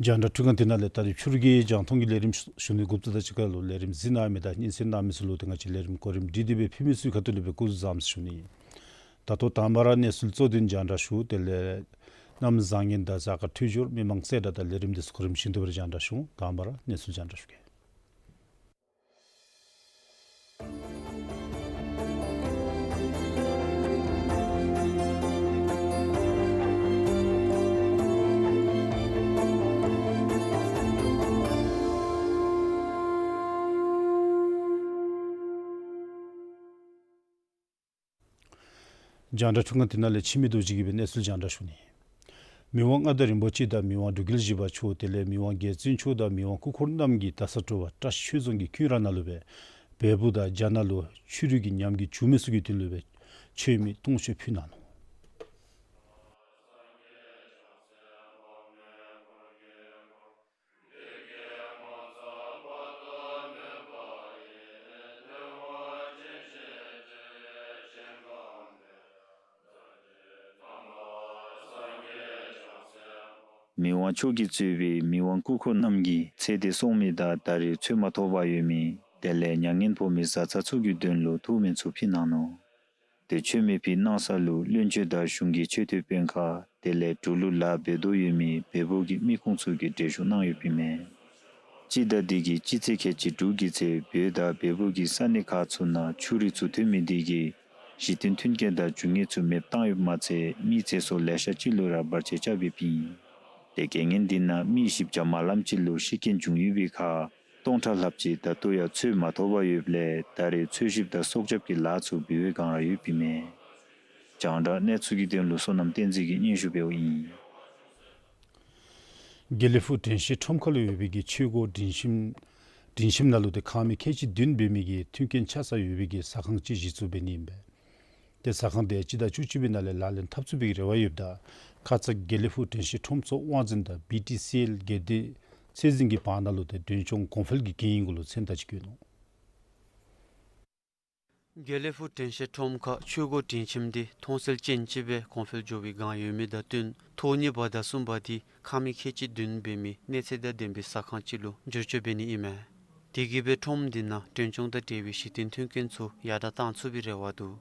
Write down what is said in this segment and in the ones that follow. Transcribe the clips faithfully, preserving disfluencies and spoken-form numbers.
རྒྱང་བསྒྲགས་འཕྲུལ་ཁང་འདི་ནང་ལས་ད་རེས་ཕྱི་རུ་གི་རྒྱང་མཐོང་གི་ལས་རིམ་ཞུ་ནི་འགོ་བཙུགས་དོ། ད་ཅི་ཁ་ལུ་ལས་རིམ་གཟིགས་གནང་མི་དང་སྙན་གསན་གནང་མི་ཚུ་ལུ་ཏེ་ང་བཅས་ལས་རིམ་གོ་རིམ་སྒྲིག་སྟེ་སྦེ་ཕུལ་མི་ཚུ་གི་ཁ་ཐུག་ལས་སྦེ་སྐུ་གཟུགས་བཟང་པོ་ཞུ་ནི། ད་ལྟོ་དང་པ་ར་གནས་ཚུལ་གཙོ་དོན་རྒྱང་བསྒྲགས་ཞུ། དེ་ལས་གནམ་བཟང་ངན་དང་གཟའ་སྐར་འཕྲོད་སྦྱོར་མི་མང་གསལ་བསྒྲགས་དང་ལས་རིམ་འདི་ཚུ་གོ་རིམ་བཞིན་དུ་སྦེ་ར་རྒྱང་བསྒྲགས་ཞུ། དང་པ་ར་གནས་ཚུལ་རྒྱང་བསྒྲགས་ཞུ་གེ། རྒྱང་བསྒྲགས་འཕྲུལ་ཁང་འདི་ནང་ལས་འཆི་མེད་རྡོ་རྗེ་གིས་སྦེ་གནས་ཚུལ་རྒྱང་བསྒྲགས་ཞུ་ནི། མི་དབང་མངའ་བདག་རིན་པོ་ཆེ་དང་མི་དབང་འབྲུག་རྒྱལ་བཞི་པ་མཆོག་དེ་ལས་མི་དབང་རྒྱལ་བཙུན་མཆོག་དང་མི་དབང་སྐུ་འཁོར་རྣམས་ཀྱིས་ད་ས་དྲོ་པ་བཀྲ་ཤིས་ཆོས་རྫོང་གི་ཀུན་ར་ནང་ལུ་སྦེ་བལ་པོ་དང་རྒྱ་ནག་ལུ་ཆོས་རིག་གི་ཉམས་ཀྱི་འཇུག་མི་ཚུ་གི་དོན་ལུ་སྦེ་མཆོད་མེ་སྟོང་མཆོད་ཕུལ་གནང་ནུག། མི་དབང་མཆོག་གིས་གཙོས་པའི་མི་དབང་སྐུ་འཁོར་རྣམས་ཀྱིས་ཚེ་འདི་སོང་མི་དང་ད་རེས་འཚོ་མ་ཐོབ་པར་ཡོད་མི་དེ་ལས་མྱ་ངན་ཕོག་མི་བཟའ་ཚང་ཚུ་གི་དོན་ལུ་ཐུགས་སྨོན་ཚུ་ཕུལ་གནང་ནུག། ཏེ་མཆོད་མེ་ཕུལ་གནང་ས་ལུ་བློན་ཆེན་དང་གཞུང་གི་མཆོད་རྟེན་དཔོན་ཁག་དེ་ལས་འབྲུག་ལུ་ལཱ་འབད་དོ་ཡོད་མི་བལ་པོ་གི་མི་ཁུངས་ཚུ་གིས་གྲལ་བཞུགས་གནང་ཡོདཔ་ཨིན་མས། སྤྱི་ཟླ་འདི་གི་སྤྱི་ཚེས་ཁལ་གཅིག་དྲུག་གི་ཚེ་བོད་དང་བལ་པོ་གི་ས་གནས་ཁག་ཚུ་ནང་ཆུ་རུད་ཚུ་ཐོན་མི་འདི་གིས་གཞི་རྟེན་མཐུན་རྐྱེན་དང་འབྱུང་གནས་ཚུ་མེདཔ་བཏང་ཡོདཔ་མ་ཚད་མི་ཚེ་སྲོག་ལེ་ཤ་ཅིག་ལུ་ར་བར་ཆད་རྐྱབ་ཡོདཔ་ཨིན། ཏེ་རྐྱེན་ངན་འདི་ནང་མི་བཞི་བརྒྱ་མ་ལངམ་ཅིག་ལུ་ཤི་རྐྱེན་བྱུང་ཡོད་པའི་ཁར་སྟོང་ཕྲག་ལྷགཔ་ཅིག་ད་ལྟོ་ཡང་འཚོ་མ་ཐོབ་པར་ཡོདཔ་ལས་ད་རེས་འཚོ་བཞིཔ་དང་སྲོག་སྐྱབས་ཀྱི་ལཱ་ཚུ་འབད་བའི་བསྒང་ར་ཡོདཔ་ཨིན་མས། རྒྱང་བསྒྲགས་གནས་ཚུལ་གྱི་དོན་ལུ་བསོད་ནམས་བསྟན་འཛིན་གྱིས་སྙན་ཞུ་འབདཝ་ཨིན། དགེ་ལེགས་ཕུག་དྲན་ཤེས་ཁྲོམ་ཁ་ལུ་ཡོད་པའི་གི་ཆོས་སྒོ་སྒྲིང་ཁྱིམ་སྒྲིང་ཁྱིམ་ནང་ལུ་ཏེ་ཁང་མིག་ཁལ་གཅིག་བདུན་འབད་མི་གི་མཐུན་རྐྱེན་ཆགས་ས་ཡོད་པའི་གི་ཟ་ཁང་ཅིག་གཞི་བཙུགས་འབད་ནི་ཨིན་པས། ཏེ་ཟ་ཁང་དེ་སྤྱི་ཟླ་བཅུ་གཅིག་པའི་ནང་ལས་ལག་ལེན་འཐབ་ཚུགས་པའི་རེ་བ་ཡོདཔ་ད་ཁ་ཙ་དགེ་ལེགས་ཕུག་དྲན་ཤེས་ཁྲོམ་ཚོགས་དབང་འཛིན་དང་བི་ཊི་སི་ཨེལ་སྒེར་སྡེ་ཚད་འཛིན་གྱི་བར་ན་ལུ་ཏེ་མགྲོན་སྐྱོང་གོང་འཕེལ་གྱི་གན་ཡིག་གུ་ལུ་མཚན་རྟགས་ཅིག་བཀོད་ནུག། དགེ་ལེགས་ཕུག་དྲན་ཤེས་ཁྲོམ་ཁ་ཆོས་སྒོ་སྒྲིང་ཁྱིམ་འདི་མཐོང་གསལ་ཅན་ཅིག་སྦེ་གོང་འཕེལ་འགྱོ་བའི་བསྒང་ཡོད་མི་དང་བསྟུན་ཐོག་གཉིས་པ་དང་གསུམ་པ་འདི་ཁང་མིག་ཁལ་གཅིག་བདུན་འབད་མི་གནས་ཚད་དང་ལྡན་པའི་ཟ་ཁང་ཅིག་ལུ་བསྒྱུར་བཅོས་འབད་ནི་ཨིན་མས། དེ་གིས་སྦེ་ཁྲོམ་འདི་ནང་མགྲོན་སྐྱོང་དང་འབྲེལ་བའི་གཞི་རྟེན་མཐུན་རྐྱེན་ཚུ་ཡར་དྲག་གཏང་ཚུགས་པའི་རེ་བ་འདུག།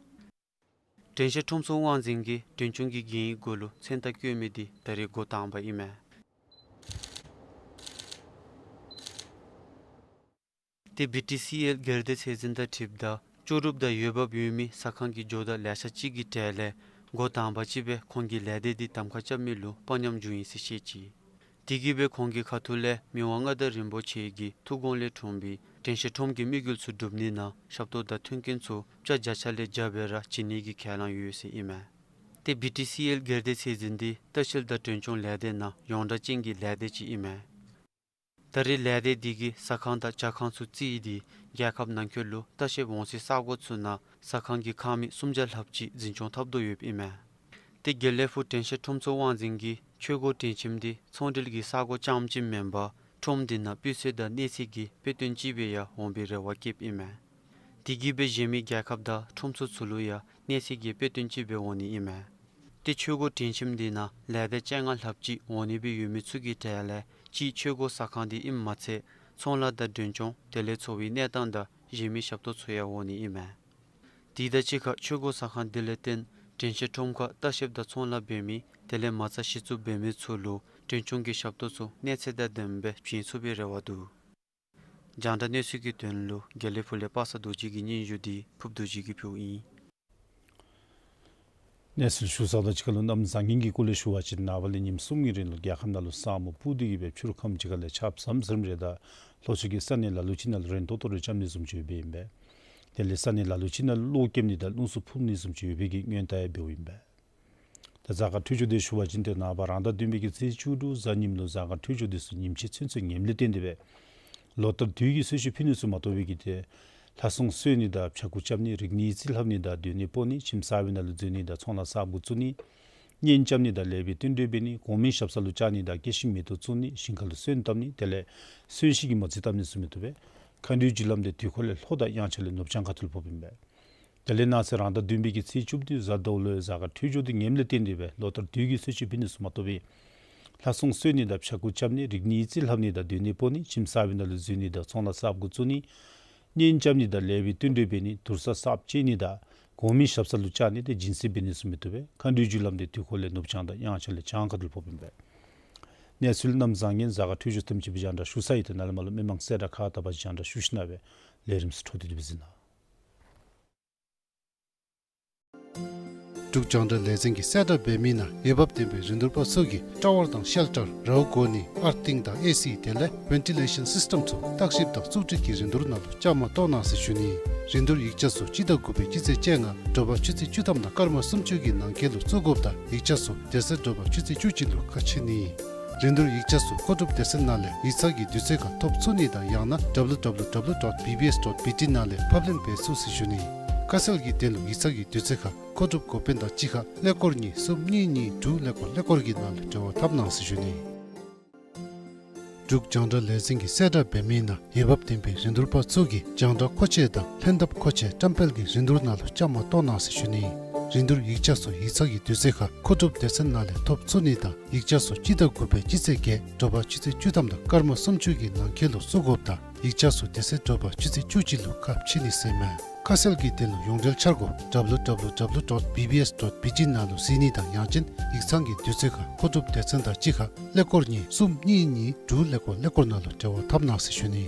དྲན་ཤེས་ཁྲོམ་ཚོགས་དབང་འཛིན་གྱིས་མགྲོན་སྐྱོང་གི་གན་ཡིག་གུ་ལུ་མཚན་རྟགས་བཀོད་མི་འདི་ད་རེས་འགོ་དང་པ་ཨིན་མས། ཏེ་བི་ཊི་སི་ཨེལ་སྒེར་སྡེ་ཚད་འཛིན་དང་འཁྲིལཝ་ད་ལྕོགས་གྲུབ་དང་འོས་འབབ་ཡོད་མི་ཟ་ཁང་གི་ཇོ་བདག་ལེ་ཤ་ཅིག་གི་གྲས་ལས་འགོ་དང་པ་ཅིག་སྦེ་ཁོང་གི་ལས་སྡེ་འདི་གདམ་ཁ་རྐྱབ་མི་ལུ་དཔའ་ཉམས་བྱུང་ཡི་ཟེར་བཤད་ཅི། དེ་གིས་སྦེ་ཁོང་གི་ཁ་ཐུག་ལས་མི་དབང་མངའ་བདག་རིན་པོ་ཆེ་གི་ཐུགས་དགོངས་ལས་འཁྲུངས་པའི་དྲན་ཤེས་ཁྲོམ་གྱི་དམིགས་ཡུལ་ཚུ་སྒྲུབ་ནི་ནང་ཞབས་ཏོག་དང་མཐུན་རྐྱེན་ཚུ་ཕྱག་རྒྱ་ཆ་ལས་རྒྱ་སྦེ་ར་བྱིན་ནི་གི་ཁས་བླངས་ཡོད་ཟེར་ཨིན་མས། ཏེ་བི་ཊི་སི་ཨེལ་སྒེར་སྡེ་ཚད་འཛིན་འདི་ལྟ་བཤལ་དང་མགྲོན་སྐྱོང་ལས་སྡེ་ནང་ཡོངས་གྲགས་ཅན་གྱི་ལས་སྡེ་ཅིག་ཨིན་མས། ད་རེས་ལས་སྡེ་འདི་གིས་ཟ་ཁང་དང་ཇ་ཁང་ཚུ་བརྩིས་ཏེ་རྒྱལ་ཁབ་ནང་འཁོད་ལུ་ལྟ་བཤལ་འོང་སའི་ས་གོ་ཚུ་ནང་ཟ་ཁང་གི་ཁང་མིག་སུམ་བརྒྱ་ལྷགཔ་ཅིག་འཛིན་སྐྱོང་འཐབ་དོ་ཡོདཔ་ཨིན་མས། ཏེ་དགེ་ལེགས་ཕུག་དྲན་ཤེས་ཁྲོམ་ཚོགས་དབང་འཛིན་གྱིས་ཆོས་འཁོར་དྲན་ཁྱིམ་འདི་ཚོང་འབྲེལ་གྱི་ས་གོ་རྐྱངམ་ཅིག་མེན་པར་ཁྲོམ་འདི་ནང་སྤུས་ཚད་དང་གནས་ཚད་ཀྱི་དཔེ་སྟོན་ཅིག་སྦེ་ཡང་འོང་པའི་རེ་བ་བསྐྱེདཔ་ཨིན་མས། དེ་གིས་སྦེ་གཞན་མི་རྒྱལ་ཁབ་དང་ཁྲོམ་ཚོགས་ཚུ་ལུ་ཡང་གནས་ཚད་ཀྱི་དཔེ་སྟོན་ཅིག་སྦེ་འོང་ནི་ཨིན་མས། ཏེ་ཆོས་འཁོར་དྲན་ཁྱིམ་འདི་ནང་ལས་སྡེ་བཅོ་ལྔ་ལྷགཔ་ཅིག་འོང་ནི་སྦེ་ཡོད་མི་ཚུ་གི་གྲས་ལས་གཅིག་ཆོས་འཁོར་ཟ་ཁང་འདི་ཨིནམ་མ་ཚད་ཚོང་ལཱ་དང་མགྲོན་སྐྱོང་དེ་ལས་འཚོ་བའི་གནས་སྟངས་དང་གཞན་མི་ཞབས་ཏོག་ཚུ་ཡང་འོང་ནི་ཨིན་མས། དེ་དང་གཅིག་ཁར་ཆོས་འཁོར་ཟ་ཁང་འདི་ལས་བརྟེན་དྲན་ཤེས་ཁྲོམ་ཁར་ལྟ་བཤལཔ་དང་ཚོང་ལཱ་འབད་མི་དེ་ལས་མ་རྩ་གཞི་བཙུགས་འབད་མི་ཚུ་ལུ་མགྲོན་སྐྱོང་གི་ཞབས་ཏོག་ཚུ་གནས་ཚད་དང་ལྡནམ་སྦེ་བྱིན་ཚུགས་པའི་རེ་བ་འདུག། རྒྱང་བསྒྲགས་གནས་ཚུལ་གྱི་དོན་ལུ་དགེ་ལེགས་ཕུག་ལས་པ་སངས་རྡོ་རྗེ་གི་སྙན་ཞུ་འདི་ཕུབ་རྡོ་རྗེ་གིས་ཕུལཝ་ཨིན། གནས་ཚུལ་ཞུ་ཚརཝ་དང་གཅིག་ཁར་ལུ་གནམ་བཟང་ངན་གྱི་སྐོར་ལས་ཞུ་བ་ཅིན་ནངས་པ་ལས་ཉིནམ་གསུམ་གྱི་རིང་ལུ་རྒྱལ་ཁབ་ནང་ལུ་ས་སྨུག་སྤུབས་ཏེ་གི་སྦེ་ཕྱི་རུ་ཁམས་ཅིག་ཁར་ལས་ཆརཔ་ཟམ་ཟིམ་རེ་དང་ལྷོ་ཕྱོགས་ཀྱི་ས་གནས་ལ་ལུ་ཅིག་ནང་ལུ་རན་ཏོག་ཏོ་རེ་རྐྱབ་ནི་བཟུམ་ཅིག་ཡོདཔ་ཨིན་པས། དེ་ལས་ས་གནས་ལ་ལུ་ཅིག་ནང་ལུ་གློག་རྐྱབ་ནི་དང་རླུང་འཚུབ་འཕུ་ནི་བཟུམ་ཅིག་ཡོད་པའི་གི་སྔོན་བརྡ་ཡང་འབདཝ་ཨིན་པས། ད་གཟའ་སྐར་འཕྲོད་སྦྱོར་འདི་ཞུ་བ་ཅིན་ཏེ་ནངས་པ་རང་ཟླ་བདུན་པའི་གི་ཚེས་བཅུ་དྲུག་གཟའ་ཉིམ་ལུ་གཟའ་སྐར་འཕྲོད་སྦྱོར་འདི་ཚུ་ཉིམ་ཕྱེད་ཚུན་ཚོད་ངནམ་ལས་བརྟེན་ཏེ་སྦེ་ལོ་ལྟར་དུས་ཀྱི་གསོལ་མཆོད་ཕུལ་ནི་ཚུ་མ་གཏོགས་པའི་གི་ཏེ་ལྷ་སྲུང་གསོལ་ནི་དང་ཕྱྭ་འགུགས་རྐྱབ་ནི་རིག་གནས་རྩིས་ལྷབ་ནི་དང་སྡོད་གནས་སྤོ་ནི་ཁྱིམ་གསར་པའི་ནང་ལུ་འཛུལ་ནི་དང་ཚོང་ལཱ་གསརཔ་བཙུགས་ནི་གཉེན་རྐྱབ་ནི་དང་ལེགས་པའི་བསྟུན་གྲོས་འབད་ནི་གོང་མའི་ཞབས་ས་ལུ་བཅར་ནི་དང་སྐྱེད་ཤིང་མེ་ཏོག་བཙུགས་ནི་ཞིང་ཁ་ལུ་སོན་བཏབ་ནི་དེ་ལས་སོན་ཤིང་གི་མོ་རྩིས་བཏབ་ནི་ཚུ་མ་གཏོགས་པའི་མཁའ་འགྲོའི་རྒྱུ་ལམ་འདི་དུས་འཁོར་ལས་ལྷོ་དང་དབྱངས་འཆར་ལས་ནུབ་བྱང་ཁ་ཐུག་ལུ་ཕོགཔ་ཨིན་པས། དེ་ལས་གནངས་ཚེ་རང་ཟླ་བདུན་པའི་གི་ཚེས་བཅུ་བདུན་གཟའ་ཟླ་བ་ལུ་གཟའ་སྐར་འཕྲོད་སྦྱོར་འདི་ངནམ་ལས་བརྟེན་ཏེ་སྦེ་ལོ་ལྟར་དུས་ཀྱི་གསོལ་མཆོད་ཕུལ་ནི་ཚུ་མ་གཏོགས་པའི་ལྷ་སྲུང་གསོལ་ནི་དང་ཕྱྭ་འགུགས་རྐྱབ་ནི་རིག་གནས་རྩིས་ལྷབ་ནི་དང་སྡོད་གནས་སྤོ་ནི་ཁྱིམ་གསར་པའི་ནང་ལུ་འཛུལ་ནི་དང་ཚོང་ལཱ་གསརཔ་བཙུགས་ནི་གཉེན་རྐྱབ་ནི་དང་ལེགས་པའི་བསྟུན་གྲོས་འབད་ནི་དུར་ས་གསརཔ་བཅད་ནི་དང་གོང་མའི་ཞབས་ས་ལུ་བཅར་ནི་དེ་སྦྱིན་སྲེག་འབད་ནི་ཚུ་མ་གཏོགས་པའི་མཁའ་འགྲོའི་རྒྱུ་ལམ་འདི་དུས་འཁོར་ལས་ནུབ་བྱང་དང་དབྱངས་འཆར་ལས་བྱང་ཁ་ཐུག་ལུ་ཕོགཔ་ཨིན་པས། གནས་ཚུལ་གནམ་བཟང་ངན་གཟའ་སྐར་འཕྲོད་སྦྱོར་ཐམས་ཅད་པའི་རྒྱང་བསྒྲགས་ཞུ་ས་ཡོད། ཏེ་ནཱ་ལས་མར་ལུ་མི་མང་གསལ་བསྒྲགས་ཁག་དག་པ་ཅིག་རྒྱང་བསྒྲགས་ཞུ་ཞིནམ་ལས་ལས་རིམ་ཚུ་འཕྲོ་མཐུད་དེ་སྦེ་གཟིགས་གནང་། འབྲུག་རྒྱང་བསྒྲགས་ལས་འཛིན་གྱིས་གསལ་བསྒྲགས་འབད་མི་ནང་འོས་འབབ་ལྡན་པའི་རིན་བསྡུར་པ་ཚུ་གིས་ཊ་ཝར་དང་ཤེལ་ཊར་རཝ་གོ་ནི་ཨར་ཐིང་དང་ཨེ་སི་དེ་ལས་ཝེན་ཊི་ལེ་ཤཱན་སིསི་ཊམ་ཚུ་བརྟག་ཞིབ་དང་བཙུགས་སྒྲིག་གི་རིན་བསྡུར་ནང་ལུ་བཅའ་མར་གཏོགས་གནང་ཟེར་ཞུ་ནི། རིན་བསྡུར་ཡིག་ཆ་ཚུ་སྤྱི་ཟླ་དགུ་པའི་སྤྱི་ཚེས་བཅོ་ལྔ་དྲོ་པ་ཆུ་ཚོད་བཅུ་ཐམ་དང་སྐར་མ་སུམ་ཅུ་གི་ནང་འཁོད་ལུ་བཙུགས་དགོཔ་དང་ཡིག་ཆ་ཚུ་དེ་ཚེ་དྲོ་པ་ཆུ་ཚོད་བཅུ་གཅིག་ལུ་ཁ་ཕྱེ་ནི། རིན་བསྡུར་ཡིག་ཆ་ཚུ་མཁོ་སྒྲུབ་སྡེ་ཚན་ནང་ལས་ཡིག་ཚང་གི་དུས་ཚོད་ཁར་ཐོབ་ཚུགས་ནི་དང་ཡང་ན་ཌབ་ལུ་ཌབ་ལུ་ཌབ་ལུ་ཌོཊ་བི་བི་ཨེསི་ཌོཊ་བི་ཊི་ནང་ལས་ཕབ་ལེན་འབད་ཚུགས་ཟེར་ཞུ་ནི། ཁ་གསལ་གྱི་དོན་ལུ་ཡིག་ཚང་གི་དུས་ཚོད་ཁར་མཁོ་སྒྲུབ་འགོ་དཔོན་དང་གཅིག་ཁར་ཀླད་ཀོར་གཉིས་གསུམ་གཉིས་གཉིས་དྲུག་ཀླད་ཀོར་ཀླད་ཀོར་གྱི་ནང་ལུ་འབྲེལ་བ་འཐབ་གནང་ཟེར་ཞུ་ནི། འབྲུག་རྒྱང་བསྒྲགས་ལས་འཛིན་གྱིས་གསལ་བསྒྲགས་འབད་མི་ནང་འོས་འབབ་ལྡན་པའི་རིན་བསྡུར་པ་ཚུ་གིས་རྒྱང་བསྒྲགས་མཁོ་ཆས་དང་ལྷན་ཐབས་མཁོ་ཆས་བཀྲམ་སྤེལ་གྱི་རིན་བསྡུར་ནང་ལུ་བཅའ་མར་གཏོགས་གནང་ཟེར་ཞུ་ནི། རིན་བསྡུར་ཡིག་ཆ་ཚུ་ཡིག་ཚང་གི་དུས་ཚོད་ཁར་མཁོ་སྒྲུབ་སྡེ་ཚན་ནང་ལས་ཐོབ་ཚུགས་ནི་དང་ཡིག་ཆ་ཚུ་སྤྱི་ཟླ་དགུ་པའི་སྤྱི་ཚེས་བརྒྱད་དྲོ་པ་ཆུ་ཚོད་བཅུ་ཐམ་དང་སྐར་མ་སུམ་ཅུ་གི་ནང་འཁོད་ལུ་བཙུགས་དགོཔ་དང་ཡིག་ཆ་ཚུ་དེ་ཚེ་དྲོ་པ་ཆུ་ཚོད་བཅུ་གཅིག་ལུ་ཁ་ཕྱེ་ནི་ཟེར་མས། ཁ་གསལ་གྱི་དོན་ལུ་ཡོངས་འབྲེལ་འཆར་སྒོ་ཌབ་ལུ་ཌབ་ལུ་ཌབ་ལུ་ཌོཊ་བི་བི་ཨེསི་ཌོཊ་བི་ཊི་ནང་ལུ་གཟིགས་ནི་དང་ཡང་ཅིན་ཡིག་ཚང་གི་དུས་ཚོད་ཁར་མཁོ་སྒྲུབ་སྡེ་ཚན་དང་གཅིག་ཁར་ཀླད་ཀོར་གཉིས་གསུམ་གཉིས་གཉིས་དྲུག་ཀླད་ཀོར་ཀླད་ཀོར་ནང་ལུ་འབྲེལ་བ་འཐབ་གནང་ཟེར་ཞུ་ནི།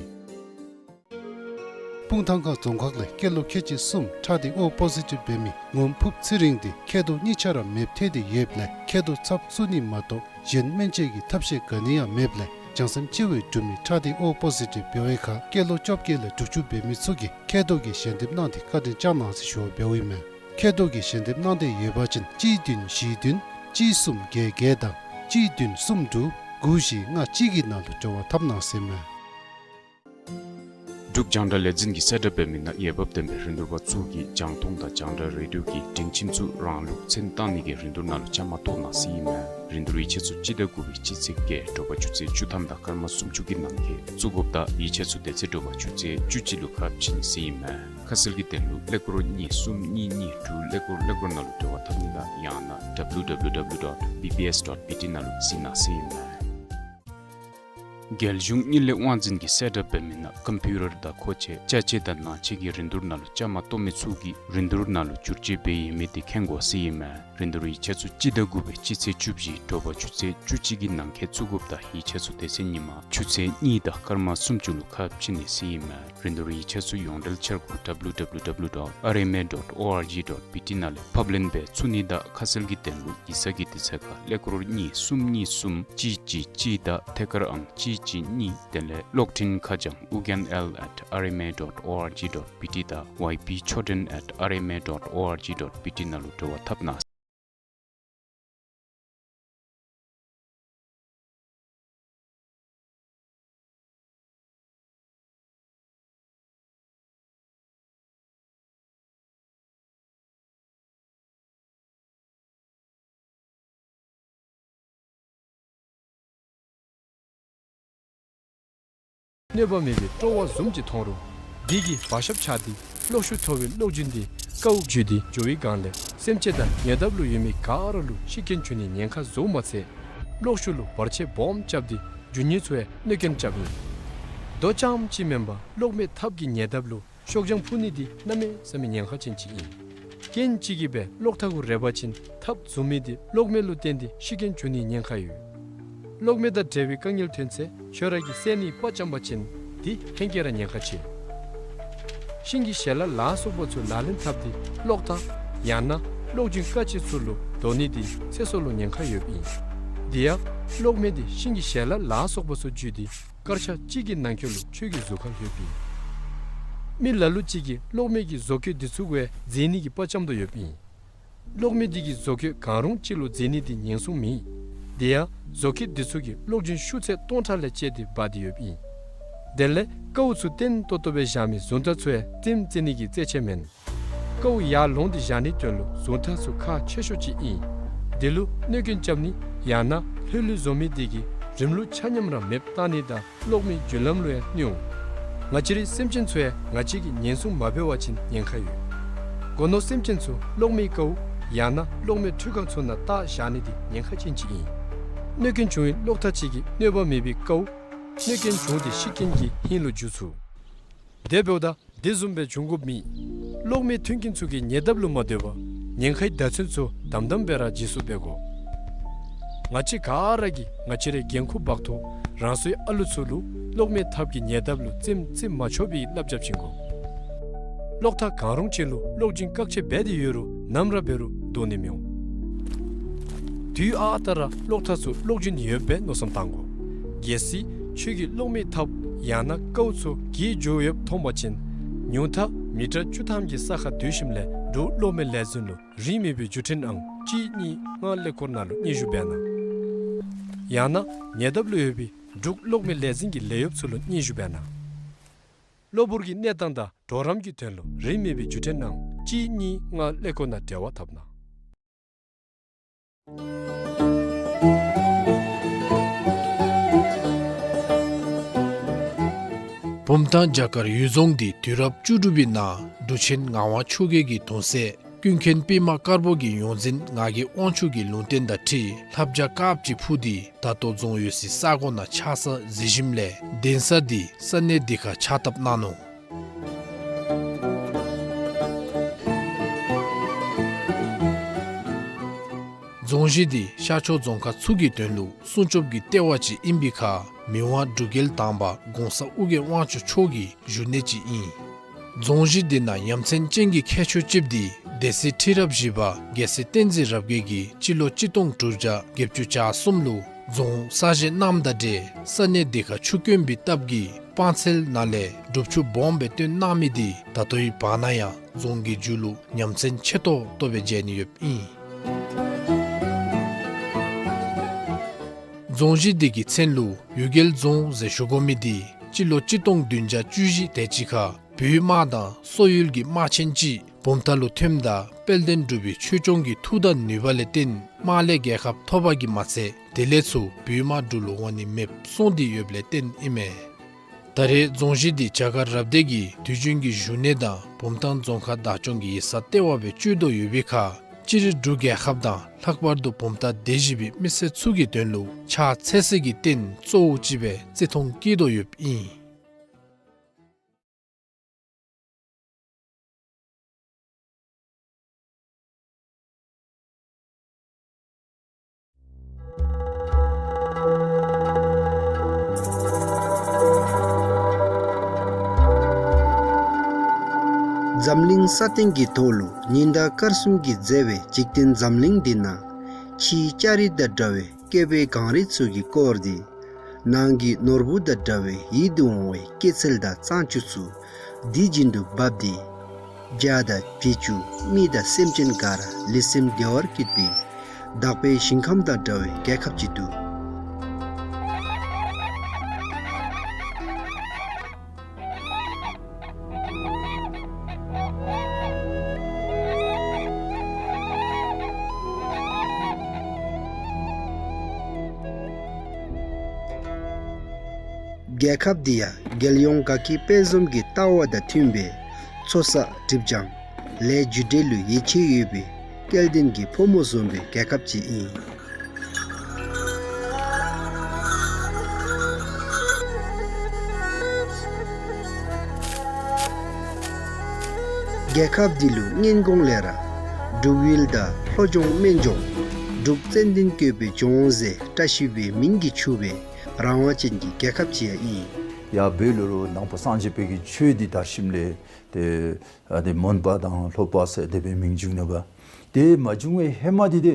སྤུངས་ཐང་ཁ་རྫོང་ཁག་ལས་སྐྱེས་ལོ་ཁལ་གཅིག་གསུམ་ཁྲག་ལྡན་ཨོ་པོ་ཟི་ཊིབ་འབད་མི་ངོམ་ཕུབ་ཚེ་རིང་འདི་མཁལ་རྡོག་གཉིས་ཆ་ར་མེདཔ་ཐལ་ཏེ་ཡོདཔ་ལས་མཁལ་རྡོག་ཚབ་བཙུགས་ནི་མ་གཏོགས་གཞན་སྨན་བཅོས་ཀྱི་ཐབས་ཤེས་ག་ནི་ཡང་མེདཔ་ལས་བྱང་སེམས་ཅན་གྱི་གྲུབ་མི་ཁྲག་ལྡན་ཨོ་པོ་ཟི་ཊིབ་འབད་བའི་ཁར་སྐྱེས་ལོ་བཅོ་བརྒྱད་ལས་དྲུག་ཅུ་འབད་མི་ཚུ་གིས་མཁལ་རྡོག་གི་ཞལ་འདེབས་གནང་སྟེ་བཀའ་དྲིན་བསྐྱང་གནང་ཟེར་ཞུ་བ་འབདཝ་ཨིན་མས། མཁལ་རྡོག་གི་ཞལ་འདེབས་གནང་འདོད་ཡོད་པ་ཅིན་གཅིག་བདུན་བཞི་བདུན་གཅིག་གསུམ་བརྒྱད་བརྒྱད་དང་གཅིག་བདུན་གསུམ་དྲུག་དགུ་བཞི་ལྔ་གཅིག་གི་ནང་ལུ་འབྲེལ་བ་འཐབ་གནང་ཟེར་མས། འབྲུག་རྒྱང་བསྒྲགས་ལས་འཛིན་གྱིས་གསལ་བསྒྲགས་འབད་མི་ནང་འོས་འབབ་ལྡན་པའི་རིན་བསྡུར་པ་ཚུ་གིས་རྒྱང་མཐོང་དང་རྒྱང་བསྒྲགས་རེ་ཌི་ཡོ་གི་སྒྲིང་ཁྱིམ་ཚུ་རང་ལུགས་མཚན་བཏགས་ནི་གི་རིན་བསྡུར་ནང་ལུ་བཅའ་མར་གཏོགས་གནང་ཟེར་ཨིན་མས། རིན་བསྡུར་ཡིག་ཆ་ཚུ་སྤྱི་ཟླ་དགུ་པའི་སྤྱི་ཚེས་བརྒྱད་དྲོ་པ་ཆུ་ཚོད་བཅུ་ཐམ་དང་སྐར་མ་སུམ་ཅུ་གི་ནང་འཁོད་བཙུགས་དགོཔ་དང་ཡིག་ཆ་ཚུ་དེ་ཚེ་དྲོ་པ་ཆུ་ཚོད་བཅུ་གཅིག་ལུ་ཁ་ཕྱེ་ནི་ཟེར་ཨིན་མས། ཁ་གསལ་གྱི་དོན་ལུ་ཀླད་ཀོར་གཉིས་གསུམ་གཉིས་གཉིས་དྲུག་ཀླད་ཀོར་ཀླད་ཀོར་ནང་ལུ་འབྲེལ་བ་འཐབ་ནི་དང་ཡང་ན་ཌབ་ལུ་ཌབ་ལུ་ཌོཊ་བི་བི་ཨེསི་ཌོཊ་བི་ཊི་ནང་ལུ་གཟིགས་གནང་ཟེར་ཨིན་མས། རྒྱལ་གཞུང་དངུལ་ལས་དབང་འཛིན་གྱིས་གསལ་བསྒྲགས་འབད་མི་ནང་ཀམ་པིའུ་ཊར་དང་མཁོ་ཆས་ཅ་ཆས་དང་ནང་ཆས་ཀྱི་རིན་བསྡུར་ནང་ལུ་བཅའ་མར་གཏོགས་མི་ཚུ་གིས་རིན་བསྡུར་ནང་ལུ་བསྒྱུར་བཅོས་འབད་ཡོད་མི་དེ་མཁྱེན་དགོ་ཟེར་ཨིན་མས། རིན་བསྡུར་ཡིག་ཆ་ཚུ་སྤྱི་ཟླ་དགུ་པའི་སྤྱི་ཚེས་བཅུ་བཞི་དྲོ་པ་ཆུ་ཚོད་བཅུ་གཅིག་གི་ནང་འཁོད་བཙུགས་དགོཔ་དང་ཡིག་ཆ་ཚུ་དེ་ཚེ་ཉིན་མ་ཆུ་ཚོད་གཉིས་དང་སྐར་མ་སུམ་ཅུ་ལུ་ཁ་ཕྱེ་ནི་ཟེར་ཨིན་མས། རིན་བསྡུར་ཡིག་ཆ་ཚུ་ཡོངས་འབྲེལ་འཆར་སྒོ་ཌབ་ལུ་ཌབ་ལུ་ཌབ་ལུ་ཌོཊ་ཨར་ཨེམ་ཨེ་ཌོཊ་ཨོ་ཨར་ཇི་ཌོཊ་བི་ཊི་ནང་ལས་ཕབ་ལེན་འབད་ཚུགས་ནི་དང་ཁ་གསལ་གྱི་དོན་ལུ་ཡིག་ཚང་གི་དུས་ཚོད་ཁར་ཀླད་ཀོར་གཉིས་གསུམ་གཉིས་གསུམ་གཅིག་གཅིག་གཅིག་དང་ཐད་ཀར་ཨང་གཅིག་གཅིག་གཉིས་དེ་ལས་གློག་འཕྲིན་ཁ་བྱང་ཨུ་རྒྱན་ཨེལ་ཨེཊ་ཨར་ཨེམ་ཨེ་ཌོཊ་ཨོ་ཨར་ཇི་ཌོཊ་བི་ཊི་དང་ཝའི་པི་ཆོས་སྒྲོན་ཨེཊ་ཨར་ཨེམ་ཨེ་ཌོཊ་ཨོ་ཨར་ཇི་ཌོཊ་བི་ཊི་ནང་ལུ་འབྲེལ་བ་འཐབ་གནང་། གནོད་པ་མེད་པའི་སྤྲོ་བ་བཟུམ་ཅིག་མཐོང་རུང་། དེ་གིས་བག་ཤབ་ཆགས་ཏེ་གློག་ཤུགས་མཐོ་བའི་གློག་རྒྱུན་དེ་ཀཝ་བརྒྱུད་དེ་འགྱོ་བའི་སྒང་ལས་སེམས་ཅན་དང་ཉེ་འདབས་ལུ་ཡོད་མི་ག་ར་ལུ་ཤི་རྐྱེན་བྱུང་ནིའི་ཉེན་ཁ་བཟོཝ་མ་ཚད། གློག་ཤུགས་ལུ་བར་ཆད་སྦོམ་རྐྱབ་སྟེ་རྒྱུ་དངོས་ཚུ་ཡང་གནོད་རྐྱེན་རྐྱབ་ཨིན། མདོ་ཙམ་ཅིག་མེན་པར་གློག་མེའི་ཐགཔ་གིས་ཉེ་འདབས་ལུ་ཤོག་བྱང་ཕུ་ནི་འདི་གནམ་མེད་ས་མེད་ཉེན་ཁ་ཅན་ཅིག་ཨིན། རྐྱེན་ཅིག་གིས་སྦེ་གློག་ཐག་གུ་རེག་པ་ཅིན་ཐགཔ་འཛུལ་མི་འདི་གློག་མེ་ལུ་བརྟེན་ཏེ་ཤི་རྐྱེན་བྱུང་ནིའི་ཉེན་ཁ་ཡོད། གློག་མེ་དང་འབྲེལ་བའི་དཀའ་ངལ་ཐོན་ཚེ་ཁྱོད་ར་གིས་སེལ་ནིའི་དཔའ་བཅམ་པ་ཅིན་དེ་ལྷན་སྐྱེས་ར་ཉེན་ཁ་ཆེ། ཤིང་གི་ཞལ་ལག་ལ་སོགས་པ་ཚུ་ལག་ལེན་འཐབ་སྟེ་གློག་ཐག་ཡང་ན་གློག་རྒྱུན་ཀ་ཆེ་ཚུ་ལུ་དོ་ནི་འདི་ཚེ་སྲོག་ལུ་ཉེན་ཁ་ཡོདཔ་ཨིན། དེ་ཡང་གློག་མེ་འདི་ཤིང་གི་ཞལ་ལག་ལ་སོགས་པ་ཚུ་འཇུས་ཏེ་སྐར་ཆ་གཅིག་གི་ནང་འཁོད་ལུ་ཁྱོད་ཀྱི་གཟུགས་ཁར་ལྷོདཔ་ཨིན། མི་ལ་ལུ་ཅིག་གིས་གློག་མེ་གི་བཟོ་བཀོད་འདི་ཚུ་གུ་ཡང་འཛེག་ནི་གི་དཔའ་བཅམ་དོ་ཡོདཔ་ཨིན། གློག་མེ་འདི་གི་བཟོ་བཀོད་གང་རུང་ཅིག་ལུ་འཛེག་ནི་འདི་ཉེན་སྲུང་མེད། དེ་ཡང་བཟོ་བཀོད་འདི་ཚུ་གིས་གློག་རྒྱུན་ཤུགས་ཚད་སྟོང་ཕྲག་ལས་བཅད་དེ་འབག་སྟེ་ཡོདཔ་ཨིན། དེ་ལས་ཀཝ་ཚུ་བརྟན་ཏོག་ཏོ་སྦེ་བཞག་མི་གཟུངས་ཐག་ཚུ་ཡང་རྩེདམོ་རྩེ་ནི་གི་རྩེད་ཆས་མེན། ཀཝ་ཡར་ལོང་སྟེ་བཞག་ནིའི་དོན་ལུ་གཟུངས་ཐག་ཚུ་ཁག་ཆེ་ཤོས་ཅིག་ཨིན། དེ་ལུ་གནོད་སྐྱོན་རྐྱབ་ནི་ཡང་ན་ལྷོད་ལྷོད་བཟོ་མི་འདི་གིས་རིམ་ལུགས་ཆ་མཉམ་ར་མེདཔ་བཏང་ནི་དང་གློག་མེའི་རྒྱུན་ལམ་ལུ་ཡང་གནོད་འོང་། ང་བཅས་རའི་སེམས་ཅན་ཚུ་ཡང་ང་བཅས་ཀྱིས་ཉེན་སྲུང་མ་འབད་བ་ཅིན་ཉེན་ཁ་ཡོད། སྒོ་ནོར་སེམས་ཅན་ཚུ་གློག་མེའི་ཀཝ་ཡང་ན་གློག་མེའི་འཕྲུལ་ཁང་ཚུ་ནང་བཏགས་བཞག་ནི་འདི་ཉེན་ཁ་ཅན་ཅིག་ཨིན། གནོད་སྐྱོན་བྱུང་བའི་གློག་ཐག་ཅིག་གིས་གནོད་པ་མེད་པའི་ཀཝ་གནོད་སྐྱོན་བྱུང་སྟེ་ཤི་རྐྱེན་གྱི་ཧིང་ལུ་འགྱུར་ཚུགས། དེ་འབདཝ་ད་དེ་བཟུམ་སྦེ་འབྱུང་དགོཔ་མེད། གློག་མེ་མཐུན་རྐྱེན་ཚུ་གིས་ཉེ་འདབས་ལུ་མ་སྡོད་པར་ཉེན་ཁའི་བརྡ་མཚོན་ཚུ་དམ་དམ་སྦེ་ར་བརྗེ་སོར་འབད་དགོ། ང་བཅས་ག་ར་གིས་ང་བཅས་རའི་འགན་ཁུར་འབག་ཐོག་རང་སོའི་ཨ་ལུ་ཚུ་ལུ་གློག་མེའི་ཐགཔ་གིས་ཉེ་འདབས་ལུ་རྩེདམོ་རྩེ་མ་ཆོག་པའི་བསླབ་བྱ་བྱིན་དགོ། གློག་ཐག་གང་རུང་ཅིག་ལུ་གློག་རྒྱུན་བཀག་ཆ་འབད་དེ་ཡོད་རུང་ནམ་ར་འབད་རུང་དོ་ནི་མི་འོང་། དུས་ཨ་རྟག་ར་གློག་ཐག་ཚུ་གློག་རྒྱུན་ཡོདཔ་སྦེ་མནོ་བསམ་བཏང་དགོ། གལ་སྲིད་ཁྱོད་ཀྱིས་གློག་མེའི་ཐགཔ་ཡང་ན་ཀཝ་ཚུ་གས་འགྱོ་ཡོདཔ་མཐོང་པ་ཅིན་ཉུང་མཐའ་མི་ཊར་བཅུ་ཐམ་གྱི་ས་ཁར་སྡོད་ཞིནམ་ལས་འབྲུག་གློག་མེ་ལས་འཛིན་ལུ་རིན་མེད་པའི་བརྒྱུད་འཕྲིན་ཨང་གཅིག་གཉིས་ལྔ་ཀླད་ཀོར་ནང་ལུ་སྙན་ཞུ་འབད་གནང་། ཡང་ན་ཉེ་འདབས་ལུ་ཡོད་པའི་འབྲུག་གློག་མེ་ལས་འཛིན་གྱི་ལས་གཡོགཔ་ཚུ་ལུ་སྙན་ཞུ་འབད་གནང་། གློ་བུར་གྱི་གནས་སྟངས་དང་གྲོགས་རམ་གྱི་དོན་ལུ་རིན་མེད་པའི་བརྒྱུད་འཕྲིན་ཨང་གཅིག་གཉིས་ལྔ་ཀླད་ཀོར་ནང་འབྲེལ་བ་འཐབ་གནང་། བུམ་ཐང་བྱ་དཀར་གཡུལ་རྫོང་འདི་དུས་རབས་བཅུ་དྲུག་པའི་ནང་འབྲུག་ཆེན་ངག་དབང་ཆོས་རྒྱལ་གྱི་གདུང་སྲས་ཀུན་མཁྱེན་པདྨ་དཀར་པོ་གི་ཡོངས་འཛིན་ངག་གི་དབང་ཕྱུག་གི་ལུང་བསྟན་དང་འཁྲིལ་ལྷ་བྱ་དཀརཔོ་ཅིག་འཕུར་ཏེ་ད་ལྟོ་རྫོང་ཡོད་སའི་ས་གོ་ནང་ཆགས་ས་གཟིགས་ཞིནམ་ལས་གདན་ས་འདི་ས་གནས་འདི་ཁར་ཕྱག་བཏབ་གནང་ནུག། རྫོང་གཞི་འདི་ཤར་ཕྱོགས་རྫོང་ཁག་ཚུ་གི་དོན་ལུ་སྲུང་སྐྱོབ་ཀྱི་ལྟེ་བ་ཅིག་ཨིན་པའི་ཁར་མི་དབང་འབྲུག་རྒྱལ་དང་པ་གོང་ས་ཨོ་རྒྱན་དབང་ཕྱུག་མཆོག་གི་བཞུགས་གནས་ཅིག་ཨིན། རྫོང་གཞི་འདི་ནང་ཡ་མཚན་ཅན་གྱི་ཁྱད་ཆོས་ཅིག་འདི་སྡེ་སྲིད་ཁྲི་རབས་བཞི་པ་རྒྱལ་སྲས་བསྟན་འཛིན་རབ་རྒྱས་ཀྱིས་སྤྱི་ལོ་གཅིག་སྟོང་དྲུག་བརྒྱ་བརྒྱད་ཅུ་གྱ་གསུམ་ལུ་རྫོང་གསར་བཞེངས་གནངམ་དང་འབྲེལ་ས་གནས་འདི་ཁར་ཆུ་དཀོན་པའི་སྟབས་ཀྱིས་སྤང་ཚལ་ནང་ལས་སྒྲུབ་ཆུ་སྦོམ་སྦེ་བཏོན་གནང་མི་འདི་ད་ལྟོའི་བར་ན་ཡང་རྫོང་གི་མཇུག་ལུ་ཡ་མཚན་ཆེ་ཏོག་ཏོ་སྦེ་མཇལ་ནི་ཡོདཔ་ཨིན། རྫོང་གཞི་འདི་གི་མཚན་ལུ་གཡུལ་རྒྱལ་རྫོང་ཟེར་ཞུ་དགོ་མི་འདི་སྤྱི་ལོ་གཅིག་སྟོང་བདུན་བརྒྱ་བཅུ་བཞི་དེ་ཅིག་ཁར་བོད་དམག་དང་སོག་ཡུལ་གྱི་དམག་ཆེན་ཅིག་བུམ་ཐང་ལུ་ཐོནམ་ད་དཔལ་ལྡན་འབྲུག་པའི་ཆོས་སྐྱོང་གི་མཐུ་དང་ནུས་པ་ལས་བརྟེན་དམག་ལས་རྒྱལ་ཁ་ཐོབ་པ་གིས་མ་ཚད་དེ་ལས་ཚུར་བོད་དམག་འབྲུག་ལུ་འོང་ནི་མེདཔ་སོང་སྟེ་ཡོདཔ་ལས་བརྟེན་ཨིན་མས། ད་རེས་རྫོང་གཞི་འདི་བྱ་དཀར་རབ་སྡེ་གི་དུས་རྒྱུན་གྱི་བཞུགས་གནས་དང་བུམ་ཐང་རྫོང་ཁག་བདག་སྐྱོང་གི་ཡིག་ཚང་ལྟེ་བ་སྦེ་སྤྱོད་དོ་ཡོད་པའི་ཁར་སྤྱིར་འབྲུག་རྒྱལ་ཁབ་དང་ལྷག་པར་དུ་བུམ་ཐང་སྡེ་བཞི་པའི་མི་སེར་ཚུ་གི་དོན་ལུ་ཕྱག་འཚལ་སའི་རྟེན་གཙོ་བོ་ཅིག་སྦེ་བརྩི་མཐོང་བསྐྱེད་དོ་ཡོདཔ་ཨིན། འཛམ་གླིང་ས་སྟེང་གི་ཐོག་ལུ་ཉི་ཟླ་སྐར་གསུམ་གྱིས་མཛེས་པའི་འཇིག་རྟེན་འཛམ་གླིང་འདི་ནང་ཕྱིའི་ལྕགས་རི་དང་འདྲ་བའི་སྐྱེས་པའི་གངས་རི་ཚུ་གིས་བསྐོར་ཏེ་ནང་གི་ནོར་བུ་དང་འདྲ་བའི་ཡིད་དུ་འོང་བའི་སྐྱེད་ཚལ་དང་གཙང་ཆུ་ཚུ་དུས་རྒྱུན་དུ་འབབ་སྟེ་བྱ་དང་བྱི་ཅུང་མི་དང་སེམས་ཅན་ག་ར་ལུས་སེམས་བདེ་བར་སྐྱིད་པའི་དག་པའི་ཞིང་ཁམས་དང་འདྲ་བའི་རྒྱལ་ཁབ་ཅིག་འདུག། རྒྱལ་ཁབ་འདི་ཡང་རྒྱལ་ཡོངས་དགའ་སྐྱིད་དཔལ་འཛོམས་ཀྱི་ལྟ་བ་དང་མཐུན་པའི་འཚོ་ས་སྒྲིབ་སྦྱང་ལས་རྒྱུ་འབྲས་ལུ་ཡིད་ཆེས་ཡོད་པའི་སྐལ་ལྡན་གྱི་ཕོ་མོ་འཛོམས་པའི་རྒྱལ་ཁབ་ཅིག་ཨིན། རྒྱལ་ཁབ་འདི་ལུ་སྔོན་གོང་ལས་ར་འབྲུག་ཡུལ་དང་ལྷོ་ལྗོངས་སྨན་ལྗོངས་འབྲུག་ཙན་དན་བཀོད་པའི་ལྗོངས་ཟེར་བཀྲ་ཤིས་པའི་མིང་གིས་ཕྱུག་པའི་རང་དབང་ཅན་གྱི་རྒྱལ་ཁབ་ཅིག་ཡང་ཨིན། ཡར་བོད་ལུ་རུང་ནང་པ་སངས་རྒྱས་པའི་གི་ཆོས་འདི་དར་ཞིནམ་ལས་ཏེ་ཨ་ཏེ་མོན་པ་དང་ལྷོ་པ་ཟེར་དེ་སྦེ་མིང་བྱུང་ནུག་པ། དེ་མ་བྱུང་བའི་ཧེ་མ་འདི་ཏེ་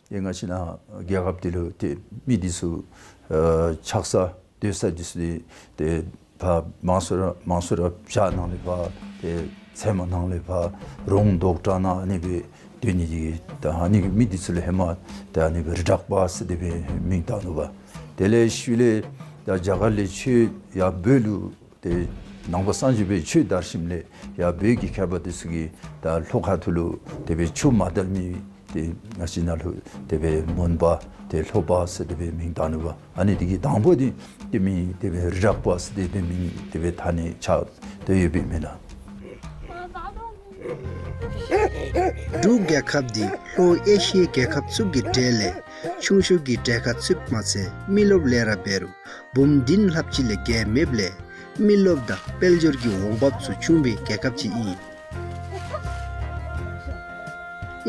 ཏེ་ང་བཅས་ནཱ་རྒྱལ་ཁབ་འདི་ལུ་ཏེ་མི་འདི་ཚུ་ཨ་ཆགས་ས་སྡོད་ས་འདི་ཚུ་ཏེ་ཏེ་ཕར་མང་སུ་ར་མང་སུ་ར་བྱག་ནང་ལས་ཕར་ཏེ་ཚལ་མ་ནང་ལས་ཕར་རོང་འབྲོག་སྒང་ནང་ཨ་ནི་སྦེ་སྡོད་ནི་འདི་ད་ཨ་ནི་གི་མི་འདི་ཚུ་ལུ་ཧེ་མ་ཏེ་ཨ་ནི་སྦེ་རི་དྲག་པ་ཟེར་དེ་སྦེ་མིང་བཏགས་ནུག་པ། དེ་ལས་ཤུལ་ལས་ད་རྒྱ་གར་ལས་ཆོས་ཡར་བོད་ལུ་ཏེ་ནང་པ་སངས་རྒྱས་པའི་ཆོས་དར་ཞིནམ་ལས་ཡར་བོད་ཀྱི་མཁས་པ་འདི་ཚུ་གིས་ད་ལྷོ་ཁ་ཐུག་ལུ་དེ་སྦེ་ཆོས་མ་དར་མི་ཏེ་ང་བཅས་ནཱ་ལུ་དེ་སྦེ་མོན་པ་ཏེ་ལྷོ་པ་ཟེར་དེ་སྦེ་མིང་བཏགས་ནུག་པ། ཨ་ནི་འདི་གི་དང་པོ་འདི་ཏེ་མིང་དེ་སྦེ་རི་དྲག་པ་ཟེར་དེ་སྦེ་མིང་དེ་སྦེ་ཐ་སྙད་ཆགས་ཏེ་ཡོདཔ་ཨིན་མས་ལགས། འབྲུག་རྒྱལ་ཁབ་འདི་ལྷོ་ཨེ་ཤི་ཡའི་རྒྱལ་ཁབ་ཚུ་གི་གྲས་ལས་ཆུང་ཤོས་ཀྱི་གྲས་ཁར་ཚུདཔ་མ་ཚད་མི་རློབས་ལས་ར་འབད་རུང་འབུམ་བདུན་ལྷགཔ་ཅིག་ལས་བརྒལ་མེདཔ་ལས་མི་རློབས་དང་དཔལ་འབྱོར་གྱི་འོང་འབབ་ཚུ་ཆུང་བའི་རྒྱལ་ཁབ་ཅིག་ཨིན།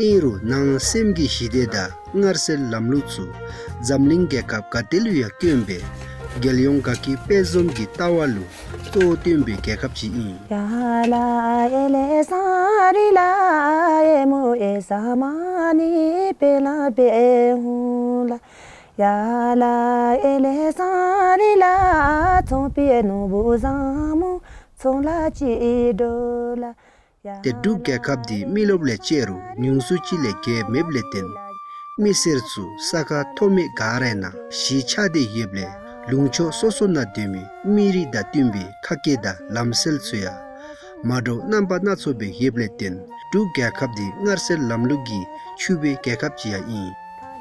ཨིན་རུང་ནང་སེམས་ཀྱི་ཞི་བདེ་དང་སྔར་སྲོལ་ལམ་ལུགས་ཚུ་འཛམ་གླིང་རྒྱལ་ཁབ་ག་ཏེ་ལུ་ཡང་དཀོན་པའི་རྒྱལ་ཡོངས་དགའ་སྐྱིད་དཔལ་འཛོམས་ཀྱི་ལྟ་བ་ལུ་གཙོ་བོ་བཏོན་པའི་རྒྱལ་ཁབ་ཅིག་ཨིན། ཏེ་འབྲུག་རྒྱལ་ཁབ་འདི་མི་རློབས་ལས་བཅད་རུང་ཉུང་སུ་ཅིག་ལས་བརྒལ་མེདཔ་ལས་བརྟེན་མི་སེར་ཚུ་ས་ཁ་མཐོ་དམན་ག་ར་ནང་གཞིས་ཆགས་ཏེ་ཡོདཔ་ལས་ལུང་ཕྱོགས་སོ་སོ་ནང་སྡོད་མི་མི་རིགས་དང་བསྟུན་པའི་ཁ་སྐད་དང་ལམ་སྲོལ་ཚུ་ཡང་མ་འདྲཝ་རྣམ་པ་སྣ་ཚོགས་སྦེ་ཡོདཔ་ལས་བརྟེན་འབྲུག་རྒྱལ་ཁབ་འདི་སྔར་སྲོལ་ལམ་ལུགས་ཀྱིས་ཕྱུག་པའི་རྒྱལ་ཁབ་ཅིག་ཡང་ཨིན།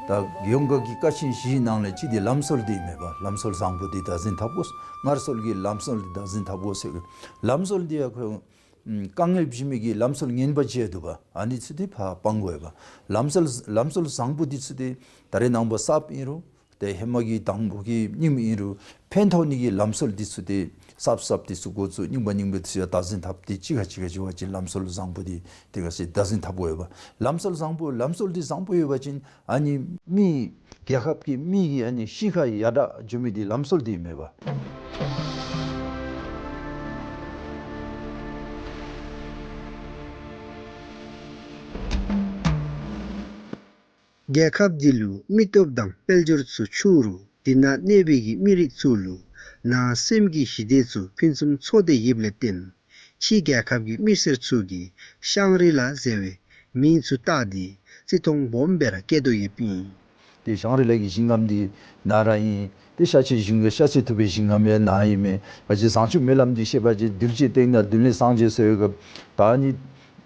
ད་ཡོངས་གྲགས་ཀྱི་ཀ་ཆེན་བཞིའི་ནང་ལས་གཅིག་འདི་ལམ་སྲོལ་འདི་ཨིན་མས་པ། ལམ་སྲོལ་བཟང་པོ་འདི་བདག་འཛིན་འཐབ་དགོ། སྔར་སྲོལ་གྱི་ལམ་སྲོལ་འདི་བདག་འཛིན་འཐབ་དགོ་ཟེར། ལམ་སྲོལ་འདི་ཡང་ཁོ་དཀའ་ངལ་བྱུང་མི་གི་ལམ་སྲོལ་ངན་པ་ཅིག་འདུག་པ། ཨ་ནི་ཚུ་འདི་ཕར་སྤང་དགོ་པ། ལམ་སྲོལ་ལམ་སྲོལ་བཟང་པོ་འདི་ཚུ་འདི་ད་རེས་ནངས་པ་གསརཔ་ཨིན་རུང་ཏེ་ཧེ་མ་གི་དང་པོ་གི་རྙིངམ་ཨིན་རུང་ཕན་ཐོགས་ནི་གི་ལམ་སྲོལ་འདི་ཚུ་འདི་གསརཔ་གསརཔ་འདི་ཚུ་འགོ་བཙུགས་རྙིངམ་རྙིངམ་འདི་ཚུ་ཡང་བདག་འཛིན་འཐབ་སྟེ་གཅིག་ཁར་གཅིག་ཁར་འགྱོ་བ་ཅིན་ལམ་སྲོལ་བཟང་པོ་འདི་ཏེ་ག་ཅི་བདག་འཛིན་འཐབ་དགོ་པ། ལམ་སྲོལ་བཟང་པོ་ལམ་སྲོལ་འདི་བཟང་པོ་ཡོད་པ་ཅིན་ཨ་ནི་མི་རྒྱལ་ཁབ་ཀྱི་མི་གི་ཨ་ནི་གཤིས་ཀ་ཡར་དྲག་འགྱོ་མི་འདི་ལམ་སྲོལ་འདི་ཨིན་མས་པ། རྒྱལ་ཁབ་འདི་ལུ་མི་སྟོབས་དང་དཔལ་འབྱོར་ཚུ་ཆུང་རུང་འདི་ནང་གནས་པའི་གི་མི་རིགས་ཚུ་ལུ་ནང་སེམས་ཀྱི་ཞི་བདེ་ཚུ་ཕུན་སུམ་ཚོགས་ཏེ་ཡོདཔ་ལས་བརྟེན་ཕྱི་རྒྱལ་ཁབ་ཀྱི་མི་སེར་ཚུ་གིས་ཤང་རི་ལ་ཟེར་བའི་མིང་ཚུ་བཏགས་ཏེ་བརྩི་མཐོང་སྦོམ་སྦེ་ར་བསྐྱེད་དོ་ཡོདཔ་ཨིན། ཏེ་ཤང་རི་ལ་གི་ཞིང་ཁམས་འདི་ནཱ་ར་ཨིན། ཏེ་ཤ་ཆེ་ཞིང་ཤ་ཆེ་ཐུབ་པའི་ཞིང་ཁམས་ཡང་ནཱ་ཨིན་མས། ང་བཅས་བཟང་སྤྱོད་སྨོན་ལམ་འདི་བཤད་པ་ཅིན་གདུལ་བྱའི་སྟེང་ན་གདོན་ལས་སངས་རྒྱས་ཟེར་བའི་སྐབས་ད་ཨ་ནི་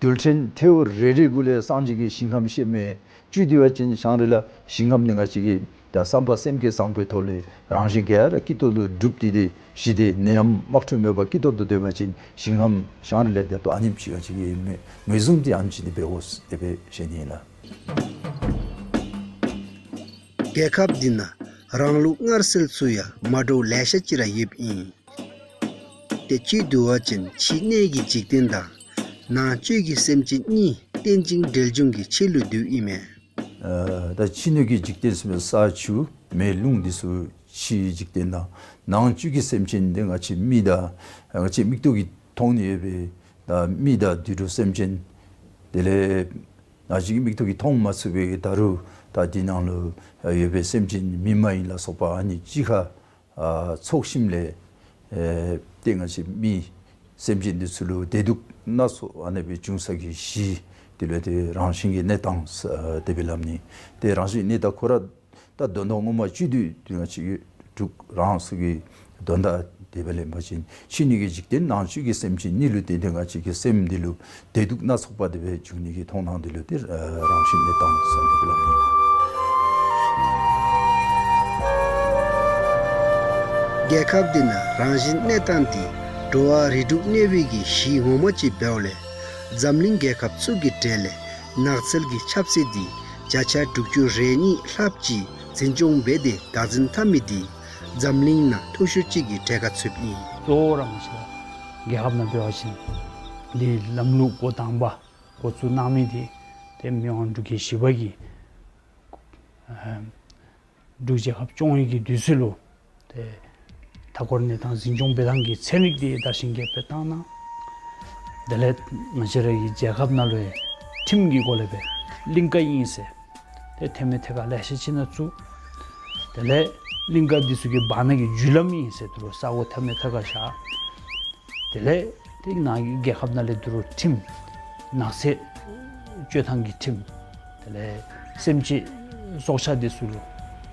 རྡུལ་ཕྲན་ཐལཝ་རེ་རེ་གུ་ལས་སངས་རྒྱས་ཀྱི་ཞིང་ཁམས་བཤདཔ་མས། བཅུད་བསྡུ་བ་ཅིན་ཤང་རི་ལ་ཞིང་ཁམས་ནི་ང་བཅས་ཀྱི་ད་བསམ་པ་སེམས་བསྐྱེད་བཟང་པོའི་ཐོག་ལས་རང་བཞིན་གྱིས་ར་སྐྱིད་ཏོང་ཏོ་སྒྲུབ་སྟེ་ཏེ་ཞི་བདེ་ནད་ཡམས་དམག་འཁྲུག་མེད་པར་སྐྱིད་ཏོང་ཏོ་སྡོད་པ་ཅིན་ཞིང་ཁམས་ཤང་རི་ལ་དེ་ལྟོ་ཨ་ནེམ་ཅིག་ང་བཅས་ཀྱི་ངོས་ངོས་བཟུང་འདི་ཨ་ནེམ་ཅིག་འདི་འབད་དགོ་ཟེར་དེ་སྦེ་ཞུ་ནི་ཨིན་ལགས། རྒྱལ་ཁབ་འདི་ནང་རང་ལུགས་སྔར་སྲོལ་ཚུ་ཡང་མ་འདྲཝ་ལེ་ཤ་ཅིག་ར་ཡོདཔ་ཨིན། ཏེ་བཅུད་བསྡུ་བ་ཅིན་ཕྱི་སྣོད་ཀྱི་འཇིག་རྟེན་དང་ནང་བཅུད་ཀྱི་སེམས་ཅན་གཉིས་རྟེན་ཅིང་འབྲེལ་འབྱུང་གི་ཆོས་ལུགས་འདུ་ཨིན་མས། ཨ་ད་ཕྱི་སྣོད་ཀྱི་འཇིག་རྟེན་ཟེར་བའི་ས་ཆུ་མེ་རླུང་འདི་ཚུ་ཕྱིའི་འཇིག་རྟེན་དང་ནང་བཅུད་ཀྱི་སེམས་ཅན་འདི་ང་བཅས་མི་དང་ང་བཅས་མིག་ཏོ་གིས་མཐོང་ནི་ཡོད་པའི་ད་མི་དང་དུད་འགྲོ་སེམས་ཅན་དེ་ལས་ང་བཅས་ཀྱི་མིག་ཏོ་གིས་མཐོང་མ་ཚུགས་པའི་ད་རུང་ད་འདི་ནང་ལུ་ཡོད་པའི་སེམས་ཅན་མི་མ་ཡིན་ལ་སོགས་པ་ཨ་ནི་གཅིག་ཁར་ཨ་ཚོགས་ཞིནམ་ལས་ཨེ་ཏེ་ང་བཅས་མི་སེམས་ཅན་འདི་ཚུ་ལུ་བདེ་སྡུག་སྣ་ཚོགས་ཨ་ནེ་སྦེ་འབྱུང་ས་གི་གཞི་འདི་ལུ་ཏེ་རང་བཞིན་གྱི་གནས་སྟངས་ཨ་དེ་སྦེ་སླབ་ནི། ཏེ་རང་བཞིན་གནས་སྟངས་ཁོ་ར་ད་དོན་དག་ངོ་མ་བཅུད་བསྡུ་ཏེ་ང་བཅས་ཀྱི་འབྲུག་རང་སོ་གི་དོན་དག་དེ་སྦེ་ལེན་པ་ཅིན་ཕྱི་སྣོད་ཀྱི་འཇིག་རྟེན་ནང་བཅུད་ཀྱི་སེམས་ཅན་གཉིས་ལུ་བརྟེན་ཏེ་ང་བཅས་ཀྱི་སེམས་འདི་ལུ་བདེ་སྡུག་སྣ་ཚོགས་པ་དེ་སྦེ་འབྱུང་ནི་གི་མཐོང་སྣང་འདི་ལུ་ཏེ་ཨ་རང་བཞིན་གནས་སྟངས་ཟེར་དེ་སྦེ་སླབ་ནི། རྒྱལ་ཁབ་འདི་ནང་རང་བཞིན་གནས་སྟངས་འདི་འགྲོ་བ་རིགས་དྲུག་གནས་པའི་གི་གཞི་ངོ་མ་ཅིག་འབདཝ་ལས། འཛམ་གླིང་རྒྱལ་ཁབ་ཚུ་གི་གྲས་ལས་ནགས་ཚལ་གྱི་ཁྱབ་ཚད་འདི་བརྒྱ་ཆ་དྲུག་ཅུ་རེ་གཉིས་ལྷགཔ་ཅིག་འཛིན་སྐྱོང་འབད་དེ་བདག་འཛིན་འཐབ་མི་འདི་འཛམ་གླིང་ནང་མཐོ་ཤོས་ཅིག་གི་གྲས་ཁར་ཚུདཔ་ཨིན། གཙོ་བོ་ར་ང་བཅས་རྒྱལ་ཁབ་ནང་འབད་བ་ཅིན་འདི་ལམ་ལུགས་འགོ་དང་པ་འགོ་བཙུགས་གནང་མི་འདི་ཏེ་མི་དབང་འབྲུག་རྒྱལ་བཞི་པ་གིས་ཨ་འབྲུག་རྒྱལ་ཁབ་སྐྱོང་བའི་གི་དུས་ཚོད་ལུ་ཏེ་མཐའ་འཁོར་གནས་སྟངས་འཛིན་སྐྱོང་འབད་ཐངས་ཀྱི་ཚན་རིག་འདི་དར་ཞིང་རྒྱས་པར་བཏང་གནང་། དེ་ལས་ང་བཅས་རའི་རྒྱལ་ཁབ་ནང་ལུ་ཡང་ཁྲིམས་ཀྱི་སྒོ་ལས་སྦེ་གླིང་ཀ་ཨིན་ཟེར་ཏེ་ཐད་མི་ཐད་ཁར་ལེ་ཤ་ཅིག་ནང་བཙུགས། དེ་ལས་གླིང་ཀ་འདི་ཚུ་གི་བར་ན་གི་རྒྱུ་ལམ་ཨིན་ཟེར་དེ་ལུ་ས་སྒོ་ཐད་མི་ཐད་ཁར་བཞག། དེ་ལས་ཏེ་ནཱ་གི་རྒྱལ་ཁབ་ནང་ལས་དེ་ལུ་ཁྲིམས་ནགས་ཚལ་སྤྱོད་ཐངས་ཀྱི་ཁྲིམས། དེ་ལས་སེམས་ཅན་སྲོག་ཆགས་འདི་ཚུ་ལུ་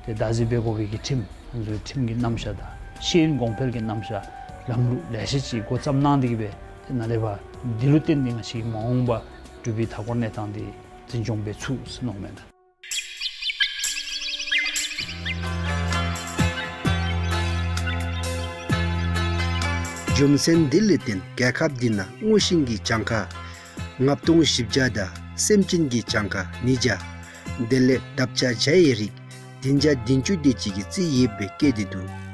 ཏེ་བདག་འཛིན་འབད་དགོ་པའི་གི་ཁྲིམས། ང་བཅས་ཁྲིམས་ཀྱི་རྣམ་གཞག་དང་ཤེས་ཡོན་གོང་འཕེལ་གྱི་རྣམ་གཞག་ལམ་ལུགས་ལེ་ཤ་ཅིག་འགོ་བརྩམས་གནང་སྟེ་གི་སྦེ་ཏེ་ནཱ་ལས་ཕར་འདི་ལུ་བརྟེན་ཏེ་ང་བཅས་ཀྱི་མ་འོངས་པ་འབྲུག་པའི་མཐའ་འཁོར་གནས་སྟངས་འདི་འཛིན་སྐྱོང་འབད་ཚུགས་ཟེར་མནོཝ་མས་ད། རྒྱུ་མཚན་འདི་ལས་བརྟེན་རྒྱལ་ཁབ་འདི་ནང་སྔོ་ཤིང་གི་གྱངས་ཁ་ལྔ་སྟོང་བཞི་བརྒྱ་དང་སེམས་ཅན་གྱི་གྱངས་ཁ་ཉིས་བརྒྱ། དེ་ལས་འདབ་ཆགས་བྱ་ཡི་རིགས་བདུན་བརྒྱ་བདུན་ཅུ་དེ་ཅིག་གི་རྩིས་ཡོདཔ་སྦེ་བཀོད་དེ་འདུག།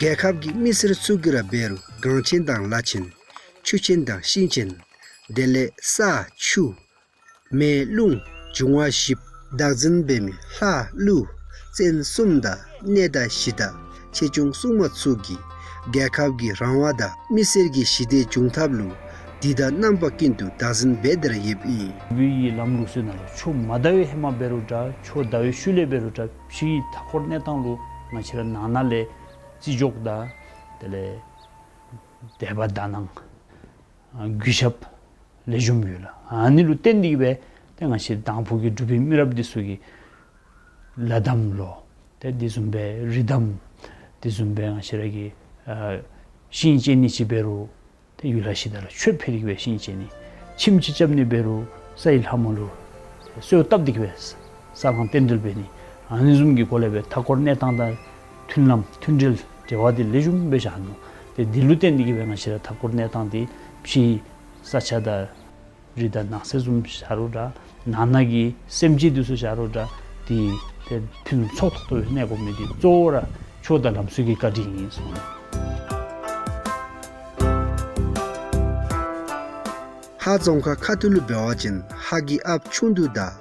རྒྱལ་ཁབ་ཀྱི་མི་སེར་ཚུ་གིས་ར་འབད་རུང་གངས་ཅན་དང་ལ་ཆེན། ཆུ་ཆེན་དང་ཤིང་ཆེན། དེ་ལས་ས་ཆུ་མེ་རླུང་འབྱུང་བ་བཞིཔ་བདག་འཛིན་འབད་མི་ལྷ་ཀླུ་བཙན་གསུམ་དང་གནས་བདག་གཞི་བདག་ཆེ་ཆུང་སྲུང་མ་ཚུ་གིས་རྒྱལ་ཁབ་ཀྱི་རང་དབང་དང་མི་སེར་གྱི་ཞི་བདེ་འབྱུང་ཐབས་ལུ་དུས་དང་རྣམ་པ་ཀུན་ཏུ་བདག་འཛིན་འབད་དེ་ར་ཡོདཔ་ཨིན། བོད་ཀྱི་ལམ་ལུགས་ཚུ་ནང་ལུ་ཆུ་མ་ཟླ་བའི་ཧེ་མ་འབད་རུང་འདྲ་ཆུ་ཟླ་བའི་ཤུལ་ལས་འབད་རུང་འདྲ་ཕྱིའི་མཐའ་འཁོར་གནས་སྟངས་ལུ་ང་བཅས་ར་ནང་ན་ལས་བརྩི་འཇོག་དང་དེ་ལས་དད་པ་དག་སྣང་ཨ་གུས་ཞབས་ལེགས་ཤོམ་ཡོད་ལགས། ཨ་ནི་ལུ་བརྟེན་ཏེ་གི་སྦེ་ཏེ་ང་བཅས་དང་ཕུ་གི་འབྲུག་པའི་མི་རབས་འདི་ཚུ་གིས་ལ་དམ་ལོ་ཏེ་དེ་བཟུམ་སྦེ་རི་དམ་དེ་བཟུམ་སྦེ་ང་བཅས་ར་གིས་ཨ་ཤིང་བཅད་ནི་ཅིག་འབད་རུང་ཏེ་ཡུལ་ལྷ་གཞི་བདག་ལུ་མཆོད་ཕུལ་ཏེ་གི་སྦེ་ཤིང་བཅད་ནི། ཁྱིམ་ཅིག་རྐྱབ་ནི་འབད་རུང་ས་ཡི་ལྷ་མོ་ལུ་གསོལཝ་བཏབ་སྟེ་གི་སྦེ་ས་བསླང་རྟེན་འབྲེལ་འབད་ནི། ཨ་ནི་བཟུམ་གྱི་སྒོ་ལས་སྦེ་མཐའ་འཁོར་གནས་སྟངས་དང་མཐུན་ལམ་མཐུན་འབྲེལ་འབྲེལ་བ་འདི་ལེགས་ཤོམ་སྦེ་བཞག་ནུག། ཏེ་འདི་ལུ་བརྟེན་ཏེ་གི་སྦེ་ང་བཅས་ར་མཐའ་འཁོར་གནས་སྟངས་འདི་ཕྱིའི་ས་ཆ་དང་རི་དང་ནགས་ཚལ་བཟུམ་བཞག་རུང་འདྲ་ནང་ན་གི་སེམས་ཅན་འདི་ཚུ་བཞག་རུང་འདྲ་འདི་ཏེ་ཕུན་སུམ་ཚོགས་ཏོག་ཏོ་སྦེ་གནས་དགོ་མི་འདི་གཙོ་བོ་ར་ཆོས་དང་ལམ་སྲོལ་གྱི་བཀའ་དྲིན་ཨིན་གསུངས། ཧཱ་རྫོང་ཁག་ཁ་ཐུག་ལུ་འབད་བ་ཅིན་ཧཱ་གི་ཨཔ་ཆུང་དུ་དང་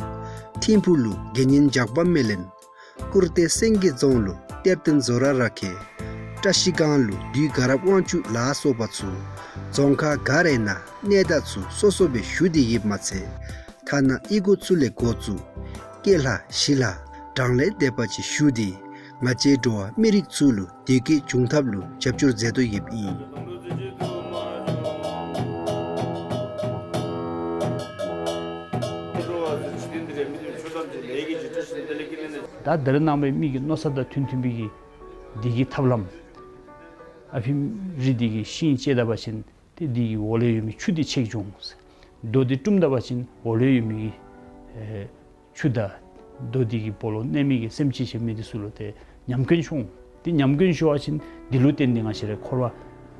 ཐིམ་ཕུ་ལུ་དགེ་བསྙེན་ཇག་པ་མེ་ལེན། ཀུར་ཏེ་སེང་གེ་རྫོང་ལུ་གཏེར་སྟོན་ཛོ་ར་ར་ཁེ། བཀྲ་ཤིས་སྒང་ལུ་བདུད་དགའ་རབ་དབང་ཕྱུག་ལ་སོགས་པ་ཚུ་རྫོང་ཁག་ག་རའི་ནང་གནས་བདག་ཚུ་སོ་སོ་སྦེ་བཞུགས་ཏེ་ཡོདཔ་མ་ཚད་ཐ་ན་གཡུས་སྒོ་ཚུ་ལས་འགོ་བཙུགས་སྐྱེས་ལྷ་ཞི་ལྷ་བགྲང་ལས་སྡེ་པ་ཅིག་བཞུགས་ཏེ་ང་བཅས་འགྲོ་བ་མི་རིགས་ཚུ་ལུ་བདེ་སྐྱིད་འབྱུང་ཐབས་ལུ་རྒྱབ་སྐྱོར་མཛད་དོ་ཡོདཔ་ཨིན། ད་ད་རེས་ནངས་པའི་མི་གི་མནོ་བསམ་དང་མཐུན་མཐུན་པའི་གི་འདི་གི་ཐབས་ལམ་ཨ་ཕི་རི་འདི་གི་ཤིང་བཅད་ད་པ་ཅིན་ཏེ་འདི་གི་འོག་ལས་ཡོད་མི་ཆུ་འདི་ཆད་འགྱོ་འོང་། རྡོ་འདི་བཀྲུམ་ད་པ་ཅིན་འོག་ལས་ཡོད་མི་གི་ཨེ་ཆུ་དང་རྡོ་འདི་གི་སྦོ་ལོགས་གནས་མི་གི་སེམས་ཅན་ཆ་མེད་འདི་ཚུ་ལུ་ཏེ་ཉམས་སྐྱོན་འབྱུང་། ཏེ་ཉམས་སྐྱོན་འབྱུང་བ་ཅིན་འདི་ལུ་བརྟེན་ཏེ་ང་བཅས་རའི་འཁོར་བ་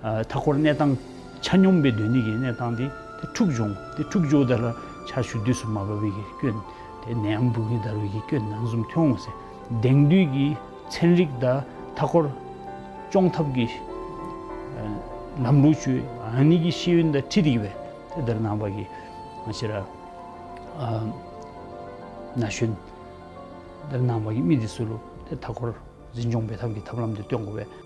ཨ་མཐའ་འཁོར་གནས་སྟངས་ཆ་སྙོམས་སྦེ་སྡོད་ནི་གི་གནས་སྟངས་འདི་ཏེ་འཁྲུགས་འགྱོ་འོང་། ཏེ་འཁྲུགས་འགྱོཝ་ད་ལུ་ཆར་ཆུ་དུས་སུ་མ་འབབ་པའི་གི་སྐྱོན་ཏེ་ནད་ཡམས་འབུ་མེ་འདར་བའི་གི་སྐྱོན་ཨ་ནི་བཟུམ་ཐོན་འོང་ཟེར། དེང་དུས་ཀྱི་ཚན་རིག་དང་མཐའ་འཁོར་སྐྱོང་ཐབས་ཀྱི་ཨ་ལམ་ལུགས་ཚུ་ཨ་ནི་གི་ཤེས་ཡོན་དང་འཁྲིལ་ཏེ་གི་སྦེ་ཏེ་ད་རེས་ནངས་པ་གི་ང་བཅས་ར་ཨ་ན་གཞོན་ད་རེས་ནངས་པ་གི་མི་འདི་ཚུ་ལུ་ཏེ་མཐའ་འཁོར་འཛིན་སྐྱོང་འབད་ཐངས་ཀྱི་ཐབས་ལམ་འདི་སྟོན་དགོ་པས།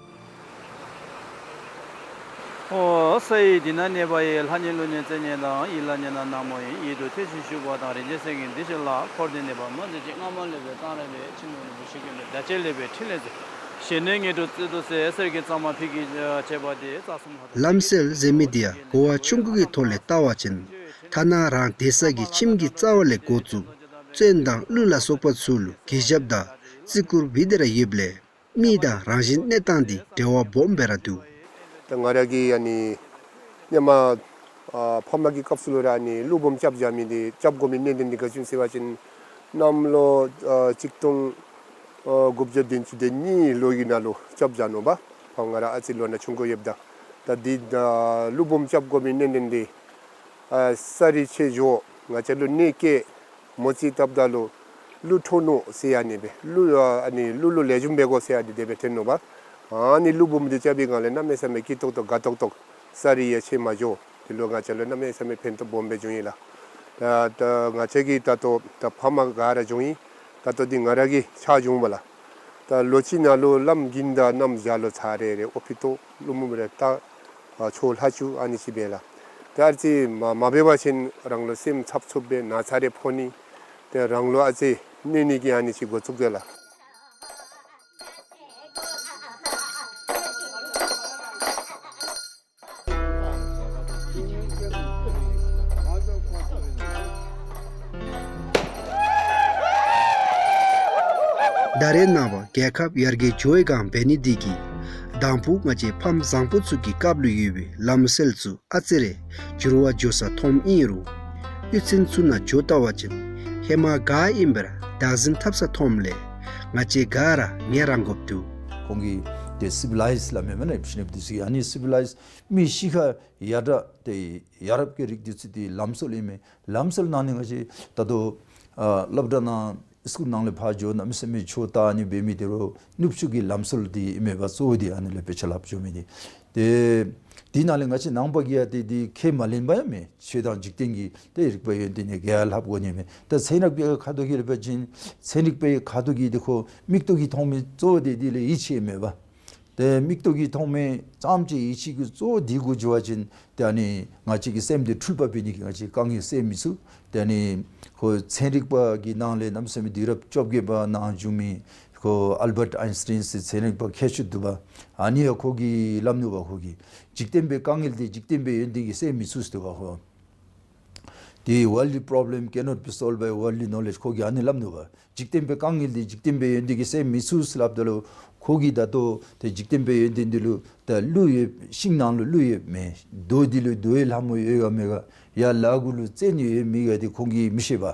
ཨོ། ས་ཡི་དེ་ན་གནས་པ་ཡི། ལྷ་ཉིད་ཀླུ་ཉིད་བཙན་ཉིད་དང་། ཡི་ལ་ཉན་ན་ནག་མོ་ཡི། ཡིད་དུ་ཐོས་ཤིང་ཞུགས་པ་དང་། རིན་ཆེན་སེང་གེ་འདི་ཞིག་ལ། འཁོར་འདས་ནད་པ་མ་མཛད་ཅིག། སྔ་མ་ལས་འབད་གཙང་རིས་མེད། ཕྱི་མ་ལུ་མུ་བཞི་སྐྱོན་མེད། བརྡ་བཅས་ལས་འབད་ཕྲིན་ལས་མཛད། ཞི་གནས་ངེས་འགྲོ་སྩལ་དུ་གསོལ། གསེར་གྱི་གཙང་མ་ཕུད་ཀྱིས་བྱས་པ་དེ། རྩ་གསུམ་ལྷ་དང་ལམ་སྲོལ་ཟེར་མི་འདི་ཡང་གོ་བ་ཆུང་ཀུ་གི་ཐོག་ལས་བལྟ་བ་ཅིན་ཐ་ན་རང་སྡོད་ས་གི་ཁྱིམ་གྱི་རྩ་བ་ལས་འགོ་བཙུགས་བཙན་དང་ཀླུ་ལ་སོགས་པ་ཚུ་ལུ་གུས་ཞབས་དང་བརྩི་བཀུར་འབད་དེ་ར་ཡོདཔ་ལས་མི་དང་རང་བཞིན་གནས་སྟངས་འདི་འབྲེལ་བ་སྦོམ་སྦེ་ར་འདུག། ད་ང་ར་གིས་ཨ་ནི་སྔོན་མ་ཨ་ཕམ་གི་སྐབས་སུ་ལུ་ར་ཨ་ནི་ཀླུ་འབུམ་རྐྱབ་བཞག་མི་འདི་རྐྱབ་དགོ་མི་གནད་དོན་འདི་ག་ཅི་ཨིན་ཟེར་བ་ཅིན་ གནམ་ལོ་ཨ་གཅིག་སྟོང་ཨ་དགུ་བརྒྱ་བདུན་ཅུ་དོན་གཉིས་ལོ་གི་ནང་ལུ་རྐྱབ་བཞག་ནུག་པ། ཕར་ང་ར་ཨ་ཙི་ལོ་ན་ཆུང་ཀུ་ཡོདཔ་ད། ད་འདི་ཨ་ཀླུ་འབུམ་རྐྱབ་དགོ་མི་གནད་དོན་འདི་ཨ་ས་རི་ཆེ་འགྱོ་ང་བཅས་ལུ་གནོད་བཀལ་མོ་རྩིས་བཏབ་ད་ལུ་ཀླུ་འཕྲོག་ནུག་ཟེར་ཨ་ནི་སྦེ་ཀླུ་ཨ་ཨ་ནི་ཀླུ་ལུ་ལེགས་ཤོམ་འབད་དགོ་ཟེར་ཨ་ནི་དེ་སྦེ་ཐོན་ནུག་པ། ཨ་ནི་ཀླུ་འབུམ་འདི་རྐྱབ་པའི་སྒང་ལས་གནམ་མེད་ས་མེད་སྐྱིད་ཏོག་ཏོ་དགའ་ཏོག་ཏོ། ས་རི་ཡང་ཆེ་མ་འགྱོ། དེ་ལུ་ང་བཅས་ལུ་གནམ་མེད་ས་མེད་ཕན་ཐོགས་སྦོམ་སྦེ་བྱུང་ཡི་ལགས། ད་ད་ང་བཅས་ཀྱིས་ད་ལྟོ་ད་ཕ་མ་ག་ར་བྱུང་ཡི། ད་ལྟོ་འདི་ང་ར་གིས་ཆ་བྱུང་པ་ལགས། ད་ལོ་གཅིག་ནང་ལུ་བླམ་གིན་དང་གནམ་བྱཱར་ལུ་ཚར་རེ་རེ་ཨོ་ཕི་ཏོ་ཀླུ་འབུམ་རེ་ད་ཨ་ཆོས་ལྷག་བཅུག་ཨ་ནི་ཅིག་འབད་ལགས། ད་ཨ་ཙི་མ་མ་འབད་བ་ཅིན་རང་ལུ་སེམས་འཚབ་འཚུབ་སྦེ་ན་ཚ་རེ་ཕོག་ནི། ཏེ་རང་ལུ་ཨ་ཙི་གནོད་ནི་གི་ཨ་ནི་ཅིག་འགོ་བཙུགས་དེས་ལགས། ད་རེས་ནངས་པ་རྒྱལ་ཁབ་ཡར་རྒྱས་འགྱོ་བའི་སྒང་འབད་ནི་འདི་གིས་དང་ཕུ་ང་བཅས་ཕམ་བཟང་པོ་ཚུ་གི་སྐབས་ལུ་ཡོད་པའི་ལམ་སྲོལ་ཚུ་ཨ་ཙི་རེ་འགྱུར་བ་འགྱོ་ས་མཐོངམ་ཨིན་རུང་གཡུས་ཚན་ཚུ་ནང་འགྱོ་བལྟ་བ་ཅིན་ཧེ་མ་ག་ཨིནམ་སྦེ་ར་བདག་འཛིན་འཐབ་ས་མཐོངམ་ལས་ང་བཅས་ག་ར་ངལ་རངས་དགོཔ་འདུག། ཁོང་གིས་ཏེ་སི་བི་ལའིཛ་སླབ་མས་མེན་ན། ཨ་ནི་སི་བི་ལའིཛ་མི་ཤི་ཁ་ཡར་དྲག་ཏེ་ཡ་རབས་ཀྱི་རིགས་འདི་ཚུ་འདི་ལམ་སྲོལ་ཨིན་མས། ལམ་སྲོལ་ནང་ནི་ང་བཅས་ད་ལྟོ་ཨ་སློབ་གྲྭ་ནང་སི་ཀུལ་ནང་ལས་ཕར་འགྱོ་གནམ་མེད་ས་མེད་ཆོས་ལྟ་ཨ་ནི་འབད་མི་འདི་རུང་ནུབ་ཕྱོགས་ཀྱི་ལམ་སྲོལ་འདི་ཨིན་མས་པ། གཙོ་བོ་འདི་ཨ་ནི་ལས་དཔེ་ཆ་ལྷབ་འགྱོ་མི་འདི། ཏེ་འདི་ནང་ལས་ང་བཅས་ནང་པ་གིས་ཡང་ཏེ་འདི་ཁས་མ་ལེན་པ་ཡང་མེད། ཆོས་དང་འཇིག་རྟེན་གྱི་ཏེ་རིག་པ་ཡོན་ཏན་ནི་ག་ཡང་ལྷབ་དགོ་ནི་མེད། ད་ཚན་རིག་པའི་ཁ་ཐུག་གི་ལས་འབད་བ་ཅིན་ཚན་རིག་པའི་ཁ་ཐུག་གི་འདི་ཁོ་མིག་ཏོ་གིས་མཐོང་མི་གཙོ་བོ་འདི་འདི་ལུ་ཡིད་ཆེས་མེད་པ། ཏེ་མིག་ཏོ་གིས་མཐོང་མི་ཙམ་ཅིག་ཡིད་ཆེས་ཀྱི་གཙོ་བོ་འདི་གུ་འགྱོ་བ་ཅིན་ཏེ་ཨ་ནི་ང་བཅས་ཀྱི་སེམས་འདི་འཁྲུལ་པ་འབད་ནི་གི་ང་བཅས་དཀའ་ངལ་སེལ་མི་ཚུགས། ཏེ་ཨ་ནི་ཁོ་ཚན་རིག་པ་གི་ནང་ལས་གནམ་མེད་ས་མེད་དུས་རབས་བཅོ་བརྒྱད་པ་ནང་བྱུང་མི་ཁོ་ཨལ་བཊ་ཨའིན་སི་ཊེན་ཟེར་ཚན་རིག་པ་མཁས་མཆོག་འདུག་པ། ཨ་ནི་ཡང་ཁོ་གིས་སླབ་ནུག་པ། ཁོ་གིས་འཇིག་རྟེན་པའི་དཀའ་ངལ་འདི་འཇིག་རྟེན་པའི་ཡོན་ཏན་གྱིས་སེལ་མི་ཚུགས་ཟེར་འདུག་པ། ཁོ་The worldly problem cannot be solved by worldly knowledge. ཁོ་གིས་ཨ་ནི་སླབ་ནུག་པ། འཇིག་རྟེན་པའི་དཀའ་ངལ་འདི་འཇིག་རྟེན་པའི་ཡོན་ཏན་གྱིས་སེལ་མི་ཚུགས་ཟེར་སླབ་ད་ལུ་ཁོ་གིས་ད་ལྟོ་ཏེ་འཇིག་རྟེན་པའི་ཡོན་ཏན་འདི་ལུ་ད་ཀླུ་ཡོད་ཤིང་ནང་ལུ་ཀླུ་ཡོད་མེད། རྡོ་འདི་ལུ་རྡོའི་ལྷ་མོ་ཡོད་ག་མེད་ག། ཡར་ལ་གུ་ལུ་བཙན་ཡོད་མེད་ག་འདི་ཁོང་གིས་མི་ཤེས་པ།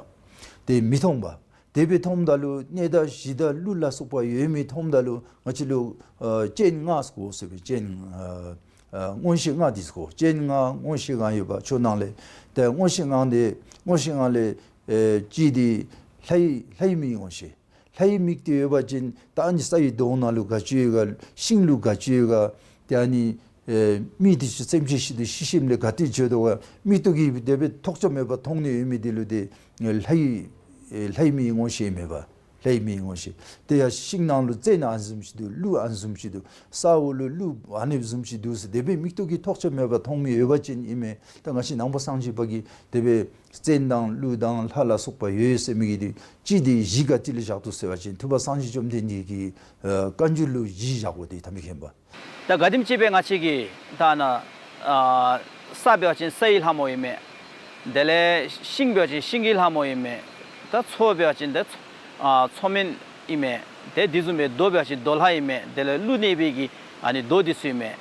ཏེ་མི་མཐོང་པ། དེ་སྦེ་མཐོངམ་ད་ལུ་གནས་བདག་གཞི་བདག་ཀླུ་ལ་སོགས་པ་ཡོད་མི་མཐོངམ་ད་ལུ་ང་བཅས་ལུ་ཨ་སྤྱན་ལྔ་ཟེར་གོ་ཟེར་བའི་སྤྱན་ཨ་ཨ་མངོན་ཤེས་ལྔ་འདི་ཟེར་གོ། སྤྱན་ལྔ་མངོན་ཤེས་ལྔ་ཡོད་པ་ཆོས་ནང་ལས། ཏེ་མངོན་ཤེས་ལྔ་འདི་མངོན་ཤེས་ལྔ་ལས་ཨེ་གཅིག་འདི་ལྷའི་ལྷའི་མིག་མངོན་ཤེས། ལྷའི་མིག་འདི་ཡོད་པ་ཅིན་ད་ཨ་ནི་ས་ཡི་དོང་ནང་ལུ་ག་ཅི་ཡོད་ག། ཤིང་ལུ་ག་ཅི་ཡོད་ག། ཏེ་ཨ་ནི་ཨེ་མི་འདི་ཚུ་སེམས་ཅན་ཤི་དོ་ཤི་ཞིནམ་ལས་ག་ཏེ་འགྱོ་དོ་ག། མིག་ཏོ་གིས་དེ་སྦེ་ཐོགས་ཆགས་མེད་པར་མཐོང་ནི་ཡོད་མི་འདི་ལུ་ཏེ་ལྷའི་ཨེ་ལྷའི་མིག་མངོན་ཤེས་མེད་པ། ལྷའི་མིག་མངོན་ཤེས། ཏེ་ཡར་ཤིང་ནང་ལུ་བཙན་ཨ་ནི་བཟུམ་ཅིག་འདུག། ཀླུ་ཨ་ནི་བཟུམ་ཅིག་འདུག། ས་འོག་ལུ་ཀླུ་ཨ་ནི་བཟུམ་ཅིག་འདུག་ཟེར་དེ་སྦེ་མིག་ཏོ་གིས་ཐོགས་ཆགས་མེད་པར་མཐོང་མི་ཡོད་པ་ཅིན་ཨིན་མས། ད་ང་བཅས་ནང་པ་སངས་རྒྱས་པ་གིས་དེ་སྦེ་བཙན་དང་ཀླུ་དང་ལྷ་ལ་སོགས་པ་ཡོད་ཟེར་མི་གི་འདི་གཅིག་འདི་གཞི་ག་ཏེ་ལུ་བཞག་འདུག་ཟེར་བ་ཅིན་ཐུབ་པ་སངས་རྒྱས་བཅོམ་ལྡན་འདས་ཀྱི་ཨ་བཀའ་འགྱུར་ལུ་གཞི་བཞག་དགོ། ཏེ་ཐ་མི་མཁྱེན་པ། ད་ག་དེམ་ཅིག་སྦེ་ང་བཅས་ཀྱི་ད་ནཱ་ཨ་ས་འབད་བ་ཅིན་སའི་ལྷ་མོ་ཨིན་མས། དེ་ལས་ཤིང་འབད་བ་ཅིན་ཤིང་གི་ལྷ་མོ་ཨིན་མས། ད་མཚོ་འབད་བ་ཅིན་ད་མཚོ་ཨ་མཚོ་སྨན་ཨིན་མས། ཏེ་དེ་བཟུམ་སྦེ་རྡོ་འབད་བ་ཅིན་རྡོ་ལྷ་ཨིན་མས། དེ་ལས་ཀླུ་གནས་པའི་གི་ཨ་ནི་རྡོ་འདི་ཚུ་ཨིན་མས།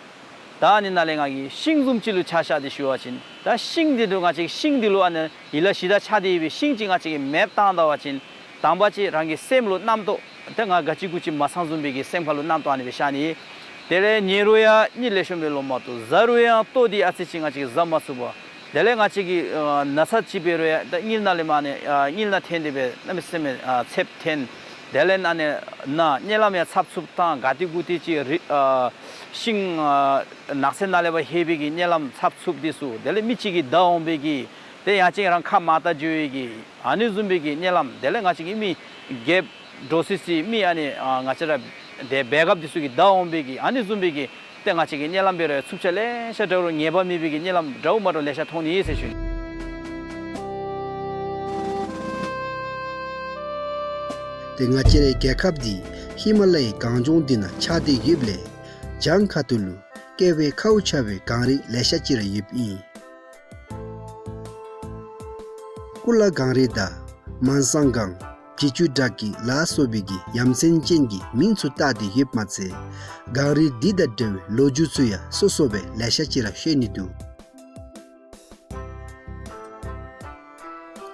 ད་ཨ་ནི་ནང་ལས་ང་གིས་ཤིང་བཟུམ་ཅིག་ལུ་ཆ་བཞག་སྟེ་ཞུ་བ་ཅིན་ད་ཤིང་འདི་ལུ་ང་བཅས་ཤིང་འདི་ལུ་ཨ་ནི་ཡིད་ལ་ཞེན་ད་ཆགས་ཏེ་ཡོད་པའི་ཤིང་ཅིག་ང་བཅས་ཀྱིས་མེདཔ་བཏང་ད་པ་ཅིན་དང་པ་ཅིག་རང་གི་སེམས་ལུ་རྣམ་རྟོག་ད་ང་ག་ཅི་གུ་ཅི་མ་ཚང་བཟུམ་སྦེ་གི་སེམས་ཁ་ལུ་རྣམ་རྟོག་ཨ་ནི་སྦེ་ཤར་ནི། དེ་ལས་ཉལ་རུང་ཡང་གཉིད་ལེགས་ཤོམ་སྦེ་ལོག་མ་བཏུབ། བཟའ་རུང་ཡང་ལྟོ་འདི་ཨ་ཙི་ཅིག་ང་བཅས་ཀྱིས་བཟའ་མ་ཚུགས་པ། དེ་ལས་ང་བཅས་ཀྱིས་ཨ་ན་ཚ་ཅིག་འབད་རུང་ཡང་ད་གཉིད་ནང་ལས་མར་ཨ་ནི་ཨ་གཉིད་ནང་འཐེན་ཏེ་སྦེ་གནམ་མེད་ས་མེད་ཨ་ཚདཔ་འཐེན། དེ་ལས་ཨ་ནི་ན་མནལ་ལམ་ཡང་འཚབ་འཚུབ་བཏང་། ག་ཏེ་གུ་ཏེ་ཅིག་རི་ཨ་ཤིང་ཨ་ནགས་ཚལ་ནང་ལས་ཕར་ལྷོད་པའི་གི་མནལ་ལམ་འཚབ་འཚུབ་འདི་ཚུ། དེ་ལས་མི་ཅིག་གིས་བདའ་འོང་པའི་གི་ཏེ་ཡང་ཅིན་རང་ཁ་མར་བལྟ་འགྱོ་བའི་གི་ཨ་ནི་བཟུམ་སྦེ་གི་མནལ་ལམ། དེ་ལས་ང་བཅས་ཀྱི་མི་རྒྱལཔོ་འདྲོག་སི་སི་མི་ཨ་ནི་ཨ་ང་བཅས་ར་དེ་སྦེ་སྐབས་འདི་ཚུ་གིས་བདའ་འོང་པའི་གི་ཨ་ནི་བཟུམ་སྦེ་གི་ཏེ་ང་བཅས་ཀྱིས་མནལ་ལམ་འབད་རུང་ཡང་འཚུབ་ཆ་ལེ་ཤ་འདྲ་རུང་ངེས་པ་མེད་པའི་གི་མནལ་ལམ་འདྲཝ་མ་འདྲཝ་ལེ་ཤ་མཐོང་ནི་ཟེར་ཞུ་ནི། ཏེ་ང་བཅས་རའི་རྒྱལ་ཁབ་འདི་ཧི་མ་ལ་ཡའི་གངས་ལྗོངས་འདི་ནང་ཆགས་ཏེ་ཡོདཔ་ལས་བྱང་ཁ་ཐུག་ལུ་བསྐལ་པའི་ཁཝ་ཆགས་པའི་གངས་རི་ལེ་ཤ་ཅིག་ར་ཡོདཔ་ཨིན། ཀུ་ལ་གངས་རི་དང་མན་སང་གངས། བྱི་ཅུ་བྲག་སྐྱིད་ལ་སོགས་པའི་གི་ཡ་མཚན་ཅན་གྱི་མིང་ཚུ་བཏགས་ཏེ་ཡོདཔ་མ་ཚད་གངས་རི་འདི་དང་འབྲེལ་བའི་ལོ་རྒྱུས་ཚུ་ཡང་སོ་སོ་སྦེ་ལེ་ཤ་ཅིག་ར་ཤེས་ནི་འདུག།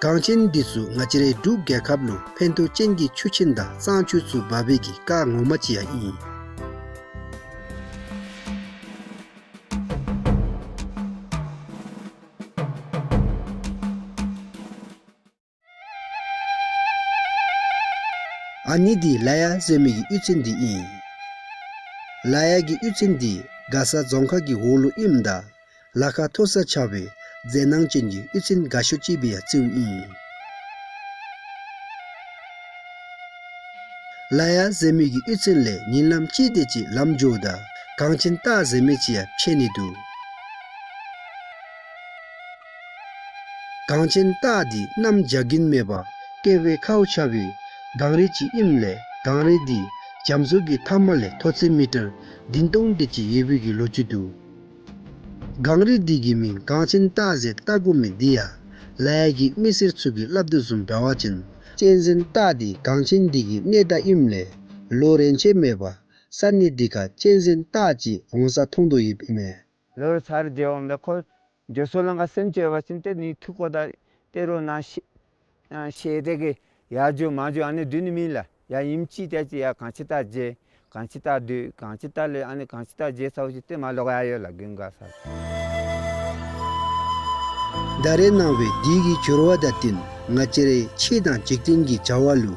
གངས་ཅན་འདི་ཚུ་ང་བཅས་རའི་འབྲུག་རྒྱལ་ཁབ་ལུ་ཕན་ཐོགས་ཅན་གྱི་ཆུ་ཆེན་དང་གཙང་ཆུ་ཚུ་འབབ་པའི་གི་རྐ་ངོ་མ་ཅིག་ཡང་ཨིན། ཨ་ནི་འདི་ལ་ཡ་ཟེར་མི་གི་གཡུས་ཚན་འདི་ཨིན། ལ་ཡ་གི་གཡུས་ཚན་འདི་མགར་ས་རྫོང་ཁག་གི་འོག་ལུ་ཨིནམ་ད་ལ་ཁ་མཐོ་ས་ཆགས་པའི་མཛེས་སྣང་ཅན་གྱི་གཡུས་ཚན་དགའ་ཤོས་ཅིག་སྦེ་ཡང་བརྩིཝ་ཨིན། ལ་ཡ་ཟེར་མི་གི་གཡུས་ཚན་ལས་ཉིན་ལམ་ཅིག་དེ་ཅིག་ལམ་འགྱོཝ་ད་གངས་ཅན་སྟག་ཟེར་མི་ཅིག་ཡང་ཕྱད་ནི་འདུག། གངས་ཅན་སྟག་འདི་གནམ་བྱཱར་གྱིན་མེད་པར་བསྐལ་པའི་ཁཝ་ཆགས་པའི་གངས་རི་ཅིག་ཨིནམ་ལས་གངས་རི་འདི་རྒྱ་མཚོ་གི་མཐའམ་ལས་མཐོ་ཚད་མི་ཊར་བདུན་སྟོང་དེ་ཅིག་ཡོད་པའི་གི་ལོ་རྒྱུས་འདུག། གངས་རི་འདི་གི་མིང་གངས་ཅན་སྟག་ཟེར་བཏགས་དགོ་མི་འདི་ཡང་ལ་ཡ་གི་མི་སེར་ཚུ་གིས་སླབ་དོ་བཟུམ་འབད་བ་ཅིན་གཅན་གཟན་སྟག་འདི་གངས་ཅན་འདི་གི་གནས་བདག་ཨིནམ་ལས་ལོ་རེ་ཆད་མེད་པར་ས་གནས་འདི་ཁར་གཅན་གཟན་སྟག་ཅིག་འོང་ས་མཐོང་དོ་ཡོདཔ་ཨིན་མས། ལོ་རེ་ཚར་རེ་འགྱོ་འོངམ་ད་ཁོ་འགྱོ་སོང་ལང་ཀ་སེམས་ཅན་ཡོད་པ་ཅིན་ཏེ་ནི་ཐུག་གོ་ད་ཏེ་རོགས་ནང་ཤེད་ཨ་ཤེད་དེ་གིས་ཡར་འགྱོ་མར་འགྱོ་ཨ་ནི་སྡོད་ནི་མེད་ལགས། ཡར་ཉིནམ་གཅིག་དེ་ཅིག་ཡར་གངས་ཅན་སྟག་མཇལ། གངས་ཅན་སྟག་སྡོད། གངས་ཅན་སྟག་ལས་ཨ་ནི་གངས་ཅན་སྟག་མཇལ་ཚརཝ་ཅིག་ཏེ་མར་ལོག་ཡར་ཡོད་ལགས་དགུན་ཁ་ས། ད་རེས་ནངས་པའི་དུས་ཀྱི་འགྱུར་བ་དང་བསྟུན་ང་བཅས་རའི་ཆོས་དང་འཇིག་རྟེན་གྱི་བྱ་བ་ལུ་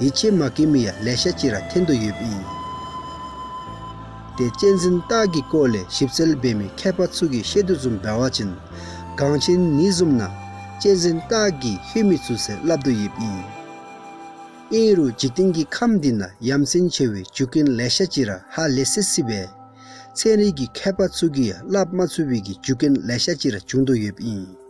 ཡིད་ཆེས་མ་བསྐྱེད་མི་ཡང་ལེ་ཤ་ཅིག་ར་ཐོན་དོ་ཡོདཔ་ཨིན། ཏེ་གཅན་གཟན་སྟག་གི་སྐོར་ལས་ཞིབ་འཚོལ་འབད་མི་མཁས་པ་ཚུ་གིས་བཤད་དོ་བཟུམ་འབད་བ་ཅིན་གངས་ཅན་ནི་བཟུམ་ན་གཅན་གཟན་སྟག་གིས་ལྷོད་མི་ཚུགས་ཟེར་སླབ་དོ་ཡོདཔ་ཨིན། ཨིན་རུང་འཇིག་རྟེན་གྱི་ཁམས་འདི་ན་ཡ་མཚན་ཆེ་བའི་རྒྱུ་རྐྱེན་ལེ་ཤ་ཅིག་ར་ཧ་ལས་སི་སི་སྦེ་ཚན་རིག་གི་མཁས་པ་ཚུ་གིས་ཡང་སླབ་མ་ཚུགས་པའི་གི་རྒྱུ་རྐྱེན་ལེ་ཤ་ཅིག་ར་བྱུང་དོ་ཡོདཔ་ཨིན།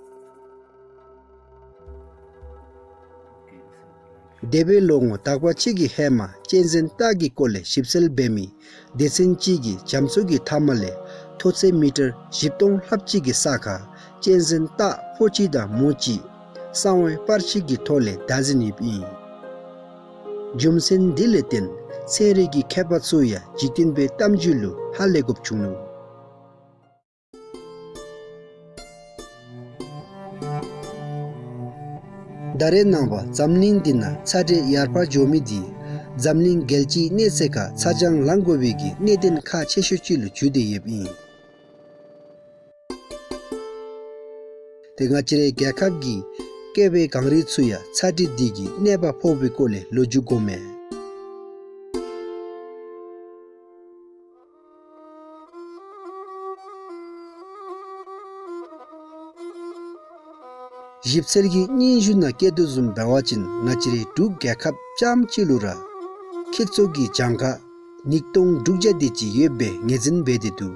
འདས་པའི་ལོ་ངོ་དག་པ་ཅིག་གི་ཧེ་མ་གཅན་གཟན་སྟག་གི་སྐོར་ལས་ཞིབ་འཚོལ་འབད་མི་སྡེ་ཚན་ཅིག་གིས་རྒྱ་མཚོ་གི་མཐའ་མ་ལས་མཐོ་ཚད་མི་ཊར་བཞི་སྟོང་ལྷགཔ་ཅིག་གི་ས་ཁར་གཅན་གཟན་སྟག་ཕོ་གཅིག་དང་མོ་གཅིག་གསང་བའི་པར་ཞིག་གི་ཐོག་ལས་བདའ་ཟིན་ཡོདཔ་ཨིན། རྒྱུ་མཚན་འདི་ལས་བརྟེན་ཚན་རིག་གི་མཁས་པ་ཚུ་ཡང་འཇིག་རྟེན་པའི་གཏམ་རྒྱུད་ལུ་ཧ་ལས་དགོཔ་བྱུང་ནུག། ད་རེས་ནངས་པ་འཛམ་གླིང་འདི་ན་ཚ་དྲོད་ཡར་འཕར་འགྱོ་མི་འདི་འཛམ་གླིང་རྒྱལ་སྤྱིའི་གནས་ཚད་ཁར་ཚ་གྱང་ལང་དགོ་པའི་གི་གནད་དོན་ཁག་ཆེ་ཤོས་ཅིག་ལུ་གྱུར་ཏེ་ཡོདཔ་ཨིན། ཏེ་ང་བཅས་རའི་རྒྱལ་ཁབ་ཀྱི་བསྐལ་པའི་གངས་རི་ཚུ་ཡང་ཚ་དྲོད་འདི་གིས་གནོད་པ་ཕོག་པའི་སྐོར་ལས་ལོ་རྒྱུས་གོ་མས། ཞིབ་འཚོལ་གྱི་སྙན་ཞུ་ནང་བཀོད་དོ་བཟུམ་འབད་བ་ཅིན་ང་བཅས་རའི་འབྲུག་རྒྱལ་ཁབ་རྐྱངམ་གཅིག་ལུ་ར་ཁྱེག་ཚོགས་ཀྱི་གྱངས་ཁ་ཉིས་སྟོང་དྲུག་བརྒྱ་དེ་ཅིག་ཡོད་པའི་ངོས་འཛིན་འབད་དེ་འདུག།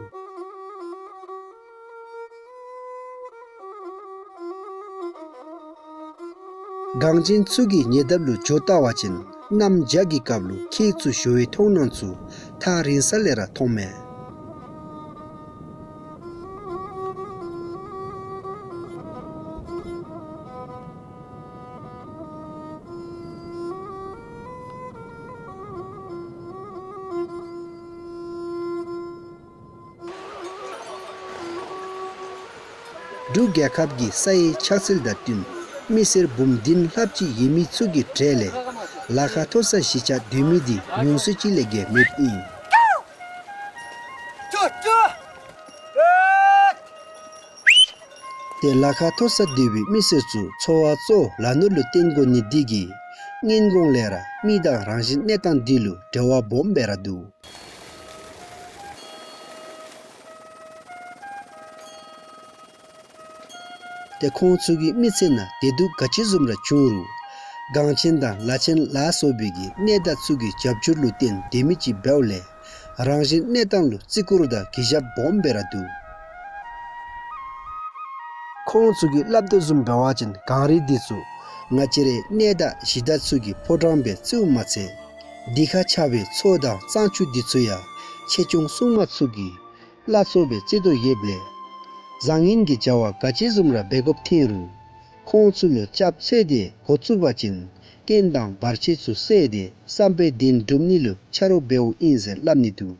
གངས་ཅན་ཚུ་གི་ཉེ་འདབས་ལུ་འགྱོ་བལྟ་བ་ཅིན་གནམ་བྱཱར་གྱི་སྐབས་ལུ་ཁྱེག་ཚུ་ཞོ་བའི་མཐོང་སྣང་ཚུ་ཐག་རིང་ས་ལས་ར་མཐོང་མས། འབྲུག་རྒྱལ་ཁབ་ཀྱི་ས་ཡི་ཆགས་ཚུལ་དང་བསྟུན་མི་སེར་འབུམ་བདུན་ལྷགཔ་ཅིག་ཡོད་མི་ཚུ་གི་གྲས་ལས་ལ་ཁ་མཐོ་ས་གཞིས་ཆགས་སྡོད་མི་འདི་ཉུང་སུ་ཅིག་ལས་བརྒལ་མེདཔ་ཨིན། ཏེ་ལ་ཁ་མཐོ་ས་སྡོད་པའི་མི་སེར་ཚུ་འཚོ་བ་གཙོ་བོ་ལ་ནོར་ལུ་བརྟེན་དགོ་ནི་འདི་གིས་སྔོན་གོང་ལས་ར་མི་དང་རང་བཞིན་གནས་སྟངས་འདི་ལུ་འབྲེལ་བ་སྦོམ་སྦེ་ར་འདུག། ཏེ་ཁོང་ཚུ་གི་མི་ཚེ་ནང་བདེ་སྡུག་ག་ཅི་བཟུམ་ར་བྱུང་རུང་གངས་ཅན་དང་ལ་ཆེན་ལ་སོགས་པའི་གི་གནས་བདག་ཚུ་གི་རྒྱབ་སྐྱོར་ལུ་བརྟེན་སྡོད་མི་ཅིག་འབདཝ་ལས་རང་བཞིན་གནས་སྟངས་ལུ་བརྩི་བཀུར་དང་གུས་ཞབས་སྦོམ་སྦེ་ར་འདུག། ཁོང་ཚུ་གིས་སླབ་དོ་བཟུམ་འབད་བ་ཅིན་གངས་རི་འདི་ཚུ་ང་བཅས་རའི་གནས་བདག་གཞི་བདག་ཚུ་གི་ཕོ་བྲང་སྦེ་བརྩིཝ་མ་ཚད་འདི་ཁར་ཆགས་པའི་མཚོ་དང་གཙང་ཆུ་འདི་ཚུ་ཡང་ཆེ་ཆུང་སྲུང་མ་ཚུ་གི་བླ་མཚོ་སྦེ་བརྩི་དོ་ཡོདཔ་ལས་བཟང་ངན་གྱི་བྱ་བ་ག་ཅི་བཟུམ་ར་འབད་དགོཔ་ཐོན་རུང་ཁོང་ཚུ་ལུ་སྐྱབས་འཚོལ་ཏེ་འགོ་བཙུགས་པ་ཅིན་རྐྱེན་དང་བར་ཆད་ཚུ་བསལ་ཏེ་བསམ་པའི་དོན་འགྲུབ་ནི་ལུ་ཆ་རོགས་འབདཝ་ཨིན་ཟེར་སླབ་ནི་འདུག།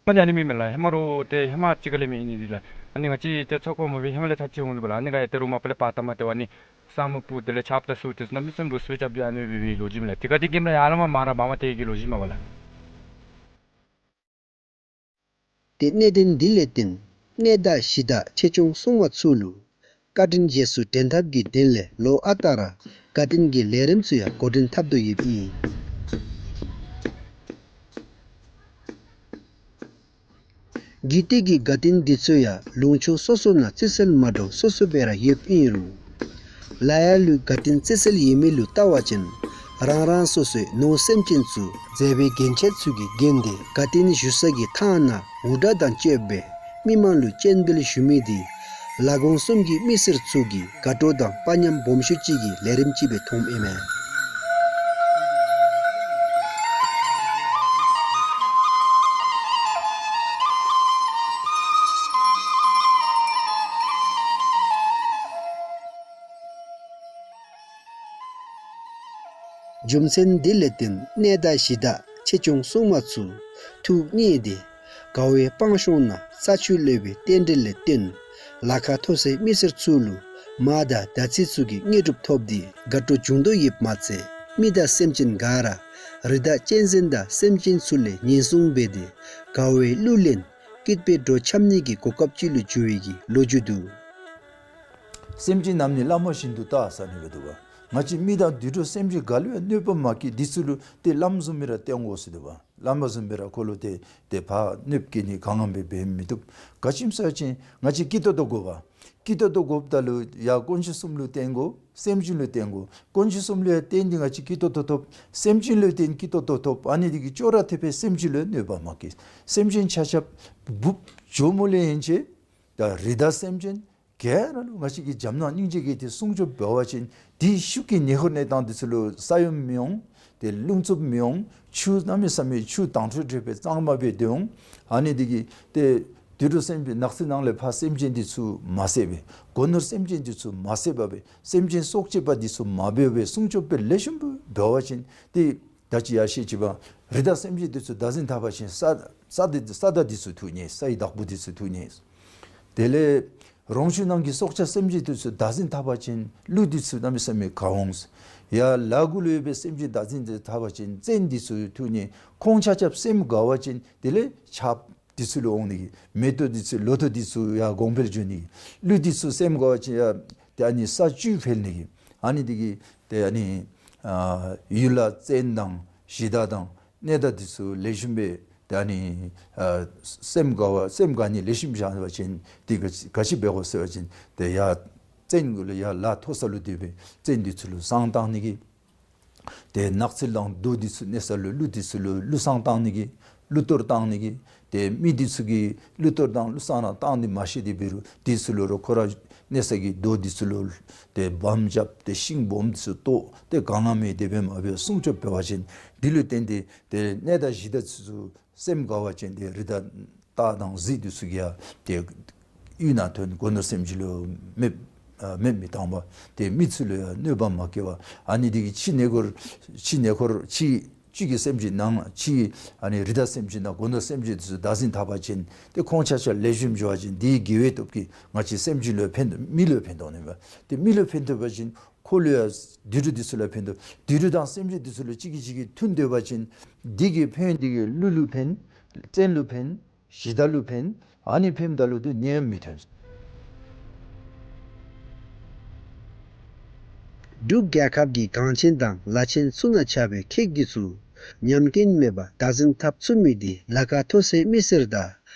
མ་ཡ་ནི་མི་མེད་ལགས། ཧེ་མ་རོགས་ཏེ་ཧེ་མ་ཅིག་ཁ་ལས་མི་ཨིན་ནི་འདི་ལགས། ཨ་ནི་ང་བཅས་ཏེ་ཚོགས་འཁོར་མོ་སྦེ་ཧེ་མ་ལས་ཐག་བཅད་འོང་ཟེར་བ་ལགས། ཨ་ནི་ག་ཡ་ཏེ་རུང་མ་པ་ལས་བར་ཐ་མ་ཏེ་ཨ་ནི་ས་སྨུག་སྤུབ་དེ་ལས་ཆརཔ་དང་སུ་ཏེ་གནམ་མེད་ས་མེད་འབུ་སུ་སྦེ་རྐྱབ་སྟེ་ཨ་ནི་སྦེ་སྦེ་ལོ་རྒྱུས་མས་ལགས། ཏེ་ག་ཏེ་གེམ་ར་ཡར་ལས་མར་མར་ར་བར་མ་ཏེ་གི་ལོ་རྒྱུས་མས་པ་ལགས། ཏེ་གནད་དོན་འདི་ལས་བརྟེན་གནས་བདག་གཞི་བདག་ཆེ་ཆུང་སྲུང་མ་ཚུ་ལུ་བཀའ་དྲིན་རྗེས་སུ་དྲན་ཐབས་ཀྱི་དོན་ལས་ལོ་ཨ་རྟག་ར་དགའ་སྟོན་གྱི་ལས་རིམ་ཚུ་ཡང་འགོ་འདྲེན་འཐབ་དོ་ཡོདཔ་ཨིན། གི་ཏི་གི་དགའ་སྟོན་འདི་ཚུ་ཡང་ལུང་ཕྱོགས་སོ་སོ་ནང་བརྩི་སྲོལ་མ་འདྲཝ་སོ་སོ་སྦེ་ར་ཡོདཔ་ཨིན་རུང་ལ་ཡ་ལུ་དགའ་སྟོན་བརྩི་སྲོལ་ཡོད་མི་ལུ་བལྟ་བ་ཅིན་རང་རང་སོ་སོའི་ནོར་སེམས་ཅན་ཚུ་མཛད་པའི་རྒྱན་ཆ་ཚུ་གིས་བརྒྱན་ཏེ་དགའ་སྟོན་ཞུ་ས་གི་ཐང་ནང་འུར་སྒྲ་དང་བཅས་པའི་མི་མང་ལུ་སྤྱན་འབུལ་ཞུ་མི་འདི་ལ་དགོངས་གསུམ་གྱི་མི་སེར་ཚུ་གིས་དགའ་སྤྲོ་དང་དཔའ་ཉམས་སྦོམ་ཤོས་ཅིག་གི་ལས་རིམ་ཅིག་སྦེ་མཐོངམ་ཨིན་མས། རྒྱུ་མཚན་འདི་ལས་བརྟེན་གནས་བདག་གཞི་བདག་ཆེ་ཆུང་སྲུང་མ་ཚུ་ཐུགས་མཉེས་ཏེ་དགའ་བའི་སྤང་ཤོང་ནང་ས་ཆུ་ལེགས་པའི་རྟེན་འབྲེལ་ལས་བརྟེན་ལ་ཁ་མཐོ་སའི་མི་སེར་ཚུ་ལུ་མར་དང་ཟླ་ཚེས་ཚུ་གི་དངོས་གྲུབ་ཐོབ་སྟེ་དགའ་སྤྲོ་བྱུང་དོ་ཡོདཔ་མ་ཚད་མི་དང་སེམས་ཅན་ག་ར་རི་དྭགས་གཅན་གཟན་དང་སེམས་ཅན་ཚུ་ལས་ཉེན་སྲུང་འབད་དེ་དགའ་བའི་གླུ་ལེན་སྐྱིད་པའི་འགྲོ་འཆམ་ནི་གི་གོ་སྐབས་ཅིག་ལུ་འགྱུར་བའི་གི་ལོ་རྒྱུས་འདུག། སེམས་ཅན་རྣམས་ནི་བླ་མ་བཞིན་དུ་བལྟ་ཟེར་ཨ་ནི་སྦེ་འདུག་པ། ང་བཅས་མི་དང་དུད་འགྲོ་སེམས་ཅན་ག་ལུ་ཡང་གནོད་པ་མ་བསྐྱལ། འདི་ཚུ་ལུ་ཏེ་བླམ་བཟུམ་སྦེ་ར་བསྟེན་དགོ་ཟེར་འདུག་པ། བླ་མ་བཟུམ་སྦེ་ར་ཁོ་ལུ་ཏེ་ཏེ་ཕར་གནོདཔ་བཀལ་ནི་གང་འང་སྦེ་འབད་མི་བཏུབ། ག་ཅི་སྨོ་ཟེར་བ་ཅིན་ང་བཅས་སྐྱིད་ཏོག་ཏོ་དགོ་པ། སྐྱིད་ཏོག་ཏོ་དགོཔ་ད་ལུ་ཡ་དཀོན་མཆོག་གསུམ་ལུ་བརྟེན་དགོ། སེམས་ཅན་ལུ་བརྟེན་དགོ། དཀོན་མཆོག་གསུམ་ལུ་ཡང་བརྟེན་ཏེ་ང་བཅས་སྐྱིད་ཏོག་ཏོ་ཐོབ། སེམས་ཅན་ལུ་བརྟེན་སྐྱིད་ཏོག་ཏོ་ཐོབ། ཨ་ནི་འདི་གིས་ཅོག་ར་འཐདཔ་སྦེ་སེམས་ཅན་ལུ་གནོད་པ་མ་བསྐྱལ། སེམས་ཅན་ཆ་ཁྱབ་འབུཔ་ཇོ་མོ་ལས་ཡན་ཆད་ད་རི་དྭགས་སེམས་ཅན་ག་ར་ལུ་ང་བཅས་ཀྱིས་འཇམ་ནག་སྙིང་རྗེ་གིས་ཏེ་སྲུང་སྐྱོབ་འབད་བ་ཅིན་དེའི་ཤུགས་ཀྱིས་ཉེ་འཁོར་གནས་སྟངས་འདི་ཚུ་ལུ་ས་ཡོམ་མི་འོང་། ཏེ་རླུང་འཚུབ་མི་འོང་། ཆུ་གནམ་མེད་ས་མེད་ཆུ་དྭངས་འཕྲོས་འཕྲོས་སྦེ་གཙང་མ་སྦེ་སྡོད་འོང་། ཨ་ནི་འདི་གིས་ཏེ་དུད་འགྲོ་སེམས་ཅན་ནགས་ཚལ་ནང་ལས་ཕར་སེམས་ཅན་འདི་ཚུ་མ་བསད་པར་སྒོ་ནོར་སེམས་ཅན་འདི་ཚུ་མ་བསད་པར་སྦེ་སེམས་ཅན་སྲོག་གཅོད་པ་འདི་ཚུ་མ་འབད་བར་སྲུང་སྐྱོབ་སྦེ་ལེགས་ཤོམ་སྦེ་འབད་བ་ཅིན་ཏེ་ད་ཅི་ཡར་བཤད་ཅི་བ་རི་དྭགས་སེམས་ཅན་འདི་ཚུ་བདག་འཛིན་འཐབ་པ་ཅིན་ས་ས་འདི་ས་དང་འདི་ཚུ་ཐུག་ནི། སའི་བདག་པོ་འདི་ཚུ་ཐུག་ནི། དེ་ལས་རོང་ཆུ་ནང་གི་སྲོག་ཆགས་སེམས་ཅན་འདི་ཚུ་བདག་འཛིན་འཐབ་པ་ཅིན་ཀླུ་འདི་ཚུ་གནམ་མེད་ས་མེད་ག་འོང་། ཡར་ལ་གུ་ལུ་ཡོད་པའི་སེམས་ཅན་བདག་འཛིན་འདི་འཐབ་པ་ཅིན་བཙན་འདི་ཚུ་ཐུག་ནི། ཁོང་ཆ་ཁྱབ་སེམས་དགའ་བ་ཅིན་དེ་ལས་ཆརཔ་འདི་ཚུ་ལུ་འོང་ནི་གི། མེ་ཏོག་འདི་ཚུ་ལོ་ཐོག་འདི་ཚུ་ཡར་གོང་འཕེལ་འགྱོ་ནི་གི། ཀླུ་འདི་ཚུ་སེམས་དགའ་བ་ཅིན་ཡར་ཏེ་ཨ་ནི་ས་བཅུད་འཕེལ་ནི་གི། ཨ་ནི་འདི་གིས་ཏེ་ཨ་ནི་ཨ་ཡུལ་ལ་བཙན་དང་གཞི་བདག་དང་གནས་བདག་འདི་ཚུ་ལེགས་ཤོམ་སྦེ་ཏེ་ཨ་ནི་ཨ་སེམས་དགའ་བ་སེམས་དགའ་ནི་ལེགས་ཤོམ་བཞག་པ་ཅིན་འདི་ག་ཅི་ག་ཅི་འབད་དགོ་ཟེར་བ་ཅིན་ཏེ་ཡར་བཙན་གུ་ལུ་ཡར་ལ་མཐོ་ས་ལུ་སྡོད་པའི་བཙན་འདི་ཚུ་ལུ་བསང་བཏང་ནི་གི། ཏེ་ནགས་ཚལ་དང་རྡོ་འདི་ཚུ་གནས་ས་ལུ་ཀླུ་འདི་ཚུ་ལུ་ཀླུ་བསང་བཏང་ནི་གི། ཀླུ་གཏོར་བཏང་ནི་གི། ཏེ་མི་འདི་ཚུ་གིས་ཀླུ་གཏོར་དང་ཀླུ་བསང་ར་བཏང་ནི་མ་ཤེས་ཏེ་འབད་རུང་འདི་ཚུ་ལུ་རོགས་ཁོ་ར་གནས་ས་གི་རྡོ་འདི་ཚུ་ལུ་ཏེ་བམ་རྐྱབ་སྟེ་ཤིང་སྦོམ་འདི་ཚུ་བཏོག་སྟེ་གང་འང་མེད་དེ་སྦེ་མ་འབད་སྲུང་སྐྱོབ་འབད་བ་ཅིན་འདི་ལུ་བརྟེན་ཏེ་ཏེ་གནས་བདག་གཞི་བདག་འདི་ཚུ་སེམས་དགའ་བ་ཅིན་ཏེ་རི་དྭགས་སྟག་དང་གཟིག་འདི་ཚུ་གིས་ཡང་ཏེ་གཡུས་ནང་ཐོན། སྒོ་ནོར་སེམས་ཅན་ལུ་མེདཔ་ཨ་མེདཔ་མི་བཏང་པ། ཏེ་མི་ཚུ་ལུ་ཡང་གནོད་པ་མ་བསྐྱལ་བ། ཨ་ནི་འདི་གིས་ཕྱི་ནང་འཁོར་ཕྱི་ནང་འཁོར་ཕྱི་ཕྱི་གི་སེམས་ཅན་ནང་ཕྱི་ཨ་ནི་རི་དྭགས་སེམས་ཅན་དང་སྒོ་ནོར་སེམས་ཅན་འདི་ཚུ་བདག་འཛིན་འཐབ་པ་ཅིན་ཏེ་ཁོང་ཆ་ཁྱབ་ལེགས་ཤོམ་འགྱོ་བ་ཅིན་འདི་དགེ་བའི་སྟོབས་ཀྱིས་ང་བཅས་སེམས་ཅན་ལུ་ཕན་ཐོགས། མི་ལུ་ཕན་ཐོགས་ནི་མས། ཏེ་མི་ལུ་ཕན་ཐོགས་པ་ཅིན་ཁོ་ལུ་ཡང་དུད་འགྲོ་འདི་ཚུ་ལུ་ཕན་ཐོགས། དུད་འགྲོ་དང་སེམས་ཅན་འདི་ཚུ་ལུ་གཅིག་གིས་གཅིག་གིས་མཐུན་སྡོད་པ་ཅིན་འདི་གི་ཕན་འདི་གིས་ཀླུ་ལུ་ཕན། བཙན་ལུ་ཕན། གཞི་བདག་ལུ་ཕན། ཨ་ནི་ཕནམ་ད་ལུ་ཏེ་ཉེན་མི་ཐོན། འབྲུག་རྒྱལ་ཁབ་ཀྱི་གངས་ཅན་དང་ལ་ཆེན་ཚུ་ནང་ཆགས་པའི་ཁྱི་འདི་ཚུ་ཉམས་རྐྱེན་མེད་པར་བདག་འཛིན་འཐབ་ཚུགས་མི་འདི་ལ་ཁ་མཐོ་སའི་མི་སེར་དང་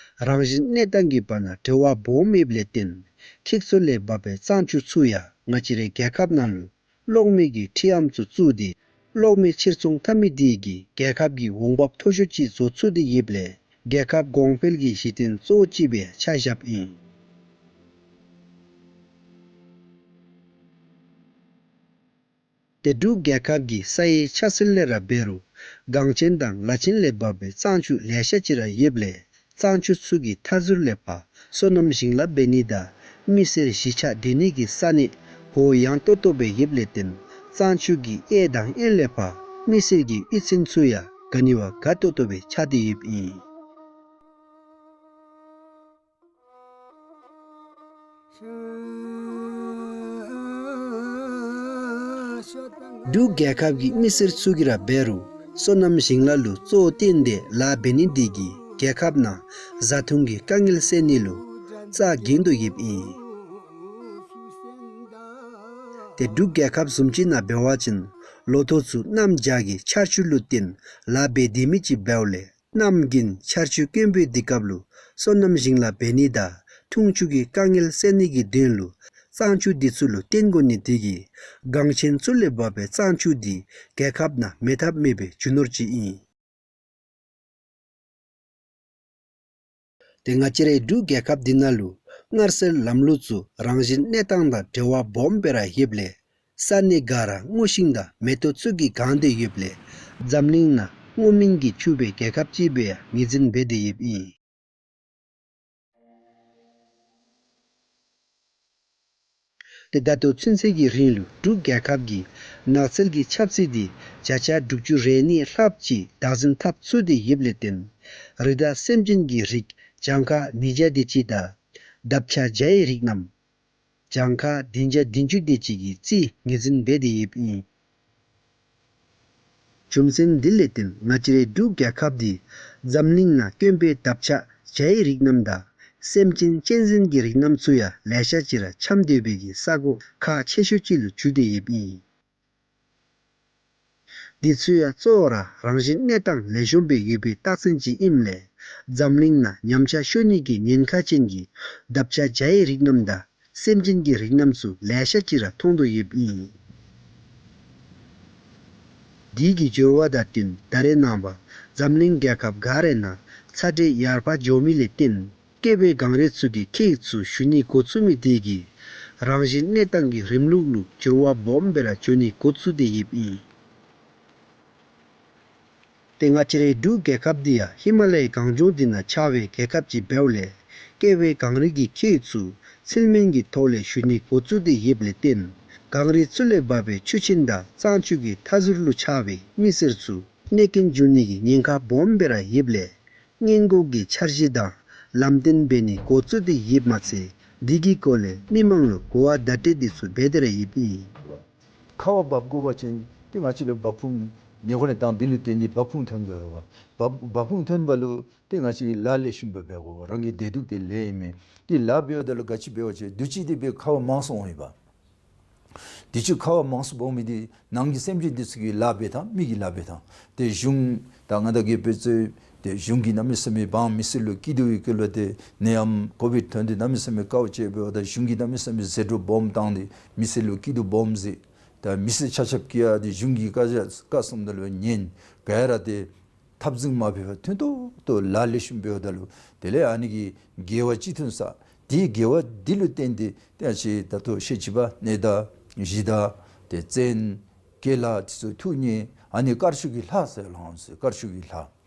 རང་བཞིན་གནས་སྟངས་ཀྱི་བར་ན་འབྲེལ་བ་སྦོམ་ཡོདཔ་ལས་བརྟེན་ཁྱི་ཚུ་ལས་བབས་པའི་གཙང་ཆུ་ཚུ་ཡང་ང་བཅས་རའི་རྒྱལ་ཁབ་ནང་ལུ་གློག་མེ་གི་འཕྲུལ་ཨམ་ཚུ་བཙུགས་ཏེ་གློག་མེ་ཕྱིར་ཚོང་འཐབ་མི་འདི་གིས་རྒྱལ་ཁབ་ཀྱི་འོང་འབབ་མཐོ་ཤོས་ཅིག་བཟོ་ཚུགས་ཏེ་ཡོདཔ་ལས་རྒྱལ་ཁབ་གོང་འཕེལ་གྱི་གཞི་རྟེན་གཙོ་བོ་ཅིག་སྦེ་ཆ་བཞགཔ་ཨིན། ཏེ་འབྲུག་རྒྱལ་ཁབ་ཀྱི་ས་ཡི་ཆ་ཚུལ་ལས་ར་འབད་རུང་གངས་ཅན་དང་ལ་ཆེན་ལས་བབས་པའི་གཙང་ཆུ་ལེ་ཤ་ཅིག་ར་ཡོདཔ་ལས་གཙང་ཆུ་ཚུ་གིས་མཐའ་ཟུར་ལས་ཕར་སོ་ནམ་ཞིང་ལཱ་འབད་ནི་དང་མི་སེར་གཞིས་ཆགས་སྡོད་ནི་གི་ས་གནས་གུ་ཡངས་ཏོག་ཏོ་སྦེ་ཡོདཔ་ལས་བརྟེན་གཙང་ཆུ་གི་གཡས་དང་གཡོན་ལས་ཕར་མི་སེར་གྱི་གཡུས་ཚན་ཚུ་ཡང་དགའ་ནི་བ་དགའ་ཏོག་ཏོ་སྦེ་ཆགས་ཏེ་ཡོདཔ་ཨིན། འབྲུག་རྒྱལ་ཁབ་ཀྱི་མི་སེར་ཚུ་གིས་ར་འབད་རུང་སོ་ནམ་ཞིང་ལཱ་ལུ་གཙོ་བོ་བཏོན་ཏེ་ལཱ་འབད་ནི་དེ་གིས་རྒྱལ་ཁབ་ནང་བཟའ་འཐུང་གི་དཀའ་ངལ་སེལ་ནི་ལུ་རྩ་འགེངས་དོ་ཡོདཔ་ཨིན། ཏེ་འབྲུག་རྒྱལ་ཁབ་བཟུམ་ཅིག་ནང་འབད་བ་ཅིན་ལོ་ཐོག་ཚུ་གནམ་བྱཱར་གྱི་ཆར་ཆུ་ལུ་བརྟེན་ལཱ་འབད་སྡོད་མི་ཅིག་འབདཝ་ལས་གནམ་དགུན་ཆར་ཆུ་དཀོན་པོའི་དུས་སྐབས་ལུ་སོ་ནམ་ཞིང་ལཱ་འབད་ནི་དང་འཐུང་ཆུ་གི་དཀའ་ངལ་སེལ་ནི་གི་དོན་ལུ་གཙང་ཆུ་འདི་ཚུ་ལུ་བརྟེན་དགོ་ནི་དེ་གིས་འགངས་ཆེན་ཚུ་ལས་འབབ་པའི་གཙང་ཆུ་འདི་རྒྱལ་ཁབ་ནང་མེད་ཐབས་མེད་པའི་རྒྱུ་ནོར་ཅིག་ཨིན། ཏེ་ང་བཅས་རའི་འབྲུག་རྒྱལ་ཁབ་འདི་ནང་ལུ་སྔར་སྲོལ་ལམ་ལུགས་ཚུ་རང་བཞིན་གནས་སྟངས་དང་འབྲེལ་བ་སྦོམ་སྦེ་ར་ཡོདཔ་ལས་ས་གནས་ག་ར་སྔོ་ཤིང་དང་མེ་ཏོག་ཚུ་གིས་གང་སྟེ་ཡོདཔ་ལས་འཛམ་གླིང་ནང་སྔོ་སྨན་གྱིས་ཕྱུག་པའི་རྒྱལ་ཁབ་ཅིག་སྦེ་ཡང་ངོས་འཛིན་འབད་དེ་ཡོདཔ་ཨིན། ཏེ་ད་ལྟོ་ཚུན་ཚོད་ཀྱི་རིང་ལུ་འབྲུག་རྒྱལ་ཁབ་ཀྱིས་ནགས་ཚལ་གྱི་ཆབ་སྲིད་འདི་བརྒྱ་ཆ་དྲུག་ཅུ་རེ་གཉིས་ལྷགཔ་ཅིག་བདག་འཛིན་འཐབ་ཚུགས་ཏེ་ཡོདཔ་ལས་བརྟེན་རི་དྭགས་སེམས་ཅན་གྱི་རིགས་གྱངས་ཁ་ཉིས་བརྒྱ་དེ་ཅིག་དང་འདབ་ཆགས་བྱའི་རིགས་རྣམས་གྱངས་ཁ་བདུན་བརྒྱ་བདུན་ཅུ་དེ་ཅིག་གི་རྩིས་ངོས་འཛིན་འབད་དེ་ཡོདཔ་ཨིན། རྒྱུ་མཚན་འདི་ལས་བརྟེན་ང་བཅས་རའི་འབྲུག་རྒྱལ་ཁབ་འདི་འཛམ་གླིང་ནང་དཀོན་པའི་འདབ་ཆགས་བྱའི་རིགས་རྣམས་དང་སེམས་ཅན་གཅན་གཟན་གྱི་རིགས་རྣམས་ཚུ་ཡང་ལེ་ཤ་ཅིག་ར་འཁྱམས་སྡོད་པའི་གི་ས་གོ་ཁག་ཆེ་ཤོས་ཅིག་ལུ་གྱུར་ཏེ་ཡོདཔ་ཨིན། འདི་ཚུ་ཡང་གཙོ་བོ་ར་རང་བཞིན་གནས་སྟངས་ལེགས་ཤོམ་སྦེ་ཡོད་པའི་རྟགས་མཚན་ཅིག་ཨིནམ་ལས་འཛམ་གླིང་ནང་ཉམས་ཆག་ཤོར་ནི་གི་ཉེན་ཁ་ཅན་གྱི་འདབ་ཆགས་བྱའི་རིགས་རྣམས་དང་སེམས་ཅན་གྱི་རིགས་རྣམས་ཚུ་ལེ་ཤ་ཅིག་ར་མཐོང་དོ་ཡོདཔ་ཨིན། དེ་གི་འགྱུར་བ་དང་བསྟུན་ད་རེས་ནངས་པ་འཛམ་གླིང་རྒྱལ་ཁབ་ག་རའི་ནང་ཚ་དྲོད་ཡར་འཕར་འགྱོ་མི་ལས་བརྟེན་ཀེ་བའི་གངས་རི་ཚུ་གི་ཁྱེགས་ཚུ་ཞུ་ནི་འགོ་བཙུགས་མི་དེ་གིས་རང་བཞིན་གནས་སྟངས་ཀྱི་རིམ་ལུགས་ལུ་འགྱུར་བ་སྦོམ་སྦེ་ར་འགྱོ་ནི་འགོ་བཙུགས་ཏེ་ཡོདཔ་ཨིན། ཏེ་ང་བཅས་རའི་འབྲུག་རྒྱལ་ཁབ་འདི་ཡང་ཧི་མ་ལ་ཡའི་གངས་ལྗོངས་འདི་ནང་ཆགས་པའི་རྒྱལ་ཁབ་ཅིག་འབདཝ་ལས་ཀེ་བའི་གངས་རི་གི་ཁྱེགས་ཚུ་ཚིལ་སྨན་གྱི་ཐོག་ལས་ཞུ་ནི་འགོ་བཙུགས་ཏེ་ཡོདཔ་ལས་བརྟེན་གངས་རི་ཚུ་ལས་འབབ་པའི་ཆུ་ཆེན་དང་གཙང་ཆུ་གི་མཐའ་ཟུར་ལུ་ཆགས་པའི་མི་སེར་ཚུ་གནོད་སྐྱོན་འབྱུང་ནི་གི་ཉེན་ཁ་སྦོམ་སྦེ་ར་ཡོདཔ་ལས་སྔོན་འགོག་གི་འཆར་གཞི་དང་ལམ་སྟོན་འབད་ནི་འགོ་བཙུགས་ཏེ་ཡོདཔ་མ་ཚད་འདི་གི་སྐོར་ལས་མི་མང་ལུ་གོ་བ་བརྡ་སྤྲོད་འདི་ཚུ་འབད་དེ་ར་ཡོདཔ་ཨིན། ཁ་བ་འབབ་དགོ་པ་ཅིན་ཏེ་ང་བཅས་ལུ་འབབ་ཁུངས་ཉེ་འཁོར་ནང་དང་འདི་ལུ་བརྟེན་ཏེ་འབབ་ཁུངས་ཐོན་དགོ་པས། འབབ་འབབ་ཁུངས་ཐོན་པ་ལུ་ཏེ་ང་བཅས་ལཱ་ལེགས་ཤོམ་སྦེ་འབད་དགོ། རང་གི་བདེ་སྡུག་དེ་ལས་ཨིན་མས། ཏེ་ལཱ་འབདཝ་ད་ལུ་ག་ཅི་འབད་བ་ཅིན་དུས་ཅི་དེ་སྦེ་ཁ་བ་མང་སུ་འོང་ཡི་པ། དུས་ཅི་ཁ་བ་མང་སུ་འབབ་མི་དེ་ནང་གི་སེམས་ཅན་དེ་ཚུ་གི་ལཱ་འབད་ཐངས་མི་གི་ལཱ་འབད་ཐངས་ཏེ་གཞུང་དང་ང་དང་གི་དཔེ་ཚུ་ཏེ་གཞུང་གིས་གནམ་མེད་ས་མེད་འབངས་མི་སེར་ལུ་སྐྱིད་སྡུག་གི་སྐོར་ལུ་ཏེ་ནད་ཡམས་ཀོ་བིཌ་ཐོན་ཏེ་གནམ་མེད་ས་མེད་དཀའཝ་སྤྱད་འབདཝ་ད་གཞུང་གིས་གནམ་མེད་ས་མེད་ཟད་འགྲོ་སྦོམ་བཏང་སྟེ་མི་སེར་ལུ་སྐྱིད་སྡུག་སྦོམ་མཛད། ད་མི་སེར་ཆ་ཁྱབ་ཀྱིས་ཡང་ཏེ་གཞུང་གི་བཀའ་རྒྱ་བཀའ་གསུངམ་ད་ལུ་ཉན། ག་ར་ཏེ་འཐབ་འཛིང་མ་འབད་བར་མཐུན་ཏོག་ཏོ་ལཱ་ལེགས་ཤོམ་འབདཝ་ད་ལུ་དེ་ལས་ཨ་ནི་གི་དགེ་བ་ཅིག་ཐོན་ས། དེའི་དགེ་བ་འདི་ལུ་བརྟེན་ཏེ་ཏེ་ཨ་ཅི་ད་ལྟོ་ཤེས་བྱིས་པ་གནས་བདག་གཞི་བདག་ཏེ་བཙན་དགེ་ལགས་དེ་ཚུ་ཐུགས་མཉེས། ཨ་ནི་དཀར་ཕྱོགས་ཀྱི་ལྷ་ཟེར་ལོ་ཟེར། དཀར་ཕྱོགས་ཀྱི་ལྷ།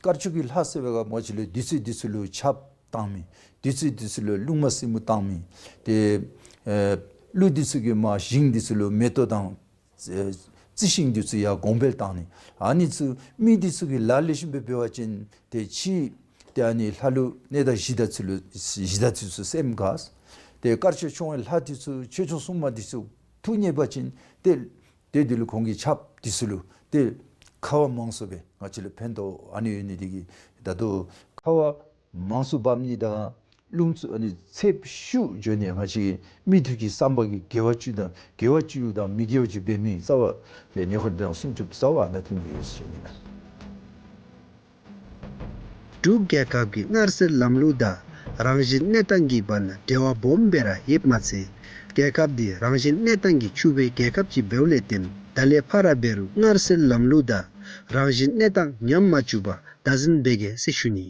དཀར་ཕྱོགས་ཀྱི་ལྷ་ཟེར་བའི་ག་མོ་ཅིག་ལུ་བདུད་རྩི་དེ་ཚུ་ལུ་ཆརཔ་བཏང་མི། བདུད་རྩི་དེ་ཚུ་ལུ་རླུང་མ་སྲིན་མོ་བཏང་མི། ཏེ་ཨེ་ཀླུ་དེ་ཚུ་གིས་མར་ཞིང་དེ་ཚུ་ལུ་མེ་ཏོག་དང་ཨེ་རྩི་ཤིང་དེ་ཚུ་ཡང་གོང་འཕེལ་བཏང་ནི། ཨ་ནི་ཚུ་མི་དེ་ཚུ་གིས་ལཱ་ལེགས་ཤོམ་སྦེ་འབད་བ་ཅིན་ཏེ་ཕྱི་ཏེ་ཨ་ནི་ལྷ་ཀླུ་གནས་བདག་གཞི་བདག་ཚུ་ལུ་གཞི་བདག་ཚུ་ཚུ་སེམས་དགའ། ཏེ་དཀར་ཕྱོགས་མཆོང་བའི་ལྷ་དེ་ཚུ་ཆོས་སྐྱོང་སྲུང་མ་དེ་ཚུ་ཐུགས་མཉེས་པ་ཅིན་ཏེ་ཏེ་དེ་ལུ་ཁོང་གི་ཆརཔ་དེ་ཚུ་ལུ་ཏེ་ཁ་བ་མང་སུ་སྦེ་ང་བཅས་ལུ་ཕན་ཐོགས། ཨ་ནི་ཡོད་ནི་དེ་གིས་ད་ལྟོ་ཁ་བ་མང་སུ་འབབ་ནི་དང་རླུང་འཚུབ་ཨ་ནི་ཚད་ཤུགས་འགྱོ་ནི་ང་བཅས་མི་ཐོག་གི་བསམ་པ་གི་དགེ་བ་བཅུ་དང་དགེ་བ་བཅུ་དང་མི་དགེ་བ་བཅུ་འབད་མི་རྩ་བ་ལས་ཉེ་འཁོར་དང་སྲུང་སྐྱོབ་རྩ་བ་ཨ་ནཱ་ཐོན་གྱི་ཡོད་ཟེར་ཞུ་ནི་ལགས། འབྲུག་རྒྱལ་ཁབ་ཀྱི་སྔར་སྲོལ་ལམ་ལུགས་དང་རང་བཞིན་གནས་སྟངས་ཀྱི་བར་ན་འབྲེལ་བ་སྦོམ་སྦེ་ར་ཡོདཔ་མ་ཚད་རྒྱལ་ཁབ་འདི་རང་བཞིན་གནས་སྟངས་ཀྱིས་ཕྱུག་པའི་རྒྱལ་ཁབ་ཅིག་འབདཝ་ལས་བརྟེན་ད་ལས་ཕར་ར་འབད་རུང་སྔར་སྲོལ་ལམ་ལུགས་དང་རང་བཞིན་གནས་སྟངས་ཉམས་མ་བཅུག་པར་བདག་འཛིན་འབད་གེ་ཟེར་ཞུ་ནི།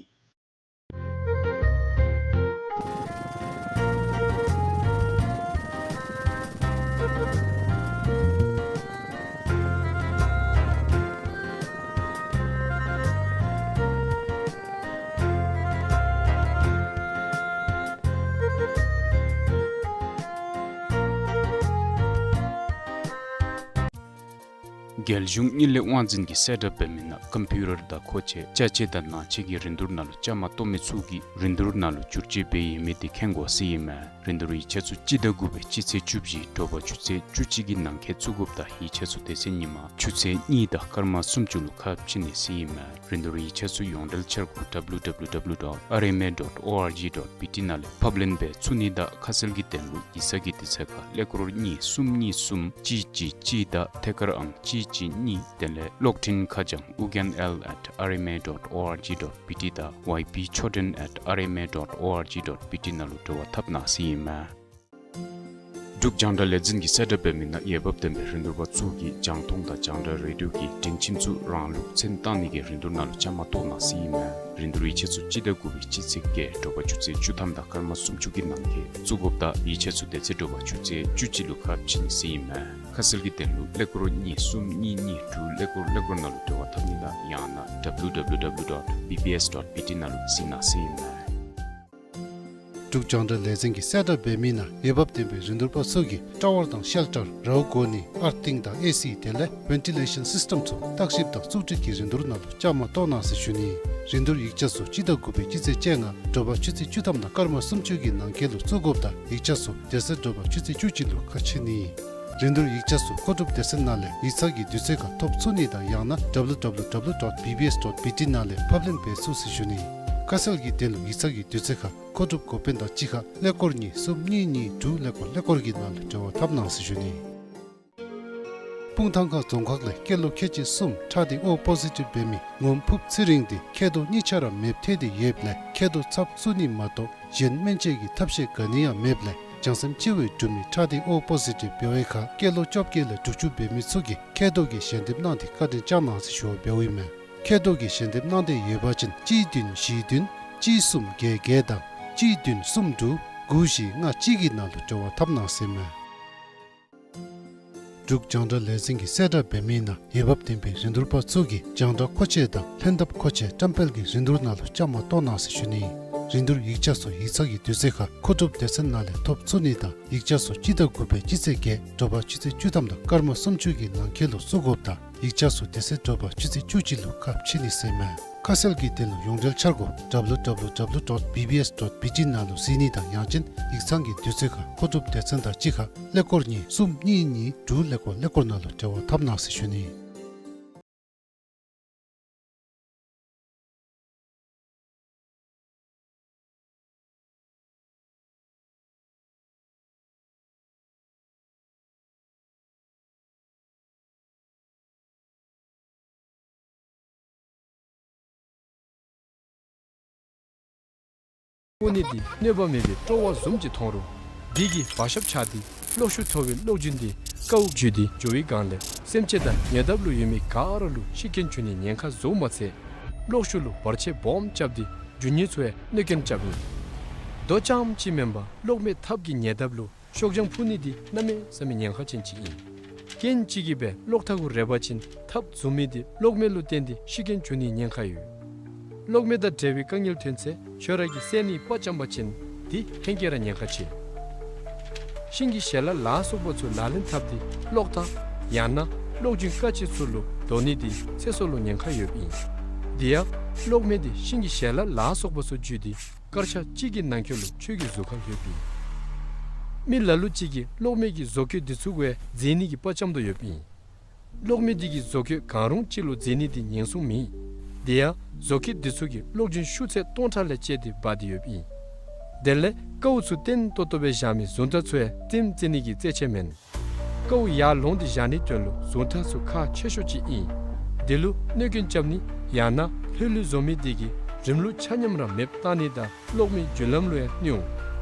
རྒྱལ་གཞུང་གཉིད་ལས་དབང་འཛིན་གྱིས་གསལ་བསྒྲགས་འབད་མི་ནང་ཀམ་པིའུ་ཊར་དང་མཁོ་ཆས་ཅ་ཆས་དང་ནང་ཆས་ཀྱི་རིན་བསྡུར་ནང་ལུ་བཅའ་མར་གཏོགས་མི་ཚུ་གིས་རིན་བསྡུར་ནང་ལུ་བསྒྱུར་བཅོས་འབད་ཡོད་མི་དེ་མཁྱེན་དགོ་ཟེར་ཨིན་མས། རིན་བསྡུར་ཡིག་ཆ་ཚུ་སྤྱི་ཟླ་དགུ་པའི་སྤྱི་ཚེས་བཅུ་བཞི་དྲོ་པ་ཆུ་ཚོད་བཅུ་གཅིག་གི་ནང་འཁོད་བཙུགས་དགོཔ་དང་ཡིག་ཆ་ཚུ་དེ་ཚེ་ཉིན་མ་ཆུ་ཚོད་གཉིས་དང་སྐར་མ་སུམ་ཅུ་ལུ་ཁ་ཕྱེ་ནི་ཟེར་ཨིན་མས། རིན་བསྡུར་ཡིག་ཆ་ཚུ་ཡོངས་འབྲེལ་འཆར་སྒོ་W W W dot R M A dot O R G dot B T ནང་ལས་ཕབ་ལེན་འབད་ཚུགས་ནི་དང་ཁ་གསལ་གྱི་དོན་ལུ་ཡིག་ཚང་གི་དུས་ཚོད་ཁར་ཀླད་ཀོར་གཉིས་གསུམ་གཉིས་གསུམ་གཅིག་གཅིག་གཅིག་དང་ཐད་ཀར་ཨང་གཅིག་གཅིག་གཉིས། དེ་ལས་གློག་འཕྲིན་ཁ་བྱང་ཨུ་རྒྱན་L at R M A dot O R G dot B T དང་Y B Choden at R M A dot O R G dot B T ནང་ལུ་འབྲེལ་བ་འཐབ་གནང་ཟེར་ཨིན་མས། འབྲུག་རྒྱང་བསྒྲགས་ལས་འཛིན་གྱིས་གསལ་བསྒྲགས་འབད་མི་ནང་འོས་འབབ་ལྡན་པའི་རིན་བསྡུར་པ་ཚུ་གིས་རྒྱང་མཐོང་དང་རྒྱང་བསྒྲགས་རེ་ཌིའོ་གི་མགྲོན་ཁྱིམ་ཚུ་རང་ལུགས་མཚན་བཏགས་ནི་གི་རིན་བསྡུར་ནང་ལུ་བཅའ་མར་གཏོགས་གནང་ཟེར་ཨིན་མས། རིན་བསྡུར་ཡིག་ཆ་ཚུ་སྤྱི་ཟླ་དགུ་པའི་སྤྱི་ཚེས་བརྒྱད་དྲོ་པ་ཆུ་ཚོད་བཅུ་ཐམ་དང་སྐར་མ་སུམ་ཅུ་གི་ནང་འཁོད་བཙུགས་དགོཔ་དང་ཡིག་ཆ་ཚུ་དེ་ཚེ་དྲོ་པ་ཆུ་ཚོད་བཅུ་གཅིག་ལུ་ཁ་ཕྱེ་ནི་ཟེར་ཨིན་མས། ཁ་གསལ་གྱི་དོན་ལུ་ཀླད་ཀོར་གཉིས་གསུམ་གཉིས་གཉིས་དྲུག་ཀླད་ཀོར་ཀླད་ཀོར་ནང་ལུ་འབྲེལ་བ་འཐབ་ནི་དང་ཡང་ན་W W W dot B B S dot B T ནང་ལུ་གཟིགས་གནང་ཟེར་ཨིན་མས། འབྲུག་རྒྱང་བསྒྲགས་ལས་འཛིན་གྱིས་གསལ་བསྒྲགས་འབད་མི་ནང་འོས་འབབ་ལྡན་པའི་རིན་བསྡུར་པ་ཚུ་གིས་ཊ་ཝར་དང་ཤེལ་ཊར་རཝ་གོ་ནི་ཨར་ཐིང་དང་ཨེ་སི་དེ་ལས་ཝེན་ཊི་ལེ་ཤཱན་སིསི་ཊེམ་ཚུ་བརྟག་ཞིབ་དང་བཙུགས་སྒྲིག་གི་རིན་བསྡུར་ནང་ལུ་བཅའ་མར་གཏོགས་གནང་ཟེར་ཞུ་ནི། རིན་བསྡུར་ཡིག་ཆ་ཚུ་སྤྱི་ཟླ་དགུ་པའི་སྤྱི་ཚེས་བཅོ་ལྔ་དྲོ་པ་ཆུ་ཚོད་བཅུ་ཐམ་དང་སྐར་མ་སུམ་ཅུ་གི་ནང་འཁོད་ལུ་བཙུགས་དགོཔ་དང་ཡིག་ཆ་ཚུ་དེ་ཚེ་དྲོ་པ་ཆུ་ཚོད་བཅུ་གཅིག་ལུ་ཁ་ཕྱེ་ནི། རིན་བསྡུར་ཡིག་ཆ་ཚུ་མཁོ་སྒྲུབ་སྡེ་ཚན་ནང་ལས་ཡིག་ཚང་གི་དུས་ཚོད་ཁར་ཐོབ་ཚུགས་ནི་དང་ཡང་ན་W W W dot B B S dot B T ནང་ལས་ཕབ་ལེན་འབད་ཚུགས་ཟེར་ཞུ་ནི། ཁ་གསལ་གྱི་དོན་ལུ་ཡིག་ཚང་གི་དུས་ཚོད་ཁར་མཁོ་སྒྲུབ་འགོ་དཔོན་དང་གཅིག་ཁར་ཀླད་ཀོར་གཉིས་གསུམ་གཉིས་གཉིས་དྲུག་ཀླད་ཀོར་ཀླད་ཀོར་གྱི་ནང་ལུ་འབྲེལ་བ་འཐབ་གནང་ཟེར་ཞུ་ནི། སྤུངས་ཐང་ཁ་རྫོང་ཁག་ལས་སྐྱེས་ལོ་ཁལ་གཅིག་གསུམ་ཁྲག་ཐིགས་ཨོ་པོ་ཟི་ཊིབ་འབད་མི་ངོམ་ཕུབ་ཚེ་རིང་དེ་མཁལ་རྡོག་གཉིས་ཆ་ར་མེདཔ་ཐལ་ཏེ་ཡོདཔ་ལས་མཁལ་རྡོག་ཚབ་བཙུགས་ནི་མ་གཏོགས་གཞན་སྨན་བཅོས་ཀྱི་ཐབས་ཤེས་ག་ནི་ཡང་མེདཔ་ལས་བྱང་སེམས་ཅན་བའི་འབྲུག་མི་ཁྲག་ཐིགས་ཨོ་པོ་ཟི་ཊིབ་འབད་བའི་ཁར་སྐྱེས་ལོ་བཅོ་བརྒྱད་ལས་དྲུག་ཅུ་འབད་མི་ཚུ་གིས་མཁལ་རྡོག་གི་ཞལ་འདེབས་གནང་སྟེ་བཀའ་དྲིན་བསྐྱང་གནང་ཟེར་ཞུ་བ་འབདཝ་ཨིན་མས། མཁལ་རྡོག་གི་ཞལ་འདེབས་གནང་འདོད་ཡོད་པ་ཅིན་གཅིག་བདུན་བཞི་བདུན་གཅིག་གསུམ་བརྒྱད་བརྒྱད་དང་གཅིག་བདུན་གསུམ་དྲུག་དགུ་བཞི་ལྔ་གཅིག་གི་ནང་ལུ་འབྲེལ་བ་འཐབ་གནང་ཟེར་མས། འབྲུག་རྒྱང་བསྒྲགས་ལས་འཛིན་གྱིས་གསལ་བསྒྲགས་འབད་མི་ནང་འོས་འབབ་ལྡན་པའི་རིན་བསྡུར་པ་ཚུ་གིས་རྒྱང་བསྒྲགས་མཁོ་ཆས་དང་ལྷན་ཐབས་མཁོ་ཆས་བཀྲམ་སྤེལ་གྱི་རིན་བསྡུར་ནང་ལུ་བཅའ་མར་གཏོགས་གནང་ཟེར་ཞུ་ནི། རིན་བསྡུར་ཡིག་ཆ་ཚུ་ཡིག་ཚང་གི་དུས་ཚོད་ཁར་མཁོ་སྒྲུབ་སྡེ་ཚན་ནང་ལས་ཐོབ་ཚུགས་ནི་དང་ཡིག་ཆ་ཚུ་སྤྱི་ཟླ་དགུ་པའི་སྤྱི་ཚེས་བརྒྱད་དྲོ་པ་ཆུ་ཚོད་བཅུ་ཐམ་དང་སྐར་མ་སུམ་ཅུ་གི་ནང་འཁོད་ལུ་བཙུགས་དགོཔ་དང་ཡིག་ཆ་ཚུ་དེ་ཚེ་དྲོ་པ་ཆུ་ཚོད་བཅུ་གཅིག་ལུ་ཁ་ཕྱེ་ནི་ཟེར་མས། ཁ་གསལ་གྱི་དོན་ལུ་ཡོངས་འབྲེལ་འཆར་སྒོ་W W W dot B B S dot B T ནང་ལུ་གཟིགས་ནི་དང་ཡང་ཅིན་ཡིག་ཚང་གི་དུས་ཚོད་ཁར་མཁོ་སྒྲུབ་སྡེ་ཚན་དང་གཅིག་ཁར་ཀླད་ཀོར་གཉིས་གསུམ་གཉིས་གཉིས་དྲུག་ཀླད་ཀོར་ཀླད་ཀོར་ནང་ལུ་འབྲེལ་བ་འཐབ་གནང་ཟེར་ཞུ་ནི། སྤུ་ནི་འདི་གནོད་པ་མེད་པའི་སྤྲོ་བ་བཟུམ་ཅིག་མཐོང་རུང་། འདི་གི་བ་ཤབ་ཆགས་ཏེ་གློག་ཤུགས་མཐོ་བའི་གློག་རྒྱུན་འདི་དཀའཝ་བརྒྱུད་དེ་འགྱོ་བའི་སྒང་ལས་སེམས་ཅན་དང་ཉེ་འདབས་ལུ་ཡོད་མི་ག་ར་ལུ་ཤི་རྐྱེན་འབྱུང་ནིའི་ཉེན་ཁ་བཟོཝ་མ་ཚད། གློག་ཤུགས་ལུ་བར་ཆད་སྦོམ་རྐྱབ་སྟེ་རྒྱུ་དངོས་ཚུ་ཡང་གནོད་སྐྱོན་རྐྱབ་ཨིན། རྡོ་རྐྱངམ་ཅིག་མེན་པར་གློག་མེ་ཐབ་ཀྱི་ཉེ་འདབས་ལུ་ཤོག་བྱང་ཕུ་ནི་འདི་གནམ་མེད་ས་མེད་ཉེན་ཁ་ཅན་ཅིག་ཨིན། རྐྱེན་ཅིག་གིས་སྦེ་གློག་ཐག་གུ་རེག་པ་ཅིན་ཐབ་འཛུམ་མི་འདི་གློག་མེ་ལུ་བརྟེན་ཏེ་ཤི་རྐྱེན་འབྱུང་ནིའི་ཉེན་ཁ་ཡོད། གློག་མེ་དང་འབྲེལ་བའི་དཀའ་ངལ་ཐོན་ཚེ་ཁྱོད་ར་གིས་སེལ་ནིའི་དཔའ་བཅམ་པ་ཅིན་འདི་ཧེང་སྐལ་ར་ཉེན་ཁ་ཆེ། ཤིང་གི་ཞལ་ལག་ལ་སོགས་པ་ཚུ་ལག་ལེན་འཐབ་སྟེ་གློག་ཐག་ཡང་ན་གློག་རྒྱུན་ཀ་ཅི་ཚུ་ལུ་དོ་ནི་འདི་ཚེ་སྲོག་ལུ་ཉེན་ཁ་ཡོདཔ་ཨིན། དེ་ཡང་གློག་མེ་འདི་ཤིང་གི་ཞལ་ལག་ལ་སོགས་པ་ཚུ་འཇུས་ཏེ་སྐར་ཆ་གཅིག་གི་ནང་འཁོད་ལུ་ཁྱོད་ཀྱི་གཟུགས་ཁར་ལྷོདཔ་ཨིན། མི་ལ་ལུ་ཅིག་གིས་གློག་མེ་གི་བཟོ་བཀོད་འདི་ཚུ་གུ་ཡང་འཛེག་ནི་གི་དཔའ་བཅམ་དོ་ཡོདཔ་ཨིན། གློག་མེ་འདི་གི་བཟོ་བཀོད་གང་རུང་ཅིག་ལུ་འཛེག་ནི་འདི་ཉེན་སྲུང་མེད། དེ་ཡང་བཟོ་བཀོད་འདི་ཚུ་གིས་གློག་རྒྱུན་ཤུགས་ཚད་སྟོང་ཕྲག་ལས་བཅད་དེ་འབག་སྟེ་ཡོདཔ་ཨིན། དེ་ལས་ཀཝ་ཚུ་བརྟན་ཏོག་ཏོ་སྦེ་བཞག་མི་གཟུངས་ཐག་ཚུ་ཡང་རྩེདམོ་རྩེ་ནི་གི་རྩེད་ཆས་མེན། ཀཝ་ཡར་ལོང་སྟེ་བཞག་ནིའི་དོན་ལུ་གཟུངས་ཐག་ཚུ་ཁག་ཆེ་ཤོས་ཅིག་ཨིན། དེ་ལུ་གནོད་སྐྱོན་རྐྱབ་ནི་ཡང་ན་ལྷོད་ལྷོད་བཟོ་མི་འདི་གིས་རིམ་ལུགས་ཆ་མཉམ་ར་མེདཔ་བཏང་ནི་དང་གློག་མེའི་རྒྱུན་ལམ་ལུ་ཡང་གནོད་འོང་།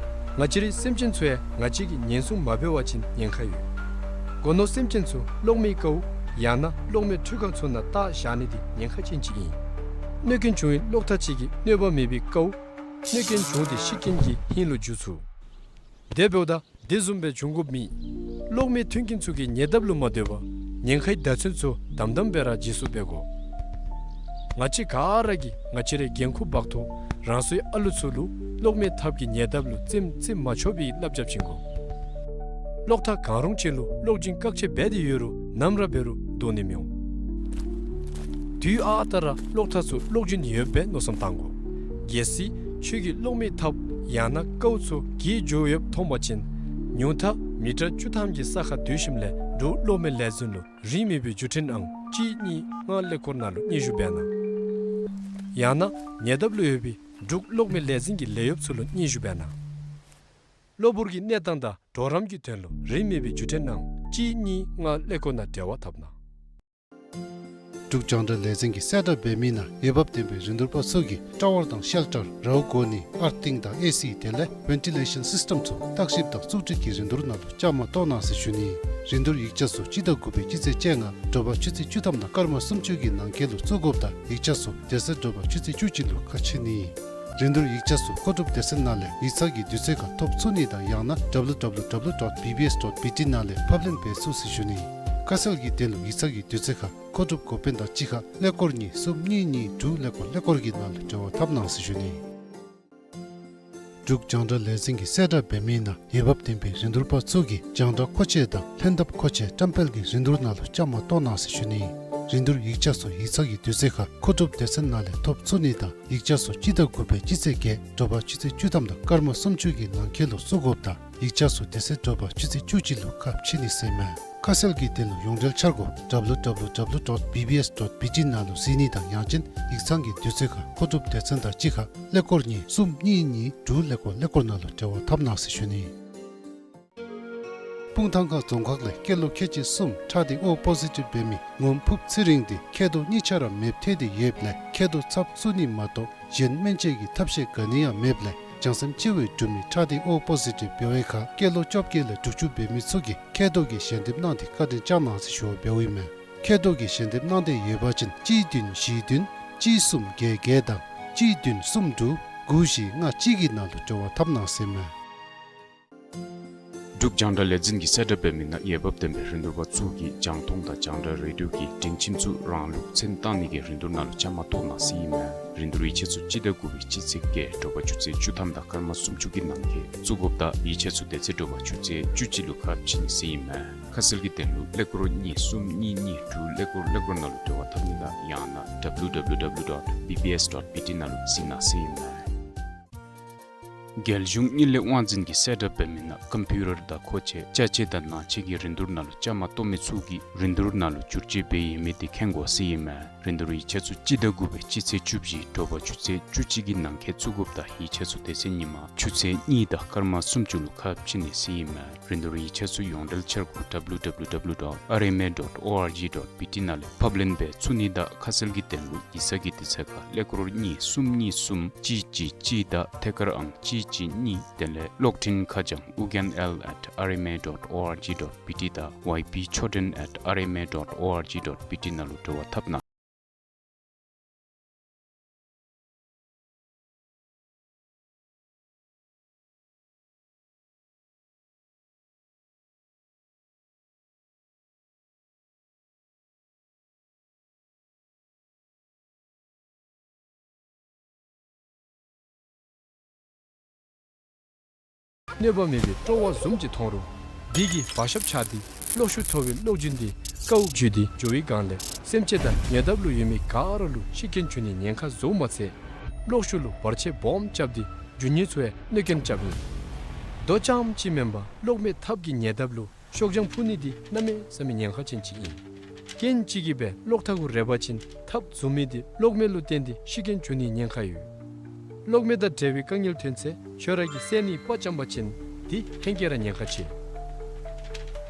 ང་བཅས་རའི་སེམས་ཅན་ཚུ་ཡང་ང་བཅས་ཀྱིས་ཉེན་སྲུང་མ་འབད་བ་ཅིན་ཉེན་ཁ་ཡོད། སྒོ་ནོར་སེམས་ཅན་ཚུ་གློག་མེའི་ཀཝ་ཡང་ན་གློག་མེ་འཕྲུལ་ཁང་ཚུ་ནང་བཏགས་བཞག་ནི་འདི་ཉེན་ཁ་ཅན་ཅིག་ཨིན། གནོད་སྐྱོན་བྱུང་བའི་གློག་ཐག་ཅིག་གིས་གནོད་པ་མེད་པའི་ཀཝ་གནོད་སྐྱོན་བྱུང་སྟེ་ཤི་རྐྱེན་གྱི་ཧིང་ལུ་འགྱུར་ཚུགས། དེ་འབདཝ་ད་དེ་བཟུམ་སྦེ་འབྱུང་དགོཔ་མེད། གློག་མེ་ཐོན་མཁན་ཚུ་གི་ཉེ་འདབས་ལུ་མ་སྡོད་པར་ཉེན་ཁའི་བརྡ་མཚོན་ཚུ་དམ་དམ་སྦེ་ར་འཇིགས་སུ་འབད་དགོ། ང་བཅས་ག་ར་གིས་ང་བཅས་རའི་འགན་ཁུར་འབག་ཐོག་རང་སོའི་ཨ་ལུ་ཚུ་ལུ་གློག་མེ་ཐབ་ཀྱི་ཉེ་འདབས་ལུ་རྩེདམོ་རྩེ་མ་ཆོག་པའི་བསླབ་བྱ་བྱིན་དགོ། གློག་ཐག་གང་རུང་ཅིག་ལུ་གློག་རྒྱུན་བཀག་ཆ་འབད་དེ་ཡོད་རུང་ནམ་ར་འབད་རུང་ འདོར་ནི་མི་འོང་། དུས་ཨ་རྟག་ར་གློག་ཐག་ཚུ་གློག་རྒྱུན་ཡོདཔ་སྦེ་མནོ་བསམ་བཏང་དགོ། གལ་སྲིད་ཁྱོད་ཀྱིས་གློག་མེའི་ཐགཔ་ཡང་ན་ཀཝ་ཚུ་གྱེས་འགྱོ་ཡོདཔ་མཐོང་པ་ཅིན་ཉུང་མཐའ་མི་ཊར་བཅུ་ཐམ་གྱི་ས་ཁར་སྡོད་ཞིནམ་ལས་འབྲུག་གློག་མེ་ལས་འཛིན་ལུ་རིན་མེད་པའི་བརྒྱུད་འཕྲིན་ཨང་གཅིག་གཉིས་ལྔ་ཀླད་ཀོར་ནང་ལུ་སྙན་ཞུ་འབད་གནང་། ཡང་ན་ཉེ་འདབས་ལུ་ཡོད་པའི་འབྲུག་གློག་མེ་ལས་འཛིན་གྱི་ལས་གཡོགཔ་ཚུ་ལུ་སྙན་ཞུ་འབད་གནང་། གློ་བུར་གྱི་གནས་སྟངས་དང་གྲོགས་རམ་གྱི་དོན་ལུ་རིན་མེད་པའི་བརྒྱུད་འཕྲིན་ཨང་གཅིག་གཉིས་ལྔ་ཀླད་ཀོར་ནང་འབྲེལ་བ་འཐབ་གནང་། འབྲུག་རྒྱང་བསྒྲགས་ལས་འཛིན་གྱིས་གསལ་བསྒྲགས་འབད་མི་ནང་འོས་འབབ་ལྡན་པའི་རིན་བསྡུར་པ་ཚུ་གིས་ཊ་ཝར་དང་ཤེལ་ཊར་རཝ་གོ་ནི་ཨར་ཐིང་དང་ཨེ་སི་དེ་ལས་ཝེན་ཊི་ལེ་ཤཱན་སིསི་ཊེམ་ཚུ་བརྟག་ཞིབ་དང་བཙུགས་སྒྲིག་གི་རིན་བསྡུར་ནང་ལུ་བཅའ་མར་གཏོགས་གནང་ཟེར་ཞུ་ནི། རིན་བསྡུར་ཡིག་ཆ་ཚུ་སྤྱི་ཟླ་དགུ་པའི་སྤྱི་ཚེས་བཅོ་ལྔ་དྲོ་པ་ཆུ་ཚོད་བཅུ་ཐམ་དང་སྐར་མ་སུམ་ཅུ་གི་ནང་འཁོད་ལུ་བཙུགས་དགོཔ་དང་ཡིག་ཆ་ཚུ་དེ་ཚེ་དྲོ་པ་ཆུ་ཚོད་བཅུ་གཅིག་ལུ་ཁ་ཕྱེ་ནི། རིན་བསྡུར་ཡིག་ཆ་ཚུ་མཁོ་སྒྲུབ་སྡེ་ཚན་ནང་ལས་ཡིག་ཚང་གི་དུས་ཚོད་ཁར་ཐོབ་ཚུགས་ནི་དང་ཡང་ན་ཌབ་ལུ་ཌབ་ལུ་ཌབ་ལུ་ཌོཊ་བི་བི་ཨེསི་ཌོཊ་བི་ཊི་ནང་ལས་ཕབ་ལེན་འབད་ཚུགས་ཟེར་ཞུ་ནི། ཁ་གསལ་གྱི་དོན་ལུ་ཡིག་ཚང་གི་དུས་ཚོད་ཁར་མཁོ་སྒྲུབ་འགོ་དཔོན་དང་གཅིག་ཁར་ཀླད་ཀོར་གཉིས་གསུམ་གཉིས་གཉིས་དྲུག་ཀླད་ཀོར་ཀླད་ཀོར་གྱི་ནང་ལུ་འབྲེལ་བ་འཐབ་གནང་ཟེར་ཞུ་ནི། འབྲུག་རྒྱང་བསྒྲགས་ལས་འཛིན་གྱིས་གསལ་བསྒྲགས་འབད་མི་ནང་འོས་འབབ་ལྡན་པའི་རིན་བསྡུར་པ་ཚུ་གིས་རྒྱང་བསྒྲགས་མཁོ་ཆས་དང་ལྷན་ཐབས་མཁོ་ཆས་བཀྲམ་སྤེལ་གྱི་རིན་བསྡུར་ནང་ལུ་བཅའ་མར་གཏོགས་གནང་ཟེར་ཞུ་ནི། རིན་བསྡུར་ཡིག་ཆ་ཚུ་ཡིག་ཚང་གི་དུས་ཚོད་ཁར་མཁོ་སྒྲུབ་སྡེ་ཚན་ནང་ལས་ཐོབ་ཚུགས་ནི་དང་ཡིག་ཆ་ཚུ་སྤྱི་ཟླ་དགུ་པའི་སྤྱི་ཚེས་བརྒྱད་དྲོ་པ་ཆུ་ཚོད་བཅུ་ཐམ་དང་སྐར་མ་སུམ་ཅུ་གི་ནང་འཁོད་ལུ་བཙུགས་དགོཔ་དང་ཡིག་ཆ་ཚུ་དེ་ཚེ་དྲོ་པ་ཆུ་ཚོད་བཅུ་གཅིག་ལུ་ཁ་ཕྱེ་ནི་ཟེར་མས། ཁ་གསལ་གྱི་དོན་ལུ་ཡོངས་འབྲེལ་འཆར་སྒོ་ཌབ་ལུ་ཌབ་ལུ་ཌབ་ལུ་ཌོཊ་བི་བི་ཨེསི་ཌོཊ་བི་ཊི་ནང་ལུ་གཟིགས་ནི་དང་ཡང་ཅིན་ཡིག་ཚང་གི་དུས་ཚོད་ཁར་མཁོ་སྒྲུབ་སྡེ་ཚན་དང་གཅིག་ཁར་ཀླད་ཀོར་གཉིས་གསུམ་གཉིས་གཉིས་དྲུག་ཀླད་ཀོར་ཀླད་ཀོར་ནང་ལུ་འབྲེལ་བ་འཐབ་གནང་ཟེར་ཞུ་ནི། སྤུངས་ཐང་ཁ་རྫོང་ཁག་ལས་སྐྱེས་ལོ་ཁལ་གཅིག་གསུམ་ཁྲག་ཐིགས་ཨོ་པོ་ཟི་ཊིབ་འབད་མི་ངོམ་ཕུབ་ཚེ་རིང་འདི་མཁལ་རྡོག་གཉིས་ཆ་ར་མེདཔ་ཐལ་ཏེ་ཡོདཔ་ལས་མཁལ་རྡོག་ཚབ་བཙུགས་ནི་མ་གཏོགས་གཞན་སྨན་བཅོས་ཀྱི་ཐབས་ཤེས་ག་ནི་ཡང་མེདཔ་ལས་བྱང་སེམས་ཅན་ལུ་འབྲུག་མི་ཁྲག་ཐིགས་ཨོ་པོ་ཟི་ཊིབ་འབད་བའི་ཁར་སྐྱེས་ལོ་བཅོ་བརྒྱད་ལས་དྲུག་ཅུ་འབད་མི་ཚུ་གིས་མཁལ་རྡོག་གི་ཞལ་འདེབས་གནང་སྟེ་བཀའ་དྲིན་བསྐྱང་གནང་ཟེར་ཞུ་བ་འབདཝ་ཨིན་མས། མཁལ་རྡོག་གི་ཞལ་འདེབས་གནང་སྟེ་ཡོད་པ་ཅིན་གཅིག་བདུན་བཞི་བདུན་གཅིག་གསུམ་བརྒྱད་བརྒྱད་དང་གཅིག་བདུན་གསུམ་དྲུག་དགུ་བཞི་ལྔ་གཅིག་གི་ནང་ལུ་འབྲེལ་བ་འཐབ་གནང་ཟེར་མས། འབྲུག་རྒྱང་བསྒྲགས་ལས་འཛིན་གྱིས་གསལ་བསྒྲགས་འབད་མི་ནང་འོས་འབབ་ལྡན་པའི་རིན་བསྡུར་པ་ཚུ་གིས་རྒྱང་མཐོང་དང་རྒྱང་བསྒྲགས་རེ་ཌིའོ་གི་སྒྲིང་ཁྱིམ་ཚུ་རང་ལུགས་མཚན་བཏགས་ནི་གི་རིན་བསྡུར་ནང་ལུ་བཅའ་མར་གཏོགས་གནང་ཟེར་ཨིན་མས། རིན་བསྡུར་ཡིག་ཆ་ཚུ་སྤྱི་ཟླ་དགུ་པའི་སྤྱི་ཚེས་བརྒྱད་དྲོ་པ་ཆུ་ཚོད་བཅུ་ཐམ་དང་སྐར་མ་སུམ་ཅུ་གི་ནང་འཁོད་བཙུགས་དགོཔ་དང་ཡིག་ཆ་ཚུ་དེ་ཚེ་དྲོ་པ་ཆུ་ཚོད་བཅུ་གཅིག་ལུ་ཁ་ཕྱེ་ནི་ཟེར་ཨིན་མས། ཁ་གསལ་གྱི་དོན་ལུ་ཀླད་ཀོར་གཉིས་གསུམ་གཉིས་གཉིས་དྲུག་ཀླད་ཀོར་ཀླད་ཀོར་ནང་ལུ་འབྲེལ་བ་འཐབ་ནི་དང་ཡང་ན་ཌབ་ལུ་ཌབ་ལུ་ཌབ་ལུ་ཌོཊ་བི་བི་ཨེསི་ཌོཊ་བི་ཊི་ནང་ལུ་གཟིགས་གནང་ཟེར་ཨིན་མས། རྒྱལ་གཞུང་དངུལ་ལས་དབང་འཛིན་གྱིས་གསལ་བསྒྲགས་འབད་མི་ནང་ཀམ་པིའུ་ཊར་དང་མཁོ་ཆས་ཅ་ཆས་དང་ནང་ཆས་ཀྱི་རིན་བསྡུར་ནང་ལུ་བཅའ་མར་གཏོགས་མི་ཚུ་གིས་རིན་བསྡུར་ནང་ལུ་བསྒྱུར་བཅོས་འབད་ཡོད་མེད་དེ་མཁྱེན་དགོ་ཟེར་ཨིན་མས། རིན་བསྡུར་ཡིག་ཆ་ཚུ་སྤྱི་ཟླ་དགུ་པའི་སྤྱི་ཚེས་བཅུ་བཞི་དྲོ་པ་ཆུ་ཚོད་བཅུ་གཅིག་གི་ནང་འཁོད་བཙུགས་དགོཔ་དང་ཡིག་ཆ་ཚུ་དེ་ཚེ་ཉིན་མ་ཆུ་ཚོད་གཉིས་དང་སྐར་མ་སུམ་ཅུ་ལུ་ཁ་ཕྱེ་ནི་ཟེར་ཨིན་མས། རིན་བསྡུར་ཡིག་ཆ་ཚུ་ཡོངས་འབྲེལ་འཆར་སྒོ་ཌབ་ལུ་ཌབ་ལུ་ཌབ་ལུ་ཌོཊ་ཨར་ཨེམ་ཨེ་ཌོཊ་ཨོ་ཨར་ཇི་ཌོཊ་བི་ཊི་ནང་ལས་ཕབ་ལེན་འབད་ཚུགས་ནི་དང་ཁ་གསལ་གྱི་དོན་ལུ་ཡིག་ཚང་གི་དུས་ཚོད་ཁར་ཀླད་ཀོར་གཉིས་གསུམ་གཉིས་གསུམ་གཅིག་གཅིག་གཅིག་དང་ཐད་ཀར་ཨང་གཅིག་གཅིག་གཉིས་དེ་ལས་གློག་འཕྲིན་ཁ་བྱང་ཨུ་རྒྱན་ཨེལ་ཨེཊ་ཨར་ཨེམ་ཨེ་ཌོཊ་ཨོ་ཨར་ཇི་ཌོཊ་བི་ཊི་དང་ཝའི་པི་ཆོས་སྒྲོན་ཨེཊ་ཨར་ཨེམ་ཨེ་ཌོཊ་ཨོ་ཨར་ཇི་ཌོཊ་བི་ཊི་ནང་ལུ་འབྲེལ་བ་འཐབ་གནང་། གནོད་པ་མེད་པའི་སྤྲོ་བ་བཟུམ་ཅིག་མཐོང་རུང་། འདི་གིས་བག་ཆགས་ཆགས་ཏེ་གློག་ཤུགས་མཐོ་བའི་གློག་རྒྱུན་འདི་ཀཝ་བརྒྱུད་དེ་འགྱོ་བའི་སྒང་ལས་སེམས་ཅན་དང་ཉེ་འདབས་ལུ་ཡོད་མི་ག་ར་ལུ་ཤི་རྐྱེན་འབྱུང་ནིའི་ཉེན་ཁ་བཟོ་མ་ཚད་གློག་ཤུགས་ལུ་བར་ཆད་སྦོམ་རྐྱབ་སྟེ་རྒྱུ་དངོས་ཚུ་ཡང་གནོད་སྐྱོན་རྐྱབ་ཨིན། མདོ་ཙམ་ཅིག་མེན་པར་གློག་མེ་ཐགཔ་གིས་ཉེ་འདབས་ལུ་ཤོག་བྱང་ཕུ་ནི་འདི་གནམ་མེད་ས་མེད་ཉེན་ཁ་ཅན་ཅིག་ཨིན། རྐྱེན་ཅིག་གིས་སྦེ་གློག་ཐག་གུ་རེག་པ་ཅིན་ཐགཔ་ཟུར་མི་འདི་གློག་མེ་ལུ་བརྟེན་ཏེ་ཤི་རྐྱེན་འབྱུང་ནིའི་ཉེན་ཁ་ཡོད། གློག་མེ་དང་འབྲེལ་བའི་དཀའ་ངལ་ཐོན་ཚེ་ཁྱོད་ར་གིས་སེལ་ནིའི་དཔའ་བཅམ་པ་ཅིན་འདི་ཧེང་སྐལ་ར་ཉེན་ཁ་ཆེ།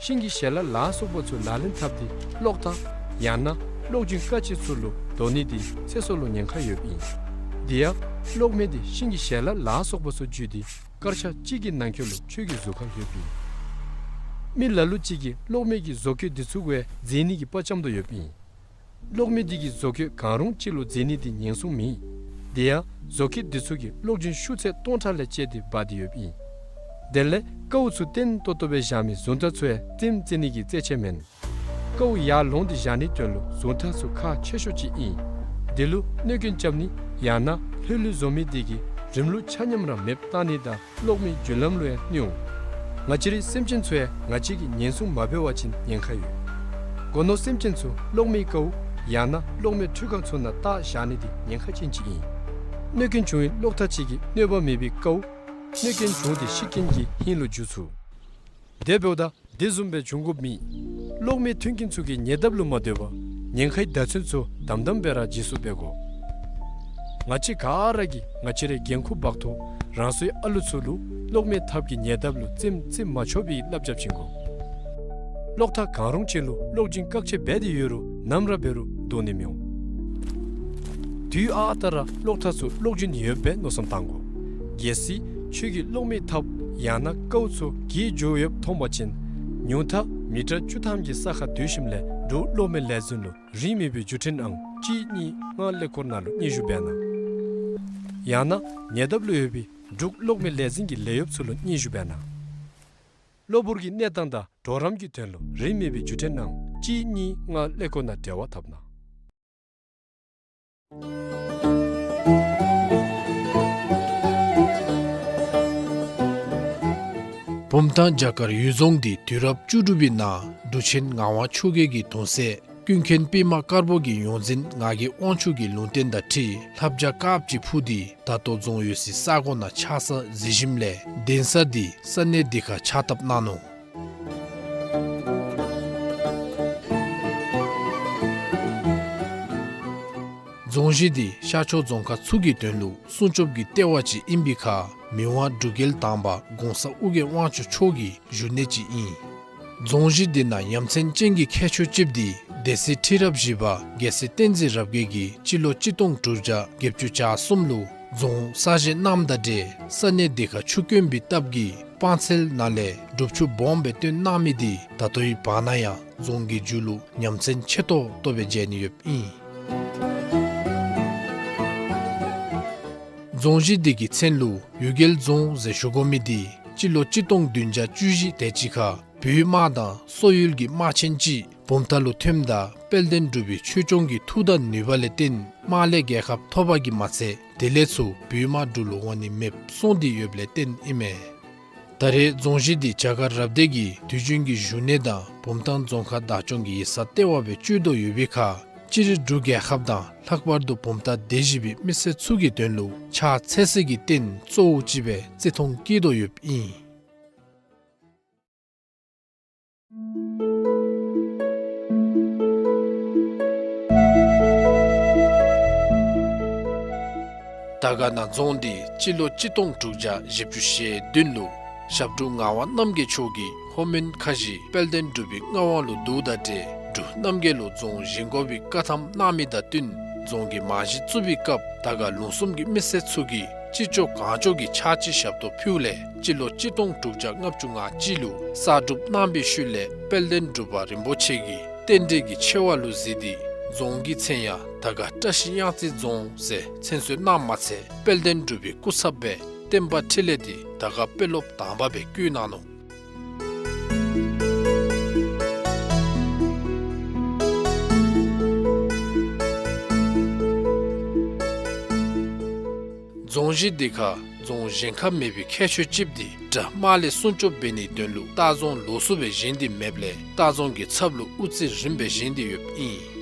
ཤིང་གི་ཞལ་ལག་ལ་སོགས་པ་ཚུ་ལག་ལེན་འཐབ་སྟེ་གློག་ཐག་ཡང་ན་གློག་རྒྱུན་ཀ་ཅི་ཚུ་ལུ་དོགས་ནི་འདི་ཚེ་སྲོག་ལུ་ཉེན་ཁ་ཡོདཔ་ཨིན། དེ་ཡང་གློག་མེ་འདི་ཤིང་གི་ཞལ་ལག་ལ་སོགས་པ་ཚུ་འཇུས་ཏེ་སྐར་ཆ་གཅིག་གི་ནང་འཁོད་ལུ་ཁྱོད་ཀྱི་གཟུགས་ཁར་ལྷོདཔ་ཨིན། མི་ལ་ལུ་ཅིག་གིས་གློག་མེ་གི་བཟོ་བཀོད་འདི་ཚུ་གུ་འཛེག་ནི་གི་དཔའ་བཅམ་དོ་ཡོདཔ་ཨིན། གློག་མེ་འདི་གི་བཟོ་བཀོད་གང་རུང་ཅིག་ལུ་འཛེག་ནི་འདི་ཉེན་སྲུང་མེད། དེ་ཡང་བཟོ་བཀོད་འདི་ཚུ་གིས་གློག་རྒྱུན་ཤུགས་ཚད་སྟོང་ཕྲག་ལས་བཅད་དེ་འབག་སྟེ་ཡོདཔ་ཨིན། དེ་ལས་ཀཝ་ཚུ་བརྟན་ཏོག་ཏོ་སྦེ་བཞག་མི་ཟུང་ཐག་ཚུ་ཡང་རྩེདམོ་རྩེ་ནི་གི་རྩེད་ཆས་མེན། ཀཝ་ཡར་ལོང་སྟེ་བཞག་ནིའི་དོན་ལུ་ཟུང་ཐག་ཚུ་ཁག་ཆེ་ཤོས་ཅིག་ཨིན། འདི་ལུ་གནོད་སྐྱོན་རྐྱབ་ནི་ཡང་ན་ལྷོད་ལྷོད་བཟོ་མི་འདི་གིས་རིམ་ལུགས་ཆ་མཉམ་ར་མེདཔ་བཏང་ནི་དང་གློག་མེའི་རྒྱུན་ལམ་ལུ་ཡང་གནོད་འོང་། ང་བཅས་རའི་སེམས་ཅན་ཚུ་ཡང་ང་བཅས་ཀྱིས་ཉེན་སྲུང་མ་འབད་བ་ཅིན་ཉེན་ཁ་ཡོད། སྒོ་ནོར་སེམས་ཅན་ཚུ་གློག་མེའི་ཀཝ་ཡང་ན་གློག་མེ་འཕྲུལ་ཁང་ཚུ་ནང་བཏགས་བཞག་ནི་འདི་ཉེན་ཁ་ཅན་ཅིག་ཨིན། གནོད་སྐྱོན་བྱུང་བའི་གློག་ཐག་ཅིག་གིས་གནོད་པ་མེད་པའི་ཀཝ་གནོད་སྐྱོན་བྱུང་སྟེ་ཤི་རྐྱེན་གྱི་ཧིང་ལུ་འགྱུར་ཚུགས། དེ་འབདཝ་ད་དེ་བཟུམ་སྦེ་འབྱུང་དགོཔ་མེད། གློག་མེ་མཐུན་རྐྱེན་ཚུ་གི་ཉེ་འདབས་ལུ་མ་སྡོད་པར་ཉེན་ཁའི་བརྡ་མཚོན་ཚུ་དམ་དམ་སྦེ་ར་བརྗེ་སོར་འབད་དགོ། ང་བཅས་ག་ར་གིས་ང་བཅས་རའི་འགན་ཁུར་འབག་ཐོག་རང་སོའི་ཨ་ལུ་ཚུ་ལུ་གློག་མེ་ཐབ་ཀྱི་ཉེ་འདབས་ལུ་རྩེདམོ་རྩེ་མ་ཆོག་པའི་བསླབ་བྱ་བྱིན་དགོ། གློག་ཐག་གང་རུང་ཅིག་ལུ་གློག་འབྱིན་བཀག་ཆ་འབད་དེ་ཡོད་རུང་ནམ་ར་འབད་རུང་བརྡོལ་ནི་མི་འོང་། དུས་ཨ་རྟག་ར་གློག་ཐག་ཚུ་གློག་འབྱིན་ཡོདཔ་སྦེ་མནོ་བསམ་བཏང་དགོ། གལ་སྲིད་ཁྱོད་ཀྱིས་གློག་མེ་ཐབ་ཡང་ན་ཀཝ་ཚུ་གྱེས་འགྱོ་ཡོདཔ་མཐོང་པ་ཅིན་ཉུང་མཐའ་མི་ཊར་བཅུ་ཐམ་གྱི་ས་ཁར་སྡོད་ཞིནམ་ལས་འབྲུག་གློག་མེ་ལས་འཛིན་ལུ་རིན་མེད་པའི་བརྒྱུད་འཕྲིན་ཨང་གཅིག་གཉིས་ལྔ་ཀླད་ཀོར་ནང་ལུ་སྙན་ཞུ་འབད་གནང་། ཡང་ན་ཉེ་འདབས་ལུ་ཡོད་པའི་འབྲུག་གློག་མེ་ལས་འཛིན་གྱི་ལས་གཡོགཔ་ཚུ་ལུ་སྙན་ཞུ་འབད་གནང་། གློ་བུར་གྱི་གནས་སྟངས་དང་གྲོགས་རམ་གྱི་དོན་ལུ་རིན་མེད་པའི་བརྒྱུད་འཕྲིན་ཨང་གཅིག་གཉིས་ལྔ་ཀླད་ཀོར་ནང་འབྲེལ་བ་འཐབ་གནང་། བུམ་ཐང་བྱ་དཀར་གཡུལ་རྫོང་འདི་དུས་རབས་བཅུ་དྲུག་པའི་ནང་འབྲུག་ཆེན་ངག་དབང་ཆོས་རྒྱལ་གྱི་གདུང་སྲས་ཀུན་མཁྱེན་པདྨ་དཀར་པོ་གི་ཡོངས་འཛིན་ངག་གི་དབང་ཕྱུག་གི་ལུང་བསྟན་དང་འཁྲིལ་ལྷ་བྱ་དཀརཔོ་ཅིག་འཕུར་ཏེ་ད་ལྟོ་རྫོང་ཡོད་སའི་ས་གོ་ནང་ཆགས་ས་གཟིགས་ཞིནམ་ལས་གདན་ས་འདི་ས་གནས་འདི་ཁར་ཕྱག་བཏབ་གནང་ནུག། རྫོང་གཞི་འདི་ཤར་ཕྱོགས་རྫོང་ཁག་ཚུ་གི་དོན་ལུ་སྲུང་སྐྱོབ་ཀྱི་ལྟེ་བ་ཅིག་ཨིན་པའི་ཁར་མི་དབང་འབྲུག་རྒྱལ་དང་པ་གོང་ས་ཨོ་རྒྱན་དབང་ཕྱུག་མཆོག་གི་བཞུགས་གནས་ཅིག་ཨིན། རྫོང་གཞི་འདི་ནང་ཡ་མཚན་ཅན་གྱི་ཁྱད་ཆོས་ཅིག་འདི་སྡེ་སྲིད་ཁྲི་རབས་བཞི་པ་རྒྱལ་སྲས་བསྟན་འཛིན་རབ་རྒྱས་ཀྱིས་སྤྱི་ལོ་གཅིག་སྟོང་དྲུག་བརྒྱ་བརྒྱད་ཅུ་གྱ་གསུམ་ལུ་རྫོང་གསར་བཞེངས་གནངམ་དང་འབྲེལ་ས་གནས་འདི་ཁར་ཆུ་དཀོན་པའི་སྟབས་ཀྱིས་སྤང་ཚལ་ནང་ལས་སྒྲུབ་ཆུ་སྦོམ་སྦེ་བཏོན་གནང་མི་འདི་ད་ལྟོའི་བར་ན་ཡང་རྫོང་གི་མཇུག་ལུ་ཡ་མཚན་ཆེ་ཏོག་ཏོ་སྦེ་མཇལ་ནི་ཡོདཔ་ཨིན། རྫོང་གཞི་འདི་གི་མཚན་ལུ་གཡུལ་རྒྱལ་རྫོང་ཟེར་ཞུ་དགོ་མི་འདི་སྤྱི་ལོ་གཅིག་སྟོང་བདུན་བརྒྱ་བཅུ་བཞི་དེ་ཅིག་ཁར་བོད་དམག་དང་སོག་ཡུལ་གྱི་དམག་ཆེན་ཅིག་བུམ་ཐང་ལུ་ཐོནམ་ད་དཔལ་ལྡན་འབྲུག་པའི་ཆོས་སྐྱོང་གི་མཐུ་དང་ནུས་པ་ལས་བརྟེན་དམག་ལས་རྒྱལ་ཁ་ཐོབ་པ་གིས་མ་ཚད་དེ་ལས་ཚུར་བོད་དམག་འབྲུག་ལུ་འོང་ནི་མེདཔ་སོང་སྟེ་ཡོདཔ་ལས་བརྟེན་ཨིན་མས། ད་རེས་རྫོང་གཞི་འདི་བྱ་དཀར་རབ་སྡེ་གི་དུས་རྒྱུན་གྱི་བཞུགས་གནས་དང་བུམ་ཐང་རྫོང་ཁག་བདག་སྐྱོང་གི་ཡིག་ཚང་ལྟེ་བ་སྦེ་སྤྱོད་དོ་ཡོད་པའི་ཁར་སྤྱིར་འབྲུག་རྒྱལ་ཁབ་དང་ལྷག་པར་དུ་བུམ་ཐང་སྡེ་བཞི་པའི་མི་སེར་ཚུ་གི་དོན་ལུ་ཕྱག་འཚལ་སའི་རྟེན་གཙོ་བོ་ཅིག་སྦེ་བརྩི་མཐོང་བསྐྱེད་དོ་ཡོདཔ་ཨིན། དར་དཀར་ན་རྫོང་འདི་སྤྱི་ལོ་གཅིག་སྟོང་དྲུག་བརྒྱ་བཞི་བཅུ་ཞེ་བདུན་ལུ་ཞབས་དྲུང་ངག་དབང་རྣམ་རྒྱལ་མཆོག་གིས་ལྷོ་མོན་ཁ་བཞི་དཔལ་ལྡན་འབྲུག་པའི་མངའ་དབང་ལུ་བསྡུཝ་དང་འབྲེལ་འབྲུག་རྣམ་རྒྱལ་ལུ་རྫོང་བཞེངས་དགོ་པའི་བཀའ་ཐམ་གནང་མི་དང་བསྟུན་རྫོང་གི་རྨང་གཞི་བཙུགས་པའི་སྐབས་དར་དཀར་ལུང་གསུམ་གྱི་མི་སེར་ཚུ་གིས་ཅི་ལྕོགས་གང་ལྕོགས་ཀྱི་ཕྱག་ཕྱི་ཞབས་ཏོག་ཕུལཝ་ལས་སྤྱི་ལོ་གཅིག་སྟོང་དྲུག་བརྒྱ་ལྔ་བཅུ་ང་གཅིག་ལུ་གསར་སྒྲུབ་གནང་པའི་ཤུལ་ལས་དཔལ་ལྡན་འབྲུག་པ་རིན་པོ་ཆེ་གིས་རྟེན་འབྲེལ་གྱི་ཆེ་བ་ལུ་གཟིགས་ཏེ་རྫོང་གི་མཚན་ཡང་དར་དཀར་བཀྲ་ཤིས་གཡང་རྩེ་རྫོང་ཟེར་མཚན་གསོལ་གནངམ་མ་ཚད་དཔལ་ལྡན་འབྲུག་པའི་སྐུ་ཚབ་སྦེ་བསྟན་པ་འཕྲིན་ལས་འདི་དར་དཀར་དཔོན་སློབ་དང་པ་སྦེ་བསྐོས་གནང་ནུག། རྫོང་གཞི་འདི་ཁར་རྫོང་བཞེངས་ཁ་མེད་པའི་ཁྱད་ཆོས་ཅིག་འདི་དགྲ་དམག་ལས་སྲུང་སྐྱོབ་འབད་ནིའི་དོན་ལུ་ལྟ་རྫོང་ལོགས་སུ་སྦེ་བཞེངས་ཏེ་མེདཔ་ལས་ལྟ་རྫོང་གི་ཚབ་ལུ་དབུ་རྩེ་རིངམ་སྦེ་བཞེངས་ཏེ་ཡོདཔ་ཨིན།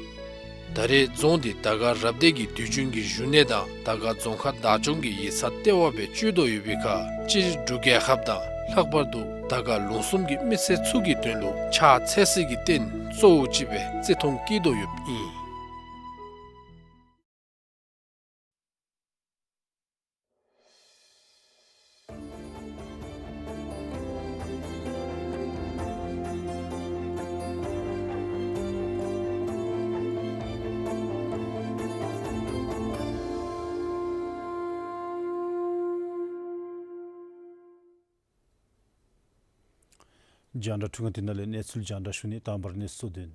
ད་རེས་རྫོང་འདི་དར་དཀར་རབ་སྡེ་གི་དུས་རྒྱུན་གྱི་བཞུགས་གནས་དང་དར་དཀར་རྫོང་ཁག་བདག་སྐྱོང་གི་ཡིག་ཚང་ལྟེ་བ་སྦེ་སྤྱོད་དོ་ཡོད་པའི་ཁར་སྤྱིར་འབྲུག་རྒྱལ་ཁབ་དང་ལྷག་པར་དུ་དར་དཀར་ལུང་གསུམ་གྱི་མི་སེར་ཚུ་གི་དོན་ལུ་ཕྱག་འཚལ་སའི་རྟེན་གཙོ་བོ་ཅིག་སྦེ་བརྩི་མཐོང་བསྐྱེད་དོ་ཡོདཔ་ཨིན། རྒྱང་བསྒྲགས་འཕྲུལ་ཁང་འདི་ནང་ལས་གནས་ཚུལ་རྒྱང་བསྒྲགས་ཞུ་ནི། དང་པ་ར་གནས་ཚུལ་དོན།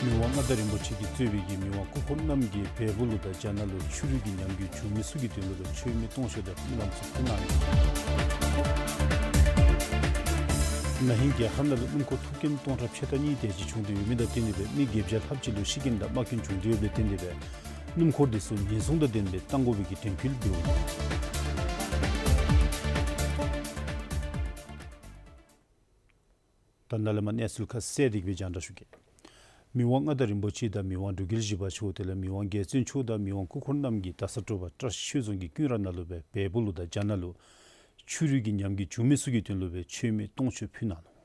མི་དབང་མངའ་བདག་རིན་པོ་ཆེ་གིས་གཙོས་པའི་གི་མི་དབང་སྐུ་ཕོ་རྣམས་ཀྱིས་བལ་པོ་ལུ་དང་རྒྱ་ནག་ལུ་ཕྱི་རོལ་གྱི་ཉམས་རྒུད་བྱུང་མི་ཚུ་གི་དོན་ལུ་མཆོད་མེ་གཏོང་ཞིནམ་ལས་སྨོན་ལམ་ཚུ་ཕུལ་གནང་ཡི། ན་ཧིང་རྒྱལ་ཁབ་ནང་ལུ་སྣུམ་འཁོར་ཐུག་རྐྱེན་སྟོང་ཕྲག་ཕྱེད་དང་གཉིས་དེ་ཅིག་བྱུང་སྟེ་ཡོད་མི་དང་བསྟུན་ཏེ་སྦེ་མི་བརྒྱད་བརྒྱ་ལྷགཔ་ཅིག་ལུ་ཤི་རྐྱེན་དང་རྨ་སྐྱོན་བྱུང་སྟེ་ཡོདཔ་ལས་བརྟེན་ཏེ་སྦེ་སྣུམ་འཁོར་འདི་ཚུ་ཉེན་སྲུང་དང་ལྡནམ་སྦེ་གཏང་དགོ་པའི་གི་དྲན་སྐུལ་འབདཝ་ཨིན། ད་ནཱ་ལས་མར་གནས་ཚུལ་ཁ་གསལ་དེ་གི་སྦེ་རྒྱང་བསྒྲགས་ཞུ་གེ། མི་དབང་མངའ་བདག་རིན་པོ་ཆེ་དང་མི་དབང་འབྲུག་རྒྱལ་བཞི་པ་མཆོག་དེ་ལས་མི་དབང་རྒྱལ་བཙུན་མཆོག་དང་མི་དབང་སྐུ་འཁོར་རྣམས་ཀྱིས་རྡ་ས་དྲོ་པ་བཀྲ་ཤིས་ཆོས་རྫོང་གི་ཀུན་ར་ནང་ལུ་སྦེ་བལ་པོ་ལུ་དང་རྒྱ་ནག་ལུ་ཆོས་རིག་གི་ཉམས་རྒུད་བྱུང་མི་ཚུ་གི་དོན་ལུ་སྦེ་མཆོད་མེ་སྟོང་མཆོད་ཕུལ་གནང་ནུག།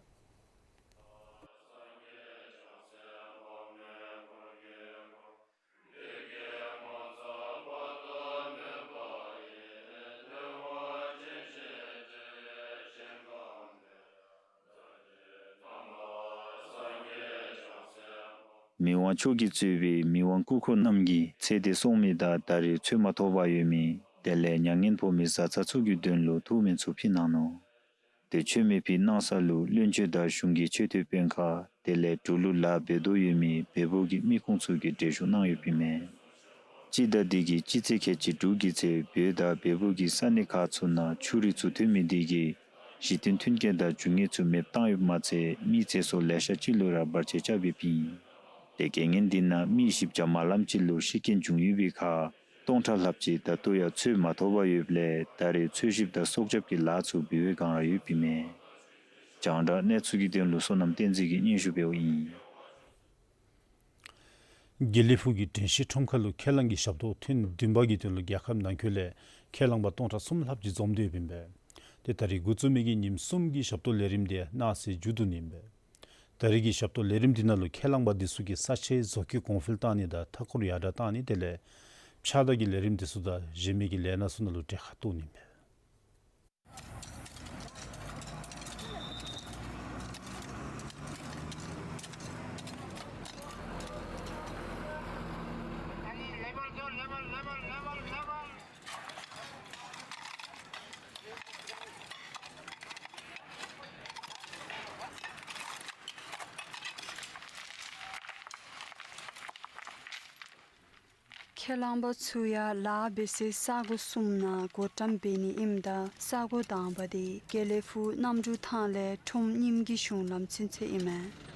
མི་དབང་མཆོག་གིས་གཙོས་པའི་མི་དབང་སྐུ་འཁོར་རྣམས་ཀྱིས་ཚེ་འདས་སོང་མི་དང་ད་རེས་འཚོ་མ་ཐོབ་པར་ཡོད་མི་དེ་ལས་མྱ་ངན་ཕོག་མི་བཟའ་ཚང་ཚུ་གི་དོན་ལུ་ཐུགས་སྨོན་ཚུ་ཕུལ་གནང་ནུག། དེ་མཆོད་མེ་ཕུལ་གནང་ས་ལུ་བློན་ཆེན་དང་གཞུང་གི་ཆེ་མཐོའི་དཔོན་ཁག་དེ་ལས་འབྲུག་ལུ་ལཱ་འབད་དོ་ཡོད་མི་བལ་པོ་གི་མི་ཁུངས་ཚུ་གིས་གྲལ་བཞུགས་གནང་ཡོདཔ་ཨིན་མས། སྤྱི་ཟླ་འདི་གི་སྤྱི་ཚེས་ཁལ་གཅིག་དྲུག་གི་ཚེ་བོད་དང་བལ་པོ་གི་ས་གནས་ཁག་ཚུ་ནང་ཆུ་རུད་ཚུ་ཐོན་མི་དེ་གིས་གཞི་རྟེན་མཐུན་རྐྱེན་དང་རྒྱུ་དངོས་ཚུ་མེདཔ་བཏང་ཡོདཔ་མ་ཚད་མི་ཚེ་སྲོག་ལེ་ཤ་ཅིག་ལུ་ར་བར་ཆད་རྐྱབ་ཡོདཔ་ཨིན། དེ་གིས་ཉེན་འདི་ནང་མི་བཞི་བརྒྱ་མ་ལམ་ཅིག་ལུ་ཤི་རྐྱེན་བྱུང་ཡོད་པའི་ཁར་སྟོང་ཕྲག་ལྷགཔ་ཅིག་ད་ལྟོ་ཡང་འཚོ་མ་ཐོབ་པར་ཡོདཔ་ལས་ད་རེས་འཚོ་བཞིཔ་དང་སྲོག་སྐྱབས་ཀྱི་ལཱ་ཚུ་འབད་བའི་བསྒང་ར་ཡོདཔ་ཨིན་མས། རྒྱང་བསྒྲགས་གནས་ཚུལ་གྱི་དོན་ལུ་བསོད་ནམས་བསྟན་འཛིན་གྱིས་སྙན་ཞུ་འབདཝ་ཨིན། དགེ་ལེགས་ཕུག་གི་དྲན་ཤེས་ཁྲོམ་ཁ་ལུ་ཁས་བླངས་ཀྱི་ཞབས་ཏོག་ཐེངས་བདུན་པ་གི་དོན་ལུ་རྒྱལ་ཁབ་ནང་འཁོད་ལས་ཁས་བླངས་པ་སྟོང་ཕྲག་གསུམ་ལྷགཔ་ཅིག་འཛོམས་ཏེ་ཡོདཔ་ཨིན་པས། ཏེ་ད་རེས་འགོ་བཙུགས་མི་གི་ཉིནམ་གསུམ་གྱི་ཞབས་ཏོག་ལས་རིམ་དེ་གནངས་ཚེ་མཇུག་བསྡུ་ནི་ཨིན་པས། ད་རེས་ཀྱི་ཞབས་ཏོག་ལས་རིམ་འདི་ནང་ལུ་ཁས་བླངས་པ་འདི་ཚུ་གིས་ས་ཆའི་བཟོ་བཀོད་གོང་འཕེལ་བཏང་ནི་དང་མཐའ་འཁོར་ཡར་དྲག་བཏང་ནི་དེ་ལས་ཕྱགས་བདར་གྱི་ལས་རིམ་འདི་ཚུ་དང་གཞན་མི་གི་ལས་སྣ་ཚུ་ནང་ལུ་གྲལ་ཁར་གཏོགས་ནི་ཨིན་པས། ཁས་བླངས་པ་ཚུ་ཡང་ལཱ་འབད་སའི་ས་གོ་གསུམ་ནང་བགོ་བཀྲམ་འབད་ནི་ཨིནམ་ད་ས་གོ་དང་པ་དེ་དགེ་ལེགས་ཕུག་གནམ་གྲུ་ཐང་ལས་ཁྲོམ་རྙིངམ་གི་གཞུང་ལམ་ཚུན་ཚོད་ཨིན་མས།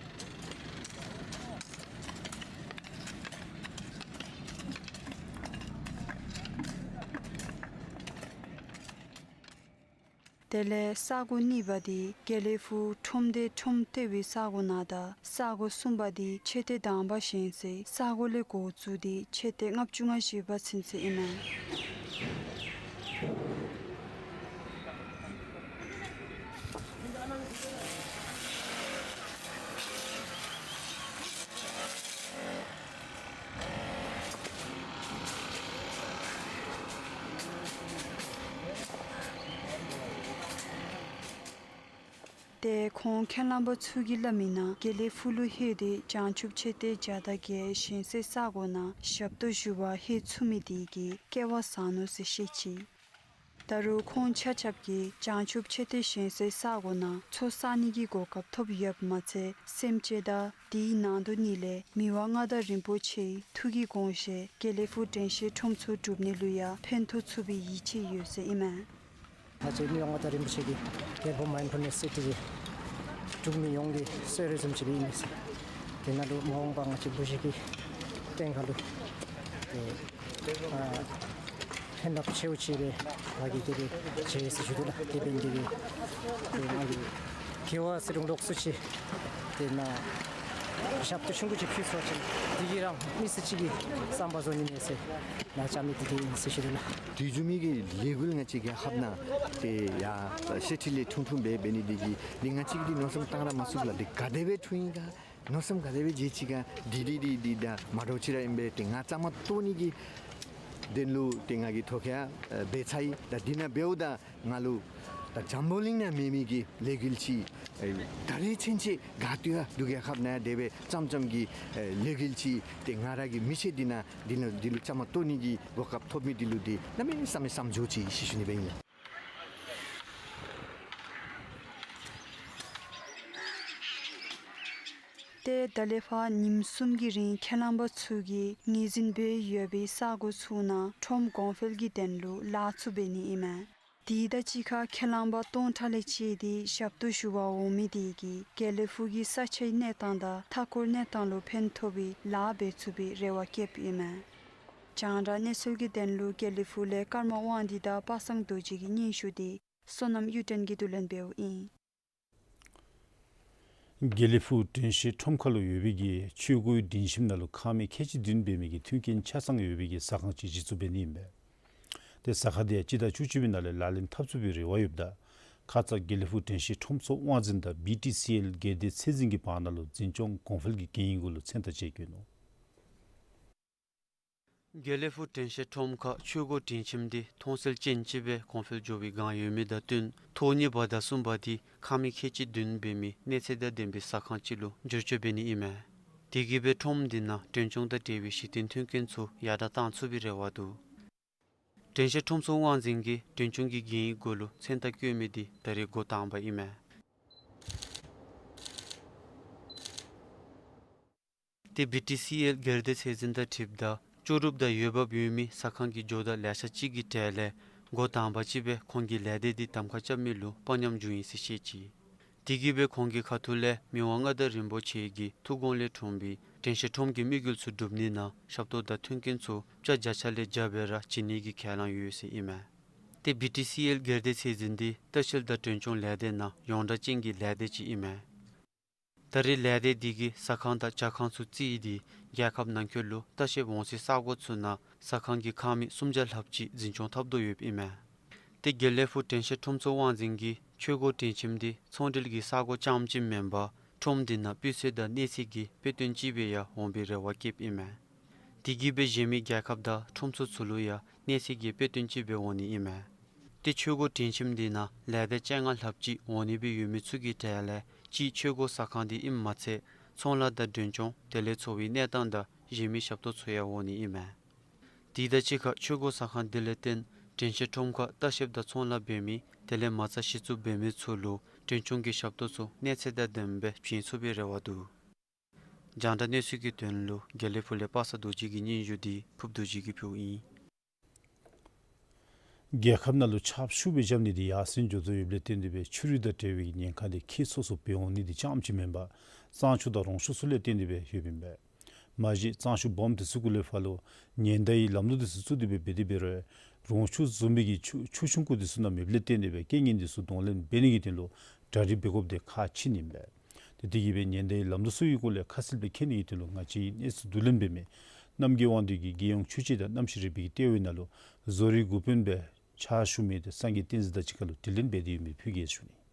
དེ་ལས་ས་གོ་གཉིས་པ་དེ་དགེ་ལེགས་ཕུག་ཁྲོམ་སྡེ་ཁྲོམ་ལྟེ་བའི་ས་གོ་ནང་དང་ས་གོ་གསུམ་པ་དེ་མཆོད་རྟེན་དང་པ་བཞེངས་སའི་ས་གོ་ལས་འགོ་བཙུགས་ཏེ་མཆོད་རྟེན་ལྔ་བཅུ་ང་བཞི་པ་ཚུན་ཚོད་ཨིན་མས། ཏེ་ཁོང་ཁས་བླངས་པ་ཚུ་གིས་སླབ་མིའི་ནང་དགེ་ལེགས་ཕུག་ལུ་ལྷོད་དེ་བྱང་ཆུབ་མཆོད་རྟེན་བརྒྱ་དང་བརྒྱད་བཞེངས་སའི་ས་གོ་ནང་ཞབས་ཏོག་ཞུ་བར་ལྷོད་ཚུགས་མི་དེ་གིས་སྐལ་བ་བཟང་ནུག་ཟེར་བཤད་ཅི། ད་རུང་ཁོང་ཆ་ཁྱབ་ཀྱིས་བྱང་ཆུབ་མཆོད་རྟེན་བཞེངས་སའི་ས་གོ་ནང་ཚོགས་བསག་ནི་གི་གོ་སྐབས་ཐོབ་ཡོདཔ་མ་ཚད་སེམས་ཅན་དང་དེའི་ནང་དུ་ནི་ལས་མི་དབང་མངའ་བདག་རིན་པོ་ཆེའི་ཐུགས་ཀྱི་དགོངས་བཞེད་དགེ་ལེགས་ཕུག་དྲན་ཤེས་ཁྲོམ་ཚུ་སྒྲུབ་ནི་ལུ་ཡང་ཕན་ཐོགས་ཚུགས་པའི་ཡིད་ཆེས་ཡོད་ཟེར་ཨིན་མས། ང་བཅས་མི་དབང་མངའ་བདག་རིན་པོ་ཆེ་གི་རྒྱལ་པོ་མའིནཌ་ཕུལ་ནེསི་སི་ཊི་ཅིག་སྒྲུབ་ནི་ཡོངས་ཀྱི་གསོལ་རས་བཟུམ་ཅིག་ཨིན་མས་ཟེར། དེ་ནང་ལུ་མ་འོངས་པ་ང་བཅས་བུ་གཞི་གི་སྟེང་ཁར་ལུ་ཨེ་ཨ་ཕན་ཐོགས་ཆེཝ་ཅིག་སྦེ་ང་གིས་དེ་སྦེ་མཇལ་ཟེར་ཞུ་དོ་ལགས། དེ་འབད་ནི་དེ་གིས་ཏེ་ང་གིས་དགེ་བ་ཟེར་རུང་ལོགས་སུ་ཅིག་དེ་ནང་ཞབས་ཏོག་ཆུང་ཀུ་ཅིག་ཕུལ་ཚུགས་པ་ཅིན་དེ་གིས་ར་མི་སེར་ཅིག་གི་བསམ་པ་བཟོ་ནི་མས་ཟེར་ང་བཅའ་མི་དེ་དེ་ཨིན་ཟེར་ཞུ་དོ་ལགས། དུས་རྒྱུན་མི་གི་ལས་འགུལ་ང་བཅས་རྒྱལ་ཁབ་ནང་ཏེ་ཡར་ཤེས་ཁྲི་ལས་ཁྲུང་ཁྲུང་སྦེ་འབད་ནི་དེ་གིས་འདི་ང་བཅས་ཀྱིས་འདི་མནོ་བསམ་བཏང་ར་མ་ཚུགས་ལགས། འདི་ག་དེ་སྦེ་འཁྲུངས་ཡི་ག་མནོ་བསམ་ག་དེ་སྦེ་བྱེད་ཅི་ག་འདི་འདི་འདི་འདི་ད་མ་འདྲཝ་ཅིག་ར་ཨིན་པས། ཏེ་ང་བཅའ་མར་གཏོགས་ནི་གི་དོན་ལུ་ཏེ་ང་གིས་ཐོ་ཁ་ཡང་འབད་ཚར་ཡི། ད་འདི་ནང་འབདཝ་ད་ང་ལུ་ད་འཛམ་བུ་གླིང་ནང་མེད་མི་གི་ལས་འགུལ་ཅིག་ཨེ་ད་རེས་ཚུན་ཚོད་ག་ཏེ་ཡང་འབྲུག་རྒྱལ་ཁབ་ནང་དེ་སྦེ་ཙམ་ཙམ་གྱི་ཨེ་ལས་འགུལ་ཅིག་ཏེ་ང་ར་གི་མི་ཚེ་འདི་ནང་འདི་ལུ་འདི་ལུ་བཅའ་མར་གཏོགས་ནི་གི་གོ་སྐབས་ཐོབ་མི་འདི་ལུ་འདི་གནམ་མེད་ས་མེད་བསམ་བྱུང་ཅི་ཟེར་ཞུ་ནི་སྦེ་ཨིན་ལགས། ཏེ་ད་ལས་ཕར་ཉིནམ་གསུམ་གྱི་རིང་ཁས་བླངས་པ་ཚུ་གིས་ངོས་འཛིན་འབད་ཡོད་པའི་ས་གོ་ཚུ་ནང་ཁྲོམ་གོང་འཕེལ་གྱི་དོན་ལུ་ལཱ་ཚུ་འབད་ནི་ཨིན་མས། དེ་དང་གཅིག་ཁར་ཁས་བླངས་པ་སྟོང་ཕྲག་ལས་བཅད་དེ་ཞབས་ཏོག་ཞུ་བར་འོང་མི་དེ་གིས་དགེ་ལེགས་ཕུག་གི་ས་ཆའི་གནས་སྟངས་དང་མཐའ་འཁོར་གནས་སྟངས་ལུ་ཕན་ཐོགས་པའི་ལཱ་འབད་ཚུགས་པའི་རེ་བ་བསྐྱེདཔ་ཨིན་མས། རྒྱང་བསྒྲགས་གནས་ཚུལ་གྱི་དོན་ལུ་དགེ་ལེགས་ཕུག་ལས་ཀརྨ་དབང་འདུས་དང་པ་སངས་རྡོ་རྗེ་གི་སྙན་ཞུ་དེ་བསོད་ནམས་གཡུ་སྒྲོན་གྱིས་བསྡུ་ལེན་འབདཝ་ཨིན། དགེ་ལེགས་ཕུག་དྲན་ཤེས་ཁྲོམ་ཁ་ལུ་ཡོད་པའི་གི་ཆོས་སྒོའི་སྒྲིང་ཁྱིམ་ནང་ལུ་ཁང་མིག་ཁལ་གཅིག་བདུན་འབད་མི་གི་མཐུན་རྐྱེན་ཆ་ཚང་ཡོད་པའི་གི་ཟ་ཁང་ཅིག་གཞི་བཙུགས་འབད་ནི་ཨིན་པས། ཏེ་ཟ་ཁང་འདི་ཡང་སྤྱི་ཟླ་བཅུ་གཅིག་པའི་ནང་ལས་ལག་ལེན་འཐབ་ཚུགས་པའི་རེ་བ་ཡོདཔ་ད་ཁ་ཙ་དགེ་ལེགས་ཕུག་དྲན་ཤེས་ཁྲོམ་ཚོགས་དབང་འཛིན་དང་བི་ཊི་སི་ཨེལ་སྒེར་སྡེ་ཚད་འཛིན་གྱི་བར་ན་ལུ་འཛིན་སྐྱོང་གོང་འཕེལ་གྱི་གན་ཡིག་གུ་ལུ་མཚན་རྟགས་བཅད་བཀོད་ནུག། དགེ་ལེགས་ཕུག་དྲན་ཤེས་ཁྲོམ་ཁ་ཆོས་སྒོ་སྒྲིང་ཁྱིམ་འདི་མཐོང་གསལ་ཅན་ཅིག་སྦེ་གོང་འཕེལ་འགྱོ་བའི་སྒང་ཡོད་མི་དང་བསྟུན་ཐོག་གཉིས་པ་དང་གསུམ་པ་འདི་ཁང་མིག་ཁལ་གཅིག་བདུན་འབད་མི་གནས་ཚད་དང་ལྡན་པའི་ཟ་ཁང་ཅིག་ལུ་བསྒྱུར་བཅོས་འབད་ནི་ཨིན་མས། དེ་གིས་སྦེ་ཁྲོམ་འདི་ནང་མགྲོན་སྐྱོང་དང་འབྲེལ་བའི་གཞི་རྟེན་མཐུན་རྐྱེན་ཚུ་ཡར་དྲག་བཏང་ཚུགས་པའི་རེ་བ་འདུག། དྲན་ཤེས་ཁྲོམ་ཚོགས་དབང་འཛིན་གྱིས་མགྲོན་སྐྱོང་གི་གན་ཡིག་གུ་ལུ་མཚན་རྟགས་བཀོད་མི་འདི་ད་རེས་འགོ་དང་པ་ཨིན་མས། ཏེ་བི་ཊི་སི་ཨེལ་སྒེར་སྡེ་ཚད་འཛིན་དང་འཁྲིལཝ་ད་ལྕོགས་གྲུབ་དང་འོས་འབབ་ཡོད་མི་ཟ་ཁང་གི་ཇོ་བདག་ལེ་ཤ་ཅིག་གི་གྲས་ལས་འགོ་དང་པ་ཅིག་སྦེ་ཁོང་གིས་ལས་སྡེ་འདི་གདམ་ཁ་རྐྱབ་མི་ལུ་དཔའ་ཉམས་བྱུང་ཡི་ཟེར་བཤད་ཅི། དེ་གིས་སྦེ་ཁོང་གི་ཁ་ཐུག་ལས་མི་དབང་མངའ་བདག་རིན་པོ་ཆེ་གི་ཐུགས་དགོངས་ལས་འཁྲུངས་པའི་དྲན་ཤེས་ཁྲོམ་གྱི་དམིགས་ཡུལ་ཚུ་སྒྲུབ་ནི་ནང་ཞབས་ཏོག་དང་མཐུན་རྐྱེན་ཚུ་ཕྱག་བརྒྱ་ཆ་ལས་བརྒྱ་སྦེ་ར་བྱིན་ནི་གི་ཁས་བླངས་ཡོད་ཟེར་ཨིན་མས། ཏེ་བི་ཊི་སི་ཨེལ་སྒེར་སྡེ་ཚད་འཛིན་འདི་ལྟ་བཤལ་དང་མགྲོན་སྐྱོང་ལས་སྡེ་ནང་ཡོངས་གྲགས་ཅན་གྱི་ལས་སྡེ་ཅིག་ཨིན་མས། ད་རེས་ལས་སྡེ་འདི་གིས་ཟ་ཁང་དང་ཇ་ཁང་ཚུ་བརྩིས་ཏེ་རྒྱལ་ཁབ་ནང་འཁོད་ལུ་ལྟ་བཤལཔ་འོང་སའི་ས་གོ་ཚུ་ནང་ཟ་ཁང་གི་ཁང་མིག་སུམ་བརྒྱ་ལྷགཔ་ཅིག་འཛིན་སྐྱོང་འཐབ་དོ་ཡོདཔ་ཨིན་མས། ཏེ་དགེ་ལེགས་ཕུག་དྲན་ཤེས་ཁྲོམ་ཚོགས་དབང་འཛིན་གྱིས་ཆོས་སྒོ་སྒྲིང་ཁྱིམ་འདི་ཚོང་འབྲེལ་གྱི་ས་གོ་རྐྱངམ་ཅིག་མེན་པར་ཁྲོམ་འདི་ནང་སྤུས་ཚད་དང་གནས་ཚད་ཀྱི་དཔེ་སྟོན་ཅིག་སྦེ་ཡང་འོང་པའི་རེ་བ་བསྐྱེདཔ་ཨིན་མས། དེ་གིས་སྦེ་གཞན་མི་རྒྱལ་ཁབ་དང་ཁྲོམ་ཚོགས་ཚུ་ལུ་ཡང་གནས་ཚད་ཀྱི་དཔེ་སྟོན་ཅིག་སྦེ་འོང་ནི་ཨིན་མས། ཏེ་ཆོས་སྒོ་སྒྲིང་ཁྱིམ་འདི་ནང་ལས་སྡེ་བཅོ་ལྔ་ལྷགཔ་ཅིག་འོང་ནི་སྦེ་ཡོད་མི་ཚུ་གི་གྲས་ལས་གཅིག་ཆོས་སྒོ་ཟ་ཁང་འདི་ཨིནམ་མ་ཚད་ཚོང་ལཱ་དང་མགྲོན་སྐྱོང་དེ་ལས་འཚོ་བའི་གནས་སྟངས་དང་གཞན་མི་ཞབས་ཏོག་ཚུ་ཡང་འོང་ནི་ཨིན་མས། དེ་དང་གཅིག་ཁར་ཆོས་སྒོ་ཟ་ཁང་འདི་ལས་བརྟེན་དྲན་ཤེས་ཁྲོམ་ཁར་ལྟ་བཤལཔ་དང་ཚོང་ལཱ་འབད་མི་དེ་ལས་མ་རྩ་གཞི་བཙུགས་འབད་མི་ཚུ་ལུ་མགྲོན་སྐྱོང་གི་ཞབས་ཏོག་ཚུ་གནས་ཚད་དང་ལྡནམ་སྦེ་བྱིན་ཚུགས་པའི་རེ་བ་འདུག། རྒྱང་བསྒྲགས་གནས་ཚུལ་གྱི་དོན་ལུ་དགེ་ལེགས་ཕུག་ལས་པ་སངས་རྡོ་རྗེ་གི་སྙན་ཞུ་འདི་ཕུབ་རྡོ་རྗེ་གིས་ཕུལཝ་ཨིན། རྒྱལ་ཁབ་ནང་ལུ་ཆརཔ་ཤུགས་སྦེ་རྐྱབ་ནི་འདི་ཡར་སེང་འགྱོ་དོ་ཡོདཔ་ལས་བརྟེན་ཏེ་སྦེ་ཆུ་རུད་དང་འབྲེལ་བའི་ཉེན་ཁ་འདི་ཁྱད་སོ་སོ་སྦེ་འོང་ནི་འདི་རྐྱངམ་ཅིག་མེན་པར་གཙང་ཆུ་དང་རོང་ཆུ་ཚུ་ལས་བརྟེན་ཏེ་སྦེ་ཡོདཔ་ཨིན་པས། མ་གཞི་གཙང་ཆུ་སྦོམ་འདི་ཚུ་གུ་ལས་ཕར་ལུ་ཉེན་བརྡའི་ལམ་ལུགས་འདི་ཚུ་བཙུགས་ཏེ་སྦེ་འབད་དེ་འབད་རུང་རོང་ཆུ་བཟུམ་མའི་གི་ཆུ་ཆུ་ཆུང་ཀུ་འདི་ཚུ་ནང་མེདཔ་ལས་བརྟེན་ཏེ་སྦེ་རྐྱེན་ངན་འདི་ཚུ་གདོང་ལེན་འབད་ནི་གི་དོན་ལུ་གྲ་སྒྲིག་འབད་དགོཔ་འདི་ཁག་ཆེ་ནི་ཨིན་པས། ཏེ་དེ་གིས་སྦེ་ཉེན་བརྡའི་ལམ་ལུགས་ཚུ་གི་སྐོར་ལས་ཁ་གསལ་སྦེ་མཁྱེན་ནི་གི་དོན་ལུ་ང་བཅས་ཀྱི་གནས་ཚུལ་བསྡུ་ལེན་འབད་མི་རྣམ་རྒྱལ་དབང་འདུས་ཀྱིས་རྒྱལ་ཡོངས་ཆུ་དཔྱད་དང་གནམ་གཤིས་རིག་པའི་གི་ལྟེ་བའི་ནང་ལུ་བཟོ་རིག་འགོ་དཔོན་སྦེ་ཕྱག་ཞུ་མི་དེ་སངས་རྒྱས་བསྟན་འཛིན་དང་གཅིག་ཁར་ལུ་དྲི་ལན་འབད་དེ་ཡོད་མི་ཕུལ་གེ་ཟེར་ཞུ་ནི།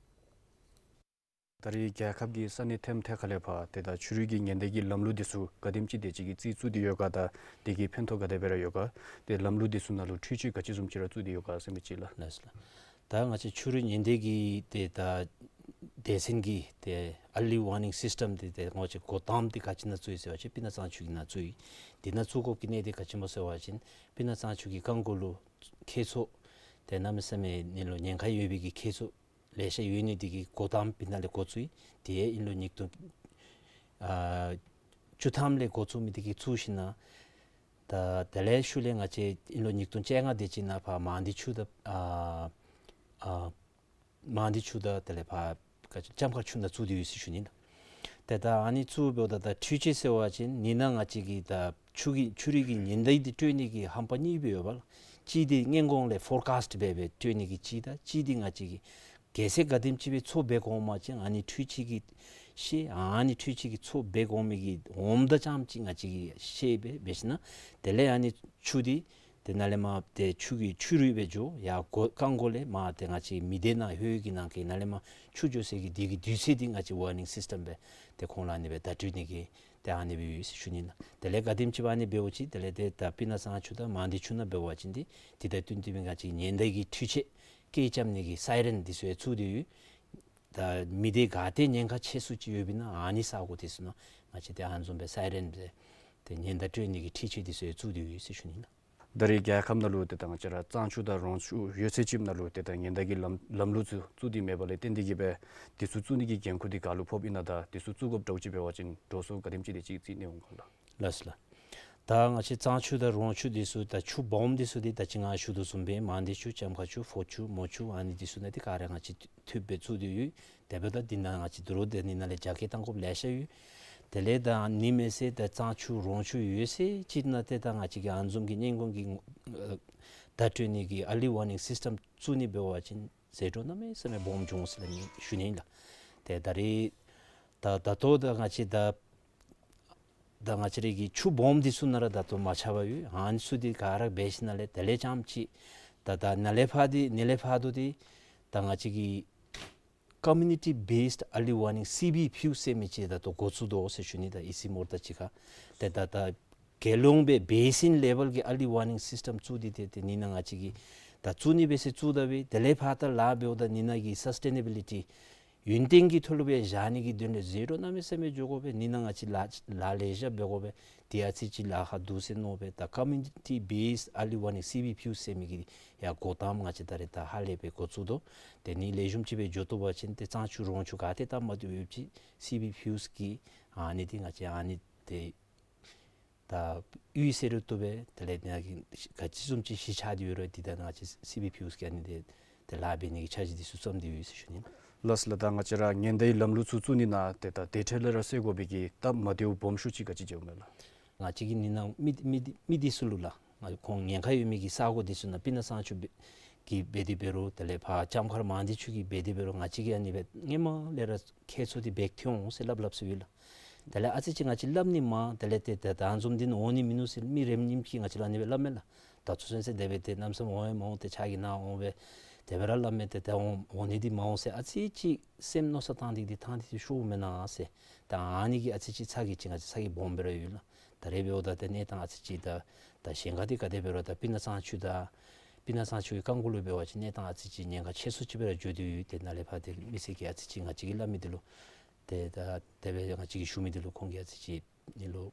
ད་རེས་རྒྱལ་ཁབ་ཀྱི་ས་གནས་ཐེམ་ཐེ་ཁ་ལས་ཕར་ཏེ་ད་ཆུ་རུད་ཀྱི་ཉེན་བརྡ་གི་ལམ་ལུགས་འདི་ཚུ་ག་དེམ་ཅིག་དེ་ཅིག་གི་རྩིས་བཙུགས་ཏེ་ཡོད་ག་དང་དེ་གིས་ཕན་ཐོགས་ག་དེ་སྦེ་ར་ཡོད་ག། ཏེ་ལམ་ལུགས་འདི་ཚུ་ནང་ལུ་འཕྲུལ་ཆས་ག་ཅི་བཟུམ་ཅིག་ར་བཙུགས་ཏེ་ཡོད་ག་ཟེར་མི་ཅིག་ལགས། ལགས་སོ་ལགས། ད་ང་བཅས་ཆུ་རུད་ཉེན་བརྡ་གི་ཏེ་ད་སྡེ་ཚན་གྱི་ཏེ་early warning system འདི་ཏེ་ང་བཅས་འགོ་དང་པ་འདི་ག་ཅི་ནང་བཙུགས་ཡི་ཟེར་བ་ཅིན་སྤུ་ན་གཙང་ཆུ་གི་ནང་བཙུགས་ཡི། འདི་ནང་བཙུགས་དགོཔ་གི་གནད་འདི་ག་ཅི་སྨོ་ཟེར་བ་ཅིན་སྤུ་ན་གཙང་ཆུ་གི་རྐང་མགོ་ལུ་ཁྱད་མཚར་ཏེ་གནམ་མེད་ས་མེད་ཨིན་ལོ་ཉེན་ཁ་ཡོད་པའི་གི་ཁྱད་མཚར་ལེ་ཤ་ཡོད་ནི་འདི་གིས་འགོ་དང་པ་འདི་ནང་ལས་འགོ་བཙུགས་ཡི། ཏེ་ཨིན་ལོ་ཉིས་སྟོང་ཨ་བཅུ་ཐམ་ལས་འགོ་བཙུགས་མི་འདི་གིས་བཙུགས་ཞིནམ་ལས་ད་དེ་ལས་ཤུལ་ལས་ང་བཅས་ཨིན་ལོ་ཉིས་སྟོང་བཅོ་ལྔ་དེ་ཅིག་ནང་ཕར་མང་སྡེ་ཆུ་དང་ཨ་ཨ་མང་སྡེ་ཆུ་དང་དེ་ལས་ཕར་ག་ཅི་ལྕམ་མཁར་ཆུ་ནང་བཙུགས་ཏེ་ཡོད་ཟེར་ཞུ་ནི་ལགས། ཏེ་ད་ཨ་ནི་བཙུགས་འབདཝ་ད་ད་འཕྲུལ་ཆས་ཟེར་བ་ཅིན་ཨ་ནི་ནང་ང་བཅས་ཀྱིས་ད་ཆུ་གི་ཆུ་རུད་ཀྱི་ཉེན་བརྡ་འདི་སྤྲོད་ནི་གི་རྣམ་པ་གཉིས་སྦེ་ཡོདཔ་ལགས། གཅིག་འདི་སྔོན་གོང་ལས་ཕོར་ཀཱསཊ་འབད་སྦེ་སྤྲོད་ནི་གི་གཅིག་དང་གཅིག་འདི་ང་བཅས་ཀྱིས་གལ་སྲིད་ག་དེམ་ཅིག་སྦེ་མཚོ་འབད་དགོ་མ་ཅིན་ཨ་ནི་འཕྲུལ་ཆས་ཀྱིས་ཤེས། ཨ་ནི་འཕྲུལ་ཆས་ཀྱིས་མཚོ་འབད་དགོ་མི་གི་འོངམ་ད་རྐྱངམ་ཅིག་ང་བཅས་ཀྱིས་ཤེས་སྦེ་འབད་ཞིནམ་ལས་དེ་ལས་ཨ་ནི་ཆུ་འདི་ཏེ་ནཱ་ལས་མར་ཏེ་ཆུ་གི་ཆུ་རུད་སྦེ་འགྱོ་ཡར་མགོ་རྐང་མགོ་ལས་མར་ཏེ་ང་བཅས་མི་སྡེ་ནང་ཧོད་ཀྱི་ནང་གི་ནཱ་ལས་མར་ཆུ་འགྱོ་སའི་གི་འདི་གི་དུས་ཚོད་འདི་ང་བཅས་ཝར་ནིང་སིསི་ཊམ་སྦེ་ཏེ་ཁོང་ལུ་ཨ་ནི་སྦེ་བརྡ་སྤྲོད་ནི་གི་ཏེ་ཨ་ནི་སྦེ་ཡོད་ཟེར་ཞུ་ནི་ལགས། དེ་ལས་ག་དེམ་ཅིག་སྦེ་ཨ་ནི་འབདཝ་ཅིག་དེ་ལས་ཏེ་ད་སྤུ་ན་གཙང་ཆུ་དང་མང་སྡེ་ཆུ་ནང་འབད་བ་ཅིན་འདི་འདི་དང་བསྟུན་ཏེ་སྦེ་ང་བཅས་ཉེན་བརྡ་གི་འཕྲུལ་ཆས་སྐད་རྐྱབ་ནི་གི་སའི་རེན་འདི་ཚུ་ཡང་བཙུགས་ཏེ་ཡོད། ད་མི་སྡེ་ག་ཏེ་ཉེན་ཁ་ཆེ་སུ་ཅིག་ཡོདཔ་ཨིན་ན་ཨ་ནི་ས་གོ་འདི་ཚུ་ནང་ང་བཅས་ཏེ་ཨ་ནི་བཟུམ་སྦེ་སའི་རེན་སྦེ་ཏེ་ཉེན་བརྡ་སྤྲོད་ནི་གི་འཕྲུལ་ཆས་འདི་ཚུ་ཡང་བཙུགས་ཏེ་ཡོད་ཟེར་ཞུ་ནི་ལགས། ད་རེས་རྒྱལ་ཁབ་ནང་ལུ་ཏེ་ད་ང་བཅས་ར་གཙང་ཆུ་དང་རོང་ཆུ་ཡོད་ཚད་ཅིག་ནང་ལུ་ཏེ་ད་ཉེན་བརྡ་གི་ལམ་ལམ་ལུགས་ཚུ་བཙུགས་ཏེ་མེདཔ་ལས་བརྟེན་ཏེ་གིས་སྦེ་འདི་ཚུ་བཙུགས་ནི་གི་འགན་ཁུར་འདི་ག་ལུ་ཕོགཔ་ཨིན་ན་དང་འདི་ཚུ་བཙུགས་དགོཔ་འདྲཝ་ཅིག་འབད་བ་ཅིན་འགྲོ་སོང་ག་དེམ་ཅིག་དེ་ཅིག་རྩིས་ནི་འོང་ག་ལགས། ལགས་སོ་ལགས། ད་ང་བཅས་གཙང་ཆུ་དང་རོང་ཆུ་འདི་ཚུ་ད་ཆུ་སྦོམ་འདི་ཚུ་འདི་ད་ཅི་ང་ཞུ་དོ་བཟུམ་སྦེ་མང་སྡེ་ཆུ་ལྕམ་མཁར་ཆུ་ཧོར་ཆུ་མོ་ཆུ་ཨ་ནི་འདི་ཚུ་ནང་འདི་ག་ར་ང་བཅས་འཐུས་སྦེ་བཙུགས་ཏེ་ཡོད། དེ་འབདཝ་ད་འདི་ནང་ང་བཅས་དོ་རུང་ཏེ་འདི་ནང་ལས་རྒྱ་སྐྱེད་གཏང་དགོཔ་ལེ་ཤ་ཡོད། དེ་ལས་ད་ཨ་ནི་མེན་ཟེར་ད་གཙང་ཆུ་རོང་ཆུ་ཡོད་ཚད་ཅིག་ནང་ཏེ་ད་ང་བཅས་ཀྱིས་ཨ་ནི་བཟུམ་གྱི་སྔོན་གོང་གི་ཨ་བརྡ་སྤྲོད་ནི་གི་ཨར་ལི་ཝར་ནིང་སིསི་ཊམ་བཙུགས་ནི་འབད་བ་ཅིན་ཟད་འགྲོ་གནམ་མེད་ས་མེད་སྦོམ་འབྱུང་ཟེར་ལགས་ཞུ་ནི་ཨིན་ལགས། ཏེ་ད་རེས་ ད་ད་ལྟོ་ད་ང་བཅས་ད་ད་ང་བཅས་རའི་གི་ཆུ་སྦོམ་འདི་ཚུ་ནང་ར་ད་ལྟོ་མ་ཆགས་པར་ཡོད། ཨ་ནི་ཚུ་འདི་ག་ར་འབད་ཞིནམ་ལས་དེ་ལས་རྐྱངམ་ཅིག་ད་ད་ནཱ་ལས་ཕར་འདི་ནཱ་ལས་ཕར་དོ་འདི་ད་ང་བཅས་ཀྱི་Community Based Early Warning C B PUCs ཟེར་མི་ཅིག་ད་ལྟོ་འགོ་བཙུགས་དོ་ཟེར་ཞུ་ནི། ད་ཨི་སི་མོ་ད་ཅིག་ཁར་ཏེ་ད་ད་གྱེན་ལོང་སྦེ་basin level གྱི་early warning system བཙུགས་ཏེ་ཏེ་ཏེ་ཨ་ནི་ནང་ང་བཅས་ཀྱིས་ད་བཙུགས་ནི་འབད་ཟེར་བཙུགས་ད་སྦེ་དེ་ལས་ཕར་ད་ལཱ་འབདཝ་ད་ཨ་ནི་ནང་གི་སཱསི་ཊེ་ནེ་བི་ལི་ཊི་ཡུན་བརྟན་གྱི་ཐོག་ལུ་སྦེ་བཞག་ནི་གི་དོན་ལས་ཟད་འགྲོ་གནམ་མེད་ས་མེད་འགྱོ་དགོ་པས། ཨ་ནི་ནང་ང་བཅས་ལཱ་ལཱ་ལེ་ཤ་འབད་དགོ་པས། ཏེ་ཨ་ཙི་ཅིག་ལཱ་ཁག་འདུག་ཟེར་མནོ་སྦེ་ད་Community Based Early Warning C B PUCs ཟེར་མི་གི་ཡང་འགོ་དང་པ་ང་བཅས་ད་རེས་ད་ཧ་ལས་སྦེ་འགོ་བཙུགས་དོ། ཏེ་ཨ་ནི་ལེགས་ཤོམ་ཅིག་སྦེ་འགྱོ་བཏུབ་པ་ཅིན་ཏེ་གཙང་ཆུ་རོང་ཆུ་ག་ཏེ་ད་མ་བཏུབ་ཡོད་ཅིག་C B PUCs གི་ཨ་ནི་འདི་ང་བཅས་ཨ་ནི་ཏེ་ད་གཡུས་ཟེར་རུང་བཏུབ་པས། དེ་ལས་ནཱ་གི་ག་ཅི་བཟུམ་ཅིག་གཞི་ཆགས་ཏེ་ཡོད་རུང་འདི་ད་ང་བཅས་C B PUCs གིས་ཨ་ནི་འདི་ཏེ་ལཱ་འབད་ནི་གི་འཆར་གཞི་འདི་ཚུ་བརྩམས་ཏེ་ཡོད་ཟེར་ཞུ་ནི། ལགས་སོ་ལགས། ད་ང་བཅས་ར་ཉེན་བརྡའི་ལམ་ལུགས་ཚུ་བཙུགས་ནི་ནང་ཏེ་ད་དེ་འཕྲལ་ལས་ར་སེལ་དགོ་པའི་གི་སྟབས་མ་བདེཝ་སྦོམ་ཤོས་ཅིག་ག་ཅི་ཅིག་ཡོདཔ་མས་ལགས། ང་བཅས་ཀྱིས་ཨ་ནི་ནང་མི་མི་མི་འདི་ཚུ་ལུ་ལགས། ང་ཁོང་ཉེན་ཁ་ཡོད་མི་གི་ས་གོ་འདི་ཚུ་ནང་སྤུ་ན་གཙང་ཆུ་འབད་གི་འབད་དེ་འབད་རུང་དེ་ལས་ཕར་ལྕམ་མཁར་མང་སྡེ་ཆུ་གི་འབད་དེ་འབད་རུང་ང་བཅས་ཀྱིས་ཨ་ནི་སྦེ་སྔོན་མ་ལས་ར་ཁྱེད་ཚུ་འདི་འབད་ཐོན་འོང་ཟེར་སླབ་སླབ་སྲོལ་ཡོད་ལགས། དེ་ལས་ཨ་ཙི་ཅིག་ང་བཅས་སླབ་ནི་མང་། དེ་ལས་ཏེ་ད་ད་བཟུམ་འདི་ནང་འོང་ནི་མིན་ནུག་ཟེར་མི་རེ་གཉིས་ཀྱིས་ང་བཅས་ལུ་ཨ་ནི་སྦེ་སླབ་མས་ལགས། ད་ཚུར་སོང་སྟེ་དེ་སྦེ་ཏེ་གནམ་མེད་ས་མེད་འོང་ཡང་མ་འོང་། ཏེ་ཕྱག་གིས་ནཱ་འོང་སྦེ་དེ་སྦེ་ར་སླབ་མས། ཏེ་ད་འོང་འོང་ནི་འདི་མ་འོང་ཟེར་ཨ་ཙི་ཅིག་སེམས་མནོ་བསམ་བཏང་སྟེ་འདི་ཐང་འདི་ཤོརཝ་མེན་ན་ཟེར། ད་ཨ་ནི་གིས་ཨ་ཙི་ཅིག་ཚ་གྱང་ཅིག་ང་བཅས་ཚ་གྱང་སྦོམ་སྦེ་ར་ཡོད་ལགས། ད་རེས་འབདཝ་ད་ཏེ་གནས་སྟངས་ཨ་ཙི་ཅིག་ད་ད་གཞན་ཁར་འདི་ག་དེ་འབད་རུང་ད་སྤུ་ན་གཙང་ཆུ་ད་སྤུ་ན་གཙང་ཆུ་གི་རྐང་འགུ་ལུ་འབད་བ་ཅིན་གནས་སྟངས་ཨ་ཙི་ཅིག་ཉེན་ཁ་ཆེ་སུ་ཅིག་སྦེ་ར་འགྱོ་སྟེ་ཡོད། ཏེ་ནཱ་ལས་ཕར་ཏེ་མི་སེར་གྱིས་ཨ་ཙི་ཅིག་ང་བཅས་ཀྱིས་སླབ་མི་འདི་ལུ་ཏེ་ད་དེ་སྦེ་ང་བཅས་ཀྱིས་ཞུ་མི་འདི་ལུ་ཁོང་གིས་ཨ་ཙི་ཅིག་ཨ་ནི་ལུ་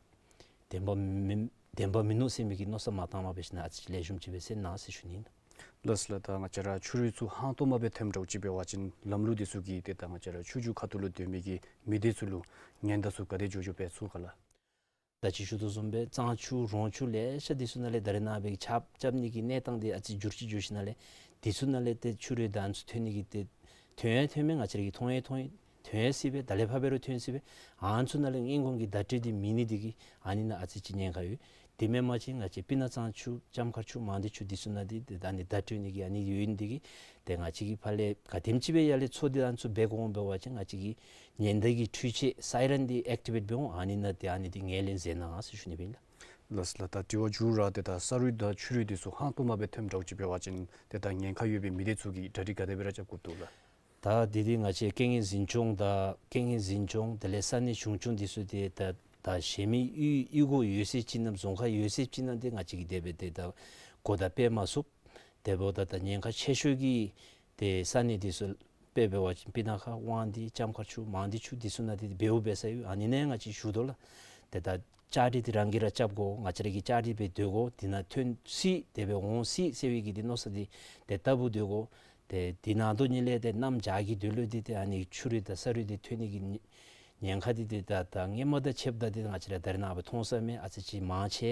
བདེན་པ་མིན་བདེན་པ་མིན་ནུག་ཟེར་མི་གི་མནོ་བསམ་མ་བཏང་པར་འབད་ཞིནམ་ཨ་ཙི་ཅིག་ལེགས་ཤོམ་ཅིག་སྦེ་སེལ་གནང་ཟེར་ཞུ་ནི་ཨིན། ལགས་སོ་ལགས། ད་ང་བཅས་ར་ཆུ་རུད་ཚུ་ཧང་སྟོང་མ་སྦེ་ཐོནམ་འདྲཝ་ཅིག་འབད་བ་ཅིན་ལམ་ལུགས་འདི་ཚུ་གིས་ཏེ་ད་ང་བཅས་ར་ཆུ་རྒྱུད་ཁ་ཐུག་ལུ་སྡོད་མི་གི་མི་སྡེ་ཚུ་ལུ་ཉེན་བརྡ་ཚུ་ག་དེ་འགྱོ་འགྱོ་སྦེ་ཚུགས་ག་ལགས། ད་ཅི་ཞུ་དོ་བཟུམ་སྦེ་གཙང་ཆུ་རོང་ཆུ་ལེ་ཤ་འདི་ཚུ་ནང་ལས་ད་རེས་ནངས་པའི་ཆརཔ་རྐྱབ་ནི་གི་གནས་སྟངས་འདི་ཨ་ཙི་འགྱུར་ཅིག་འགྱུར་ཞིནམ་ལས་འདི་ཚུ་ནང་ལས་ཏེ་ཆུ་རུད་ད་ཨ་ནི་ཚུ་ཐོན་ནི་གི་ཏེ་ཐོན་ཡང་ཐོན་མས། ང་བཅས་ར་གིས་མཐོང་ཡང་མཐོང་ཡི། ཐོན་ཡང་སྲིད་པས། ད་ལས་ཕར་འབད་རུང་ཐོན་སྲིད་པས། ཨ་ནི་ཚུ་ནང་ལས་སྔོན་འགོག་གི་བརྡ་སྤྲོད་འདི་མེད་ནི་འདི་གིས་ཨ་ནི་ནང་ཨ་ཙི་ཅིག་ཉེན་ཁ་ཡོད། དེ་མེན་པ་ཅིན་ང་བཅས་སྤུ་ན་གཙང་ཆུ་ལྕམ་མཁར་ཆུ་མང་སྡེ་ཆུ་འདི་ཚུ་ནང་འདི་ཏེ་ད་ཨ་ནི་བརྡ་སྤྲོད་ནི་གི་ཨ་ནི་ཡོད་ནི་འདི་གིས་ཏེ་ང་བཅས་ཀྱིས་ཕར་ལས་ག་དེམ་ཅིག་སྦེ་ཡར་ལས་ཚོགས་འདི་ཨ་ནི་ཚུ་འབད་དགོ་འོང་འབད་བ་ཅིན་ང་བཅས་ཀྱིས་ཉེན་བརྡ་གི་འཕྲུལ་ཆས་སའི་རན་འདི་ཨེག་ཊི་ཝེཊ་འབད་འོང་། ཨ་ནི་ནང་ཏེ་ཨ་ནི་འདི་ངོས་ལེན་མཛད་གནང་ཟེར་ཞུ་ནི་ཨིན་ལགས། ལགས་སོ་ལགས། ད་དྲི་བ་མཇུག་ར་ཏེ་ད་ས་རུད་དང་ཆུ་རུད་འདི་ཚུ་ཧང་སྟོང་མ་སྦེ་ཐོནམ་འདྲཝ་ཅིག་འབད་བ་ཅིན་ཏེ་ད་ཉེན་ཁ་ཡོད་པའི་མི་སྡེ་ཚུ་གིས་གྲ་སྒྲིག་ག་དེ་སྦེ་ར་རྐྱབ་དགོཔ་འདུག་ལགས། ད་འདི་འདི་ང་བཅས་རྐྱེན་ངན་འཛིན་སྐྱོང་དང་རྐྱེན་ངན་འཛིན་སྐྱོང་དེ་ལས་ས་གནས་གཞུང་སྐྱོང་འདི་ཚུ་ཏེ་ད་ད་གཞན་མི་གཡུས་གཡུས་སྒོ་ཡོད་ཚད་ཅིག་ནང་རྫོང་ཁག་ཡོད་ཚད་ཅིག་ནང་འདི་ང་བཅས་ཀྱིས་དེ་སྦེ་ཏེ་ད་གོ་བརྡ་སྤེལ་མ་ཚུགས། དེ་འབདཝ་ད་ད་ཉེན་ཁ་ཆེ་ཤོས་ཀྱི་ཏེ་ས་གནས་འདི་ཚུ་དཔེ་འབད་བ་ཅིན་སྤུ་ན་ཁ་དབང་འདུས་ལྕམ་མཁར་ཆུ་མང་སྡེ་ཆུ་འདི་ཚུ་ནང་འདི་འབདཝ་འབད་ས་ཡོད། ཨ་ནི་ནང་ང་བཅས་ཞུ་དོ་ལགས། ཏེ་ད་བཅའ་སྒྲིག་འདི་རང་གིས་ར་རྐྱབ་དགོ། ང་བཅས་ར་གིས་བཅའ་སྒྲིག་འབད་སྡོད་དགོ། འདི་ནང་ཐོན་སྲིད་དེ་སྦེ་འོང་སྲིད་ཟེར་བའི་གི་འདི་མནོ་བསམ་འདི་ཏེ་ལྟ་བུ་སྡོད་དགོ། ཏེ་འདི་ནང་དོ་ཉིད་ལས་ཏེ་གནམ་བྱཱར་གྱི་དུས་ལུ་འདི་ཏེ་ཨ་ནི་ཆུ་རུད་དང་ས་རུད་འདི་ཐོན་ནི་གི་ཉེན་ཉེན་ཁ་འདི་ཏེ་ད་ད་སྔོན་མ་དང་ཕྱདཔ་ད་འདི་ང་བཅས་ར་ད་རེས་ནངས་པ་མཐོང་ས་མས། ཨ་ཙི་ཅིག་མང་ཆེ་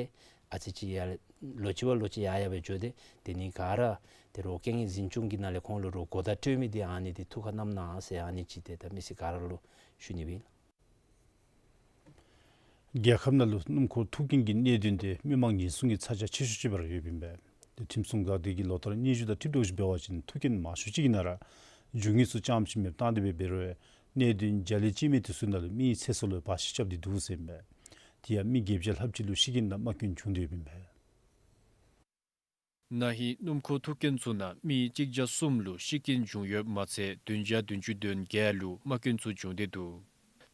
ཨ་ཙི་ཅིག་ཡར་ལོ་གཅིག་བ་ལོ་གཅིག་ཡར་ཡར་སྦེ་འགྱོ་སྟེ་དེ་ནི་ག་ར་ཏེ་རོགས་རྐྱེན་ངན་འཛིན་སྐྱོང་གི་ནང་ལས་ཁོང་ལུ་རོགས་གོ་བརྡ་སྤྲོད་མི་འདི་ཨ་ནི་འདི་ཐུགས་ཁར་བསྣམ་གནང་ཟེར་ཨ་ནི་ཅིག་ཏེ་ད་མི་སེར་ག་ར་ལུ་ཞུ་ནི་སྦེ་ཨིན། རྒྱལ་ཁབ་ནང་ལུ་སྣུམ་འཁོར་ཐུག་རྐྱེན་གྱི་གནད་དོན་དེ་མི་མང་ཉེན་སྲུང་གི་ཚ་གྱང་ཆེ་ཤོས་ཅིག་སྦེ་ར་ཡོདཔ་ཨིན་པས། དེ་ཁྲིམས་སྲུང་འགག་སྡེ་གིས་ལོ་ལྟར་སྙན་ཞུ་དང་འཁྲིལཝ་ད་ཅིག་འབད་བ་ཅིན་ཐུག་རྐྱེན་མང་ཤོས་ཅིག་གི་ནང་ར་རྒྱུ་དངོས་ཚུ་རྐྱངམ་ཅིག་མེདཔ་བཏང་སྟེ་སྦེ་འབད་རུང་གནད་དོན་བརྒྱ་ལས་གཅིག་མའི་དེ་ཚུ་ནང་ལུ་མི་ཚེ་སྲོག་ལུ་བར་ཆད་རྐྱབ་སྟེ་འདུག་ཟེར་ཨིན་པས། དེ་ཡང་མི་བརྒྱད་བརྒྱ་ལྷགཔ་ཅིག་ལུ་ཤི་རྐྱེན་དང་རྨ་སྐྱོན་བྱུང་སྟེ་ཡོདཔ་ཨིན་པས། ན་ཧིང་སྣུམ་འཁོར་ཐུག་རྐྱེན་ཚུ་ནང་མི་གཅིག་བརྒྱ་གསུམ་ལུ་ཤི་རྐྱེན་བྱུང་ཡོདཔ་མ་ཚད་བདུན་བརྒྱ་བདུན་ཅུ་དོན་བརྒྱད་ལུ་རྨ་སྐྱོན་ཚུ་བྱུང་སྟེ་འདུག།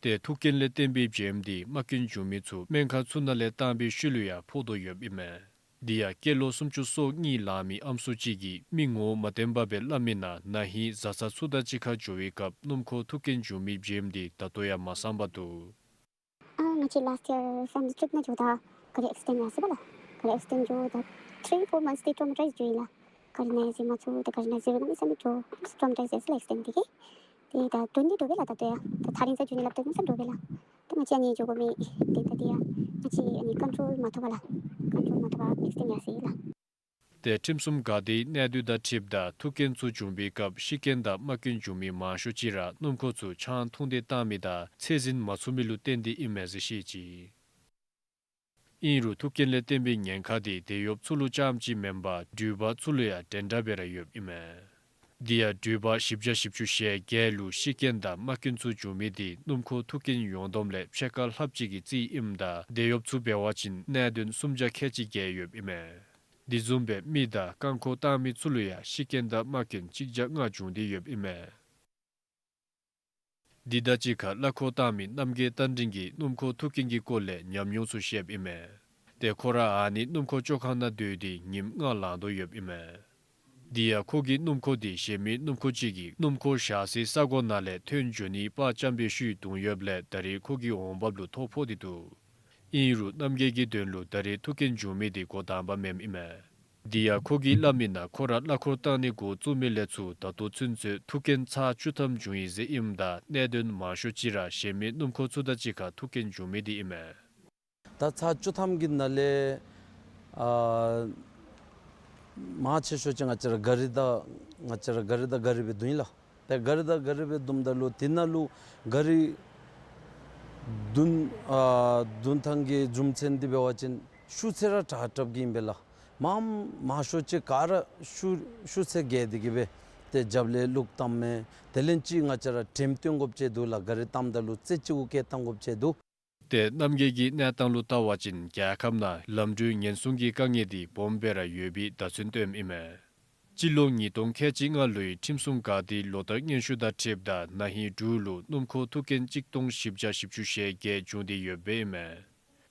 ཏེ་ཐུག་རྐྱེན་ལས་བརྟེན་པའི་བྱེམ་འདི་རྨ་སྐྱོན་བྱུང་མི་ཚུ་སྨན་ཁང་ཚུ་ནང་ལས་བཏང་པའི་ཤུལ་ལུ་ཡང་ཕོག་དོ་ཡོདཔ་ཨིན་མས། དེ་ཡང་སྐྱེས་ལོ་སུམ་ཅུ་སོ་གཉིས་ལང་མི་ཨམ་སྲུ་ཅིག་གིས་མི་ངོ་མ་བསྟན་པ་སྦེ་སླབ་མི་ནང་ན་ཧིང་བཟའ་ཚང་ཚུ་དང་གཅིག་ཁར་འགྱོ་བའི་སྐབས་སྣུམ་འཁོར་ཐུག་རྐྱེན་བྱུང་མི་བྱེམ་འདི་ད་ལྟོ་ཡང་མ་སངས་པར་འདུག། ཨ་ང་བཅས་last year summer trip ནང་འགྱོཝ་ད་ག་རི་accident ཡར་སོ་བ་ལགས། ག་རི་accident འགྱོཝ་ད་three four months འདི་traumatized འགྱོ་ཡི་ལགས། ག་རི་ནང་ཡར་སོ་མ་ཚུགས་ཏེ་ག་རི་ནང་ཡར་སོ་རུང་གནམ་མེད་ས་མེད་འགྱོ་traumatized ཡར་སོ་ལགས་accident འདི་གིས། ཏེ་ད་དོན་འདི་འདྲཝ་སྦེ་ལགས། ད་ལྟོ་ཡང་ད་ཐག་རིང་ས་འགྱོ་ནི་སླབ་ད་གནམ་མེད་ས་མེད་འདྲཝ་སྦེ་ལགས། ཏེ་ང་བཅས་ཨ་ནི་འགྱོ་དགོ་མི་འདི་ད་འདི་ཡང་ང་བཅས་ཨ་ནི་control མ་ཐོབ་པར་ལགས། control མ་ཐོབ་པར་accident ཡར་སོ་ཡི་ལགས། ཏེ་ཁྲིམས་སྲུང་འགག་སྡེའི་གནད་དོན་དང་འཁྲིལཝ་ད་ཐུག་རྐྱེན་ཚུ་བྱུང་པའི་སྐབས་ཤི་རྐྱེན་དང་རྨ་སྐྱོན་བྱུང་མི་མང་ཤོས་ཅིག་ར་སྣུམ་འཁོར་ཚུ་ཆང་འཐུང་སྟེ་བཏང་མི་དང་ཚད་འཛིན་མ་ཚུགས་མི་ལུ་བརྟེན་ཏེ་ཨིན་མས་ཟེར་བཤད་ཅི། ཨིན་རུང་ཐུག་རྐྱེན་ལས་བརྟེན་པའི་ཉེན་ཁ་དེ་དེད་གཡོགཔ་ཚུ་ལུ་རྐྱངམ་ཅིག་མེན་པར་འགྲུལ་པ་ཚུ་ལུ་ཡང་འདྲན་འདྲ་སྦེ་ར་ཡོདཔ་ཨིན་མས། དེ་ཡང་འགྲུལ་པ་བཞི་བརྒྱ་བཞི་བཅུ་ཞེ་བརྒྱད་ལུ་ཤི་རྐྱེན་དང་རྨ་སྐྱོན་ཚུ་བྱུང་མི་དེ་སྣུམ་འཁོར་ཐུག་རྐྱེན་ཡོངས་བསྡོམས་ལས་ཕྱེད་ཀ་ལྷགཔ་ཅིག་གིས་རྩིས་ཨིནམ་ད་དེད་གཡོགཔ་ཚུ་འབད་བ་ཅིན་གནད་དོན་སུམ་བརྒྱ་ཁལ་གཅིག་བརྒལ་ཡོདཔ་ཨིན་མས། དེ་བཟུམ་སྦེ་མི་དང་རྐང་འཁོར་བཏང་མི་ཚུ་ལུ་ཡང་ཤི་རྐྱེན་དང་རྨ་སྐྱོན་གཅིག་བརྒྱ་ལྔ་བྱུང་སྟེ་ཡོདཔ་ཨིན་མས། དེ་དང་གཅིག་ཁར་གླ་འཁོར་བཏང་མི་རྣམ་རྒྱལ་རྟ་མགྲིན་གྱིས་སྣུམ་འཁོར་ཐུག་རྐྱེན་གྱི་སྐོར་ལས་ཉམས་མྱོང་ཚུ་བཤདཔ་ཨིན་མས། ཏེ་ཁོ་ར་ཨ་ནི་སྣུམ་འཁོར་བཅོ་ཁང་ནང་སྡོད་དེ་ཉིནམ་ལྔ་ལང་དོ་ཡོདཔ་ཨིན་མས། དེ་ཡང་ཁོ་གིས་སྣུམ་འཁོར་དེ་གཞན་མི་སྣུམ་འཁོར་ཅིག་གིས་སྣུམ་འཁོར་བཞག་སའི་ས་གོ་ནང་ལས་ཐོན་འགྱོ་ནིའི་པར་རྐྱབ་པའི་ཤུལ་བརྡུངས་ཡོདཔ་ལས་ད་རེས་ཁོ་གི་འོང་འབབ་ལུ་ཐོ་ཕོག་སྟེ་འདུག། ཨིན་རུང་རྣམ་རྒྱལ་གྱི་དོན་ལུ་ད་རེས་ཐུག་རྐྱེན་བྱུང་མི་དེ་འགོ་དང་པ་མེནམ་ཨིན་མས། དེ་ཡང་ཁོ་གིས་སླབ་མིའི་ནང་ཁོ་ར་གླ་འཁོར་བཏང་ནི་འགོ་བཙུགས་མི་ལས་ཚུར་ད་ལྟོ་ཚུན་ཚོད་ཐུག་རྐྱེན་ཚར་བཅུ་ཐམ་བྱུང་ཡི་ཟེར་ཨིནམ་ད་གནད་དོན་མང་ཤོས་ཅིག་ར་གཞན་མི་སྣུམ་འཁོར་ཚུ་དང་གཅིག་ཁར་ཐུག་རྐྱེན་བྱུང་མི་དེ་ཨིན་མས། ད་ཚར་བཅུ་ཐམ་གྱི་ནང་ལས་ཨ་མང་ཆེ་ཤོས་ཅིག་ང་བཅས་ར་ག་རི་དང་ང་བཅས་ར་ག་རི་དང་ག་རི་སྦེ་བརྡུངས་ཡི་ལགས། ཏེ་ག་རི་དང་ག་རི་སྦེ་བརྡུངམ་ད་ལུ་དེ་ནང་ལུ་ག་རི་བརྡུང་ཨ་བརྡུང་ཐངས་ཀྱི་རྒྱུ་མཚན་འདི་འབད་བ་ཅིན་ཤུགས་ཚད་ར་དྲག་དྲགཔ་གིས་ཨིན་པས་ལགས། མང་མང་ཤོས་ཅིག་ག་ར་ཤུགས་ཤུགས་ཚད་བརྒལ་ཏེ་གིས་སྦེ་ཏེ་རྒྱབ་ལས་ལོག་བཏངམ་མས། དེ་ལས་ཅིག་ང་བཅས་ར་བྲེམ་བཏོན་དགོཔ་ཅིག་འདུག་ལགས། ག་རི་བཏངམ་ད་ལུ་རྩེ་གཅིག་གུ་བཀལ་བཏང་དགོཔ་ཅིག་འདུག། ཏེ་རྣམ་རྒྱལ་གྱི་གནས་སྟངས་ལུ་བལྟ་བ་ཅིན་རྒྱལ་ཁབ་ནང་ལམ་འགྲུལ་ཉེན་སྲུང་གི་དཀའ་ངལ་དེ་སྦོམ་སྦེ་ར་ཡོད་པའི་བརྡ་མཚོན་སྟོནམ་ཨིན་མས། སྤྱི་ལོ་ཉིས་སྟོང་ཁལ་གཅིག་ལྔ་ལོའི་ཁྲིམས་སྲུང་འགག་སྡེའི་ལོ་ལྟར་སྙན་ཞུ་དང་འཁྲིལཝ་ད་ན་ཧིང་འབྲུག་ལུ་སྣུམ་འཁོར་ཐུག་རྐྱེན་གཅིག་སྟོང་བཞི་བརྒྱ་བཞི་བཅུ་ཞེ་བརྒྱད་བྱུང་སྟེ་ཡོདཔ་ཨིན་མས།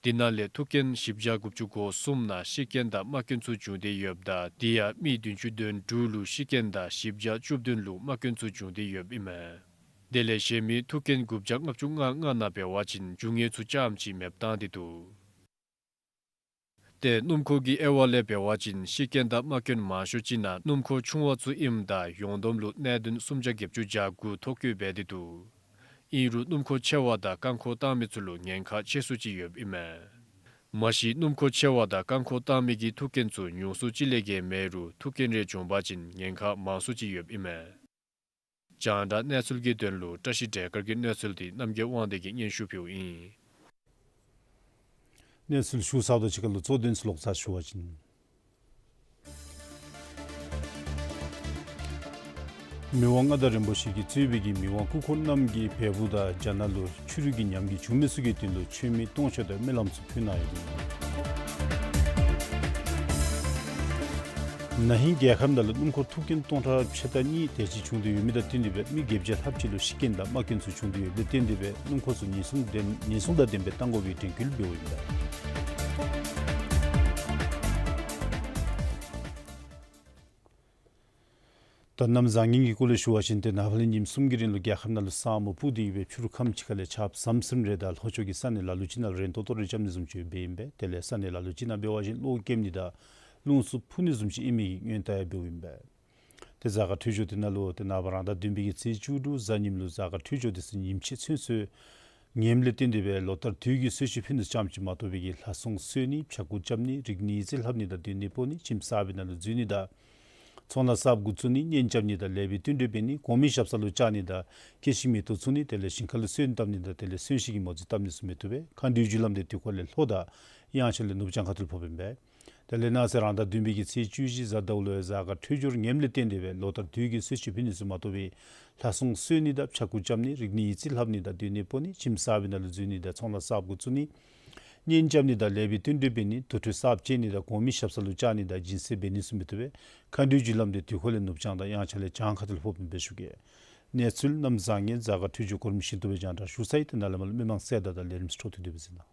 དེ་ནང་ལས་ཐུག་རྐྱེན་བཞི་བརྒྱ་དགུ་བཅུ་གོ་གསུམ་ནང་ཤི་རྐྱེན་དང་རྨ་སྐྱོན་ཚུ་བྱུང་སྟེ་ཡོདཔ་ད་དེ་ཡང་མི་བདུན་ཅུ་དོན་དྲུག་ལུ་ཤི་རྐྱེན་དང་བཞི་བརྒྱ་བཅུ་བདུན་ལུ་རྨ་སྐྱོན་ཚུ་བྱུང་སྟེ་ཡོདཔ་ཨིན་མས། དེ་ལས་གཞན་མི་ཐུག་རྐྱེན་དགུ་བརྒྱ་ལྔ་བཅུ་ང་ལྔ་ནང་འབད་བ་ཅིན་རྒྱུ་དངོས་ཚུ་རྐྱངམ་ཅིག་མེདཔ་བཏང་སྟེ་འདུག། ཏེ་སྣུམ་འཁོར་གྱི་དབྱེ་བ་ལས་འབད་བ་ཅིན་ཤི་རྐྱེན་དང་རྨ་སྐྱོན་མང་ཤོས་ཅིག་ནང་སྣུམ་འཁོར་ཆུང་བ་ཚུ་ཨིནམ་ད་ཡོངས་བསྡོམས་ལུ་གནད་དོན་སུམ་བརྒྱ་བརྒྱད་ཅུ་གྱ་དགུ་ཐོ་བཀོད་འབད་དེ་འདུག། ཨིན་རུང་སྣུམ་འཁོར་ཆེ་བ་དང་རྐང་འཁོར་བཏང་མི་ཚུ་ལུ་ཉེན་ཁ་ཆེ་སུ་ཅིག་ཡོདཔ་ཨིན་མས། མ་གཞི་སྣུམ་འཁོར་ཆེ་བ་དང་རྐང་འཁོར་བཏང་མི་གི་ཐུག་རྐྱེན་ཚུ་ཉུང་སུ་ཅིག་ལས་བརྒལ་མེད་རུང་ཐུག་རྐྱེན་རེ་བྱུང་བ་ཅིན་ཉེན་ཁ་མང་སུ་ཅིག་ཡོདཔ་ཨིན་མས། རྒྱང་བསྒྲགས་གནས་ཚུལ་གྱི་དོན་ལུ་བཀྲ་ཤིས་བདེ་དཀར་གྱི་གནས་ཚུལ་དེ་རྣམ་རྒྱལ་དབང་འདུས་ཀྱིས་སྙན་ཞུ་ཕུལཝ་ཨིན། གནས་ཚུལ་ཞུ་ཚརཝ་དང་གཅིག་ཁར་ལུ་གཙོ་དོན་ཚུ་ལོག་ཙ་ཞུ་བ་ཅིན། མི་དབང་མངའ་བདག་རིན་པོ་ཆེ་གིས་གཙོས་པའི་གི་མི་དབང་སྐུ་འཁོར་རྣམས་ཀྱིས་བལ་པོ་དང་རྒྱ་ནག་ལུ་ཆུ་རུད་ཀྱི་ཉམས་རྒུད་བྱུང་མི་ཚུ་གི་དོན་ལུ་མཆོད་མེ་གཏོང་ཕྱག་དང་སྨོན་ལམ་ཚུ་ཕུལ་གནང་ཡོདཔ་ཨིན། ན་ཧིང་རྒྱལ་ཁབ་ནང་ལུ་སྣུམ་འཁོར་ཐུག་རྐྱེན་སྟོང་ཕྲག་ཕྱེད་དང་གཉིས་དེ་ཅིག་བྱུང་སྟེ་ཡོད་མི་དང་བསྟུན་ཏེ་སྦེ་མི་བརྒྱད་བརྒྱ་ལྷགཔ་ཅིག་ལུ་ཤི་རྐྱེན་དང་རྨ་སྐྱོན་ཚུ་བྱུང་སྟེ་ཡོདཔ་ལས་བརྟེན་ཏེ་སྦེ་སྣུམ་འཁོར་ཚུ་ཉེན་སྲུང་ལྡན་ཉེན་སྲུང་དང་ལྡན་པའི་བཏང་དགོ་པའི་དྲན་སྐུལ་འབདཝ་ཨིན་པས། ད་གནམ་བཟང་ངན་གྱི་སྐོར་ལས་ཞུ་བ་ཅིན་ཏེ་ནངས་པ་ལས་ཉིནམ་གསུམ་གྱི་རིང་ལུ་རྒྱལ་ཁབ་ནང་ལུ་ས་སྨུག་སྤུབས་ཏེ་ཡོད་པའི་ཕྱི་རུ་ཁམས་ཅིག་ཁ་ལས་ཆརཔ་ཟམ་ཟིམ་རེ་དང་ལྷོ་ཕྱོགས་ཀྱི་ས་གནས་ལ་ལུ་ཅིག་ནང་ལུ་རན་ཏོག་ཏོ་རེ་རྐྱབ་ནི་བཟུམ་ཅིག་ཡོདཔ་ཨིན་པས། དེ་ལས་ས་གནས་ལ་ལུ་ཅིག་ནང་འབད་བ་ཅིན་གློག་ཀེམ་ནི་དང་རླུང་འཚུབ་འཕུ་ནི་བཟུམ་ཅིག་ཨིན་མི་གི་སྔོན་བརྡ་ཡང་འབདཝ་ཨིན་པས། ཏེ་གཟའ་སྐར་འཕྲོད་སྦྱོར་དེ་ནང་ལུ་ཏེ་ནངས་པ་རང་ཟླ་བདུན་པའི་གི་ཚེས་བཅུ་དྲུག་གཟའ་ཉིམ་ལུ་གཟའ་སྐར་འཕྲོད་སྦྱོར་དེ་ཚུ་ཉིམ་ཕྱེད་ཚུན་ཚོད་ངནམ་ལས་བརྟེན་ཏེ་སྦེ་ལོ་ལྟར་དུས་ཀྱི་གསོལ་མཆོད་ཕུལ་ནི་ཙམ་ཅིག་མ་གཏོགས་པའི་གི་ལྷ་སྲུང་གསོལ་ནི་ཕྱྭ་འགུགས་རྐྱབ་ནི་རིག་གནས་ཡིག་རྩིས་ལྷབ་ནི་དང་སྡོད་གནས་སྤོ་ནི་ཁྱིམ་གསར་པའི་ནང་ལུ་འཛུལ་ནི་དང་ཚོང་ལཱ་གསརཔ་འགོ་བཙུགས་ནི་གཉེན་རྐྱབ་ནི་དང་ལེགས་པའི་བསྟུན་གྲོས་འབད་ནི་གོང་མའི་ཞབས་ས་ལུ་བཅར་ནི་དང་སྐྱེ་ཤི་མེ་ཏོག་བཙུགས་ནི་དེ་ལས་ཞིང་ཁ་ལུ་སོན་བཏབ་ནི་དང་དེ་ལས་གསོན་གཤིན་གྱི་མོ་རྩིས་བཏབ་ནི་ཚུ་མི་བཏུབ་པས། མཁའ་འགྲོའི་རྒྱུ་ལམ་དེ་དུས་འཁོར་ལས་ལྷོ་དང་དབྱངས་འཆར་ལས་ནུབ་བྱང་ཁ་ཐུག་ལུ་ཕོགཔ་ཨིན་པས། དེ་ལས་གནངས་ཚེ་རང་ཟླ་བདུན་པའི་གི་ཚེས་བཅུ་བཞི་གཟའ་ཟླཝ་ལུ་ཡང་གཟའ་སྐར་འཕྲོད་སྦྱོར་ངནམ་ལས་བརྟེན་ཏེ་སྦེ་ལོ་ལྟར་དུས་ཀྱི་གསོལ་མཆོད་ཕུལ་ནི་ཚུ་མ་གཏོགས་པའི་ལྷ་སྲུང་གསོལ་ནི་དང་ཕྱྭ་འགུགས་རྐྱབ་ནི་རིག་གནས་ཡིག་རྩིས་ལྷབ་ནི་དང་སྡོད་གནས་སྤོ་ནི་ཁྱིམ་གསར་པའི་ནང་ལུ་འཛུལ་ནི་དང་ཚོང་ལཱ་གསརཔ་འགོ་བཙུགས་ནི་གཉེན་རྐྱབ་ནི་དང་ལེགས་པའི་བསྟུན་གྲོས་འབད་ནི་དུར་ཁྲོད་གསརཔ་བཅད་ནི་དང་གོང་མའི་ཞབས་ས་ལུ་བཅར་ནི་དང་སྦྱིན་སྲེག་འབད་ནི་ཚུ་མི་བཏུབ་པས། མཁའ་འགྲོའི་རྒྱུ་ལམ་དེ་དུས་འཁོར་ལས་ནུབ་བྱང་དང་དབྱངས་འཆར་ལས་བྱང་ཁ་ཐུག་ལུ་ཕོགཔ་ཨིན་པས་ཞུ་གེ། གནས་ཚུལ་གནམ་བཟང་ངན་གཟའ་སྐར་འཕྲོད་སྦྱོར་གོ་རིམ་བཞིན་དུ་སྦེ་རྒྱང་བསྒྲགས་ཞུ་ཚར་ཡི། ཏེ་ནཱ་ལས་མར་ལུ་མི་མང་གསལ་བརྡ་དང་ལས་རིམ་ཚུ་འཕྲོ་མཐུད་དེ་སྦེ་གཟིགས་གནང་།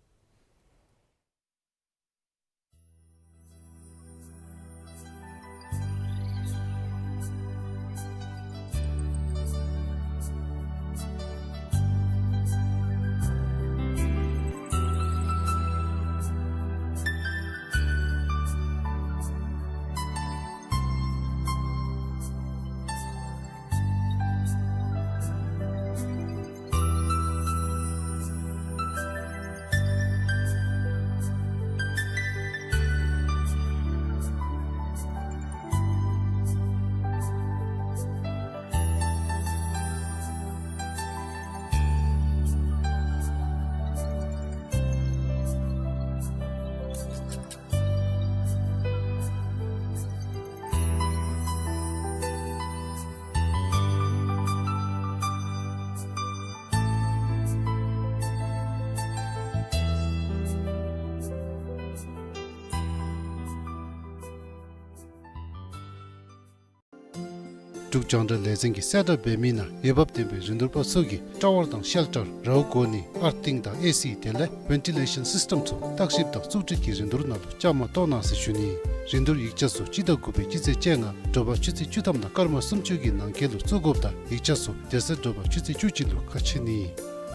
འབྲུག་རྒྱང་བསྒྲགས་ལས་འཛིན་གྱིས་གསལ་བསྒྲགས་འབད་མི་ནང་འོས་འབབ་ལྡན་པའི་རིན་བསྡུར་པ་ཚུ་གིས་ཊ་ཝར་དང་ཤེལ་ཊར་རཝ་གོ་ནི་ཨར་ཐིང་དང་ཨེ་སི་དེ་ལས་ཝེན་ཊི་ལེ་ཤཱན་སིསི་ཊམ་ཚུ་བརྟག་ཞིབ་དང་བཙུགས་སྒྲིག་གི་རིན་བསྡུར་ནང་ལུ་བཅའ་མར་གཏོགས་གནང་ཟེར་ཞུ་ནི། རིན་བསྡུར་ཡིག་ཆ་ཚུ་སྤྱི་ཟླ་དགུ་པའི་སྤྱི་ཚེས་བཅོ་ལྔ་དྲོ་པ་ཆུ་ཚོད་བཅུ་ཐམ་དང་སྐར་མ་སུམ་ཅུ་གི་ནང་འཁོད་ལུ་བཙུགས་དགོཔ་དང་ཡིག་ཆ་ཚུ་དེ་ཚེ་དྲོ་པ་ཆུ་ཚོད་བཅུ་གཅིག་ལུ་ཁ་ཕྱེ་ནི།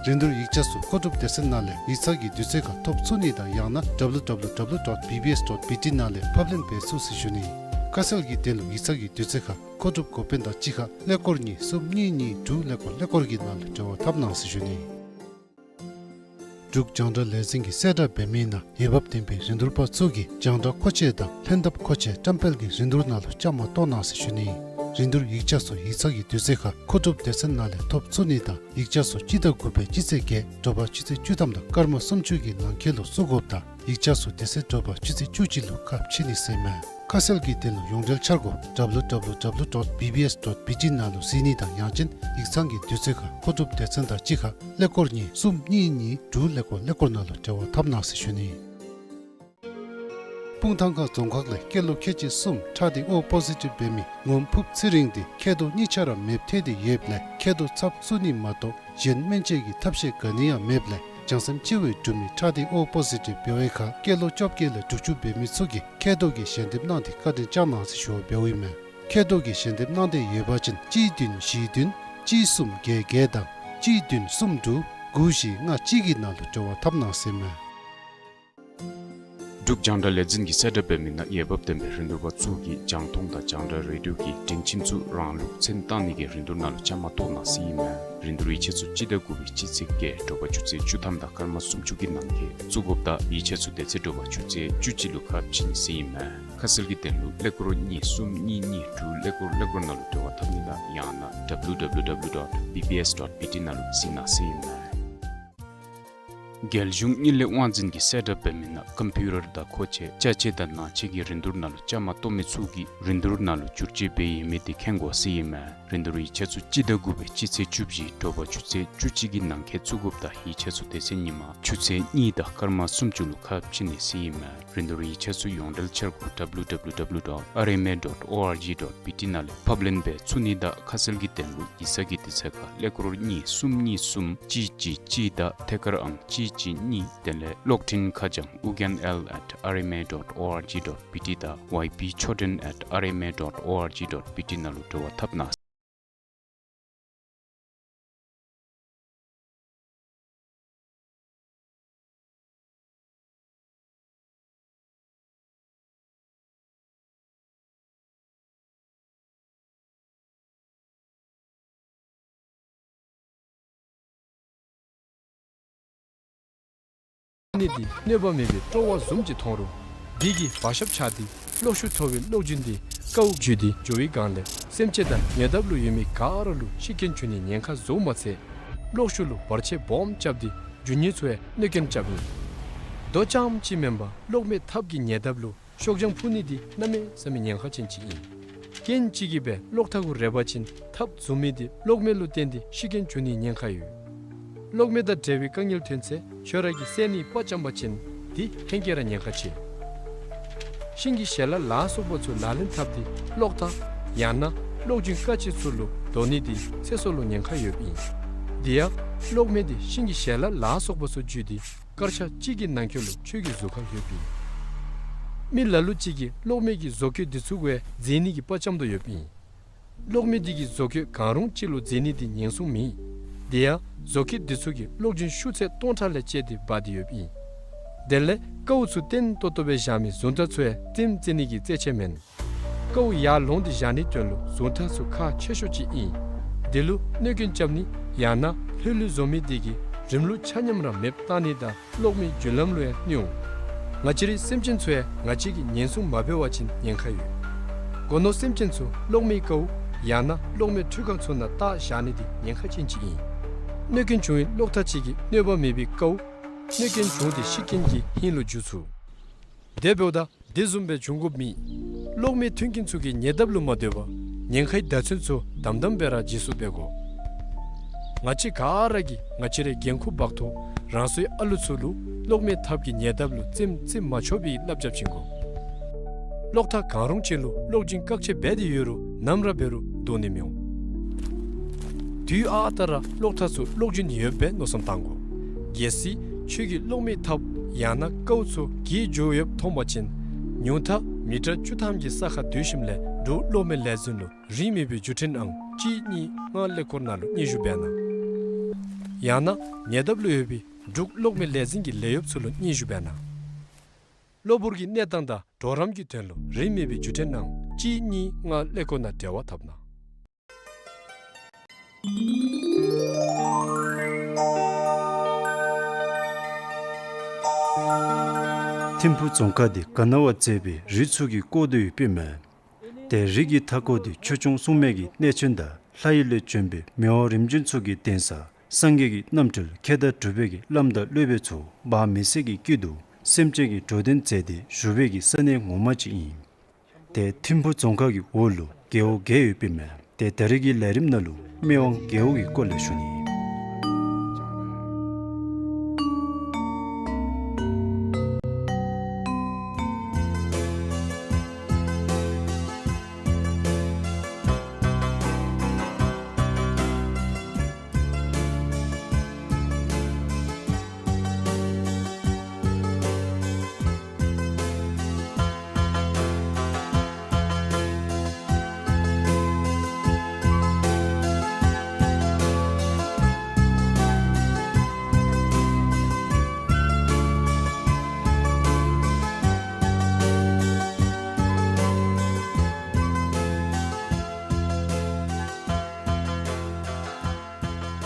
རིན་བསྡུར་ཡིག་ཆ་ཚུ་མཁོ་སྒྲུབ་སྡེ་ཚན་ནང་ལས་ཡིག་ཚང་གི་དུས་ཚོད་ཁར་ཐོབ་ཚུགས་ནི་དང་ཡང་ན་W W W dot B B S dot B T ནང་ལས་ཕབ་ལེན་འབད་ཚུགས་ཟེར་ཞུ་ནི། ཁ་གསལ་གྱི་དོན་ལུ་ཡིག་ཚང་གི་དུས་ཚོད་ཁར་མཁོ་སྒྲུབ་འགོ་དཔོན་དང་གཅིག་ཁར་ཀླད་ཀོར་གཉིས་གསུམ་གཉིས་གཉིས་དྲུག་ཀླད་ཀོར་ཀླད་ཀོར་གྱི་ནང་ལུ་འབྲེལ་བ་འཐབ་གནང་ཟེར་ཞུ་ནི། འབྲུག་རྒྱང་བསྒྲགས་ལས་འཛིན་གྱིས་གསལ་བསྒྲགས་འབད་མི་ནང་འོས་འབབ་ལྡན་པའི་རིན་བསྡུར་པ་ཚུ་གིས་རྒྱང་བསྒྲགས་མཁོ་ཆས་དང་ལྷན་ཐབས་མཁོ་ཆས་བཀྲམ་སྤེལ་གྱི་རིན་བསྡུར་ནང་ལུ་བཅའ་མར་གཏོགས་གནང་ཟེར་ཞུ་ནི། རིན་བསྡུར་ཡིག་ཆ་ཚུ་ཡིག་ཚང་གི་དུས་ཚོད་ཁར་མཁོ་སྒྲུབ་སྡེ་ཚན་ནང་ལས་ཐོབ་ཚུགས་ནི་དང་ཡིག་ཆ་ཚུ་སྤྱི་ཟླ་དགུ་པའི་སྤྱི་ཚེས་བརྒྱད་དྲོ་པ་ཆུ་ཚོད་བཅུ་ཐམ་དང་སྐར་མ་སུམ་ཅུ་གི་ནང་འཁོད་ལུ་བཙུགས་དགོཔ་དང་ཡིག་ཆ་ཚུ་དེ་ཚེ་དྲོ་པ་ཆུ་ཚོད་བཅུ་གཅིག་ལུ་ཁ་ཕྱེ་ནི་ཟེར་མས། ཁ་གསལ་གྱི་དོན་ལུ་ཡོངས་འབྲེལ་འཆར་སྒོ་W W W dot B B S dot B T ནང་ལུ་གཟིགས་ནི་དང་ཡང་ཅིན་ཡིག་ཚང་གི་དུས་ཚོད་ཁར་མཁོ་སྒྲུབ་སྡེ་ཚན་དང་གཅིག་ཁར་ཀླད་ཀོར་གཉིས་གསུམ་གཉིས་གཉིས་དྲུག་ཀླད་ཀོར་ཀླད་ཀོར་ནང་ལུ་འབྲེལ་བ་འཐབ་གནང་ཟེར་ཞུ་ནི། སྤུངས་ཐང་ཁ་རྫོང་ཁག་ལས་སྐྱེས་ལོ་ཁལ་གཅིག་གསུམ་ཁྲག་ལྡན་ཨོ་པོ་ཟི་ཊིབ་འབད་མི་ངོམ་ཕུབ་ཚེ་རིང་འདི་མཁལ་རྡོག་གཉིས་ཆ་ར་མེདཔ་ཐལ་ཏེ་ཡོདཔ་ལས་མཁལ་རྡོག་ཚབ་བཙུགས་ནི་མ་གཏོགས་གཞན་སྨན་བཅོས་ཀྱི་ཐབས་ཤེས་ག་ནི་ཡང་མེདཔ་ལས་བྱང་སེམས་ཅན་ལུ་འབྲུག་མི་ཁྲག་ལྡན་ཨོ་པོ་ཟི་ཊིབ་འབད་བའི་ཁར་སྐྱེས་ལོ་བཅོ་བརྒྱད་ལས་དྲུག་ཅུ་འབད་མི་ཚུ་གིས་མཁལ་རྡོག་གི་ཞལ་འདེབས་གནང་སྟེ་བཀའ་དྲིན་བསྐྱང་གནང་ཟེར་ཞུ་བ་འབདཝ་ཨིན་མས། མཁལ་རྡོག་གི་ཞལ་འདེབས་གནང་སྟེ་ཡོད་པ་ཅིན་གཅིག་བདུན་བཞི་བདུན་གཅིག་གསུམ་བརྒྱད་བརྒྱད་དང་གཅིག་བདུན་གསུམ་དྲུག་དགུ་བཞི་ལྔ་གཅིག་གི་ནང་ལུ་འབྲེལ་བ་འཐབ་གནང་ཟེར་མས། འབྲུག་རྒྱང་བསྒྲགས་ལས་འཛིན་གྱིས་གསལ་བསྒྲགས་འབད་མི་ནང་འོས་འབབ་ལྡན་པའི་རིན་བསྡུར་པ་ཚུ་གིས་རྒྱང་མཐོང་དང་རྒྱང་བསྒྲགས་རེ་ཌིའོ་གི་སྒྲིང་ཁྱིམ་ཚུ་རང་ལུགས་མཚན་བཏགས་ནི་གི་རིན་བསྡུར་ནང་ལུ་བཅའ་མར་གཏོགས་གནང་ཟེར་ཨིན་མས། རིན་བསྡུར་ཡིག་ཆ་ཚུ་སྤྱི་ཟླ་དགུ་པའི་སྤྱི་ཚེས་བརྒྱད་དྲོ་པ་ཆུ་ཚོད་བཅུ་ཐམ་དང་སྐར་མ་སུམ་ཅུ་གི་ནང་འཁོད་བཙུགས་དགོཔ་དང་ཡིག་ཆ་ཚུ་དེ་ཚེ་དྲོ་པ་ཆུ་ཚོད་བཅུ་གཅིག་ལུ་ཁ་ཕྱེ་ནི་ཟེར་ཨིན་མས། ཁ་གསལ་གྱི་དོན་ལུ་ཀླད་ཀོར་གཉིས་གསུམ་གཉིས་གཉིས་དྲུག་ཀླད་ཀོར་ཀླད་ཀོར་ནང་ལུ་འབྲེལ་བ་འཐབ་ནི་དང་ཡང་ན་W W W dot B B S dot B T ནང་ལུ་གཟིགས་གནང་ཟེར་ཨིན་མས། རྒྱལ་གཞུང་དངུལ་ལས་དབང་འཛིན་གྱིས་གསལ་བསྒྲགས་འབད་མི་ནང་ཀམ་པིའུ་ཊར་དང་མཁོ་ཆས་ཅ་ཆས་དང་ནང་ཆས་ཀྱི་རིན་བསྡུར་ནང་ལུ་བཅའ་མར་གཏོགས་མི་ཚུ་གིས་རིན་བསྡུར་ནང་ལུ་བསྒྱུར་བཅོས་འབད་ཡོད་མེད་དེ་མཁྱེན་དགོ་ཟེར་ཨིན་མས། རིན་བསྡུར་ཡིག་ཆ་ཚུ་སྤྱི་ཟླ་དགུ་པའི་སྤྱི་ཚེས་བཅུ་བཞི་དྲོ་པ་ཆུ་ཚོད་བཅུ་གཅིག་གི་ནང་འཁོད་བཙུགས་དགོཔ་དང་ཡིག་ཆ་ཚུ་དེ་ཚེ་ཉིན་མ་ཆུ་ཚོད་གཉིས་དང་སྐར་མ་སུམ་ཅུ་ལུ་ཁ་ཕྱེ་ནི་ཟེར་ཨིན་མས། རིན་བསྡུར་ཡིག་ཆ་ཚུ་ཡོངས་འབྲེལ་འཆར་སྒོ་W W W dot R M A dot O R G dot B T ནང་ལས་ཕབ་ལེན་འབད་ཚུགས་ནི་དང་ཁ་གསལ་གྱི་དོན་ལུ་ཡིག་ཚང་གི་དུས་ཚོད་ཁར་ཀླད་ཀོར་གཉིས་གསུམ་གཉིས་གསུམ་གཅིག་གཅིག་གཅིག་དང་ཐད་ཀར་ཨང་གཅིག་གཅིག་གཉིས། དེ་ལས་གློག་འཕྲིན་ཁ་བྱང་ཨུ་རྒྱན་L at R M A dot O R G dot B T དང་Y B Choden at R M A dot O R G dot B T ནང་ལུ་འབྲེལ་བ་འཐབ་གནང་། ནི་འདི་གནོད་པ་མེད་པའི་སྤྲོ་བ་བཟུམ་ཅིག་མཐོང་རུང་། འདི་གི་བ་ཤབ་ཆགས་ཏེ་གློག་ཤུགས་མཐོ་བའི་གློག་རྒྱུན་འདི་ཀཝ་བརྒྱུད་དེ་འགྱོ་བའི་སྒང་ལས་སེམས་ཅན་དང་ཉེ་འདབས་ལུ་ཡོད་མི་ག་ར་ལུ་ཤི་རྐྱེན་བྱུང་ནིའི་ཉེན་ཁ་བཟོཝ་མ་ཚད། གློག་ཤུགས་ལུ་བར་ཆད་སྦོམ་རྐྱབ་སྟེ་རྒྱུ་དངོས་ཚུ་ཡང་གནོད་སྐྱོན་རྐྱབ་ཨིན། རྡོ་རྐྱངམ་ཅིག་མེན་པར་གློག་མེ་ཐབ་ཀྱི་ཉེ་འདབས་ལུ་ཤོག་བྱང་ཕུ་ནི་འདི་གནམ་མེད་ས་མེད་ཉེན་ཁ་ཅན་ཅིག་ཨིན། རྐྱེན་ཅིག་གིས་སྦེ་གློག་ཐག་གུ་རེག་པ་ཅིན་ཐབ་འཛུམ་མི་འདི་གློག་མེ་ལུ་བརྟེན་ཏེ་ཤི་རྐྱེན་བྱུང་ནིའི་ཉེན་ཁ་ཡོད། གློག་མེ་དང་འབྲེལ་བའི་དཀའ་ངལ་ཐོན་ཚེ་ཁྱོད་ར་གིས་སེལ་ནིའི་དཔའ་བཅམ་པ་ཅིན་འདི་ལྷན་སྐྱེས་ར་ཉེན་ཁ་ཆེ། ཤིང་གི་ཞལ་ལག་ལ་སོགས་པ་ཚུ་ལག་ལེན་འཐབ་སྟེ་གློག་ཐག་ཡང་ན་གློག་རྒྱུན་ཀ་ཅི་ཚུ་ལུ་དོ་ནི་འདི་ཚེ་སྲོག་ལུ་ཉེན་ཁ་ཡོདཔ་ཨིན། དེ་ཡང་གློག་མེ་འདི་ཤིང་གི་ཞལ་ལག་ལ་སོགས་པ་ཚུ་འཇུས་ཏེ་སྐར་ཆ་གཅིག་གི་ནང་འཁོད་ལུ་ཁྱོད་ཀྱི་གཟུགས་ཁར་ལྷོདཔ་ཨིན། མི་ལ་ལུ་ཅིག་གིས་གློག་མེ་གི་བཟོ་བཀོད་འདི་ཚུ་གུ་ཡང་འཛེམ་ནི་གི་དཔའ་བཅམ་དོ་ཡོདཔ་ཨིན། གློག་མེ་འདི་གི་བཟོ་བཀོད་གང་རུང་ཅིག་ལུ་འཛེམ་ནི་འདི་ཉེན་སྲུང་མེད། དེ་ཡང་བཟོ་བཀོད་འདི་ཚུ་གིས་གློག་རྒྱུན་ཤུགས་ཚད་སྟོང་ཕྲག་ལས་བཅད་དེ་འབག་སྟེ་ཡོདཔ་ཨིན། དེ་ལས་ཀཝ་ཚུ་བརྟན་ཏོག་ཏོ་སྦེ་བཞག་མི་གཟུངས་ཐག་ཚུ་ཡང་རྩེདམོ་རྩེ་ནི་གི་རྩེད་ཆས་མེན། ཀཝ་ཡར་ལོང་སྟེ་བཞག་ནིའི་དོན་ལུ་གཟུངས་ཐག་ཚུ་ཁག་ཆེ་ཤོས་ཅིག་ཨིན། འདི་ལུ་གནོད་སྐྱོན་རྐྱབ་ནི་ཡང་ན་ལྷོད་ལྷོད་བཟོ་མི་འདི་གིས་རིམ་ལུགས་ཆ་མཉམ་ར་མེདཔ་བཏང་ནི་དང་གློག་མེའི་རྒྱུན་ལམ་ལུ་ཡང་གནོད་འོང་། ང་བཅས་རའི་སེམས་ཅན་ཚུ་ཡང་ང་བཅས་ཀྱིས་ཉེན་སྲུང་མ་འབད་བ་ཅིན་ཉེན་ཁ་ཡོད། སྒོ་ནོར་སེམས་ཅན་ཚུ་གློག་མེའི་ཀཝ་ཡང་ན་གློག་མེ་འཕྲུལ་ཁང་ཚུ་ནང་བཏགས་བཞག་ནི་འདི་ཉེན་ཁ་ཅན་ཅིག་ཨིན། གནོད་སྐྱོན་བྱུང་བའི་གློག་ཐག་ཅིག་གིས་གནོད་པ་མེད་པའི་ཀཝ་གནོད་སྐྱོན་བྱུང་སྟེ་ཤི་རྐྱེན་གྱི་ཧིང་ལུ་འགྱུར་ཚུགས། དེ་འབདཝ་ད་དེ་བཟུམ་སྦེ་འབྱུང་དགོཔ་མེད། གློག་མེ་མཐུན་རྐྱེན་ཚུ་གི་ཉེ་འདབས་ལུ་མ་སྡོད་པར་ཉེན་ཁའི་བརྡ་མཚོན་ཚུ་དམ་དམ་སྦེ་ར་བརྗེ་སོར་འབད་དགོ། ང་བཅས་ག་ར་གིས་ང་བཅས་རའི་འགན་ཁུར་འབག་ཐོག་རང་སོའི་ཨ་ལུ་ཚུ་ལུ་གློག་མེ་ཐབ་ཀྱི་ཉེ་འདབས་ལུ་རྩེདམོ་རྩེ་མ་ཆོག་པའི་བསླབ་བྱ་བྱིན་དགོ། གློག་ཐག་གང་རུང་ཅིག་ལུ་གློག་རྒྱུན་བཀག་ཆ་འབད་དེ་ཡོད་རུང་ནམ་ར་འབད་རུང་ འདོད་ནི་མི་འོང་། དུས་ཨ་རྟག་ར་གློག་ཐག་ཚུ་གློག་རྒྱུན་ཡོདཔ་སྦེ་མནོ་བསམ་བཏང་དགོ། གལ་སྲིད་ཁྱོད་ཀྱིས་གློག་མེ་ཐགཔ་ཡང་ན་ཀཝ་ཚུ་གས་འགྱོ་ཡོདཔ་མཐོང་པ་ཅིན་ཉུང་མཐའ་མི་ཊར་བཅུ་ཐམ་གྱི་ས་ཁར་སྡོད་ཞིནམ་ལས་འབྲུག་གློག་མེ་ལས་འཛིན་ལུ་རིན་མེད་པའི་བརྒྱུད་འཕྲིན་ཨང་གཅིག་གཉིས་ལྔ་ཀླད་ཀོར་ནང་ལུ་སྙན་ཞུ་འབད་གནང་། ཡང་ན་ཉེ་འདབས་ལུ་ཡོད་པའི་འབྲུག་གློག་མེ་ལས་འཛིན་གྱི་ལས་གཡོགཔ་ཚུ་ལུ་སྙན་ཞུ་འབད་གནང་། གློ་བུར་གྱི་གནས་སྟངས་དང་གྲོགས་རམ་གྱི་དོན་ལུ་རིན་མེད་པའི་བརྒྱུད་འཕྲིན་ཨང་གཅིག་གཉིས་ལྔ་ཀླད་ཀོར་ནང་འབྲེལ་བ་འཐབ་གནང་། ཐིམ་ཕུ་རྫོང་ཁག་འདི་ག་ན་བ་མཛེས་པའི་རི་ཚུ་གིས་བསྐོར་ཏེ་ཡོདཔ་ཨིན་མས། ཏེ་རི་གི་མཐའ་འཁོར་འདི་ཆོས་སྐྱོང་སྲུང་མའི་གི་གནས་ཆེན་དང་ལྷ་ཡུལ་ལས་བྱོན་པའི་མི་དབང་རིམ་བྱོན་ཚུ་གི་གདན་ས་སངས་རྒྱས་ཀྱི་རྣམ་སྤྲུལ་མཁས་དང་གྲུབ་པའི་གི་བླམ་དང་སློབ་དཔོན་ཚུ་བག་མེད་སའི་གི་དཀྱིལ་དུ་སེམས་ཅན་གྱི་འགྲོ་དོན་མཛད་དེ་བཞུགས་པའི་གི་ས་གནས་ངོ་མ་ཅིག་ཨིན། ཏེ་ཐིམ་ཕུ་རྫོང་ཁག་གི་འོག་ལུ་རྒེད་འོག་བརྒྱད་ཡོདཔ་ཨིན་མས། ཏེ་ད་རིས་ཀྱི་ལས་རིམ་ནང་ལུ་སྨད་དབང་རྒེད་འོག་གི་སྐོར་ལས་ཞུ་ནི།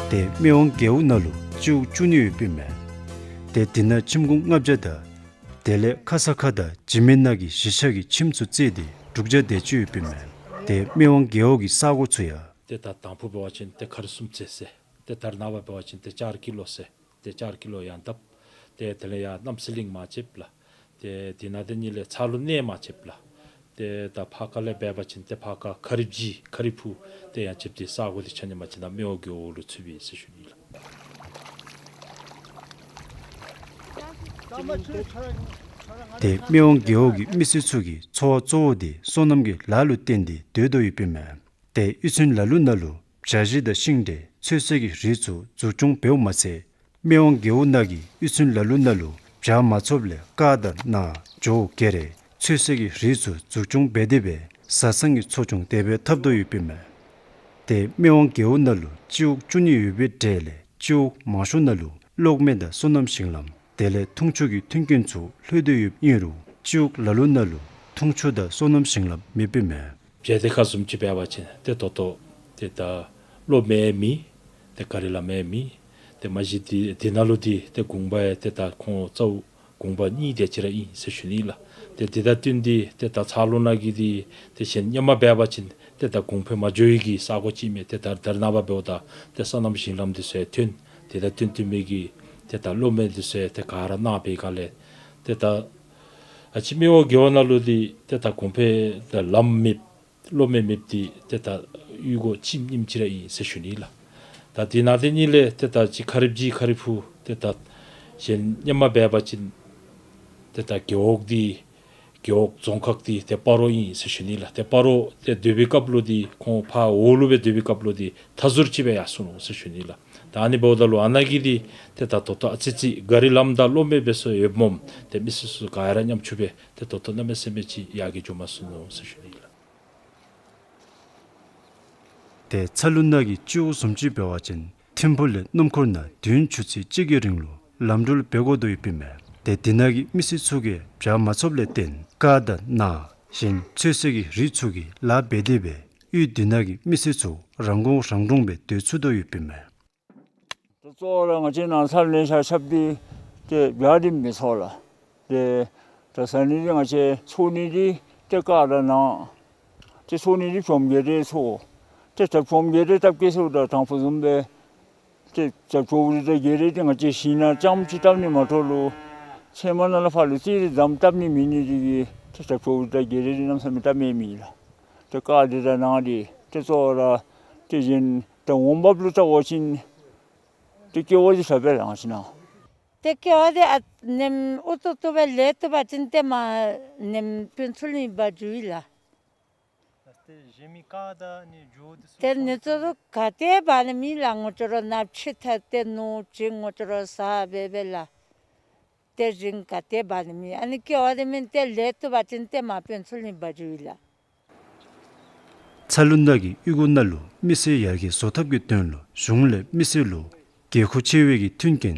ཏེ་སྨད་དབང་རྒེད་འོག་ནང་ལུ་སྤྱི་འོག་བཅུ་གཉིས་ཡོདཔ་ཨིན་མས། ཏེ་འདི་ནང་ཁྱིམ་གུང་ལྔ་བརྒྱ་དང་དེ་ལས་ཁ་ས་ཁ་དང་འཇིགས་མེད་ནགས་ཀྱི་གཞིས་ཆགས་ཀྱི་ཁྱིམ་ཚུ་བརྩིས་ཏེ་དྲུག་བརྒྱ་དེ་ཅིག་ཡོདཔ་ཨིན་མས། ཏེ་སྨད་དབང་རྒེད་འོག་གི་ས་གོ་ཚུ་ཡང་ཏེ་ད་དང་ཕུ་འབད་བ་ཅིན་ཏེ་ཁ་རི་སུམ་བརྩེགས་ཟེར། ཏེ་ད་རེས་ནངས་པ་འབད་བ་ཅིན་ཏེ་ཅར་ཀི་ལོ་ཟེར། ཏེ་ཅར་ཀི་ལོ་ཡར་བཏབ། ཏེ་དེ་ལས་ཡར་རྣམ་སྲས་གླིང་མར་ཕྱདཔ་ལགས། ཏེ་དེ་ནང་དེ་གཉིས་ལས་ཚ་ལུ་གནས་མར་ཕྱདཔ་ལགས། ཏེ་ད་ཕར་ཁ་ལས་འབད་བ་ཅིན་ཏེ་ཕར་ཁ་ཁ་རི་བརྗིད་ཁ་རི་ཕུག་ཏེ་ཡར་ཕྱདཔ་ཏེ་ས་གོ་འདི་ཆ་མཉམ་ཅིག་ད་སྨད་དབང་རྒེད་འོག་ལུ་ཚུདཔ་ཨིན་ཟེར་ཞུ་ནི་ལགས། ཏེ་སྨད་དབང་རྒེད་འོག་གི་མི་སེར་ཚུ་གི་འཚོ་བ་གཙོ་བོ་འདི་སོ་ནམ་གྱི་ལཱ་ལུ་བརྟེན་ཏེ་སྡོད་དོ་ཡོདཔ་ཨིན་མས། ཏེ་ཡུལ་ཚན་ལ་ལུ་ནང་ལུ་བྱ་ཞིང་དང་ཤིང་འབྲས་ཚོད་བསྲེ་གི་རིགས་ཚུ་འཛུགས་སྐྱོང་འབདཝ་མ་ཚད་སྨད་དབང་རྒེད་འོག་ནང་གི་ཡུལ་ཚན་ལ་ལུ་ནང་ལུ་བྱཱར་མ་ཚུགསཔ་ལས་དཀར་དང་ནཱ་ཇོ་གེ་རེ་ཚོད་བསྲེ་གི་རིགས་ཚུ་འཛུགས་སྐྱོང་འབད་དེ་སྦེ་བཟའ་ཚང་གི་འཚོ་སྐྱོང་དེ་སྦེ་འཐབ་དོ་ཡོདཔ་ཨིན་མས། ཏེ་སྨད་དབང་རྒེད་འོག་ནང་ལུ་སྤྱི་འོག་བཅུ་གཉིས་ཡོད་པའི་གྲས་ལས་སྤྱི་འོག་མང་ཤོས་ནང་ལུ་གློག་མེ་དང་སོ་ནམ་ཞིང་ལམ་དེ་ལས་འཐུང་ཆུ་གི་མཐུན་རྐྱེན་ཚུ་ལྷོད་དེ་ཡོདཔ་ཨིན་རུང་སྤྱི་འོག་ལ་ལུ་ནང་ལུ་འཐུང་ཆུ་དང་སོ་ནམ་ཞིང་ལམ་མེདཔ་ཨིན་མས། བྱས་ཏེ་ཁ་བཟུམ་ཅིག་འབད་བ་ཅིན་ཏེ་ད་ལྟོ་ཏེ་ད་གློག་མེ་མེད། ཏེ་ག་རི་ལམ་ཡང་མེད། ཏེ་མ་གཞི་འདི་འདི་ནང་ལུ་འདི་ཏེ་དགོངས་པ་ཡང་ཏེ་ད་ཁོང་རྩ་བོ་དགོངས་པ་གཉིས་དེ་ཅིག་ར་ཨིན་ཟེར་ཞུ་ནི་ལགས། ཏེ་འདི་དང་བསྟུན་ཏེ་ཏེ་ད་ཚ་ལུ་ནང་གི་འདི་ཏེ་གཞན་སྔོན་མ་འབད་བ་ཅིན་ཏེ་ད་གོང་འཕེལ་མ་འགྱོ་བའི་གི་ས་གོ་ཅིག་མས། ཏེ་ད་ད་རེས་ནངས་པ་འབདཝ་ད་ཏེ་སོ་ནམ་ཞིང་ལམ་འདི་ཚུ་ཡང་ཐོན། ཏེ་ད་བསྟུན་བསྟུན་མི་གི་ཏེ་ད་གློག་མེ་འདི་ཚུ་ཡང་ཏེ་ག་ར་གནང་བའི་སྒང་ལས་ཏེ་ད་ཨ་ཕྱི་སྨད་དབང་རྒེད་འོག་ནང་ལུ་འདི་ཏེ་ད་གོང་འཕེལ་ད་ལམ་མེདཔ་གློག་མེ་མེདཔ་འདི་ཏེ་ད་ཡུལ་སྒོ་ཁྱིམ་ཉིནམ་ཅིག་ར་ཨིན་ཟེར་ཞུ་ནི་ལགས། ད་འདི་ནང་དེ་གཉིས་ལས་ཏེ་ད་ཅིག་ཁ་རི་བརྗིད་ཁ་རི་ཕུག་ཏེ་ད་གཞན་སྔོན་མ་འབད་བ་ཅིན་ཏེ་ད་རྒེད་འོག་འདི་རྒེད་འོག་རྫོང་ཁག་འདི་ཏེ་སྤ་རོ་ཨིན་ཟེར་ཞུ་ནི་ལགས། ཏེ་སྤ་རོ་ཏེ་སྡོད་པའི་སྐབས་ལུ་འདི་ཁོང་ཕར་འོག་ལུ་སྦེ་སྡོད་པའི་སྐབས་ལུ་འདི་མཐའ་ཟུར་ཅིག་སྦེ་ཡར་སོང་ནུག་ཟེར་ཞུ་ནི་ལགས། ད་ཨ་ནི་འབདཝ་ད་ལུ་ཨ་ནཱ་གི་འདི་ཏེ་ད་ད་ལྟོ་ཨ་ཙི་ཅིག་ག་རི་ལམ་དང་གློག་མེ་འབད་སོ་ཡོདཔ་མས། ཏེ་མི་སེར་ཚུ་ག་ར་ཉམ་ཆུང་སྦེ་ཏེ་ད་ལྟོ་གནམ་མེད་ས་མེད་ཅིག་ཡར་རྒྱས་འགྱོ་མ་ཚུགས་ནུག་ཟེར་ཞུ་ནི་ལགས། ཏེ་ཚ་ལུ་ནང་གི་སྤྱི་འོག་བཟུམ་ཅིག་འབད་བ་ཅིན་ཐིམ་ཕུག་ལས་སྣུམ་འཁོར་ནང་བདུན་ཆུ་ཚོད་གཅིག་གི་རིང་ལུ་ལམ་འགྲུལ་འབད་དགོ་དོ་ཡོདཔ་ཨིན་མས། ཏེ་འདི་ནང་གི་མི་སེར་ཚུ་གིས་བྱཱར་མ་ཚུགསཔ་ལས་བརྟེན་དཀར་དང་ནཱ་གཞན་ཚོད་བསྲེ་གི་རིགས་ཚུ་གིས་ལཱ་འབད་དེ་སྦེ་ཡུལ་འདི་ནང་གི་མི་སེར་ཚུ་རང་མགོ་རང་འདྲོངས་སྦེ་སྡོད་ཚུགས་དོ་ཡོདཔ་ཨིན་མས། ད་གཙོ་བོ་ར་ང་བཅས་ནང་ས་ལེན་ཤ་ཆབ་འདི་ཏེ་བྱཱར་འདི་མི་ཚོར་ལགས། ཏེ་ད་ཟ་ནི་འདི་ང་བཅས་འཚོ་ནི་འདི་ཏེ་དཀར་དང་ནཱ་ཏེ་འཚོ་ནི་འདི་བྱོམ་གེ་རེ་འཚོ། ཏེ་ད་བྱོམ་གེ་རེ་བཏབ་གེ་ཟེརཝ་ད་དང་ཕུ་བཟུམ་སྦེ་ཏེ་ད་བྱོམ་རེ་དང་གེ་རེ་འདི་ང་བཅས་ཞིང་ནང་རྐྱངམ་ཅིག་བཏབ་ནི་མ་གཏོགས་ལུ་ཚལ་མ་ནང་ལུ་ཕར་ལུ་རྩིས་རེ་ཙམ་བཏབ་ནི་མེད་ནི་འདི་གིས་ཏེ་ད་བྱོམ་རེ་དང་གེ་རེ་འདི་གནམ་མེད་ས་མེད་བཏབ་མི་མེད་ལགས། ཏེ་དཀར་འདི་དང་ནཱ་འདི་ཏེ་གཙོ་བོ་ར་ཏེ་གཞན་ད་འོང་འབབ་ལུ་བལྟ་བ་ཅིན་ཏེ་ཀེ་བ་འདི་ས་སྦེ་རང་ཅིག་ནང་། ཏེ་ཀེ་བ་འདི་ཨ་ནེམ་ཨུ་ཐུ་ཐུ་སྦེ་ལེགས་བཏུབ་པ་ཅིན་ཏེ་མ་ནེམ་དཔོན་ཚུ་ལུ་འབག་འགྱོཝ་ཨིན་ལགས། ཏེ་གཞན་མི་ཀ་དང་ནི་ཇོ་འདི་ཚུ་ཏེ་ནི་ཚུ་རུ་ག་ཏེ་འབག་ནི་མེད་ལགས། ངོ་ཅོག་ར་ནཱ་ཕྱི་ཐད་ཏེ་ནོར་ཅིག་ངོ་ཅོག་ར་ཟ་སྦེ་སྦེ་ལགས། ཏེ་རིན་ག་ཏེ་འབག་ནི་མེད། ཨ་ནི་ཀེ་བ་འདི་མེན་ཏེ་ལེགས་བཏུབ་པ་ཅིན་ཏེ་མ་དཔོན་ཚུ་ལུ་འབག་འགྱོཝ་ཨིན་ལགས། ཚ་ལུ་ནང་གི་གཡུས་སྒོ་ནང་ལུ་མི་སེར་ཡར་རྒྱས་བཟོ་ཐབས་ཀྱི་དོན་ལུ་གཞུང་ལས་མི་སེར་ལུ་དགོས་མཁོ་ཆེ་བའི་གི་མཐུན་རྐྱེན་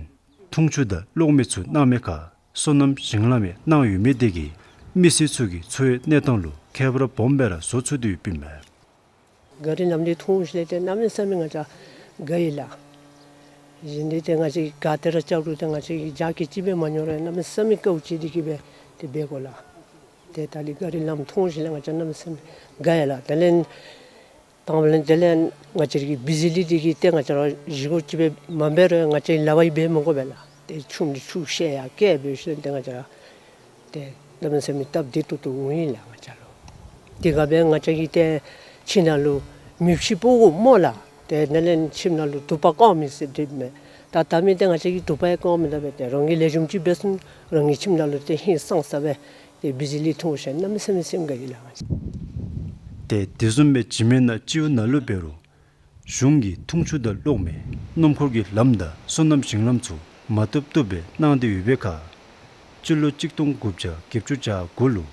འཐུང་ཆུ་དང་གློག་མེ་ཚུ་གནང་མི་ཁར་སོ་ནམ་ཞིང་ལམ་ཡང་གནང་ཡོད་མི་དེ་གིས་མི་སེར་ཚུ་གི་འཚོ་བའི་གནས་སྟངས་ལུ་ཁྱད་པར་སྦོམ་སྦེ་ར་བཟོ་ཚུགས་ཏེ་ཡོདཔ་ཨིན་མས། ག་རི་ལམ་འདི་མཐོང་ཞིནམ་ལས་ཏེ་གནམ་མེད་ས་མེད་ང་བཅས་དགའ་ཡི་ལགས། གཞན་འདི་ཏེ་ང་བཅས་ག་ཏེ་ར་ལྕགས་རུ་ཏེ་ང་བཅས་ཀྱིས་རྒྱ་སྐྱེད་ཅིག་སྦེ་མ་མྱོང་རུང་གནམ་མེད་ས་མེད་དགའཝ་ཅིག་འདི་གིས་སྦེ་ཏེ་འབད་དགོ་ལགས། ཏེ་ད་ལས་ག་རི་ལམ་མཐོང་ཞིནམ་ལས་ང་བཅས་གནམ་མེད་ས་མེད་དགའ་ཡི་ལགས། དེ་ལས་དང་པ་ལས་དེ་ལས་ང་བཅས་ཀྱི་བི་ཇི་ལི་འདི་གིས་ཏེ་ང་བཅས་ར་བཞེས་སྒོ་ཅིག་སྦེ་མ་འབད་རུང་ང་བཅས་ལཱ་བ་ཡང་འབད་མི་དགོ་པས་ལགས། ཏེ་ཆུམ་འདི་ཆུ་བཤལ་ཡར་བསྐྱལ་འབད་ཞིནམ་ལས་ཏེ་ང་བཅས་ར་ཏེ་གནམ་མེད་ས་མེད་སྟབས་བདེ་ཏོག་ཏོ་འོང་ཡི་ལགས་ང་བཅས་ལུ། དེ་ག་སྦེ་ང་བཅས་ཀྱིས་ཏེ་ཁྱིམ་ནང་ལུ་མེ་ཕྱེ་སྤོ་དགོ་སྨོ་ལགས། ཏེ་དེ་ལས་ཁྱིམ་ནང་ལུ་དུ་པ་བཀང་མི་ཟེར་དེ་མེད། ད་ད་མི་ཏེ་ང་བཅས་ཀྱིས་དུ་པ་ཡང་བཀང་མི་ད་སྦེ་ཏེ་རང་གིས་ལེགས་ཤོམ་ཅིག་འབད་ཚུགས་རང་གི་ཁྱིམ་ནང་ལུ་ཏེ་ཧིང་སངས་ས་སྦེ་ཏེ་བི་ཇི་ལི་མཐོང་ཞིནམ་ལས་གནམ་མེད་ས་མེད་སེམས་དགའ་ཡི་ལགས། ཏེ་དེ་བཟུམ་སྦེ་འཇིགས་མེད་ནག་སྤྱི་འོག་ནང་ལུ་འབད་རུང་གཞུང་གིས་འཐུང་ཆུ་དང་གློག་མེ་སྣུམ་འཁོར་གྱི་ལམ་དང་སོ་ནམ་ཞིང་ལམ་ཚུ་མ་བཏུབ་བཏུབ་སྦེ་གནང་སྟེ་ཡོད་པའི་ཁར་སྤྱི་ལོ་གཅིག་སྟོང་དགུ་བརྒྱ་བརྒྱད་ཅུ་གྱ་དགུ་ལུ་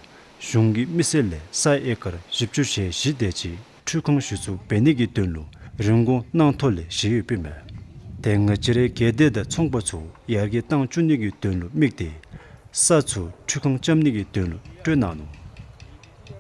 གཞུང་གིས་མི་སེར་ལས་ས་ཨེ་ཀར་བཞི་བཅུ་ཞེ་བཞི་དེ་ཅིག་འཕྲུལ་ཁང་གཞི་བཙུགས་འབད་ནི་གི་དོན་ལུ་རིན་གོང་གནང་ཐོ་ལས་བཞེས་ཡོདཔ་ཨིན་མས། ཏེ་ང་བཅས་རའི་སྒེར་སྡེ་དང་ཚོང་པ་ཚུ་ཡར་རྒྱས་བཏང་བཅུག་ནི་གི་དོན་ལུ་དམིགས་ཏེ་ས་ཚུ་འཕྲུལ་ཁང་རྐྱབ་ནི་གི་དོན་ལུ་སྤྲོད་གནང་ནུག།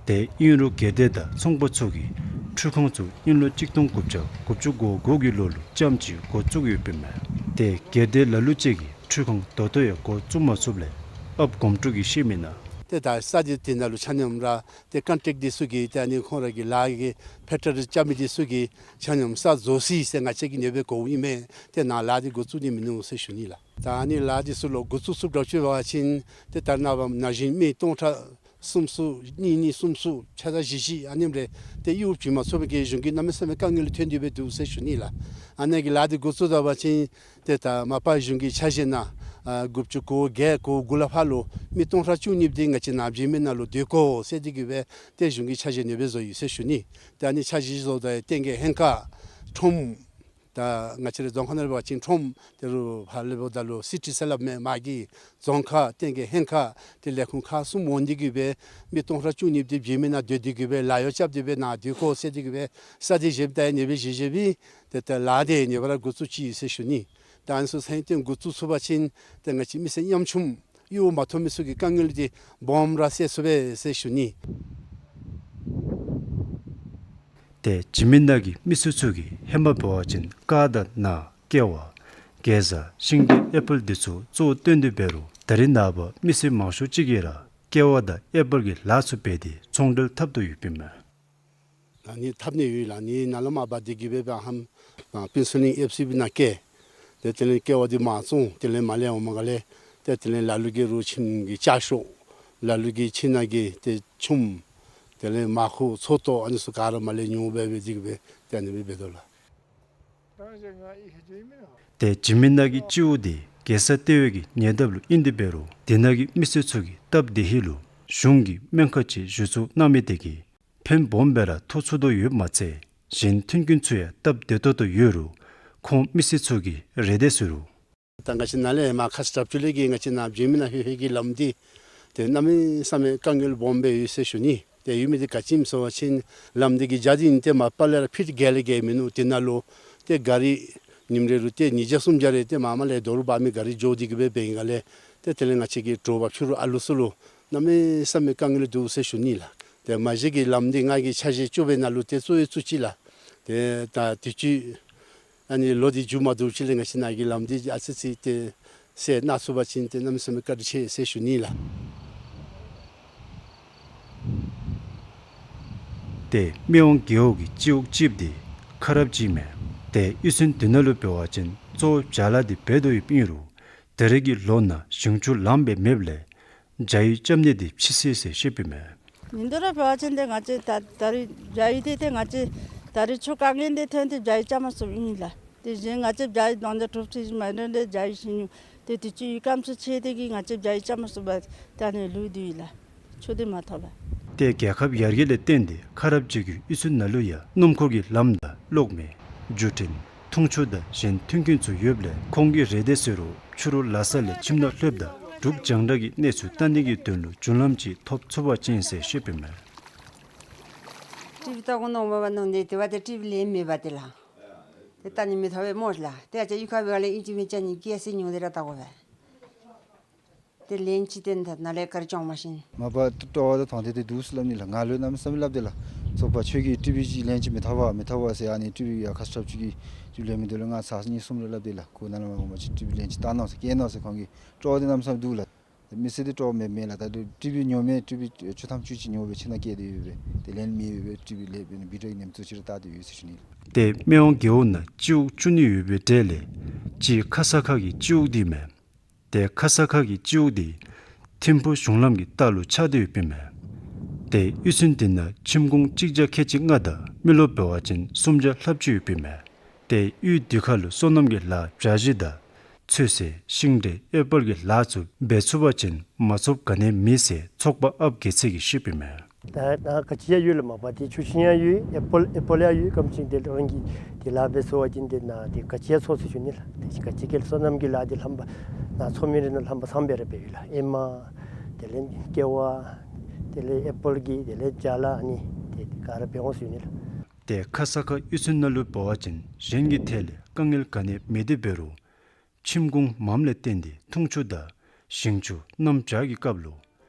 ཏེ་ཨིན་རུང་སྒེར་སྡེ་དང་ཚོང་པ་ཚུ་གིས་འཕྲུལ་ཁང་ཚུ་ཨིན་ལོ་གཅིག་སྟོང་དགུ་བརྒྱ་དགུ་བཅུ་གོ་དགུ་གི་ལོ་ལུ་རྐྱངམ་ཅིག་འགོ་བཙུགས་ཡོདཔ་ཨིན་མས། ཏེ་སྒེར་སྡེ་ལ་ལུ་ཅིག་གིས་འཕྲུལ་ཁང་ད་ལྟོ་ཡང་འགོ་བཙུགས་མ་ཚུགསཔ་ལས་ཨཔ་གོམ་ཀྲུ་གིས་བཤད་མི་ནང་ཏེ་ད་ས་འདི་དེ་ནང་ལུ་ཆ་མཉམ་ར་ཏེ་ཀོན་ཊེཀཊ་འདི་ཚུ་གིས་ཏེ་ཨ་ནི་ཁོང་ར་གི་ལཱ་གི་ཕེ་ཊར་རྐྱབ་མི་འདི་ཚུ་གིས་ཆ་མཉམ་ས་རྫོགས་ཅི་ཟེར་ང་བཅས་ཀྱིས་ཨ་ནེ་སྦེ་གོཝ་ཨིན་མས། ཏེ་ནཱ་ལཱ་འདི་འགོ་བཙུགས་ནི་མིན་ནུག་ཟེར་ཞུ་ནི་ལགས། ད་ཨ་ནི་ལཱ་འདི་ཚུ་ལོག་འགོ་བཙུགས་ཚུགསཔ་འདྲཝ་ཅིག་འབད་བ་ཅིན་ཏེ་ད་རེས་ནངས་པ་ན་གཞོན་མི་སྟོང་ཕྲག་གསུམ་ཚུ་གཉིས་གཉིས་གསུམ་ཚུ་ཆ་ཚང་བཞི་བཞི་ཨ་ནེམ་རེ་ཏེ་གཡོག་བྱིན་མ་ཚུགས་པའི་གི་གཞུང་གིས་གནམ་མེད་ས་མེད་དཀའ་ངལ་ཐོན་ཏེ་སྦེ་འདུག་ཟེར་ཞུ་ནི་ལགས། ཨ་ནི་གི་ལཱ་འདི་འགོ་བཙུགས་ད་པ་ཅིན་ཏེ་ད་མ་པ་གཞུང་གི་འཆར་གཞི་ནང་ཨ་དགུ་བཅུ་གོ་བརྒྱད་གོ་དགུ་ལས་ཕར་ལུ་མི་སྟོང་ཕྲག་བཅུ་གཉིས་འདི་ང་བཅས་ནཱ་འབྱོན་མི་ནང་ལུ་སྡོད་དགོ་ཟེར་དེ་གི་སྦེ་ཏེ་གཞུང་གི་འཆར་གཞི་ཨ་ནེ་སྦེ་བཟོ་ཡི་ཟེར་ཞུ་ནི། ཏེ་ཨ་ནི་འཆར་གཞི་བཟོ་ད་ཏེ་གི་ཧེང་ཁ་ཁྲོམ་ད་ང་བཅས་རའི་རྫོང་ཁག་ནང་འབད་བ་ཅིན་ཁྲོམ་དེ་རུ་ཕར་ལས་འབདཝ་ད་ལུ་སི་ཊི་ཟེར་སླབ་མས། མ་གི་རྫོང་ཁག་ཏེ་གི་ཧེང་ཁ་ཏེ་ལས་ཁུངས་ཁག་གསུམ་འོང་དེ་གི་སྦེ་མི་སྟོང་ཕྲག་བཅུ་གཉིས་འདི་འབྱོན་མི་ནང་སྡོད་དེ་གི་སྦེ་ལཱ་གཡོག་རྐྱབ་སྟེ་སྦེ་ནཱ་སྡོད་དགོ་ཟེར་དེ་གི་སྦེ་ས་འདི་བཞེསཔ་ད་ཨ་ནེ་སྦེ་བཞེས་བཞེསཔ་ཨིན། ཏེ་ད་ལཱ་འདི་ཨ་ནེ་སྦེ་ར་འགོ་བཙུགས་ཅི་ཟེར་ཞུ་ནི། ད་ཨ་ནི་ཚུ་ཚང་ཏེ་འགོ་བཙུགས་ཚུགས་པ་ཅིན་ཏེ་ང་བཅས་མི་སེར་ཉམ་ཆུང་གཡོག་མ་ཐོབ་མི་ཚུ་གི་དཀའ་ངལ་འདི་སྦོམ་ར་སེལ་ཚུགས་པས་ཟེར་ཞུ་ནི། ཏེ་འཇིགས་མེད་ནང་གི་མི་སེར་ཚུ་གིས་ཧེ་མ་འབད་བ་ཅིན་ཀ་དང་ནཱ་ཀེ་བ་གེ་ཛ་ཤིང་འབྲས་ཨེ་པཱལ་འདི་ཚུ་གཙོ་བོ་བཏོན་ཏེ་འབད་རུང་ད་རེས་ནངས་པ་མི་སེར་མང་ཤོས་ཅིག་གིས་ར་ཀེ་བ་དང་ཨེ་པཱལ་གྱི་ལཱ་ཚུ་འབད་དེ་ཚོང་འབྲེལ་འཐབ་དོ་ཡོདཔ་ཨིན་མས། ཨ་ནི་འཐབ་ནི་ཡོད་ལགས། ཨ་ནི་ནཱ་ལས་མར་འབག་སྟེ་གི་སྦེ་ཕར་ཧམ་ཨ་པིན་སི་ལིང་ཨེཕ་སི་བི་ནང་སྐྱེལ། ཏེ་དེ་ལས་ཀེ་བ་འདི་མར་བཙོང་། དེ་ལས་མར་ལས་འོངམ་ད་ལས་ཏེ་དེ་ལས་ལ་ལུ་གི་རོགས་ཁྱིམ་གྱི་ལྕགས་ཤོག་ལ་ལུ་གི་ཁྱིམ་ནང་གི་ཏེ་ཆུམ་དེ་ལས་མར་ཁུ་ཚོད་བཏོག་ཨ་ནི་ཚུ་ག་ར་མར་ལས་ཉོ་སྦེ་སྦེ་དེ་གི་སྦེ་ཏེ་ཨ་ནི་སྦེ་འབད་དོ་ལགས། ཏེ་འཇིགས་མེད་ནང་གི་སྤྱི་འོག་འདི་རྒྱལ་ས་ལྟེ་བའི་གི་ཉེ་འདབས་ལུ་ཨིན་ཏེ་འབད་རུང་དེ་ནང་གི་མི་སེར་ཚུ་གི་སྟབས་བདེ་ཧིང་ལུ་གཞུང་གིས་སྨན་ཁང་ཅིག་གཞི་བཙུགས་གནང་མི་དེ་གིས་ཕན་སྦོམ་སྦེ་ར་ཐོགས་ཚུགས་དོ་ཡོདཔ་མ་ཚད་གཞན་མཐུན་རྐྱེན་ཚུ་ཡང་སྟབས་བདེ་ཏོག་ཏོ་ཡོད་རུང་ཁོང་མི་སེར་ཚུ་གིས་རེ་འདོད་ཟེར་རུང་། ད་ང་བཅས་ནཱ་ལས་མར་ཁ་ཙ་རབ་ཅིག་ལས་ཀྱི་ང་བཅས་ནཱ་འབྱོན་མི་ནང་ལྷོད་ལྷོད་ཀྱི་ལམ་འདི་ཏེ་གནམ་མེད་ས་མེད་དཀའ་ངལ་སྦོམ་སྦེ་ཡོད་ཟེར་ཞུ་ནི། ཏེ་ཡོད་མི་འདི་ག་ཅི་སྨོ་ཟེར་བ་ཅིན་ལམ་འདི་གི་རྒྱ་འདི་ཨིན་ཏེ་མ་པ་ལས་ར་ཕིཊ་བརྒྱད་ལས་བརྒལ་མིན་ནུག། དེ་ནང་ལུ་ཏེ་ག་རི་ཉིནམ་རེ་རུ་ཏེ་ཉིས་བརྒྱ་སུམ་བརྒྱ་རེ་ཏེ་མར་མར་ལས་དོ་རུང་འབག་མི་ག་རི་འགྱོ་སྟེ་གི་སྦེ་འབད་ཡི་ག་ལས་ཏེ་དེ་ལས་ང་བཅས་ཀྱི་དྲོ་པ་ཕྱི་རུ་ཨ་ལུ་ཚུ་ལུ་གནམ་མེད་ས་མེད་དཀའ་ངལ་འདུག་ཟེར་ཞུ་ནི་ལགས། ཏེ་མ་གཞི་གི་ལམ་འདི་ང་གིས་འཆར་གཞི་བཅུ་པའི་ནང་ལུ་ཏེ་བཙུགས་ཡང་བཙུགས་ཅི་ལགས། ཏེ་ད་དུས་ཅི་ཨ་ནི་ལོ་འདི་མཇུག་མ་བསྡུ་ཅིག་ལས་ང་བཅས་ནཱ་གི་ལམ་འདི་ཨ་ཙི་ཙི་ཏེ་སེལ་གནང་ཚུགས་པ་ཅིན་ཏེ་གནམ་མེད་ས་མེད་བཀའ་དྲིན་ཆེ་ཟེར་ཞུ་ནི་ལགས། ཏེ་སྨད་ཝང་རྒེད་འོག་གི་སྤྱི་འོག་ཅིག་འདི་ཁ་རབ་ཅིག་མས། ཏེ་གཡུས་ཚན་འདི་ནང་ལུ་འབད་བ་ཅིན་གཙོ་བོ་བྱཱ་ལཱ་འདི་འབད་དོ་ཡོདཔ་ཨིན་རུང་ད་རེས་ཀྱི་ལོ་ནང་ཞིང་ཆུ་ལངམ་སྦེ་མེདཔ་ལས་བྱཱ་ཡུར་རྐྱབ་ནི་འདི་ཕྱིས་སོ་ཡི་ཟེར་བཤདཔ་ཨིན་མས། ཉིན་དུ་ར་འབད་བ་ཅིན་ཏེ་ང་བཅས་ད་ད་རེས་བྱཱ་ཡུར་འདི་ཏེ་ང་བཅས་ད་རེས་ཆུ་དཀའ་ངལ་འདི་ཐོན་ཏེ་བྱཱ་ཡུར་རྐྱབ་མ་ཚུགསཔ་ཨིན་ལགས། དེ་བཞིན་ང་བཅས་བྱཱ་ཡུར་དོན་དག་གྲུབ་ཚུགས་མ་ནུག། ཏེ་བྱཱ་ཡུར་ཞིང་ཡུར་ཏེ་དུས་ཅི་ཡུལ་ཁམས་སུ་ཆད་དེ་གིས་ང་བཅས་བྱཱ་ཡུར་རྐྱབ་མ་ཚུགསཔ་ད་ཨ་ནི་ལུས་ཏེ་ཡོད་ལགས། ཆུ་འདི་མ་ཐོབ་པས། ཏེ་རྒྱལ་ཁབ་ཡར་རྒྱས་ལས་བརྟེན་ཏེ་ཁ་རབ་འཇལ་རྒྱུའི་གཡུས་ཚན་ནང་ལུ་ཡང་སྣུམ་འཁོར་གྱི་ལམ་དང་གློག་མེ་བརྒྱུད་འཕྲིན་འཐུང་ཆུ་དང་གཞན་མཐུན་རྐྱེན་ཚུ་ཡོདཔ་ལས་ཁོང་གིས་རེ་འདོད་ཟེར་རུང་ཕྱི་རུ་ལ་ས་ལས་ཁྱིམ་ནང་ལྷོདཔ་ད་འབྲུག་རྒྱང་བསྒྲགས་ཀྱི་གནས་ཚུལ་བལྟ་ནི་གི་དོན་ལུ་རྒྱུན་ལམ་ཅིག་ཐོབ་ཚུགས་པ་ཅིན་ཟེར་བཤད་པའི་མས། ཊི་བི་བལྟ་དགོ་མནོཝ་མས་པ་མནོ་སྟེ་དེ་བ་ཏེ་ཊི་བི་ལེན་མེད་པ་ཏེ་ལགས། ཏེ་བལྟ་ནི་མི་ཐོབ་པས་སྨོ་ལགས། ཏེ་ཨ་ཙི་གཡུས་ཁ་བའི་ཁ་ལས་ཨིན་ཅི་མིན་ཅི་ནི་སྐྱེ་སྲིད་ཉུང་སྟེ་ར་བལྟ་དགོ་པས། ཏེ་ལན་ཅིག་བཏོན་ད་ནཱ་ལས་ག་ར་བྱུང་མ་ཤེས། མ་པ་སྤྲོ་བ་དང་དོགས་འདྲི་འདུག་ཟེར་སླབ་ནི་ལགས། ང་ལུ་གནམ་མེད་ས་མེད་སླབ་སྟེ་ལགས། ཚོགས་པ་ཁྱོད་ཀྱིས་ཊི་བི་ཅིག་ལན་ཅིག་མི་ཐོབ་པས་མི་ཐོབ་པས་ཟེར། ཨ་ནི་ཊི་བི་ཡང་ཁ་ཤ་ཅིག་གིས་ཊི་བི་ལེན་མི་འདུག་ལགས། ང་ཚར་གཉིས་གསུམ་རེ་སླབ་སྟེ་ལགས། ཁོང་ནཱ་ལས་མར་འོངམ་ཅིག་ཊི་བི་ལན་ཅིག་བལྟ་གནང་ཟེར་བསྐྱལ་གནང་ཟེར། ཁོང་གིས་སྤྲོ་བ་འདི་གནམ་མེད་ས་མེད་འདུག་ལགས། མི་སེར་འདི་སྤྲོ་བ་མེད་མེད་ལགས། ད་རུང་ཊི་བི་ཉོ་མི་ཊི་བི་བཅུ་ཐམ་བཅུ་གཅིག་ཉོ་སྦེ་ཁྱིམ་ནང་བསྐྱལ་ཏེ་ཡོད་པས། ཏེ་ལན་མེད་པས། ཊི་བི་ལས་སྦེ་བི་ཌིའོ་གི་གནས་ཚུལ་ཅིག་ར་བལྟ་སྟེ་ཡོད་ཟེར་ཞུ་ནི་ལགས། ཏེ་སྨད་ཝང་རྒེད་འོག་ནང་སྤྱི་འོག་བཅུ་གཉིས་ཡོད་པའི་གྲས་ལས་གཅིག་ཁ་ས་ཁ་གི་སྤྱི་འོག་འདི་མས། ཏེ་ཁ་ས་ཁ་གི་སྤྱི་འོག་འདི་ཐིམ་ཕུག་གཞུང་ལམ་གྱི་ལྟག་ལུ་ཆགས་ཏེ་ཡོདཔ་ཨིན་མས། ཏེ་གཡུས་ཚན་འདི་ནང་ཁྱིམ་གུང་གཅིག་བརྒྱ་ཁལ་གཅིག་ལྔ་དང་མི་རློབས་འབད་བ་ཅིན་སུམ་བརྒྱ་ལྷགཔ་ཅིག་ཡོདཔ་ཨིན་མས། ཏེ་གཡུས་འདི་ཁ་ལུ་སོ་ནམ་གྱི་ལཱ་བྱ་གཞི་དང་ཚོད་བསྲེ་ཤིང་འབྲས་ཨེ་པཱལ་གྱི་ལཱ་ཚུ་འབད་ཚུགས་པ་ཅིན་མ་ཚུགསཔ་ག་ནི་ཡང་མེད་ཟེར་ཚོགས་པ་ཨཔ་རྒྱལ་མཚན་གྱིས་བཤདཔ་ཨིན་མས། ད་ད་ག་ཅི་ཡང་ཡོད་ལགས། མ་པ་ཏེ་ཆུ་ཤིང་ཡང་ཡོད། ཨེ་པཱལ་ཨེ་པཱལ་ཡང་ཡོད། སྐམ་ཤིང་དེ་རང་གི་དེ་ལཱ་འབད་ཚུགས་པ་ཅིན་དེ་ནང་དེ་ག་ཅི་ཡང་ཚོགས་ཟེར་ཞུ་ནི་ལགས། དེ་ག་ཅི་གི་སོ་ནམ་གྱི་ལཱ་དེ་ལྷམ་པ་ནཱ་ཚོགས་མི་རེ་ནང་ལྷམ་པ་ཚངམ་སྦེ་ར་འབད་ཡོད་ལགས། ཨེ་མ་དེ་ལས་ཀེ་བ་དེ་ལས་ཨེ་པཱལ་གྱི་དེ་ལས་ཅ་ལ་ཨ་ནི་དེ་ག་ར་འབད་འོང་ཟེར་ཞུ་ནི་ལགས། ཏེ་ཁ་ས་ཁ་གཡུས་ཚན་ནང་ལུ་འབད་བ་ཅིན་གཞན་གྱི་ཐད་ལས་དཀའ་ངལ་ག་ནི་ཡང་མེད་དེ་འབད་རུང་ཁྱིམ་གུང་མངམ་ལས་བརྟེན་ཏེ་འཐུང་ཆུ་དང་ཞིང་ཆུ་གནམ་བྱཱར་གྱི་སྐབས་ལུ་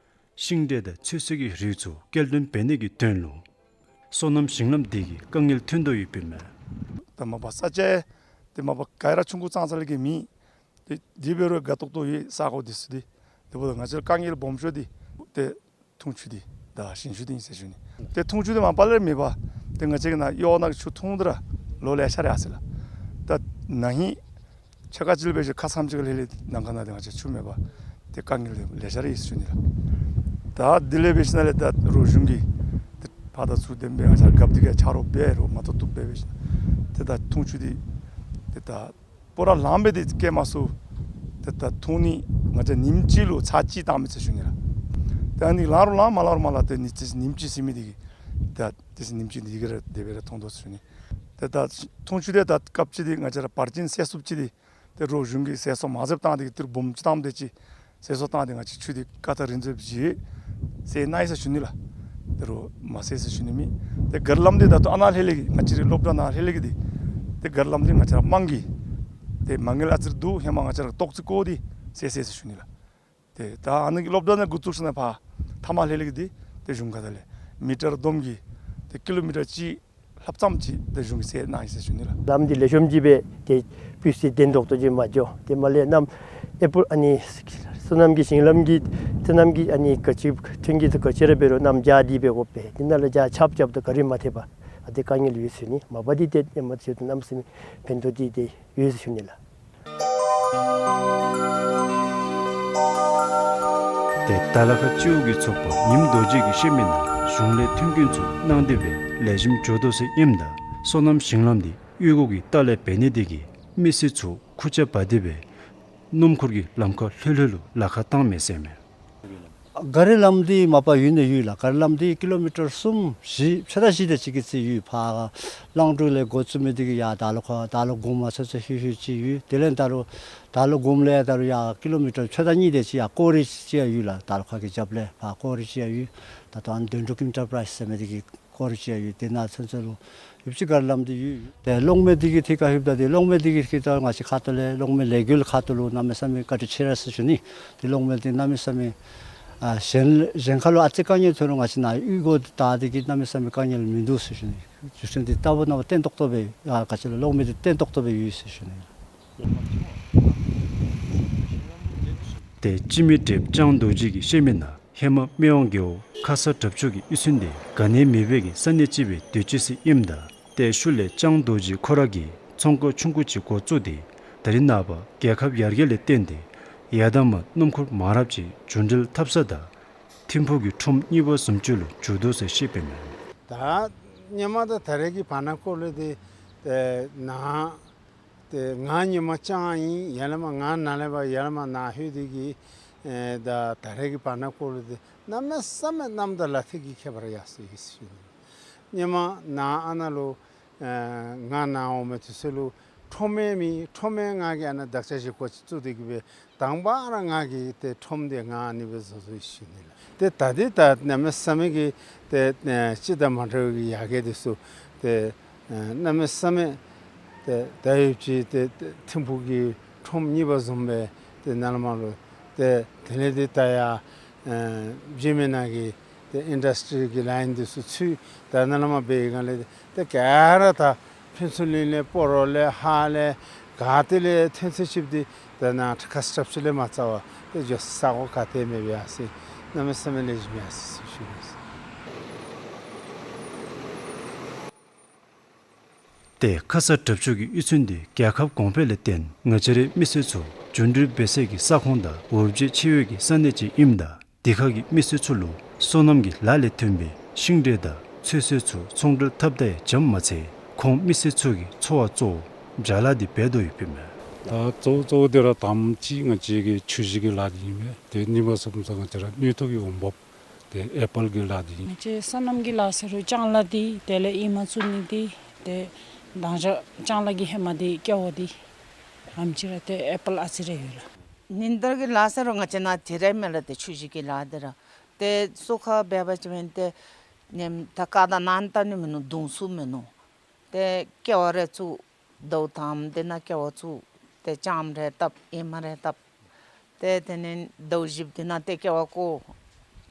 ཤིང་འབྲས་དང་ཚོད་བསྲེ་གི་རིགས་ཚུ་སྐྱེལ་འདྲེན་འབད་ནི་གི་དོན་ལུ་སོ་ནམ་ཞིང་ལམ་འདི་གིས་དཀའ་ངལ་ཐོན་དོ་ཡོདཔ་ཨིན་མས། ད་མ་པ་ས་ཆ་དེ་མ་པ་ག་ར་ཆུང་ཀུ་ཙང་ཙ་ལས་ཀྱི་མེད། ཏེ་དེ་འབད་རུང་དགའ་ཏོག་ཏོ་ཡོད་ས་གོ་འདི་ཚུ་འདི། དེ་འབདཝ་ད་ང་བཅས་ར་དཀའ་ངལ་སྦོམ་ཤོས་འདི་ཏེ་འཐུང་ཆུ་འདི་དང་ཞིང་ཆུ་འདི་ཨིན་ཟེར་ཞུ་ནི། ཏེ་འཐུང་ཆུ་འདི་མ་པ་ལས་མེད་པར་ཏེ་ང་བཅས་ཀྱིས་ནཱ་གཡོག་ནང་གི་ཆུ་འཐུང་དེ་ར་ལོ་ལེ་ཤ་རེ་ཡར་སོ་ཡི་ལགས། ད་ན་ཧིང་ཕྱེད་ཀ་ཅིག་ལས་འབད་ཞིནམ་ཁ་ཙ་ཅིག་ལྷོད་ལྷོདཔ་ནང་ཁ་ནང་འདི་ང་བཅས་ཆུ་མེད་པར་ཏེ་དཀའ་ངལ་ལེ་ལེ་ཤ་རེ་ཡོད་ཟེར་ཞུ་ནི་ལགས། ད་དེ་ལས་འབད་ཞིནམ་ལས་ད་རོགས་གཞུང་གིས་ཏེ་ཕར་དང་ཚུར་དེ་སྦེ་ང་བཅས་ར་རྒཔོ་འདི་གིས་ཆ་རོགས་འབད་རུང་མ་ཐོབ་ཐོབ་སྦེ་འབད་ཞིནམ་ཏེ་ད་འཐུང་ཆུ་འདི་ཏེ་ད་པུ་ར་ལངམ་སྦེ་ཏེ་བསྐྱལ་མ་ཚུགས། ཏེ་ད་འཐུང་ནི་ང་བཅས་ཉིནམ་གཅིག་ལུ་ཚར་གཅིག་བཏངམ་ཨིན་ཟེར་ཞུ་ནི་ལགས། ཏེ་ཨ་ནི་ལང་རུང་ལང་མ་ལང་རུང་མ་ལང་ཏེ་ཉིནམ་གཅིག་ཟེར་མི་འདི་གིས་ད་ཏེ་ཉིནམ་གཅིག་འདི་གིས་ར་དེ་སྦེ་ར་འཐུང་དོ་ཟེར་ཞུ་ནི། ཏེ་ད་འཐུང་ཆུ་འདི་ད་སྐབས་ཅིག་འདི་ང་བཅས་ར་བར་ཆིན་ཟད་སུབ་ཅིག་འདི་ཏེ་རོགས་གཞུང་གིས་ཟད་སུབ་མ་ཟདཔ་བཏང་སྟེ་གི་ཏི་རུ་སྦོམ་ཅིག་བཏངམ་དེ་ཅིག་ཟད་སུབ་བཏང་སྟེ་ང་བཅས་ཆུ་འདི་ཀ་ཏ་རིན་ཚོད་བཞི་ཟད་ནི་ཨིན་ཟེར་ཞུ་ནི་ལགས། ཏེ་རོགས་མ་ཟད་ཟེར་ཞུ་ནི་མེད། ཏེ་གར་ལམ་འདི་ད་ལྟོ་ཨ་ནཱ་ལྷོད་ལྷོད་ཀྱི་ང་བཅས་རའི་སློབ་གྲྭ་ནང་ལྷོད་ལྷོད་ཀྱི་འདི་ཏེ་གར་ལམ་འདི་ང་བཅས་ར་དམངས་ཀྱི་ཏེ་མ་དངུལ་ཨ་ཙི་རེ་འདུག། ཧེ་མ་ང་བཅས་ར་ཏོག་ཙི་བཀོ་སྟེ་ཟད་ཟེར་ཟེར་ཞུ་ནི་ལགས། ཏེ་ད་ཨ་ནི་གི་སློབ་གྲྭ་ནང་འགོ་བཙུགས་ཞིནམ་ཕར་མཐའ་མ་ལྷོད་ལྷོད་ཀྱི་འདི་ཏེ་གཞུང་ཁ་ཐུག་ལས་མི་ཊར་བསྡོམས་ཀྱིས་ཏེ་ཀི་ལོ་མི་ཊར་གཅིག་ལྷགཔ་ཙམ་ཅིག་ཏེ་གཞུང་གིས་ཟད་གནང་ཡི་ཟེར་ཞུ་ནི་ལགས། ལམ་འདི་ལེགས་ཤོམ་ཅིག་སྦེ་ཏེ་སྤུས་ཚད་ལྡན་ཏོག་ཏོ་ཅིག་མ་འགྱོ། ཏེ་མར་ལས་གནམ་ཨེ་པཱལ་ཨ་ནི་སོ་ནམ་གྱི་ཞིང་ལམ་གྱི་སོ་ནམ་གྱི་ཨ་ནི་ག་ཅི་ཐོན་སྐྱེད་ཚུ་ག་ཅི་ར་འབད་རུང་གནམ་བྱཱར་འདི་འབད་དགོ་པས། དེ་ནང་ལུ་བྱཱར་ཆརཔ་རྐྱབ་ད་ག་ར་མ་ཐེག་པར་ཨ་ཏེ་དཀའ་ངལ་ཡོད་ཟེར་ཞུ་ནི། མ་པ་འདི་ཏེ་ཨེ་མ་ཚུ་གནམ་མེད་ས་མེད་ཕན་ཐོགས་འདི་ཏེ་ཡོད་ཟེར་ཞུ་ནི་ལགས། ཏེ་དར་ལ་ཁ་སྤྱི་འོག་གི་ཚོགས་པ་ཉིམ་རྡོ་རྗེ་གིས་བཤད་མི་ནང་གཞུང་ལས་མཐུན་རྐྱེན་ཚུ་གནང་སྟེ་སྦེ་ལེགས་ཤོམ་འགྱོ་དོ་ཟེར་ཨིནམ་ད་སོ་ནམ་ཞིང་ལམ་འདི་གཡུས་སྒོ་གི་ལྟག་ལས་འབད་ནི་དེ་གིས་མི་སེར་ཚུ་ཁུར་ཆ་འབག་སྟེ་སྦེ་སྣུམ་འཁོར་གྱི་ལམ་ཁར་ལྷོད་ལྷོད་ལུ་ལཱ་ཁག་བཏང་མས་ཟེར་མས། ག་རི་ལམ་འདི་མ་པ་ཡོད་ནི་ཡོད་ལགས། ག་རི་ལམ་འདི་ཀི་ལོ་མི་ཊར་གསུམ་བཞི་ཕྱེད་དང་བཞི་དེ་ཅིག་གི་ཚད་ཡོད། ཕར་གླང་ཕྲུག་ལས་འགོ་བཙུགས་མི་དེ་གིས་ཡར་དར་ལུ་ཁ་དར་ལུ་གུམ་མ་ཚུན་ཚོད་ལྷོད་ལྷོད་ཅིག་ཡོད། དེ་ལས་དར་ལུ་དར་ལུ་གུམ་ལས་དར་ལུ་ཡར་ཀི་ལོ་མི་ཊར་ཕྱེད་དང་གཉིས་དེ་ཅིག་ཡར་ཀོ་རི་ཅིག་ཡང་ཡོད་ལགས། དར་ལུ་ཁ་གི་རྒྱབ་ལས་ཕར་ཀོ་རི་ཅིག་ཡང་ཡོད། ད་ལྟོ་ཨ་ནི་དོན་གྲུབ་ཨིན་ཊར་པ་རའིཛ་ཟེར་མི་དེ་གིས་ཀོ་རི་ཅིག་ཡང་ཡོད། དེ་ནང་ཚུན་ཚོད་ལུ་ཡོདཔ་ཅིག་ག་རི་ལམ་འདི་ཡོད། ཏེ་གློག་མེ་འདི་གི་ཐད་ཁར་ལྷོདཔ་ད་ཏེ་གློག་མེ་འདི་གི་ཐད་ཁར་ང་བཅས་ཁ་ཐུག་ལས་གློག་མེ་ལས་འགུལ་ཁ་ཐུག་ལུ་གནམ་མེད་ས་མེད་བཀའ་དྲིན་ཆེ་ར་ཟེར་ཞུ་ནི། ཏེ་གློག་མེ་འདི་གནམ་མེད་ས་མེད་ཨ་གཞན་གཞན་ཁ་ལུ་ཨ་ཙི་དཀའ་ངལ་ཐོན་རུང་ང་བཅས་ནཱ་གཡུས་སྒོ་འདི་དར་འདི་གིས་གནམ་མེད་ས་མེད་དཀའ་ངལ་མིན་འདུག་ཟེར་ཞུ་ནི། རྒྱུ་མཚན་འདི་རྟག་བུ་ནང་བརྟན་ཏོག་ཏོ་སྦེ་ཨ་ག་ཅི་ལོ་གློག་མེ་འདི་བརྟན་ཏོག་ཏོ་སྦེ་ཡོད་ཟེར་ཞུ་ནི། ཏེ་སྤྱི་མི་བགྲེསཔ་ལྕང་རྡོ་རྗེ་གིས་བཤད་མི་ནང་ཧེ་མ་སྨད་ཝང་རྒེད་འོག་ཁ་ས་དྲག་ཆུ་གི་གཡུས་ཚན་འདི་ག་ནི་ཡང་མེད་པའི་གི་ས་གནས་ཅིག་སྦེ་སྡོད་ཅི་ཟེར་ཨིནམ་ད་ཏེ་ཤུལ་ལས་ལྕང་རྡོ་རྗེ་ཁོ་ར་གིས་ཚོང་ཁང་ཆུང་ཀུ་ཅིག་འགོ་བཙུགས་ཏེ་ད་རིས་ནངས་པ་རྒྱལ་ཁབ་ཡར་རྒྱས་ལས་བརྟེན་ཏེ་ཡར་དང་མར་སྣུམ་འཁོར་མང་རབས་ཅིག་རྒྱུན་འགྲུལ་འཐབ་ས་དང་ཐིམ་ཕུག་གི་ཁྲོམ་གཉིས་པ་བཟུམ་ཅིག་ལུ་འགྱུར་དོ་ཟེར་བཤད་པའི་མས། ད་སྔོན་མ་དང་ད་རེས་ཀྱི་བར་ན་སྐོར་ལས་འདི་ཏེ་ནཱ་ཏེ་ང་སྔོན་མ་ལྕང་ཨིན། ཡར་ལས་མར་ང་ནཱ་ལས་འབད་ཡར་ལས་མར་ནཱ་ལྷོད་འདི་གིས་ཨེ་ད་ད་རེས་ཀྱི་བར་ན་སྐོར་ལས་འདི་ གནམ་མེད་ས་མེད་གནམ་དང་ལ་དྭགས་ཀྱི་ཁྱད་པར་ཡར་སོ་ཡི་ཟེར་ཞུ་ནི། སྔོན་མ་ནཱ་ཨ་ནཱ་ལུ་ཨེ་ང་ནཱ་འོང་མི་དུས་ཚོད་ལུ་ཁྲོམ་ཡང་མེད། ཁྲོམ་ཡང་ང་གིས་ཨ་ནཱ་བདག་ཅག་ཅིག་སྒོ་ཅིག་བཙུགས་ཏེ་གི་སྦེ་དང་པ་ར་ང་གིས་ཏེ་ཁྲོམ་འདི་ང་ཨ་ནི་སྦེ་བཟོ་བཟོཝ་ཨིན་ཞུ་ནི་ལགས། ཏེ་ད་འདི་ད་གནམ་མེད་ས་མེད་ཀྱི་ཏེ་ཨེ་སྤྱིར་དང་མ་འདྲཝ་གི་ཡར་རྒྱས་འདི་ཚུ་ཏེ་ཨེ་གནམ་མེད་ས་མེད་ཏེ་ད་ཡོདཔ་ཅིག་ཏེ་ཏེ་ཐིམ་ཕུག་གི་ཁྲོམ་གཉིས་པ་བཟུམ་སྦེ་ཏེ་ནཱ་ལས་མར་ལུ་ཏེ་དེ་ལས་ཏེ་ད་ཡར་ཨེ་བྱེ་སྨད་ནང་གི་ཏེ་ཨིན་ཌསི་ཊི་རི་གི་ལའིན་འདི་ཚུ་ཚུད། ད་ནཱ་ལས་མར་འབད་བའི་སྒང་ལས་ཏེ་ག་ར་ད་ཕུན་ཚོགས་གླིང་ལས་སྤ་རོ་ལས་ཧཱ་ལས་ག་ཏེ་ལས་ཐོན་ཚད་ཅིག་འདི་ད་ནཱ་ཁྲ་ཁ་སི་ཊབ་ཅིག་ལས་མ་རྩ་བར་ཏེ་འགྱོ་ས་ས་གོ་ག་ཏེ་མེད་པར་ཡར་སོ་ཡི། གནམ་མེད་ས་མེད་ལེགས་ཤོམ་ཡར་སོ་ཡི་ཟེར་ཞུ་ནི། ཏེ་ཁ་ས་དྲག་ཤོས་ཀྱི་གཡུས་ཚན་འདི་རྒྱལ་ཁབ་གོང་འཕེལ་ལས་བརྟེན་ང་བཅས་རའི་མི་སེར་ཚུ་འགྲིམ་འགྲུལ་འབད་སའི་གི་ས་ཁོངས་དང་འོ་བརྒྱལ་ཆེ་བའི་གི་ས་གནས་ཅིག་ཨིནམ་ད་འདི་ཁ་གི་མི་སེར་ཚུ་ལུ་སོ་ནམ་གྱི་ལཱ་ལས་ཐོན་པའི་ཤིང་འབྲས་དང་ཚོད་བསྲེ་ཚུ་ཚོང་འབྲེལ་འཐབ་ད་ཡང་འཇམ་མ་ཚད་ཁོང་མི་སེར་ཚུ་གི་འཚོ་བ་གཙོ་བོ་བྱཱ་ལཱ་འདི་འབད་དོ་ཡོདཔ་ཨིན་མས། ད་གཙོ་བོ་གཙོ་བོ་འདི་ར་དང་པ་ཅིག་ང་བཅས་ཀྱི་ཆུ་བཞི་གི་ལཱ་འདི་ཨིན་མས། ཏེ་གཉིས་པ་སོང་ཙང་ང་བཅས་ར་སྣོད་ཐོག་གི་འོང་འབབ་ཏེ་ཨེ་པཱལ་གྱི་ལཱ་འདི་ཨིན། ང་བཅས་སོ་ནམ་གྱི་ལཱ་ཟེར་རུང་ལྕང་ལཱ་འདི་དེ་ལས་ཨེ་མ་བཙུགས་ནི་འདི་ཏེ་དང་ཞག་ལྕང་ལཱ་གི་ཧེ་མ་འདི་ཀེ་བ་འདི་ཨེམ་ཅིག་ར་ཏེ་ཨེ་པཱལ་ཨ་ཙི་རེ་ཡོད་ལགས། ཉིན་ལྟར་གྱི་ལཱ་ཟེར་རུང་ང་བཅས་ནཱ་དེ་ར་མེད་ལགས། ཏེ་ཆུ་བཞི་གི་ལཱ་འདི་ར་ཏེ་སོ་ཁ་འབད་བ་ཅིན་ཏེ་ནེམ་ད་ཀ་དང་ནཱ་ད་ནི་མིན་ནུག། དུང་སུ་མིན་ནུག། ཏེ་ཀེ་བ་རེ་བཙུགས། ཟླཝ་དང་པ་འདི་ནང་ཀེ་བ་བཙུགས། ཏེ་ལྕངམ་རེ་བཏབ། ཨེ་མ་རེ་བཏབ། ཏེ་དེ་ནི་ཟླཝ་བཞི་པ་འདི་ནང་ཏེ་ཀེ་བ་བརྐོ།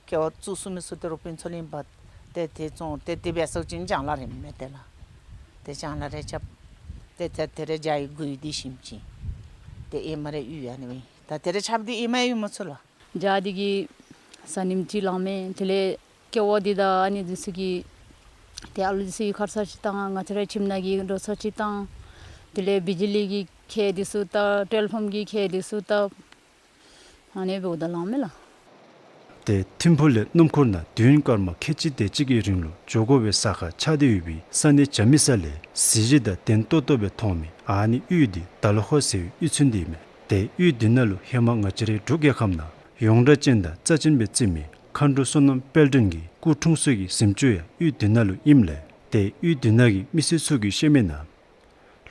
ཀེ་བ་བཙུགས་ཚུགས་མི་ཚུགས་དེ་རུང་ཕུན་ཚོགས་གླིང་འབག། ཏེ་དེ་བཙོང་། ཏེ་དེ་སྦེ་སོང་ཅིན་ལྕང་ལཱ་རེ་མེད་དེ་ལགས། ཏེ་ལྕང་ལཱ་རེ་རྐྱབ། ཏེ་ཏེ་དེ་རེ་བྱཱ་གི་གོས་འདི་ཞིམ་ཅིག། ཏེ་ཨེ་མ་རེ་གཡུག་ཡ་ནི་སྦེ། ད་དེ་རེ་རྐྱབ་སྟེ་ཨེ་མ་གཡུག་མ་ཚུགས་ལགས། བྱཱ་འདི་གིས་ས་ཉིནམ་གཅིག་ལང་མས། དེ་ལས་ཀེ་བ་འདི་དང་ཨ་ནི་འདི་ཚུ་གི་ཏེ་ཨ་ལུ་འདི་ཚུ་གི་ཁར་ས་ཅིག་བཏང་། ང་བཅས་རའི་ཁྱིམ་ནང་གི་འགྲོ་ས་ཅིག་བཏང་། དེ་ལས་བི་ཇི་ལི་གི་ཁེ་འདི་ཚུ་བཏབ། ཊེ་ལི་ཕོན་གྱི་ཁེ་འདི་ཚུ་བཏབ། ཨ་ནི་འབདཝ་ད་ལང་མས་ལགས། ཏེ་ཐིམ་ཕུག་ལས་སྣུམ་འཁོར་ནང་དུས་ཡུན་སྐར་མ་ཁལ་གཅིག་དེ་ཅིག་གི་རིང་ལུ་འགྱོ་དགོ་པའི་ས་ཁར་ཆགས་ཏེ་ཡོད་པའི་ས་གནས་བྱཱ་མི་ས་ལས་གཟི་བརྗིད་དང་ལྡན་ཏོག་ཏོ་སྦེ་མཐོང་མི་ཨ་ནི་གཡུས་འདི་དར་ལ་ཧོར་ཟེར་བའི་གཡུས་ཚན་འདི་ཨིན་མས། ཏེ་གཡུས་འདི་ནང་ལུ་ཧེ་མ་ང་བཅས་རའི་འབྲུག་རྒྱལ་ཁབ་ནང་ཡོངས་གྲགས་ཅན་དང་རྩ་ཅན་སྦེ་བརྩི་མི་མཁའ་འགྲོ་བསོད་ནམས་དཔལ་སྒྲོན་གྱི་སྐུ་འཁྲུངས་ས་གི་གཟིམ་ཅུང་ཡང་གཡུས་འདི་ནང་ལུ་ཨིནམ་ལས་ཏེ་གཡུས་འདི་ནང་གི་མི་སེར་ཚུ་གིས་བཤད་མི་ནང་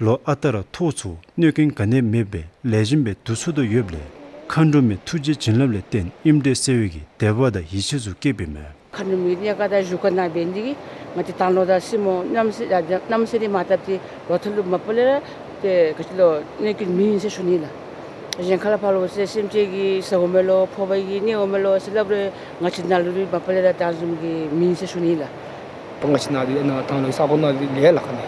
ལོ་ཨ་རྟག་ར་ཐོག་ཚུ་གནོད་སྐྱོན་ག་ནི་ཡང་མེད་པར་ལེགས་ཤོམ་སྦེ་འདུག་ཚུགས་དོ་ཡོདཔ་ལས་མཁའ་འགྲོ་མའི་ཐུགས་རྗེ་བྱིན་རླབས་ལས་བརྟེན་ཨིནམ་འདྲས་ཟེར་བའི་གི་དད་པ་དང་ཡིད་ཆེས་ཚུ་སྐྱེས་པས་མས། མཁའ་འགྲོ་མའི་གི་གནས་ཁང་དང་བཞུགས་ཁང་ནང་འབད་ནི་དེ་གིས་ང་བཅས་དང་ལོ་དང་སྲིང་མོ་གནམ་མེད་ས་མེད་མ་བཏབ་སྟེ་ལོ་ཐོག་ལུ་མ་པ་ལས་ར་ཏེ་ག་ཅི་ལོ་གནོད་སྐྱོན་མེད་ཟེར་ཞུ་ནི་ལགས། གཞན་ཁ་ལས་ཕར་ལོག་ཟེར་སེམས་ཅན་གྱིས་ཟ་དགོ་མས་ལོ་ཕོར་པ་གིས་མནན་དགོ་མས་ལོ་ཟེར་སླབ་རུང་ང་བཅས་ནང་ལུ་ར་མ་པ་ལས་ར་ད་བཟུམ་གྱི་མེད་ཟེར་ཞུ་ནི་ལགས། ང་བཅས་ནཱ་འདི་ནཱ་དང་ལོ་ས་གོ་ནང་འདི་ལས་ལགས་ཁ་ནི།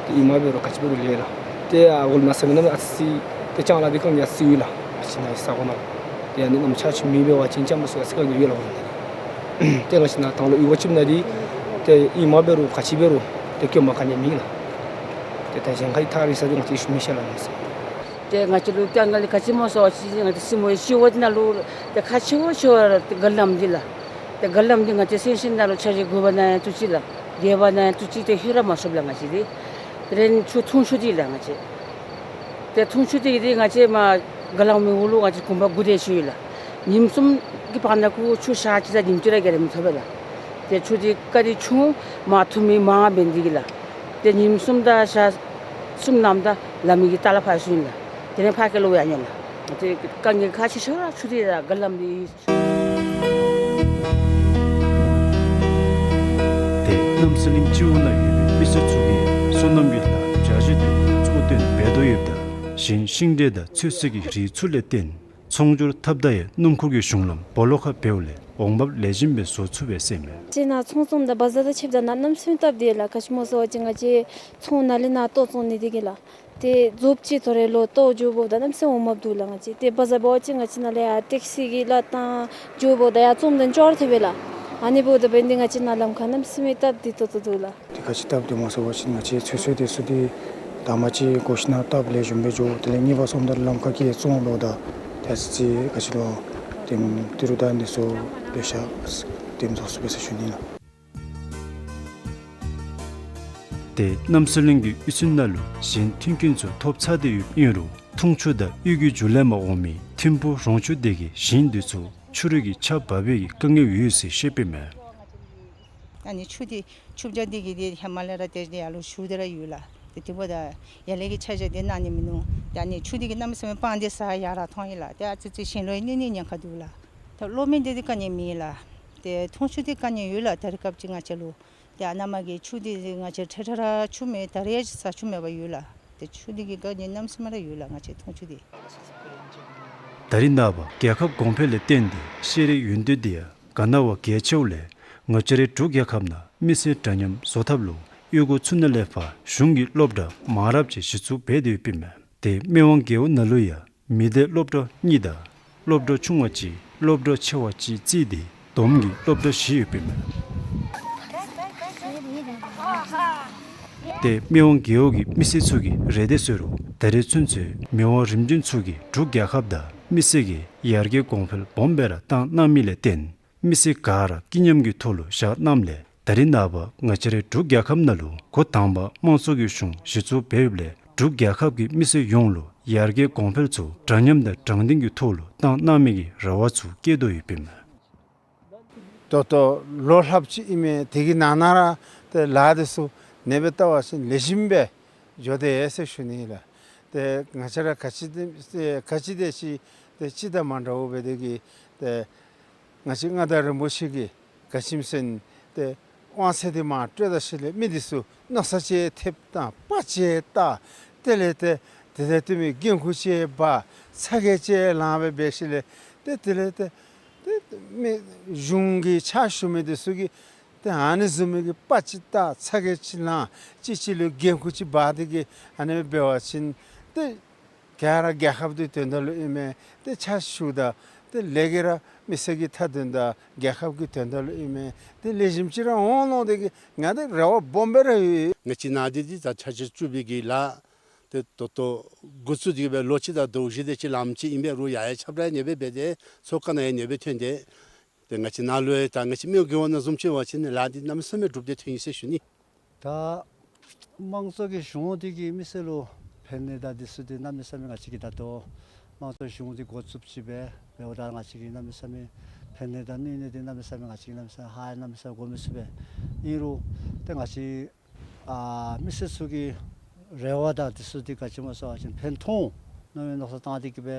ཏེ་ཨེ་མ་འབད་རུང་ག་ཅི་འབད་རུང་ལས་ལགས། ཏེ་ཨ་འོལ་མ་ས་མི་ནང་ཨ་ཙི་ཏེ་ལྕང་ལཱ་འདི་ཁར་ཨ་ཙི་ཡོད་ལགས། ང་བཅས་ནཱ་ས་གོ་ནང་ཏེ་ཨ་ནི་ནམ་ཆ་ཅིག་མེ་འབར་བ་ཅིན་ལྕང་མ་ཚུ་ཨ་ཙི་ཁར་ཡོད་ལགས། ཏེ་ང་བཅས་ནཱ་དང་ལོ་ཡུ་བ་ཅིག་ནང་འདི་ཏེ་ཨེ་མ་འབད་རུང་ག་ཅི་འབད་རུང་ཏེ་སྐྱོན་མ་ག་ནི་ཡང་མེད་ལགས། ཏེ་ད་གཞན་ཁ་ཡི་ཐག་རིང་ས་འདི་ང་བཅས་ཤེས་མི་ཤེས་ལགས་ནི་ཟེར། ཏེ་ང་བཅས་ལུ་དཀའ་ངལ་ག་ཅི་སྨོ་ཟེར་བ་ཅིན་ང་བཅས་སྲིང་མོ་གི་སྤྱི་བོ་འདི་ནང་ལུ་ཏེ་ཁག་ཆེ་བ་ཆེ་བ་ཏེ་རྒ་ལམ་འདི་ལགས། ཏེ་རྒ་ལམ་འདི་ང་བཅས་སེང་ཤིང་ནང་ལུ་ཆ་བཞག་དགོ་པ་ནང་ཡང་བཏུབ་ཅི་ལགས། རྒས་པ་ནང་ཡང་བཏུབ་ཅི། ཏེ་ཧེ་ར་མ་སོངམ་ལགས་ང་བཅས་འདི། དེ་ལས་ཆུ་འཐུང་ཆུ་འདི་ལགས་ང་བཅས། ཏེ་འཐུང་ཆུ་འདི་འདི་ང་བཅས་མར་རྒ་ལམ་གྱི་འོག་ལུ་ང་བཅས་གུང་པ་དགུ་སྡེ་ཅིག་ཡོད་ལགས། ཉིནམ་གསུམ་གྱི་བར་ན་ཁོ་ཆུ་ཤར་ཅི་ད་ཉིནམ་གཅིག་ར་བརྒལ་ཏེ་མི་ཐོབ་པས་ལགས། ཏེ་ཆུ་འདི་ག་དེ་ཆུང་མར་འཐུང་མི་མང་འབད་ནི་དེ་གིས་ལགས། ཏེ་ཉིནམ་གསུམ་དང་ཞག་གསུམ་ནམ་ད་ལམ་གྱི་ལྟག་ལས་ཕར་སོང་ཡི་ལགས། དེ་ལས་ཕར་སྐྱེལ་ལོ་ཡང་ཉོ་ལགས། ཏེ་དཀའ་ངལ་ཁག་ཆེ་ཤོས་ར་ཆུ་འདི་ར་རྒ་ལམ་འདི། ཏེ་རྣམ་གསུམ་གླིང་སྤྱི་འོག་ནང་ཡོད་པའི་མི་སེར་ཚུ་གིས་སོ་ནམ་གྱི་ལཱ་བྱཱ་བཞི་དེ་གཙོ་བོར་བཏོན་འབད་དོ་ཡོདཔ་ད་གཞན་ཤིང་འབྲས་དང་ཚོད་བསྲེ་གི་རིགས་ཚུ་ལས་བརྟེན་ཚོང་སྒྱུར་འཐབ་ད་ཡང་སྣུམ་འཁོར་གྱི་གཞུང་ལམ་སྦོ་ལོགས་ཁར་འབདཝ་ལས་འོང་འབབ་ལེགས་ཤོམ་སྦེ་བཟོ་ཚུགས་པས་ཟེར་མས། ཅིག་ནཱ་ཚོང་བཙོང་དང་བ་ཛར་དང་ཕྱདཔ་ད་ནཱ་གནམ་མེད་ས་མེད་སྟབས་བདེ་ལགས། ག་ཅི་སྨོ་ཟེར་བ་ཅིན་ང་བཅས་ཚོང་ནཱ་ལས་ནཱ་ལྟོ་བཙོང་ནི་དེ་གིས་ལགས། ཏེ་རྫོབ་ཅིག་ཐོ་རེ་ལུ་ལྟོ་འགྱོ་འབདཝ་ད་གནམ་མེད་ས་མེད་འོང་འབབ་འདུག་ལགས། ང་བཅས་ཏེ་བ་ཛར་འབད་བ་ཅིན་ང་བཅས་ནཱ་ལས་ཡར་ཊེག་སི་གི་ལཱ་བཏང་འགྱོ་འབདཝ་ད་ཡར་བཙོངམ་ད་འགྱོ་བར་ཐལ་བས་ལགས། ཨ་ནི་འབདཝ་ད་འབད་ནི་འདི་ང་བཅས་ནཱ་ལམ་ཁར་གནམ་མེད་ས་མེད་སྟབས་བདེ་ཏོག་ཏོ་འདུག་ལགས། ཏེ་ག་ཅི་སྟབས་བདེ་སྨོ་ཟེར་བ་ཅིན་ང་བཅས་ཚོད་བསྲེ་དེ་ཚུ་འདི་དང་པ་ཅིག་གོ་ཤིན་ན་སྟབས་ལེགས་ཤོམ་སྦེ་འགྱོ། དེ་ལས་གཉིས་པ་སོངམ་ད་ལམ་ཁར་གྱི་བཙོང་འབདཝ་ད་ཏེ་ཨ་ཙི་ཅིག་ག་ཅི་ལོ་ཏེ་ཏི་རུ་དང་འདི་ཚུ་ལེ་ཤ་ཏེ་བཟོ་ཚུགས་པས་ཟེར་ཞུ་ནི་ལགས། ཏེ་རྣམ་གསུམ་གླིང་གི་གཡུས་ཚན་ནང་ལུ་གཞན་མཐུན་རྐྱེན་ཚུ་ཐོབ་ཚར་ཏེ་ཡོདཔ་ཨིན་རུང་འཐུང་ཆུ་དང་གཡུས་ཀྱི་རྒྱུ་ལས་མར་འོང་མི་ཐིམ་ཕུག་རོང་ཆུ་སྡེ་གི་ཞིང་འདི་ཚུ་ ཆུ་རུད་ཀྱི་ཆརཔ་འབབ་པའི་དཀའ་ངལ་ཡོད་ཟེར་བཤད་པའི་མས། ཨ་ནི་ཆུ་འདི་ཆུ་བྱ་འདི་གིས་འདི་ཧེ་མ་ལས་ར་ཏེ་ཡར་ལུ་ཞུ་སྟེ་ར་ཡོད་ལགས། ཏེ་དེ་འབདཝ་ད་ཡར་ལས་ཀྱི་ཆ་བཞག་འདི་གནང་ནི་མིན་ནུག། ཏེ་ཨ་ནི་ཆུ་འདི་གིས་གནམ་མེད་ས་མེད་སྤང་སྟེ་ས་ཡར་ར་ཐོན་ཡི་ལགས། ཏེ་ཨ་ཙི་ཙི་ཞིང་ལུ་གནོད་ནི་ཉེན་ཁ་འདུག་ལགས། ཏེ་གློག་མེ་འདི་འདི་དཀའ་ངལ་མེད་ལགས། ཏེ་འཐུང་ཆུ་འདི་དཀའ་ངལ་ཡོད་ལགས། ད་རེས་སྐབས་ཅིག་ང་བཅས་ལུ། ཏེ་ཨ་ནཱ་མར་གྱི་ཆུ་འདི་ང་བཅས་ཁྲལ་ཁྲལ་ར་ཆུ་མེད། ད་རེས་ཡང་ཟ་ཆུ་མེད་པར་ཡོད་ལགས། ཏེ་ཆུ་འདི་གི་དཀའ་ངལ་གནམ་མེད་ས་མེད་ར་ཡོད་ལགས། ང་བཅས་འཐུང་ཆུ་འདི། ད་རེས་ནངས་པ་རྒྱལ་ཁབ་གོང་འཕེལ་ལས་བརྟེན་ཏེ་ཤེས་རིག་ཡུན་བརྟན་འདི་ཡང་ག་ནི་བ་གལ་ཆེཝ་ལས་ང་བཅས་རའི་འབྲུག་རྒྱལ་ཁབ་ནང་མི་སེར་འདྲ་མཉམ་བཟོ་ཐབས་ལུ་གཡུག་སྒོ་ཚུགས་ནི་ལས་ཕར་གཞུང་གིས་སློབ་གྲྭ་མང་རབས་ཅིག་གཞི་བཙུགས་འབད་དེ་ཡོདཔ་ཨིན་མས། ཏེ་སྨད་ཝང་རྒེད་འོག་ནང་ལུ་ཡང་མི་སྡེ་སློབ་གྲྭ་གཉིས་དང་སློབ་གྲྭ་ཆུང་བ་གཅིག་སློབ་གྲྭ་ཆེ་བ་གཅིག་བརྩིས་ཏེ་བསྡོམས་ཀྱིས་སློབ་གྲྭ་བཞི་ཡོདཔ་ཨིན་མས། ཏེ་སྨད་ཝང་རྒེད་འོག་གི་མི་སེར་ཚུ་གིས་རེ་འདོད་ཟེར་རུང་ད་རེས་ཚུན་ཚོད་མི་དབང་རིམ་བྱོན་ཚུ་གིས་འབྲུག་རྒྱལ་ཁབ་དང་མི་སེར་གྱི་ཡར་རྒྱས་གོང་འཕེལ་སྦོམ་སྦེ་ར་བཏང་གནང་མི་ལས་བརྟེན་མི་སེར་ག་ར་སྐྱིད་ཉམས་ཀྱི་ཐོག་ལུ་བཞག་གནངམ་ལས་ད་རེས་ནངས་པ་ང་བཅས་རའི་འབྲུག་རྒྱལ་ཁབ་ནང་ལུ་འགོ་དང་པ་དམངས་གཙོ་གི་གཞུང་གཞི་བཙུགས་འབད་ཡོདཔ་ལས་འབྲུག་རྒྱལ་ཁབ་ཀྱི་མི་སེར་ཡོངས་ལུ་ཡར་རྒྱས་གོང་འཕེལ་ཚུ་འདྲ་མཉམ་དང་དྲང་བདེན་གྱི་ཐོག་ལུ་བཏང་གནང་མི་གི་རེ་བ་ཚུ་བསྐྱེད་དོ་ཡོདཔ་ཨིན་མས། ད་ལྟོ་ལོ་ལྷགཔ་ཅིག་ཨིན་མས། དེ་གི་ནང་ན་ར་ཏེ་ལཱ་འདི་ཚུ་ཨ་ནེ་སྦེ་བལྟ་བ་ཅིན་ལེགས་ཤོམ་སྦེ་འགྱོ་དེས་ཟེར་ཞུ་ནི་ལགས། ཏེ་ང་བཅས་ར་ག་ཅི་དེ་ག་ཅི་དེ་ཅིག་ཏེ་སྤྱི་དང་མ་འདྲཝ་འབད་དེ་གིས་ཏེ་ང་བཅས་མངའ་བདག་རིན་པོ་ཆེ་གིས་ག་ཅི་སྨོ་ཟེར་ན་ཏེ་དབང་ཚད་འདི་མར་སྤྲོད་ད་ཞིནམ་ལས་མི་འདི་ཚུ་མནོ་བསམ་ཅིག་ཐེབས་བཏང་དཔའ་ཅིག་བཏང་དེ་ལས་ཏེ་དེ་ལས་ཏེ་མི་འགན་ཁུར་ཅིག་འབག་ཚ་གྱང་ཅིག་ལངས་སྦེ་འབད་ཞིནམ་ལས་ཏེ་དེ་ལས་ཏེ་ཏེ་མི་གཞུང་གི་ཕྱག་ཞུ་མི་འདི་ཚུ་གིས་ཏེ་ཨ་ནི་བཟུམ་མའི་གི་དཔའ་ཅིག་བཏང་ཚ་གྱང་ཅིག་ལངས་གཅིག་གཅིག་ལུ་འགན་ཁུར་ཅིག་འབག་སྟེ་གིས་ཨ་ནེ་སྦེ་འབད་བ་ཅིན་ཏེ་ག་ར་རྒྱལ་ཁབ་འདི་དོན་དག་ལུ་ཨིན་མས། ཏེ་ཕྱག་ཞུཝ་ད་ཏེ་ལས་ཀྱི་ར་མི་སེར་གྱི་མཐའ་དོན་དང་རྒྱལ་ཁབ་ཀྱི་དོན་དག་ལུ་ཨིན་མས། ཏེ་ལེགས་ཤོམ་ཅིག་ར་འོང་མནོ་སྟེ་གིས་ང་འདི་རེ་བ་སྦོམ་སྦེ་ར་ཡོད། ང་བཅས་ནཱ་འདི་འདི་ད་ཆ་ཆ་བཙུགས་པའི་གི་ལཱ་ཏེ་ད་ལྟོ་འགོ་བཙུགས་ཏེ་གིས་སྦེ་ལོ་གཅིག་དང་ཟླཝ་བཞི་དེ་ཅིག་ལངམ་ཅིག་ཨིན་པས། རུང་ཡར་ཡང་ཁྱབ་བསྒྲགས་ཨ་ནེ་སྦེ་འབད་དེ་ཚོགས་ཁང་ནང་ཡང་ཨ་ནེ་སྦེ་ཐོན་ཏེ་ཏེ་ང་བཅས་ནཱ་ལུ་ཡང་ད་ང་བཅས་སྨད་ཝང་རྒེད་འོག་ནང་བཟུམ་ཅིག་འབད་བ་ཅིན་ལཱ་འདི་གནམ་མེད་ས་མེད་འགྲུབ་སྟེ་ཐོན་ཡི་ཟེར་ཞུ་ནི། ད་དམངས་གཙོ་གི་གཞུང་འདི་གིས་མི་སེར་ལུ་ཕན་ནི་དང་འདི་ཚུ་འདི་གནམ་མེད་ས་མེད་ང་བཅས་ཀྱིས་ད་ལྟོ་དམངས་གཙོ་གཞུང་འདི་འགོ་བཙུགསཔ་ཅིག་སྦེ་འབདཝ་ད་ང་བཅས་ཀྱིས་གནམ་མེད་ས་མེད་ཕན་ནི་དང་གནོད་ནི་འདི་གནམ་མེད་ས་མེད་ང་བཅས་ཀྱིས་གནམ་མེད་ས་མེད་ཧ་གནམ་མེད་ས་མེད་གོ་མི་ཚུགས་པས། ཨིན་རུང་ཏེ་ང་བཅས་ཨ་མི་སེར་ཚུ་གི་རེ་བ་དང་འདི་ཚུ་འདི་ག་ཅི་སྨོ་ཟེར་བ་ཅིན་ཕན་ཐོགས་འོང་མནོ་བའི་མནོ་བསམ་བཏང་སྟེ་གིས་སྦེ་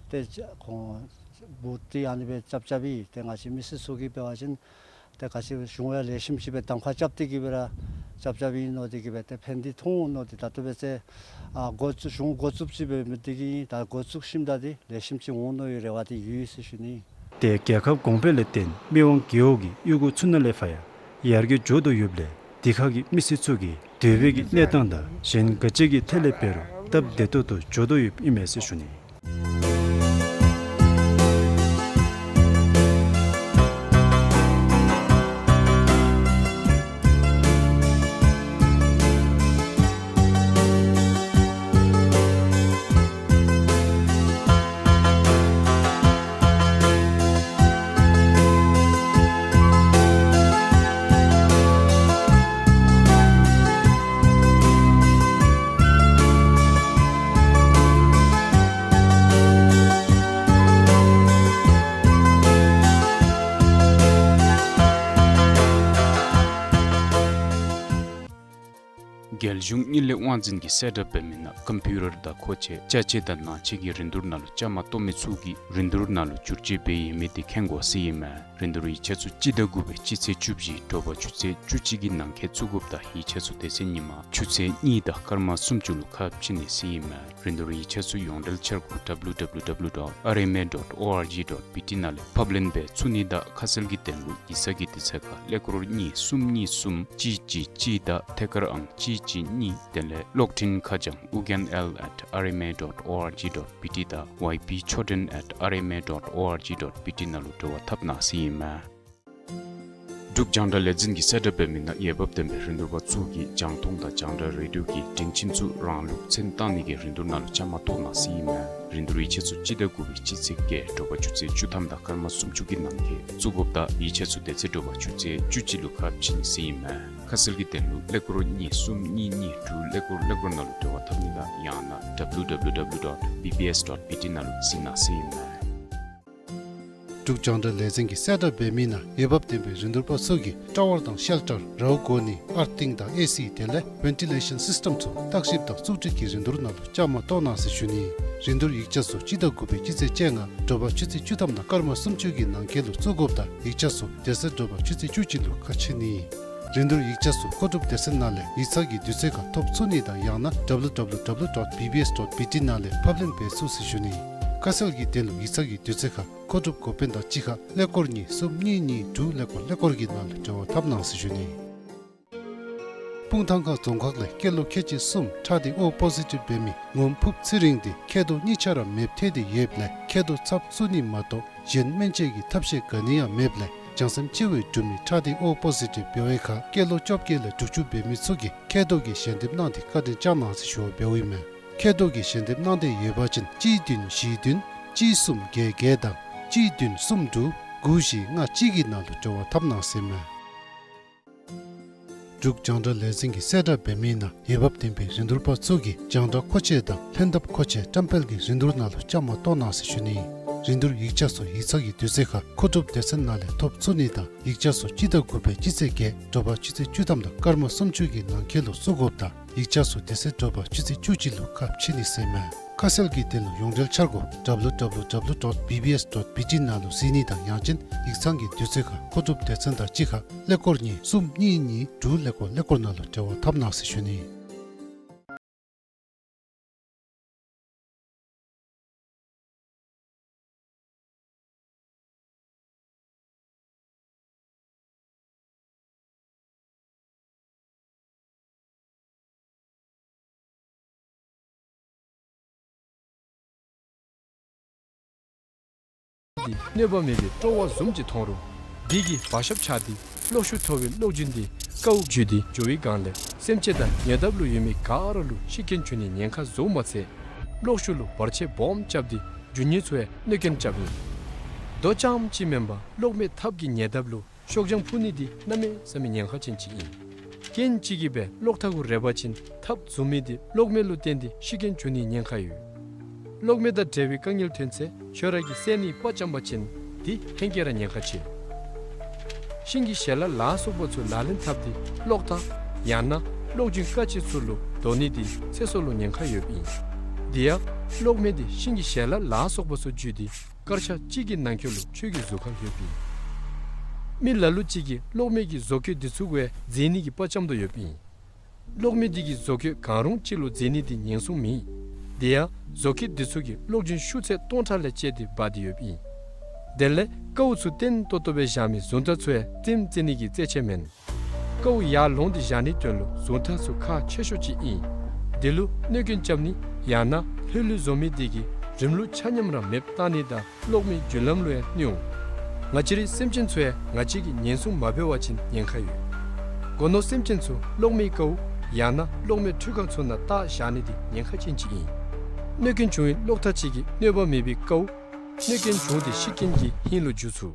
ཏེ་ཁོང་འབོ་སྟེ་ཨ་ནི་སྦེ་རྐྱབ་རྐྱབ་ཨིན། ཏེ་ང་བཅས་མི་སེར་ཚུ་གིས་འབད་བ་ཅིན་ཏེ་ག་ཅི་གཞུང་ཡང་ལེགས་ཤོམ་ཅིག་སྦེ་གདམ་ཁ་རྐྱབ་སྟེ་གིས་སྦེ་ར་རྐྱབ་རྐྱབ་ཨིན་མནོ་སྟེ་གིས་སྦེ་ཏེ་ཕན་འདི་ཐོགས་འོང་མནོ་སྟེ་ད་ལྟོ་འབད་ཚེ་ཨ་འགོ་བཙུགས་གཞུང་འགོ་བཙུགསཔ་ཅིག་འབད་མི་འདི་གིས་ད་འགོ་བཙུགས་ཞིནམ་ད་འདི་ལེགས་ཤོམ་ཅིག་འོང་མནོ་བའི་རེ་བ་འདི་ཡོད་ཟེར་ཞུ་ནི། ཏེ་རྒྱལ་ཁབ་གོང་འཕེལ་ལས་བརྟེན་སྨད་ཝང་རྒེད་འོག་གི་གཡུག་སྒོ་ཚུ་ནང་ལས་ཕར་ཡང་ཡར་རྒྱས་འགྱོ་དོ་ཡོདཔ་ལས་འདི་ཁ་གི་མི་སེར་ཚུ་གི་སྡོད་པའི་གི་གནས་སྟངས་དང་གཞན་ག་ཅི་གི་ཐད་ལས་འབད་རུང་སྟབས་བདེ་ཏོག་ཏོ་འགྱོ་དོ་ཡོདཔ་ཨིན་མས་ཟེར་ཞུ་ནི། རྒྱལ་གཞུང་དངུལ་ལས་དབང་འཛིན་གྱིས་གསལ་བསྒྲགས་འབད་མི་ནང་ཀམ་པིའུ་ཊར་དང་མཁོ་ཆས་ཅ་ཆས་དང་ནང་ཆས་ཀྱི་རིན་བསྡུར་ནང་ལུ་བཅའ་མར་གཏོགས་མི་ཚུ་གིས་རིན་བསྡུར་ནང་ལུ་བསྒྱུར་བཅོས་འབད་ཡོད་མི་འདི་མཁྱེན་དགོ་ཟེར་ཨིན་མས། རིན་བསྡུར་ཡིག་ཆ་ཚུ་སྤྱི་ཟླ་དགུ་པའི་སྤྱི་ཚེས་བཅུ་བཞི་དྲོ་པ་ཆུ་ཚོད་བཅུ་གཅིག་གི་ནང་འཁོད་བཙུགས་དགོཔ་དང་ཡིག་ཆ་ཚུ་དེ་ཚེ་ཉིན་མ་ཆུ་ཚོད་གཉིས་དང་སྐར་མ་སུམ་ཅུ་ལུ་ཁ་ཕྱེ་ནི་ཟེར་ཨིན་མས། རིན་བསྡུར་ཡིག་ཆ་ཚུ་ཡོངས་འབྲེལ་འཆར་སྒོ་W W W dot R M A dot O R G dot B T ནང་ལས་ཕབ་ལེན་འབད་ཚུགས་ནི་དང་ཁ་གསལ་གྱི་དོན་ལུ་ཡིག་ཚང་གི་དུས་ཚོད་ཁར་ཀླད་ཀོར་གཉིས་གསུམ་གཉིས་གསུམ་གཅིག་གཅིག་གཅིག་དང་ཐད་ཀར་ཨང་གཅིག་གཅིག་གཉིས། དེ་ལས་གློག་འཕྲིན་ཁ་བྱང་ཨུ་རྒྱན་L at R M A dot O R G dot B T དང་Y B Choden at R M A dot O R G dot B T ནང་ལུ་འབྲེལ་བ་འཐབ་གནང་ཟེར་ཨིན་མས། འབྲུག་རྒྱང་བསྒྲགས་ལས་འཛིན་གྱིས་གསལ་བསྒྲགས་འབད་མི་ནང་འོས་འབབ་ལྡན་པའི་རིན་བསྡུར་པ་ཚུ་གིས་རྒྱང་མཐོང་དང་རྒྱང་བསྒྲགས་རེ་ཌིའོ་གི་སྒྲིང་ཁྱིམ་ཚུ་རང་ལུགས་མཚན་བཏགས་ནི་གི་རིན་བསྡུར་ནང་ལུ་བཅའ་མར་གཏོགས་གནང་ཟེར་ཨིན་མས། རིན་བསྡུར་ཡིག་ཆ་ཚུ་སྤྱི་ཟླ་དགུ་པའི་སྤྱི་ཚེས་བརྒྱད་དྲོ་པ་ཆུ་ཚོད་བཅུ་ཐམ་དང་སྐར་མ་སུམ་ཅུ་གི་ནང་འཁོད་བཙུགས་དགོཔ་དང་ཡིག་ཆ་ཚུ་དེ་ཚེ་དྲོ་པ་ཆུ་ཚོད་བཅུ་གཅིག་ལུ་ཁ་ཕྱེ་ནི་ཟེར་ཨིན་མས། ཁ་གསལ་གྱི་དོན་ལུ་ཀླད་ཀོར་གཉིས་གསུམ་གཉིས་གཉིས་དྲུག་ཀླད་ཀོར་ཀླད་ཀོར་ནང་ལུ་འབྲེལ་བ་འཐབ་ནི་དང་ཡང་ན་W W W dot B B S dot B T ནང་ལུ་གཟིགས་གནང་ཟེར་ཨིན་མས། འབྲུག་རྒྱང་བསྒྲགས་ལས་འཛིན་གྱིས་གསལ་བསྒྲགས་འབད་མི་ནང་འོས་འབབ་ལྡན་པའི་རིན་བསྡུར་པ་ཚུ་གིས་ཊ་ཝར་དང་ཤེལ་ཊར་ར་བ་གོ་ནི་ཨར་ཐིང་དང་ཨེ་སི་དེ་ལས་ཝེན་ཊི་ལེ་ཤཱན་སིསི་ཊམ་ཚུ་བརྟག་ཞིབ་དང་བཙུགས་སྒྲིག་གི་རིན་བསྡུར་ནང་ལུ་བཅའ་མར་གཏོགས་གནང་ཟེར་ཞུ་ནི། རིན་བསྡུར་ཡིག་ཆ་ཚུ་སྤྱི་ཟླ་དགུ་པའི་སྤྱི་ཚེས་བཅོ་ལྔ་དྲོ་པ་ཆུ་ཚོད་བཅུ་ཐམ་དང་སྐར་མ་སུམ་ཅུ་གི་ནང་འཁོད་ལུ་བཙུགས་དགོཔ་དང་ཡིག་ཆ་ཚུ་དེ་ཚེ་དྲོ་པ་ཆུ་ཚོད་བཅུ་གཅིག་ལུ་ཁ་ཕྱེ་ནི། རིན་བསྡུར་ཡིག་ཆ་ཚུ་མཁོ་སྒྲུབ་སྡེ་ཚན་ནང་ལས་ཡིག་ཚང་གི་དུས་ཚོད་ཁར་ཐོབ་ཚུགས་ནི་དང་ཡང་ན་ཌབ་ལུ་ཌབ་ལུ་ཌབ་ལུ་ཌོཊ་བི་བི་ཨེསི་ཌོཊ་བི་ཊི་ནང་ལས་ཕབ་ལེན་འབད་ཚུགས་ཟེར་ཞུ་ནི། ཁ་གསལ་གྱི་དོན་ལུ་ཡིག་ཚང་གི་དུས་ཚོད་ཁར་མཁོ་སྒྲུབ་འགོ་དཔོན་དང་གཅིག་ཁར་ཀླད་ཀོར་གཉིས་གསུམ་གཉིས་གཉིས་དྲུག་ཀླད་ཀོར་ཀླད་ཀོར་གྱི་ནང་ལུ་འབྲེལ་བ་འཐབ་གནང་ཟེར་ཞུ་ནི། སྤུངས་ཐང་ཁ་རྫོང་ཁག་ལས་སྐྱེས་ལོ་ཁལ་གཅིག་གསུམ་ཁྲག་ཐིགས་ཨོ་པོ་ཟི་ཊིབ་འབད་མི་ངོམ་ཕུབ་ཚེ་རིང་འདི་མཁལ་རྡོག་གཉིས་ཆ་ར་མེདཔ་ཐལ་ཏེ་ཡོདཔ་ལས་མཁལ་རྡོག་ཚབ་བཙུགས་ནི་མ་གཏོགས་གཞན་སྨན་བཅོས་ཀྱི་ཐབས་ཤེས་ག་ནི་ཡང་མེདཔ་ལས་བྱང་སེམས་ཅིག་སྦེ་སྒྲུབ་མི་ཁྲག་ཐིགས་ཨོ་པོ་ཟི་ཊིབ་འབད་བའི་ཁར་སྐྱེས་ལོ་བཅོ་བརྒྱད་ལས་དྲུག་ཅུ་འབད་མི་ཚུ་གིས་མཁལ་རྡོག་གི་ཞལ་འདེབས་གནང་སྟེ་བཀའ་དྲིན་བསྐྱང་གནང་ཟེར་ཞུ་བ་འབདཝ་ཨིན་མས། མཁལ་རྡོག་གི་ཞལ་འདེབས་གནང་སྟེ་ཡོད་པ་ཅིན་གཅིག་བདུན་བཞི་བདུན་གཅིག་གསུམ་བརྒྱད་བརྒྱད་དང་གཅིག་བདུན་གསུམ་དྲུག་དགུ་བཞི་ལྔ་གཅིག་གི་ནང་ལུ་འབྲེལ་བ་འཐབ་གནང་ཟེར་མས། འབྲུག་རྒྱང་བསྒྲགས་ལས་འཛིན་གྱིས་གསལ་བསྒྲགས་འབད་མི་ནང་འོས་འབབ་ལྡན་པའི་རིན་བསྡུར་པ་ཚུ་གིས་རྒྱང་བསྒྲགས་མཁོ་ཆས་དང་ལྷན་ཐབས་མཁོ་ཆས་བཀྲམ་སྤེལ་གྱི་རིན་བསྡུར་ནང་ལུ་བཅའ་མར་གཏོགས་གནང་ཟེར་ཞུ་ནི། རིན་བསྡུར་ཡིག་ཆ་ཚུ་ཡིག་ཚང་གི་དུས་ཚོད་ཁར་མཁོ་སྒྲུབ་སྡེ་ཚན་ནང་ལས་ཐོབ་ཚུགས་ནི་དང་ཡིག་ཆ་ཚུ་སྤྱི་ཟླ་དགུ་པའི་སྤྱི་ཚེས་བརྒྱད་དྲོ་པ་ཆུ་ཚོད་བཅུ་ཐམ་དང་སྐར་མ་སུམ་ཅུ་གི་ནང་འཁོད་ལུ་བཙུགས་དགོཔ་དང་ཡིག་ཆ་ཚུ་དེ་ཚེ་དྲོ་པ་ཆུ་ཚོད་བཅུ་གཅིག་ལུ་ཁ་ཕྱེ་ནི་ཟེར་མས། ཁ་གསལ་གྱི་དོན་ལུ་ཡོངས་འབྲེལ་འཆར་སྒོ་ཌབ་ལུ་ཌབ་ལུ་ཌབ་ལུ་ཌོཊ་བི་བི་ཨེསི་ཌོཊ་བི་ཊི་ནང་ལུ་གཟིགས་ནི་དང་ཡང་ཅིན་ཡིག་ཚང་གི་དུས་ཚོད་ཁར་མཁོ་སྒྲུབ་སྡེ་ཚན་དང་གཅིག་ཁར་ཀླད་ཀོར་གཉིས་གསུམ་གཉིས་གཉིས་དྲུག་ཀླད་ཀོར་ཀླད་ཀོར་ནང་ལུ་འབྲེལ་བ་འཐབ་གནང་ཟེར་ཞུ་ནི། འདི་གནོད་པ་མེད་པའི་སྤྲོ་བ་བཟུམ་ཅིག་མཐོང་རུང་། འདི་གི་བ་ཤབ་ཆགས་ཏེ་གློག་ཤུགས་མཐོ་བའི་གློག་རྒྱུན་འདི་ཀཝ་འགྱུར་ཏེ་འགྱོ་བའི་སྒང་ལས་སེམས་ཅན་དང་ཉེ་འདབས་ལུ་ཡོད་མི་ག་ར་ལུ་ཤི་རྐྱེན་འབྱུང་ནིའི་ཉེན་ཁ་བཟོཝ་མ་ཚད་གློག་ཤུགས་ལུ་བར་ཆད་སྦོམ་རྐྱབ་སྟེ་རྒྱུ་དངོས་ཚུ་ཡང་གནོད་རྐྱེན་རྐྱབ་ཨིན། མདོ་ཙམ་ཅིག་མེན་པར་གློག་མེ་ཐབ་ཀྱི་ཉེ་འདབས་ལུ་ཤོག་བྱང་ཕུ་ནི་འདི་གནམ་མེད་ས་མེད་ཉེན་ཁ་ཅན་ཅིག་ཨིན། རྐྱེན་ཅིག་གིས་སྦེ་གློག་ཐག་གུ་རེག་པ་ཅིན་ཐབ་རྫུན་མི་འདི་གློག་མེ་ལུ་བརྟེན་ཏེ་ཤི་རྐྱེན་འབྱུང་ནིའི་ཉེན་ཁ་ཡོད། གློག་མེ་དང་འབྲེལ་བའི་དཀའ་ངལ་ཐོན་ཚེ་ཁྱོད་ར་གིས་སེལ་ནིའི་དཔའ་བཅམ་པ་ཅིན་འདི་ཧེང་སྐལ་ར་ཉེན་ཁ་ཆེ། ཤིང་གི་ཞལ་ལག་ལ་སོགས་པ་ཚུ་ལག་ལེན་འཐབ་སྟེ་གློག་ཐག་ཡང་ན་གློག་རྒྱུན་ཀ་ཆེ་ཚུ་ལུ་དོ་ནི་འདི་ཚེ་སྲོག་ལུ་ཉེན་ཁ་ཡོདཔ་ཨིན། དེ་ཡང་གློག་མེ་འདི་ཤིང་གི་ཞལ་ལག་ལ་སོགས་པ་ཚུ་འཇུས་ཏེ་སྐར་ཆ་གཅིག་གི་ནང་འཁོད་ལུ་ཁྱོད་ཀྱི་གཟུགས་ཁར་ལྷོདཔ་ཨིན། མི་ལ་ལུ་ཅིག་གིས་གློག་མེ་གི་བཟོ་བཀོད་འདི་ཚུ་གུ་འཛེག་ནི་གི་དཔའ་བཅམ་དོ་ཡོདཔ་ཨིན། གློག་མེ་འདི་གི་བཟོ་བཀོད་གང་རུང་ཅིག་ལུ་འཛེག་ནི་འདི་ཉེན་སྲུང་མེད། དེ་ཡང་བཟོ་བཀོད་འདི་ཚུ་གིས་གློག་རྒྱུན་ཤུགས་ཚད་སྟོང་ཕྲག་ལས་བཅད་དེ་འབག་སྟེ་ཡོདཔ་ཨིན། དེ་ལས་ཀཝ་ཚུ་བརྟན་ཏོག་ཏོ་སྦེ་བཞག་མི་གཟུངས་ཐག་ཚུ་ཡང་རྩེདམོ་རྩེ་ནི་གི་རྩེད་ཆས་མེན། ཀཝ་ཡར་ལོང་སྟེ་བཞག་ནིའི་དོན་ལུ་གཟུངས་ཐག་ཚུ་ཁག་ཆེ་ཤོས་ཅིག་ཨིན། འདི་ལུ་གནོད་སྐྱོན་རྐྱབ་ནི་ཡང་ན་ལྷོད་ལྷོད་བཟོ་མི་འདི་གིས་རིམ་ལུགས་ཆ་མཉམ་ར་མེདཔ་བཏང་ནི་དང་གློག་མེའི་རྒྱུན་ལམ་ལུ་ཡང་གནོད་འོང་། ང་བཅས་རའི་སེམས་ཅན་ཚུ་ཡང་ང་བཅས་ཀྱིས་ཉེན་སྲུང་མ་འབད་བ་ཅིན་ཉེན་ཁ་ཡོད། སྒོ་ནོར་སེམས་ཅན་ཚུ་གློག་མེའི་ཀཝ་ཡང་ན་གློག་མེའི་འཕྲུལ་ཁང་ཚུ་ནང་བཏགས་བཞག་ནི་འདི་ཉེན་ཁ་ཅན་ཅིག་ཨིན། གནོད་སྐྱོན་བྱུང་བའི་གློག་ཐག་ཅིག་གིས་གནོད་པ་མེད་པའི་ཀཝ་གནོད་སྐྱོན་བྱུང་སྟེ་ཤི་རྐྱེན་གྱི་ཧིང་ལུ་འགྱུར་ཚུགས།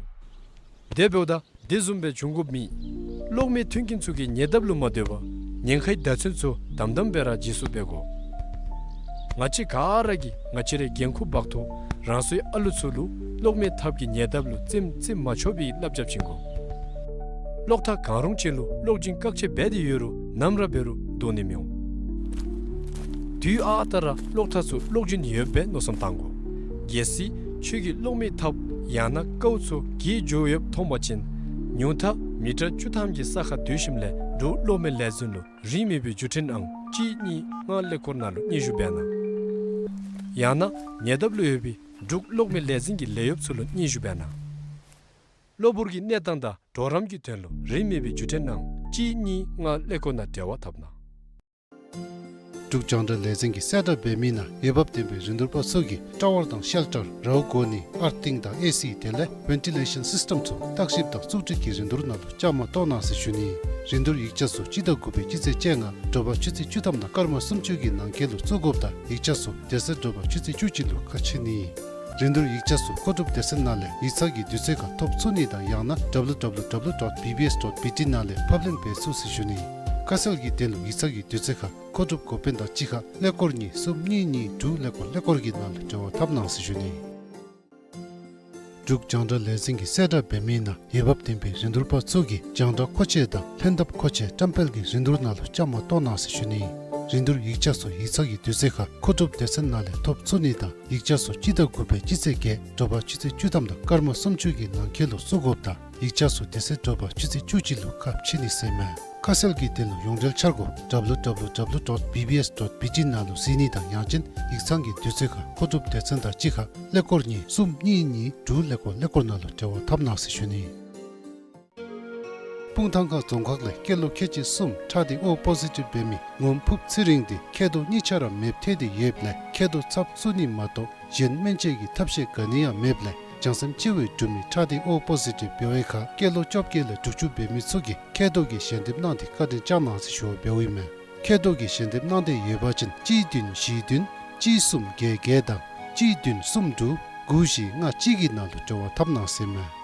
དེ་འབདཝ་ད་དེ་བཟུམ་སྦེ་འབྱུང་དགོཔ་མེད། གློག་མེ་མཐུན་རྐྱེན་ཚུ་གི་ཉེ་འདབས་ལུ་མ་སྡོད་པར་ཉེན་ཁའི་བརྡ་མཚོན་ཚུ་དམ་དམ་སྦེ་ར་བརྗེ་སོར་འབད་དགོ། ང་བཅས་ག་ར་གིས་ང་བཅས་རའི་འགན་ཁུར་འབག་ཐོག་རང་སོའི་ཨ་ལུ་ཚུ་ལུ་གློག་མེ་ཐབ་ཀྱི་ཉེ་འདབས་ལུ་རྩེདམོ་རྩེ་མ་ཆོག་པའི་བསླབ་བྱ་བྱིན་དགོ། གློག་ཐག་གང་རུང་ཅིག་ལུ་གློག་རྒྱུན་བཀག་ཆ་འབད་དེ་ཡོད་རུང་ནམ་ར་འབད་རུང་བཟློག་ནི་མི་འོང་། དུས་ཨ་རྟག་ར་གློག་ཐག་ཚུ་གློག་རྒྱུན་ཡོདཔ་སྦེ་མནོ་བསམ་བཏང་དགོ། གལ་སྲིད་ཁྱོད་ཀྱིས་གློག་མེ་ཐབ་ཡང་ན་ཀཝ་ཚུ་གྱེས་འགྱོ་ཡོདཔ་མཐོང་པ་ཅིན་ཉུང་མཐའ་མི་ཊར་བཅུ་ཐམ་གྱི་ས་ཁར་སྡོད་ཞིནམ་ལས་འབྲུག་གློག་མེ་ལས་འཛིན་ལུ་རིན་མེད་པའི་བརྒྱུད་འཕྲིན་ཨང་གཅིག་གཉིས་ལྔ་ཀླད་ཀོར་ནང་ལུ་སྙན་ཞུ་འབད་གནང་། ཡང་ན་ཉེ་འདབས་ལུ་ཡོད་པའི་འབྲུག་གློག་མེ་ལས་འཛིན་གྱི་ལས་གཡོགཔ་ཚུ་ལུ་སྙན་ཞུ་འབད་གནང་། གློ་བུར་གྱི་གནས་སྟངས་དང་གྲོགས་རམ་གྱི་དོན་ལུ་རིན་མེད་པའི་བརྒྱུད་འཕྲིན་ཨང་གཅིག་གཉིས་ལྔ་ཀླད་ཀོར་ནང་འབྲེལ་བ་འཐབ་གནང་། འབྲུག་རྒྱང་བསྒྲགས་ལས་འཛིན་གྱིས་གསལ་བསྒྲགས་འབད་མི་ནང་འོས་འབབ་ལྡན་པའི་རིན་བསྡུར་པ་ཚུ་གིས་ཊ་ཝར་དང་ཤེལ་ཊར་ར་བ་གོ་ནི་ཨར་ཐིང་དང་ཨེ་སི་དེ་ལས་ཝེན་ཊི་ལེ་ཤཱན་སིསི་ཊམ་ཚུ་བརྟག་ཞིབ་དང་བཙུགས་སྒྲིག་གི་རིན་བསྡུར་ནང་ལུ་བཅའ་མར་གཏོགས་གནང་ཟེར་ཞུ་ནི། རིན་བསྡུར་ཡིག་ཆ་ཚུ་སྤྱི་ཟླ་དགུ་པའི་སྤྱི་ཚེས་བཅོ་ལྔ་དྲོ་པ་ཆུ་ཚོད་བཅུ་ཐམ་དང་སྐར་མ་སུམ་ཅུ་གི་ནང་འཁོད་ལུ་བཙུགས་དགོཔ་དང་ཡིག་ཆ་ཚུ་དེ་ཚེ་དྲོ་པ་ཆུ་ཚོད་བཅུ་གཅིག་ལུ་ཁ་ཕྱེ་ནི། རིན་བསྡུར་ཡིག་ཆ་ཚུ་མཁོ་སྒྲུབ་སྡེ་ཚན་ནང་ལས་ཡིག་ཚང་གི་དུས་ཚོད་ཁར་ཐོབ་ཚུགས་ནི་དང་ཡང་ན་ཌབ་ལུ་ཌབ་ལུ་ཌབ་ལུ་ཌོཊ་བི་བི་ཨེསི་ཌོཊ་བི་ཊི་ནང་ལས་ཕབ་ལེན་འབད་ཚུགས་ཟེར་ཞུ་ནི། ཁ་གསལ་གྱི་དོན་ལུ་ཡིག་ཚང་གི་དུས་ཚོད་ཁར་མཁོ་སྒྲུབ་འགོ་དཔོན་དང་གཅིག་ཁར་ཀླད་ཀོར་གཉིས་གསུམ་གཉིས་གཉིས་དྲུག་ཀླད་ཀོར་ཀླད་ཀོར་གྱི་ནང་ལུ་འབྲེལ་བ་འཐབ་གནང་ཟེར་ཞུ་ནི། འབྲུག་རྒྱང་བསྒྲགས་ལས་འཛིན་གྱིས་གསལ་བསྒྲགས་འབད་མི་ནང་འོས་འབབ་ལྡན་པའི་རིན་བསྡུར་པ་ཚུ་གིས་རྒྱང་བསྒྲགས་མཁོ་ཆས་དང་ལྷན་ཐབས་མཁོ་ཆས་བཀྲམ་སྤེལ་གྱི་རིན་བསྡུར་ནང་ལུ་བཅའ་མར་གཏོགས་གནང་ཟེར་ཞུ་ནི། རིན་བསྡུར་ཡིག་ཆ་ཚུ་ཡིག་ཚང་གི་དུས་ཚོད་ཁར་མཁོ་སྒྲུབ་སྡེ་ཚན་ནང་ལས་ཐོབ་ཚུགས་ནི་དང་ཡིག་ཆ་ཚུ་སྤྱི་ཟླ་དགུ་པའི་སྤྱི་ཚེས་བརྒྱད་དྲོ་པ་ཆུ་ཚོད་བཅུ་ཐམ་དང་སྐར་མ་སུམ་ཅུ་གི་ནང་འཁོད་ལུ་བཙུགས་དགོཔ་དང་ཡིག་ཆ་ཚུ་དེ་ཚེ་དྲོ་པ་ཆུ་ཚོད་བཅུ་གཅིག་ལུ་ཁ་ཕྱེ་ནི་ཟེར་མས། ཁ་གསལ་གྱི་དོན་ལུ་ཡོངས་འབྲེལ་འཆར་སྒོ་W W W dot B B S dot B T ནང་ལུ་གཟིགས་ནི་དང་ཡང་ཅིན་ཡིག་ཚང་གི་དུས་ཚོད་ཁར་མཁོ་སྒྲུབ་སྡེ་ཚན་དང་གཅིག་ཁར་ཀླད་ཀོར་གཉིས་གསུམ་གཉིས་གཉིས་དྲུག་ཀླད་ཀོར་ཀླད་ཀོར་ནང་ལུ་འབྲེལ་བ་འཐབ་གནང་ཟེར་ཞུ་ནི། སྤུངས་ཐང་ཁ་རྫོང་ཁག་ལས་སྐྱེས་ལོ་ཁལ་གཅིག་གསུམ་ཁྲག་ཐིགས་O positive འབད་མི་ངོམ་ཕུབ་ཚེ་རིང་དེ་མཁལ་རྡོག་གཉིས་ཆ་ར་མེདཔ་ཐལ་ཏེ་ཡོདཔ་ལས་མཁལ་རྡོག་ཚབ་བཙུགས་ནི་མ་གཏོགས་གཞན་སྨན་བཅོས་ཀྱི་ཐབས་ཤེས་ག་ནི་ཡང་མེདཔ་ལས་བྱང་སེམས་ཅིག་སྦེ་སྒྲུབ་མི་ཁྲག་ཐིགས་O positive འབད་བའི་ཁར་སྐྱེས་ལོ་བཅོ་བརྒྱད་ལས་དྲུག་ཅུ་འབད་མི་ཚུ་གིས་མཁལ་རྡོག་གི་ཞལ་འདེབས་གནང་སྟེ་བཀའ་དྲིན་བསྐྱང་གནང་ཟེར་ཞུ་བ་འབདཝ་ཨིན་མས། མཁལ་རྡོག་གི་ཞལ་འདེབས་གནང་འདོད་ཡོད་པ་ཅིན་གཅིག་བདུན་བཞི་བདུན་གཅིག་གསུམ་བརྒྱད་བརྒྱད་དང་གཅིག་བདུན་གསུམ་དྲུག་དགུ་བཞི་ལྔ་གཅིག་གི་ནང་ལུ་འབྲེལ་བ་འཐབ་གནང་ཟེར་མས།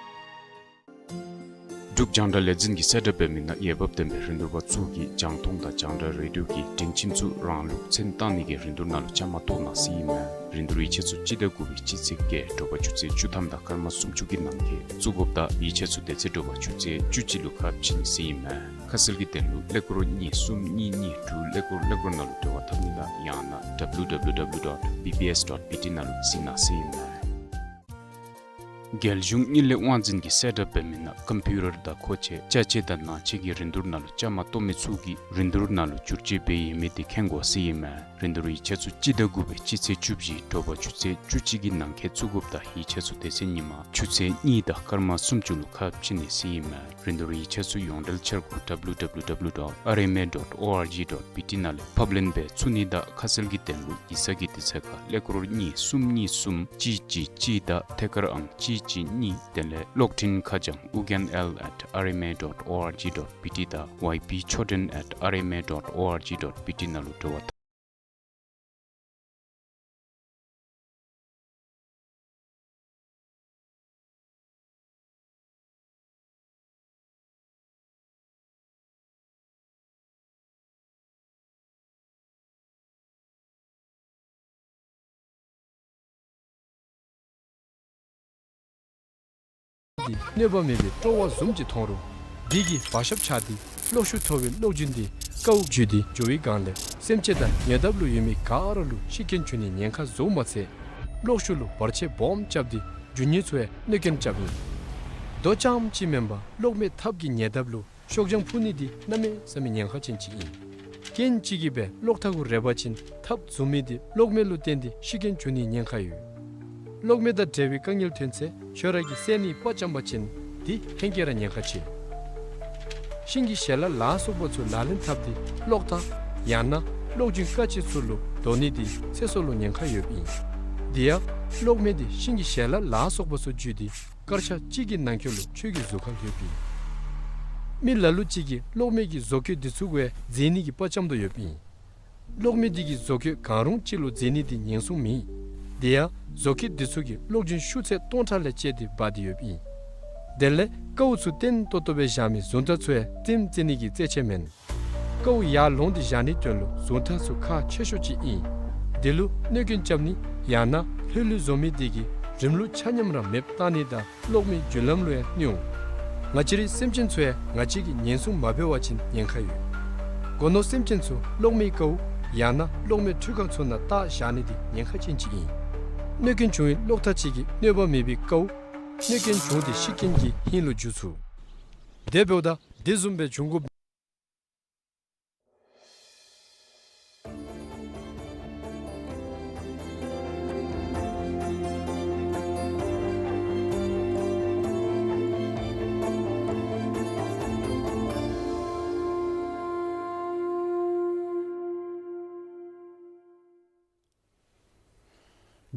འབྲུག་རྒྱང་བསྒྲགས་ལས་འཛིན་གྱིས་གསལ་བསྒྲགས་འབད་མི་ནང་འོས་འབབ་ལྡན་པའི་རིན་བསྡུར་པ་ཚུ་གིས་རྒྱང་མཐོང་དང་རྒྱང་བསྒྲགས་རེ་ཌིའོ་གི་སྒྲིང་ཆེན་ཚུ་རང་ལུགས་མཚན་བཏགས་ནི་གི་རིན་བསྡུར་ནང་ལུ་བཅའ་མར་གཏོགས་གནང་ཟེར་ཨིན་མས། རིན་བསྡུར་ཡིག་ཆ་ཚུ་སྤྱི་ཟླ་དགུ་པའི་སྤྱི་ཚེས་བརྒྱད་དྲོ་པ་ཆུ་ཚོད་བཅུ་ཐམ་དང་སྐར་མ་སུམ་ཅུ་གི་ནང་འཁོད་བཙུགས་དགོཔ་དང་ཡིག་ཆ་ཚུ་དེ་ཚེ་དྲོ་པ་ཆུ་ཚོད་བཅུ་གཅིག་ལུ་ཁ་ཕྱེ་ནི་ཟེར་ཨིན་མས། ཁ་གསལ་གྱི་དོན་ལུ་ཀླད་ཀོར་གཉིས་གསུམ་གཉིས་གཉིས་དྲུག་ཀླད་ཀོར་ཀླད་ཀོར་ནང་ལུ་འབྲེལ་བ་འཐབ་ནི་དང་ཡང་ན་W W W dot B B S dot B T ནང་ལུ་གཟིགས་གནང་ཟེར་ཨིན་མས། རྒྱལ་གཞུང་དངུལ་ལས་དབང་འཛིན་གྱིས་གསལ་བསྒྲགས་འབད་མི་ནང་ཀམ་པིའུ་ཊར་དང་མཁོ་ཆས་ཅ་ཆས་དང་ནང་ཆས་ཀྱི་རིན་བསྡུར་ནང་ལུ་བཅའ་མར་གཏོགས་མི་ཚུ་གིས་རིན་བསྡུར་ནང་ལུ་བསྒྱུར་བཅོས་འབད་ཡོད་མི་དེ་མཁྱེན་དགོ་ཟེར་ཨིན་མས། རིན་བསྡུར་ཡིག་ཆ་ཚུ་སྤྱི་ཟླ་དགུ་པའི་སྤྱི་ཚེས་བཅུ་བཞི་དྲོ་པ་ཆུ་ཚོད་བཅུ་གཅིག་གི་ནང་འཁོད་བཙུགས་དགོཔ་དང་ཡིག་ཆ་ཚུ་དེ་ཚེ་ཉིན་མ་ཆུ་ཚོད་གཉིས་དང་སྐར་མ་སུམ་ཅུ་ལུ་ཁ་ཕྱེ་ནི་ཟེར་ཨིན་མས། རིན་བསྡུར་ཡིག་ཆ་ཚུ་ཡོངས་འབྲེལ་འཆར་སྒོ་W W W dot R M A dot O R G dot B T ནང་ལས་ཕབ་ལེན་འབད་ཚུགས་ནི་དང་ཁ་གསལ་གྱི་དོན་ལུ་ཡིག་ཚང་གི་དུས་ཚོད་ཁར་ཀླད་ཀོར་གཉིས་གསུམ་གཉིས་གསུམ་གཅིག་གཅིག་གཅིག་དང་ཐད་ཀར་ཨང་གཅིག་གཅིག་གཉིས། དེ་ལས་གློག་འཕྲིན་ཁ་བྱང་ཨུ་རྒྱན་ཨེལ་at R M A dot O R G dot B T དང་Y B Choden at R M A dot O R G dot B T ནང་ལུ་འབྲེལ་བ་འཐབ། འདི་གནོད་པ་མེད་པའི་སྤྲོ་བ་བཟུམ་ཅིག་མཐོང་རུང་། འདི་གི་བ་ཤབ་ཆགས་ཏེ་གློག་ཤུགས་མཐོ་བའི་གློག་རྒྱུན་འདི་ཀཝ་བརྒྱུད་དེ་འགྱོ་བའི་སྒང་ལས་སེམས་ཅན་དང་ཉེ་འདབས་ལུ་ཡོད་མི་ག་ར་ལུ་ཤི་རྐྱེན་འབྱུང་ནིའི་ཉེན་ཁ་བཟོཝ་མ་ཚད་གློག་ཤུགས་ལུ་བར་ཆད་སྦོམ་རྐྱབ་སྟེ་རྒྱུ་དངོས་ཚུ་ཡང་གནོད་རྐྱེན་རྐྱབ་ཨིན། དོ་རྐྱངམ་ཅིག་མེན་པར་གློག་མེ་ཐབ་ཀྱི་ཉེ་འདབས་ལུ་ཤོག་བྱང་ཕུ་ནི་འདི་གནམ་མེད་ས་མེད་ཉེན་ཁ་ཅན་ཅིག་ཨིན། རྐྱེན་ཅིག་གིས་སྦེ་གློག་ཐག་གུ་རེག་པ་ཅིན་ཐབ་བརྫུ་མི་འདི་གློག་མེ་ལུ་བརྟེན་ཏེ་ཤི་རྐྱེན་འབྱུང་ནིའི་ཉེན་ཁ་ཡོད། གློག་མེ་དང་འབྲེལ་བའི་དཀའ་ངལ་ཐོན་ཚེ་ཁྱོད་ར་གིས་སེལ་ནིའི་དཔའ་བཅམ་པ་ཅིན་འདི་ཧེང་སྐལ་ར་ཉེན་ཁ་ཆེ། ཤིང་གི་ཞལ་ལག་ལ་སོགས་པ་ཚུ་ལག་ལེན་འཐབ་སྟེ་གློག་ཐག་ཡང་ན་གློག་རྒྱུན་ཀ་ཆེ་ཚུ་ལུ་དོ་ནི་འདི་ཚེ་སྲོག་ལུ་ཉེན་ཁ་ཡོདཔ་ཨིན། དེ་ཡང་གློག་མེ་འདི་ཤིང་གི་ཞལ་ལག་ལ་སོགས་པ་ཚུ་འཇུས་ཏེ་སྐར་ཆ་གཅིག་གི་ནང་འཁོད་ལུ་ཁྱོད་ཀྱི་གཟུགས་ཁར་ལྷོདཔ་ཨིན། མི་ལ་ལུ་ཅིག་གིས་གློག་མེ་གི་བཟོ་བཀོད་འདི་ཚུ་གུ་ཡང་འཛེག་ནི་གི་དཔའ་བཅམ་དོ་ཡོདཔ་ཨིན། གློག་མེ་འདི་གི་བཟོ་བཀོད་གང་རུང་ཅིག་ལུ་འཛེག་ནི་འདི་ཉེན་སྲུང་མེད། དེ་ཡང་བཟོ་བཀོད་འདི་ཚུ་གིས་གློག་རྒྱུན་ཤུགས་ཚད་སྟོང་ཕྲག་ལས་བཅད་དེ་འབག་སྟེ་ཡོདཔ་ཨིན། དེ་ལས་ཀཝ་ཚུ་བརྟན་ཏོག་ཏོ་སྦེ་བཞག་མི་གཟུངས་ཐག་ཚུ་ཡང་རྩེདམོ་རྩེ་ནི་གི་རྩེད་ཆས་མེན། ཀཝ་ཡར་ལོང་སྟེ་བཞག་ནིའི་དོན་ལུ་གཟུངས་ཐག་ཚུ་ཁག་ཆེ་ཤོས་ཅིག་ཨིན། འདི་ལུ་གནོད་རྐྱེན་རྐྱབ་ནི་ཡང་ན་ལྷོད་ལྷོད་བཟོ་མི་འདི་གིས་རིམ་ལུགས་ཆ་མཉམ་ར་མེདཔ་བཏང་ནི་དང་གློག་མེའི་རྒྱུན་ལམ་ལུ་ཡང་གནོད་འོང་། ང་བཅས་རའི་སེམས་ཅན་ཚུ་ཡང་ང་བཅས་ཀྱིས་ཉེན་སྲུང་མ་འབད་བ་ཅིན་ཉེན་ཁ་ཡོད། སྒོ་ནོར་སེམས་ཅན་ཚུ་གློག་མེའི་ཀཝ་ཡང་ན་གློག་མེའི་འཕྲུལ་ཁང་ཚུ་ནང་བཏགས་བཞག་ནི་འདི་ཉེན་ཁ་ཅན་ཅིག་ཨིན། གནོད་རྐྱེན་བྱུང་བའི་གློག་ཐག་ཅིག་གིས་གནོད་པ་མེད་པའི་ཀཝ་གནོད་རྐྱེན་བྱུང་སྟེ་ཤི་རྐྱེན་གྱི་ཧིང་ལུ་འགྱུར་ཚུགས། དེ་འབདཝ་ད་དེ་བཟུམ་སྦེ་འབྱུང་དགོ།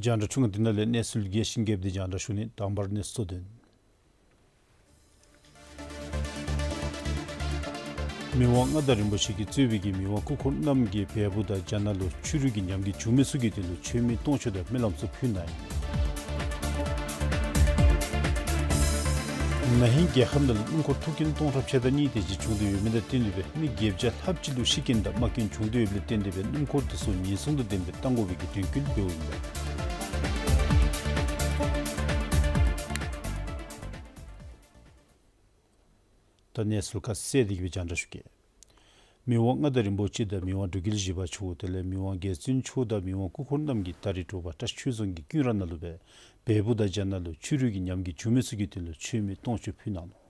རྒྱང་བསྒྲགས་ཐུང་ངུ་འདི་ནང་ལས་གནས་ཚུལ་རྒྱས་ཤིང་རྒྱསཔ་འདི་རྒྱང་བསྒྲགས་ཞུ་ནི། དང་པར་གནས་ཚུལ་དོན། མི་དབང་མངའ་བདག་རིན་པོ་ཆེ་གིས་གཙོས་པའི་གི་མི་དབང་སྐུ་འཁོར་རྣམས་ཀྱིས་བལ་པོ་དང་རྒྱ་ནག་ལུ་ཆུ་རུད་ཀྱི་ཉམས་རྒུད་བྱུང་མི་ཚུ་གི་དོན་ལུ་མཆོད་མེ་གཏོང་ཕྱོགས་དང་སྨོན་ལམ་ཚུ་ཕུལ་གནང་ཡི། ན་ཧིང་རྒྱལ་ཁབ་ནང་ལུ་སྣུམ་འཁོར་ཐུག་རྐྱེན་སྟོང་ཕྲག་ཕྱེད་དང་གཉིས་དེ་ཅིག་བྱུང་སྟེ་ཡོད་མི་དང་བསྟུན་ཏེ་སྦེ་མི་བརྒྱད་བརྒྱ་ལྷགཔ་ཅིག་ལུ་ཤི་རྐྱེན་དང་རྨ་རྐྱེན་བྱུང་སྟེ་ཡོདཔ་ལས་བརྟེན་ཏེ་སྦེ་སྣུམ་འཁོར་དེ་ཚུ་ཉེན་སྲུང་དང་ལྡནམ་སྦེ་གཏང་དགོ་པའི་གི་དོན་འཁྱོལ་འབདཝ་ཨིན་པས། ད་གནས་ཚུལ་ཁ་གསལ་འདི་གིས་སྦེ་རྒྱང་བསྒྲགས་ཞུ་གེ། མི་དབང་མངའ་བདག་རིན་པོ་ཆེ་དང་མི་དབང་འབྲུག་རྒྱལ་བཞི་པ་མཆོག་དེ་ལས་མི་དབང་རྒྱལ་བཙུན་མཆོག་དང་མི་དབང་སྐུ་འཁོར་རྣམས་ཀྱིས་ད་རེས་དྲོ་པ་བཀྲིས་ཆོས་རྫོང་གི་ཀུན་ར་ནང་ལུ་སྦེ་བལ་པོ་དང་རྒྱ་ནག་ལུ་ཆོས་རིག་གི་ཉམས་རྒུད་བྱུང་མི་ཚུ་གི་དོན་ལུ་མཆོད་མེ་སྟོང་མཆོད་ཕུལ་གནང་ནུག།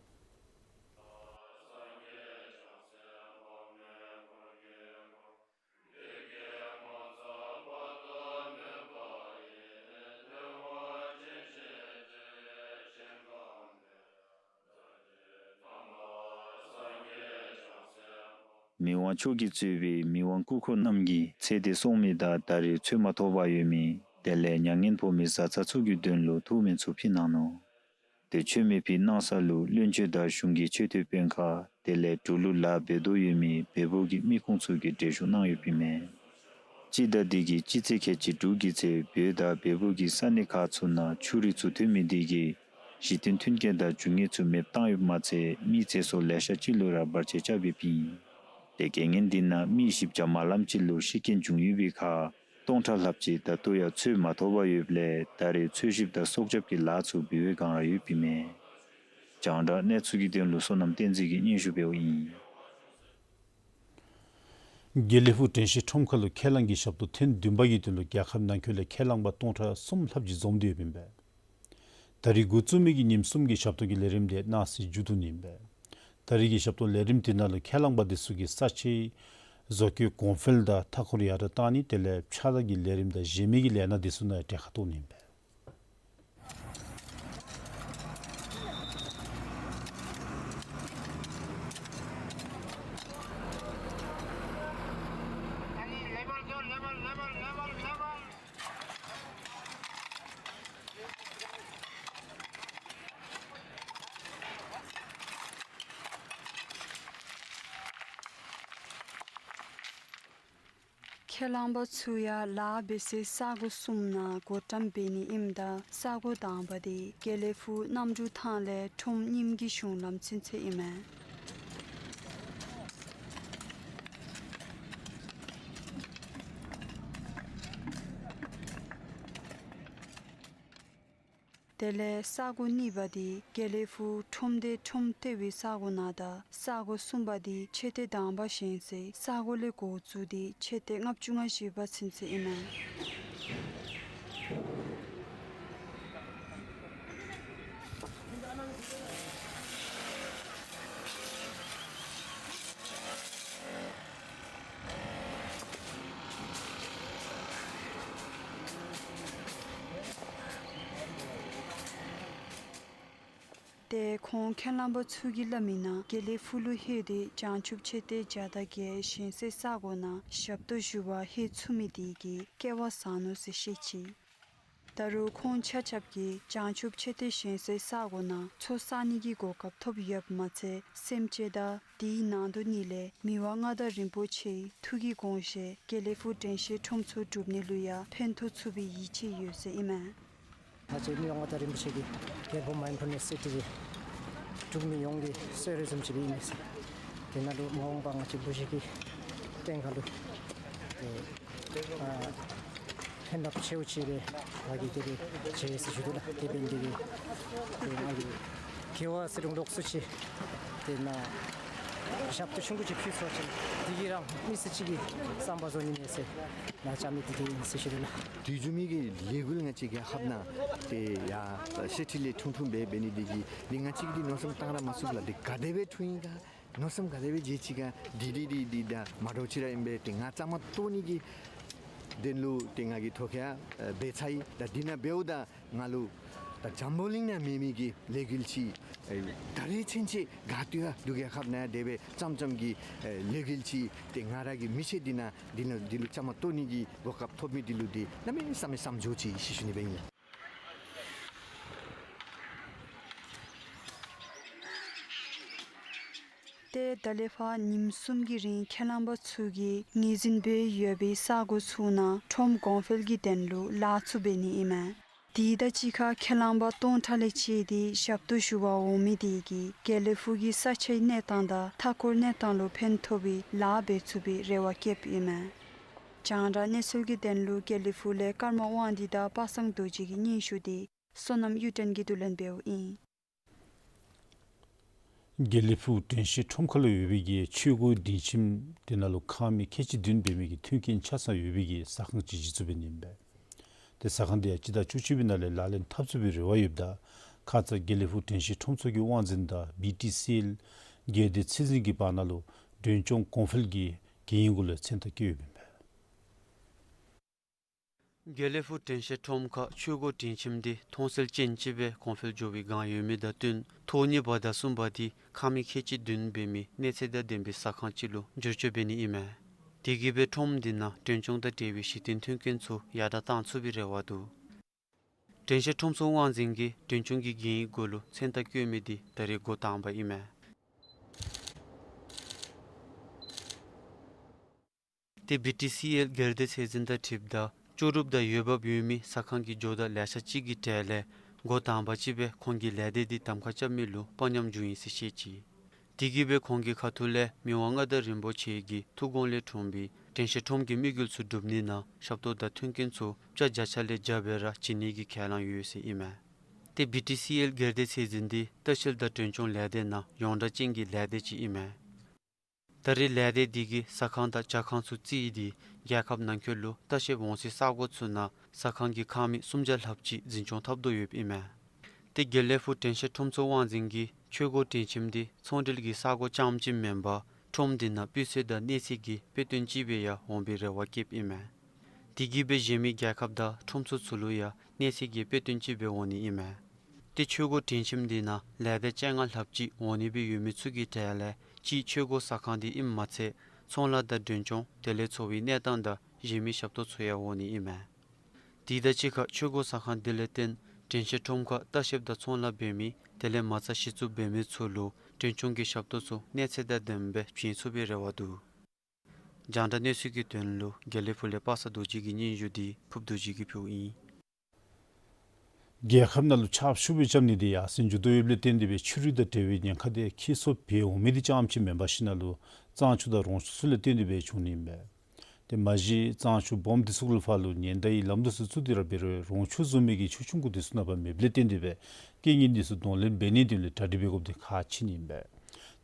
མི་དབང་མཆོག་གིས་གཙོས་པའི་མི་དབང་སྐུ་འཁོར་རྣམས་ཀྱིས་ཚེ་འདས་སྲོག་མེད་དང་ད་རེས་འཚོ་མ་ཐོབ་པར་ཡོད་མི་དེ་ལས་མྱ་ངན་ཕོག་མི་བཟའ་ཚང་ཚུ་གི་དོན་ལུ་ཐུགས་སྨོན་ཚུ་ཕུལ་གནང་ནུག། དེ་མཆོད་མེ་ཕུལ་གནང་ས་ལུ་བློན་ཆེན་དང་གཞུང་གི་ཆེ་མཐོའི་དཔོན་ཁག་དེ་ལས་འབྲུག་ལུ་ལཱ་འབད་དོ་ཡོད་མི་བལ་པོ་གི་མི་ཁུངས་ཚུ་གིས་གྲལ་བཞུགས་གནང་ཡོདཔ་ཨིན་མས། སྤྱི་ཟླ་འདི་གི་སྤྱི་ཚེས་ཁལ་གཅིག་དྲུག་གི་ཚེ་བོད་དང་བལ་པོ་གི་ས་གནས་ཁག་ཚུ་ནང་ཆུ་རུད་ཚུ་ཐོན་མི་དེ་གིས་གཞི་རྟེན་མཐུན་རྐྱེན་དང་རྒྱུ་དངོས་ཚུ་མེདཔ་བཏང་ཡོདཔ་མ་ཚད་མི་ཚེ་སྲོག་ལེ་ཤ་ཅིག་ལུ་ར་བར་ཆད་རྐྱབ་ཡོདཔ་ཨིན། དེ་གི་རྐྱེན་འདི་ནང་མི་བཞི་བརྒྱ་མ་ལམ་ཅིག་ལུ་ཤི་རྐྱེན་བྱུང་ཡོད་པའི་ཁར་སྟོང་ཕྲག་ལྷགཔ་ཅིག་ད་ལྟོ་ཡང་འཚོ་མ་ཐོབ་པར་ཡོདཔ་ལས་ད་རེས་འཚོལ་ཞིབ་དང་སྲོག་སྐྱོབ་ཀྱི་ལཱ་ཚུ་འབད་བའི་བསྒང་ར་ཡོདཔ་ཨིན་མས། རྒྱང་བསྒྲགས་གནས་ཚུལ་གྱི་དོན་ལུ་བསོད་ནམས་བསྟན་འཛིན་གྱིས་སྙན་ཞུ་འབདཝ་ཨིན། དགེ་ལེགས་ཕུག་དྲན་ཤེས་ཁྲོམ་ཁ་ལུ་ཁས་བླངས་ཀྱི་ཞབས་ཏོག་ཐེངས་བདུན་པ་གི་དོན་ལུ་རྒྱལ་ཁབ་ནང་འཁོད་ལས་ཁས་བླངས་པ་སྟོང་ཕྲག་གསུམ་ལྷགཔ་ཅིག་འཛོམས་ཏེ་ཡོདཔ་ཨིན་པས། ད་རིས་འགོ་བཙུགས་མི་གི་ཉིནམ་གསུམ་གྱི་ཞབས་ཏོག་གི་ལས་རིམ་དེ་གནངས་ཚེ་མཇུག་བསྡུ་ནི་ཨིན་པས། ད་རིས་ཀྱི་ཞབས་ཏོག་ལས་རིམ་དེ་ནང་ལུ་ཁས་བླངས་པ་དེ་ཚུ་གིས་ས་ཆའི་བཟོ་བཀོད་གོང་འཕེལ་དང་མཐའ་འཁོར་ཡར་དྲག་བཏང་ནི་དེ་ལས་ཕྱག་ལཱ་གི་ལས་རིམ་དང་གཞན་མི་གི་ལས་སྣ་དེ་ཚུ་ནང་ཡང་གྲལ་ཁར་གཏོགས་ནི་ཨིན་པས། ཁས་བླངས་པ་ཚུ་ཡང་ལཱ་འབད་སའི་ས་གོ་གསུམ་ནང་བགོ་བཀྲམ་འབད་ནི་ཨིནམ་ད་ས་གོ་དང་པ་དེ་དགེ་ལེགས་ཕུག་གནམ་གྲུ་ཐང་ལས་ཁྲོམ་རྙིངམ་གི་གཞུང་ལམ་ཚུན་ཚོད་ཨིན་མས། དེ་ལས་ས་གོ་གཉིས་པ་དེ་དགེ་ལེགས་ཕུག་ཁྲོམ་སྡེ་ཁྲོམ་ལྟེ་བའི་ས་གོ་ནང་དང་ས་གོ་གསུམ་པ་དེ་མཆོད་རྟེན་དང་པ་བཞེངས་སའི་ས་གོ་ལས་འགོ་བཙུགས་ཏེ་མཆོད་རྟེན་ལྔ་བཅུ་ང་བཞི་པ་ཚུན་ཚོད་ཨིན་མས། ཏེ་ཁོང་ཁས་བླངས་པ་ཚུ་གིས་སླབ་མིའི་ནང་དགེ་ལེགས་ཕུག་ལུ་ལྷོད་དེ་བྱང་ཆུབ་མཆོད་རྟེན་བརྒྱ་དང་བརྒྱད་བཞེངས་སའི་ས་གོ་ནང་ཞབས་ཏོག་ཞུ་བར་ལྷོད་ཚུགས་མི་དེ་གིས་སྐལ་བ་བཟང་ནུག་ཟེར་བཤད་ཅི། ད་རུང་ཁོང་ཆ་ཁྱབ་ཀྱིས་བྱང་ཆུབ་མཆོད་རྟེན་བཞེངས་སའི་ས་གོ་ནང་ཚོགས་བསག་ནི་གི་གོ་སྐབས་ཐོབ་ཡོདཔ་མ་ཚད་སེམས་ཅན་དང་དེའི་ནང་དུ་ནི་ལས་མི་དབང་མངའ་བདག་རིན་པོ་ཆེའི་ཐུགས་ཀྱི་དགོངས་བཞེད་དགེ་ལེགས་ཕུག་དྲན་ཤེས་ཁྲོམ་ཚུ་སྒྲུབ་ནི་ལུ་ཡང་ཕན་ཐོགས་ཚུགས་པའི་ཡིད་ཆེས་ཡོད་ཟེར་ཨིན་མས། ང་བཅས་མི་དབང་མངའ་བདག་རིན་པོ་ཆེ་གི་བལ་པོ་མའིནཌ་ཕུལ་ནེསི་སི་ཊི་འབྲུག་མི་ཡོངས་ཀྱི་གསོལ་རས་བཟུམ་ཅིག་ཨིན་མས་ཟེར། དེ་ནང་ལུ་མ་འོངས་པ་ང་བཅས་བུ་གཞི་གི་སྟེང་ཁར་ལུ་ཨེ་ཨ་ཕན་ཐོགས་ཆེཝ་ཅིག་སྦེ་ང་གིས་དེ་སྦེ་མཇལ་ཟེར་ཞུ་དོ་ལགས། དེ་འབད་ནི་དེ་གིས་ཏེ་ང་གིས་དགེ་བ་ཟེར་རུང་ལོགས་སུ་ཅིག་དེ་ནང་ཞབས་ཏོག་ཆུང་ཀུ་ཅིག་ཕུལ་སོང་ཅི་རུང་དེ་གིས་ར་མི་སེར་ཅིག་གི་བསམ་པ་རྫོགས་ནི་མས་ཟེར་ང་བཅའ་མི་དེ་དེ་ཨིན་ཟེར་ཞུ་དོ་ལགས། དེ་བཟུམ་མའི་གི་ལས་འགུལ་ང་བཅས་རྒྱལ་ཁབ་ནང་ཏེ་ཡར་ཤེས་ཁྲི་ལས་ཁྲུང་ཁྲུང་སྦེ་འབད་ནི་དེ་གིས་འདི་ང་བཅས་ཀྱིས་འདི་མནོ་བསམ་བཏང་ར་མ་ཚུགས་ལགས། འདི་ག་དེ་སྦེ་འཁྲུངས་ཡི་ག། མནོ་བསམ་ག་དེ་སྦེ་བྱེད་ཅི་ག། འདི་འདི་འདི་འདི་ད་མ་འདྲཝ་ཅིག་ར་ཨིན་པས། ཏེ་ང་བཅའ་མར་གཏོགས་ནི་གི་དོན་ལུ་ཏེ་ང་གིས་ཐོ་ཁ་ཡང་འབད་ཚར་ཡི། ད་འདི་ནང་འབདཝ་ད་ང་ལུ་ད་འཛམ་བུ་གླིང་ནང་མེད་མི་གི་ལས་འགུལ་ཅིག་ཨེ་ད་རེས་ཚུན་ཚོད་ག་ཏེ་ཡང་འབྲུག་རྒྱལ་ཁབ་ནང་དེ་སྦེ་ཙམ་ཙམ་གྱི་ཨེ་ལས་འགུལ་ཅིག་ཏེ་ང་ར་གི་མི་ཚེ་འདི་ནང་འདི་ལུ་འདི་ལུ་བཅའ་མར་གཏོགས་ནི་གི་གོ་སྐབས་ཐོབ་མི་འདི་ལུ་འདི་གནམ་མེད་ས་མེད་བསམ་བྱུང་ཅི་ཟེར་ཞུ་ནི་སྦེ་ཨིན་ལགས། ཏེ་ད་ལས་ཕར་ཉིནམ་གསུམ་གྱི་རིང་ཁས་བླངས་པ་ཚུ་གིས་ངོས་འཛིན་འབད་ཡོད་པའི་ས་གོ་ཚུ་ནང་ཁྲོམ་གོང་འཕེལ་གྱི་དོན་ལུ་ལཱ་ཚུ་འབད་ནི་ཨིན་མས། དེ་དང་གཅིག་ཁར་ཁས་བླངས་པ་སྟོང་ཕྲག་ལས་བཅད་དེ་ཞབས་ཏོག་ཞུ་བར་འོང་མི་དེ་གིས་དགེ་ལེགས་ཕུག་གི་ས་ཆའི་གནས་སྟངས་དང་མཐའ་འཁོར་གནས་སྟངས་ལུ་ཕན་ཐོགས་པའི་ལཱ་འབད་ཚུགས་པའི་རེ་བ་བསྐྱེདཔ་ཨིན་མས། རྒྱང་བསྒྲགས་གནས་ཚུལ་གྱི་དོན་ལུ་དགེ་ལེགས་ཕུག་ལས་ཀརྨ་དབང་འདུས་དང་པ་སངས་རྡོ་རྗེ་གི་སྙན་ཞུ་དེ་བསོད་ནམས་གཡུ་སྒྲོན་གྱིས་བསྡུ་ལེན་འབདཝ་ཨིན། དགེ་ལེགས་ཕུག་དྲན་ཤེས་ཁྲོམ་ཁ་ལུ་ཡོད་པའི་གི་ཆོས་སྒོ་སྒྲིང་ཁྱིམ་དེ་ནང་ལུ་ཁང་མིག་ཁལ་གཅིག་བདུན་འབད་མི་གི་མཐུན་རྐྱེན་ཆ་ཚང་ཡོད་པའི་གི་ཟ་ཁང་ཅིག་གཞི་བཙུགས་འབད་ནི་ཨིན་པས། ཏེ་ཟ་ཁང་དེ་ཡང་སྤྱི་ཟླ་བཅུ་གཅིག་པའི་ནང་ལས་ལག་ལེན་འཐབ་ཚུགས་པའི་རེ་བ་ཡོདཔ་ད་ཁ་ཙ་དགེ་ལེགས་ཕུག་དྲན་ཤེས་ཁྲོམ་ཚོགས་ཀྱི་དབང་འཛིན་དང་བི་ཊི་སི་ཨེལ་སྒེར་སྡེ་ཚད་འཛིན་གྱི་བར་ན་ལུ་མགྲོན་སྐྱོང་གོང་འཕེལ་གྱི་གན་ཡིག་གུ་ལུ་མཚན་རྟགས་བཀོད་ཡོདཔ་ཨིན་པས། དགེ་ལེགས་ཕུག་དྲན་ཤེས་ཁྲོམ་ཁ་ཆོས་སྒོ་སྒྲིང་ཁྱིམ་དེ་མཐོང་གསལ་ཅན་ཅིག་སྦེ་གོང་འཕེལ་འགྱོ་བའི་སྒང་ཡོད་མི་དང་བསྟུན་ཐོག་གཉིས་པ་དང་གསུམ་པ་དེ་ཁང་མིག་ཁལ་གཅིག་བདུན་འབད་མི་གནས་ཚད་དང་ལྡན་པའི་ཟ་ཁང་ཅིག་ལུ་བསྒྱུར་བཅོས་འབད་ནི་ཨིན་མས། དེ་གིས་སྦེ་ཁྲོམ་དེ་ནང་མགྲོན་སྐྱོང་དང་འབྲེལ་བའི་གཞི་རྟེན་མཐུན་རྐྱེན་ཚུ་ཡར་དྲག་བཏང་ཚུགས་པའི་རེ་བ་འདུག། དྲན་ཤེས་ཁྲོམ་ཚོགས་དབང་འཛིན་གྱིས་མགྲོན་སྐྱོང་གི་གན་ཡིག་གུ་ལུ་མཚན་རྟགས་བཀོད་མི་དེ་ད་རེས་འགོ་དང་པ་ཨིན་མས། ཏེ་བི་ཊི་སི་ཨེལ་སྒེར་སྡེ་ཚད་འཛིན་དང་འཁྲིལཝ་ད་ལྕོགས་གྲུབ་དང་འོས་འབབ་ཡོད་མི་ཟ་ཁང་གི་ཇོ་བདག་ལེ་ཤ་ཅིག་གི་གྲས་ལས་འགོ་དང་པ་ཅིག་སྦེ་ཁོང་གིས་ལས་སྡེ་འདི་གདམ་ཁ་རྐྱབ་མི་ལུ་དཔའ་ཉམས་བྱུང་ཡི་ཟེར་བཤད་ཅི། དེ་གིས་སྦེ་ཁོང་གི་ཁ་ཐུག་ལས་མི་དབང་མངའ་བདག་རིན་པོ་ཆེ་གི་ཐུགས་དགོངས་ལས་འཁྲུངས་པའི་དྲན་ཤེས་ཁྲོམ་གྱི་དམིགས་ཡུལ་ཚུ་འགྲུབ་ནི་ནང་ཞབས་ཏོག་དང་མཐུན་རྐྱེན་ཚུ་བརྒྱ་ཆ་བརྒྱ་ལས་བརྒྱ་སྦེ་ར་བྱིན་ནི་གི་ཁས་བླངས་ཡོད་ཟེར་ཨིན་མས། ཏེ་བི་ཊི་སི་ཨེལ་སྒེར་སྡེ་ཚད་འཛིན་འདི་ལྟ་བཤལ་དང་མགྲོན་སྐྱོང་ལས་སྡེ་ནང་ཡོངས་གྲགས་ཅན་གྱི་ལས་སྡེ་ཅིག་ཨིན་མས། ད་རེས་ལས་སྡེ་འདི་གིས་ཟ་ཁང་དང་ཇ་ཁང་ཚུ་བརྩིས་ཏེ་རྒྱལ་ཁབ་ནང་འཁོད་ལུ་ལྟ་བཤལཔ་འོང་སའི་ས་གོ་ཚུ་ནང་ཟ་ཁང་གི་ཁང་མིག་སུམ་བརྒྱ་ལྷགཔ་ཅིག་འཛིན་སྐྱོང་འཐབ་དོ་ཡོདཔ་ཨིན་མས། ཏེ་དགེ་ལེགས་ཕུག་དྲན་ཤེས་ཁྲོམ་ཚོགས་དབང་འཛིན་གྱིས་ཆོས་སྒོ་སྒྲིང་ཁྱིམ་འདི་ཚོང་འབྲེལ་གྱི་ས་གོ་རྐྱངམ་ཅིག་མེན་པར་ཁྲོམ་འདི་ནང་སྤུས་ཚད་དང་གནས་ཚད་ཀྱི་དཔེ་སྟོན་ཅིག་སྦེ་ཡང་འོང་བའི་རེ་བ་བསྐྱེདཔ་ཨིན་མས། དེ་གིས་སྦེ་གཞན་མི་རྒྱལ་ཁབ་དང་ཁྲོམ་ཚོགས་ཚུ་ལུ་ཡང་གནས་ཚད་ཀྱི་དཔེ་སྟོན་ཅིག་སྦེ་འོང་ནི་ཨིན་མས། ཏེ་ཆོས་སྒོ་སྒྲིང་ཁྱིམ་འདི་ནང་ལས་སྡེ་བཅོ་ལྔ་ལྷགཔ་ཅིག་འོང་ནི་སྦེ་ཡོད་མི་ཚུ་གི་གྲས་ལས་གཅིག་ཆོས་སྒོ་ཟ་ཁང་འདི་ཨིནམ་མ་ཚད་ཚོང་ལཱ་དང་མགྲོན་སྐྱོང་དེ་ལས་འཚོ་བའི་གནས་སྟངས་དང་གཞན་མི་ཞབས་ཏོག་ཚུ་ཡང་འོང་ནི་ཨིན་མས། དེ་དང་གཅིག་ཁར་ཆོས་སྒོ་ཟ་ཁང་འདི་ལས་བརྟེན་དྲན་ཤེས་ཁྲོམ་ཁར་ལྟ་བཤལཔ་དང་ཚོང་ལཱ་འབད་མི་དེ་ལས་མ་རྩ་གཞི་བཙུགས་འབད་མི་ཚུ་ལུ་མགྲོན་སྐྱོང་གི་ཞབས་ཏོག་ཚུ་གནས་ཚད་དང་ལྡནམ་སྦེ་བྱིན་ཚུགས་པའི་རེ་བ་འདུག། རྒྱང་བསྒྲགས་གནས་ཚུལ་གྱི་དོན་ལུ་དགེ་ལེགས་ཕུག་ལས་པ་སངས་རྡོ་རྗེ་གི་སྙན་ཞུ་འདི་ཕུརཔ་རྡོ་རྗེ་གིས་ཕུལཝ་ཨིན། རྒྱལ་ཁབ་ནང་ལུ་ཆརཔ་ཤུགས་སྦེ་རྐྱབ་ནི་དེ་ཡར་སེང་འགྱོ་དོ་ཡོདཔ་ལས་བརྟེན་ཏེ་སྦེ་ཆུ་རུད་དང་འབྲེལ་བའི་ཉེན་ཁ་དེ་ཁྱད་གསོད་འབད་འོང་མི་དེ་རྐྱངམ་ཅིག་མེན་པར་ཞིནམ་ལས་གཙང་ཆུ་དང་རོང་ཆུ་ཚུ་ལས་བརྟེན་ཏེ་སྦེ་བྱུང་ནི་ཨིན་པས། ཏེ་མ་གཞི་གཙང་ཆུ་སྦོམ་དེ་ཚུ་ལས་ཕར་ལུ་ཉེན་བརྡ་གི་ལམ་འདི་ཚུ་བཙུགས་ཏེ་ར་འབད་རུང་རོང་ཆུ་བཟུམ་མའི་གི་ཆུ་ཆུང་ཀུ་དེ་ཚུ་ནང་ཕར་མེདཔ་ལས་བརྟེན་ཏེ་སྦེ་རྐྱེན་ངན་དེ་ཚུ་གདོང་ལེན་འབད་ནི་དེ་ལུ་གྲ་སྒྲིག་འབད་དགོཔ་དེ་ཁག་ཆེ་ནི་ཨིན་པས།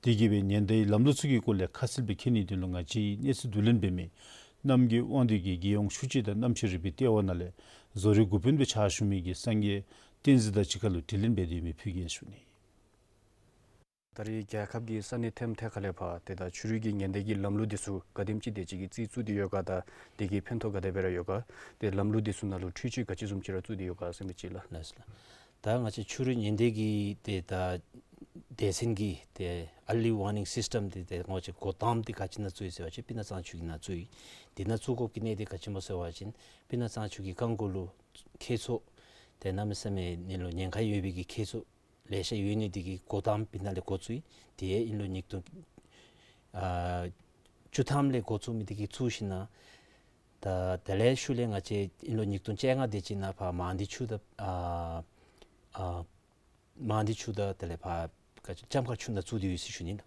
དེ་གིས་སྦེ་ཉེན་བརྡ་གི་ལམ་ལུགས་ཚུ་གི་སྐོར་ལས་ཁ་གསལ་སྦེ་མཁྱེན་ནི་དོན་ལུ་ང་བཅས་གནས་ཚུལ་བསྡུ་ལེན་འབད་མི་རྣམ་རྒྱལ་དབང་འདུས་ཀྱིས་རྒྱལ་ཡོངས་ཆུ་དཔྱད་དང་གནམ་གཤིས་རིག་པའི་ལྟེ་བ་ནང་ལས་བཟོ་རིག་འགོ་དཔོན་སྦེ་ཕྱག་ཞུ་མི་གི་སངས་རྒྱས་བསྟན་འཛིན་དང་གཅིག་ཁར་ལུ་དྲི་ལན་འབད་དེ་མི་ཕུལ་གེ་ཞུ་ནི། ད་རེས་རྒྱལ་ཁབ་ཀྱི་ས་གནས་ཐེམ་ཐེ་ཁ་ལས་ཕར་ཏེ་ད་ཆུ་རུད་ཀྱི་ཉེན་བརྡ་གི་ལམ་ལུགས་དེ་ཚུ་ག་དེམ་ཅིག་དེ་ཅིག་གི་རྩིས་བཙུགས་ཏེ་ཡོད་ག་དང་དེ་གི་ཕན་ཐོགས་ག་དེ་སྦེ་ར་ཡོད་ག། ཏེ་ལམ་ལུགས་དེ་ཚུ་ནང་ལུ་འཕྲུལ་ཆས་ག་ཅི་བཟུམ་ཅིག་ར་བཙུགས་ཏེ་ཡོད་ག་ཟེར་མི་ཅིག་ལགས། ལགས་སོ་ལགས། ད་ང་བཅས་ཆུ་རུད་ཉེན་བརྡ་གི་ཏེ་ད་སྡེ་ཚན་གྱི་ཏེ་early warning system འདི་ཏེ་ང་བཅས་འགོ་དང་པ་འདི་ག་ཅི་ནང་བཙུགས་ཡི་ཟེར་བ་ཅིན་སྤུ་ན་གཙང་ཆུ་གི་ནང་བཙུགས་ཡི། འདི་ནང་བཙུགས་དགོཔ་གི་གནད་དེ་ག་ཅི་སྨོ་ཟེར་བ་ཅིན་སྤུ་ན་གཙང་ཆུ་གི་རྐང་འགོ་ལུ་ཁྱད་མཚར་ཏེ་གནམ་མེད་ས་མེད་ཨིན་ལུ་ཉེན་ཁ་ཡོད་པའི་གི་ཁྱད་མཚར་ལེ་ཤ་ཡོད་ནི་དེ་གིས་འགོ་དང་པ་འདི་ནང་ལས་འགོ་བཙུགས་ཡི། དེ་ཡང་ཨིན་ལུ་ཉིས་སྟོང་ཨ་བཅུ་ཐམ་ལས་འགོ་བཙུགས་མི་དེ་གིས་བཙུགས་ཞིནམ་ད་དེ་ལས་ཤུལ་ལས་ང་བཅས་ཨིན་ལུ་ཉིས་སྟོང་བཅོ་ལྔ་དེ་ཅིག་ནང་ཕར་མང་སྡེ་ཆུ་དང་ཨ་ཨ་མང་སྡེ་ཆུ་དང་དེ་ལས་ཕར་ག་ཅི་ལྕམ་མཁར་ཆུ་ནང་བཙུགས་ཏེ་ཡོད་ཟེར་ཞུ་ནི་ལགས།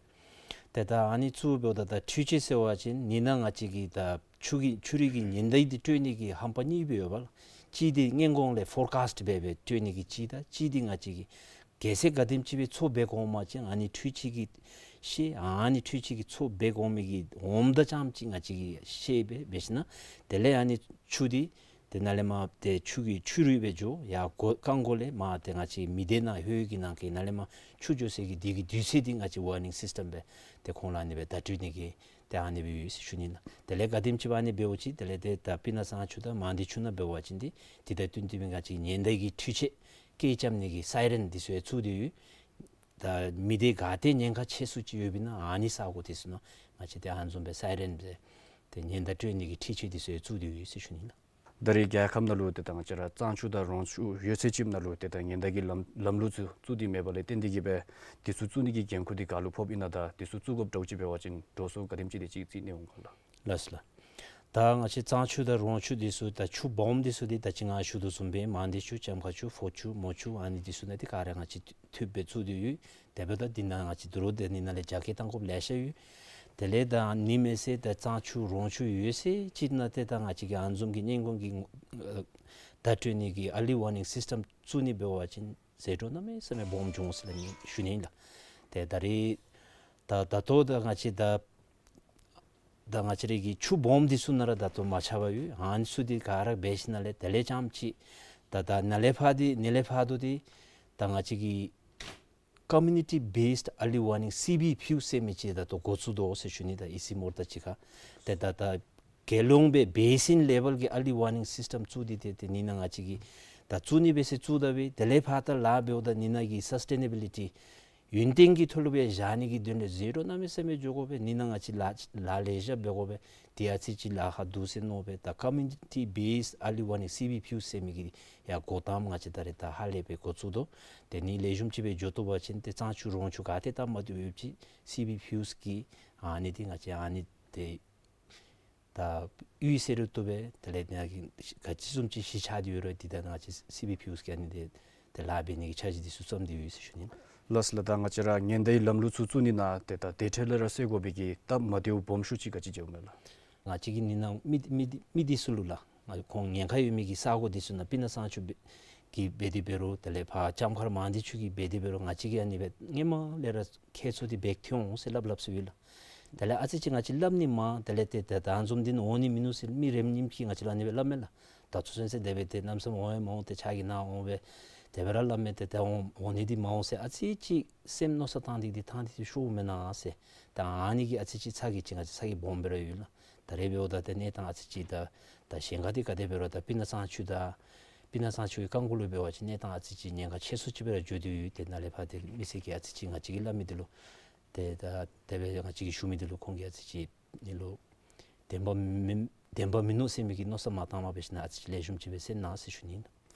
ཏེ་ད་ཨ་ནི་བཙུགས་འབདཝ་ད་ད་འཕྲུལ་ཆས་ཟེར་བ་ཅིན་ཨ་ནི་ནང་ང་བཅས་ཀྱིས་ད་ཆུ་གི་ཆུ་རུད་ཀྱི་ཉེན་བརྡ་འདི་སྤྲོད་ནི་གི་རྣམ་པ་གཉིས་སྦེ་ཡོདཔ་ལགས། གཅིག་འདི་སྔོན་གོང་ལས་forecast འབད་སྦེ་སྤྲོད་ནི་གི་གཅིག་དང་གཅིག་འདི་ང་བཅས་ཀྱིས་གལ་སྲིད་ག་དེམ་ཅིག་སྦེ་མཚོ་འབད་དགོ་མ་ཅིན་ཨ་ནི་འཕྲུལ་ཆས་ཀྱིས་ཤེས། ཨ་ནི་འཕྲུལ་ཆས་ཀྱིས་མཚོ་འབད་དགོ་མི་གི་འོངམ་ད་རྐྱངམ་ཅིག་ང་བཅས་ཀྱིས་ཤེས་སྦེ་འབད་ཞིནམ་དེ་ལས་ཨ་ནི་ཆུ་འདི་ཏེ་ནཱ་ལས་མར་ཏེ་ཆུ་གི་ཆུ་རུད་སྦེ་འགྱོ་ཡར་འགོ་རྐང་འགོ་ལས་མར་ཏེ་ང་བཅས་མི་སྡེ་ནང་ཧོད་ཀྱི་ནང་གི་ནཱ་ལས་མར་ཆུ་འགྱོ་སའི་གི་དེ་གི་དུས་ཚོད་འདི་ང་བཅས་warning system སྦེ་ཏེ་ཁོང་ལུ་ཨ་ནི་སྦེ་བརྡ་སྤྲོད་ནི་གི་ཏེ་ཨ་ནི་སྦེ་ཡོད་ཟེར་ཞུ་ནི་ལགས། དེ་ལས་ག་དེམ་ཅིག་སྦེ་ཨ་ནི་འབདཝ་ཅིག་དེ་ལས་ཏེ་ད་སྤུ་ན་གཙང་ཆུ་དང་མང་སྡེ་ཆུ་ནང་འབད་བ་ཅིན་འདི་དེ་དང་བསྟུན་ཏེ་སྦེ་ང་བཅས་ཉེན་བརྡ་གི་འཕྲུལ་ཆས་སྐད་རྐྱབ་ནི་གི་སའི་རན་འདི་ཚུ་ཡང་བཙུགས་ཏེ་ཡོད། ད་མི་སྡེ་ག་ཏེ་ཉེན་ཁ་ཆེ་སུ་ཅིག་ཡོདཔ་ཨིན་ན་ཨ་ནི་ས་གོ་དེ་ཚུ་ནང་ང་བཅས་ཏེ་ཨ་ནི་བཟུམ་སྦེ་སའི་རན་སྦེ་ཏེ་ཉེན་བརྡ་སྤྲོད་ནི་གི་འཕྲུལ་ཆས་དེ་ཚུ་ཡང་བཙུགས་ཏེ་ཡོད་ཟེར་ཞུ་ནི་ལགས། ད་རེས་རྒྱལ་ཁབ་ནང་ལུ་ཏེ་ད་ང་བཅས་ར་གཙང་ཆུ་དང་རོང་ཆུ་ཡོད་ཚད་ཅིག་ནང་ལུ་ཏེ་ད་ཉེན་བརྡ་གི་ལམ་ལམ་ལུགས་ཚུ་བཙུགས་ཏེ་མེད་པ་ལས་བརྟེན་ཏེ་གིས་སྦེ་དེ་ཚུ་བཙུགས་ནི་གི་འགན་ཁུར་འདི་ག་ལུ་ཕོགཔ་ཨིན་ན་དང་དེ་ཚུ་བཙུགས་དགོཔ་འདྲཝ་ཅིག་འབད་བ་ཅིན་འགྲོ་སོང་ག་དེམ་ཅིག་དེ་ཅིག་རྩིས་ནི་འོང་ག་ལགས། ལགས་སོ་ལགས། ད་ང་བཅས་གཙང་ཆུ་དང་རོང་ཆུ་འདི་ཚུ་ད་ཆུ་སྦོམ་འདི་ཚུ་འདི་ད་ཅི་ང་ཞུ་དོ་བཟུམ་སྦེ་མང་སྡེ་ཆུ་ལྕམ་མཁར་ཆུ་ཕོ་ཆུ་མོ་ཆུ་ཨ་ནི་འདི་ཚུ་ནང་འདི་ག་ར་ང་བཅས་འཐུས་སྦེ་བཙུགས་ཏེ་ཡོད། དེ་འབདཝ་ད་འདི་ནང་ང་བཅས་དོ་རུང་ཏེ་འདི་ནང་ལས་རྒྱ་སྐྱེད་གཏང་དགོཔ་ལེ་ཤ་ཡོད། དེ་ལས་ད་ཨ་ནི་མེན་ཟེར་ད་གཙང་ཆུ་རོང་ཆུ་ཡོད་ཚད་ཅིག་ནང་ཏེ་ད་ང་བཅས་ཀྱིས་ཨ་ནི་བཟུམ་གྱི་སྔོན་གོང་གི་ཨ་བརྡ་སྤྲོད་ནི་གི་early warning system བཙུགས་ནི་འབད་བ་ཅིན་ཟད་འགྲོ་གནམ་མེད་ས་མེད་སྦོམ་འབྱུང་ཟེར་ནི་ཞུ་ནི་ཨིན་ལགས། ཏེ་ད་རེས་ད་ད་ལྟོ་ད་ང་བཅས་ད་ད་ང་བཅས་རའི་གི་ཆུ་སྦོམ་འདི་ཚུ་ནང་ར་ད་ལྟོ་མ་ཆགས་པར་ཡོད། ཨ་ནི་ཚུ་འདི་ག་ར་འབད་ཞིནམ་ལས་དེ་ལས་རྐྱངམ་ཅིག་ད་ད་ནཱ་ལས་ཕར་འདི་ནཱ་ལས་ཕར་དོ་འདི་ད་ང་བཅས་ཀྱི་Community Based Early Warning C B PUIS ཟེར་མི་ཅིག་ད་ལྟོ་འགོ་བཙུགས་དོ་ཟེར་ཞུ་ནི། ད་ཨི་སི་མོར་ད་ཅིག་ཁར་ཏེ་ད་ད་གལ་སློང་སྦེ་basin level གྱི་early warning system བཙུགས་ཏེ་ཏེ་ཏེ་ཨ་ནི་ནང་ང་བཅས་ཀྱིས་ད་བཙུགས་ནི་འབད་ཟེར་བཙུགས་ད་སྦེ་དེ་ལས་ཕར་ད་ལཱ་འབདཝ་ད་ཨ་ནི་ནང་གི་sustainability ཡུན་བརྟན་གྱི་ཐོག་ལུ་སྦེ་བཞག་ནི་གི་དོན་ལས་ཟད་འགྲོ་གནམ་མེད་ས་མེད་འགྱོ་དགོ་པས། ཨ་ནི་ནང་ང་བཅས་ལཱ་ལཱ་ལེ་ཤ་འབད་དགོ་པས། ཏེ་ཨ་ཙི་ཅིག་ལཱ་ཁག་འདུག་ཟེར་མནོ་སྦེ་ད་Community Based Early Warning C B PUIS ཟེར་མི་གི་ཡང་འགོ་དང་པ་ང་བཅས་ད་རེས་ད་ཧ་ལས་སྦེ་འགོ་བཙུགས་དོ། ཏེ་ཨ་ནི་ལེགས་ཤོམ་ཅིག་སྦེ་འགྱོ་བཏུབ་པ་ཅིན་ཏེ་གཙང་ཆུ་རོང་ཆུ་ག་ཏེ་སྟབས་མ་བདེཝ་ཡོད་པ་ཅིན་C B PUIS གི་ཨ་ནི་འདི་ང་བཅས་ཨ་ནི་ཏེ་ད་གཡུས་ཟེར་རུང་བཏུབ་པས། དེ་ལས་ནཱ་གི་ག་ཅི་བཟུམ་ཅིག་གཞི་ཆགས་ཏེ་ཡོད་རུང་འདི་ད་ང་བཅས་C B PUIS གིས་ཨ་ནི་འདི་ཏེ་ལཱ་འབད་ནི་གི་འཆར་གཞི་འདི་ཚུ་བརྩམས་ཏེ་ཡོད་ཟེར་ཞུ་ནི། ལགས་སོ་ལགས། ད་ང་བཅས་ར་ཉེན་བརྡའི་ལམ་ལུགས་ཚུ་བཙུགས་ནི་ནང་ཏེ་ད་དེ་འཕྲལ་ལས་ར་སེལ་དགོ་པའི་གི་སྟབས་མ་བདེཝ་སྦོམ་ཤོས་ཅིག་ག་ཅི་ཅིག་ཡོད་མས་ལགས། ང་བཅས་ཀྱིས་ཨ་ནི་ནང་མི་མི་མི་འདི་ཚུ་ལུ་ལགས། ང་ཁོང་ཉེན་ཁ་ཡོད་མི་གི་ས་གོ་འདི་ཚུ་ནང་སྤུ་ན་གཙང་ཆུ་འབད་གི་འབད་དེ་འབད་རུང་དེ་ལས་ཕར་ལྕམ་མཁར་མང་སྡེ་ཆུ་གི་འབད་དེ་འབད་རུང་ང་བཅས་ཀྱིས་ཨ་ནི་སྦེ་སྔོན་མ་ལས་ར་ཁྱད་ཚུལ་འདི་འབད་ཐོན་འོང་ཟེར་སླབ་སླབ་སྲོལ་ཡོད་ལགས། དེ་ལས་ཨ་ཙི་ཅིག་ང་བཅས་སླབ་ནི་མང་། དེ་ལས་ཏེ་ད་ད་བཟུམ་འདི་ནི་འོང་ནི་མིན་ནུག་ཟེར་མི་རེམ་ཉིམ་གྱིས་ང་བཅས་ལུ་ཨ་ནི་སྦེ་སླབ་མས་ལགས། ད་ཚུར་སོང་ཟེར་དེ་སྦེ་ཏེ་གནམ་མེད་ས་མེད་འོང་ཡང་མ་འོང་། ཏེ་ཕྱག་གིས་གནང་འོང་སྦེ་དེ་སྦེ་ར་སླབ་མས། ཏེ་ད་འོང་འོང་ནི་འདི་མ་འོང་ཟེར་ཨ་ཙི་ཅིག་སེམས་མནོ་བསམ་བཏང་སྟེ་འདི་ཐང་འདི་ཤོརཝ་མེན་ན་ཟེར། ད་ཨ་ནི་གིས་ཨ་ཙི་ཅིག་ཚ་གྱང་ཅིག་ང་བཅས་ཚ་གྱང་སྦོམ་སྦེ་ར་ཡོད་ལགས། ད་རེས་འབདཝ་ད་ཏེ་གནས་སྟངས་ཨ་ཙི་ཅིག་ད་ད་གཞན་ཁར་འདི་ག་དེ་འབད་རུང་ད་སྤུ་ན་གཙང་ཆུ་ད་སྤུ་ན་གཙང་ཆུ་གི་རྐང་འཁོར་ལུ་འབད་བ་ཅིན་གནས་སྟངས་ཨ་ཙི་ཅིག་ཉེན་ཁ་ཆེ་སུ་ཅིག་སྦེ་ར་འགྱོ་སྟེ་ཡོད། ཏེ་ནཱ་ལས་ཕར་ཏེ་མི་སེར་གྱིས་ཨ་ཙི་ཅིག་ང་བཅས་ཀྱིས་སླབ་མི་འདི་ལུ་ཏེ་ད་དེ་སྦེ་ང་བཅས་ཀྱིས་ཞུ་མི་འདི་ལུ་ཁོང་གིས་ཨ་ཙི་ཅིག་ཨ་ནི་ལུ་བདེན་པ་མིན་བདེན་པ་མིན་ནུག་ཟེར་མི་གི་མནོ་བསམ་མ་བཏང་པར་འབད་ཞིནམ་ལས་ཨ་ཙི་ཅིག་ལེགས་ཤོམ་ཅིག་སྦེ་སེལ་གནང་ཟེར་ཞུ་ནི་ཨིན།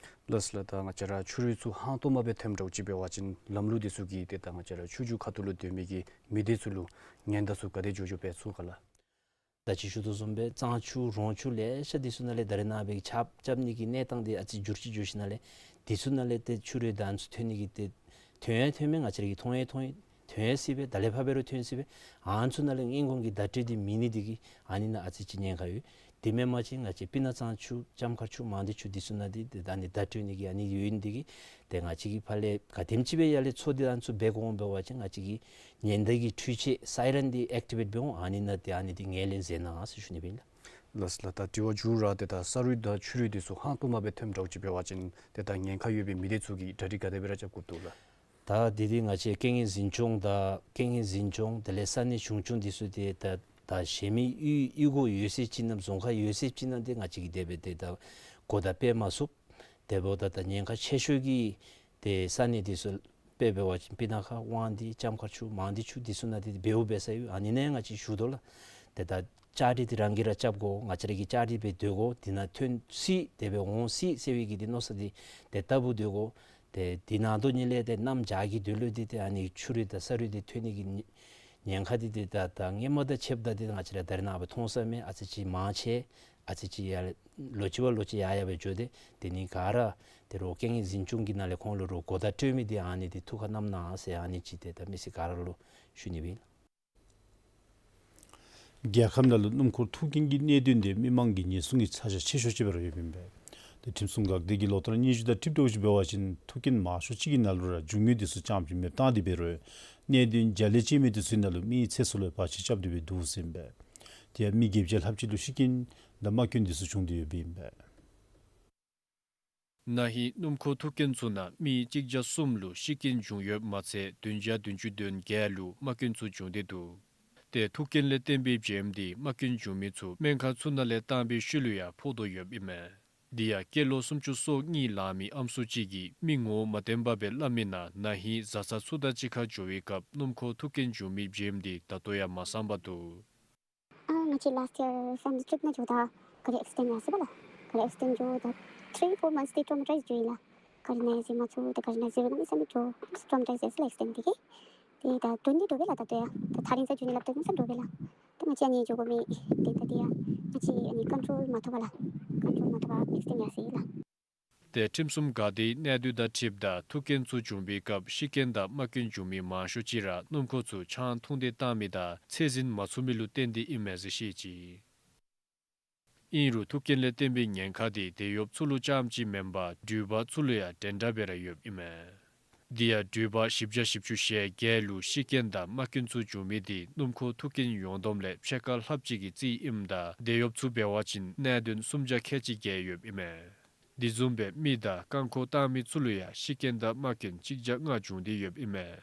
ལགས་སོ་ལགས། ད་ང་བཅས་ར་ཆུ་རུད་ཚུ་ཧང་སྟོང་མ་སྦེ་ཐོནམ་འདྲཝ་ཅིག་འབད་བ་ཅིན་ལམ་ལུགས་འདི་ཚུ་གིས་ཏེ་ད་ང་བཅས་ར་ཆུ་རྒྱུག་ཁ་ཐུག་ལུ་སྡོད་མི་གི་མི་སྡེ་ཚུ་ལུ་ཉེན་བརྡ་ཚུ་ག་དེ་འགྱོ་འགྱོ་སྦེ་ཚུགས་ག་ལགས། ད་ཅི་ཞུ་དོ་བཟུམ་སྦེ་གཙང་ཆུ་རོང་ཆུ་ལེ་ཤ་འདི་ཚུ་ནང་ལས་ད་རེས་ནངས་པའི་ཆརཔ་རྐྱབ་ནི་གི་གནས་སྟངས་འདི་ཨ་ཙི་འགྱུར་ཅིག་འགྱོ་ཞིནམ་ལས་འདི་ཚུ་ནང་ལས་ཏེ་ཆུ་རུད་ད་ཨ་ནི་ཚུ་ཐོན་ནི་གི་ཏེ་ཐོན་ཡང་ཐོན་མས། ང་བཅས་ར་གིས་མཐོང་ཡང་མཐོང་ཡི། ཐོན་ཡང་སྲིད་པས། ད་ལས་ཕར་འབད་རུང་ཐོན་སྲིད་པས། ཨ་ནི་ཚུ་ནང་ལས་སྔོན་འགོག་གི་བརྡ་སྤྲོད་འདི་མེད་ནི་འདི་གིས་ཨ་ནི་ནང་ཨ་ཙི་ཅིག་ཉེན་ཁ་ཡོད། དེ་མེན་པ་ཅིན་ང་བཅས་སྤུ་ན་གཙང་ཆུ་ལྕམ་མཁར་ཆུ་མང་སྡེ་ཆུ་འདི་ཚུ་ནང་འདི་ཏེ་ད་ཨ་ནི་བརྡ་སྤྲོད་ནི་གི་ཨ་ནི་ཡོད་ནི་འདི་གིས་ཏེ་ང་བཅས་ཀྱིས་ཕར་ལས་ག་དེམ་ཅིག་སྦེ་ཡར་ལས་ཚོགས་འདི་ཨ་ནི་ཚུ་འབད་དགོཔ་འབད་བ་ཅིན་ང་བཅས་ཀྱིས་ཉེན་བརྡ་གི་འཕྲུལ་ཆས་སའི་རན་འདི་ཨེག་ཊི་ཝེཊ་འབད་འོང་། ཨ་ནི་ནང་ཏེ་ཨ་ནི་འདི་ངོས་ལེན་མཛད་གནང་ཟེར་ཞུ་ནི་ཨིན་ལགས། ལགས་སོ་ལགས། ད་དྲི་བ་མཇུག་ར་ཏེ་ད་ས་རུད་དང་ཆུ་རུད་འདི་ཚུ་ཧང་སྟོང་མ་སྦེ་ཐོནམ་འདྲཝ་ཅིག་འབད་བ་ཅིན་ཏེ་ད་ཉེན་ཁ་ཡོད་པའི་མི་སྡེ་ཚུ་གིས་གྲ་སྒྲིག་ག་དེ་སྦེ་ར་རྐྱབ་དགོཔ་འདུག་ལགས། ད་འདི་འདི་ང་བཅས་རྐྱེན་ངན་འཛིན་སྐྱོང་དང་རྐྱེན་ངན་འཛིན་སྐྱོང་དེ་ལས་ས་གནས་གཞུང་སྐྱོང་འདི་ཚུ་ཏེ་ད་ད་གཞན་མི་གཡུས་གཡུས་སྒོ་ཡོད་ཚད་ཅིག་ནང་རྫོང་ཁག་ཡོད་ཚད་ཅིག་ནང་འདི་ང་བཅས་ཀྱིས་དེ་སྦེ་ཏེ་ད་གོ་བརྡ་སྤེལ་མ་ཚུགས། དེ་འབདཝ་ད་ད་ཉེན་ཁ་ཆེ་ཤོས་ཀྱི་ཏེ་ས་གནས་འདི་ཚུ་དཔེ་འབད་བ་ཅིན་སྤུ་ན་ཁ་དབང་འདུས་ལྕམ་མཁར་ཆུ་མང་སྡེ་ཆུ་འདི་ཚུ་ནང་འདི་འབདཝ་འབད་ས་ཡོད། ཨ་ནི་ནང་ང་བཅས་ཞུ་དོ་ལགས། ཏེ་ད་བཅའ་སྒྲིག་འདི་རང་གིས་ར་རྐྱབ་དགོ། ང་བཅས་ར་གིས་བཅའ་སྒྲིག་འབད་སྡོད་དགོ། འདི་ནང་ཐོན་སྲིད་དེ་སྦེ་འོང་སྲིད་ཟེར་བའི་གི་འདི་མནོ་བསམ་འདི་ཏེ་བཏབ་སྡོད་དགོ། ཏེ་འདི་ནང་དོག་ལས་ཏེ་གནམ་བྱཱར་གྱི་དུས་ལུ་འདི་ཏེ་ཨ་ནི་ཆུ་རུད་དང་ས་རུད་འདི་ཐོན་ནི་གི་ཉེན་ཁ་འདི་ཏེ་ད་ད་སྔོན་མ་དང་ཕྱདཔ་ད་འདི་ང་བཅས་ར་ད་རེས་ནངས་པ་མཐོང་ས་མས། ཨ་ཙི་ཅིག་མང་ཆེ་ཨ་ཙི་ཅིག་ཡར་ལོག་ཅི་བ་ལོག་ཅི་ཡར་ཡར་སྦེ་འགྱོ་སྟེ་དེ་ནི་ག་ར་ཏེ་རོགས་རྐྱེན་ངན་འཛིན་སྐྱོང་གི་ནང་ལས་ཁོང་ལུ་རོགས་གོ་བརྡ་སྤྲོད་མི་འདི་ཨ་ནི་འདི་ཐུགས་ཁར་བསྣམ་གནང་ཟེར་ཨ་ནི་ཅིག་ཏེ་ད་མི་སེར་ག་ར་ལུ་ཞུ་ནི་ཨིན། རྒྱལ་ཁབ་ནང་ལུ་སྣུམ་འཁོར་ཐུག་རྐྱེན་གྱི་གནད་དོན་དེ་མི་མང་གི་ཉེན་སྲུང་གི་ཚ་གྱང་ཆེ་ཤོས་ཅིག་སྦེ་ར་ཡོདཔ་ཨིན་པས། ཏེ་ཁྲིམས་སྲུང་འགག་སྡེ་གིས་ལོ་ལྟར་སྙན་ཞུ་དང་འཁྲིལ་འདྲཝ་ཅིག་འབད་བ་ཅིན་ཐུག་རྐྱེན་མང་ཤོས་ཅིག་གི་ནང་ལུ་ར་རྒྱུ་དངོས་འདི་ཚུ་རྐྱངམ་ཅིག་མེདཔ་བཏང་སྟེ་འབད་རུང་གནད་དོན་བརྒྱ་ལས་བཅད་མེད་འདི་ཚུ་ནང་ལུ་མི་ཚེ་སྲོག་ལུ་བར་ཆད་རྐྱབ་སྟེ་སྦེ་འདུག་ཟེར་ཨིན་པས། དེ་ཡང་མི་བརྒྱད་བརྒྱ་ལྷགཔ་ཅིག་ལུ་ཤི་རྐྱེན་དང་རྨ་སྐྱོན་འདི་ཚུ་བྱུང་སྟེ་ཡོདཔ་ཨིན་པས། ན་ཧིང་སྣུམ་འཁོར་ཐུག་རྐྱེན་ཚུ་ནང་མི་གཅིག་བརྒྱ་གསུམ་ལུ་ཤི་རྐྱེན་བྱུང་ཡོདཔ་མ་ཚད་བདུན་བརྒྱ་བདུན་ཅུ་དོན་བརྒྱད་ལུ་རྨ་སྐྱོན་ཚུ་བྱུང་སྟེ་འདུག། ཏེ་ཐུག་རྐྱེན་ལས་བརྟེན་པའི་བྱེམ་འདི་རྨ་སྐྱོན་བྱུང་མི་ཚུ་སྨན་ཁང་ཚུ་ནང་ལས་བཏང་པའི་ཤུལ་ལུ་ཡང་ཕོག་དོ་ཡོདཔ་ཨིན་མས། འདི་ཡང་སྐྱེས་ལོ་སུམ་ཅུ་སོ་གཉིས་ལང་མི་ཨམ་སྲུ་ཅིག་གིས་མི་ངོ་མ་བསྟན་པ་སྦེ་སླབ་མི་ནང་ན་ཧིང་བཟའ་ཚང་ཚུ་དང་གཅིག་ཁར་འགྱོ་བའི་སྐབས་སྣུམ་འཁོར་ཐུག་རྐྱེན་བྱུང་མི་བྱེམ་འདི་ད་ལྟོ་ཡང་མ་སངས་པར་འདུག། ཨ་ང་བཅས་last year Sunday trip ནང་འགྱོཝ་ད་ག་རི་accident ཡར་སོང་པ་ལགས། ག་རི་accident་འགྱོཝ་ད་three four months འདི་traumatized འགྱོ་ཡི་ལགས། ག་རི་ནང་ཡར་སོང་མ་ཚུགས། ཏེ་ག་རི་ནང་ཡར་སོང་པ་གནམ་མེད་ས་མེད་འགྱོ་traumatized ཡར་སོང་ལགས་accident འདི་གིས། ཏེ་ད་དོན་འདི་འདྲོག་པས་ལགས། ད་ལྟོ་ཡང་ད་ཐག་རིང་ས་འགྱོ་ནི་སླབ་ད་གནམ་མེད་ས་མེད་འདྲོག་པས་ལགས། ཏེ་ང་བཅས་ཨ་ནི་འགྱོ་དགོ་མི་ཏེ་ད་འདི་ཡང་ང་བཅས་ཨ་ནི་control མ་ཐོབ་པར་ལགས། control མ་ཐོབ་པར་accident ཡར་སོང་ཡི་ལགས། ཏེ་ཁྲིམས་སྲུང་འགག་སྡེའི་གནད་དོན་དང་འཁྲིལཝ་ད་ཐུག་རྐྱེན་ཚུ་བྱུང་པའི་སྐབས་ཤི་རྐྱེན་དང་རྨ་སྐྱོན་བྱུང་མི་མང་ཤོས་ཅིག་ར་སྣུམ་འཁོར་ཚུ་ཆང་འཐུང་སྟེ་བཏང་མི་དང་ཚད་འཛིན་མ་ཚུགས་མི་ལུ་བརྟེན་ཏེ་ཨིན་མས་ཟེར་བཤད་ཅི། ཨིན་རུང་ཐུག་རྐྱེན་ལས་བརྟེན་པའི་ཉེན་ཁ་དེ་དེད་གཡོགཔ་ཚུ་ལུ་རྐྱངམ་ཅིག་མེན་པར་འགྲུལ་པ་ཚུ་ལུ་ཡང་འདྲན་འདྲ་སྦེ་ར་ཡོདཔ་ཨིན་མས། དེ་ཡང་འགྲུལ་པ་བཞི་བརྒྱ་བཞི་བཅུ་ཞེ་བརྒྱད་ལུ་ཤི་རྐྱེན་དང་རྨ་སྐྱོན་ཚུ་བྱུང་མི་དེ་སྣུམ་འཁོར་ཐུག་རྐྱེན་ཡོངས་བསྡོམས་ལས་ཕྱེད་ཀ་ལྷགཔ་ཅིག་གིས་རྩིས་ཨིནམ་ད་དེད་གཡོགཔ་ཚུ་འབད་བ་ཅིན་གནད་དོན་སུམ་བརྒྱ་ཁལ་གཅིག་བརྒལ་ཡོདཔ་ཨིན་མས། དེ་བཟུམ་སྦེ་མི་དང་རྐང་འཁོར་བཏང་མི་ཚུ་ལུ་ཡང་ཤི་རྐྱེན་དང་རྨ་སྐྱོན་གཅིག་བརྒྱ་ལྔ་བྱུང་སྟེ་ཡོདཔ་ཨིན་མས།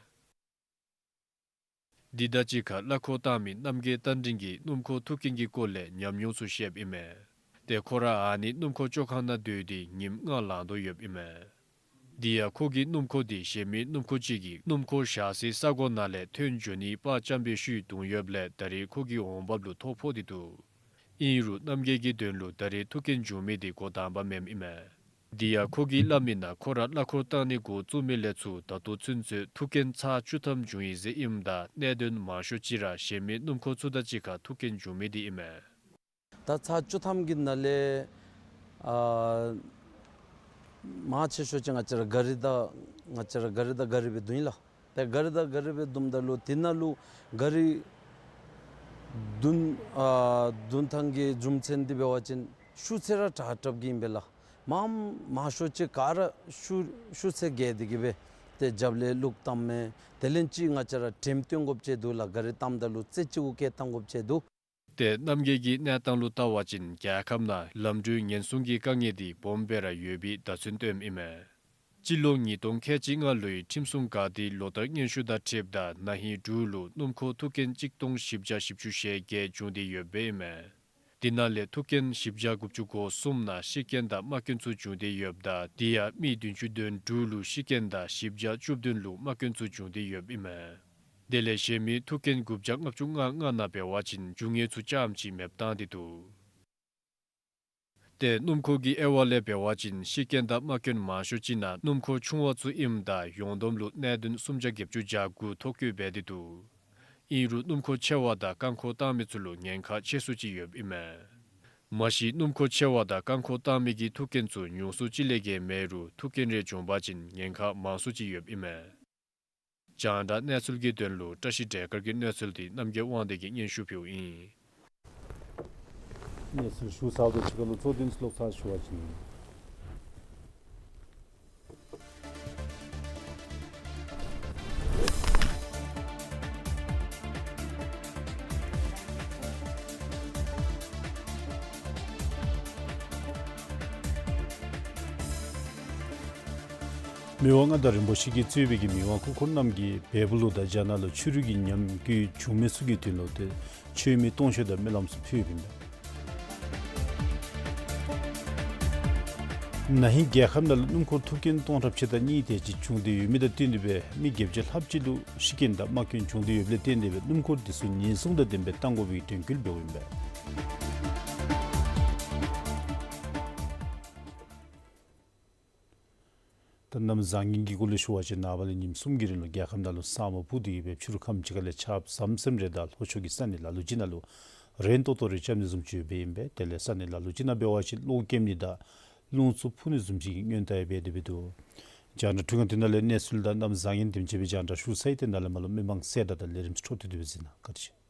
དེ་དང་གཅིག་ཁར་གླ་འཁོར་བཏང་མི་རྣམ་རྒྱལ་རྟ་མགྲིན་གྱིས་སྣུམ་འཁོར་ཐུག་རྐྱེན་གྱི་སྐོར་ལས་ཉམས་མྱོང་ཚུ་བཤདཔ་ཨིན་མས། ཏེ་ཁོ་ར་ཨ་ནི་སྣུམ་འཁོར་བཅོ་ཁང་ནང་སྡོད་དེ་ཉིནམ་ལྔ་ལང་དོ་ཡོདཔ་ཨིན་མས། དེ་ཡང་ཁོ་གིས་སྣུམ་འཁོར་དེ་གཞན་མི་སྣུམ་འཁོར་ཅིག་གིས་སྣུམ་འཁོར་བཞག་སའི་ས་གོ་ནང་ལས་ཐོན་འགྱོ་ནིའི་པར་རྐྱབ་པའི་ཤུལ་བརྡུངས་ཡོདཔ་ལས་ད་རེས་ཁོ་གི་འོང་འབབ་ལུ་ཐོ་ཕོག་སྟེ་འདུག། ཨིན་རུང་རྣམ་རྒྱལ་གྱི་དོན་ལུ་ད་རེས་ཐུག་རྐྱེན་བྱུང་མི་དེ་འགོ་དང་པ་མེནམ་ཨིན་མས། དེ་ཡང་ཁོ་གིས་སླབ་མིའི་ནང་ཁོ་ར་གླ་འཁོར་བཏང་ནི་འགོ་བཙུགས་མི་ལས་ཚུར་ད་ལྟོ་ཚུན་ཚོད་ཐུག་རྐྱེན་ཚར་བཅུ་ཐམ་བྱུང་ཡི་ཟེར་ཨིནམ་ད་གནད་དོན་མང་ཤོས་ཅིག་ར་གཞན་མི་སྣུམ་འཁོར་ཚུ་དང་གཅིག་ཁར་ཐུག་རྐྱེན་བྱུང་མི་དེ་ཨིན་མས། ད་ཚར་བཅུ་ཐམ་གྱི་ནང་ལས་ཨ་མང་ཆེ་ཤོས་ཅིག་ང་བཅས་ར་ག་རི་དང་ང་བཅས་ར་ག་རི་དང་ག་རི་སྦེ་བརྡུངས་ཡི་ལགས། ཏེ་ག་རི་དང་ག་རི་སྦེ་བརྡུངམ་ད་ལུ་དེ་ནང་ལུ་ག་རི་བརྡུང་ཨ་བརྡུང་ཐངས་ཀྱི་རྒྱུ་མཚན་འདི་འབད་བ་ཅིན་ཤུགས་ཚད་ར་དྲག་དྲགཔ་གིས་ཨིན་པས་ལགས། མང་མང་ཤོས་ཅིག་ག་ར་ཤུགས་ཤུགས་ཚད་བརྒལ་ཏེ་གིས་སྦེ་ཏེ་རྒྱབ་ལས་ལོག་བཏངམ་མས། དེ་ལས་ཅིག་ང་བཅས་ར་བྲེམ་བཏོན་དགོཔ་ཅིག་འདུག་ལགས། ག་རི་བཏངམ་ད་ལུ་རྩེ་གཅིག་གུ་བཀལ་བཏང་དགོཔ་ཅིག་འདུག། ཏེ་རྣམ་རྒྱལ་གྱི་གནས་སྟངས་ལུ་བལྟ་བ་ཅིན་རྒྱལ་ཁབ་ནང་ལམ་འགྲུལ་ཉེན་སྲུང་གི་དཀའ་ངལ་དེ་སྦོམ་སྦེ་ར་ཡོད་པའི་བརྡ་མཚོན་སྟོནམ་ཨིན་མས། སྤྱི་ལོ་ཉིས་སྟོང་ཁལ་གཅིག་ལྔ་ལོའི་ཁྲིམས་སྲུང་འགག་སྡེའི་ལོ་ལྟར་སྙན་ཞུ་དང་འཁྲིལཝ་ད་ན་ཧིང་འབྲུག་ལུ་སྣུམ་འཁོར་ཐུག་རྐྱེན་གཅིག་སྟོང་བཞི་བརྒྱ་བཞི་བཅུ་ཞེ་བརྒྱད་བྱུང་སྟེ་ཡོདཔ་ཨིན་མས། དེ་ནང་ལས་ཐུག་རྐྱེན་བཞི་བརྒྱ་དགུ་བཅུ་གོ་གསུམ་ནང་ཤི་རྐྱེན་དང་རྨ་སྐྱོན་ཚུ་བྱུང་སྟེ་ཡོདཔ་ད་དེ་ཡང་མི་བདུན་ཅུ་དོན་དྲུག་ལུ་ཤི་རྐྱེན་དང་བཞི་བརྒྱ་བཅུ་བདུན་ལུ་རྨ་སྐྱོན་ཚུ་བྱུང་སྟེ་ཡོདཔ་ཨིན་མས། དེ་ལས་གཞན་མི་ཐུག་རྐྱེན་དགུ་བརྒྱ་ལྔ་བཅུ་ང་ལྔ་ནང་འབད་བ་ཅིན་རྒྱུ་དངོས་ཚུ་རྐྱངམ་ཅིག་མེདཔ་བཏང་སྟེ་འདུག། ཏེ་སྣུམ་འཁོར་གྱི་དབྱེ་བ་ལས་འབད་བ་ཅིན་ཤི་རྐྱེན་དང་རྨ་སྐྱོན་མང་ཤོས་ཅིག་ནང་སྣུམ་འཁོར་ཆུང་བ་ཚུ་ཨིནམ་ད་ཡོངས་བསྡོམས་ལུ་གནད་དོན་སུམ་བརྒྱ་བརྒྱད་ཅུ་གྱ་དགུ་ཐོ་བཀོད་འབད་དེ་འདུག། ཨིན་རུང་སྣུམ་འཁོར་ཆེ་བ་དང་རྐང་འཁོར་བཏང་མི་ཚུ་ལུ་ཉེན་ཁ་ཆེ་སུ་ཅིག་ཡོདཔ་ཨིན་མས། མ་གཞི་སྣུམ་འཁོར་ཆེ་བ་དང་རྐང་འཁོར་བཏང་མི་གི་ཐུག་རྐྱེན་ཚུ་ཉུང་སུ་ཅིག་ལས་བརྒལ་མེད་རུང་ཐུག་རྐྱེན་རེ་བྱུང་བ་ཅིན་ཉེན་ཁ་མང་སུ་ཅིག་ཡོདཔ་ཨིན་མས། རྒྱང་བསྒྲགས་གནས་ཚུལ་གྱི་དོན་ལུ་བཀྲ་ཤིས་བདེ་དཀར་གྱི་གནས་ཚུལ་དེ་རྣམ་རྒྱལ་དབང་འདུས་ཀྱིས་སྙན་ཞུ་ཕུལཝ་ཨིན། གནས་ཚུལ་ཞུ་ཚརཝ་ད་ཕྱི་ཁ་ལུ་གཙོ་དོན་ཚུ་ལོག་ཚར་ཞུ་བ་ཅིན། མི་དབང་མངའ་བདག་རིན་པོ་ཆེ་གིས་གཙོས་པའི་གི་མི་དབང་སྐུ་འཁོར་རྣམས་ཀྱིས་བལ་པོ་ལུ་དང་རྒྱ་ནག་ལུ་ཆུ་རུད་ཀྱི་ཉམས་རྒུད་བྱུང་མི་ཚུ་གི་དོན་ལུ་ཏེ་མཆོད་མེ་གཏོང་ཆོག་དང་སྨོན་ལམ་ཚུ་ཕུལཝ་ཨིན་པས། ན་ཧིང་རྒྱལ་ཁབ་ནང་ལུ་སྣུམ་འཁོར་ཐུག་རྐྱེན་སྟོང་ཕྲག་ཕྱེད་དང་གཉིས་དེ་ཅིག་བྱུང་སྟེ་ཡོད་མི་དང་བསྟུན་ཏེ་སྦེ་མི་བརྒྱད་བརྒྱ་ལྷགཔ་ཅིག་ལུ་ཤི་རྐྱེན་དང་རྨ་སྐྱོན་བྱུང་སྟེ་ཡོདཔ་ལས་བརྟེན་ཏེ་སྦེ་སྣུམ་འཁོར་དེ་ཚུ་ཉེན་སྲུང་དང་ལྡནམ་སྦེ་བཏང་དགོ་པའི་དྲན་སྐུལ་འབདཝ་ཨིན་པས། ད་གནམ་བཟང་ངན་གྱི་སྐོར་ལས་ཞུ་བ་ཅིན་ནངས་པ་ལས་ཉིནམ་གསུམ་གྱི་རིང་ལུ་རྒྱལ་ཁབ་ནང་ལུ་ས་སྨུག་སྤུབས་ཏེ་གིས་སྦེ་ཕྱི་རུ་ཁམས་ཅིག་ཁ་ལས་ཆརཔ་ཟམ་ཟིམ་རེ་དང་ལྷོ་ཕྱོགས་ཀྱི་ས་གནས་ལ་ལུ་ཅིག་ནང་ལུ་རན་ཏོག་ཏོ་རེ་རྐྱབ་ནི་བཟུམ་ཅིག་ཡོདཔ་ཨིན་པས། དེ་ལས་ས་གནས་ལ་ལུ་ཅིག་ནང་འབད་བ་ཅིན་གློག་འཁྱུག་ནི་དང་རླུང་འཚུབ་འཕུ་ནི་བཟུམ་ཅིག་གི་སྔོན་བརྡ་ཡང་འབད་དེ་སྦེ་འདུག། རྒྱང་བསྒྲགས་འཕྲུལ་ཁང་འདི་ནང་ལས་གནས་ཚུལ་དང་གནམ་བཟང་ངན་དེམ་ཅིག་སྦེ་རྒྱང་བསྒྲགས་ཞུ་ཚར་ཡི། ཏེ་ནཱ་ལས་མར་ལུ་མི་མང་གསལ་བསྒྲགས་དང་ལས་རིམ་ཚུ་འཕྲོ་མཐུད་དེ་སྦེ་གཟིགས་གནང་། བཀའ་དྲིན་ཆེ།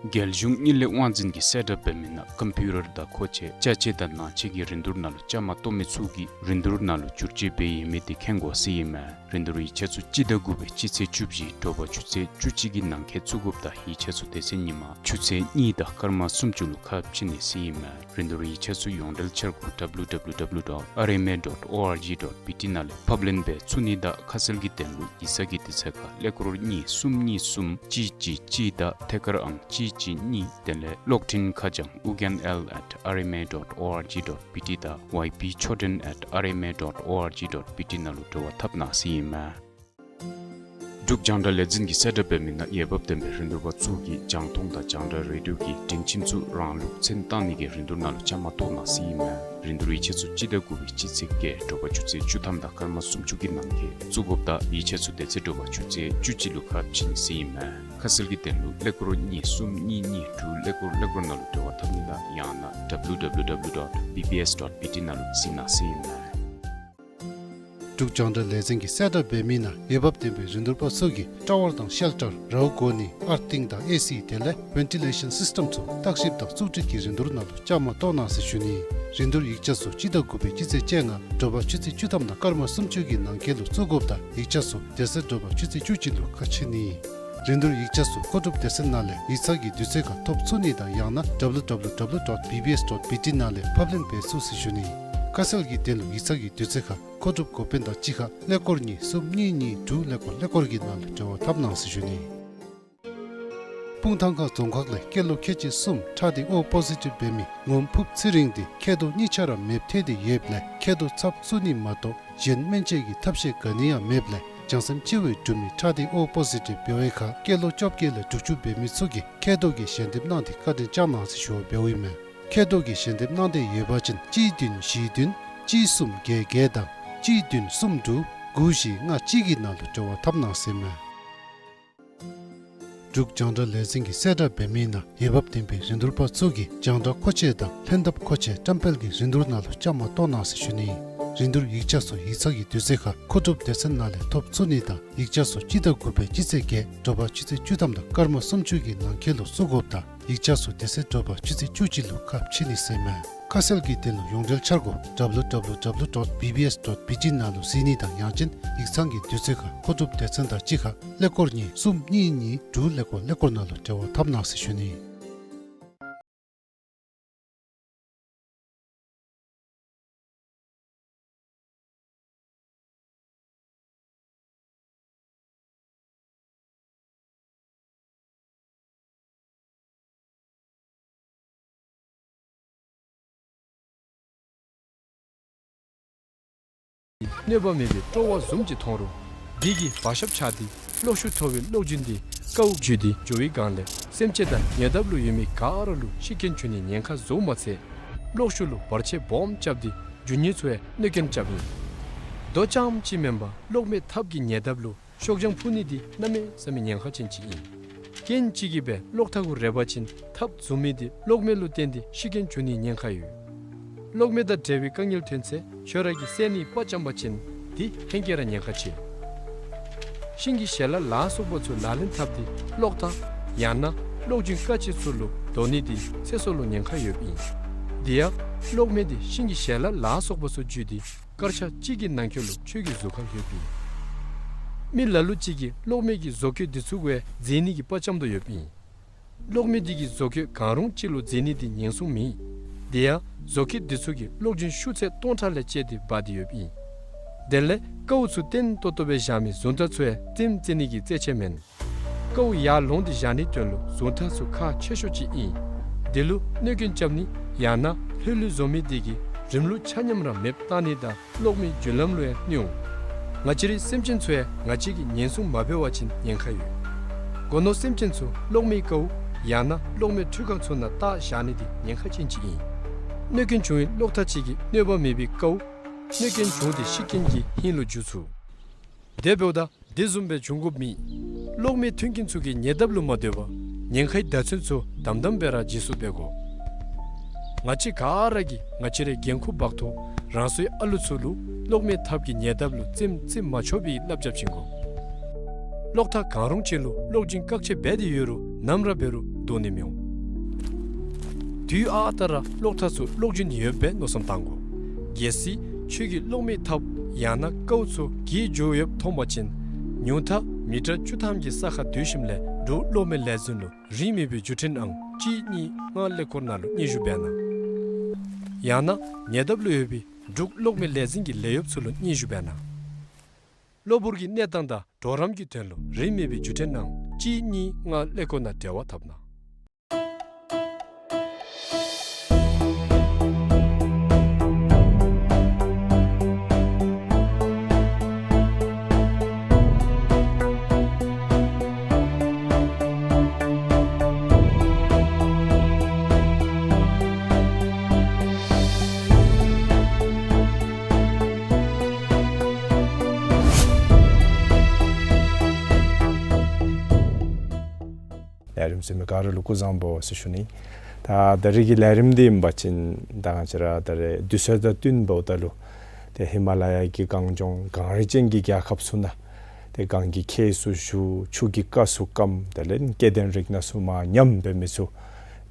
རྒྱལ་གཞུང་དངུལ་ལས་དབང་འཛིན་གྱིས་གསལ་བསྒྲགས་འབད་མི་ནང་ཀམ་པུ་ཊར་དང་མཁོ་ཆས་ཅ་ཆས་དང་ནང་ཆས་ཀྱི་རིན་བསྡུར་ནང་ལུ་བཅའ་མར་གཏོགས་མི་ཚུ་གིས་རིན་བསྡུར་ནང་ལུ་བསྒྱུར་བཅོས་འབད་ཡོད་མི་དེ་མཁྱེན་དགོ་ཟེར་ཨིན་མས། རིན་བསྡུར་ཡིག་ཆ་ཚུ་སྤྱི་ཟླ་དགུ་པའི་སྤྱི་ཚེས་བཅུ་བཞི་དྲོ་པ་ཆུ་ཚོད་བཅུ་གཅིག་གི་ནང་འཁོད་བཙུགས་དགོཔ་དང་ཡིག་ཆ་ཚུ་དེ་ཚེ་ཉིན་མ་ཆུ་ཚོད་གཉིས་དང་སྐར་མ་སུམ་ཅུ་ལུ་ཁ་ཕྱེ་ནི་ཟེར་ཨིན་མས། རིན་བསྡུར་ཡིག་ཆ་ཚུ་ཡོངས་འབྲེལ་འཆར་སྒོ་W W W dot R M A dot O R G dot B T ནང་ལས་ཕབ་ལེན་འབད་ཚུགས་ནི་དང་ཁ་གསལ་གྱི་དོན་ལུ་ཡིག་ཚང་གི་དུས་ཚོད་ཁར་ཀླད་ཀོར་གཉིས་གསུམ་གཉིས་གསུམ་གཅིག་གཅིག་གཅིག་དང་ཐད་ཀར་ཨང་གཅིག་གཅིག་གཉིས་དེ་ལས་གློག་འཕྲིན་ཁ་བྱང་ཨུ་རྒྱན་L at R M A dot O R G dot B T དང་Y B Choden at R M A dot O R G dot B T ནང་ལུ་འབྲེལ་བ་འཐབ་གནང་ཟེར་ཨིན་མས། འབྲུག་རྒྱང་བསྒྲགས་ལས་འཛིན་གྱིས་གསལ་བསྒྲགས་འབད་མི་ནང་འོས་འབབ་ལྡན་པའི་རིན་བསྡུར་པ་ཚུ་གིས་རྒྱང་མཐོང་དང་རྒྱང་བསྒྲགས་རེ་ཌིའོ་གི་དྲན་ཁྱིམ་ཚུ་རང་ལུགས་མཚན་བཏགས་ནི་གི་རིན་བསྡུར་ནང་ལུ་བཅའ་མར་གཏོགས་གནང་ཟེར་ཨིན་མས། རིན་བསྡུར་ཡིག་ཆ་ཚུ་སྤྱི་ཟླ་དགུ་པའི་སྤྱི་ཚེས་བརྒྱད་དྲོ་པ་ཆུ་ཚོད་བཅུ་ཐམ་དང་སྐར་མ་སུམ་ཅུ་གི་ནང་འཁོད་བཙུགས་དགོཔ་དང་ཡིག་ཆ་ཚུ་དེ་ཚེ་དྲོ་པ་ཆུ་ཚོད་བཅུ་གཅིག་ལུ་ཁ་ཕྱེ་ནི་ཟེར་ཨིན་མས། ཁ་གསལ་གྱི་དོན་ལུ་ཀླད་ཀོར་གཉིས་གསུམ་གཉིས་གཉིས་དྲུག་ཀླད་ཀོར་ཀླད་ཀོར་ནང་ལུ་འབྲེལ་བ་འཐབ་ནི་དང་ཡང་ན་W W W dot B B S dot B T ནང་ལུ་གཟིགས་གནང་ཟེར་ཨིན་མས། འབྲུག་རྒྱང་བསྒྲགས་ལས་འཛིན་གྱིས་གསལ་བསྒྲགས་འབད་མི་ནང་འོས་འབབ་ལྡན་པའི་རིན་བསྡུར་པ་ཚུ་གིས་ཊ་ཝར་དང་ཤེལ་ཊར་རཝ་གོ་ནི་ཨར་ཐིང་དང་ཨེ་སི་དེ་ལས་ཝེན་ཊི་ལེ་ཤཱན་སིསི་ཊམ་ཚུ་བརྟག་ཞིབ་དང་བཙུགས་སྒྲིག་གི་རིན་བསྡུར་ནང་ལུ་བཅའ་མར་གཏོགས་གནང་ཟེར་ཞུ་ནི། རིན་བསྡུར་ཡིག་ཆ་ཚུ་སྤྱི་ཟླ་དགུ་པའི་སྤྱི་ཚེས་བཅོ་ལྔ་དྲོ་པ་ཆུ་ཚོད་བཅུ་ཐམ་དང་སྐར་མ་སུམ་ཅུ་གི་ནང་འཁོད་ལུ་བཙུགས་དགོཔ་དང་ཡིག་ཆ་ཚུ་དེ་ཚེ་དྲོ་པ་ཆུ་ཚོད་བཅུ་གཅིག་ལུ་ཁ་ཕྱེ་ནི། རིན་བསྡུར་ཡིག་ཆ་ཚུ་མཁོ་སྒྲུབ་སྡེ་ཚན་ནང་ལས་ཡིག་ཚང་གི་དུས་ཚོད་ཁར་ཐོབ་ཚུགས་ནི་དང་ཡང་ན་W W W dot B B S dot B T ནང་ལས་ཕབ་ལེན་འབད་ཚུགས་ཟེར་ཞུ་ནི། ཁ་གསལ་གྱི་དོན་ལུ་ཡིག་ཚང་གི་དུས་ཚོད་ཁར་མཁོ་སྒྲུབ་འགོ་དཔོན་དང་གཅིག་ཁར་ཀླད་ཀོར་གཉིས་གསུམ་གཉིས་གཉིས་དྲུག་ཀླད་ཀོར་ཀླད་ཀོར་གྱི་ནང་ལུ་འབྲེལ་བ་འཐབ་གནང་ཟེར་ཞུ་ནི། སྤུངས་ཐང་ཁ་རྫོང་ཁག་ལས་སྐྱེས་ལོ་ཁལ་གཅིག་གསུམ་ཁྲག་སྡེ་ཨོ་པོ་ཟི་ཊིབ་འབད་མི་ངོམ་ཕུབ་ཚེ་རིང་འདི་མཁལ་རྡོག་གཉིས་ཆ་ར་མེདཔ་ཐལ་ཏེ་ཡོདཔ་ལས་མཁལ་རྡོག་ཚབ་བཙུགས་ནི་མ་གཏོགས་གཞན་སྨན་བཅོས་ཀྱི་ཐབས་ཤེས་ག་ནི་ཡང་མེདཔ་ལས་བྱང་སེམས་ཅིག་སྦེ་འབྲུག་མི་ཁྲག་སྡེ་ཨོ་པོ་ཟི་ཊིབ་འབད་བའི་ཁར་སྐྱེས་ལོ་བཅོ་བརྒྱད་ལས་དྲུག་ཅུ་འབད་མི་ཚུ་གིས་མཁལ་རྡོག་གི་ཞལ་འདེབས་གནང་སྟེ་བཀའ་དྲིན་བསྐྱང་གནང་ཟེར་ཞུ་བ་འབདཝ་ཨིན་མས། མཁལ་རྡོག་གི་ཞལ་འདེབས་གནང་འདོད་ཡོད་པ་ཅིན་གཅིག་བདུན་བཞི་བདུན་གཅིག་གསུམ་བརྒྱད་བརྒྱད་དང་གཅིག་བདུན་གསུམ་དྲུག་དགུ་བཞི་ལྔ་གཅིག་གི་ནང་ལུ་འབྲེལ་བ་འཐབ་གནང་ཟེར་མས། འབྲུག་རྒྱང་བསྒྲགས་ལས་འཛིན་གྱིས་གསལ་བསྒྲགས་འབད་མི་ནང་འོས་འབབ་ལྡན་པའི་རིན་བསྡུར་པ་ཚུ་གིས་རྒྱང་བསྒྲགས་མཁོ་ཆས་དང་ལྷན་ཐབས་མཁོ་ཆས་བཀྲམ་སྤེལ་གྱི་རིན་བསྡུར་ནང་ལུ་བཅའ་མར་གཏོགས་གནང་ཟེར་ཞུ་ནི། རིན་བསྡུར་ཡིག་ཆ་ཚུ་ཡིག་ཚང་གི་དུས་ཚོད་ཁར་མཁོ་སྒྲུབ་སྡེ་ཚན་ནང་ལས་ཐོབ་ཚུགས་ནི་དང་ཡིག་ཆ་ཚུ་སྤྱི་ཟླ་དགུ་པའི་སྤྱི་ཚེས་བརྒྱད་དྲོ་པ་ཆུ་ཚོད་བཅུ་ཐམ་དང་སྐར་མ་སུམ་ཅུ་གི་ནང་འཁོད་ལུ་བཙུགས་དགོཔ་དང་ཡིག་ཆ་ཚུ་དེ་ཚེ་དྲོ་པ་ཆུ་ཚོད་བཅུ་གཅིག་ལུ་ཁ་ཕྱེ་ནི་ཟེར་མས། ཁ་གསལ་གྱི་དོན་ལུ་ཡོངས་འབྲེལ་འཆར་སྒོ་W W W dot B B S dot B T ནང་ལུ་གཟིགས་ནི་དང་ཡང་ཅིན་ཡིག་ཚང་གི་དུས་ཚོད་ཁར་མཁོ་སྒྲུབ་སྡེ་ཚན་དང་གཅིག་ཁར་ཀླད་ཀོར་གཉིས་གསུམ་གཉིས་གཉིས་དྲུག་ཀླད་ཀོར་ཀླད་ཀོར་ནང་ལུ་འབྲེལ་བ་འཐབ་གནང་ཟེར་ཞུ་ནི། གནོད་པ་མེད་པའི་སྤྲོ་བ་བཟུམ་ཅིག་མཐོང་རུང་། འདི་གིས་བག་ཆགས་ཆགས་ཏེ་གློག་ཤུགས་མཐོ་བའི་གློག་རྒྱུན་འདི་ཀཝ་འཇུས་ཏེ་འགྱོ་བའི་སྒང་ལས་སེམས་ཅན་དང་ཉེ་འདབས་ལུ་ཡོད་མི་ག་ར་ལུ་ཤི་རྐྱེན་འབྱུང་ནིའི་ཉེན་ཁ་བཟོཝ་མ་ཚད་གློག་ཤུགས་ལུ་བར་ཆད་སྦོམ་རྐྱབ་སྟེ་རྒྱུ་དངོས་ཚུ་ཡང་གནོད་སྐྱོན་རྐྱབ་ཨིན། དོ་རྐྱངམ་ཅིག་མེན་པར་གློག་མེ་ཐབ་ཀྱི་ཉེ་འདབས་ལུ་ཤོག་བྱང་ཕུ་ནི་འདི་གནམ་མེད་ས་མེད་ཉེན་ཁ་ཅན་ཅིག་ཨིན། རྐྱེན་ཅིག་གིས་སྦེ་གློག་ཐག་གུ་རེག་པ་ཅིན་ཐབ་རྫུན་མི་འདི་གློག་མེ་ལུ་བརྟེན་ཏེ་ཤི་རྐྱེན་འབྱུང་ནིའི་ཉེན་ཁ་ཡོད། གློག་མེ་དང་འབྲེལ་བའི་དཀའ་ངལ་ཐོན་ཚེ་ཁྱོད་ར་གིས་སེལ་ནིའི་དཔའ་བཅམ་པ་ཅིན་འདི་ཧེང་སྐལ་ར་ཉེན་ཁ་ཆེ། ཤིང་གི་ཞལ་ལག་ལ་སོགས་པ་ཚུ་ལག་ལེན་འཐབ་སྟེ་གློག་ཐག་ཡང་ན་གློག་རྒྱུན་ཀ་ཆེ་ཚུ་ལུ་དོ་ནི་འདི་ཚེ་སྲོག་ལུ་ཉེན་ཁ་ཡོདཔ་ཨིན། དེ་ཡང་གློག་མེ་འདི་ཤིང་གི་ཞལ་ལག་ལ་སོགས་པ་ཚུ་འཇུས་ཏེ་སྐར་ཆ་གཅིག་གི་ནང་འཁོད་ལུ་ཁྱོད་ཀྱི་གཟུགས་ཁར་ལྷོདཔ་ཨིན། མི་ལ་ལུ་ཅིག་གིས་གློག་མེ་གི་བཟོ་བཀོད་འདི་ཚུ་གུ་འཛེག་ནི་གི་དཔའ་བཅམ་དོ་ཡོདཔ་ཨིན། གློག་མེ་འདི་གི་བཟོ་བཀོད་གང་རུང་ཅིག་ལུ་འཛེག་ནི་འདི་ཉེན་སྲུང་མེད། དེ་ཡང་བཟོ་བཀོད་འདི་ཚུ་གིས་གློག་རྒྱུན་ཤུགས་ཚད་སྟོང་ཕྲག་ལས་བཅད་དེ་འབག་སྟེ་ཡོདཔ་ཨིན། དེ་ལས་ཀཝ་ཚུ་བརྟན་ཏོག་ཏོ་སྦེ་བཞག་མི་གཟུངས་ཐག་ཚུ་ཡང་རྩེདམོ་རྩེ་ནི་གི་རྩེད་ཆས་མེན། ཀཝ་ཡར་ལོང་སྟེ་བཞག་ནིའི་དོན་ལུ་གཟུངས་ཐག་ཚུ་ཁག་ཆེ་ཤོས་ཅིག་ཨིན། འདི་ལུ་གནོད་སྐྱོན་རྐྱབ་ནི་ཡང་ན་ལྷོད་ལྷོད་བཟོ་མི་འདི་གིས་རིམ་ལུགས་ཆ་མཉམ་ར་མེདཔ་བཏང་ནི་དང་གློག་མེའི་རྒྱུན་ལམ་ལུ་ཡང་གནོད་འོང་། ང་བཅས་རའི་སེམས་ཅན་ཚུ་ཡང་ང་བཅས་ཀྱིས་ཉེན་སྲུང་མ་འབད་བ་ཅིན་ཉེན་ཁ་ཡོད། སྒོ་ནོར་སེམས་ཅན་ཚུ་གློག་མེའི་ཀཝ་ཡང་ན་གློག་མེའི་འཕྲུལ་ཁང་ཚུ་ནང་བཏགས་བཞག་ནི་འདི་ཉེན་ཁ་ཅན་ཅིག་ཨིན། གནོད་སྐྱོན་བྱུང་བའི་གློག་ཐག་ཅིག་གིས་གནོད་པ་མེད་པའི་ཀཝ་གནོད་སྐྱོན་བྱུང་སྟེ་ཤི་རྐྱེན་གྱི་ཧིང་ལུ་འགྱུར་ཚུགས། དེ་འབདཝ་ད་དེ་བཟུམ་སྦེ་འབྱུང་དགོཔ་མེད། གློག་མེ་མཐུན་རྐྱེན་ཚུ་གི་ཉེ་འདབས་ལུ་མ་སྡོད་པར་ཉེན་ཁའི་བརྡ་མཚོན་ཚུ་དམ་དམ་སྦེ་ར་འཇིགས་སུ་འབད་དགོ། ང་བཅས་ག་ར་གིས་ང་བཅས་རའི་འགན་ཁུར་འབག་ཐོག་རང་སོའི་ཨ་ལུ་ཚུ་ལུ་གློག་མེ་ཐབ་ཀྱི་ཉེ་འདབས་ལུ་རྩེདམོ་རྩེ་མ་ཆོག་པའི་བསླབ་བྱ་བྱིན་དགོ། གློག་ཐག་གང་རུང་ཅིག་ལུ་གློག་རྒྱུན་བཀག་ཆ་འབད་དེ་ཡོད་རུང་ནམ་ར་འབད་རུང་དོ་ནི་མི་འོང་། དུས་ཨ་རྟག་ར་གློག་ཐག་ཚུ་གློག་རྒྱུན་ཡོདཔ་སྦེ་མནོ་བསམ་བཏང་དགོ། གལ་སྲིད་ཁྱོད་ཀྱིས་གློག་མེ་ཐབ་ཡང་ན་ཀཝ་ཚུ་གྱེས་འགྱོ་ཡོདཔ་མཐོང་པ་ཅིན་ཉུང་མཐའ་མི་ཊར་བཅུ་ཐམ་གྱི་ས་ཁར་སྡོད་ཞིནམ་ལས་འབྲུག་གློག་མེ་ལས་འཛིན་ལུ་རིན་མེད་པའི་བརྒྱུད་འཕྲིན་ཨང་གཅིག་གཉིས་ལྔ་ཀླད་ཀོར་ནང་ལུ་སྙན་ཞུ་འབད་གནང་། ཡང་ན་ཉེ་འདབས་ལུ་ཡོད་པའི་འབྲུག་གློག་མེ་ལས་འཛིན་གྱི་ལས་གཡོགཔ་ཚུ་ལུ་སྙན་ཞུ་འབད་གནང་། གློ་བུར་གྱི་གནས་སྟངས་དང་གྲོགས་རམ་གྱི་དོན་ལུ་རིན་མེད་པའི་བརྒྱུད་འཕྲིན་ཨང་གཅིག་གཉིས་ལྔ་ཀླད་ཀོར་ནང་འབྲེལ་བ་འཐབ་གནང་། ལས་རིམ་གཟིགས་མི་ག་ར་ལུ་སྐུ་གཟུགས་བཟང་པོ་ཟེར་ཞུ་ནི། ད་ད་རིས་ཀྱི་ལས་རིམ་འདི་ཨིན་པ་ཅིན་ད་ང་བཅས་ར་ད་རེས་དུས་ཚོད་དང་བསྟུན་འབདཝ་ད་ལུ་ ཏེ་ཧི་མ་ལ་ཡ་གི་གངས་ལྗོངས་གངས་རི་ཅན་གྱི་རྒྱལ་ཁབ་ཚུ་ནང་ཏེ་གངས་ཀྱི་ཁྱེགས་སུ་བཞུར། ཆུ་གི་རྐ་སུ་སྐམ། དེ་ལས་སྐྱེ་ལྡན་རིགས་སྣ་ཚུ་མར་ཉམས་པའི་མི་ཚུ་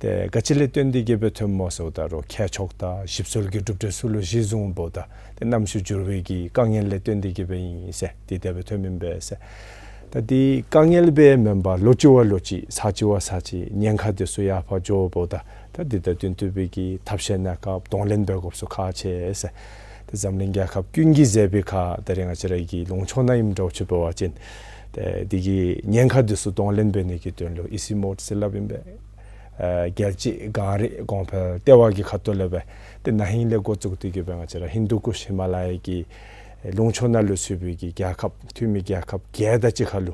ཏེ་ག་ཅི་ལས་བརྟེན་ཏེ་གི་སྦེ་ཐོནམ་སྨོ་ཟེརཝ་ད་རུང་ཁྱེགས་ཆོག་དང་ཞིབ་འཚོལ་གྱི་གྲུབ་འབྲས་ཚུ་ལུ་གཞི་བཟུང་འབདཝ་ད་ཏེ་གནམ་གཤིས་འགྱུར་བའི་གི་དཀའ་ངལ་ལས་བརྟེན་ཏེ་གི་སྦེ་ཨིན་ཟེར་ཏེ་དེ་སྦེ་ཐོནམ་ཨིན་པས་ཟེར། ད་འདི་དཀའ་ངལ་སྦེ་མེན་པར་ལོ་གཅིག་བ་ལོ་གཅིག་ཚར་གཅིག་བ་ཚར་གཅིག་ཉེན་ཁ་འདི་ཚུ་ཡར་འཕར་འགྱོཝ་ད་ད་འདི་དང་བསྟུན་ཏེ་སྦེ་གི་ཐབས་ཤེས་གནས་སྐབས་གདོང་ལེན་འབད་དགོཔ་ཚུ་ཁག་ཆེ་ཟེར། ཏེ་འཛམ་གླིང་རྒྱལ་ཁབ་ཀུན་གྱིས་མཛད་པའི་ཁར་ད་རེས་ང་བཅས་ར་གི་ལུང་ཕྱོགས་ནང་ཨིནམ་འདྲཝ་ཅིག་འབད་བ་ཅིན་ཏེ་འདི་གི་ཉེན་ཁ་འདི་ཚུ་གདོང་ལེན་འབད་ནི་གི་དོན་ལུ་ཨི་སི་མོཌ་ཟེར་སླབ་ཨིན་པས། ཨ་རྒྱལ་སྤྱི་གངས་རི་གོང་འཕེལ་ལྟེ་བ་གི་ཁ་ཐུག་ལས་སྦེ་ཏེ་ན་ཧིང་ལས་འགོ་བཙུགས་ཏེ་གི་སྦེ་ང་བཅས་ར་ཧིན་དུ་ཀུཤ་ཧི་མ་ལ་ཡ་གི་ལུང་ཕྱོགས་ནང་ལུ་ཚུད་པའི་གི་རྒྱལ་ཁབ་འཐུས་མི་རྒྱལ་ཁབ་བརྒྱད་དང་གཅིག་ཁར་ལུ་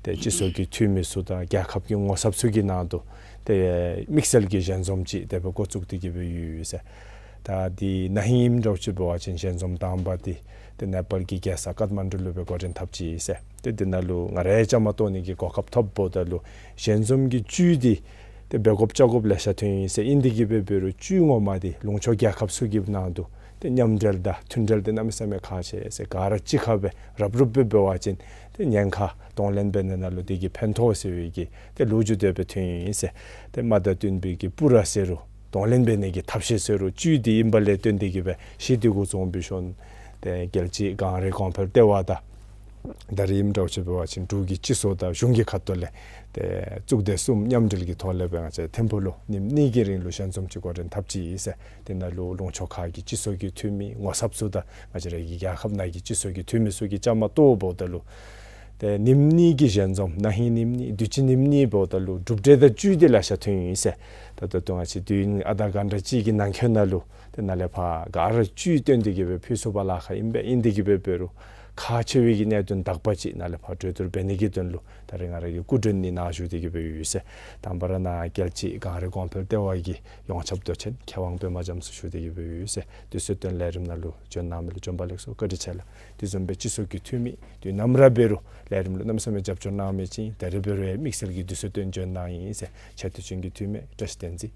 ཏེ་སྤྱི་ཚོགས་ཀྱི་འཐུས་མི་ཚུ་དང་རྒྱལ་ཁབ་ཀྱི་ངོ་ཚབ་ཚུ་གི་ནང་དུ་ཏེ་དམིགས་བསལ་གྱི་ཞལ་འཛོམས་ཅིག་དེ་སྦེ་འགོ་བཙུགས་ཏེ་གི་སྦེ་ཡོད་ཟེར། ད་འདི་ན་ཧིང་ཨིནམ་འདྲཝ་ཅིག་འབད་བ་ཅིན་ཞལ་འཛོམས་དང་པ་འདི་ཏེ་ནེ་པཱལ་གྱི་རྒྱལ་ས་ཀཏ་མན་ཌུ་ལུ་སྦེ་འགོ་འདྲེན་འཐབ་ཅི་ཟེར། ཏེ་འདི་ནང་ལུ་ང་ར་ཡང་བཅའ་མར་གཏོགས་ནི་གི་གོ་སྐབས་ཐོབ་འབདཝ་ད་ལུ་ཞལ་འཛོམས་ཀྱི་བཅུད་འདི་ཏེ་འབད་དགོཔ་བཅའ་དགོཔ་ལེ་ཤ་ཐོན་ཡི་ཟེར། ཨིན་དེ་གི་སྦེ་འབད་རུང་བཅུད་ངོ་མ་འདི་ལུང་ཕྱོགས་རྒྱལ་ཁབ་ཚུ་གི་ནང་དུ་ཏེ་མཉམ་འབྲེལ་དང་མཐུན་འབྲེལ་འདི་གནམ་མེད་ས་མེད་ཁག་ཆེ་ཟེར། ག་ར་གཅིག་ཁར་སྦེ་རབ་རུབ་སྦེ་འབད་བ་ཅིན་ཏེ་ཉེན་ཁ་གདོང་ལེན་འབད་ནི་ནང་ལུ་དེ་གིས་ཕན་ཐོགས་ཟེར་བའི་གི་ཏེ་ལོ་རྒྱུས་དེ་སྦེ་ཐོན་ཡི་ཟེར། ཏེ་མ་དང་བསྟུན་པའི་གི་སྤུ་ར་ཟེར་རུང་གདོང་ལེན་འབད་ནི་གི་ཐབས་ཤེས་ཟེར་རུང་བཅུད་འདི་ཨིན་པ་ལས་བརྟེན་ཏེ་གི་སྦེ་གཞི་འདི་འགོ་བཙུགས་འབད་ཞིནམ་ཏེ་རྒྱལ་སྤྱི་གངས་རི་གོང་འཕེལ་ལྟེ་བ་དང་ད་རེས་ཨིནམ་འདྲཝ་ཅིག་འབད་བ་ཅིན་འབྲུག་གི་སྤྱི་ཚོགས་དང་གཞུང་གི་ཁ་ཐུག་ལས་ཏེ་གཙུག་སྡེ་གསུམ་མཉམ་འབྲེལ་གྱི་ཐོག་ལས་སྦེ་ང་བཅས་ཐིམ་ཕུག་ལུ་ཉིནམ་གཉིས་ཀྱི་རིང་ལུ་ཞལ་འཛོམས་ཅིག་འགོ་འདྲེན་འཐབ་ཅི་ཟེར། དེ་ནང་ལུ་ལུང་ཕྱོགས་ཁག་གི་སྤྱི་ཚོགས་ཀྱི་འཐུས་མི་ངོ་ཚབ་ཚུ་དང་ང་བཅས་ར་གི་རྒྱལ་ཁབ་ནང་གི་སྤྱི་ཚོགས་ཀྱི་འཐུས་མི་ཚུ་གིས་བཅའ་མར་གཏོགས་འབདཝ་ད་ལུ་ཏེ་ཉིནམ་གཉིས་ཀྱི་ཞལ་འཛོམས་ན་ཧིང་ཉིནམ་གཉིས་དུས་ཅི་ཉིནམ་གཉིས་འབདཝ་ད་ལུ་གྲུབ་འབྲས་དང་བཅུད་འདི་ལེ་ཤ་ཐོན་ཡི་ཟེར། ད་ད་ལྟོ་ང་བཅས་དུས་ཡུན་ཨ་རྟག་ག་འདྲ་ཅིག་གི་ནང་འཁོད་ནང་ལུ་ཏེ་ནཱ་ལས་ཕར་ག་ར་བཅུད་བཏོན་ཏེ་གི་སྦེ་ཕུལ་ཚུགས་པར་ལཱ་ཁག་ཨིན་པས། ཨིན་དེ་གི་སྦེ་འབད་རུང་ཁག་ཆེ་བའི་གི་གནད་དོན་དག་པ་ཅིག་ནཱ་ལས་ཕར་གྲོས་བསྡུར་འབད་ནི་གི་དོན་ལུ་ད་རེས་ང་ར་གི་སྐུ་མགྲོན་ནི་ནཱ་བཞུགས་ཏེ་གི་སྦེ་ཡོད་ཟེར། དང་པ་ར་ནཱ་རྒྱལ་སྤྱི་གངས་རི་གོང་འཕེལ་ལྟེ་བ་གི་ཡོངས་ཁྱབ་མདོ་ཆེན་མཁས་དབང་པདྨ་རྒྱ་མཚོ་བཞུགས་ཏེ་གི་སྦེ་ཡོད་ཟེར། དུས་ཚོད་བཏོན་ལས་རིམ་ནང་ལུ་བྱོན་གནང་མི་ལུ་བྱོན་པ་ལེགས་སོ། བཀའ་དྲིན་ཆེ་ལགས། དེ་བཟུམ་སྦེ་སྤྱི་ཚོགས་ཀྱི་འཐུས་མི་དུས་ནམ་ར་འབད་རུང་ལས་རིམ་ལུ་གནམ་མེད་ས་མེད་རྒྱབ་སྐྱོར་གནང་མི་ཅིག་ཨིན། ད་རེས་འབད་རུང་ཡང་དམིགས་བསལ་གྱི་དུས་ཚོད་བཏོན་བྱོན་གནང་ཡི་ཟེར། ཆེ་བསྟོད་ཅན་གྱི་འཐུས་མི་བཀྲ་ཤིས་བསྟན་འཛིན་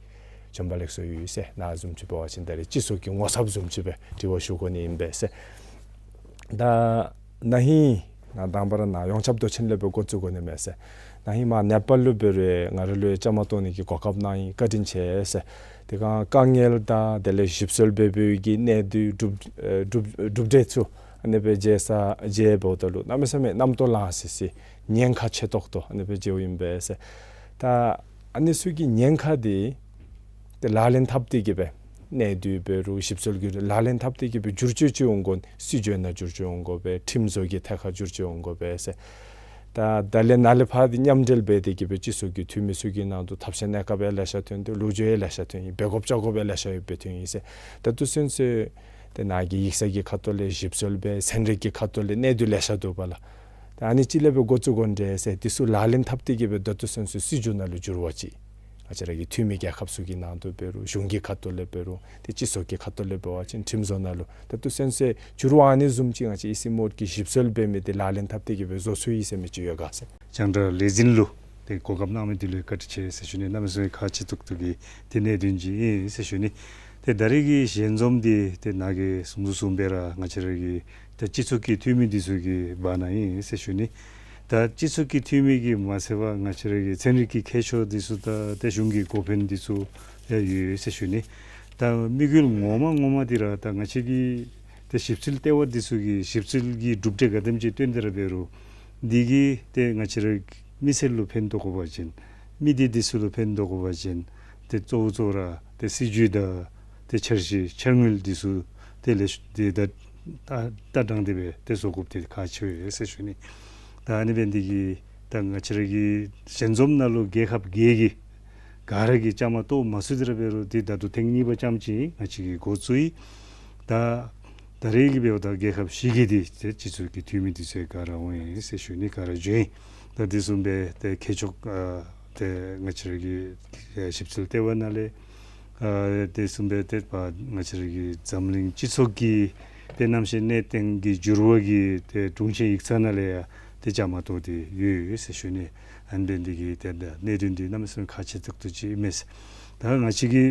བྱོན་པ་ལེགས་སོ་ཡོད་ཟེར། ནཱ་བཟུམ་ཅིག་འབད་བ་ཅིན་ད་རེས་སྤྱི་ཚོགས་ཀྱི་ངོ་ཚབ་བཟུམ་ཅིག་སྦེ་དྲི་བ་ཞུ་དགོ་ནི་ཨིན་པས་ཟེར། ད་ན་ཧིང་ནཱ་དང་པ་ར་ནཱ་ཡོངས་ཁྱབ་མདོ་ཆེན་ལས་སྦེ་འགོ་བཙུགས་དགོ་ནི་མས་ཟེར། ན་ཧིང་མར་ནེ་པཱལ་ལུ་འབད་རུང་ང་ར་ལུ་ཡང་བཅའ་མར་གཏོགས་ནི་གི་གོ་སྐབས་གནང་ཡི། བཀའ་དྲིན་ཆེ་ཟེར། དེ་སྒང་དཀའ་ངལ་དང་དེ་ལས་ཞིབ་འཚོལ་འབད་བའི་གི་གནད་དོན་གྲུབ་ཨེ་གྲུབ་གྲུབ་འབྲས་ཚུ་ཨ་ནི་སྦེ་མཇལ་ས་མཇལཝ་ད་ལུ་གནམ་མེད་ས་མེད་རྣམ་རྟོག་ལང་སི་སི་ཉེན་ཁ་ཆེ་ཏོག་ཏོ་ཨ་ནི་སྦེ་མཇལཝ་ཨིན་པས་ཟེར། ད་ཨ་ནི་ཚུ་གི་ཉེན་ཁ་འདི་ཏེ་ལག་ལེན་འཐབ་སྟེ་གི་སྦེ་གནད་དོན་འབད་རུང་ཞིབ་འཚོལ་གྱི་ལག་ལེན་འཐབ་སྟེ་གི་སྦེ་བསྒྱུར་བཅོས་ཅིག་འོང་དགོ་ན་སྲིད་བྱུས་ནང་བསྒྱུར་བཅོས་འོང་དགོ་པས། ཁྲིམས་བཟོ་གི་ཐད་ཁར་བསྒྱུར་བཅོས་འོང་དགོ་པས་ཟེར། ད་ད་ལས་ནཱ་ལས་ཕར་འདི་མཉམ་འབྲེལ་འབད་དེ་གི་སྦེ་སྤྱི་ཚོགས་ཀྱི་འཐུས་མི་ཚུ་གི་ནང་དུ་ཐབས་ཤེས་གནས་སྐབས་ཡང་ལེ་ཤ་ཐོན་ཏེ་ལོ་རྒྱུས་ཡང་ལེ་ཤ་ཐོན་ཡི། འབད་དགོཔ་བཅའ་དགོཔ་ཡང་ལེ་ཤ་ཡོད་པའི་ཐོན་ཡི་ཟེར། ད་ལྟོ་ཚུན་ཚོད་ཏེ་ནཱ་གི་ཡིག་ཚང་གི་ཁ་ཐུག་ལས་ཞིབ་འཚོལ་འབད་ཚན་རིག་གི་ཁ་ཐུག་ལས་གནད་དོན་ལེ་ཤ་འདུག་པ་ལགས། ད་ཨ་ནི་ཅིག་ལས་སྦེ་འགོ་བཙུགས་དགོ་ནི་འདྲས་ཟེར་དེ་ཚུ་ལག་ལེན་འཐབ་སྟེ་གི་སྦེ་ད་ལྟོ་ཚུན་ཚོད་སྲིད་བྱུས་ནང་ལུ་བསྒྱུར་བ་ཅིན་ང་བཅས་ར་གི་འཐུས་མི་རྒྱལ་ཁབ་ཚུ་གི་ནང་དུ་འབད་རུང་གཞུང་གི་ཁ་ཐུག་ལས་འབད་རུང་ཏེ་སྤྱི་ཚོགས་ཀྱི་ཁ་ཐུག་ལས་འབད་བ་ཅིན་ཁྲིམས་བཟོ་ནང་ལུ་ད་ལྟོ་ཚུན་ཚོད་བསྒྱུར་བ་ཨ་ནི་བཟུམ་ཅིག་ང་བཅས་ཨི་སི་མོཌ་ཀྱིས་ཞིབ་འཚོལ་འབད་མི་འདི་ལག་ལེན་འཐབ་སྟེ་གི་སྦེ་བཟོ་ཚུགས་ཡི་ཟེར་མི་ཅིག་ཡོད་ག་ཟེར། རྒྱང་བསྒྲགས་ལས་འཛིན་ལུ་ཏེ་གོ་སྐབས་གནང་མི་འདི་ལུ་བཀའ་དྲིན་ཆེ་ཟེར་ཞུ་ནི། གནམ་མེད་ས་མེད་ཁག་ཆེ་ཏོག་ཏོ་གི་ཏེ་གནད་དོན་ཅིག་ཨིན་ཟེར་ཞུ་ནི། ཏེ་ད་རེས་ཀྱི་ཞལ་འཛོམས་འདི་ཏེ་ནཱ་གིས་གསུང་དོ་བཟུམ་སྦེ་ར་ང་བཅས་ར་གི་ཏེ་སྤྱི་ཚོགས་ཀྱི་འཐུས་མི་འདི་ཚུ་གི་བར་ན་ཨིན་ཟེར་ཞུ་ནི། ད་སྤྱི་ཚོགས་ཀྱི་འཐུས་མི་གིས་མ་ཚད་པར་ང་བཅས་ར་གི་ཚན་རིག་གི་མཁས་མཆོག་འདི་ཚུ་དང་ཏེ་གཞུང་གི་འགོ་དཔོན་འདི་ཚུ་ཡང་ཡོད་ཟེར་ཞུ་ནི། ད་དམིགས་ཡུལ་ངོ་མ་ངོ་མ་འདི་ར་ད་ང་བཅས་ཀྱི་ཏེ་ཞིབ་འཚོལ་ལྟེ་བ་འདི་ཚུ་གིས་ཞིབ་འཚོལ་གྱི་གྲུབ་འབྲས་ག་དེམ་ཅིག་བཏོན་ཏེ་ར་འབད་རུང་འདི་གིས་ཏེ་ང་བཅས་ར་མི་སེར་ལུ་ཕན་ཐོགས་དགོ་པ་ཅིན་མི་སྡེ་འདི་ཚུ་ལུ་ཕན་ཐོགས་དགོ་པ་ཅིན་ཏེ་གཙོ་བོ་གཙོ་བོ་ར་ཏེ་སྲིད་བྱུས་དང་ཏེ་འཆར་གཞི་འཆར་དངུལ་འདི་ཚུ་ཏེ་ལེགས་ཤོམ་ཏེ་ད་ལྟ་ལྟ་སྟངས་དེ་སྦེ་ཏེ་བཟོ་དགོཔ་འདི་ཁག་ཆེ་བས་ཟེར་ཞུ་ནི། ད་ཨ་ནི་འབད་ནི་འདི་གིས་ད་ང་བཅས་ར་གི་ཞལ་འཛོམས་ནང་ལུ་རྒྱལ་ཁབ་བརྒྱད་ཀྱི་ག་ར་གིས་བཅའ་མར་གཏོགས་མ་ཚུགས་ཏེ་ར་འབད་རུང་འདི་ད་ལྟོ་ཐེངས་གཉིས་པ་ཙམ་ཅིག་ང་བཅས་ཀྱིས་འགོ་བཙུགས་ཡི། ད་ད་རེས་ཀྱི་འབདཝ་ད་རྒྱལ་ཁབ་བཞི་གི་འདི་ཏེ་སྤྱི་ཚོགས་ཀྱི་འཐུས་མི་འདི་ཚུ་ག་ར་འོང་ཡི་ཟེར་ཞུ་ནི། ག་ར་བྱོན་ཡི། ད་དེ་བཟུམ་སྦེ་ཏེ་མཁས་མཆོག་ཨ་ཏེ་ང་བཅས་ར་གི་ཞིབ་འཚོལ་ལྟེ་བ་ནང་ལས་ཨ་དེ་བཟུམ་སྦེ་ཏེ་པ་ང་བཅས་ར་གི་འཛམ་གླིང་སྤྱི་ཚོགས་ཀྱི་ཏེ་གནམ་གཤིས་གནས་སྟངས་ཀྱི་འགྱུར་བ་གི་ཏེ་དྲུང་ཆེན་ཡིག་ཚང་ནང་ལས་ཡང་ཏེ་བཅའ་མར་གཏོགས་ཏེ་ཡོད་ཡོད་ཟེར་ཞུ་ནི། ཨ་ནི་འབད་ནི་འདི་གིས་ཏེ་ད་གནད་དོན་འདི་གནམ་མེད་ས་མེད་ཁག་ཆེ་ཏོག་ཏོ་ཅིག་ཨིན་མས། ད་ང་བཅས་ཀྱི་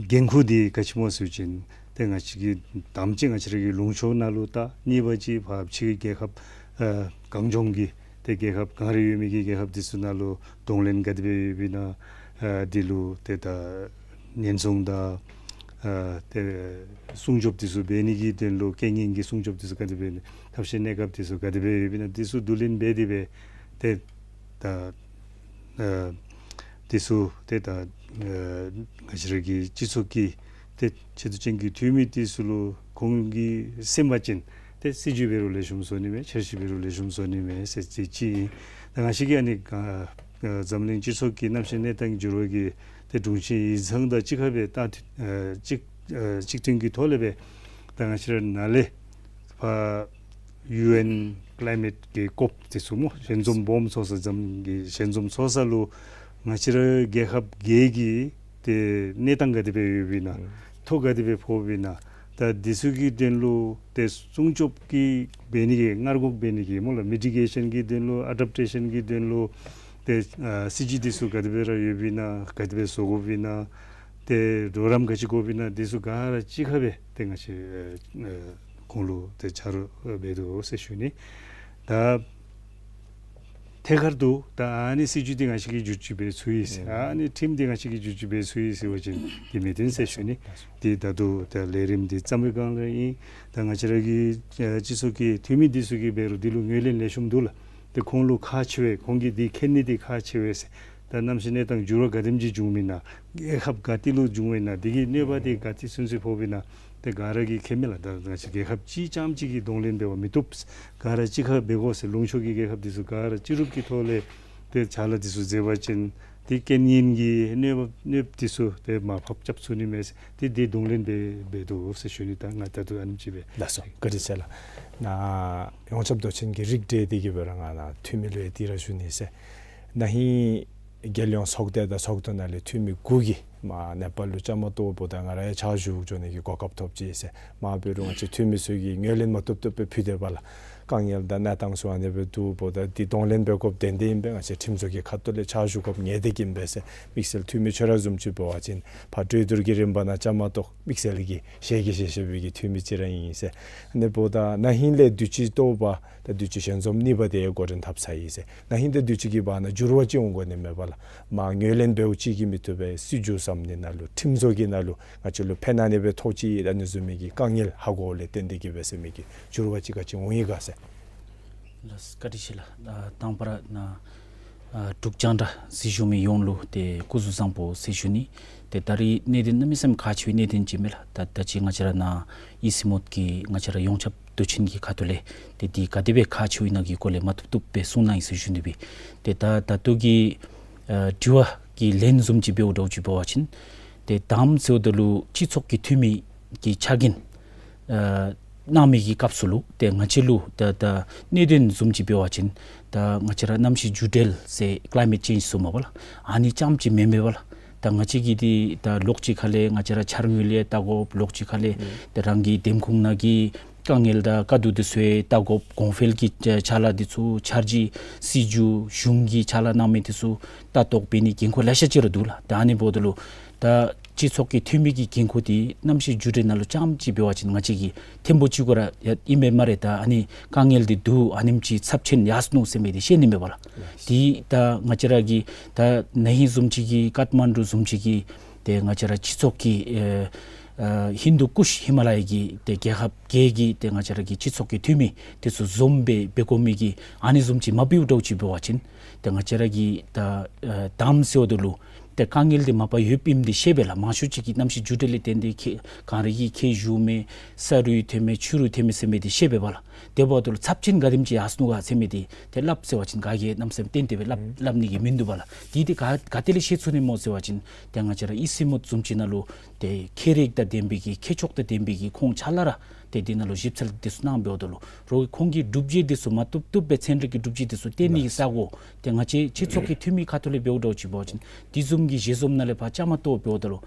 འགན་ཁུར་འདི་ག་ཅི་སྨོ་ཟེར་བ་ཅིན་ ཏེ་ང་བཅས་ཀྱི་དང་པ་ཅིག་ང་བཅས་ར་གི་ལུང་ཕྱོགས་ནང་ལུ་ད་གཉིས་པ་ཅིག་ཕར་ཕྱི་རྒྱལ་ཁབ་ཨ་གངས་ལྗོངས་ཀྱི་ཏེ་རྒྱལ་ཁབ་གངས་རི་ཡོད་མི་གི་རྒྱལ་ཁབ་འདི་ཚུ་ནང་ལུ་གདོང་ལེན་ག་དེ་སྦེ་ཡོདཔ་ཨིན་ན། ཨ་འདི་ལུ་ཏེ་ད་ཉེན་སྲུང་དང་ཨ་ཏེ་སྲུང་སྐྱོབ་འདི་ཚུ་འབད་ནི་གི་དོན་ལུ་རྐྱེན་ངན་གྱི་སྲུང་སྐྱོབ་འདི་ཚུ་ག་དེ་སྦེ་ཨིན་ན། ཐབས་ཤེས་གནས་སྐབས་འདི་ཚུ་ག་དེ་སྦེ་ཡོདཔ་ཨིན་ན། འདི་ཚུ་བསྡུ་ལེན་འབད་དེ་སྦེ་ཏེ་ད་ཨ་འདི་ཚུ་ཏེ་ད་ཨ་ང་བཅས་ར་གི་སྤྱི་ཚོགས་ཀྱི་ཏེ་ཆེ་བསྟོད་ཅན་གྱི་འཐུས་མི་འདི་ཚུ་ལུ་ཁོང་གིས་གསན་པ་ཅིན་ཏེ་སྲིད་བྱུས་འབད་རུང་ལེགས་ཤོམ་བཟོ་ནི་མས། འཆར་གཞི་འབད་རུང་ལེགས་ཤོམ་བཟོ་ནི་མས་ཟེར་ཅིག་ཅིག་ཨིན། ད་ང་བཅས་ཀྱི་ཨ་ནི་ཨ་འཛམ་གླིང་སྤྱི་ཚོགས་ཀྱི་གནམ་གཤིས་གནས་སྟངས་འགྱུར་བ་གི་ཏེ་དྲུང་ཆེ་ཡིག་ཚང་དང་གཅིག་ཁར་སྦེ་ད་ཨ་གཅིག་ཨ་གཅིག་མཐུན་གྱི་ཐོག་ལས་སྦེ་ད་ང་བཅས་ར་ནཱ་ལས་ཕར་ཡུ་ཨེན་ཀ་ལའི་མེཊ་གི་ཀོབ་འདི་ཚུ་སྨོ། ཞལ་འཛོམས་སྦོམ་ཚོགས་ས་འཛམ་གྱི་ཞལ་འཛོམས་ཚོགས་ས་ལུ་ང་བཅས་ར་རྒྱལ་ཁབ་བརྒྱད་ཀྱི་ཏེ་གནས་སྟངས་ག་དེ་སྦེ་ཡོདཔ་ཨིན་ན། ཨུམ་ཐོ་ག་དེ་སྦེ་ཕོགཔ་ཨིན་ན། ད་འདི་ཚུ་གི་དོན་ལུ་ཏེ་སྲུང་སྐྱོབ་ཀྱི་འབད་ནི་གི་སྔར་འགོག་འབད་ནི་གི་སྨོ་ལགས། མི་ཊི་གེ་ཤཱན་གྱི་དོན་ལུ་ཨ་ཌེབ་ཊེ་ཤཱན་གྱི་དོན་ལུ་ཏེ་ཨ་སྲིད་བྱུས་འདི་ཚུ་ག་དེ་སྦེ་ར་ཡོདཔ་ཨིན་ན། ག་དེ་སྦེ་བཟོ་དགོཔ་ཨིན་ན། ཏེ་གྲོགས་རམ་ག་ཅི་དགོཔ་ཨིན་ན། འདི་ཚུ་ག་ར་གཅིག་ཁར་སྦེ་ཏེ་ང་བཅས་ཨ་ཨ་ཁོང་ལུ་ཏེ་ཕྱག་རོགས་འབད་དོ་ཟེར་ཞུ་ནི། ད་ཐད་ཀར་དུ་ད་ཨ་ནི་སྲིད་བྱུས་འདི་ང་བཅས་ཀྱིས་བསྒྱུར་བཅོས་འབད་ཚུགས་ཡི་ཟེར། ཨ་ནི་ཁྲིམས་འདི་ང་བཅས་ཀྱིས་བསྒྱུར་བཅོས་འབད་ཚུགས་ཡི་ཟེར་བ་ཅིན་འདི་མི་བཏུབ་ཟེར་ཞུ་ནི། འདི་ད་ལྟོ་ད་ལས་རིམ་འདི་བརྩམ་པའི་སྒང་ལས་ཨིན། ད་ང་བཅས་ར་གི་ཨ་སྤྱི་ཚོགས་ཀྱི་འཐུས་མི་འདི་ཚུ་གིས་འབད་རུང་འདི་ལུ་ངོས་ལེན་ལེགས་ཤོམ་འདུག་ལགས། ཏེ་ཁོང་ལུ་ཁག་ཆེ་བས། ཁོང་གིས་འདི་མཁྱེན་ནི་འདི་ཁག་ཆེ་བས་ཟེར། ད་གནམ་གཤིས་གནས་སྟངས་འགྱུར་བ་ག་དེམ་ཅིག་བྱུངམ་ཨིན་ན། རྒྱལ་ཁབ་ག་ཏེ་ལུ་བྱུངམ་ཨིན་ན། འདི་གི་གནོད་པ་འདི་ག་ཏེ་ཚུན་ཚོད་ཕོགཔ་ཨིན་ན། ཏེ་ག་ར་གིས་མཁྱེན་མས་ལགས། ད་ང་བཅས་རྒྱལ་ཁབ་གཅིག་རྐྱངམ་གཅིག་གི་གདོང་ལེན་འབད་བར་མི་བཏུབ། ག་ར་གཅིག་ཁར་འབད་དགོ་ཟེར། ལུང་ཕྱོགས་ཀྱི་རྒྱལ་ཁབ་འདི་ཚུ་ག་ར་སྤྱི་རུབ་ཀྱི་ཐོག་ལས་ཏེ་ཕྱག་ལཱ་འདི་ཚུ་མཛད་པ་ཅིན་ཏེ་རྐྱེན་ངན་གྱི་གནོད་པ་གནོདཔ་འདི་ཚུ་ཏེ་མར་ཕབ་རྐྱབ་ཚུགས་ནི་མས་ཟེར། ཏེ་འདི་གདོང་ལེན་འབད་འབད་དོ་ཟེར་ཞུ་ནི། ད་ང་ད་ལྟོ་ཨ་ནེམ་ཅིག་སྦེ། ལགས་སོ། བཀའ་དྲིན་ཆེ་ལགས། ནཱ་ཡོངས་ཁྱབ་མདོ་ཆེན་གྱི་རིགས་འགྲེ་འདི་གི་སྦེ་ར་ང་ནཱ་འཐུས་མི་ལུ་ཡང་འདི་ར་ཞུ་ནི་ཟེར། ན་ཧིང་རྒྱལ་ཡོངས་ཚོགས་སྡེ་དང་ཚོགས་འདུ་ནང་ལས་འཐུས་མི་དགུ་གིས་མར་ནེ་པཱལ་ལུ་བཅའ་མར་གཏོགས་འབདཝ་ད་ང་ར་ཡང་ཕྱག་ཞུ་འགྱོ་ནི་གི་གོ་སྐབས་ཐོབ་ཅི་ཟེར། མར་འབད་རུང་ང་བཅས་འཐུས་མི་ཚུ་གིས་ངོས་ལེན་མ་བཏུབ་བཏུབ་སྦེ་ཕུལ་དེས་པ་ལགས། དཀའ་ངལ་དང་གནས་སྟངས་ཚུ་ཨ་ནེ་སྦེ་འདུག་འབདཝ་ད་འདི་གདོང་ལེན་འབད་དགོཔ་དོན་དག་ཨིན་པས། ང་བཅས་ཁྲིམས་བཟོ་གི་ཁ་ཐུག་ལས་ཕྱག་ཞུ་དགོཔ་ངེས་ཏིག་ཨིན་པས་ཟེར། དམིགས་བསལ་འཐུས་མི་ཁྱོད་ར་བཟུམ་ཅིག་འབད་བ་ཅིན་ཕར་གྲོས་བསྡུར་གྱི་རིམ་པ་ནང་བཅའ་མར་གཏོགས། དམིགས་བསལ་གྱི་ཞལ་གྱིས་བཞེས་བཞེས་པའི་གི་འཐུས་མི་ཅིག་ར་ཨིན་ཟེར། ཨ་ནི་འབདཝ་ད་ན་ཧིང་ལས་དུས་ཅི་ལྟ་བུ་ད་དུས་ཅི་ཞལ་འཛོམས་གཉིས་པ་དེ་འགོ་འདྲེན་འཐབ་ཚར་ཡི་ཟེར། ན་ཧིང་དང་དུས་ཅི་གི་བར་ན་འགྱུར་བ་ཅིག་འོང་དགོ་ནི་མས་པ་ལགས། མར་ངོས་ལེན་འབདཝ་ཅིག་གིས་མི་བཏུབ་པས། སྲིད་བྱུས་བརྩམ་ནི་ནང་ལུ་ཁྲིམས་བཟོ་གི་ནང་ལུ་ང་བཅས་ལུ་ཕན་ཨ་ནེ་སྦེ་ཐོགས་ཅི། ཨ་ནི་བཟུམ་མའི་གི་དཀའ་ངལ་ཧ་གོ་ལས་བརྟེན་ཏེ་གིས་འབད་ཟེར་མི་གི་འགྱུར་བ་ཅིག་ག་ཅི་འོང་ཡི་ག་ཟེར། ལགས་བཀའ་དྲིན་ཆེ་ལགས། ཨ་དང་པ་ར་ནཱ་ཨ་འབྲུག་རྒྱང་བསྒྲགས་གཟིགས་བཞུགས་མི་ཡོངས་ལུ་ཏེ་སྐུ་གཟུགས་བཟང་པོ་ཟེར་ཞུ་ནི། ཏེ་ད་རིས་གནད་དོན་གནམ་མེད་ས་མེད་ཁག་ཆེ་བའི་གནད་དོན་ཅིག་མས་ལགས། ད་ད་ཅི་ང་བཅས་ར་ནཱ་ཨི་སི་མོད་ཀྱི་ང་བཅས་ར་ཡོངས་ཁྱབ་མདོ་ཆེན་གྱི་ཁ་ཐུག་ལས་ཏེ་འདི་ག་དེ་སྦེ་ཁག་ཆེ་བའི་ནང་གི་སྐོར་ལས་མ་བཏུབ་བཏུབ་སྦེ་གསུང་གནང་ཡི་ཟེར་ཞུ་ནི་སྦེ། ཏེ་ད་ད་ལྟོ་གི་ཨ་དྲི་བ་གི་ལན་བཟུམ་ཅིག་འབདཝ་འདྲཝ་ཅིག་འབད་བ་ཅིན་ཏེ་དང་པ་ཟེརཝ་ད་ལུ་སྤྱི་ཚོགས་ཀྱི་འཐུས་མི་གི་ཕྱག་འགན་ཨ་གནང་མི་གི་སྐབས་སུ་ལུ་ཏེ་ང་བཅས་ལུ་ད་ད་གནད་དོན་བཟུམ་ཅིག་འབད་བ་ཅིན་ད་ང་བཅས་ར་གནམ་གཤིས་འགྱུར་བྲལ་ཟེར་ཀ་ལའི་མེཊ་ཅེནཇ་ཟེརཝ་མས་པ་ལགས། ཨ་ནི་རྐྱངམ་ཅིག་མེན་མས་པ་ལགས། ད་ང་བཅས་ཀྱིས་འདི་ད་ལོགས་ཅིག་ཁ་ལས་ང་བཅས་ར་ཆར་རྔུལ་ཡང་བལྟ་དགོཔ། ལོགས་ཅིག་ཁ་ལས་ཨུམ་ཏེ་རང་གི་འདེམས་ཁོངས་ནང་གི་དཀའ་ངལ་དང་དཀའ་སྡུག་འདི་ཚུ་ཡང་བལྟ་དགོཔ། གོང་འཕེལ་གྱི་ཕྱག་ལཱ་འདི་ཚུ་འཆར་གཞི་སྲིད་བྱུས་གཞུང་གི་ཕྱག་ལཱ་གནང་མི་འདི་ཚུ་ལྟ་རྟོག་འབད་ནི་འགན་ཁུར་ལེ་ཤ་ཅིག་ར་འདུག་ལགས། ད་ཨ་ནི་འབདཝ་ད་ལུ་ད་སྤྱི་ཚོགས་ཀྱི་འཐུས་མི་གི་འགན་ཁུར་འདི་གནམ་གཤིས་འགྱུར་བའི་ནང་ལུ་རྐྱངམ་ཅིག་འབད་བ་ཅིན་ང་བཅས་ཀྱིས་ཐེངས་པོ་གཅིག་གུ་ར་ཡང་ཨིན་པས་སྨ་རེ། ད་ཨ་ནི་དཀའ་ངལ་འདི་འདུག། ཨ་ནེམ་ཅིག་ཚབས་ཆེན་ཡར་སོ་ནུག་ཟེར་མི་འདི་ཤེས་ནི་མས་པ་ལགས། འདི་ད་ང་བཅས་ར་གི་ད་ན་ཧིང་བཟུམ་ཅིག་གི་ཀཏ་མན་ཌུ་བཟུམ་ཅིག་གི་ཏེ་ང་བཅས་ར་སྤྱི་ཚོགས་ཀྱི་ཨེ་ཨ་ཧིན་དུ་ཀུཤ་ཧི་མ་ལ་ཡ་གི་ཏེ་རྒྱལ་ཁབ་བརྒྱད་ཀྱི་ཏེ་ང་བཅས་ར་གི་སྤྱི་ཚོགས་ཀྱི་འཐུས་མི་འདི་ཚུ་འཛོམས་སྦེ་འབད་དགོ་མི་གི་ཨ་ནི་བཟུམ་ཅིག་མ་འབདཝ་འདྲཝ་ཅིག་འབད་བ་ཅིན་ཏེ་ང་བཅས་ར་གི་ད་ཨེ་དང་པ་ཟེརཝ་ད་ལུ་ཏེ་དཀའ་ངལ་འདི་མ་པ་ཡོདཔ་ཨིནམ་འདི་ཤེས་པས་ལགས། མང་ཤོས་ཅིག་གིས་གནམ་གཤིས་འགྱུར་བ་ལས་བརྟེན་ཏེ་ཁྱེགས་གངས་རི་གི་ཁྱེགས་ཞུ་མི་ས་རུད་ཐོན་མི་ཆུ་རུད་ཐོན་མི་ཟེར་མི་འདི་ཤེས་པས་པ་ལགས། དེ་འབདཝ་ད་ལུ་ཚབས་ཆེན་ག་དེམ་ཅིག་ཡར་སོ་ནུག་ག་ཟེར་མི་འདི་ཏེ་སླབ་ཟེར་བ་ཅིན་ག་གིས་གནམ་མེད་ས་མེད་བརྟེན་ཏེ་སྦེ་སླབ་ཨུམ་སླབ་ནི་གི་མིན་འདུག་པ་ལགས། འདི་ཏེ་ག་ག་ཏེ་ལས་ཤེས་ཚུགས་ནི་སྨོ་ཟེར་བ་ཅིན་ཏེ་ང་བཅས་ར་ཨི་སི་མོད་བཟུམ་ཅིག་ནང་ལུ་ཏེ་ཁྱད་རིག་དང་ལྡན་པའི་གི་ཁྱད་ཆོས་དང་ལྡན་པའི་གི་ཁོང་ཆ་ལ་ར་ཏེ་འདི་ནང་ལུ་ཞིབ་འཚོལ་འདི་ཚུ་གནང་འབདཝ་ད་ལུ་རོགས་ཁོང་གི་སྒྲུབ་བྱེད་འདི་ཚུ་མ་བཏུབ་བཏུབ་སྦེ་ཚན་རིག་གི་སྒྲུབ་བྱེད་འདི་ཚུ་བཏོན་ནི་གི་ས་གོ་ཏེ་ང་བཅས་སྤྱི་ཚོགས་ཀྱི་འཐུས་མི་ཁ་ཐུག་ལས་འབདཝ་འདྲཝ་ཅིག་འབད་བ་ཅིན་འདི་བཟུམ་གྱི་ཞལ་འཛོམས་ནང་ལས་ཕར་བཅའ་མར་གཏོགས་འབདཝ་ད་ལུ་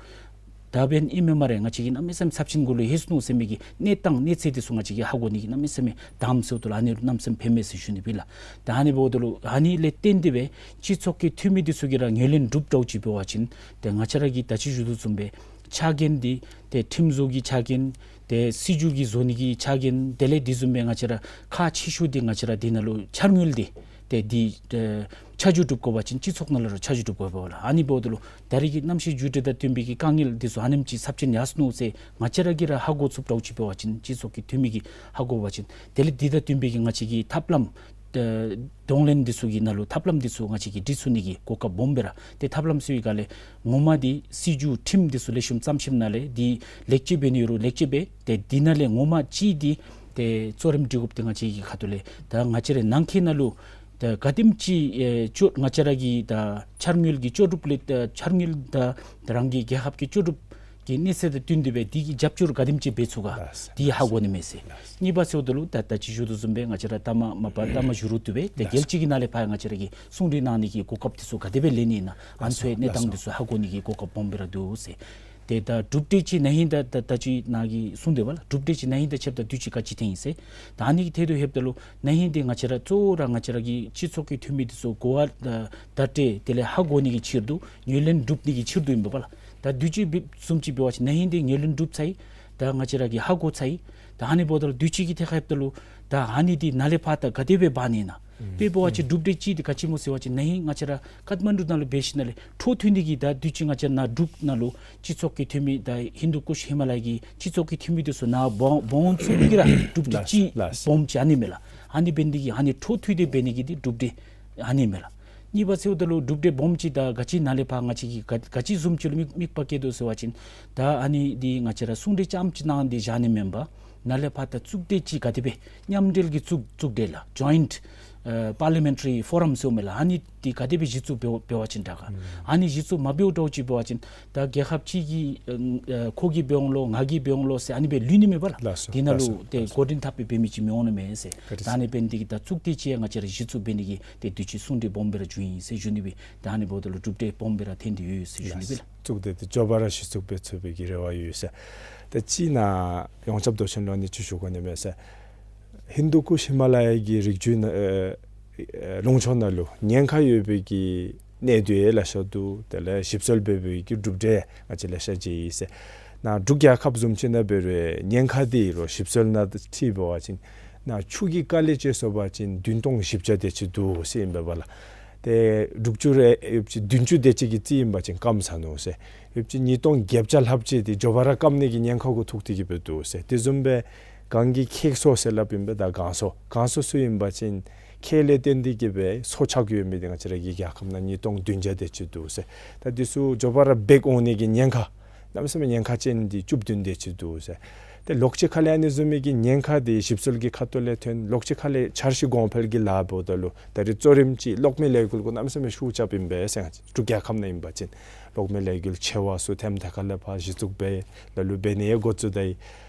ད་འབདན་ཨིན་མས་སྨ་རེ། ང་བཅས་ཀྱིས་གནམ་མེད་ས་མེད་ཚབས་ཆེན་གུ་ལུ་ལྷོད་སོ་ནུག་ཟེར་མི་གི་གནས་སྟངས་གནས་ཚད་འདི་ཚུ་ང་བཅས་ཀྱིས་ཧ་གོ་ནི་གི་གནམ་མེད་ས་མེད་དང་པ་ཟེརཝ་ད་ལུ་ཨ་ནི་གནམ་མེད་ས་མེད་ཕན་མས་ཟེར་ཞུ་ནི་སྦེ་ལགས། ད་ཨ་ནི་འབདཝ་ད་ལུ་ཨ་ནི་ལས་བརྟེན་ཏེ་སྦེ་སྤྱི་ཚོགས་ཀྱི་འཐུས་མི་འདི་ཚུ་གིས་ར་ངོས་ལེན་གྲུབ་འདྲཝ་ཅིག་འབད་བ་ཅིན་ཏེ་ང་བཅས་ར་གིས་ད་ཅི་ཞུ་དོ་བཟུམ་སྦེ་ ཕྱག་འགན་འདི་ཏེ་ཁྲིམས་བཟོ་གི་ཕྱག་འགན་ཏེ་སྲིད་བྱུས་ཀྱི་བཟོ་ནི་གི་ཕྱག་འགན་དེ་ལས་འདི་བཟུམ་སྦེ་ང་བཅས་ར་ཁག་ཆེ་ཤོས་འདི་ང་བཅས་ར་འདི་ནང་ལུ་འཆར་དངུལ་འདི་ཏེ་འདི་ཨེ་ཆ་འཇོག་གྲུབ་དགོ་པ་ཅིན་སྤྱི་ཚོགས་ནང་ལུ་ར་ཆ་འཇོག་གྲུབ་དགོ་པས་ལགས། ཨ་ནི་འབདཝ་ད་ལུ་ད་རེས་ཀྱི་གནམ་གཤིས་འགྱུར་འགྲོས་དང་བསྟུན་པའི་གི་དཀའ་ངལ་འདི་ཚུ་ཨ་ནེམ་ཅིག་ཚབས་ཆེན་ཡར་སོ་ནུག་ཟེར་ང་བཅས་ར་གིས་ར་ཧ་གོ་ཚུགསཔ་འདྲཝ་ཅིག་འབད་བ་ཅིན་སྤྱི་ཚོགས་ཀྱི་འཐུས་མི་གིས་ཧ་གོ་བ་ཅིན་དེ་ལས་འདི་དང་བསྟུན་པའི་གི་ང་བཅས་ཀྱི་ཐབས་ལམ་ཨེ་གདོང་ལེན་འདི་ཚུ་གི་ནང་ལུ་ཐབས་ལམ་འདི་ཚུ་ང་བཅས་ཀྱིས་སྒྲིག་ཚུགས་ནི་གི་གོ་སྐབས་སྦོམ་སྦེ་ར་ཏེ་ཐབས་ལམ་ཟེར་བའི་སྒང་ལས་ངོ་མ་འདི་སྲིད་བྱུས་ཁྲིམས་འདི་ཚུ་ལེགས་ཤོམ་བརྩམས་ཞིནམ་ལས་འདི་ལེགས་བཅོས་འབད་ནི་ཡོད་རུང་ལེགས་བཅོས་འབད་ཏེ་འདི་ནང་ལས་ངོ་མ་ཅིག་འདི་ཏེ་གཙོ་རིམ་སྒྲིག་དགོཔ་འདི་ང་བཅས་ཀྱི་ཁ་ཐུག་ལས་ད་ང་བཅས་རའི་ནང་འཁོད་ནང་ལུ་ད་ག་དེམ་ཅིག་ཨེ་ལྕོགས་ང་བཅས་ར་གི་ད་འཆར་དངུལ་གྱི་ལྕོགས་གྲུབ་ལས་ད་འཆར་དངུལ་ད་རང་གི་རྒྱལ་ཁབ་ཀྱི་ལྕོགས་གྲུབ་ཀྱི་གནས་ཚད་དང་བསྟུན་ཏེ་སྦེ་འདི་གི་རྒྱབ་སྐྱོར་ག་དེམ་ཅིག་འབད་ཚུགས་ག་ལགས་སོ། འདི་ཧ་གོ་ནི་མས་ཟེར། ལགས་སོ། གཉིས་པ་ཟེརཝ་ད་ལུ་ད་ད་ཅི་ཞུ་དོ་བཟུམ་སྦེ་ང་བཅས་ར་ལྟ་མ་མ་པ་ལྟ་མ་ཞུ་རུང་བཏུབ་པས། ཏེ་ལགས་སོ། རྒྱལ་སྤྱི་གི་ནང་ལས་ཕར་ང་བཅས་ར་གིས་གསུང་གྲོས་གནང་ནི་གི་གོ་སྐབས་འདི་ཚུ་ག་དེ་སྦེ་ལེན་ནི་ཨིན་ན་ཨ་ནི་ཚུ་ཡང་གནས་སྟངས་འདི་ཚུ་ཧ་གོ་ནི་གི་གོ་སྐབས་སྦོམ་སྦེ་ར་འདུག་ཟེར། ཏེ་ད་གྲུབ་འབྲས་ཅིག་ན་ཧིང་དང་ད་ད་ཅི་ནཱ་གིས་གསུངས་དེས་པ་ལགས། གྲུབ་འབྲས་ཅིག་ན་ཧིང་དང་ཕྱདཔ་ད་དུས་ཅི་ག་ཅི་ཐོན་ཡི་ཟེར། ད་ཨ་ནི་གི་ཐད་དུ་ལྷོདཔ་ད་ལུ་ན་ཧིང་འདི་ང་བཅས་ར་གཙོ་བོ་ར་ང་བཅས་ར་གི་སྤྱི་ཚོགས་ཀྱི་འཐུས་མི་འདི་ཚུ་གོ་བ་ད་བརྡ་སྤྲོད་དེ་ལས་ཧ་གོ་ནི་གི་ཕྱིར་དུ་ངོས་ལེན་སྒྲུབ་ནི་གི་ཕྱིར་དུ་ཨིན་པས་པ་ལགས། ད་དུས་ཅི་བཟུམ་ཅིག་འབད་བ་ཅིན་ན་ཧིང་འདི་ངོས་ལེན་གྲུབ་ཚར་ཡི། ད་ང་བཅས་ར་གིས་ཧ་གོ་ཚར་ཡི། ད་ཨ་ནི་འབདཝ་ད་ལུ་དུས་ཅི་གི་ཐད་ཁར་ལྷོདཔ་ད་ལུ་ད་ཨ་ནི་འདི་ནཱ་ལས་ཕར་ད་ག་དེ་སྦེ་འབག་ནི་ཨིན་ན། དཔེ་འབད་བ་ཅིན་གྲུབ་འབྲས་ཅིག་འདི་ག་ཅི་སྨོ་ཟེར་བ་ཅིན་ན་ཧིང་ང་བཅས་ར་ཀཏ་མན་ཌུ་ནང་ལུ་འབད་ཞིནམ་ལས་འཕྲོ་མཐུད་ནི་གི་ད་དུས་ཅི་ང་བཅས་ནཱ་འབྲུག་ནང་ལུ་སྤྱི་ཚོགས་ཀྱི་འཐུས་མི་ད་ཧིན་དུ་ཀུཤ་ཧི་མ་ལ་ཡ་གི་སྤྱི་ཚོགས་ཀྱི་འཐུས་མི་འདི་ཚུ་ནཱ་འབོ་འབོ་ཚུགས་ནི་གི་ར་གྲུབ་འབྲས་ཅིག་ལགས་སོ། སྦོམ་ཅིག་ཨ་ནི་མས་ལགས། ཨ་ནི་འབད་ནི་འདི་གིས་ཨ་ནི་འཕྲོ་མཐུད་དེ་འབད་ནི་གི་འདི་གྲུབ་འབྲས་ཨ་ནི་མས་ལགས། གཉིས་པ་ཟེརཝ་ད་ལུ་གྲུབ་འབྲས་སྦོམ་ཅིག་ད་ག་ཅི་ནཱ་ལས་ཕར་ང་བཅས་ཀྱིས་ག་ག་ཅི་བཟུམ་ཅིག་ལུ་དམིགས་དམིགས་པ་བསྐྱེད་དོ་ཟེར་བ་ཅིན་ད་ཨ་ནི་འདི་ང་བཅས་ར་གསུང་གྲོས་རྐྱངམ་ཅིག་གནང་སྟེ་བཞག་ནི་མེན་པར་ནཱ་ལས་ཕར་ད་གཙུག་སྡེ་ཅིག་ག་དེ་སྦེ་མཉམ་འབྲེལ་གྱི་གཙུག་གཙུག་སྡེ་ལགས། ཇོའིནཊ་ཨེ་པར་ལི་མེན་ཊ་རི་ཕོ་རམ་ཟེརཝ་མས་ལགས། ཨ་ནི་འདི་ག་དེ་སྦེ་གཞི་བཙུགས་འབད་འབད་བ་ཅིན་དྲག་ག། ཨ་ནི་གཞི་བཙུགས་མ་འབདཝ་འདྲཝ་ཅིག་འབད་བ་ཅིན་ད་རྒྱལ་ཁབ་ཅིག་གིས་ཨེ་ཨེ་ཁོ་གིས་འབད་འོང་ལོ་ང་གིས་འབད་འོང་ལོ་ཟེར་ཨ་ནི་སྦེ་ལུས་ནི་མས་པ་ལགས། ལགས་སོ། འདི་ནང་ལུ་ལགས་སོ། ཏེ་ལགས་སོ། འགོ་འདྲེན་འཐབ་སྦེ་འབད་མི་ཅིག་མི་འོང་ནི་མས་ཟེར། ད་ཨ་ནི་འབད་ནི་འདི་གིས་ད་གཙུག་སྡེ་ཅིག་ཡང་ང་བཅས་ར་གཞི་བཙུགས་འབད་ནི་གི་ཏེ་དུས་ཅི་གསུང་གྲོས་སྦོམ་སྦེ་ར་བྱུང་ཡི་ཟེར་ཞུ་ནི་སྦེ། ད་ཨ་ནི་འབདཝ་ད་ལུ་གྲུབ་འབྲས་སྦོམ་སྦེ་ར་ཐོན་ཏེ་ཡོད་ཟེར་ཞུ་ནི་སྦེ་ལགས། གཙུག་སྡེ་འདི་མགྱོགས་པ་ར་གཞི་བཙུགས་འབད་ཚུགས་པའི་གི་རེ་བ་ཡོད་ཟེར། ད་ཅི་ནཱ་ཡོངས་ཁྱབ་མདོ་ཆེན་ལུ་ཨ་ནི་ཅིག་ཞུ་དགོ་ནི་མས་ཟེར། ཧིན་དུ་ཀུཤ་ཧི་མ་ལ་ཡ་གི་རི་རྒྱུད་ནང་ཨེ་ཨེ་ལུང་ཕྱོགས་ནང་ལུ་ཉེན་ཁ་ཡོད་པའི་གི་གནད་དོན་ལེ་ཤ་འདུག། དེ་ལས་ཞིབ་འཚོལ་འབད་བའི་གི་གྲུབ་འབྲས་ང་བཅས་ལེ་ཤ་མཇལ་ཡི་ཟེར། ནཱ་འབྲུག་རྒྱལ་ཁབ་བཟུམ་ཅིག་ནང་འབད་རུང་ཉེན་ཁ་འདི་རོགས་ཞིབ་འཚོལ་ནང་ཁྲིད་འབད་བ་ཅིན་ནཱ་ཆུ་གི་དཀའ་ལས་སྤྱད་སོང་པ་ཅིན་བདུན་སྟོང་བཞི་བརྒྱ་དེ་ཅིག་འདུག་ཟེར་ཨིན་པས་པ་ལགས། ཏེ་འབྲུག་ཆུ་རེ་ཡོདཔ་ཅིག་བདུན་ཅུ་དེ་ཅིག་གི་རྩིས་ཨིན་པ་ཅིན་སྐམ་ཚར་ནུག་ཟེར། ཡོདཔ་ཅིག་ཉིས་སྟོང་བརྒྱད་བརྒྱ་ལྷགཔ་ཅིག་འདི་མགྱོགས་པ་ར་སྐམ་ནི་གི་ཉེན་ཁ་གུ་ཐུག་སྟེ་གི་སྦེ་འདུག་ཟེར། དེ་བཟུམ་སྦེ་གངས་ཀྱི་ཁྱེག་སོ་ཟེར་སླབ་ཨིན་པས། ད་གངས་སོ་གངས་སོ་ཚུ་ཨིན་པ་ཅིན་ཁྱེག་ལས་བརྟེན་ཏེ་གི་སྦེ་སོ་ཆགས་ཡོད་མི་འདི་ང་བཅས་ར་གི་རྒྱལ་ཁབ་ནང་ཉིས་སྟོང་བདུན་བརྒྱ་དེ་ཅིག་འདུག་ཟེར། ད་འདི་ཚུ་མགྱོགས་པ་ར་འབག་འོང་ནི་གི་ཉེན་ཁ་གནམ་མེད་ས་མེད་ཉེན་ཁ་ཅན་འདི་བཅུ་བདུན་དེ་ཅིག་འདུག་ཟེར། ཏེ་ལོགས་ཅིག་ཁ་ལས་ཨ་ནི་བཟུམ་མའི་གི་ཉེན་ཁ་འདི་ཞིབ་འཚོལ་གྱི་ཁ་ཐུག་ལས་ཐོན། ལོགས་ཅིག་ཁ་ལས་འཆར་གཞི་གོང་འཕེལ་གྱི་ལཱ་འབདཝ་ད་ལུ་ད་རེས་གཙོ་རིམ་ཅིག་གློག་མེ་ལས་འགུལ་གུ་གནམ་མེད་ས་མེད་ཤུགས་རྐྱབ་ཨིན་པས་ཟེར། འབྲུག་རྒྱལ་ཁབ་ནང་ཨིན་པ་ཅིན་གློག་མེ་ལས་འགུལ་ཆེ་བ་ཚུ་ཐེམ་ཐེ་ཁ་ལས་ཕར་གཞི་བཙུགས་འབད་ལ་ལུ་འབད་ནི་ཡང་འགོ་བཙུགས་ད་ཡི།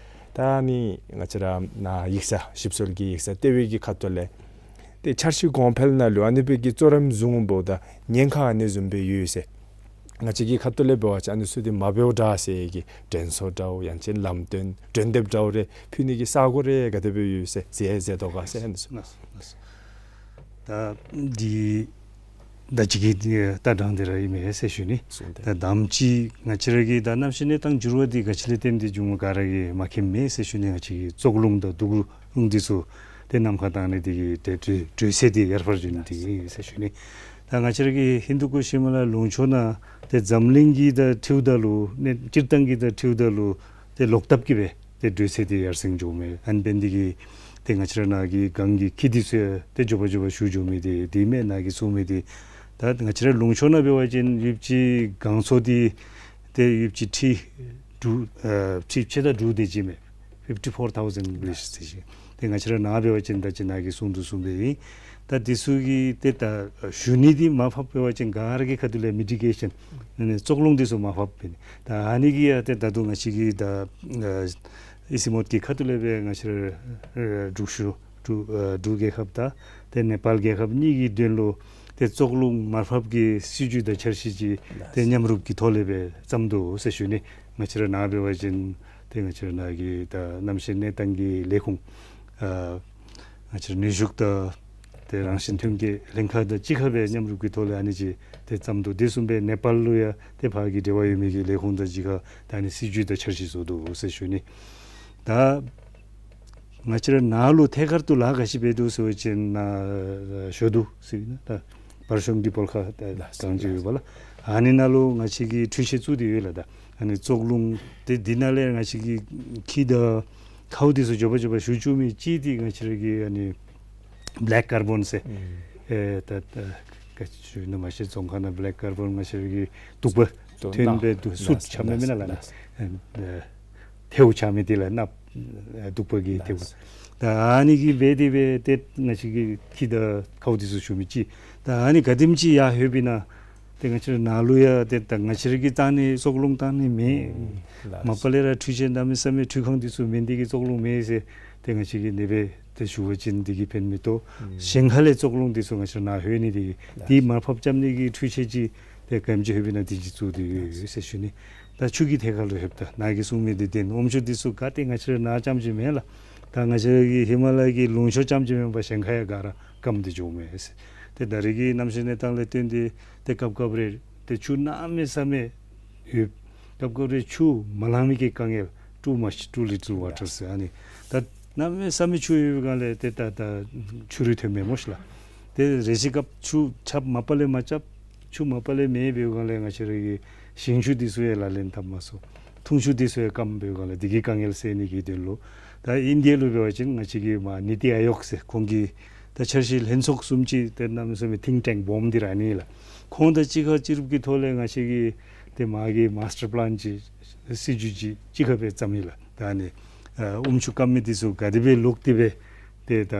ད་ཨ་ནི་ང་བཅས་ར་ནཱ་ཡིག་ཚང་ཞིབ་འཚོལ་གྱི་ཡིག་ཚང་ལྟེ་བའི་གི་ཁ་ཐུག་ལས་ཏེ་འཆར་གཞི་གོང་འཕེལ་ནང་ལུ་ཨ་ནི་སྦེ་གི་གཙོ་རིམ་བཟུམ་འབདཝ་ད་ཉེན་ཁ་ཨ་ནི་བཟུམ་སྦེ་ཡོད་ཟེར། ང་བཅས་ཀྱི་ཁ་ཐུག་ལས་འབད་བ་ཅིན་ཨ་ནི་ཚུ་འདི་མ་འབདཝ་དྲག་ཟེར་གྱི་དྲན་གསོ་འདྲཝ་ཡང་ཅིན་ལམ་སྟོན་གྲོས་འདེབས་འདྲཝ་རེ་ཕུལ་ནི་གི་ས་གོ་རེ་ག་དེ་སྦེ་ཡོད་ཟེར་ཟེར་མཛད་དོ་ག་ཟེར་ཨ་ནི་ཚུ། ལགས་སོ་ལགས་སོ། ད་འདི་ད་ཅི་གི་ལྟ་སྟངས་འདི་ར་ཨིན་མས་ཟེར་ཞུ་ནི། ད་དང་པ་ཅིག་ང་བཅས་ར་གི་ད་གནམ་གཤིས་གནས་སྟངས་འགྱུར་བ་འདི་ག་ཅི་ལས་བརྟེན་ཏེ་འབྱུངམ་ག་ར་གིས་མ་མཁྱེནམ་མེད་ཟེར་ཞུ་ནི། ང་བཅས་ཀྱི་བཙོག་རླུང་དང་དུག་རླུང་འདི་ཚུ་ཏེ་ནམ་མཁའ་བཏང་ནི་འདི་གིས་ཏེ་དྲོད་དྲོད་ཚད་འདི་ཡར་འཕར་འགྱོ་ནི་འདི་གིས་ཟེར་ཞུ་ནི། ད་ང་བཅས་ར་གི་ཧིན་དུ་ཀུཤ་ཧི་མ་ལ་ཡ་ལུང་ཕྱོགས་ནང་ཏེ་འཛམ་གླིང་གི་ད་འཁྲིལཝ་ད་ལུ་གནས་སྤྱིར་བཏང་གི་ད་འཁྲིལཝ་ད་ལུ་ཏེ་ལོག་ལྟབ་ཀྱིས་སྦེ་ཏེ་དྲོད་ཚད་འདི་ཡར་སེང་འགྱོཝ་མས། ཨ་ནི་འབད་ནི་འདི་གིས་ཏེ་ང་བཅས་ར་ནཱ་གི་གངས་ཀྱི་འཁྱིལ་འདི་ཚུ་ཡང་ཏེ་མགྱོགས་པ་མགྱོགས་པ་ཞུ་འགྱོ་མི་འདི་འདི་མས། ནཱ་གིས་གསུངས་མི་འདི་ད་ང་བཅས་ར་ལུང་ཕྱོགས་ནང་འབད་བ་ཅིན་ཡོདཔ་ཅིག་གངས་མཚོ་འདི་ཏེ་ཡོདཔ་ཅིག་ཁྲི་དྲུག་ཨ་ཁྲི་ཕྱེད་དང་དྲུག་དེ་ཅིག་མས། ཕིཕ་ཊི་ཕོར་ཐའུ་ཟེནཌ་ཨིང་ལིཤ་ཟེར་ཞིན་ཏེ་ང་བཅས་ར་ནཱ་འབད་བ་ཅིན་ད་ཅི་ནཱ་གིས་གསུངས་དོ་བཟུམ་སྦེ་ཨིན། ད་འདི་ཚུ་གི་ཏེ་ད་ཞུ་ནི་འདི་མར་ཕབ་འབད་བ་ཅིན་ག་ར་གི་ཁ་ཐུག་ལས་མི་ཊི་གེ་ཤཱན་ནི་བཙོག་རླུང་འདི་ཚུ་མར་ཕབ་འབད་ནི། ད་ཨ་ནི་གི་ཡང་ཏེ་ད་རུང་ང་བཅས་ཀྱི་ད་ཨ་ཨི་སི་མོ་ཊ་གི་ཁ་ཐུག་ལས་སྦེ་ང་བཅས་ར་ཨ་འབྲུག་ཆུ་འབྲུག་ཨ་འབྲུག་རྒྱལ་ཁབ་དང་ཏེ་ནེ་པཱལ་རྒྱལ་ཁབ་གཉིས་ཀྱི་དོན་ལུ་ཏེ་བཙོག་རླུང་མར་ཕབ་ཀྱི་སྲིད་བྱུས་དང་འཆར་གཞི་ཅིག་ཏེ་མཉམ་རུབ་ཀྱི་ཐོག་ལས་སྦེ་བརྩམས་དོ་ཟེར་ཞུ་ནི། ང་བཅས་ར་ནཱ་འབད་བ་ཅིན་ཏེ་ང་བཅས་ར་ནཱ་གི་ད་གནམ་གཤིས་གནས་སྟངས་ཀྱི་ལས་ཁུངས་ཨ་ང་བཅས་ར་ནུས་ཤུགས་དང་ཏེ་ ཏེ་རང་བཞིན་ཐོན་སྐྱེད་ལྷན་ཁག་དང་གཅིག་ཁར་སྦེ་མཉམ་རུབ་ཀྱི་ཐོག་ལས་ཨ་ནི་ཅིག་ཏེ་བརྩམས་འདུག། དེ་བཟུམ་སྦེ་ནེ་པཱལ་ལུ་ཡང་ཏེ་ཕར་གྱི་འབྲེལ་བ་ཡོད་མི་གི་ལས་ཁུངས་དང་གཅིག་ཁར་ད་ཨ་ནི་སྲིད་བྱུས་དང་འཆར་གཞི་བཟོ་དོ་ཟེར་ཞུ་ནི། ད་ང་བཅས་ར་ནཱ་ལུ་ཐད་ཀར་དུ་ལཱ་ག་ཅི་འབད་དོ་ཟེར་བ་ཅིན་ནཱ་ཞོ་འདུ་ཟེར་ན་ད་བར་གཤོང་གི་སྤོལ་ཁ་ད་ལགས་གང་ཅི་ཡོད་པ་ལགས། ཨ་ནི་ནང་ལུ་ང་བཅས་ཀྱིས་འཕྲུལ་ཆས་བཙུགས་ཏེ་ཡོད་ལགས། ད་ཨ་ནི་བཙོག་རླུང་དེ་འདི་ནང་ལས་ང་བཅས་ཀྱིས་ཁྱི་དང་ཁཝ་འདི་ཚུ་མགྱོགས་པ་མགྱོགས་པ་ཞུ་བཅུག་མི་ཅིག་འདི་ང་བཅས་ར་གི་ཨ་ནི་བེ་ལེཀ་ཀར་བཱོན་ཟེར། ཨེ་ད་ད་ག་ཅི་ཞུ་ནི་མ་ཤེས། རྫོང་ཁ་ནང་བེ་ལེཀ་ཀར་བཱོན་ང་བཅས་ར་གི་དུག་པ་ཐོན་སྦེ་དུག་སུད་ཆགས་མི་མེན་ན་ལགས། ཨེ་ཐལཝ་ཆགས་མི་འདི་ལགས། ནག་དུག་པ་གི་ཐལཝ། ད་ཨ་ནི་གིས་འབད་དེ་སྦེ་ཏེ་ང་བཅས་ཀྱི་ཁྱི་དང་ཁཝ་འདི་ཚུ་ཞུ་མི་ཅིག། ད་ཨ་ནི་ག་དེམ་ཅིག་ཡར་ལྷོད་པས་ན་ཏེ་ང་བཅས་ར་ནཱ་ལུ་ཡང་ཏེ་ད་ང་བཅས་ར་གིས་བཏང་ནི་བཙོག་རླུང་བཏང་ནི་མེད། མ་པ་ལས་ར་འཕྲུལ་ཆས་གནམ་མེད་ས་མེད་འཕྲུལ་ཁང་འདི་ཚུ་མེད་འདི་གིས་བཙོག་རླུང་མེད་ཟེར་ཏེ་ང་བཅས་ཀྱིས་ཨ་ནེ་སྦེ་ཏེ་ཞུ་བ་ཅིན་འདི་གིས་ཕན་མི་ཐོགས། གཞན་ཁ་ལས་བཙོག་རླུང་འདི་ཚུ་ང་བཅས་ར་ནཱ་ལྷོད་ནི་འདི་གིས་འདི་མར་ཕབ་རྐྱབ་ནི་གི་འཕྲུལ་ཆས་ཅིག་ཏེ་ག་དེམ་ཅིག་ལྷོད་པས་ན་འདི་ཅིག་བཙུགས་ཏེ་ཡོད་ཟེར་ཞུ་ནི། ད་ཆུ་གི་ཐད་ཁར་ལུ་ལྷོདཔ་ད་ནཱ་གིས་གསུངས་མི་འདི་བདེན། ཨོམ་ཆུ་འདི་ཚུ་ག་ཏེ་ང་བཅས་ར་ནཱ་རྐྱངམ་ཅིག་མེན་ལགས། ད་ང་བཅས་ར་གི་ཧི་མ་ལ་ཡ་གི་ལུང་ཕྱོགས་རྐྱངམ་ཅིག་མེན་པར་གཞན་ཁ་ཡང་ག་ར་སྐམ་སྟེ་འགྱོཝ་མས་ཟེར། ཏེ་ད་རེས་ཀྱི་གནམ་གཤིས་གནས་སྟངས་ལས་བརྟེན་ཏེ་ཏེ་སྐབས་སྐབས་རེ་ཏེ་ཆུ་གནམ་མེད་ས་མེད་ཡོད། སྐབས་སྐབས་རེ་ཆུ་མ་ལང་མི་གི་དཀའ་ངལ། Too much, too little water ཟེར་ཨ་ནི། ད་གནམ་མེད་ས་མེད་ཆུ་ཡོད་པའི་སྒང་ལས་ཏེ་ད་ད་ཆུ་རུད་ཐོན་མས་སྨོ་ཤིག་ལགས། ཏེ་རེ་ཞིག་སྐབས་ཆུ་ཆརཔ་མ་པ་ལས་མ་རྐྱབ། ཆུ་མ་པ་ལས་མེད་པའི་སྒང་ལས་ང་བཅས་ར་གི་ཞིང་ཆུ་འདི་ཚུ་ཡང་ལག་ལེན་འཐབ་མ་ཚུགས། འཐུང་ཆུ་འདི་ཚུ་ཡང་སྐམ་པའི་སྒང་ལས་འདི་གི་དཀའ་ངལ་སེལ་ནི་གི་དོན་ལུ་ད་ཨིན་ཌི་ཡ་ལུ་འབད་བ་ཅིན་ང་བཅས་ཀྱི་མ་ནི་ཏི་ཨ་ཡོག་ཟེར་ཁོང་གི་ད་འཆར་གཞི་ལྷན་ཚོགས་བཟུམ་ཅིག་ཏེ་གནམ་མེད་ས་མེད་ཐིང་ཊེང་སྦོམ་འདི་ར་ཨ་ནི་ལགས། ཁོང་དང་གཅིག་ཁར་གཅིག་རུབ་ཀྱི་ཐོག་ལས་ང་བཅས་ཀྱིས་ཏེ་མ་གི་མཱས་ཊར་པི་ལཱན་ཅིག་སྲིད་བྱུས་ཅིག་གཅིག་ཁར་སྦེ་བརྩམས་ཡི་ལགས། ད་ཨ་ནི་ཨ་ཨོམ་ཆུ་སྐམ་མི་འདི་ཚུ་ག་དེ་སྦེ་ལོག་སྟེ་སྦེ་ཏེ་ད་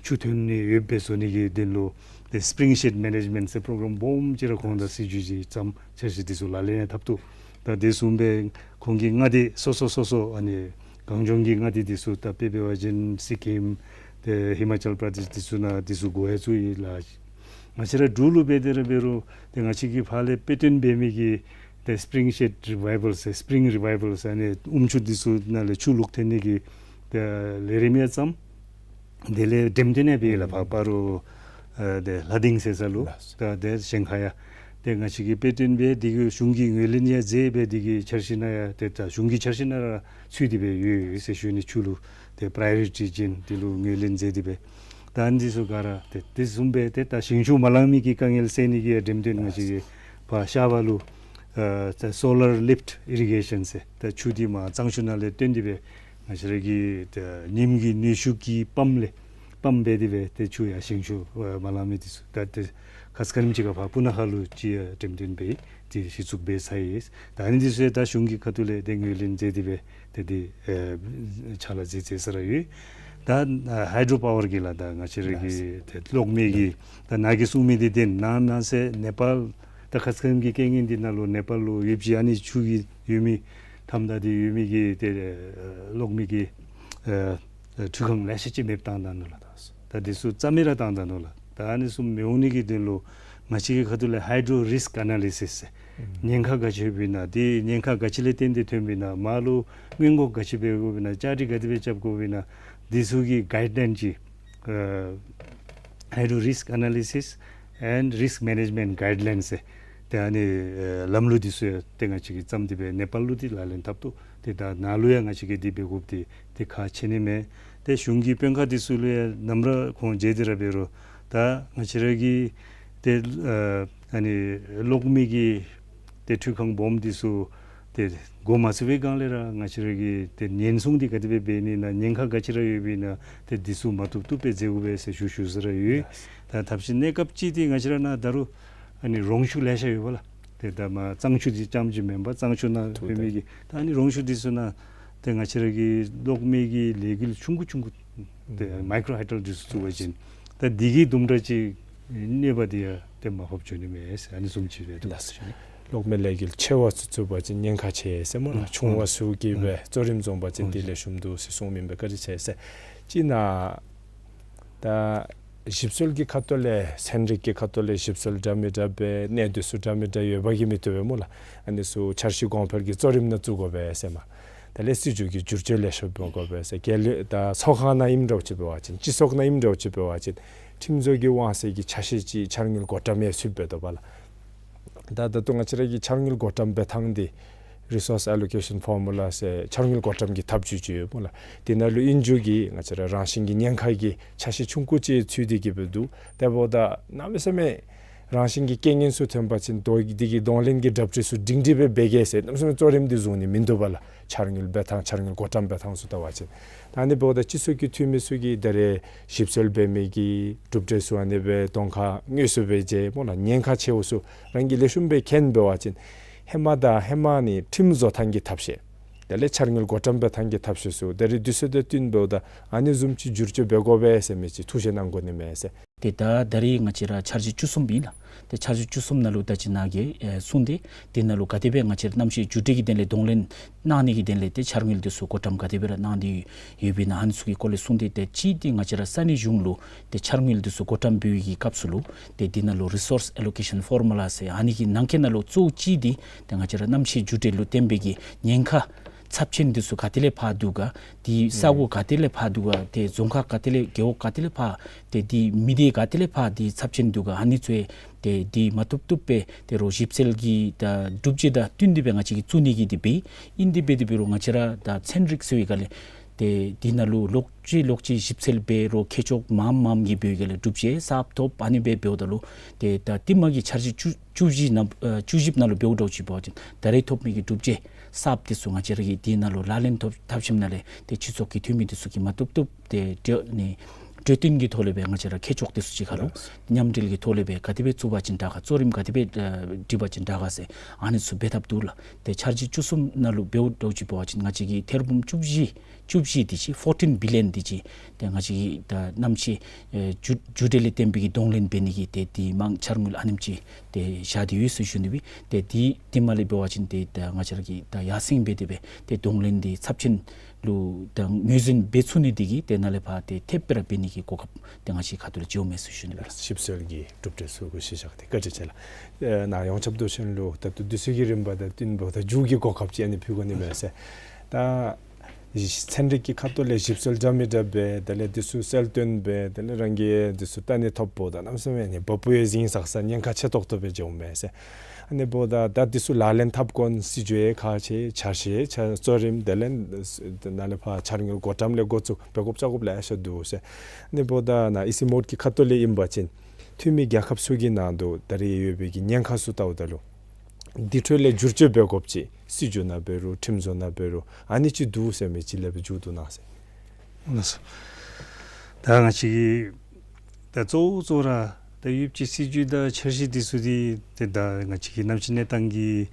ཆུ་ཐོན་ནི་ཡོདཔ་སྦེ་བཟོ་ནི་གི་དོན་ལུ་ཏེ་སི་པི་རིང་ཤེཌ་མེ་ནེཇ་མེནཊ་ཟེར་པོ་རོ་གྲམ་སྦོམ་ཅིག་ར་ཁོང་དང་སྲིད་བྱུས་ཅིག་བརྩམས། འཆར་གཞི་འདི་ཚུ་ལག་ལེན་ཡང་འཐབ་ཏོ། ད་དེ་བཟུམ་སྦེ་ཁོང་གི་མངའ་སྡེ་སོ་སོ་སོ་སོ་ཨ་ནི་གངས་ལྗོངས་ཀྱི་མངའ་སྡེ་འདི་ཚུ་ད་དཔེ་འབད་བ་ཅིན་སི་ཀིམ་ཏེ་ཧི་མ་ཅལ་པྲ་དེཤ་འདི་ཚུ་ནང་འདི་ཚུ་འགོ་ཡང་བཙུགས་ཡི་ལགས། ང་བཅས་ར་འབྲུག་ལུ་འབད་དེ་ར་འབད་རུང་ཏེ་ང་བཅས་ཀྱི་ཕར་ལས་དཔེ་སྟོན་འབད་མི་གི་ཏེ་སི་པི་རིང་ཤེཌ་རི་ཝའི་ཝལ་ཟེར་སི་པི་རིང་རི་ཝའི་ཝལ་ཟེར་ཨ་ནི་ཨོམ་ཆུ་འདི་ཚུ་ནང་ལས་ཆུ་ལོག་ཐོན་ནི་གི་ཏེ་ལས་རིམ་ཡང་བརྩམས། དེ་ལས་འགྲེམས་སྟོན་ཡང་འབད་ཡི་ལགས། ཕར་སྤ་རོ་ཨ་ཏེ་ལྷ་སྡིངས་ཟེར་ས་ལུ་ད་ཏེ་གཞན་ཁ་ཡང་ཏེ་ང་བཅས་ཀྱིས་དཔེ་སྟོན་འབད་དེ་གི་གཞུང་གིས་ངོས་ལེན་ཡང་མཛད་སྦེ་དེ་གི་འཆར་གཞི་ནང་ཡང་ཏེ་ད་གཞུང་གི་འཆར་གཞི་ནང་ར་ཚུད་དེ་སྦེ་ཡོད་ཟེར་ཞུ་ནི། ཆུ་ལུ་ཏེ་པྲའི་ཡོ་རི་ཊི་ཅན་དེ་ལུ་ངོས་ལེན་མཛད་དེ་སྦེ་ད་ཨ་ནི་འདི་ཚུ་ག་ར་ཏེ་དེ་བཟུམ་སྦེ་ཏེ་ད་ཞིང་ཆུ་མ་ལང་མི་གི་དཀའ་ངལ་སེལ་ནི་གི་འགྲེམས་སྟོན་ང་བཅས་ཀྱིས་ཕར་ཤར་པ་ལུ་ཨ་ཏེ་སོ་ལར་ལིཕཊ་ཨི་རི་གེ་ཤཱན་ཟེར་ད་ཆུ་འདི་མར་གཙང་ཆུ་ནང་ལས་བཏོན་ཏེ་སྦེ་ང་བཅས་ར་གི་ཏེ་ཉིམ་གི་ནུས་ཤུགས་ཀྱི་པམཔ་ལས་པམཔ་འབད་དེ་སྦེ་ཏེ་ཆུ་ཡར་ཞིང་ཆུ་ཨ་མ་ལང་མི་འདི་ཚུ་ད་ཏེ་ཁ་ཙ་ཁ་ཉིནམ་ཅིག་ཁར་ཕར་སྤུ་ན་ཁ་ལུ་ཅིག་ཡང་འགྲེམས་སྟོན་འབད་ཏེ་གཞི་བཙུགས་འབད་ཚར་ཡི། ད་ཨ་ནི་འདི་ཚུ་ཡང་ད་གཞུང་གི་ཁ་ཐུག་ལས་ཏེ་ངོས་ལེན་མཛད་དེ་སྦེ་ཏེ་འདི་ཨེ་ཕྱག་ལཱ་མཛད་མཛད་ས་ར་ཡོད། ད་ཨ་ཧའི་ཌྲོ་པ་ཝར་གི་ལགས་ད་ང་བཅས་ར་གི་ཏེ་གློག་མེ་གི་ད་ནཱ་གིས་གསུངས་མི་འདི་བདེན། ནཱ་ནཱ་ཟེར་ནེ་པཱལ་ད་ཁ་ཙ་ཁ་ཉིནམ་གྱི་རྐྱེན་ངན་འདི་ནང་ལུ་ནེ་པཱལ་ལུ་ཡོདཔ་ཅིག་ཨ་ནི་ཆུ་གི་ཡོད་མི་ཐམ་ད་འདི་ཡོད་མི་གི་ཏེ་ཨེ་གློག་མེ་གི་ཨེ་ཨེ་འཕྲུལ་ཁང་ལེ་ཤ་ཅིག་མེདཔ་བཏང་ད་ནུག་ལགས། ད་འདི་ཚུ་རྩ་མེད་ར་བཏང་ད་ནུག་ལགས། ད་ཨ་ནི་ཚུ་མི་འོང་ནི་གི་དོན་ལུ་ང་བཅས་ཀྱི་ཁ་ཐུག་ལས་ཧའི་ཌྲོ་རིསཀ་ཨ་ན་ལི་སིསི་ཟེར་ཉེན་ཁ་ག་ཅི་ཡོདཔ་ཨིན་ན་འདི་ཉེན་ཁ་ག་ཅི་ལས་བརྟེན་ཏེ་ཐོནམ་ཨིན་ན་མར་ལུ་སྔོན་འགོག་ག་ཅི་འབད་དགོཔ་ཨིན་ན་བཅའ་སྒྲིག་ག་དེ་སྦེ་རྐྱབ་དགོཔ་ཨིན་ན་འདི་ཚུ་གི་གའིཌ་ལའིན་ཅིག་ཨ་Hydro Risk Analysis and Risk Management Guidelines ཟེར་ཏེ་ཨ་ནི་ཨེ་ལམ་ལུགས་འདི་ཚུ་ཡང་ཏེ་ང་བཅས་ཀྱིས་བརྩམས་ཏེ་སྦེ་ནེ་པཱལ་ལུ་འདི་ལག་ལེན་འཐབ་དོ། ཏེ་ད་ནཱ་ལུ་ཡང་ང་བཅས་ཀྱིས་འདི་འབད་དགོཔ་འདི་ཏེ་ཁག་ཆེ་ནི་མས། ཏེ་གཞུང་གི་དཔོན་ཁག་འདི་ཚུ་ལུ་ཡང་ནམ་ར་ཁོང་མཇལ་ཏེ་ར་འབད་རུང་ད་ང་བཅས་ར་གི་ཏེ་ཨ་ཨ་ནི་གློག་མེ་གི་ཏེ་འཕྲུལ་ཁང་སྦོམ་འདི་ཚུ་ཏེ་འགོ་མ་བཙུགས་པའི་སྒང་ལས་ར་ང་བཅས་ར་གི་ཏེ་ཉེན་སྲུང་འདི་ག་དེ་སྦེ་འབད་ནི་ཨིན་ན་ཉེན་ཁ་ག་ཅི་ར་ཡོདཔ་ཨིན་ན་ཏེ་འདི་ཚུ་མ་བཏུབ་བཏུབ་སྦེ་མཛད་དགོ་པས་ཟེར་ཞུ་ཞུ་ས་ར་ཡོད། ད་ཐབས་ཤེས་གནས་སྐབས་ཅིག་འདི་ང་བཅས་ར་ནཱ་ད་རུང་ཨ་ནི་རོང་ཆུ་ལེ་ཤ་ཡོད་པ་ལགས། ཏེ་ད་མར་གཙང་ཆུ་འདི་རྐྱངམ་ཅིག་མེན་པར་གཙང་ཆུ་ནང་ཐུག་ཡོད་མི་གི་ད་ཨ་ནི་རོང་ཆུ་འདི་ཚུ་ནང་ཏེ་ང་བཅས་ར་གི་གློག་མེ་གི་ལས་འགུལ་ཆུང་ཀུ་ཆུང་ཀུ་ཏེ་མའི་ཀྲོ་ཧའི་ཌལ་འདི་ཚུ་བཙུགས་པ་ཅིན་ད་འདི་གིས་དུམ་གྲ་ཅིག་གནོད་པ་འདི་ཡང་ཏེ་མར་ཕབ་འགྱོ་ནི་མས་ཟེར་ཨ་ནི་བཟུམ་ཅིག་སྦེ་འདུག་ལགས། གློག་མེ་ལས་འགུལ་ཆེ་བ་ཚུ་བཙུགས་པ་ཅིན་ཉེན་ཁ་ཆེ་ཟེར་སྨོ་ལགས། ཆུང་བ་ཚུ་གིས་སྦེ་གཙོ་རིམ་བཟུང་པ་ཅིན་དེ་ལེགས་ཤོམ་འདུག་ཟེར་གསུངས་མི་ཨིན་པས། བཀའ་དྲིན་ཆེ་ཟེར། ཅིག་ནཱ་ད་ཞིབ་འཚོལ་གྱི་ཁ་ཐུག་ལས་ཚན་རིག་གི་ཁ་ཐུག་ལས་ཞིབ་འཚོལ་འདྲ་མི་འདྲ་འབད་གནད་དོན་ཚུ་འདྲ་མི་འདྲ་ཡོད་པ་གི་མི་བཏུབ་པས་སྨོ་ལགས། ཨ་ནི་ཚུ་འཆར་གཞི་གོང་འཕེལ་གྱི་གཙོ་རིམ་ནང་བཙུགས་དགོ་པས་ཟེར་མས། དེ་ལས་སྲིད་བྱུས་ཀྱི་བསྒྱུར་བཅོས་ལེགས་ཤོམ་འབད་དགོ་པས་ཟེར། རྒྱལ་ཡོངས་ད་ཚོགས་ཁང་ནང་ཨིནམ་འདྲཝ་ཅིག་འབད་བ་ཅིན་སྤྱི་ཚོགས་ནང་ཨིནམ་འདྲཝ་ཅིག་འབད་བ་ཅིན་ཁྲིམས་བཟོ་གི་དབང་ཚད་ཀྱི་ཆ་ཤས་ཅིག་འཆར་དངུལ་བགོ་བཀྲམ་ཡང་ཚུདཔ་འབད་དོ་བ་ལགས། ད་ད་ལྟོ་ང་བཅས་ར་གི་འཆར་དངུལ་བགོ་བཀྲམ་འབད་ཐངས་འདི་Resource Allocation Formula ཟེར་འཆར་དངུལ་བགོ་བཀྲམ་གྱི་ཐབས་བྱུས་ཅིག་ཡོད་སྨོ་ལགས། དེ་ནང་ལུ་ཨིན་རྒྱུ་གི་ང་བཅས་ར་རང་བཞིན་གྱི་ཉེན་ཁ་གི་ཆ་ཤས་ཆུང་ཀུ་ཅིག་ཚུད་དེ་གི་སྦེ་འདུག། དེ་འབདཝ་ད་གནམ་མེད་ས་མེད་རང་བཞིན་གྱི་རྐྱེན་ངན་ཚུ་ཐོན་པ་ཅིན་དོ་འདི་གི་གདོང་ལེན་གྱི་གྲ་སྒྲིག་ཚུ་སྒྲིང་སྒྲི་སྦེ་འབད་གེ་ཟེར་གནམ་མེད་ས་མེད་གཙོ་རིམ་འདི་བཟུང་ནི་མིན་འདུག་པ་ལགས། འཆར་དངུལ་འབད་ཐངས་འཆར་དངུལ་བགོ་བཀྲམ་འབད་ཐངས་ཚུ་བལྟ་བ་ཅིན། ད་ཨ་ནི་འབདཝ་ད་སྤྱི་ཚོགས་ཀྱི་འཐུས་མི་ཚུ་གིས་ད་རེས་ཞིབ་འཚོལ་འབད་མི་གི་གྲུབ་འབྲས་ཚུ་ཨ་ནི་སྦེ་གདོང་ཁར་དངོས་སུ་སྦེ་མཇལཝ་སྨོ་ལགས། ཉེན་ཁ་ཆེཝ་ཚུ་རང་གིས་ལེགས་ཤོམ་སྦེ་མཁྱེན་འབད་བ་ཅིན་ཧེ་མ་དང་ཧེ་མ་ནི་ཁྲིམས་བཟོ་ཐངས་ཀྱི་ཐབས་ཤེས་དེ་ལས་འཆར་དངུལ་བགོ་བཀྲམ་འབད་ཐངས་ཀྱི་ཐབས་ཤེས་ཚུ་ད་རེས་དུས་ཚོད་དང་བསྟུན་འབདཝ་ད་ཨ་ནི་བཟུམ་ཅིག་བསྒྱུར་བཅོས་འབད་དགོ་པས་ཟེར་མི་ཅིག་ཐུགས་བཞེད་གནང་དགོ་ནི་མས་ཟེར། ཏེ་ད་ད་རེས་ང་བཅས་ར་འཆར་གཞི་བཅུ་གསུམ་ཨིན་ལགས། ཏེ་འཆར་གཞི་བཅུ་གསུམ་ནང་ལུ་ད་ཅི་ནཱ་གིས་ཨེ་གསུངས་ཏེ་དེ་ནང་ལུ་ག་དེ་སྦེ་ང་བཅས་ར་གནམ་གཤིས་འགྱུར་འགྲོས་ཀྱི་དོན་ལས་གདོང་ལེན་གནང་ནི་གི་དོན་ལས་ཏེ་འཆར་དངུལ་འདི་ཚུ་བགོ་བཀྲམ་ག་དེ་སྦེ་ར་གནང་སྟེ་ཡོདཔ་ཨིན་ན་ཨ་ནི་ཚུ་གི་སྐོར་ལས་གསུངས་ཏེ། ཏེ་གཅིག་འདི་ང་བཅས་ར་ས་གནས་གཞུང་ལུ་ཏེ་འཆར་དངུལ་འདི་ཚུ་བགོ་བཀྲམ་འབད་བའི་གི་སྐབས་སུ་ལུ་ཏེ་འདི་ནང་ལུ་Resource Allocation Formula ཟེར་ཨ་ནི་གི་ནང་འཁོད་ནང་ལུ་གཙོ་བོ་གཅིག་འདི་ཏེ་ང་བཅས་ར་གནམ་གཤིས་འགྱུར་འགྲོས་ལུ་བརྟེན་པའི་གི་ཉེན་ཁ་ཚབས་ཆེན་འདི་ཚུ་ག་ཏེ་ལས་ཕར་འདུག་ག། ཏེ་ས་གོ་ག་ཏེ་ལས་ཕར་འདུག་ག། ཏེ་རྫོང་ཁག་ག་ཏེ་ལས་རྒེད་འོག་ག་ཏེ་ལས་ཕར་ཏེ་ཏེ་མི་སྡེ་ག་ཏེ་ལས་ཕར་ཏེ་ཚབས་ཆེན་འདུག་ག། ཨ་ནི་ཚུ་ཏེ་ཏེ་མ་བཏུབ་བཏུབ་སྦེ་ཏེ་རོགས་ཞིབ་འཚོལ་གྱི་ད་གྲུབ་འབྲས་དང་བསྟུན་ཏེ་སྦེ་ང་བཅས་ཀྱིས་བཙུགས་ནི་གི་འདི་སྦེ་ཨིན། དེ་འབད་དེ་འབད་རུང་ང་བཅས་ར་ད་ཚན་རིག་ཟེར་བའི་སྒང་ལས་ཏེ་འདི་ནང་ལུ་ལོག་ཅི་ལོག་ཅི་ཞིབ་འཚོལ་འབད་རུང་ཁྱད་ཆོས་མངམ་མངམ་གྱི་འབད་བའི་སྒང་ལས་གྲུབ་འབྲས་གསརཔ་ཐོབ། ཨ་ནི་སྦེ་འབདཝ་ད་ལུ་ཏེ་ད་ཧེ་མ་གི་འཆར་གཞི་བཅུ་བཅུ་བཞི་ནང་ཨ་བཅུ་བཞི་ནང་ལུ་འབདཝ་འདྲཝ་ཅིག་འབད་བ་ཅིན་ད་རེས་ཐོབ་མི་གི་གྲུབ་འབྲས་གསརཔ་འདི་ཚུ་ང་བཅས་ར་གིས་འདི་ནང་ལུ་ལག་ལེན་འཐབ་འཐབ་ཞིནམ་ལས་ཏེ་སྤྱི་ཚོགས་ཀྱི་འཐུས་མི་འདི་ཚུ་གིས་མ་བཏུབ་བཏུབ་ཏེ་གྲོས་ནི་གྲོས་བསྟུན་གྱི་ཐོག་ལས་སྦེ་ང་བཅས་ར་ཁྱད་ཆོས་འདི་ཚུ་ཅིག་ཁར་ལུ་མཉམ་འབྲེལ་གྱི་ཐོག་ལས་སྦེ་ག་དེ་སྦེ་བཙུགས་པ་ཅིན་དྲག་ག། གཙོ་རིམ་ག་དེ་སྦེ་ཨ་སྒྲིག་པ་ཅིན་དྲག་ག་ཟེར་ཨ་ནི་ཚུ་འབད་ཐབས་འདུག་ལགས། ཏེ་འཆར་གཞི་བཅུ་གསུམ་ནང་ལུ་འབདཝ་འདྲཝ་ཅིག་འབད་བ་ཅིན་ང་བཅས་ཀྱིས་ཐེར་འབུམ་བཅུ་བཞི་བཅུ་བཞི་འདི་ཅིག་fourteen billion འདི་ཅིག་ཏེ་ང་བཅས་ཀྱིས་ད་གནམ་གཤིས་ཨེ་འགྱུར་འགྱུར་འགྲོས་ལས་བརྟེན་པའི་གི་གདོང་ལེན་འབད་ནི་གི་ཏེ་དེ་མང་འཆར་དངུལ་ཨ་ནེམ་ཅིག་ཏེ་བཞག་སྟེ་ཡོད་ཟེར་ཞུ་ནི་སྦེ། ཏེ་དེ་དེ་མ་ལས་འབད་བ་ཅིན་ཏེ་ད་ང་བཅས་ར་གིས་ད་ཡར་སེང་འབད་དེ་སྦེ་ཏེ་གདོང་ལེན་འདི་ཚབས་ཆེན་ལུ་ད་ངོས་འཛིན་འབད་ཚུགས་ནི་འདི་གིས་ཏེ་ནཱ་ལས་ཕར་ཏེ་ཐེབས་སྦེ་ར་འབད་ནི་གི་གོ་སྐབས་ཏེ་ང་བཅས་ཁ་ཐུག་ལས་བྱིན་མས་ཟེར་ཞུ་ནི་སྦེ། ཞིབ་འཚོལ་གྱི་གྲུབ་འབྲས་ཚུ་གུ་གཞི་བཞག་སྟེ། བཀའ་དྲིན་ཆེ་ལགས། ཨེ་ནཱ་ཡོངས་ཁྱབ་མདོ་ཆེན་ལུ་ད་ལྟོ་དུས་ཚོད་ཀྱི་རིམ་པ་དང་བསྟུན་འབདཝ་ད་མཇུག་གི་གོ་སྐབས་ཅིག་ཨ་ནི་ཕུལ་དགོ་ནི་མས་ཟེར། ད་ཚན་རིག་གི་ཁ་ཐུག་ལས་ཞིབ་འཚོལ་འདྲ་མི་འདྲ་འབད་དེ་ལས་འདི་ཚུ་གསལ་སྟོན་འབད་དེ་ལས་རང་གིས་འདི་ཚུ་བལྟ་ནི་ཐོབ་འབདཝ་ད་གནམ་མེད་ས་མེད་ནི་བ་སྤུ་ཡང་གཟིངས་ས་ས་ཉེན་ཁ་ཆེ་ཏོག་ཏོ་སྦེ་འགྱོཝ་མས་ཟེར། ཨ་ནི་འབདཝ་ད་ད་འདི་ཚུ་ལག་ལེན་འཐབ་དགོ་ནི་སྲིད་བྱུས་ཡང་ཁག་ཆེ། འཆར་གཞི་འཆར་གཙོ་རིམ་དེ་ལས་ནཱ་ལས་ཕར་འཆར་དངུལ་བགོ་བཀྲམ་ལས་འགོ་བཙུགས་འབད་དགོཔ་བཅོ་དགོཔ་ལེ་ཤ་འདུག་ཟེར། ཨ་ནི་འབདཝ་ད་ནཱ་ཨི་སི་མོཌ་ཀྱི་ཁ་ཐུག་ལས་ཨིན་པ་ཅིན་འཐུས་མི་རྒྱལ་ཁབ་ཚུ་གི་ནང་དུ་ད་རེས་ཡོད་པའི་གི་ཉེན་ཁ་ཚུ་བལྟཝ་ད་ལུ་འདི་འཕྲོ་ལས་བསྒྱུར་བཅོས་འབད་དགོཔ་ཅིག་སྲིད་བྱུས་ནང་འབད་རུང་ཁྲིམས་བཟོ་ནང་འབད་རུང་ཨ་ནི་ཅིག་འདུག་ཟེར་མི་ཅིག་ལས་སྦེ་མཇུག་བསྡུ་གནང་ཟེར། ལགས་སོ། ད་ང་བཅས་ཀྱི་ད་གཙོ་བོ་གཙོ་བོ་ར་ད་ཡོདཔ་ཅིག་སྲིད་བྱུས་དང་འཆར་གཞི་འདི་ཚུ་འདི་ཏེ་ད་ང་བཅས་ཀྱི་གནམ་གཤིས་གནས་སྟངས་ཀྱི་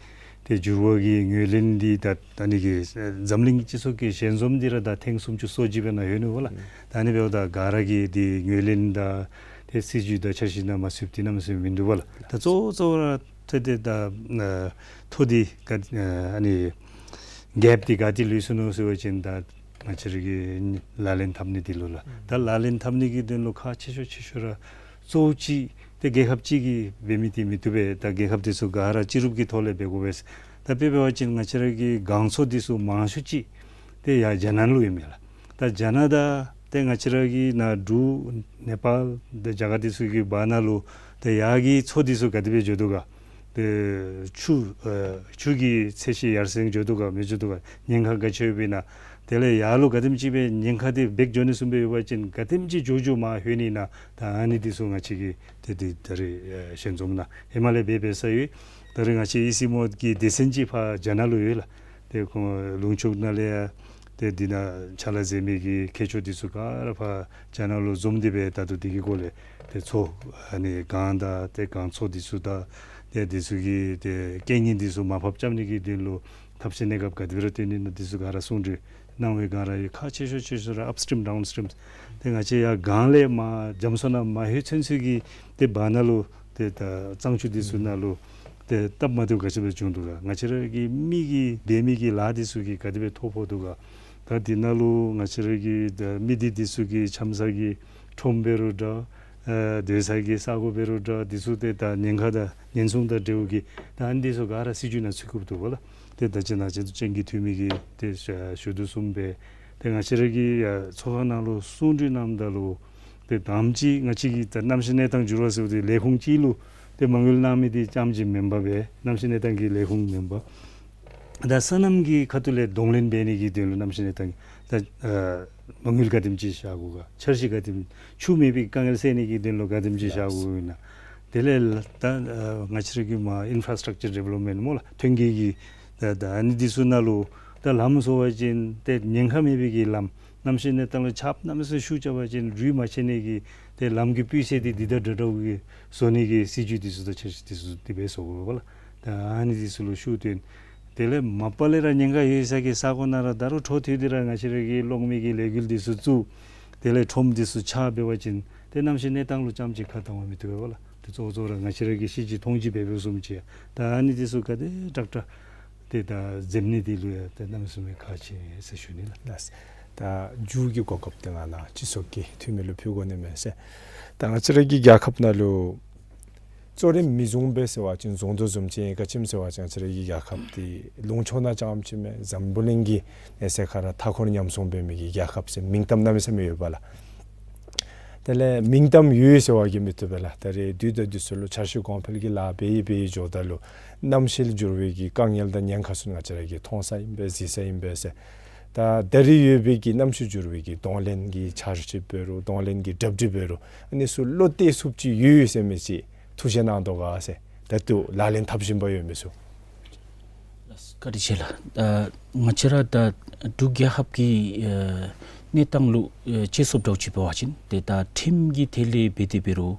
ཏེ་འགྱུར་བ་གི་ངོས་ལེན་འདི་ད་ད་ཨ་ནི་གི་འཛམ་གླིང་སྤྱི་ཚོགས་ཀྱི་ཞལ་འཛོམས་འདི་ར་ད་ཐེངས་སུམ་ཅུ་སོ་གཅིག་པའི་ནང་ཡོད་ནུག་ལགས། ད་ཨ་ནི་འབདཝ་ད་ག་ར་གིས་འདི་ངོས་ལེན་དང་ཏེ་སྲིད་བྱུས་དང་འཆར་གཞི་ནང་མ་ཚུདཔ་འདི་གནམ་མེད་ས་མེད་མིན་འདུག་པ་ལགས། ད་གཙོ་བོ་གཙོ་བོ་ར་ཏེ་ཏེ་ད་ཨ་ཐོ་འདི་ག་ཨ་ནི་གེཔ་འདི་ག་ཏེ་ལུས་སོ་ནུག་ཟེར་བ་ཅིན་ད་ང་བཅས་ར་གིས་ལག་ལེན་འཐབ་ནི་འདི་ལུ་ལགས། ད་ལག་ལེན་འཐབ་ནི་གི་དོན་ལུ་ཁག་ཆེ་ཤོས་ཆེ་ཤོས་ར་གཙོ་བོ་ཅིག་ཏེ་རྒྱལ་ཁབ་ཅིག་གིས་འབད་མི་འདི་མི་བཏུབ་པས། ད་རྒྱལ་ཁབ་འདི་ཚུ་ག་ར་སྤྱི་རུབ་ཀྱི་ཐོག་ལས་འབད་དགོ་པས། ད་དཔེ་འབད་བ་ཅིན་ང་བཅས་ར་གི་གངས་མཚོ་འདི་ཚུ་མང་ཤོས་ཅིག་ཏེ་ཡར་རྒྱ་ནག་ལུ་ཡོད་མས་ལགས། ད་རྒྱ་ནག་དང་ཏེ་ང་བཅས་ར་གི་ནཱ་འབྲུག་ནེ་པཱལ་ཏེ་རྒྱ་གར་འདི་ཚུ་གི་བར་ན་ལུ་ཏེ་ཡར་གྱི་མཚོ་འདི་ཚུ་ག་དེ་སྦེ་འགྱོ་དོ་ག། ཏེ་ཆུ་ཨེ་ཆུ་གི་ཚད་གཞི་ཡར་སེང་འགྱོ་དོ་ག་མི་འགྱོ་དོ་ག། ཉེན་ཁ་ག་ཅི་ཡོདཔ་ཨིན་ན། དེ་ལས་ཡར་ལུ་ག་དེམ་ཅིག་སྦེ་ཉེན་ཁ་འདི་འབད་འགྱོ་ནི་བཟུམ་སྦེ་ཡོད་པ་ཅིན་ག་དེམ་ཅིག་མགྱོགས་མགྱོགས་མར་ལྷོད་ནི་ཨིན་ན། ད་ཨ་ནི་འདི་ཚུ་ང་བཅས་ཀྱིས་ཏེ་ཏེ་ད་རེས་ཨེ་ཞལ་འཛོམས་ནང་ཧེ་མ་ལས་འབད་འབད་ས་ཡོད། ད་རེས་ང་བཅས་ཨི་སི་མོཌ་ཀྱི་སྡེ་ཚན་ཅིག་ཕར་རྒྱ་ནག་ལུ་ཡོད་ལགས། ཏེ་ཁོང་ལུང་ཕྱོགས་ནང་ལས་ཡང་ཏེ་འདི་ནང་ཕྱག་ལཱ་མཛད་མི་གི་མཁས་མཆོག་འདི་ཚུ་ག་ར་ཕར་རྒྱ་ནག་ལུ་འཛོམས་ཏེ་སྦེ་ད་ལྟོ་འདི་གི་སྐོར་ལས་ཏེ་མཚོ་ཨ་ནི་གངས་དང་ཏེ་གངས་མཚོ་འདི་ཚུ་དང་ཏེ་འདི་ཚུ་གི་ཏེ་རྐྱེན་ངན་འདི་ཚུ་མར་ཕབ་རྐྱབ་ནི་གི་དོན་ལུ་ཐབས་ཤེས་གནས་སྐབས་ག་དེ་སྦེ་ར་སྟོན་ནི་ཨིན་ན་འདི་ཚུ་ག་ར་གསུང་གྲོས་གནང་བའི་སྒང་ར་ཡང་ཁག་ཆེ་ཤོས་ཆེ་ཤོས་ར་ཨཔ་སི་ཊིམ་ཌའུན་སི་ཊིམ་ཏེ་ང་བཅས་ཡར་གངས་ལས་མར་རྒྱ་མཚོ་ནང་མ་ལྷོད་ཚུན་ཚོད་ཀྱི་ཏེ་བར་ན་ལུ་ཏེ་ད་གཙང་ཆུ་འདི་ཚུ་ནང་ལུ་ཏེ་སྟབས་མ་བདེཝ་ག་ཅི་སྦེ་བྱུང་དོ་ག། ང་བཅས་ར་གི་མི་གི་འབད་མི་གི་ལཱ་འདི་ཚུ་གིས་ག་དེ་སྦེ་ཐོ་ཕོག་དོ་ག། ད་འདི་ནང་ལུ་ང་བཅས་ར་གི་ད་མི་སྡེ་འདི་ཚུ་གི་འཆམ་ས་གི་ཁྲོམ་འབད་རུང་འདྲ་ཨེ་སྡོད་ས་གི་ས་གོ་འབད་རུང་འདྲ་འདི་ཚུ་ཏེ་ད་ཉེན་ཁ་དང་ཉེན་སྲུང་དང་འབྲེལ་བའི་གི་ད་ཨ་ནི་འདི་ཚུ་ག་ར་སྲིད་བྱུས་ནང་ཚུད་དགོཔ་འདུག་པ་ལགས། ཏེ་ད་ཅི་ནཱ་ཅི་དུ་ཅན་གྱི་འཐུས་མི་གིས་ཏེ་ཞུ་དོ་བཟུམ་སྦེ་ཏེ་ང་བཅས་ར་གི་ཡ་ཚོགས་ཁང་ནང་ལུ་གསུང་གྲོས་གནངམ་ད་ལུ་ཏེ་དང་པ་ཅིག་ང་བཅས་ཀྱི་ད་གནམ་གཤིས་གནས་སྟངས་འགྱུར་བ་ཟེར་བ་འདི་ལས་ཁུངས་ཅིག་ལུ་ཏེ་མ་དངུལ་གནང་མི་འདི་རྐྱངམ་ཅིག་མེན་པར་སྦེ་གནམ་གཤིས་གནས་སྟངས་ཀྱི་ལས་ཁུངས་མེན་པར་ད་སོ་ནམ་གྱི་ཁ་ཐུག་ལས་གདོང་ལེན་འབད་ནི་གི་དོན་ལུ་གནམ་གཤིས་གནས་སྟངས་ད་ཨ་མ་དངུལ་ག་དེམ་ཅིག་བཞག་དགོ་ག། འཆར་གཞི་ག་དེམ། ཆུ་མེད་པའི་དཀའ་ངལ་སེལ་ནི་གི་དོན་ལུ་ག་དེམ་ཅིག་བཞག་དགོ་ཨིན་ན། དེ་ལས་ད་ཨ་ང་བཅས་ར་གི་མ་ཨིན་ཕ་ར་སི་ཊག་ཅར་ཌི་བེ་ལོབ་མེནཊ་སྨོ་ལགས། ཐོན་སྐྱེད་ཀྱི་ད་ད་ཨ་ནི་འདི་ཚུ་ནང་ལུ་ད་ལམ་བཟོ་བ་ཅིན་ཏེ་ཉེན་ཁ་མེད་པའི་གི་ལམ། གནམ་གཤིས་གནས་སྟངས་ལུ་ཆརཔ་གནམ་མེད་ས་མེད་ཤུགས་རྐྱབ་པ་ཅིན་རུད་མ་ཆད་ནི་གི་ཏེ་ལམ་གྱི་སྤུས་ཚད་འདི་འདི་ད་དྲག་དྲག་གི་བཟོ་ནི་གི་སྲིད་ཇུས་འདི་ཚུ་དང་འཆར་གཞི་འདི་ཚུ་དེ་སྦེ་བཟོ་དགོ་པས་ལགས། ད་ཨ་ནི་འདི་ཚུ་ལུ་ཤུགས་བཏོན། དེ་ལས་མ་པ་ལས་ར་ཉེན་ཁ་ཡོད་ས་གི་ས་གོ་ནང་ར་ད་རུང་འཕྲོ་མཐུད་དེ་ར་ང་བཅས་ར་གི་གློག་མེ་གི་ལས་འགུལ་འདི་ཚུ་བཙུགས། དེ་ལས་ཁྲོམ་འདི་ཚུ་ཆགས་འབད་བ་ཅིན་ཏེ་གནམ་གཤིས་གནས་སྟངས་ལུ་རྐྱངམ་ཅིག་ཁ་བཏང་བ་མི་བཏུབ་པས་ལགས། ཏེ་གཙོ་བོ་གཙོ་བོ་ར་ང་བཅས་ར་གི་ཤེས་བཞིན་མཐོང་བཞིན་འབད་འབདཝ་བཟུམ་ཅིག་ད་ཨ་ནི་འདི་ཚུ་ག་དེ་དྲག་དྲག་ཏེ་ད་འཛེམ་ནི་འདི་ལུ་ཡང་ཏེ་གནམ་མེད་ས་མེད་ཁག་ཆེ་ཟེར་ཞུ་ནི་ལགས། ལགས། ད་མཇུག་གི་གོ་སྐབས་འདི་ང་ནཱ་སྤྱི་ཚོགས་ཀྱི་འཐུས་མི་ལུ་ཕུལ་དགོ་ནི་མས་ཟེར། ད་ང་བཅས་ར་གི་རྒྱལ་ཁབ་ནང་ལུ་གཙོ་རིམ་མི་བཟུང་པས་ཟེར་བ་ཅིན་བཟུང་དོ་བཟུམ་ཅིག་ཨིན། ག་ཅི་སྨོ་ཟེར་བ་ཅིན་ང་བཅས་ར་གི་རྒྱལ་ཁབ་འདི་ལུང་ཕྱོགས་ནང་རྐྱངམ་ཅིག་མེན། འཛམ་བུ་གླིང་གི་གནས་ཚད་ཁར་ར་མཐའ་འཁོར་ཉམས་སྲུང་འབད་མི་གི་རྒྱལ་ཁབ་ཟེར་མིང་གཏམ་གནམ་མེད་ས་མེད་ཡོད་པས་ལགས། དེ་ལས་མིང་གཏམ་ཡོད་ཟེར་བ་གིས་མི་བཏུབ་པས་ལགས། ད་རེས་དུས་དང་དུས་སུ་ལུ་འཆར་གཞི་གོང་འཕེལ་གྱི་ལཱ་འབད་ཡི་འབད་ཡི་འགྱོཝ་ད་ལུ་གནམ་གཤིས་འགྱུར་བའི་གི་དཀའ་ངལ་དང་ཉེན་ཁ་ཚུ་ང་བཅས་ར་གིས་མཐོང་ས་ཨིན་པས་གཟིགས་ས་ཨིན་པས་ཟེར། ད་ད་རེས་ཡོད་པའི་གི་གནམ་གཤིས་འགྱུར་བའི་གི་གདོང་ལེན་གྱི་འཆར་གཞི་འབད་རུང་གདོང་ལེན་གྱི་གྲ་སྒྲིག་འབད་རུང་ཨ་ནི་ཚུ་བློ་གཏད་ཚུགསཔ་ཅིག་ཡོད་ཡོད་ཟེར་མི་ཅིག་ཐུགས་བཞེད་གནང་དོ་ག་ཟེར། ད་ལྟོ་ལག་ལེན་འཐབ་བཞིན་པ་ཡོད་མི་ཚུ། བཀའ་དྲིན་ཆེ་ལགས། ཨ་ང་བཅས་ར་ད་འབྲུག་རྒྱལ་ཁབ་ཀྱི་ཨ་གནས་སྟངས་ལུ་ཨ་དཔྱད་བཟོ་འདྲཝ་ཅིག་འབད་བ་ཅིན་ཏེ་ད་ཁྲིམས་ཀྱི་ཐད་ལས་འབད་དེ་འབད་རུང་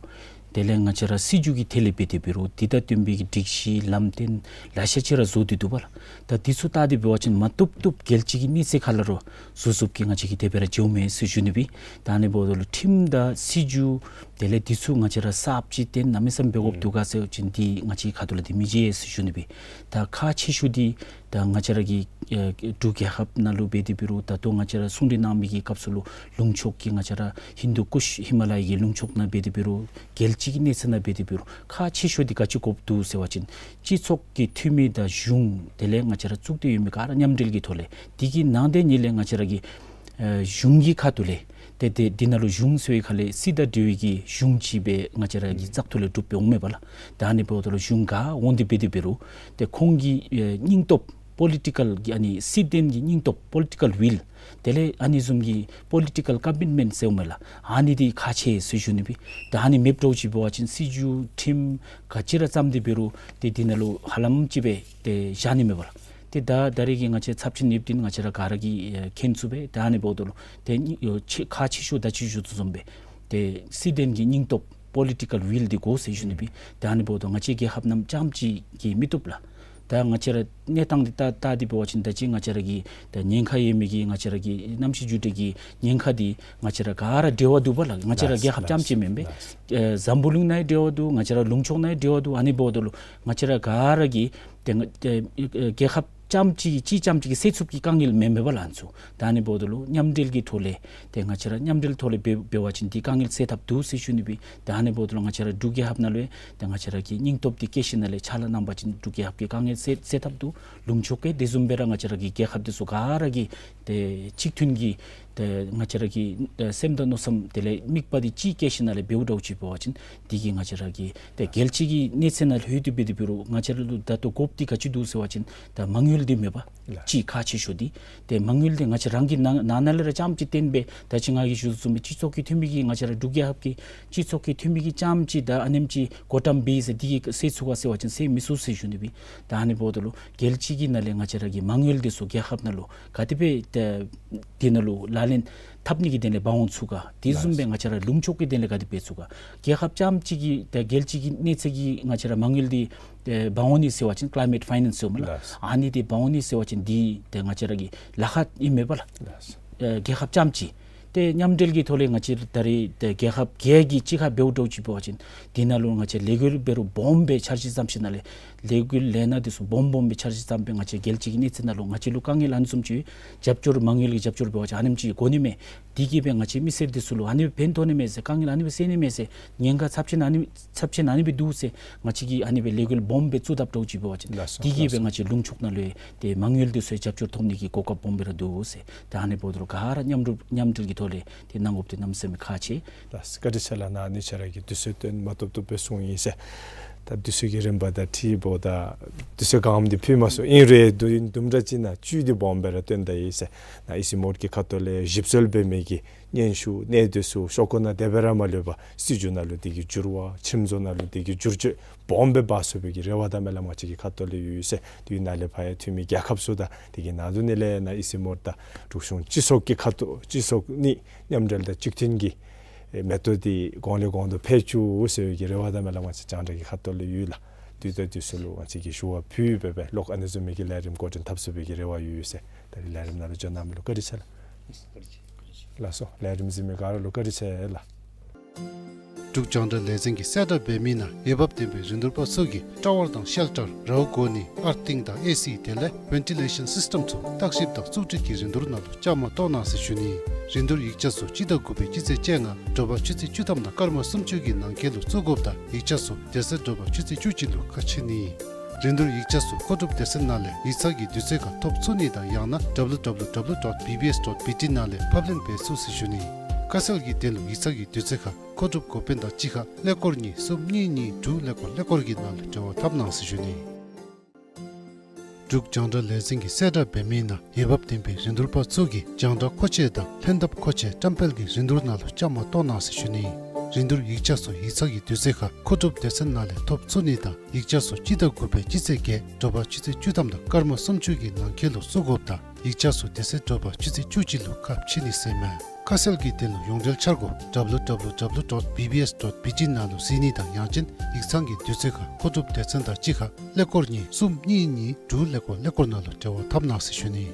དེ་ལས་ང་བཅས་ར་སྲིད་བྱུས་ཀྱི་ཐད་ལས་འབད་དེ་འབད་རུང་འདི་དང་བསྟུན་པའི་གི་སྒྲིག་གཞི་ལམ་སྟོན་ལེ་ཤ་ཅིག་ར་བཟོ་སྟེ་འདུག་པ་ལགས། ད་འདི་ཚུ་བལྟ་སྟེ་འབད་བ་ཅིན་མ་བཏུབ་བཏུབ་རྒྱལ་སྤྱི་གི་གནས་ཚད་ཁར་ལུ་ར་བཟོ་བཟོཝ་གིས་ང་བཅས་ཀྱིས་དེ་སྦེ་ར་འགྱོཝ་མས་ཟེར་ཞུ་ནི་སྦེ། ད་ཨ་ནི་འབདཝ་ད་ལུ་ཁྲིམས་དང་སྲིད་བྱུས་དེ་ལས་འདི་ཚུ་ང་བཅས་ར་གསརཔ་ཅིག་སྟོན་གནམ་མེད་ས་མེད་འབད་དགོཔ་འདུག་ག་ཟེར་བ་ཅིན་འདི་ང་བཅས་ཁ་ཐུག་ལས་འདི་མི་བྱེད་ཟེར་ཞུ་ནི་སྦེ། ད་ཁག་ཆེ་ཤོས་འདི་ད་ང་བཅས་ར་གི་ཨེ་འབྲུག་རྒྱལ་ཁབ་ནང་ལུ་འབད་དེ་འབད་རུང་ད་ལྟོ་ང་བཅས་ར་གསུང་གྲོས་གནང་མི་གི་སྐབས་སུ་ལུ་ལུང་ཕྱོགས་ཀྱི་ང་བཅས་ར་ཧིན་དུ་ཀུཤ་ཧི་མ་ལ་ཡ་གི་ལུང་ཕྱོགས་ནང་འབད་དེ་འབད་རུང་རྒྱལ་སྤྱི་གི་གནས་ཚད་ནང་འབད་དེ་འབད་རུང་ཁག་ཆེ་ཤོས་འདི་ག་ཅི་དགོཔ་འདུག་ཟེར་བ་ཅིན་སྤྱི་ཚོགས་ཀྱི་འཐུས་མི་དང་གཞུང་དེ་ལས་ང་བཅས་ར་བཙུགས་ཏེ་ཡོད་མི་ག་ར་མཉམ་འབྲེལ་གྱི་ཐོག་ལས་འདི་གི་ནང་དེ་ཉིད་ལས་ང་བཅས་ར་གི་ཨེ་གཞུང་གི་ཁ་ཐུག་ལས་ཏེ་ཏེ་འདི་ནང་ལུ་གཞུང་ཟེར་བའི་ཁ་ལས་སྲིད་དང་འབྲེལ་བའི་གི་གཞུང་ཅིག་སྦེ་ང་བཅས་ར་གི་བཙག་འཐུ་ལས་གྲུབ་སྦེ་འོང་མས་པ་ལགས། ད་ཨ་ནི་འབདཝ་ད་ལུ་གཞུང་ག་འོང་སྟེ་འབད་དེ་འབད་རུང་ཏེ་ཁོང་གི་ཨེ་སྙིང་སྟོབས་པོ་ལི་ཊི་ཀལ་གྱི་ཨ་ནི་སྲིད་དོན་གྱི་སྙིང་སྟོབས་པོ་ལི་ཊི་ཀལ་ཝིལ་དེ་ལས་ཨ་ནི་བཟུམ་གྱི་པོ་ལི་ཊི་ཀལ་ཀོ་མིཊ་མེནཊ་ཟེརཝ་མས་ལགས། ཨ་ནི་འདི་ཁག་ཆེ་ཟེར་ཞུ་ནི་སྦེ། ད་ཨ་ནི་མེདཔ་འདྲཝ་ཅིག་འབད་བ་ཅིན་སྲིད་བྱུས་ཁྲིམས་ག་ཅི་ར་བརྩམས་ཏེ་འབད་རུང་ཏེ་འདི་ནང་ལུ་ཧ་ལམ་ཅིག་སྦེ་ཏེ་བཞག་ནི་མས་པ་ལགས། ཏེ་ད་ད་རེས་ཀྱི་ང་བཅས་ཚབས་ཆེན་ཡོདཔ་འདི་ང་བཅས་ར་ག་ར་གིས་ཨེ་མཁྱེན་ཚུགས་པས། ད་ཨ་ནི་འབདཝ་ད་ལུ་ཏེ་ཁག་ཆེ་ཤོས་ད་ཅི་ཞུ་དོ་བཟུམ་སྦེ་ཏེ་སྲིད་དོན་གྱི་སྙིང་སྟོབས་པོ་ལི་ཊི་ཀལ་ཝིལ་འདི་དགོ་ཟེར་ཞུ་ནི་སྦེ། ད་ཨ་ནི་འབདཝ་ད་ང་བཅས་རྒྱལ་ཁབ་རྣམས་རྐྱངམ་ཅིག་གིས་མི་བཏུབ་ལགས། ད་ང་བཅས་ར་གནས་སྟངས་འདི་ད་བལྟ་སྟེ་འབད་བ་ཅིན་ད་ཅི་ང་བཅས་ར་གི་ད་ཉེན་ཁ་ཡོད་མི་གི་ང་བཅས་ར་གི་གནམ་གཤིས་འགྱུར་འགྲོས་ཀྱི་ཉེན་ཁ་འདི་ང་བཅས་ར་ག་ར་འབྲེལ་བ་འདུག་པ་ལགས། ང་བཅས་ར་རྒྱལ་ཁབ་རྐྱངམ་ཅིག་མེན་པས། ཨེ་འཛམ་བུ་གླིང་ནང་འབྲེལ་བ་འདུག། ང་བཅས་ར་ལུང་ཕྱོགས་ནང་འབྲེལ་བ་འདུག། ཨ་ནི་འབདཝ་ད་ལུ་ང་བཅས་ར་ག་ར་གིས་ཏེ་ང་ཏེ་ཨེ་རྒྱལ་ཁབ་རྐྱངམ་ཅིག་གཅིག་རྐྱངམ་ཅིག་གིས་སེལ་ཚུགས་ཀྱི་དཀའ་ངལ་མེན་མས་པ་ལགས་ཨ་ནི་ཚུ། ད་ཨ་ནི་འབདཝ་ད་ལུ་མཉམ་འབྲེལ་གྱི་ཐོག་ལས་ཏེ་ང་བཅས་ར་མཉམ་འབྲེལ་ཐོག་ལས་འབད་འབད་བ་ཅིན་འདི་དཀའ་ངལ་སེལ་ཐབས་འདུག་ཟེར་ཞུ་ནི་སྦེ། ད་ཨ་ནི་འབདཝ་ད་ལུ་ང་བཅས་ར་འབྲུག་རྒྱལ་ཁབ་ནང་ལུ་ཡང་ཏེ་ང་བཅས་ར་གི་སྙིང་སྟོབས་འདི་བསྐྱེད་ཞིནམ་ལས་ཕྱག་ལཱ་གནང་པ་ཅིན་འབྲུག་རྒྱལ་ཁབ་ཀྱི་དཀའ་ངལ་སེལ་སེལ་ཐབས་འདུག། ལུང་ཕྱོགས་ཀྱི་དེ་བཟུམ་སྦེ་ར་ང་བཅས་ར་གི་རྒྱལ་ཁབ་འདི་ཚུ་ག་ར་གིས་ཏེ་གཅིག་མཐུན་གྱི་ཏེ་ང་བཅས་ར་གི་ཏེ་སེམས་དང་མནོ་བསམ་དེ་ལས་དམིགས་པ་འདི་གཅིག་བསྐྱེད་ཞིནམ་ལས་འབདཝ་འདྲཝ་ཅིག་འབད་བ་ཅིན་འདི་གིས་ང་བཅས་ར་གི་ཏེ་རྒྱལ་སྤྱི་གི་གནས་ཚད་ནང་ལྷོད་དེ་འབད་དེ་འབད་རུང་ང་བཅས་ར་ལུ་ད་ལྟོ་དགོཔ་འདི་ག་ཅི་འདུག་ཟེར་བ་ཅིན་ད་མ་དངུལ་འདི་མས་པ། ལགས། གཅིག་ཁག་ཆེ་ཤོས་འདི། ཏེ་མ་དངུལ་འདི་ང་བཅས་རང་གི་ནང་ནང་ན་ལས་ར་རྐྱངམ་ཅིག་བཏོན་སྦེ་ད་ཅི་ང་གིས་ཞུ་དོ་བཟུམ་སྦེ་སྤྱི་ཚོགས་ཀྱི་འཐུས་མི་གིས་ང་བཅས་ར་འབྲུག་རྒྱལ་ཁབ་ཀྱི་སྤྱི་ཚོགས་ཀྱི་འཐུས་མི་གིས་རྐྱངམ་ཅིག་ད་ཨ་ནེམ་ཅིག་གོ་དྲམ་འབད་ཟེར་འདི་གིས་སེལ་ཚུགས་ག་ཟེར་བ་ཅིན་སེལ་མི་ཚུགས་ཟེར་ཞུ་ནི་སྦེ། ད་ཨ་ནི་འབདཝ་ད་ལུ་རྒྱལ་སྤྱི་གི་ནང་ལས་ང་བཅས་ར་གི་མ་དངུལ་འདི་ཚུ་རྒྱལ་ཁབ་ནང་ལུ་ག་དེ་སྦེ་ཏེ་འདི་ནང་ལུ་ལག་ལེན་འཐབ་ནི་གི་དོན་ལས་འབག་འོང་ཚུགས་ག། དེ་བཟུམ་སྦེ་ལགས། ང་བཅས་ར་ལུང་ཕྱོགས་ཀྱི་དོན་ལས་ག་དེ་སྦེ་འབད་ཚུགས་ག། རྒྱལ་ཁབ་རྐྱངམ་ཅིག་གི་ཏེ་རྒྱལ་སྤྱི་གི་གནས་ཚད་ཀྱི་ང་བཅས་ར་མ་དངུལ་འདི་ཏེ་འབག་འོང་ནི་ཟེར་བ་ཅིན་ཀ་ལའི་མེཊ་ཕའི་ནཱནསི་ཟེརཝ་མས་ལགས། ལགས། ཨ་ནི་འདི་འབག་འོང་ནི་ཟེར་བ་ཅིན་འདི་ཏེ་ང་བཅས་ར་གི་ལཱ་ཁག་ཨིན་མས་པ་ལགས། ལགས། ཨེ་རྒྱལ་ཁབ་རྐྱངམ་ཅིག་ ཏེ་མཉམ་འབྲེལ་གྱི་ཐོག་ལས་ང་བཅས་ད་རེས་ཏེ་རྒྱལ་ཁབ་བརྒྱད་ཀྱིས་གཅིག་ཁར་འབདཝ་འདྲཝ་ཅིག་འབད་བ་ཅིན་དེ་ནང་ལུ་ང་བཅས་ལས་འགུལ་འབད་རུང་སྦོམ་སྦེ་འཆར་གཞི་བརྩམས་ཞིནམ་ལས་ལས་འགུལ་ལས་སྣ་འདི་ཚུ་སྦོམ་སྦོམ་སྦེ་འཆར་གཞི་བརྩམས་སྦེ་ང་བཅས་རྒྱལ་སྤྱི་གི་གནས་ཚད་ནང་ལུ་ང་བཅས་ལུ་དཀའ་ངལ་ཨ་ནི་བཟུམ་ཅིག་རྒྱབ་སྐྱོར་མ་དངུལ་གྱི་རྒྱབ་སྐྱོར་འབད་བ་ཅིན་ཨ་ནེམ་ཅིག་དགོ་ནི་མས། དེ་གིས་སྦེ་ང་བཅས་མི་སེར་འདི་ཚུ་ལུ་ཨ་ནི་སྦེ་ཕན་ཐོགས་ནི་མས་ཟེར་དཀའ་ངལ་ཨ་ནི་སྦེ་སེལ་ནི་མས་ཟེར་ཉེན་ཁ་ཚབས་ཆེན་ཨ་ནི་ཚབས་ཆེན་ཨ་ནི་སྦེ་འདུག་ཟེར་ང་བཅས་ཀྱིས་ཨ་ནི་སྦེ་ལས་འགུལ་སྦོམ་སྦེ་བཙུགས་དཔ་འདྲཝ་ཅིག་འབད་བ་ཅིན་ལགས་སོ། དེ་གིས་ལགས་སྦེ་སོ། ང་བཅས་ལུང་ཕྱོགས་ནང་ལུ་ཏེ་མ་དངུལ་འདི་ཚུ་རྒྱབ་སྐྱོར་ཐོབ་ནི་གི་གོ་སྐབས་སྦོམ་སྦེ་ར་འདུག་ཟེར། ཏེ་ཨ་ནི་འབདཝ་ད་ལུ་ག་ར་མཉམ་རུབ་མཉམ་འབྲེལ་གྱི་ཐོག་ལས་ཏེ་གནང་དགོཔ་འདི་གནམ་མེད་ས་མེད་ཁག་ཆེ། ལགས་སོ། བཀའ་དྲིན་ཆེ་ལགས། ཨ་ནི་ཁྱོད་ར་གིས་དུས་ཚོད་བཏོན་མ་ཐོབ་ཐོབ་སྦེ་གསུངས་ཡི་ཟེར། ད་དུས་ཚོད་ཀྱི་རིམ་པ་དང་འཁྲིལཝ་ད་དུས་ཚོད་གང་འདི་ཕུལ་མ་ཚུགས། ཨིན་རུང་དུམ་དུམ་གྲ་ཅིག་ནང་བཅུད་འདི་སྦོམ་སྦེ་ར་སྟོན་ད་ཡི་ཟེར། ནཱ་ཨི་སི་མོཌ་ཀྱི་ཁ་ཐུག་ལས་ཞིབ་འཚོལ་འབད་མི་གི་སྙན་ཞུ་གནད་དོན་ཚུ་ཤོག་ཀོ་ནང་དེ་སྦེ་ར་མ་ལུས་པར་སྲིད་བྱུས་ནང་ལུ་དེ་གི་འགྱུར་བ་ཁྲིམས་བཟོ་ནང་ལུ་དེ་གི་འགྱུར་བཅོས་སྦོམ་སྦེ་འབད་ཚུགས་པའི་གི་རེ་བ་དང་སྨོན་ལམ་ང་བཅས་ཀྱི་ཁ་ཐུག་ལས་ཡོད་ཟེར། དེ་ནང་ལས་ཕར་ཡང་འཐུས་མི་རྒྱལ་ཁབ་ཚུ་དང་དེ་གི་ནང་དོན་ནང་ལས་ནཱ་ཨི་སི་མོཌ་དང་འབྲུག་གཞུང་སྤྱི་ཚོགས་ཀྱི་ཁ་ཐུག་སྤྱི་ཚོགས་གཉིས་མཉམ་འབྲེལ་དང་གཅིག་མཐུན་གྱི་ཨེ་མེ་ཏོག་འདི་གོང་ལས་གོང་དུ་འཕེལ་བཅུག་ཟེར་བའི་གི་རེ་བ་དང་སྨོན་ལམ་ང་བཅས་རྒྱང་བསྒྲགས་ཀྱི་ཁ་ཐུག་ལས་ཡོད་ལགས། དུས་དང་དུས་སུ་ལུ་ང་བཅས་ཀྱིས་ཞུ་བ་ཕུལ་སྦེ་སྦེ་ལོག་ཨ་ནི་བཟུམ་མའི་གི་ལས་རིམ་འགོ་འདྲེན་འཐབ་ཚུགས་པའི་གི་རེ་བ་ཡོད་ཟེར། ད་རིས་ལས་རིམ་ནང་ལུ་འབྱོན་གནང་མི་ལུ་བཀའ་དྲིན་ཆེ་ལགས། ལགས་སོ། ལས་རིམ་གཟིགས་མི་ག་ར་ལུ་བཀའ་དྲིན་ཆེ་ལགས། འབྲུག་རྒྱང་བསྒྲགས་ལས་འཛིན་གྱིས་གསལ་བསྒྲགས་འབད་མི་ནང་འོས་འབབ་ལྡན་པའི་རིན་བསྡུར་པ་ཚུ་གིས་ཊ་ཝར་དང་ཤེལ་ཊར་རཝ་གོ་ནི་ཨར་ཐིང་དང་ཨེ་སི་དེ་ལས་ཝེན་ཊི་ལེ་ཤཱན་སིསི་ཊེམ་ཚུ་བརྟག་ཞིབ་དང་བཙུགས་སྒྲིག་གི་རིན་བསྡུར་ནང་ལུ་བཅའ་མར་གཏོགས་གནང་ཟེར་ཞུ་ནི། རིན་བསྡུར་ཡིག་ཆ་ཚུ་སྤྱི་ཟླ་དགུ་པའི་སྤྱི་ཚེས་བཅོ་ལྔ་དྲོ་པ་ཆུ་ཚོད་བཅུ་ཐམ་དང་སྐར་མ་སུམ་ཅུ་གི་ནང་འཁོད་ལུ་བཙུགས་དགོཔ་དང་ཡིག་ཆ་ཚུ་དེ་ཚེ་དྲོ་པ་ཆུ་ཚོད་བཅུ་གཅིག་ལུ་ཁ་ཕྱེ་ནི། རིན་བསྡུར་ཡིག་ཆ་ཚུ་མཁོ་སྒྲུབ་སྡེ་ཚན་ནང་ལས་ཡིག་ཚང་གི་དུས་ཚོད་ཁར་ཐོབ་ཚུགས་ནི་དང་ཡང་ན་ཌབ་ལུ་ཌབ་ལུ་ཌབ་ལུ་ཌོཊ་བི་བི་ཨེསི་ཌོཊ་བི་ཊི་ནང་ལས་ཕབ་ལེན་འབད་ཚུགས་ཟེར་ཞུ་ནི། ཁ་གསལ་གྱི་དོན་ལུ་ཡིག་ཚང་གི་དུས་ཚོད་ཁར་མཁོ་སྒྲུབ་འགོ་དཔོན་དང་གཅིག་ཁར་ཀླད་ཀོར་གཉིས་གསུམ་གཉིས་གཉིས་དྲུག་ཀླད་ཀོར་ཀླད་ཀོར་གྱི་ནང་ལུ་འབྲེལ་བ་འཐབ་གནང་ཟེར་ཞུ་ནི། འབྲུག་རྒྱང་བསྒྲགས་ལས་འཛིན་གྱིས་གསལ་བསྒྲགས་འབད་མི་ནང་འོས་འབབ་ལྡན་པའི་རིན་བསྡུར་པ་ཚུ་གིས་རྒྱང་བསྒྲགས་མཁོ་ཆས་དང་ལྷན་ཐབས་མཁོ་ཆས་བཀྲམ་སྤེལ་གྱི་རིན་བསྡུར་ནང་ལུ་བཅའ་མར་གཏོགས་གནང་ཟེར་ཞུ་ནི། རིན་བསྡུར་ཡིག་ཆ་ཚུ་ཡིག་ཚང་གི་དུས་ཚོད་ཁར་མཁོ་སྒྲུབ་སྡེ་ཚན་ནང་ལས་ཐོབ་ཚུགས་ནི་དང་ཡིག་ཆ་ཚུ་སྤྱི་ཟླ་དགུ་པའི་སྤྱི་ཚེས་བརྒྱད་དྲོ་པ་ཆུ་ཚོད་བཅུ་ཐམ་དང་སྐར་མ་སུམ་ཅུ་གི་ནང་འཁོད་ལུ་བཙུགས་དགོཔ་དང་ཡིག་ཆ་ཚུ་དེ་ཚེ་དྲོ་པ་ཆུ་ཚོད་བཅུ་གཅིག་ལུ་ཁ་ཕྱེ་ནི་ཟེར་མས། ཁ་གསལ་གྱི་དོན་ལུ་ཡོངས་འབྲེལ་འཆར་སྒོ་ཌབ་ལུ་ཌབ་ལུ་ཌབ་ལུ་ཌོཊ་བི་བི་ཨེསི་ཌོཊ་བི་ཊི་ནང་ལུ་གཟིགས་ནི་དང་ཡང་ཅིན་ཡིག་ཚང་གི་དུས་ཚོད་ཁར་མཁོ་སྒྲུབ་སྡེ་ཚན་དང་གཅིག་ཁར་ཀླད་ཀོར་གཉིས་གསུམ་གཉིས་གཉིས་དྲུག་ཀླད་ཀོར་ཀླད་ཀོར་ནང་ལུ་འབྲེལ་བ་འཐབ་གནང་ཟེར་ཞུ་ནི།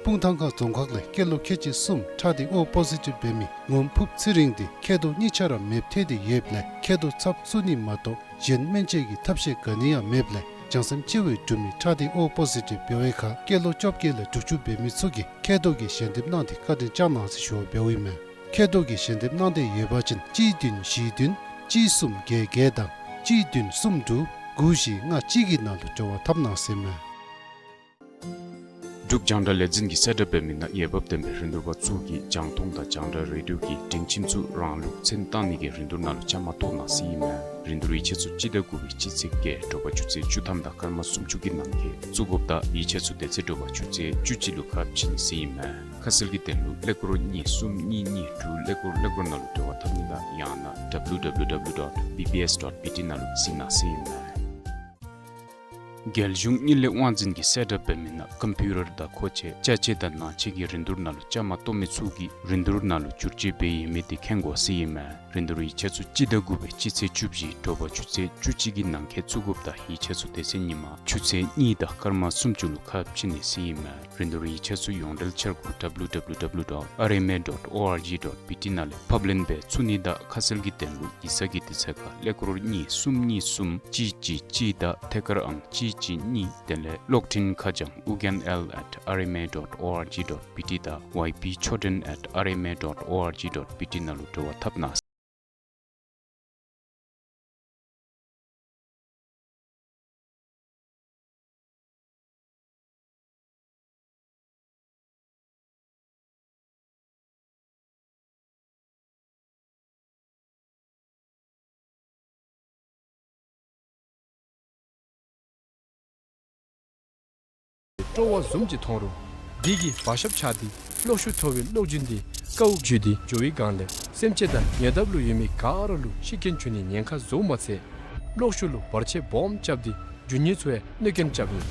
སྤུངས་ཐང་ཁ་རྫོང་ཁག་ལས་སྐྱེས་ལོ་ཁལ་གཅིག་གསུམ་ཁྲག་ཐིགས་ཨོ་པོ་ཟི་ཊིབ་འབད་མི་ངོམ་ཕུབ་ཚེ་རིང་འདི་མཁལ་རྡོག་གཉིས་ཆ་ར་མེདཔ་ཐལ་ཏེ་ཡོདཔ་ལས་མཁལ་རྡོག་ཚབ་བཙུགས་ནི་མ་གཏོགས་གཞན་སྨན་བཅོས་ཀྱི་ཐབས་ཤེས་ག་ནི་ཡང་མེདཔ་ལས་བྱང་སེམས་སྐྱིད་པོའི་འབྲུག་མི་ཁྲག་ཐིགས་ཨོ་པོ་ཟི་ཊིབ་འབད་བའི་ཁར་སྐྱེས་ལོ་བཅོ་བརྒྱད་ལས་དྲུག་ཅུ་འབད་མི་ཚུ་གིས་མཁལ་རྡོག་གི་ཞལ་འདེབས་གནང་སྟེ་བཀའ་དྲིན་བསྐྱང་གནང་ཟེར་ཞུ་བ་འབདཝ་ཨིན་མས། མཁལ་རྡོག་གི་ཞལ་འདེབས་གནང་སྟེ་ཡོད་པ་ཅིན་གཅིག་བདུན་བཞི་བདུན་གཅིག་གསུམ་བརྒྱད་བརྒྱད་དང་གཅིག་བདུན་གསུམ་དྲུག་དགུ་བཞི་ལྔ་གཅིག་གི་ནང་ལུ་འབྲེལ་བ་འཐབ་གནང་ཟེར་མས། འབྲུག་རྒྱང་བསྒྲགས་ལས་འཛིན་གྱིས་གསལ་བསྒྲགས་འབད་མི་ནང་འོས་འབབ་ལྡན་པའི་རིན་བསྡུར་པ་ཚུ་གིས་རྒྱང་མཐོང་དང་རྒྱང་བསྒྲགས་རེ་ཌིའོ་གི་སྒྲིང་ཁྱིམ་ཚུ་རང་ལུགས་མཚན་བཏགས་ནི་གི་རིན་བསྡུར་ནང་ལུ་བཅའ་མར་གཏོགས་གནང་ཟེར་ཨིན་མས། རིན་བསྡུར་ཡིག་ཆ་ཚུ་སྤྱི་ཟླ་དགུ་པའི་སྤྱི་ཚེས་བརྒྱད་དྲོ་པ་ཆུ་ཚོད་བཅུ་ཐམ་དང་སྐར་མ་སུམ་ཅུ་གི་ནང་འཁོད་བཙུགས་དགོཔ་དང་ཡིག་ཆ་ཚུ་དེ་ཚེ་དྲོ་པ་ཆུ་ཚོད་བཅུ་གཅིག་ལུ་ཁ་ཕྱེ་ནི་ཟེར་ཨིན་མས། ཁ་གསལ་གྱི་དོན་ལུ་ཀླད་ཀོར་གཉིས་གསུམ་གཉིས་གཉིས་དྲུག་ཀླད་ཀོར་ཀླད་ཀོར་ནང་ལུ་འབྲེལ་བ་འཐབ་ནི་དང་ཡང་ན་ཌབ་ལུ་ཌབ་ལུ་ཌབ་ལུ་ཌོཊ་བི་བི་ཨེསི་ཌོཊ་བི་ཊི་ནང་ལུ་གཟིགས་གནང་ཟེར་ཨིན་མས། རྒྱལ་གཞུང་དངུལ་ལས་དབང་འཛིན་གྱིས་གསལ་བསྒྲགས་འབད་མི་ནང་ཀམ་པིའུ་ཊར་དང་མཁོ་ཆས་ཅ་ཆས་དང་ནང་ཆས་ཀྱི་རིན་བསྡུར་ནང་ལུ་བཅའ་མར་གཏོགས་མི་ཚུ་གིས་རིན་བསྡུར་ནང་ལུ་བསྒྱུར་བཅོས་འབད་ཡོད་མི་དེ་མཁྱེན་དགོ་ཟེར་ཨིན་མས། རིན་བསྡུར་ཡིག་ཆ་ཚུ་སྤྱི་ཟླ་དགུ་པའི་སྤྱི་ཚེས་བཅུ་བཞི་དྲོ་པ་ཆུ་ཚོད་བཅུ་གཅིག་གི་ནང་འཁོད་བཙུགས་དགོཔ་དང་ཡིག་ཆ་ཚུ་དེ་ཚེ་ཉིན་མ་ཆུ་ཚོད་གཉིས་དང་སྐར་མ་སུམ་ཅུ་ལུ་ཁ་ཕྱེ་ནི་ཟེར་ཨིན་མས། རིན་བསྡུར་ཡིག་ཆ་ཚུ་ཡོངས་འབྲེལ་འཆར་སྒོ་ཌབ་ལུ་ཌབ་ལུ་ཌབ་ལུ་ཌོཊ་ཨར་ཨེམ་ཨེ་ཌོཊ་ཨོ་ཨར་ཇི་ཌོཊ་བི་ཊི་ནང་ལས་ཕབ་ལེན་འབད་ཚུགས་ནི་དང་ཁ་གསལ་གྱི་དོན་ལུ་ཡིག་ཚང་གི་དུས་ཚོད་ཁར་ཀླད་ཀོར་གཉིས་གསུམ་གཉིས་གསུམ་གཅིག་གཅིག་གཅིག་དང་ཐད་ཀར་ཨང་གཅིག་གཅིག་གཉིས་དེ་ལས་གློག་འཕྲིན་ཁ་བྱང་ཨུ་རྒྱན་ཨེལ་ཨེཊ་ཨར་ཨེམ་ཨེ་ཌོཊ་ཨོ་ཨར་ཇི་ཌོཊ་བི་ཊི་དང་ཝའི་པི་ཆོས་སྒྲོན་ཨེཊ་ཨར་ཨེམ་ཨེ་ཌོཊ་ཨོ་ཨར་ཇི་ཌོཊ་བི་ཊི་ནང་ལུ་འབྲེལ་བ་འཐབ་གནང་། སྤྲོ་བ་བཟུམ་ཅིག་མཐོང་རུང་། འདི་གི་བ་ཤབ་ཆག་སྟེ་གློག་ཤུགས་མཐོ་བའི་གློག་རྒྱུན་འདི་ཀཝ་འཇུས་ཏེ་འགྱོ་བའི་སྒང་ལས་སེམས་ཅན་དང་ཉེ་འདབས་ལུ་ཡོད་མི་ག་ར་ལུ་ཤི་རྐྱེན་འབྱུང་ནིའི་ཉེན་ཁ་བཟོཝ་མ་ཚད་གློག་ཤུགས་ལུ་བར་ཆད་སྦོམ་རྐྱབ་སྟེ་རྒྱུ་དངོས་ཚུ་ཡང་གནོད་རྐྱེན་རྐྱབ་ནི།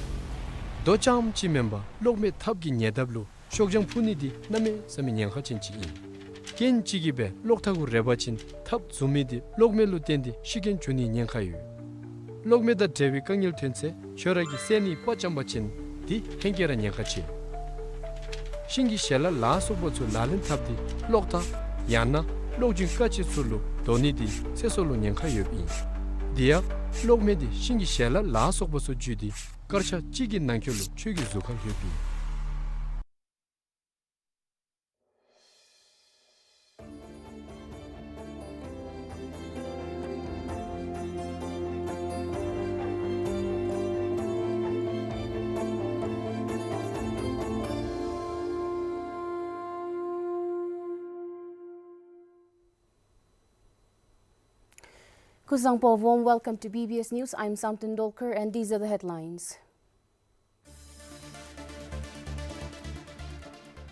རྡོ་རྐྱངམ་གཅིག་མེན་པར་གློག་མེ་ཐབ་ཀྱི་ཉེ་འདབས་ལུ་ཤོག་བྱང་ཕུ་ནི་འདི་གནམ་མེད་ས་མེད་ཉེན་ཁ་ཅན་ཅིག་ཨིན། རྐྱེན་གཅིག་གིས་སྦེ་གློག་ཐག་གུ་རེག་པ་ཅིན་ཐབ་བཟུང་མི་འདི་གློག་མེ་ལུ་བརྟེན་ཏེ་ཤི་རྐྱེན་འབྱུང་ནིའི་ཉེན་ཁ་ཡོད། གློག་མེ་དང་འབྲེལ་བའི་དཀའ་ངལ་ཐོན་ཚེ་ཁྱོད་ར་གིས་སེལ་ནིའི་དཔའ་བཅམ་པ་ཅིན་འདི་ཧེང་སྐལ་ར་ཉེན་ཁ་ཆེ། ཤིང་གི་ཞལ་ལག་ལ་སོགས་པ་ཚུ་ལག་ལེན་འཐབ་སྟེ་གློག་དང་ཡང་ན་གློག་འབྱིན་དཀའ་སྤྱད་ཚུ་ལུ་དོ་ནི་འདི་ཚེ་སྲོག་ལུ་ཉེན་ཁ་ཡོདཔ་ཨིན། དེ་ཡང་གློག་མེ་འདི་ཤིང་གི་ཞལ་ལག་ལ་སོགས་པ་ཚུ་འཇུས་ཏེ་སྐར་ཆ་གཅིག་གི་ནང་འཁོད་ལུ་ཆོས་ཀྱི་གཟུགས་ཁར་ལྷོདཔ་ཨིན། Kuzuzangpo, warm welcome to B B S News. I'm Samten Dolkar and these are the headlines.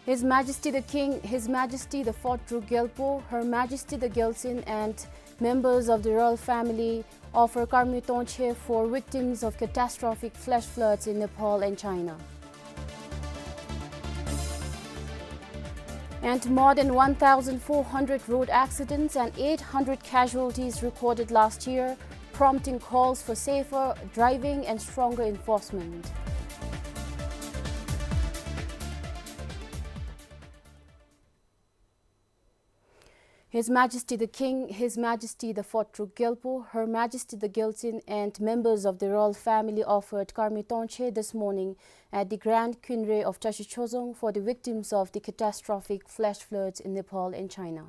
His Majesty the King, His Majesty the Fourth Druk Gyalpo, Her Majesty the Gyaltsuen, and members of the royal family offer Karmi Tongche for victims of catastrophic flash floods in Nepal and China. And more than one thousand four hundred road accidents and eight hundred casualties recorded last year, prompting calls for safer driving and stronger enforcement. His Majesty the King, His Majesty the Fourth Druk Gyalpo, Her Majesty the Gyaltsuen, and members of the royal family offered Karmi Tongche this morning at the Grand Khyunre of Tashi Chozong for the victims of the catastrophic flash floods in Nepal and China.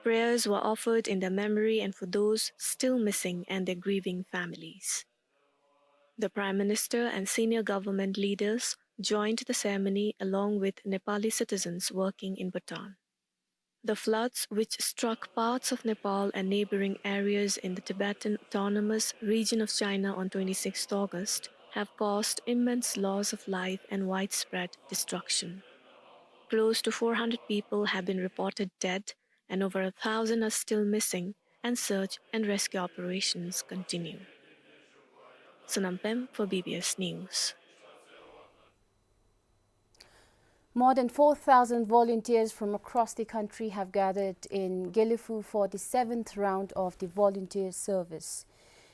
Prayers were offered in their memory and for those still missing and their grieving families. The Prime Minister and senior government leaders joined the ceremony along with Nepali citizens working in Bhutan. The floods, which struck parts of Nepal and neighboring areas in the Tibetan Autonomous Region of China on twenty-sixth August, have caused immense loss of life and widespread destruction. Close to four hundred people have been reported dead and over a thousand are still missing, and search and rescue operations continue. Sonam Pem for B B S News. More than four thousand volunteers from across the country have gathered in Gelephu for the seventh round of the volunteer service.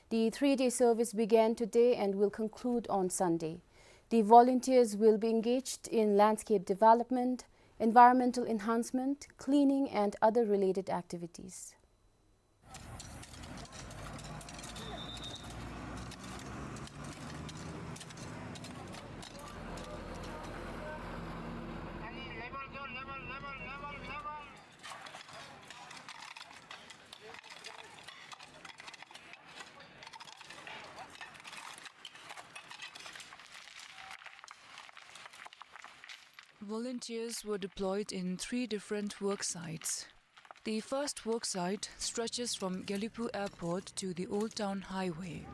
The three-day service began today and will conclude on Sunday. The volunteers will be engaged in landscape development, environmental enhancement, cleaning, and other related activities. Volunteers were deployed in three different work sites. The first work site stretches from Gelephu Airport to the Old Town Highway.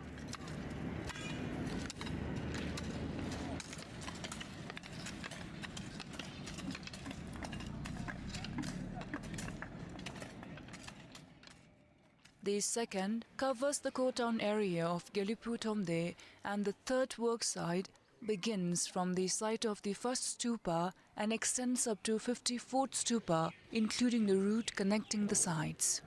The second covers the core town area of Gelephu Thomde, and the third work site begins from the site of the first stupa and extends up to fifty-fourth stupa, including the route connecting the sites.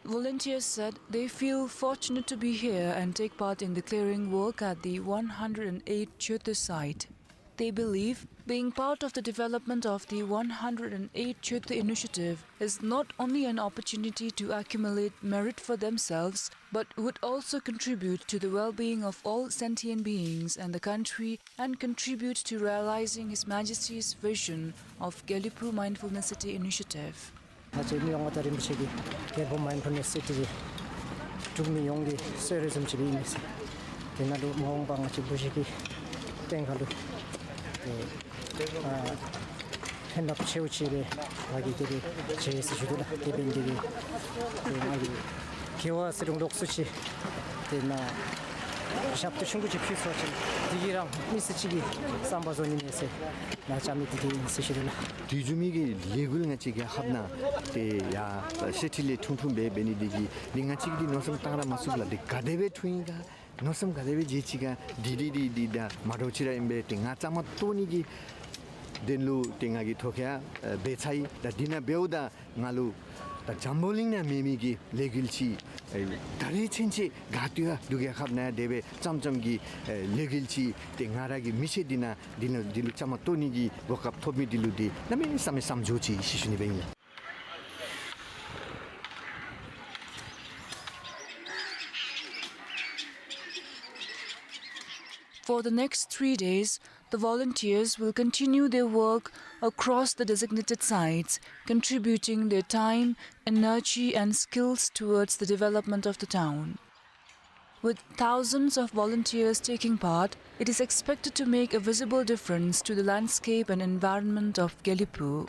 Volunteers said they feel fortunate to be here and take part in the clearing work at the one hundred and eight Jyotir site. They believe being part of the development of the one hundred and eight Jyotir initiative is not only an opportunity to accumulate merit for themselves, but would also contribute to the well-being of all sentient beings and the country, and contribute to realizing His Majesty's vision of Gelephu Mindfulness City Initiative. ང་བཅས་མི་དབང་མངའ་བདག་རིན་པོ་ཆེ་གིས་Gelephu Mindfulness City འབྲུག་མི་ཡོངས་ཀྱི་གསོལ་རས་བཟུམ་ཅིག་ཨིན་མས་ཟེར། དེ་ནང་ལུ་མ་འོངས་པ་ང་བཅས་བུ་གཞི་གི་སྟེང་ཁ་ལུ་ཨ་ཕན་ཐོགས་ཆེ་བ་ཅིག་སྦེ་ང་གིས་དེ་སྦེ་མཇལ་ཟེར་ཞུ་དོ་ལགས། དེ་འབདཝ་ལས་ཏེ་ང་གིས་ དགེ་བ་ཟེར་རུང་ལོགས་སུ་ཅིག་དེ་ནང་ཞབས་ཏོག་ཆུང་ཀུ་ཅིག་ཕུལ་ཚུགས་པ་ཅིན་དེ་གིས་རང་མི་སེར་ཅིག་གི་བསམ་པ་རྫོགས་ནི་མས་ཟེར་ང་བཅའ་མི་དེ་དེ་ཨིན་ཟེར་ཞུ་དོ་ལགས། དུས་རྒྱུན་མི་གི་ལས་འགུལ་ང་བཅས་རྒྱལ་ཁབ་ནང་དེ་ཡ་ཤེས་ཁྲི་ལས་ཁྲུང་ཁྲུང་སྦེ་འབད་ནི་དེ་གིས་དེ་ང་བཅས་ཀྱིས་དེ་མནོ་བསམ་བཏང་ར་མ་ཚུགས་ལགས། དེ་ག་དེ་སྦེ་འཁྲུངས་ཡི་ག། མནོ་བསམ་ག་དེ་སྦེ་བྱས་ཅི་ག། དེ་དེ་དེ་དེ་ད་མ་འདྲཝ་ཅིག་ར་ཨིན་པས། དེ་ང་བཅའ་མར་གཏོགས་ནི་གི་དོན་ལུ་དེ་ང་གིས་ཐོ་ཁ་ཡང་འབད་ཚར་ཡི། ད་དེ་ནང་འབདཝ་ད་ང་ལུ་ད་འཛམ་བུ་གླིང་ནང་མེད་མི་གི་ལས་འགུལ་ཅིག་ད་རེས་ཚུན་ཚོད་ག་ཏེ་ཡང་འབྲུག་རྒྱལ་ཁབ་ནང་དེ་སྦེ་ཙམ་ཙམ་གྱི་ལས་འགུལ་ཅིག་དེ་ང་ར་གི་མི་ཚེ་འདི་ནང་འདི་ལུ་འདི་ལུ་བཅའ་མར་གཏོགས་ནི་གི་གོ་སྐབས་ཐོབ་མི་འདི་ལུ་དེ་གནམ་མེད་ས་མེད་བསམ་བྱུང་ཅི་ཟེར་ཞུ་ནི་སྦེ་ཨིན་ལགས། For the next three days, the volunteers will continue their work across the designated sites, contributing their time, energy, and skills towards the development of the town. With thousands of volunteers taking part, it is expected to make a visible difference to the landscape and environment of Gelephu.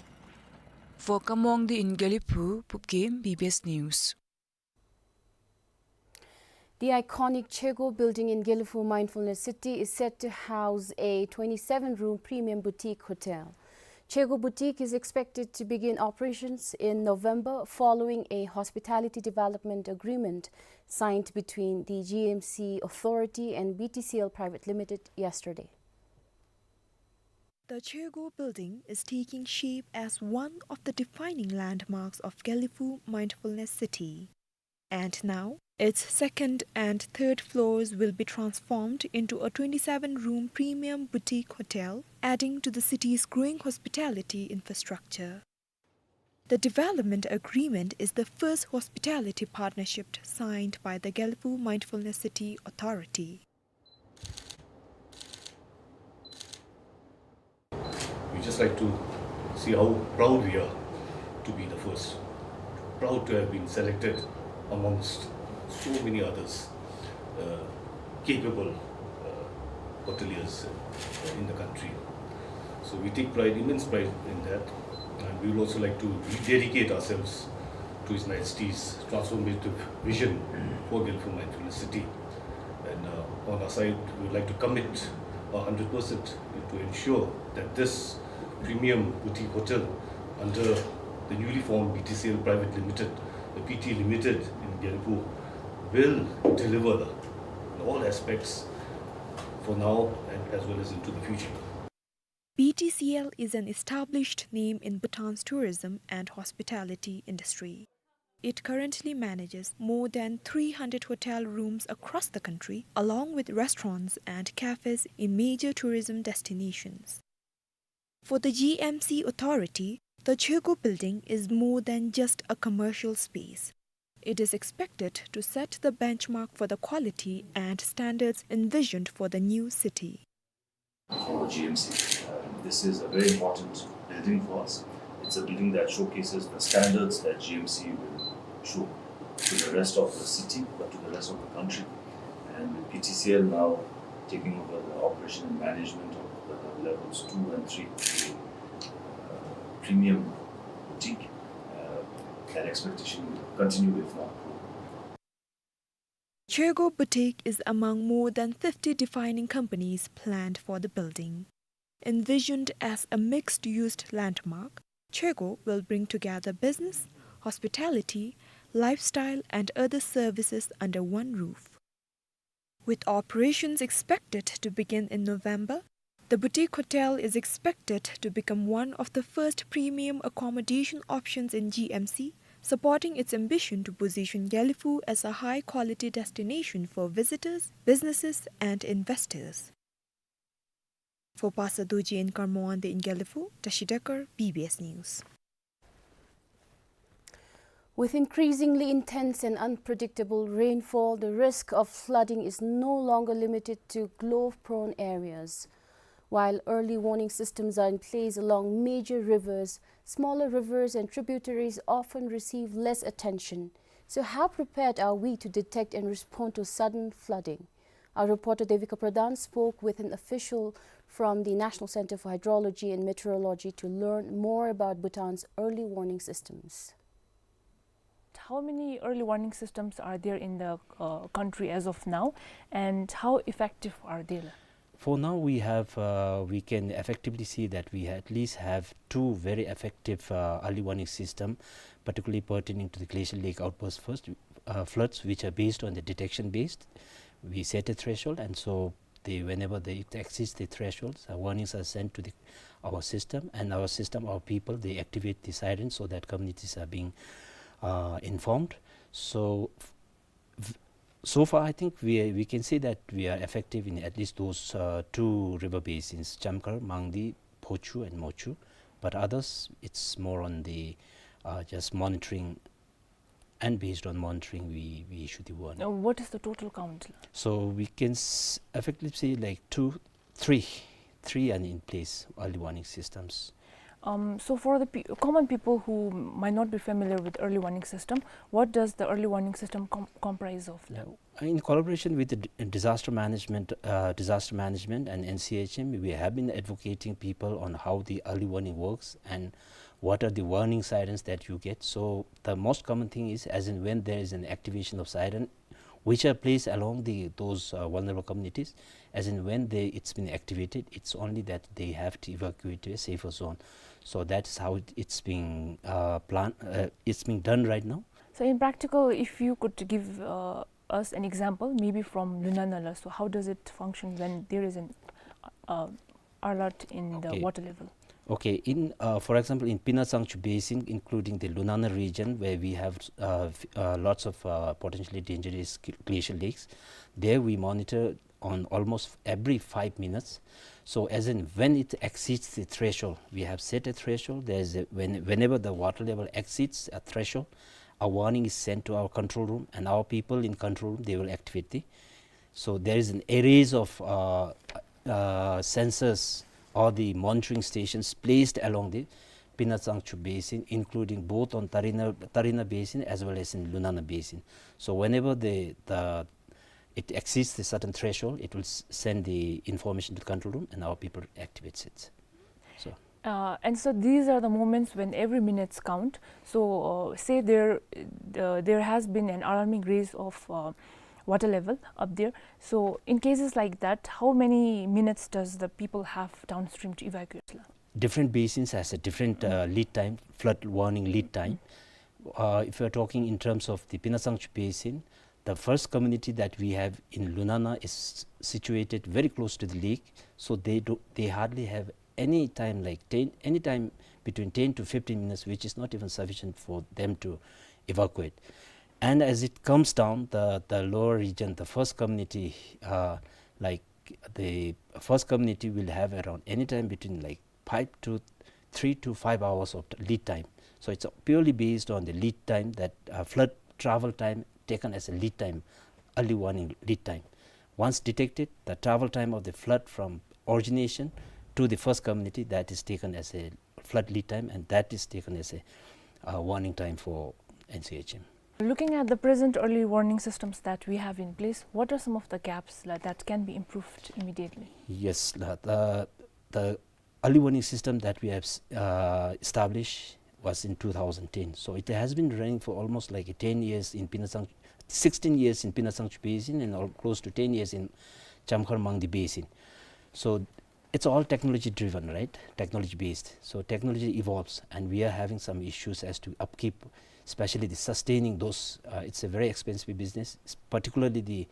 For Kamwongdi in Gelephu, Pupgem, B B S News. The iconic Chego building in Gelephu Mindfulness City is set to house a twenty-seven room premium boutique hotel. Chego Boutique is expected to begin operations in November following a hospitality development agreement signed between the G M C Authority and B T C L Private Limited yesterday. The Chego building is taking shape as one of the defining landmarks of Gelephu Mindfulness City. And now, its second and third floors will be transformed into a twenty-seven room premium boutique hotel, adding to the city's growing hospitality infrastructure. The development agreement is the first hospitality partnership signed by the Gelephu Mindfulness City Authority. We just like to say how proud we are to be the first, proud to have been selected amongst so many others, uh, capable, uh, hoteliers, uh, in the country. So we take pride, immense pride in that, and we would also like to rededicate ourselves to His Majesty's transformative vision for Gelephu Mindfulness City. And, uh, on our side, we would like to commit a hundred percent to ensure that this premium boutique hotel under the newly formed B T C L Private Limited, the P T Limited in Gelephu, will deliver in all aspects for now and as well as into the future. B T C L is an established name in Bhutan's tourism and hospitality industry. It currently manages more than three hundred hotel rooms across the country, along with restaurants and cafes in major tourism destinations. For the G M C Authority, the Chego building is more than just a commercial space. It is expected to set the benchmark for the quality and standards envisioned for the new city. For G M C, uh, this is a very important building for us. It's a building that showcases the standards that G M C will show to the rest of the city, but to the rest of the country. And with B T C L now taking over the operation and management of the levels two and three, uh, premium boutique, uh, that expectation will continue, if not grow. Chego Boutique is among more than fifty defining companies planned for the building. Envisioned as a mixed-use landmark, Chego will bring together business, hospitality, lifestyle, and other services under one roof. With operations expected to begin in November, the boutique hotel is expected to become one of the first premium accommodation options in G M C, supporting its ambition to position Gelephu as a high-quality destination for visitors, businesses, and investors. For Pastor Dorji in Kamwongdi in Gelephu, Tashi Dekar, B B S News. With increasingly intense and unpredictable rainfall, the risk of flooding is no longer limited to flood-prone areas. While early warning systems are in place along major rivers, smaller rivers and tributaries often receive less attention. So how prepared are we to detect and respond to sudden flooding? Our reporter Devika Pradhan spoke with an official from the National Centre for Hydrology and Meteorology to learn more about Bhutan's early warning systems. How many early warning systems are there in the, uh, country as of now, and how effective are they? For now, we have, uh, we can effectively see that we at least have two very effective, uh, early warning system, particularly pertaining to the glacial lake outburst first, uh, floods, which are based on the detection based. We set a threshold, and so they, whenever they, it exceeds the thresholds, uh, warnings are sent to the, our system, and our system, our people, they activate the sirens so that communities are being, uh, informed. So, f-, v-, so far, I think we are, we can say that we are effective in at least those, uh, two river basins, Chamkhar, Mangdi, Phochu, and Mochu. But others, it's more on the, uh, just monitoring, and based on monitoring, we, we issue the warning. Now, what is the total count? So we can s-, effectively say, like, two, three, three are in place, early warning systems. Um, so for the pe-, common people who might not be familiar with early warning system, what does the early warning system com-, comprise of? Yeah. In collaboration with the d-, disaster management, uh, disaster management and N C H M, we have been advocating people on how the early warning works and what are the warning sirens that you get. So the most common thing is, as in when there is an activation of siren, which are placed along the, those, uh, vulnerable communities, as in when they, it's been activated, it's only that they have to evacuate to a safer zone. So that's how it, it's being, uh, plan-, uh, it's being done right now. So in practical, if you could give, uh, us an example, maybe from Lunana la, so how does it function when there is an, uh, alert in the, okay, water level? Okay, in, uh, for example, in Penangsangchu Basin, including the Lunana region, where we have, uh, f-, uh, lots of, uh, potentially dangerous gl-, glacial lakes, there we monitor on almost every five minutes. So as in when it exceeds the threshold, we have set a threshold. There's a, when, whenever the water level exceeds a threshold, a warning is sent to our control room, and our people in control room, they will activate the. So there is an arrays of, uh, uh, sensors or the monitoring stations placed along the Penangsangchu Basin, including both on Tarina, Tarina Basin as well as in Lunana Basin. So whenever the, the, it exceeds the certain threshold, it will s-, send the information to the control room, and our people activates it. So. Uh, and so these are the moments when every minutes count. So, uh, say there, uh, there has been an alarming raise of, uh, water level up there. So in cases like that, how many minutes does the people have downstream to evacuate? Different basins has a different, uh, lead time, flood warning lead time. Uh, if you're talking in terms of the Penangsangchu Basin, the first community that we have in Lunana is situated very close to the lake, so they do, they hardly have any time, like, ten, any time between ten to fifteen minutes, which is not even sufficient for them to evacuate. And as it comes down, the, the lower region, the first community, uh, like, the first community will have around any time between, like, five to, three to five hours of lead time. So it's purely based on the lead time that, uh, flood travel time taken as a lead time, early warning lead time. Once detected, the travel time of the flood from origination to the first community, that is taken as a flood lead time, and that is taken as a, uh, warning time for N C H M. Looking at the present early warning systems that we have in place, what are some of the gaps, like, that can be improved immediately? Yes, la, the, the early warning system that we have s-, uh, established was in two thousand ten. So it has been running for almost, like, ten years in Penangsang-, sixteen years in Penangsangchu Basin and al-, close to ten years in Chamkhar Mangdi Basin. So it's all technology driven, right? Technology based. So technology evolves, and we are having some issues as to upkeep, especially the sustaining those. Uh, it's a very expensive business, s-, particularly the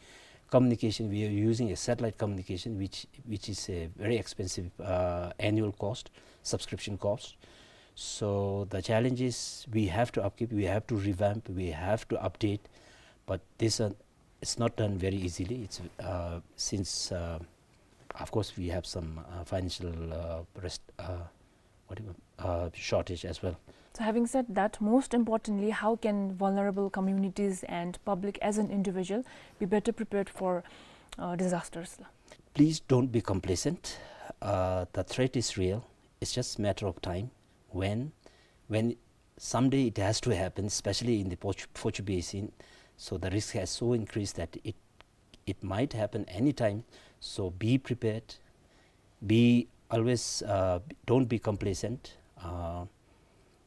communication. We are using a satellite communication, which, which is a very expensive, uh, annual cost, subscription cost. So the challenge is we have to upkeep, we have to revamp, we have to update, but this, uh, it's not done very easily. It's, uh, since, uh, of course, we have some, uh, financial, uh, rest-, uh, what do you, uh, shortage as well. So having said that, most importantly, how can vulnerable communities and public as an individual be better prepared for, uh, disasters? Please don't be complacent. Uh, the threat is real. It's just a matter of time when, when someday it has to happen, especially in the Phochu, Phochu Basin. So the risk has so increased that it, it might happen anytime. So be prepared. Be always, uh, don't be complacent. Uh,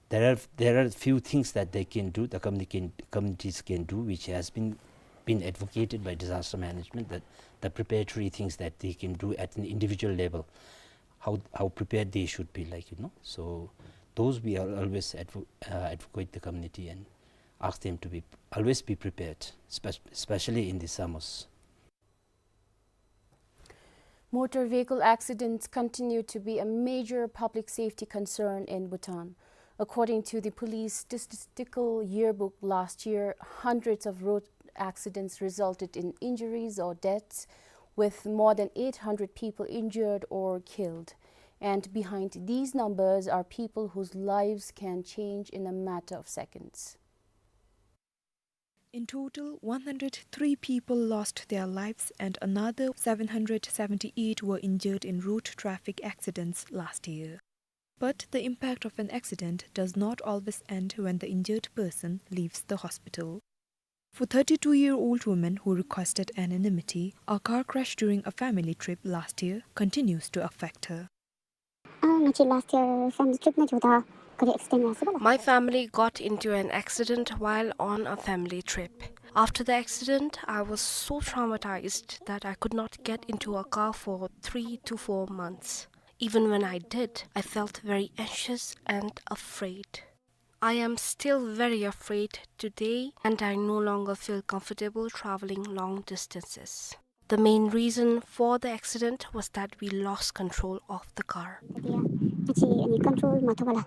There are, there are few things that they can do, the communicate, communities can do, which has been, been advocated by disaster management, that the preparatory things that they can do at an individual level, how, how prepared they should be, like, you know. So those we are always advo-, uh, advocate the community and ask them to be, always be prepared, spe-, especially in the summers. Motor vehicle accidents continue to be a major public safety concern in Bhutan. According to the police statistical yearbook last year, hundreds of road accidents resulted in injuries or deaths, with more than eight hundred people injured or killed. And behind these numbers are people whose lives can change in a matter of seconds. In total, one hundred three people lost their lives and another seven hundred seventy-eight were injured in road traffic accidents last year. But the impact of an accident does not always end when the injured person leaves the hospital. For thirty-two-year-old woman who requested anonymity, a car crash during a family trip last year continues to affect her. ཨ་ང་བཅས་last year family trip ནང་འགྱོཝ་ད་ག་རི་accident་ཡར་སོང་བ་ལགས། My family got into an accident while on a family trip. After the accident, I was so traumatized that I could not get into a car for three to four months. Even when I did, I felt very anxious and afraid. I am still very afraid today, and I no longer feel comfortable traveling long distances. The main reason for the accident was that we lost control of the car. ཡ་ང་བཅས་ཨ་ནི་control་མ་ཐོབ་པར་ལགས།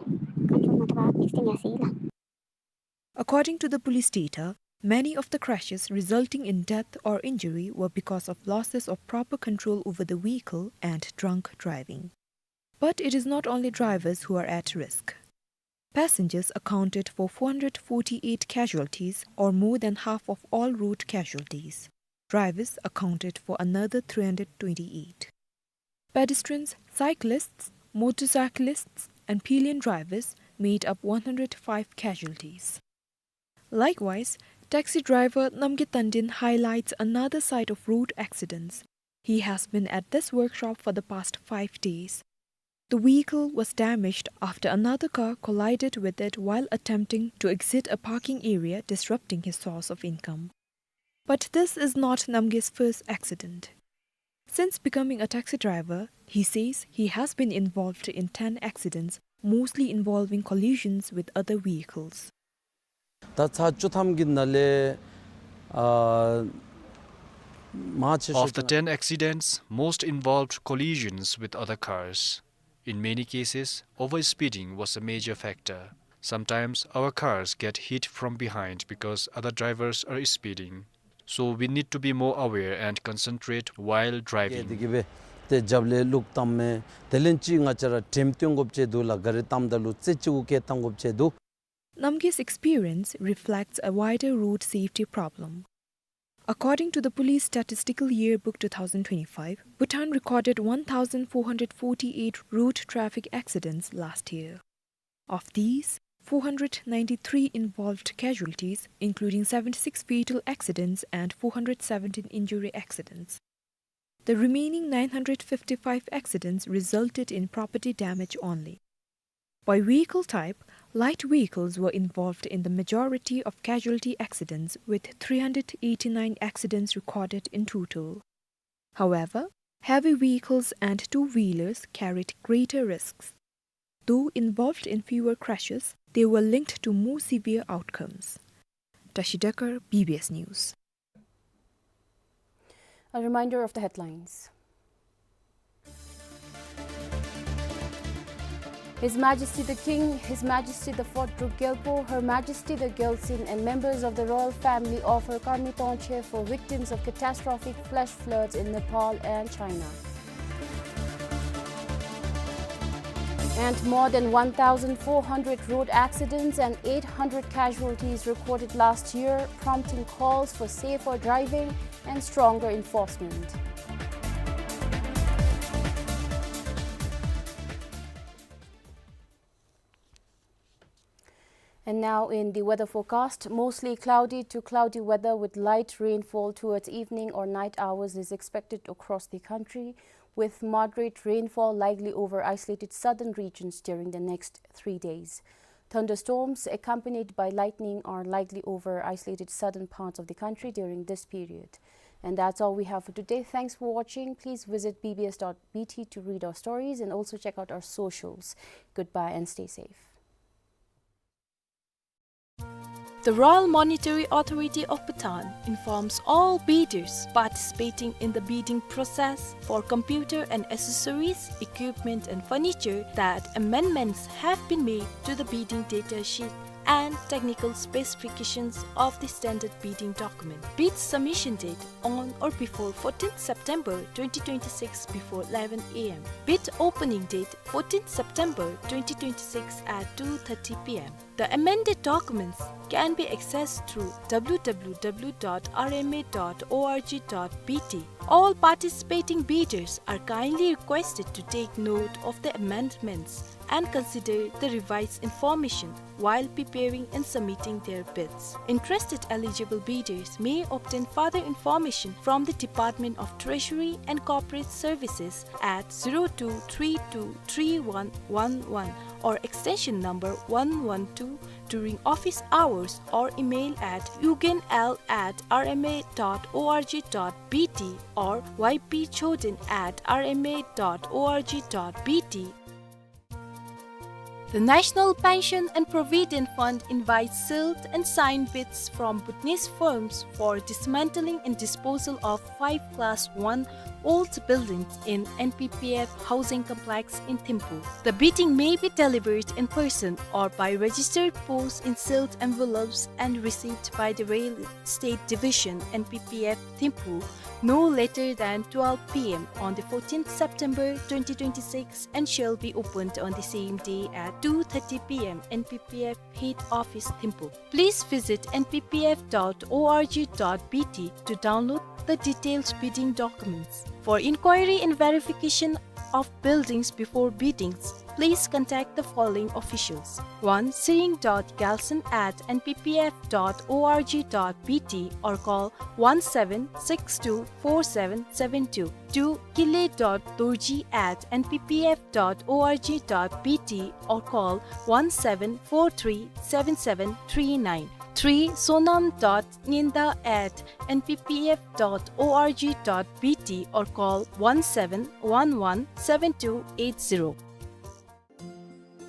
control་མ་ཐོབ་པར་accident་ཡར་སོང་ཡི་ལགས། According to the police data, many of the crashes resulting in death or injury were because of losses of proper control over the vehicle and drunk driving. But it is not only drivers who are at risk. Passengers accounted for four hundred forty-eight casualties, or more than half of all road casualties. Drivers accounted for another three hundred twenty-eight. Pedestrians, cyclists, motorcyclists, and pillion drivers made up one hundred five casualties. Likewise, taxi driver Namgay Tandin highlights another side of road accidents. He has been at this workshop for the past five days. The vehicle was damaged after another car collided with it while attempting to exit a parking area, disrupting his source of income. But this is not Namgay's first accident. Since becoming a taxi driver, he says he has been involved in ten accidents, mostly involving collisions with other vehicles. ད་ཚར་བཅུ་ཐམ་གྱི་ནང་ལས་ཨ་མང་ཆེ་ཤོས། Of the ten accidents, most involved collisions with other cars. In many cases, overspeeding was a major factor. Sometimes our cars get hit from behind because other drivers are speeding. So we need to be more aware and concentrate while driving. དེ་གིས་སྦེ་ཏེ་རྒྱབ་ལས་བླུག་བཏངམ་མས། དེ་ལས་ཅིག་ང་བཅས་ར་དྲནམ་བཏོན་དགོཔ་ཅིག་འདུག་ལགས། ག་རི་བཏངམ་ད་ལུ་རྩེ་གཅིག་གུ་བཀལ་བཏང་དགོཔ་ཅིག་འདུག། Namgay's experience reflects a wider road safety problem. According to the Police Statistical Yearbook two thousand twenty-five, Bhutan recorded one thousand four hundred forty-eight road traffic accidents last year. Of these, four hundred ninety-three involved casualties, including seventy-six fatal accidents and four hundred seventeen injury accidents. The remaining nine hundred fifty-five accidents resulted in property damage only. By vehicle type, light vehicles were involved in the majority of casualty accidents, with three hundred eighty-nine accidents recorded in total. However, heavy vehicles and two-wheelers carried greater risks. Though involved in fewer crashes, they were linked to more severe outcomes. Tashi Dekar, B B S News. A reminder of the headlines. His Majesty the King, His Majesty the Fourth Druk Gyalpo, Her Majesty the Gyaltsuen, and members of the royal family offer Karmi Tongche for victims of catastrophic flash floods in Nepal and China. And more than one thousand four hundred road accidents and eight hundred casualties recorded last year, prompting calls for safer driving and stronger enforcement. And now in the weather forecast, mostly cloudy to cloudy weather with light rainfall towards evening or night hours is expected across the country, with moderate rainfall likely over isolated southern regions during the next three days. Thunderstorms accompanied by lightning are likely over isolated southern parts of the country during this period. And that's all we have for today. Thanks for watching. Please visit B B S dot B T to read our stories and also check out our socials. Goodbye and stay safe. The Royal Monetary Authority of Bhutan informs all bidders participating in the bidding process for computer and accessories, equipment and furniture that amendments have been made to the bidding data sheet and technical specifications of the standard bidding document. Bid submission date on or before fourteenth September twenty twenty-six before eleven A M. Bid opening date fourteenth September twenty twenty-six at two thirty P M. The amended documents can be accessed through W W W dot R M A dot O R G dot B T. All participating bidders are kindly requested to take note of the amendments and consider the revised information while preparing and submitting their bids. Interested eligible bidders may obtain further information from the Department of Treasury and Corporate Services at zero two three two three one one one or extension number one one two during office hours or email at ugenl at R M A dot O R G dot B T or Y P Choden at R M A dot O R G dot B T. The National Pension and Provident Fund invites sealed and signed bids from Bhutanese firms for dismantling and disposal of five class one old buildings in N P P F housing complex in Thimphu. The bidding may be delivered in person or by registered post in sealed envelopes and received by the Real Estate Division, N P P F Thimphu, no later than twelve P M on the fourteenth September twenty twenty-six and shall be opened on the same day at two thirty P M, N P P F Head Office, Thimphu. Please visit N P P F dot O R G dot B T to download the detailed bidding documents. For inquiry and verification of buildings before biddings, please contact the following officials. One, Sering dot Gyaltshen at N P P F dot O R G dot B T or call one seven six two four seven seven two. Two, Kile dot Dorji at N P P F dot O R G dot B T or call one seven four three seven seven three nine. Three, Sonam dot Ngenda at N P P F dot O R G dot B T or call one seven one one seven two eight zero.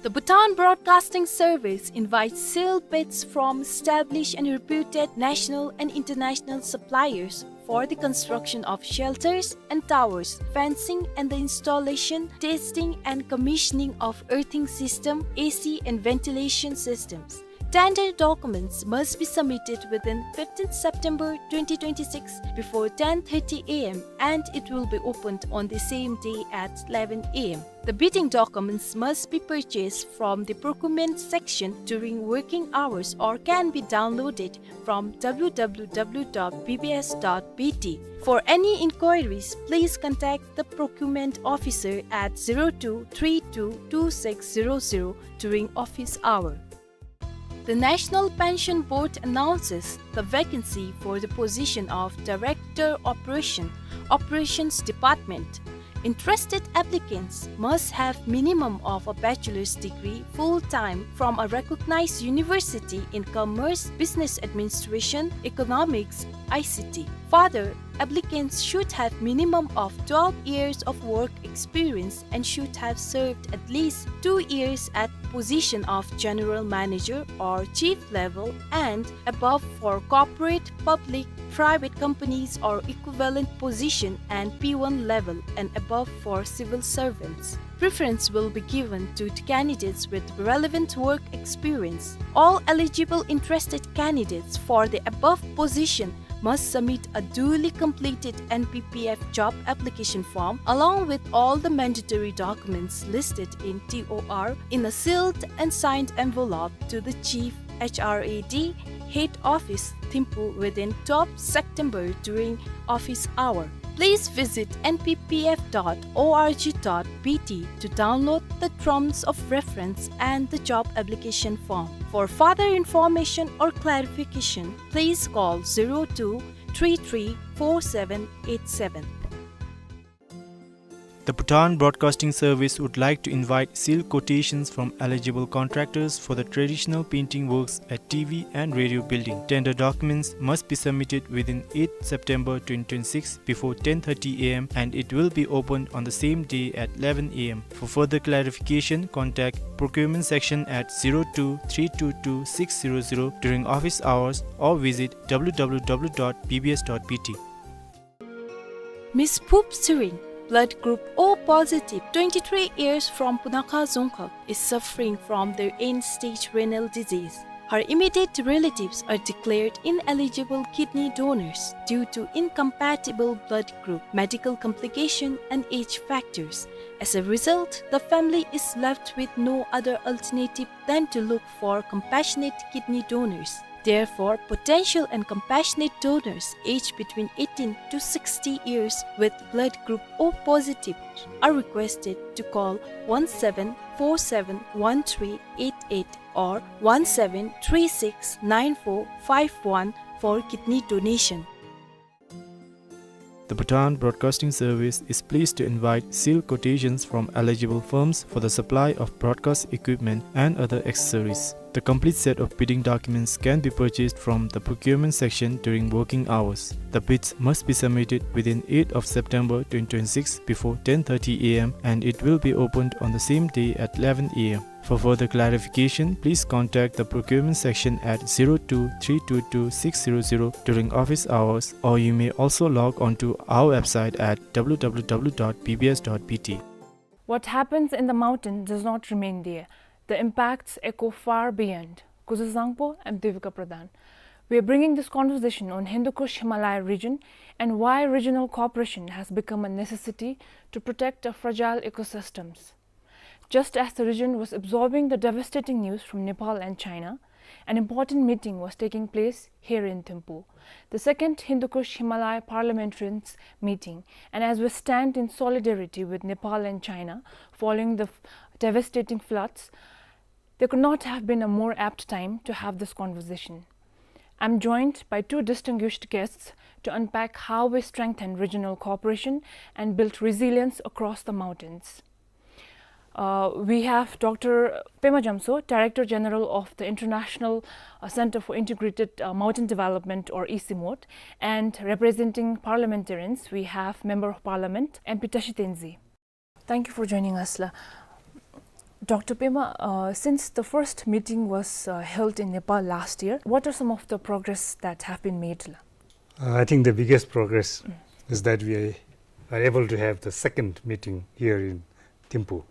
The Bhutan Broadcasting Service invites sealed bids from established and reputed national and international suppliers for the construction of shelters and towers, fencing, and the installation, testing, and commissioning of earthing system, A C, and ventilation systems. Tender documents must be submitted within fifteenth September twenty twenty-six before ten thirty A M and it will be opened on the same day at eleven A M. The bidding documents must be purchased from the procurement section during working hours or can be downloaded from W W W dot B B S dot B T. For any inquiries, please contact the procurement officer at zero two three two two six zero zero during office hour. The National Pension Board announces the vacancy for the position of Director Operation, Operations Department. Interested applicants must have minimum of a bachelor's degree full-time from a recognized university in commerce, business administration, economics, I C T. Further, applicants should have minimum of twelve years of work experience and should have served at least two years at position of general manager or chief level and above for corporate, public, private companies or equivalent position and P one level and above for civil servants. Preference will be given to the candidates with relevant work experience. All eligible interested candidates for the above position must submit a duly completed N P P F job application form along with all the mandatory documents listed in T O R in a sealed and signed envelope to the Chief H R A D, Head Office, Thimphu within twelfth September during office hour. Please visit N P P F dot O R G dot B T to download the terms of reference and the job application form. For further information or clarification, please call zero two three three four seven eight seven. The Bhutan Broadcasting Service would like to invite sealed quotations from eligible contractors for the traditional painting works at T V and radio building. Tender documents must be submitted within eighth September twenty twenty-six before ten thirty A M and it will be opened on the same day at eleven A M. For further clarification, contact procurement section at zero two three two two six zero zero during office hours or visit W W W dot B B S dot B T. Miss Phup Tshering, blood group O positive, twenty-three years, from Punakha Dzongkhag, is suffering from the end-stage renal disease. Her immediate relatives are declared ineligible kidney donors due to incompatible blood group, medical complication, and age factors. As a result, the family is left with no other alternative than to look for compassionate kidney donors. Therefore, potential and compassionate donors aged between eighteen to sixty years with blood group O positive are requested to call one seven four seven one three eight eight or one seven three six nine four five one for kidney donation. The Bhutan Broadcasting Service is pleased to invite sealed quotations from eligible firms for the supply of broadcast equipment and other accessories. The complete set of bidding documents can be purchased from the procurement section during working hours. The bids must be submitted within eighth of September twenty twenty-six before ten thirty A M and it will be opened on the same day at eleven A M. For further clarification, please contact the procurement section at zero two three two two six zero zero during office hours, or you may also log on to our website at W W W dot B B S dot B T. What happens in the mountain does not remain there. The impacts echo far beyond. Kuzu Zangpo, I'm Devika Pradhan. We are bringing this conversation on Hindu Kush Himalaya region and why regional cooperation has become a necessity to protect our fragile ecosystems. Just as the region was absorbing the devastating news from Nepal and China, an important meeting was taking place here in Thimphu. The second Hindu Kush Himalaya parliamentarians meeting, and as we stand in solidarity with Nepal and China following the f-, devastating floods, there could not have been a more apt time to have this conversation. I'm joined by two distinguished guests to unpack how we strengthen regional cooperation and build resilience across the mountains. Uh, we have Doctor Pema Jamso, Director General of the International, uh, Center for Integrated, uh, Mountain Development, or ICIMOD, and representing parliamentarians, we have Member of Parliament, M P Tashi Tenzin. Thank you for joining us, la. Doctor Pema, uh, since the first meeting was, uh, held in Nepal last year, what are some of the progress that have been made, la? Uh, I think the biggest progress Mm. is that we are able to have the second meeting here in Thimphu.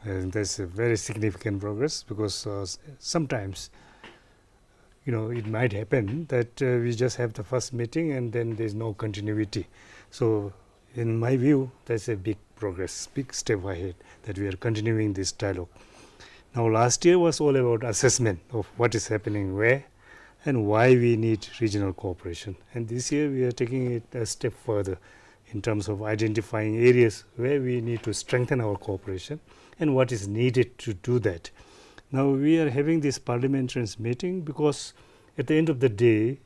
And that's a very significant progress because, uh, s-, sometimes, you know, it might happen that, uh, we just have the first meeting and then there's no continuity. So, in my view, that's a big progress, big step ahead that we are continuing this dialogue. Now, last year was all about assessment of what is happening where and why we need regional cooperation. And this year, we are taking it a step further in terms of identifying areas where we need to strengthen our cooperation and what is needed to do that. Now, we are having this parliamentarians meeting because at the end of the day,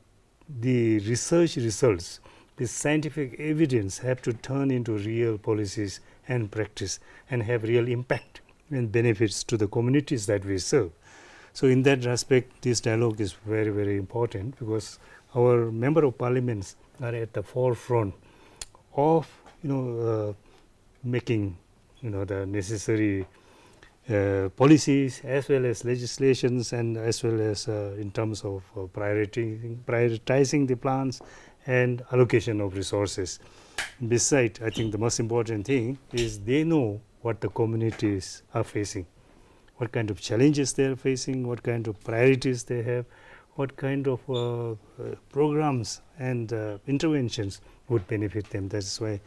the research results, the scientific evidence have to turn into real policies and practice and have real impact and benefits to the communities that we serve. So in that respect, this dialogue is very, very important because our member of parliaments are at the forefront of, you know, uh, making, you know, the necessary, uh, policies as well as legislations and as well as, uh, in terms of, uh, prioritizing, prioritizing the plans and allocation of resources. Beside, I think the most important thing is they know what the communities are facing, what kind of challenges they are facing, what kind of priorities they have, what kind of, uh, uh, programs and, uh, interventions would benefit them. That's why,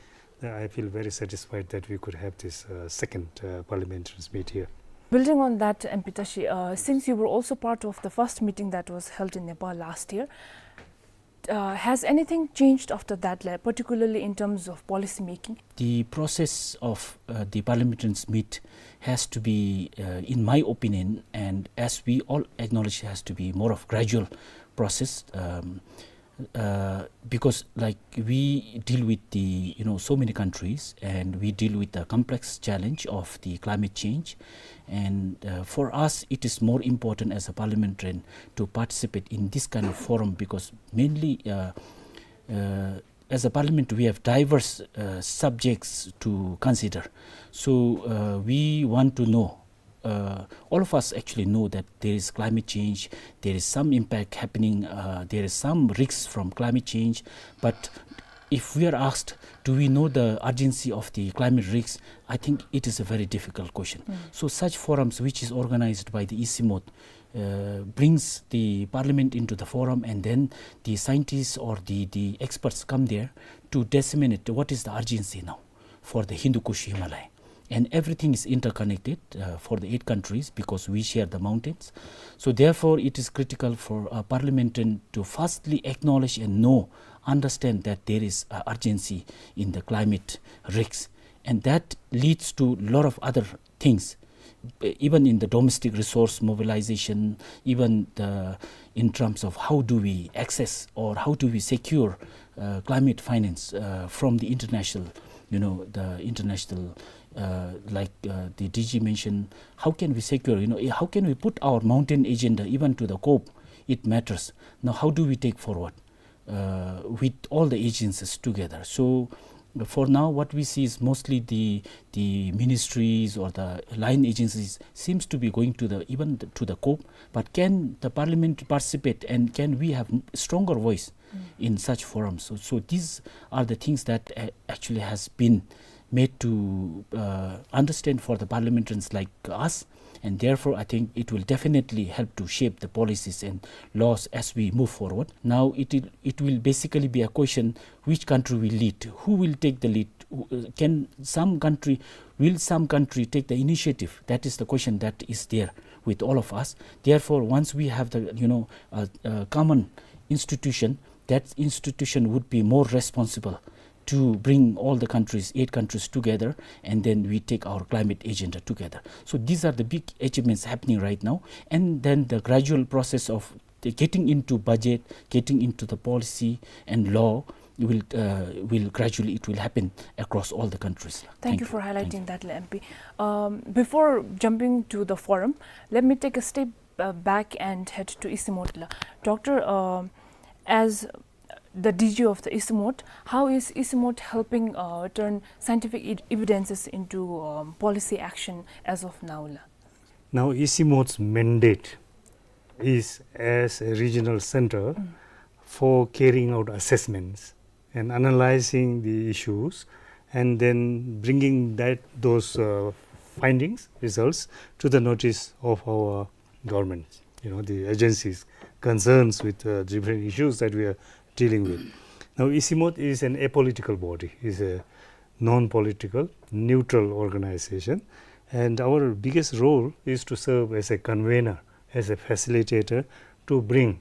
uh, I feel very satisfied that we could have this, uh, second, uh, parliamentarians meet here. Building on that, M P Tashi, uh, since you were also part of the first meeting that was held in Nepal last year, uh, has anything changed after that, like, particularly in terms of policy making? The process of, uh, the parliamentarians meet has to be, uh, in my opinion, and as we all acknowledge, has to be more of gradual process. Um, Uh, because, like, we deal with the, you know, so many countries, and we deal with the complex challenge of the climate change. And, uh, for us, it is more important as a parliamentarian to participate in this kind of forum, because mainly, uh, uh, as a parliament, we have diverse, uh, subjects to consider. So, uh, we want to know, uh, all of us actually know that there is climate change, there is some impact happening, uh, there is some risks from climate change. But if we are asked, do we know the urgency of the climate risks? I think it is a very difficult question. So such forums, which is organized by the ICIMOD, uh, brings the parliament into the forum, and then the scientists or the, the experts come there to disseminate what is the urgency now for the Hindu Kush Himalaya. And everything is interconnected, uh, for the eight countries, because we share the mountains. So therefore, it is critical for a parliamentarian to firstly acknowledge and know, understand that there is, uh, urgency in the climate risks. And that leads to a lot of other things, e-, even in the domestic resource mobilization, even the, in terms of how do we access or how do we secure, uh, climate finance, uh, from the international, you know, the international, uh, like, uh, the D G mentioned, how can we secure, you know, eh, how can we put our mountain agenda even to the COP? It matters. Now, how do we take forward, uh, with all the agencies together? So, for now, what we see is mostly the, the ministries or the line agencies seems to be going to the, even the, to the COP. But can the parliament participate, and can we have m-, stronger voice in such forums? So, so these are the things that, uh, actually has been made to, uh, understand for the parliamentarians like us, and therefore I think it will definitely help to shape the policies and laws as we move forward. Now it will, it will basically be a question: which country will lead? Who will take the lead? Who, uh, can some country, will some country take the initiative? That is the question that is there with all of us. Therefore, once we have the, you know, uh, uh, common institution, that institution would be more responsible to bring all the countries, eight countries together, and then we take our climate agenda together. So these are the big achievements happening right now. And then the gradual process of the getting into budget, getting into the policy and law will, uh, will gradually, it will happen across all the countries. Thank you for highlighting that, M P. Um, before jumping to the forum, let me take a step, uh, back and head to ICIMOD la. Doctor, uh, as the D G of the ICIMOD, how is ICIMOD helping, uh, turn scientific e-, evidences into, um, policy action as of now la? Now, ICIMOD's mandate is as a regional center for carrying out assessments and analyzing the issues, and then bringing that, those, uh, findings, results, to the notice of our government, you know, the agencies concerns with, uh, different issues that we are dealing with. Now, ICIMOD is an apolitical body, is a non-political, neutral organization, and our biggest role is to serve as a convener, as a facilitator, to bring,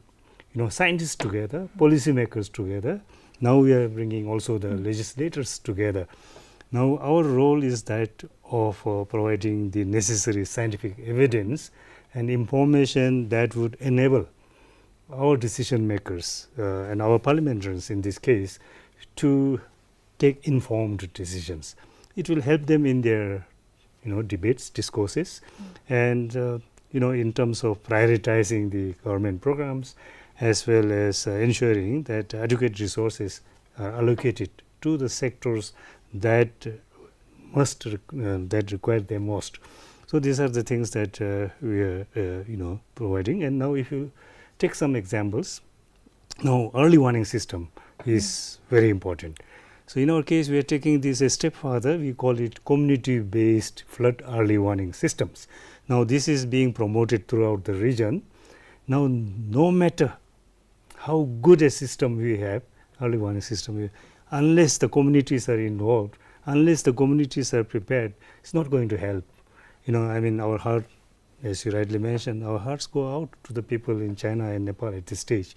you know, scientists together, policymakers together. Now we are bringing also the legislators together. Now our role is that of, uh, providing the necessary scientific evidence and information that would enable our decision makers, uh, and our parliamentarians in this case, to take informed decisions. It will help them in their, you know, debates, discourses, and, uh, you know, in terms of prioritizing the government programs, as well as, uh, ensuring that adequate resources are allocated to the sectors that must req-, uh, that require them most. So these are the things that, uh, we are, uh, you know, providing. And now, if you take some examples, now, early warning system is very important. So in our case, we are taking this a step further. We call it community-based flood early warning systems. Now, this is being promoted throughout the region. Now, no matter how good a system we have, early warning system, we, unless the communities are involved, unless the communities are prepared, it's not going to help. You know, I mean, our heart, as you rightly mentioned, our hearts go out to the people in China and Nepal at this stage.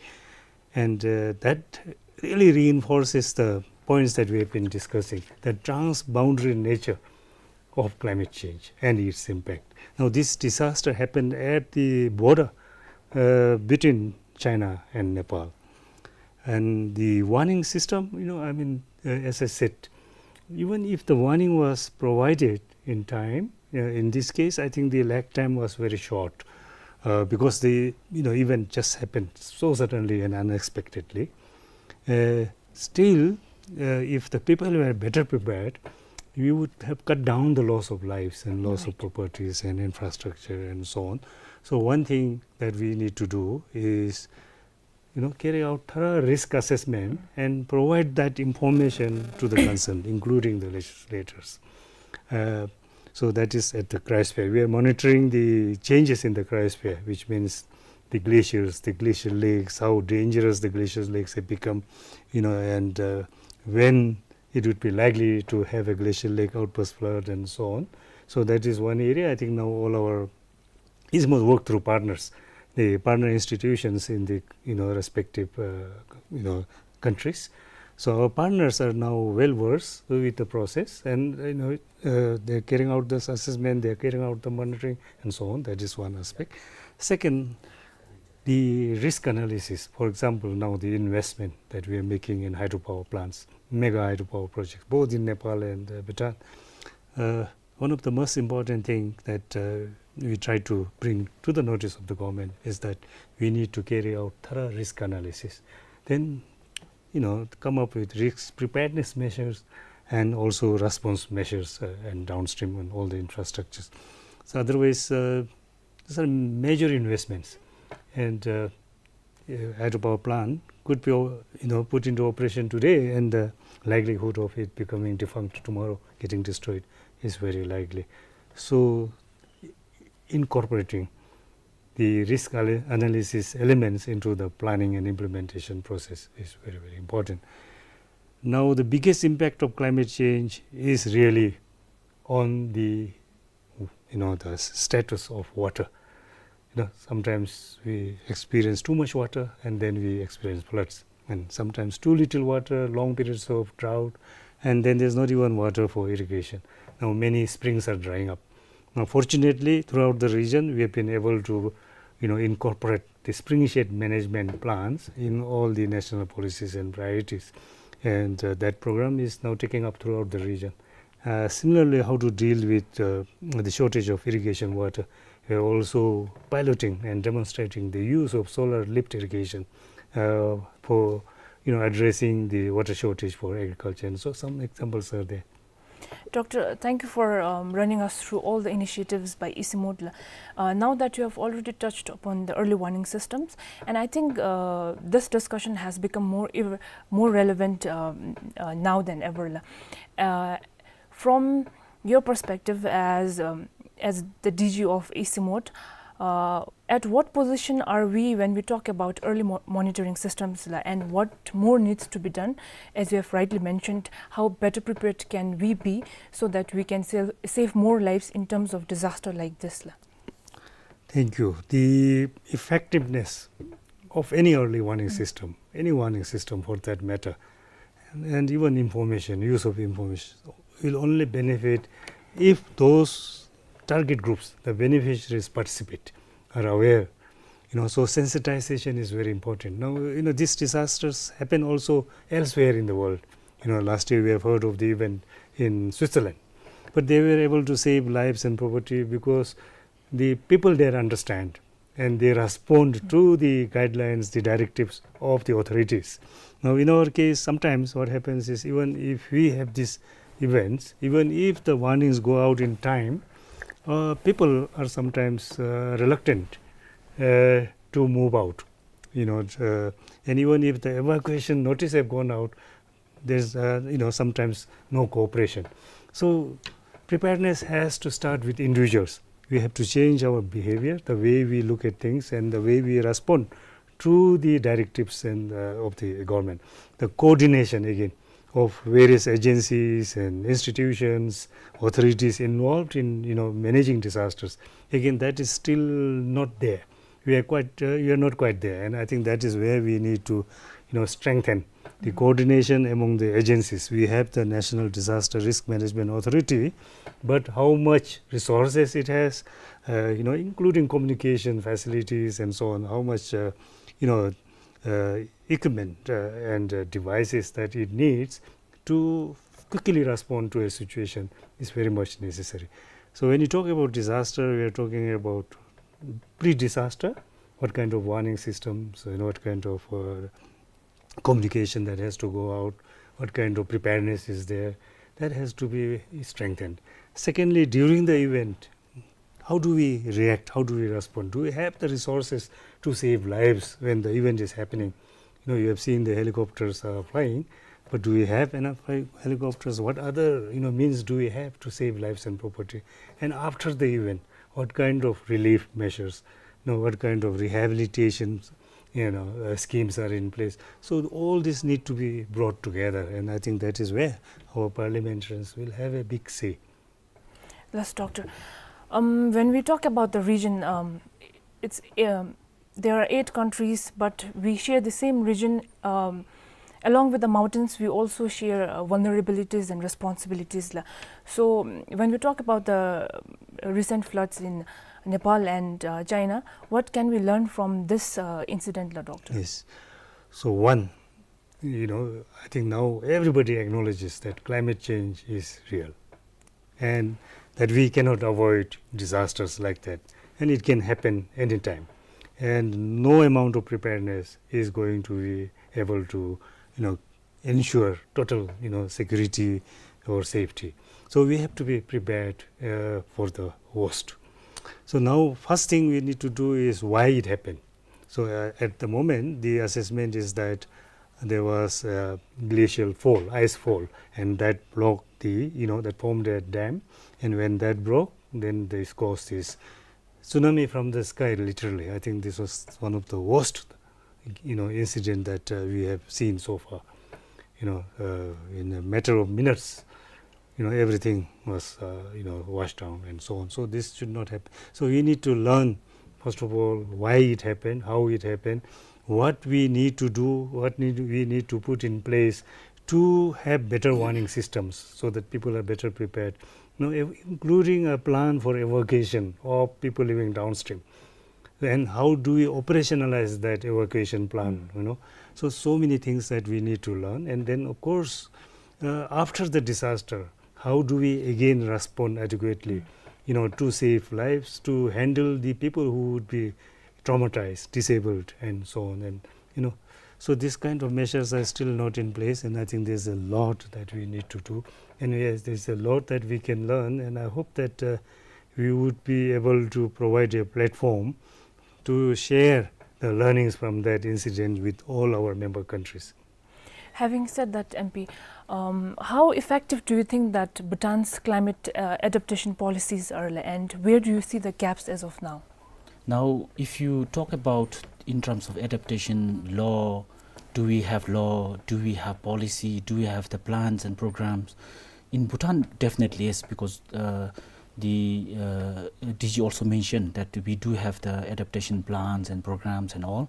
And, uh, that really reinforces the points that we have been discussing, the transboundary nature of climate change and its impact. Now, this disaster happened at the border, uh, between China and Nepal. And the warning system, you know, I mean, uh, as I said, even if the warning was provided in time, uh, in this case, I think the lag time was very short, uh, because the, you know, event just happened so suddenly and unexpectedly. Uh, still, uh, if the people were better prepared, we would have cut down the loss of lives and loss of properties and infrastructure and so on. So one thing that we need to do is, you know, carry out thorough risk assessment and provide that information to the concerned, including the legislators. Uh, so that is at the cryosphere. We are monitoring the changes in the cryosphere, which means the glaciers, the glacial lakes, how dangerous the glacial lakes have become, you know, and, uh, when it would be likely to have a glacial lake outburst flood and so on. So that is one area. I think now all our, it's more work through partners, the partner institutions in the, you know, respective, uh, you know, countries. So our partners are now well versed with the process, and, you know, uh, they're carrying out this assessment, they're carrying out the monitoring, and so on. That is one aspect. Second, the risk analysis. For example, now the investment that we are making in hydropower plants, mega hydropower projects, both in Nepal and, uh, Bhutan. Uh, one of the most important thing that, uh, we try to bring to the notice of the government is that we need to carry out thorough risk analysis. Then, you know, come up with risk preparedness measures and also response measures, uh, and downstream and all the infrastructures. So otherwise, uh, these are major investments, and, uh, uh, hydropower plant could be, uh, you know, put into operation today, and the likelihood of it becoming defunct tomorrow, getting destroyed, is very likely. So incorporating the risk ala-, analysis elements into the planning and implementation process is very, very important. Now, the biggest impact of climate change is really on the, you know, the s-, status of water. You know, sometimes we experience too much water and then we experience floods. And sometimes too little water, long periods of drought, and then there's not even water for irrigation. Now many springs are drying up. Now, fortunately, throughout the region, we have been able to, you know, incorporate the springshed management plans in all the national policies and priorities. And, uh, that program is now taking up throughout the region. Uh, similarly, how to deal with, uh, the shortage of irrigation water. We are also piloting and demonstrating the use of solar lift irrigation, uh, for, you know, addressing the water shortage for agriculture. And so some examples are there. Doctor, thank you for, um, running us through all the initiatives by ICIMOD. Uh, now that you have already touched upon the early warning systems, and I think, uh, this discussion has become more ev-, more relevant, um, uh, now than ever. Uh, from your perspective as, um, as the D G of ICIMOD, uh, at what position are we when we talk about early mo-, monitoring systems, la, and what more needs to be done? As you have rightly mentioned, how better prepared can we be so that we can save, save more lives in terms of disaster like this, la? Thank you. The effectiveness of any early warning system, any warning system for that matter, and, and even information, use of information, will only benefit if those target groups, the beneficiaries, participate, are aware. You know, so sensitization is very important. Now, you know, these disasters happen also elsewhere in the world. You know, last year we have heard of the event in Switzerland. But they were able to save lives and property because the people there understand and they respond to the guidelines, the directives of the authorities. Now, in our case, sometimes what happens is, even if we have these events, even if the warnings go out in time, uh, people are sometimes, uh, reluctant, uh, to move out. You know, uh, and even if the evacuation notice have gone out, there's, uh, you know, sometimes no cooperation. So preparedness has to start with individuals. We have to change our behavior, the way we look at things, and the way we respond to the directives and, uh, of the government. The coordination again of various agencies and institutions, authorities involved in, you know, managing disasters. Again, that is still not there. We are quite, uh, we are not quite there, and I think that is where we need to, you know, strengthen the coordination among the agencies. We have the National Disaster Risk Management Authority, but how much resources it has, uh, you know, including communication facilities and so on, how much, uh, you know, uh, equipment, uh, and, uh, devices that it needs to quickly respond to a situation is very much necessary. So when you talk about disaster, we are talking about pre-disaster, what kind of warning systems and what kind of, uh, communication that has to go out, what kind of preparedness is there, that has to be strengthened. Secondly, during the event, how do we react? How do we respond? Do we have the resources to save lives when the event is happening? You know, you have seen the helicopters are flying, but do we have enough heli-, helicopters? What other, you know, means do we have to save lives and property? And after the event, what kind of relief measures? You know, what kind of rehabilitation, you know, uh, schemes are in place? So all this need to be brought together, and I think that is where our parliamentarians will have a big say. Yes, Doctor. Um, when we talk about the region, um, it's, um, there are eight countries, but we share the same region. Um, along with the mountains, we also share, uh, vulnerabilities and responsibilities la. So, mm, when we talk about the, uh, recent floods in Nepal and, uh, China, what can we learn from this, uh, incident la, Doctor? Yes. So one, you know, I think now everybody acknowledges that climate change is real and that we cannot avoid disasters like that. And it can happen anytime. And no amount of preparedness is going to be able to, you know, ensure total, you know, security or safety. So we have to be prepared, uh, for the worst. So now, first thing we need to do is why it happened. So, uh, at the moment, the assessment is that there was a glacial fall, ice fall, and that blocked the, you know, that formed a dam. And when that broke, then this caused this tsunami from the sky, literally. I think this was one of the worst, you know, incident that, uh, we have seen so far. You know, uh, in a matter of minutes, you know, everything was, uh, you know, washed down and so on. So this should not happen. So we need to learn, first of all, why it happened, how it happened, what we need to do, what need, we need to put in place to have better warning systems so that people are better prepared. You know, ev-, including a plan for evacuation of people living downstream. And how do we operationalize that evacuation plan, you know? So, so many things that we need to learn. And then, of course, uh, after the disaster, how do we again respond adequately, you know, to save lives, to handle the people who would be traumatized, disabled, and so on, and, you know, so this kind of measures are still not in place, and I think there's a lot that we need to do. And yes, there's a lot that we can learn, and I hope that, uh, we would be able to provide a platform to share the learnings from that incident with all our member countries. Having said that, M P, um, how effective do you think that Bhutan's climate, uh, adaptation policies are, and where do you see the gaps as of now? Now, if you talk about in terms of adaptation law, do we have law? Do we have policy? Do we have the plans and programs? In Bhutan, definitely yes, because, uh, the, uh, D G also mentioned that we do have the adaptation plans and programs and all.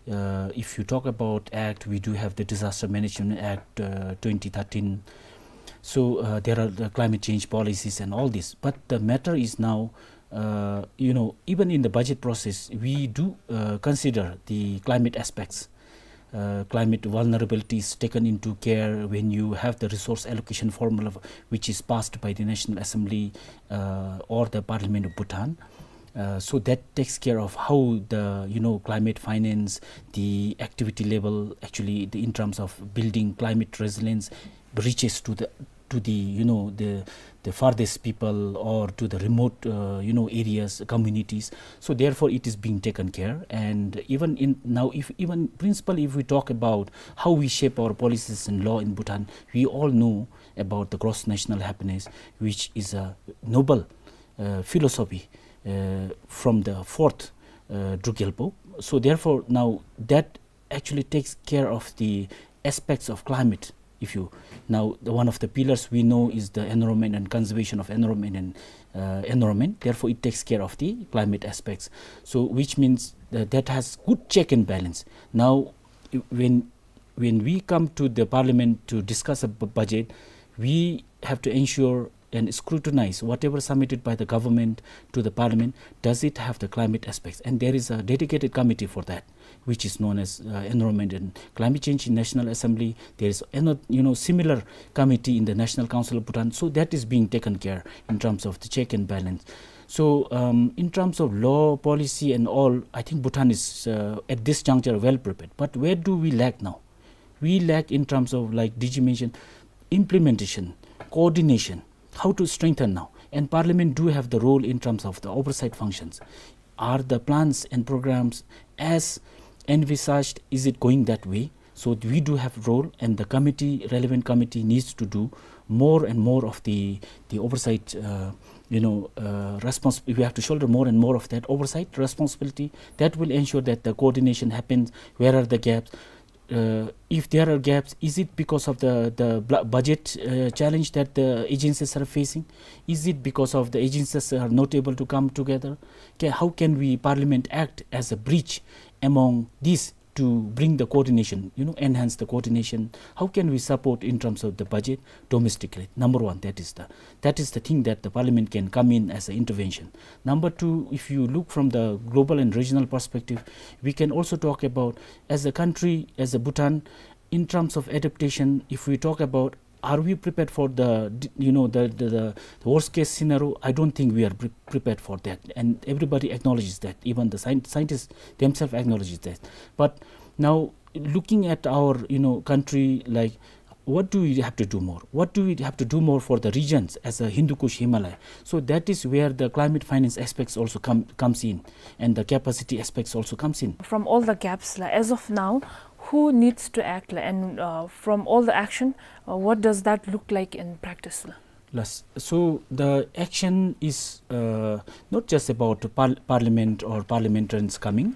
Uh, if you talk about act, we do have the Disaster Management Act, uh, twenty thirteen. So, uh, there are the climate change policies and all this. But the matter is now, uh, you know, even in the budget process, we do, uh, consider the climate aspects. Uh, climate vulnerability is taken into care when you have the resource allocation formula, which is passed by the National Assembly, uh, or the Parliament of Bhutan. Uh, so that takes care of how the, you know, climate finance, the activity level, actually, the, in terms of building climate resilience, reaches to the, to the, you know, the, the farthest people or to the remote, uh, you know, areas, communities. So therefore, it is being taken care. And even in now, if even principally, if we talk about how we shape our policies and law in Bhutan, we all know about the gross national happiness, which is a noble, uh, philosophy, uh, from the fourth, uh, Druk Gyalpo. So therefore, now that actually takes care of the aspects of climate. If you, now, the, one of the pillars we know is the environment and conservation of environment and, uh, environment. Therefore, it takes care of the climate aspects. So, which means that, that has good check and balance. Now, i-, when, when we come to the parliament to discuss a bu-, budget, we have to ensure and scrutinize whatever submitted by the government to the parliament, does it have the climate aspects? And there is a dedicated committee for that, which is known as, uh, Environment and Climate Change in National Assembly. There is another, you know, similar committee in the National Council of Bhutan. So that is being taken care in terms of the check and balance. So, um, in terms of law, policy and all, I think Bhutan is, uh, at this juncture well prepared. But where do we lack now? We lack in terms of, like D G mentioned, implementation, coordination, how to strengthen now. And parliament do have the role in terms of the oversight functions. Are the plans and programs as envisaged? Is it going that way? So we do have role, and the committee, relevant committee, needs to do more and more of the, the oversight, uh, you know, uh, respons-, we have to shoulder more and more of that oversight responsibility. That will ensure that the coordination happens. Where are the gaps? Uh, if there are gaps, is it because of the, the bla-, budget, uh, challenge that the agencies are facing? Is it because of the agencies are not able to come together? Ca-, how can we, parliament, act as a bridge among these to bring the coordination, you know, enhance the coordination? How can we support in terms of the budget domestically? Number one, that is the, that is the thing that the parliament can come in as an intervention. Number two, if you look from the global and regional perspective, we can also talk about, as a country, as a Bhutan, in terms of adaptation, if we talk about, are we prepared for the, d-, you know, the, the, the worst case scenario? I don't think we are pre-, prepared for that, and everybody acknowledges that. Even the scien-, scientists themselves acknowledges that. But now, looking at our, you know, country, like, what do we have to do more? What do we have to do more for the regions as a Hindu Kush Himalaya? So that is where the climate finance aspects also come, comes in, and the capacity aspects also comes in. From all the gaps, la, as of now, who needs to act, la, and, uh, from all the action, uh, what does that look like in practice, la? Yes. So the action is, uh, not just about the par-, parliament or parliamentarians coming,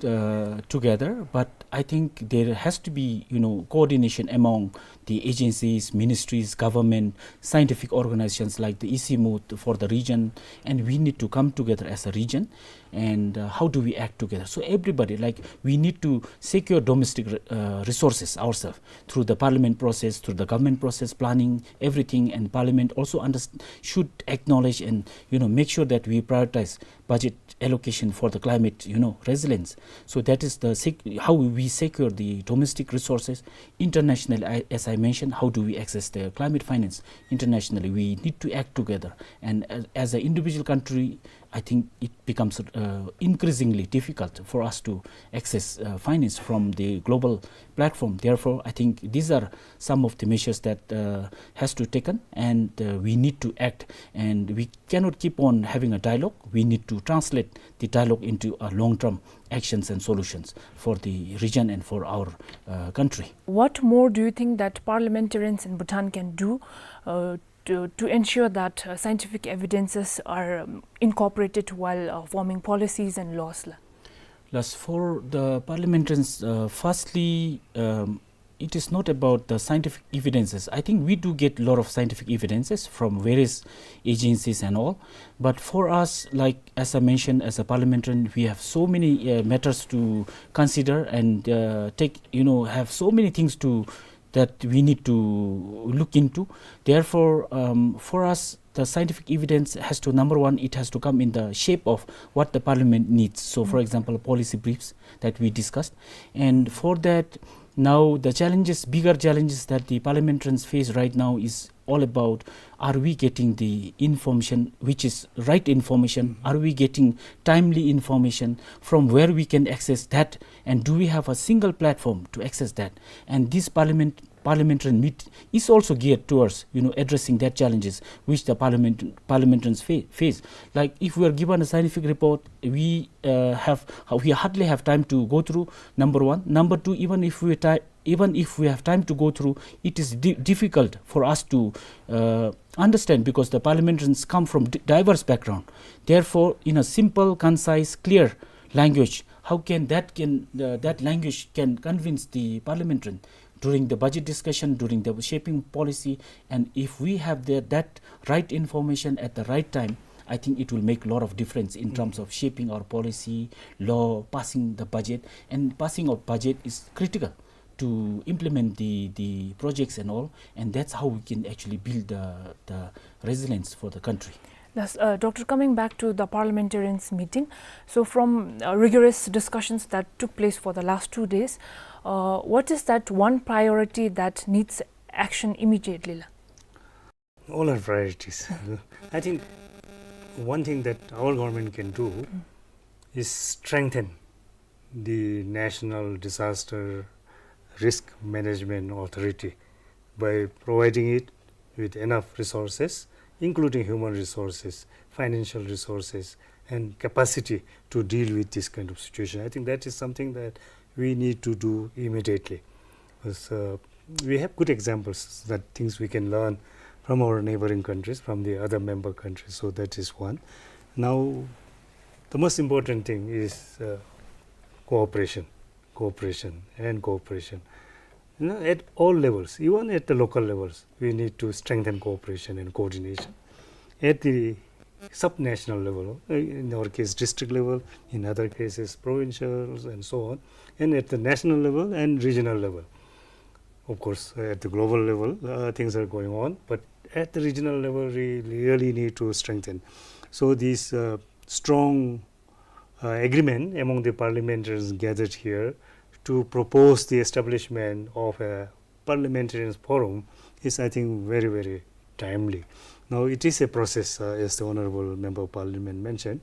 uh, together, but I think there has to be, you know, coordination among the agencies, ministries, government, scientific organizations like the ICIMUD for the region, and we need to come together as a region. And, uh, how do we act together? So everybody, like, we need to secure domestic re-, uh, resources ourselves through the parliament process, through the government process, planning, everything, and parliament also underst-, should acknowledge and, you know, make sure that we prioritize budget allocation for the climate, you know, resilience. So that is the sec-, how we secure the domestic resources. Internationally, I, as I mentioned, how do we access the climate finance internationally? We need to act together. And as, as an individual country, I think it becomes, uh, increasingly difficult for us to access, uh, finance from the global platform. Therefore, I think these are some of the measures that, uh, has to taken, and, uh, we need to act, and we cannot keep on having a dialogue. We need to translate the dialogue into a long-term actions and solutions for the region and for our, uh, country. What more do you think that parliamentarians in Bhutan can do, uh, to, to ensure that, uh, scientific evidences are, um, incorporated while, uh, forming policies and laws, la? Yes, for the parliamentarians, uh, firstly, um, it is not about the scientific evidences. I think we do get a lot of scientific evidences from various agencies and all. But for us, like, as I mentioned, as a parliamentarian, we have so many, uh, matters to consider and, uh, take, you know, have so many things to, that we need to look into. Therefore, um, for us, the scientific evidence has to, number one, it has to come in the shape of what the parliament needs. So, for example, policy briefs that we discussed. And for that, now the challenges, bigger challenges that the parliamentarians face right now is all about, are we getting the information which is right information? Are we getting timely information? From where we can access that? And do we have a single platform to access that? And this parliament, parliamentary meet is also geared towards, you know, addressing that challenges which the parliament, parliamentarians fa-, face. Like, if we are given a scientific report, we, uh, have, we hardly have time to go through, number one. Number two, even if we ti-, even if we have time to go through, it is di-, difficult for us to, uh, understand, because the parliamentarians come from di-, diverse background. Therefore, in a simple, concise, clear language, how can that can, uh, that language can convince the parliamentarian during the budget discussion, during the shaping policy? And if we have the, that right information at the right time, I think it will make a lot of difference in terms of shaping our policy, law, passing the budget. And passing of budget is critical. to implement the, the projects and all, and that's how we can actually build the, the resilience for the country. Yes, uh, Doctor, coming back to the parliamentarians meeting, so from, uh, rigorous discussions that took place for the last two days, uh, what is that one priority that needs action immediately la? All our priorities. I think one thing that our government can do is strengthen the National Disaster Risk Management Authority by providing it with enough resources, including human resources, financial resources, and capacity to deal with this kind of situation. I think that is something that we need to do immediately. Because, uh, we have good examples that things we can learn from our neighboring countries, from the other member countries. So that is one. Now, the most important thing is, uh, cooperation, cooperation, and cooperation. You know, at all levels, even at the local levels, we need to strengthen cooperation and coordination. At the sub-national level, uh, in our case, district level, in other cases, provincials, and so on, and at the national level and regional level. Of course, at the global level, uh, things are going on, but at the regional level, we really need to strengthen. So this, uh, strong, uh, agreement among the parliamentarians gathered here to propose the establishment of a parliamentarians forum is, I think, very, very timely. Now, it is a process, uh, as the Honorable Member of Parliament mentioned.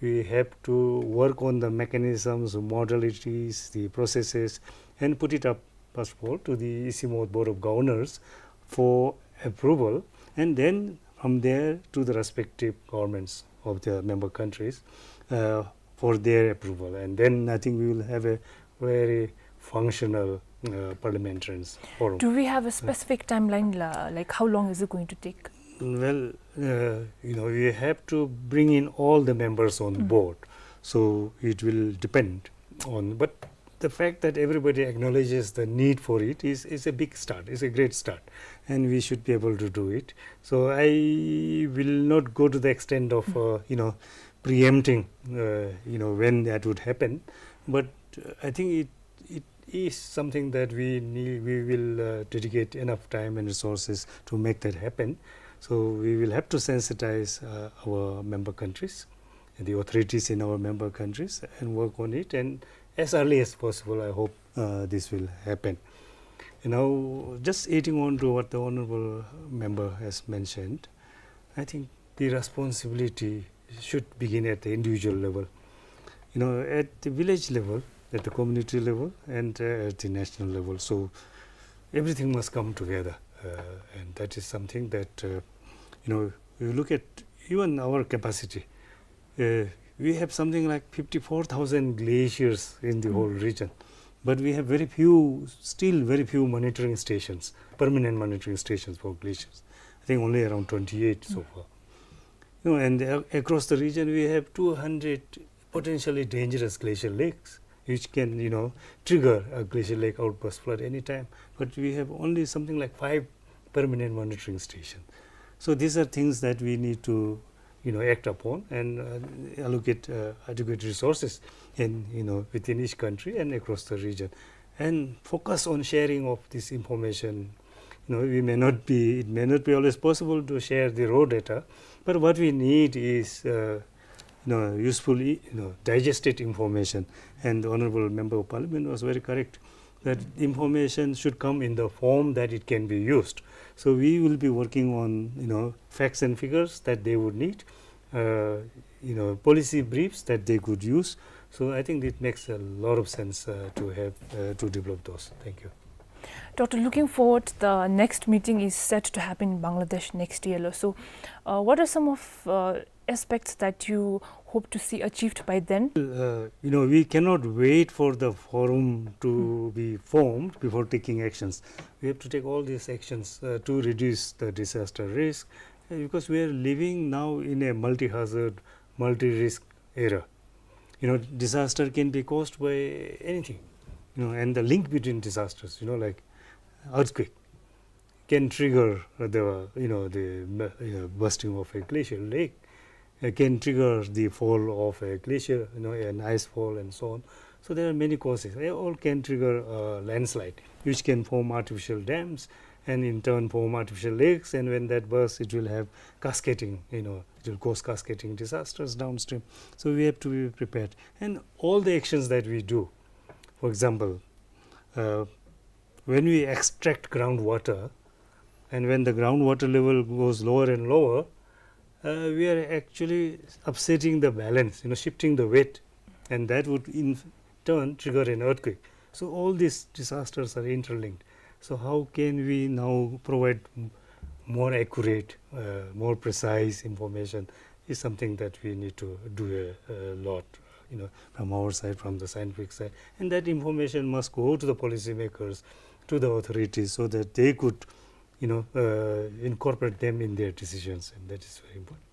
We have to work on the mechanisms, modalities, the processes, and put it up, first of all, to the Isymhot Board of Governors for approval, and then from there to the respective governments of the member countries, uh, for their approval. And then I think we will have a very functional, uh, parliamentarians forum. Do we have a specific timeline, la-, like, how long is it going to take? Well, uh, you know, we have to bring in all the members on board. So it will depend on, but the fact that everybody acknowledges the need for it is, is a big start, is a great start, and we should be able to do it. So I will not go to the extent of, uh, you know, preempting, uh, you know, when that would happen, but, uh, I think it, it is something that we need, we will, uh, dedicate enough time and resources to make that happen. So we will have to sensitize, uh, our member countries, the authorities in our member countries, and work on it. And as early as possible, I hope, uh, this will happen. You know, just adding on to what the honorable member has mentioned, I think the responsibility should begin at the individual level, you know, at the village level, at the community level, and, uh, at the national level. So everything must come together, uh, and that is something that, uh, you know, you look at even our capacity. Uh, we have something like fifty-four thousand glaciers in the whole region, but we have very few, still very few monitoring stations, permanent monitoring stations for glaciers. I think only around twenty-eight so far. You know, and a-, across the region, we have two hundred potentially dangerous glacial lakes, which can, you know, trigger a glacial lake outburst flood anytime. But we have only something like five permanent monitoring stations. So these are things that we need to, you know, act upon and, uh, allocate, uh, adequate resources in, you know, within each country and across the region, and focus on sharing of this information. You know, we may not be, it may not be always possible to share the raw data, but what we need is, uh, you know, useful, you know, digested information. And the Honorable Member of Parliament was very correct that information should come in the form that it can be used. So we will be working on, you know, facts and figures that they would need, uh, you know, policy briefs that they could use. So I think it makes a lot of sense, uh, to have, uh, to develop those. Thank you. Doctor, looking forward, the next meeting is set to happen in Bangladesh next year. So, uh, what are some of, uh, aspects that you hope to see achieved by then? Uh, you know, we cannot wait for the forum to be formed before taking actions. We have to take all these actions, uh, to reduce the disaster risk, uh, because we are living now in a multi-hazard, multi-risk era. You know, disaster can be caused by anything, you know, and the link between disasters, you know, like earthquake, can trigger the, you know, the, uh, bursting of a glacial lake, uh, can trigger the fall of a glacier, you know, an ice fall and so on. So there are many causes. They all can trigger a landslide, which can form artificial dams and in turn form artificial lakes. And when that bursts, it will have cascading, you know, it will cause cascading disasters downstream. So we have to be prepared. And all the actions that we do, for example, uh, when we extract groundwater, and when the groundwater level goes lower and lower, uh, we are actually upsetting the balance, you know, shifting the weight, and that would in turn trigger an earthquake. So all these disasters are interlinked. So how can we now provide m-, more accurate, uh, more precise information is something that we need to do a, a lot, you know, from our side, from the scientific side. And that information must go to the policymakers, to the authorities, so that they could, you know, uh, incorporate them in their decisions, and that is very important.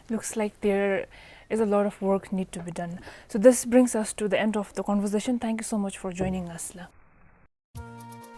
Looks like there is a lot of work need to be done. So this brings us to the end of the conversation. Thank you so much for joining us, sir.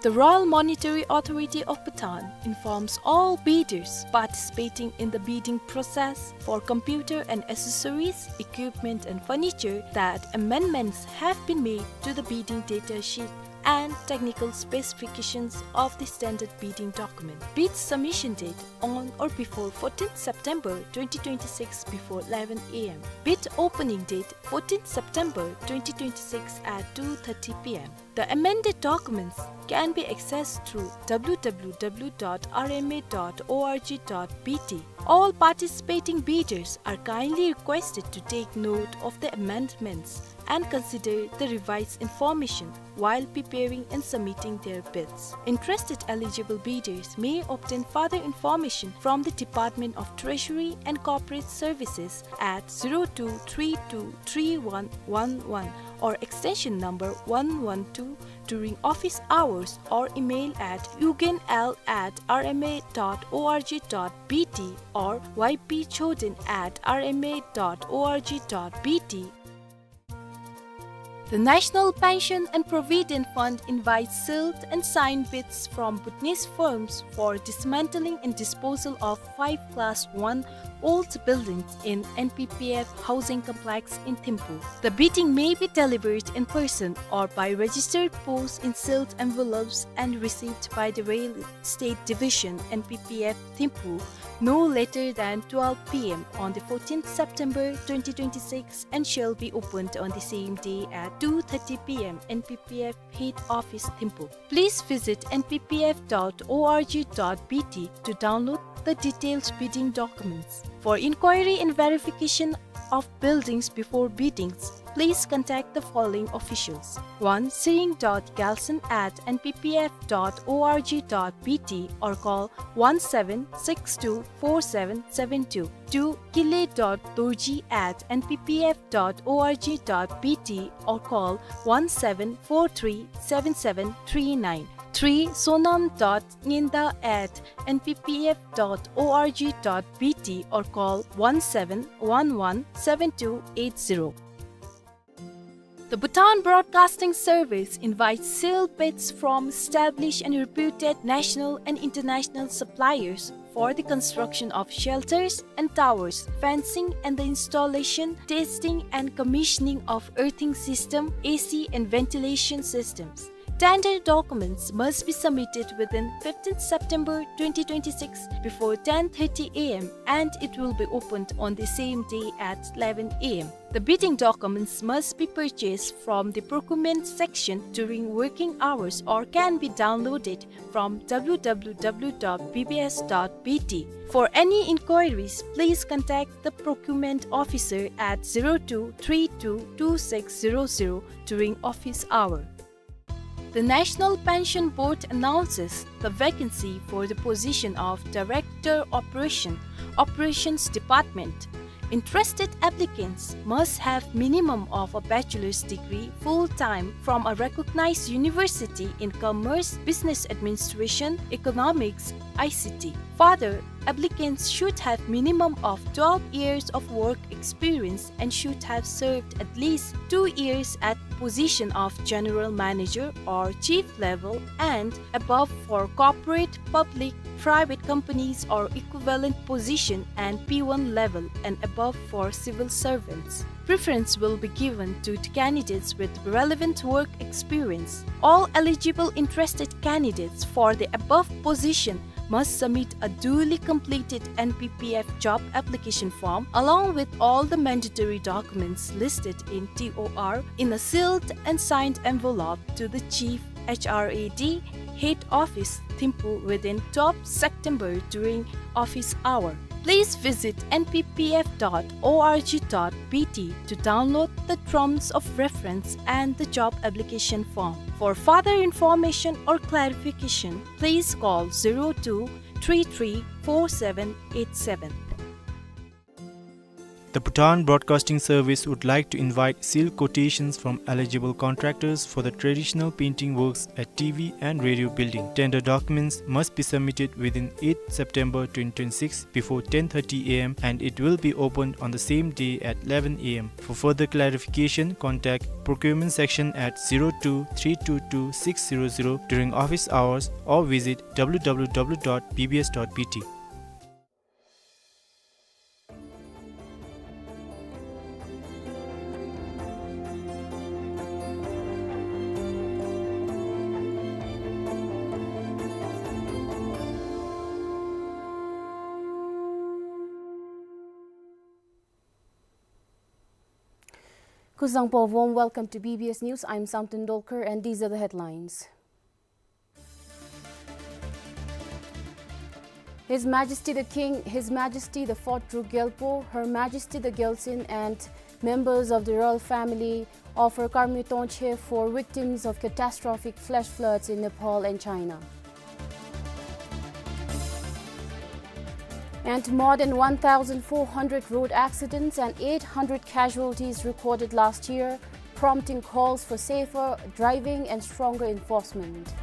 The Royal Monetary Authority of Bhutan informs all bidders participating in the bidding process for computer and accessories, equipment and furniture that amendments have been made to the bidding data sheet and technical specifications of the standard bidding document. Bid submission date on or before fourteenth September twenty twenty-six before eleven A M. Bid opening date fourteenth September twenty twenty-six at two thirty P M. The amended documents can be accessed through W W W dot R M A dot org dot B T. All participating bidders are kindly requested to take note of the amendments and consider the revised information while preparing and submitting their bids. Interested eligible bidders may obtain further information from the Department of Treasury and Corporate Services at zero two three two three one one one or extension number one one two during office hours or email at ugenl at R M A dot org dot B T or Y P Choden at R M A dot org dot B T. The National Pension and Provident Fund invites sealed and signed bids from Bhutanese firms for dismantling and disposal of five class one old buildings in N P P F housing complex in Thimphu. The bidding may be delivered in person or by registered post in sealed envelopes and received by the Real Estate Division, N P P F Thimphu, no later than twelve P M on the fourteenth September twenty twenty-six and shall be opened on the same day at two thirty P M, N P P F Head Office, Thimphu. Please visit N P P F dot org dot B T to download the detailed bidding documents. For inquiry and verification of buildings before biddings, please contact the following officials: one, Siring dot Gyaltshen at N P P F dot org dot B T or call one seven six two four seven seven two. Two, Kile dot Dorji at N P P F dot org dot B T or call one seven four three seven seven three nine. Three, Sonam dot Ngenda at N P P F dot org dot B T or call one seven one one seven two eight zero. The Bhutan Broadcasting Service invites sealed bids from established and reputed national and international suppliers for the construction of shelters and towers, fencing, and the installation, testing, and commissioning of earthing system, A C, and ventilation systems. Tender documents must be submitted within fifteenth September twenty twenty-six before ten thirty A M and it will be opened on the same day at eleven A M. The bidding documents must be purchased from the procurement section during working hours or can be downloaded from W W W dot B B S dot B T. For any inquiries, please contact the procurement officer at zero two three two two six zero zero during office hour. The National Pension Board announces the vacancy for the position of Director Operation, Operations Department. Interested applicants must have minimum of a bachelor's degree full-time from a recognized university in commerce, business administration, economics, I C T. Further, applicants should have minimum of twelve years of work experience and should have served at least two years at position of general manager or chief level and above for corporate, public, private companies or equivalent position and P one level and above for civil servants. Preference will be given to the candidates with relevant work experience. All eligible interested candidates for the above position must submit a duly completed N P P F job application form along with all the mandatory documents listed in T O R in a sealed and signed envelope to the Chief H R A D Head Office, Thimphu within twelfth September during office hour. Please visit N P P F dot O R G dot B T to download the terms of reference and the job application form. For further information or clarification, please call zero two three three four seven eight seven. The Bhutan Broadcasting Service would like to invite sealed quotations from eligible contractors for the traditional painting works at T V and radio building. Tender documents must be submitted within eighth September twenty twenty-six before ten thirty A M and it will be opened on the same day at eleven A M. For further clarification, contact procurement section at zero two three two two six zero zero during office hours or visit W W W dot B B S dot B T. Kuzuzangpo, warm welcome to B B S News. I'm Samten Dolkar and these are the headlines. His Majesty the King, His Majesty the Fourth Druk Gyalpo, Her Majesty the Gyaltsuen and members of the royal family offer Karmi Tongche for victims of catastrophic flash floods in Nepal and China. And more than one thousand four hundred road accidents and eight hundred casualties recorded last year, prompting calls for safer driving and stronger enforcement.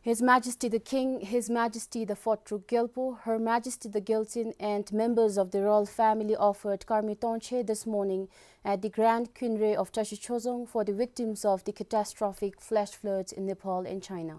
His Majesty the King, His Majesty the Fourth Druk Gyalpo, Her Majesty the Gyaltsuen, and members of the royal family offered Karmi Tongche this morning at the Grand Khyunre of Tashi Chozong for the victims of the catastrophic flash floods in Nepal and China.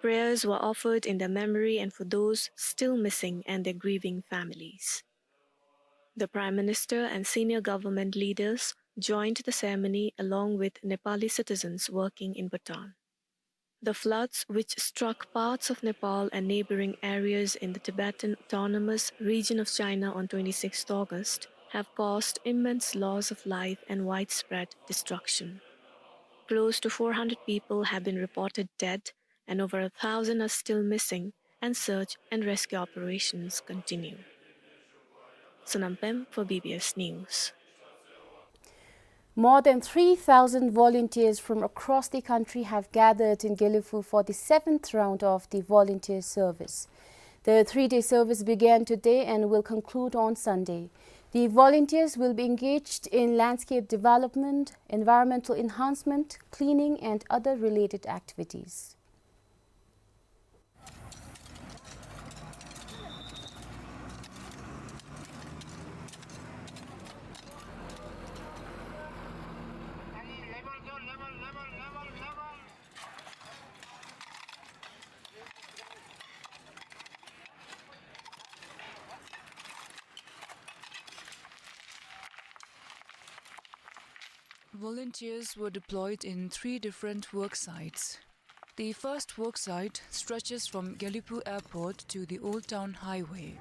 Prayers were offered in their memory and for those still missing and their grieving families. The Prime Minister and senior government leaders joined the ceremony along with Nepali citizens working in Bhutan. The floods, which struck parts of Nepal and neighboring areas in the Tibetan Autonomous Region of China on twenty-sixth August, have caused immense loss of life and widespread destruction. Close to four hundred people have been reported dead, and over a thousand are still missing, and search and rescue operations continue. Sonam Pem for B B S News. More than three thousand volunteers from across the country have gathered in Gelephu for the seventh round of the volunteer service. The three-day service began today and will conclude on Sunday. The volunteers will be engaged in landscape development, environmental enhancement, cleaning, and other related activities. Volunteers were deployed in three different work sites. The first work site stretches from Gelephu Airport to the Old Town Highway.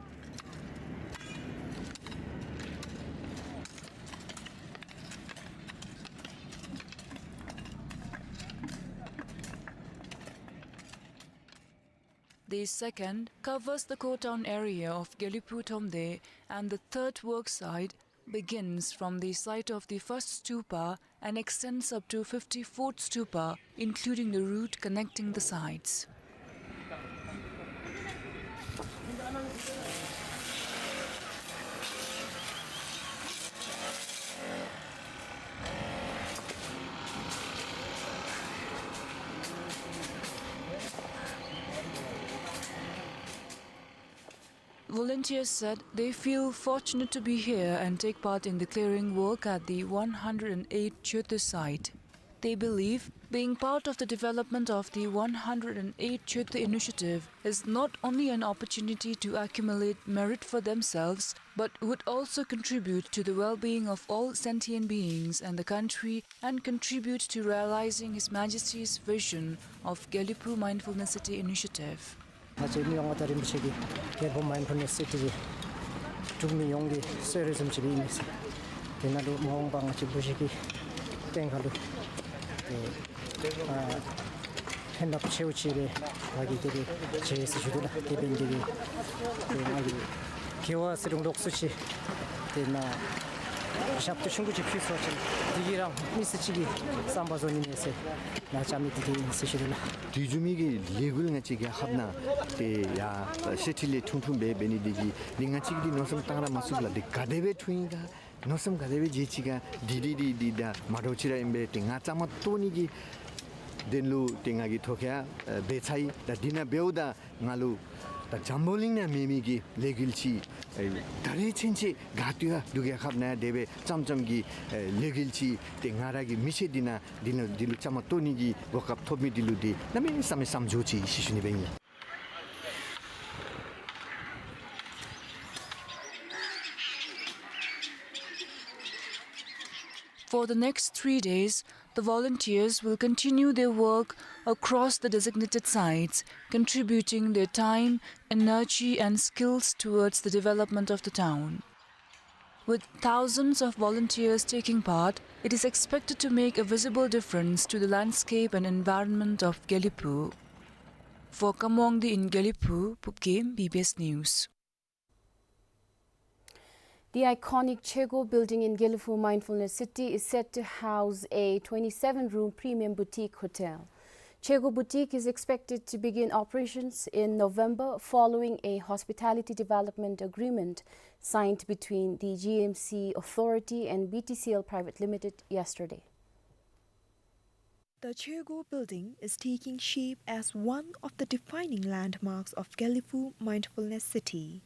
The second covers the Koh Town area of Gelephu Thromde, and the third work site begins from the site of the first stupa and extends up to fifty-fourth stupa, including the route connecting the sites. Volunteers said they feel fortunate to be here and take part in the clearing work at the one hundred and eight Jyoti site. They believe being part of the development of the one hundred and eight Jyoti initiative is not only an opportunity to accumulate merit for themselves, but would also contribute to the well-being of all sentient beings and the country, and contribute to realizing His Majesty's vision of Gelephu Mindfulness City initiative. ང་བཅས་མི་དབང་མངའ་བདག་རིན་པོ་ཆེ་གིས་Gelephu Mindfulness City འབྲུག་མི་ཡོངས་ཀྱི་གསོལ་རས་བཟུམ་ཅིག་ཨིན་ཟེར། དེ་ནང་ལུ་མ་འོངས་པ་ང་བཅས་བུ་གཞི་གི་སྟེང་ཁར་ལུ་ཏེ་ཨ་ཕན་ཐོགས་ཆེ་བ་ཅིག་སྦེ་ང་གིས་དེ་སྦེ་མཇལ་ཟེར་ཞུ་དོ་ལགས། དེ་འབདན་དེ་སྦེ་ཏེ་ང་གིས་དགེ་བ་ཟེར་རུང་ལོགས་སུ་ཅིག་དེ་ནང་ཞབས་ཏོག་ཆུང་ཀུ་ཅིག་ཕུལ་ཚུགས་པ་ཅིན་དེ་གིས་ར་མི་སེར་ཅིག་གི་བསམ་པ་རྫོགས་ནི་མས་ཟེར་ང་བཅའ་མི་འདི་དེ་ཨིན་ཟེར་ཞུ་དོ་ལགས། དུས་མཇུག་མི་གི་ལས་འགུལ་ང་བཅས་རྒྱལ་ཁབ་ནང་ཏེ་ཡར་ཤེས་ཁྲིད་ལས་འཁྲུངས་འཁྲུངས་སྦེ་འབད་ནི་འདི་གིས་འདི་ང་བཅས་ཀྱིས་འདི་མནོ་བསམ་བཏང་ར་མ་ཚུགས་ལགས། འདི་ག་དེ་སྦེ་འཁྲུངས་ཡི་ག། མནོ་བསམ་ག་དེ་སྦེ་བྱས་ཅི་ག། འདི་འདི་འདི་འདི་ད་མ་འདྲཝ་ཅིག་ར་ཨིན་པས། ཏེ་ང་བཅའ་མར་གཏོགས་ནི་གི་དོན་ལུ་ཏེ་ང་གིས་ཐོ་ཁ་ཡང་འབད་ཚར་ཡི། ད་འདི་ནང་འབདཝ་ད་ང་ལུ་ད་འཛམ་བུ་གླིང་ནང་མེད་མི་གི་ལས་འགུལ་ཅིག་ཨེ་ད་རེས་ཚུན་ཚོད་ག་ཏེ་ཡང་འབྲུག་རྒྱལ་ཁབ་ནང་དེ་སྦེ་ཙམ་ཙམ་གྱི་ཨེ་ལས་འགུལ་ཅིག་ཏེ་ང་ར་གི་མི་ཚེ་འདི་ནང་འདི་ནང་འདི་ལུ་བཅའ་མར་གཏོགས་ནི་གི་གོ་སྐབས་ཐོབ་མི་འདི་ལུ་འདི་གནམ་མེད་ས་མེད་བསམ་བྱུང་ཅི་ཟེར་ཞུ་ནི་སྦེ་ཨིན་ལགས། For the next three days, the volunteers will continue their work across the designated sites, contributing their time, energy, and skills towards the development of the town. With thousands of volunteers taking part, it is expected to make a visible difference to the landscape and environment of Gelephu. For Kamwongdi in Gelephu, Pupkem, B B S News. The iconic Chego building in Gelephu Mindfulness City is set to house a twenty-seven room premium boutique hotel. Chego Boutique is expected to begin operations in November following a hospitality development agreement signed between the G M C Authority and B T C L Private Limited yesterday. The Chego building is taking shape as one of the defining landmarks of Gelephu Mindfulness City.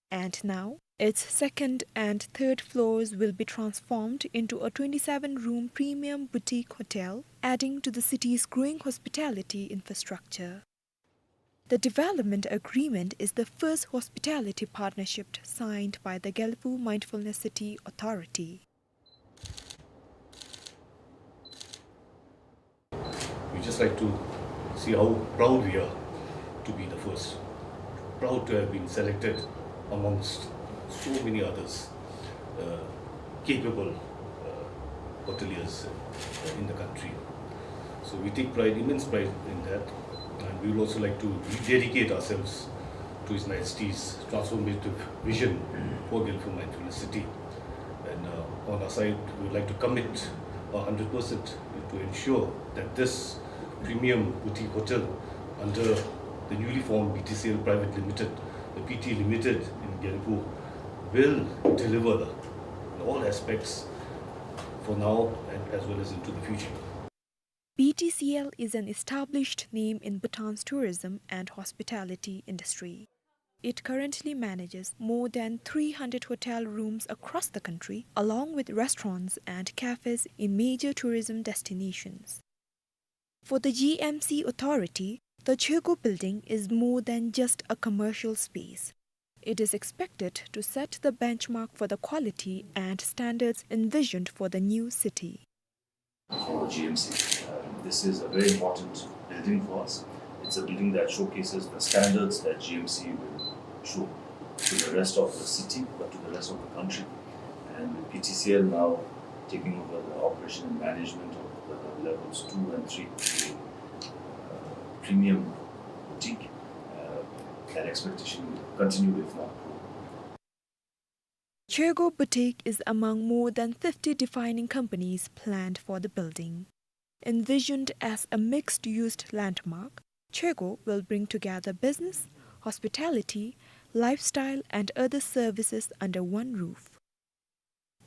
And now, its second and third floors will be transformed into a twenty-seven room premium boutique hotel, adding to the city's growing hospitality infrastructure. The development agreement is the first hospitality partnership signed by the Gelephu Mindfulness City Authority. We just like to see how proud we are to be the first, proud to have been selected amongst so many others, uh, capable, uh, hoteliers, uh, in the country. So we take pride, immense pride in that, and we would also like to rededicate ourselves to His Majesty's transformative vision for Gelephu Mindfulness City. And, uh, on our side, we would like to commit a hundred percent to ensure that this premium boutique hotel under the newly formed B T C L Private Limited, the P T Limited in Gelephu, will deliver the, in all aspects for now and as well as into the future. B T C L is an established name in Bhutan's tourism and hospitality industry. It currently manages more than three hundred hotel rooms across the country, along with restaurants and cafes in major tourism destinations. For the G M C Authority, the Chego building is more than just a commercial space. It is expected to set the benchmark for the quality and standards envisioned for the new city. For G M C, uh, this is a very important building for us. It's a building that showcases the standards that G M C will show to the rest of the city, but to the rest of the country. And with B T C L now taking over the operation and management of the levels two and three, uh, premium boutique, uh, that expectation will continue, if not grow. Choegho Boutique is among more than fifty defining companies planned for the building. Envisioned as a mixed-use landmark, Choegho will bring together business, hospitality, lifestyle, and other services under one roof.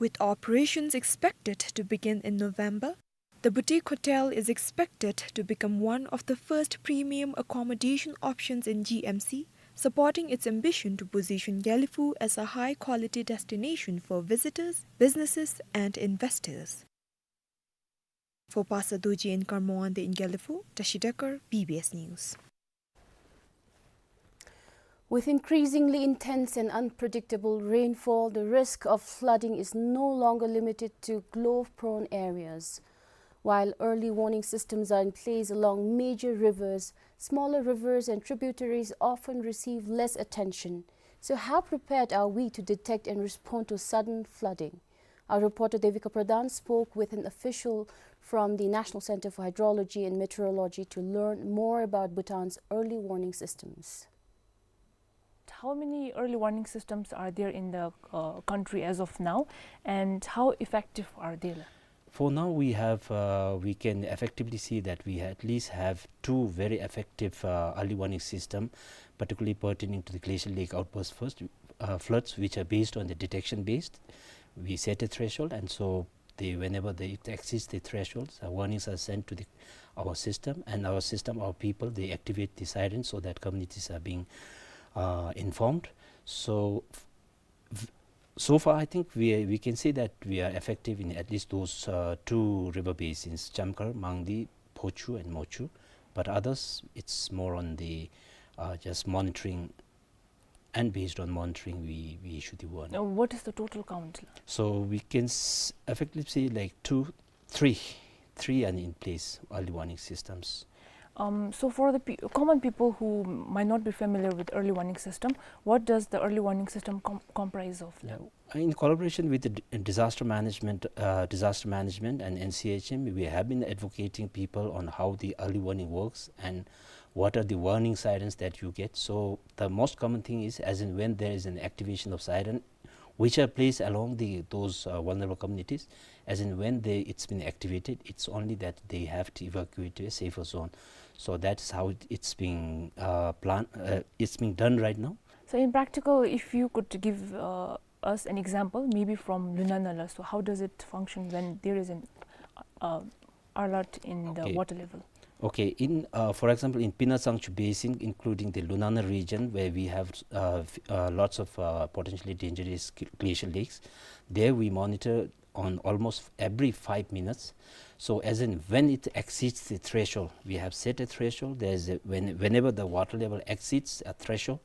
With operations expected to begin in November, the boutique hotel is expected to become one of the first premium accommodation options in G M C, supporting its ambition to position Gelephu as a high-quality destination for visitors, businesses, and investors. For Pastor Dorji and Karma Wangdi in Gelephu, Tashi Dekar, B B S News. With increasingly intense and unpredictable rainfall, the risk of flooding is no longer limited to flood-prone areas. While early warning systems are in place along major rivers, smaller rivers and tributaries often receive less attention. So how prepared are we to detect and respond to sudden flooding? Our reporter Devika Pradhan spoke with an official from the National Centre for Hydrology and Meteorology to learn more about Bhutan's early warning systems. How many early warning systems are there in the, uh, country as of now, and how effective are they? For now, we have, uh, we can effectively see that we at least have two very effective, uh, early warning system, particularly pertaining to the glacial lake outburst first, uh, floods, which are based on the detection based. We set a threshold, and so they, whenever they, it exceeds the thresholds, uh, warnings are sent to the, our system, and our system, our people, they activate the sirens so that communities are being, uh, informed. So, f-, v-, so far, I think we are, we can say that we are effective in at least those, uh, two river basins, Chamkhar, Mangdi, Phochu, and Mochu. But others, it's more on the, uh, just monitoring, and based on monitoring, we, we issue the warning. Now, what is the total count? So we can s-, effectively say, like, two, three, three are in place, early warning systems. Um, so for the pe-, common people who might not be familiar with early warning system, what does the early warning system com-, comprise of? Yeah. In collaboration with the d-, disaster management, uh, disaster management and N C H M, we have been advocating people on how the early warning works and what are the warning sirens that you get. So the most common thing is, as in when there is an activation of siren, which are placed along the, those, uh, vulnerable communities, as in when they, it's been activated, it's only that they have to evacuate to a safer zone. So that's how it, it's being, uh, plan-, uh, it's being done right now. So in practical, if you could give, uh, us an example, maybe from Lunana la, so how does it function when there is an, uh, alert in the, okay, water level? Okay, in, uh, for example, in Penatsangchu Basin, including the Lunana region, where we have, uh, f-, uh, lots of, uh, potentially dangerous gl-, glacial lakes, there we monitor on almost every five minutes. So as in when it exceeds the threshold, we have set a threshold. There's a, when, whenever the water level exceeds a threshold,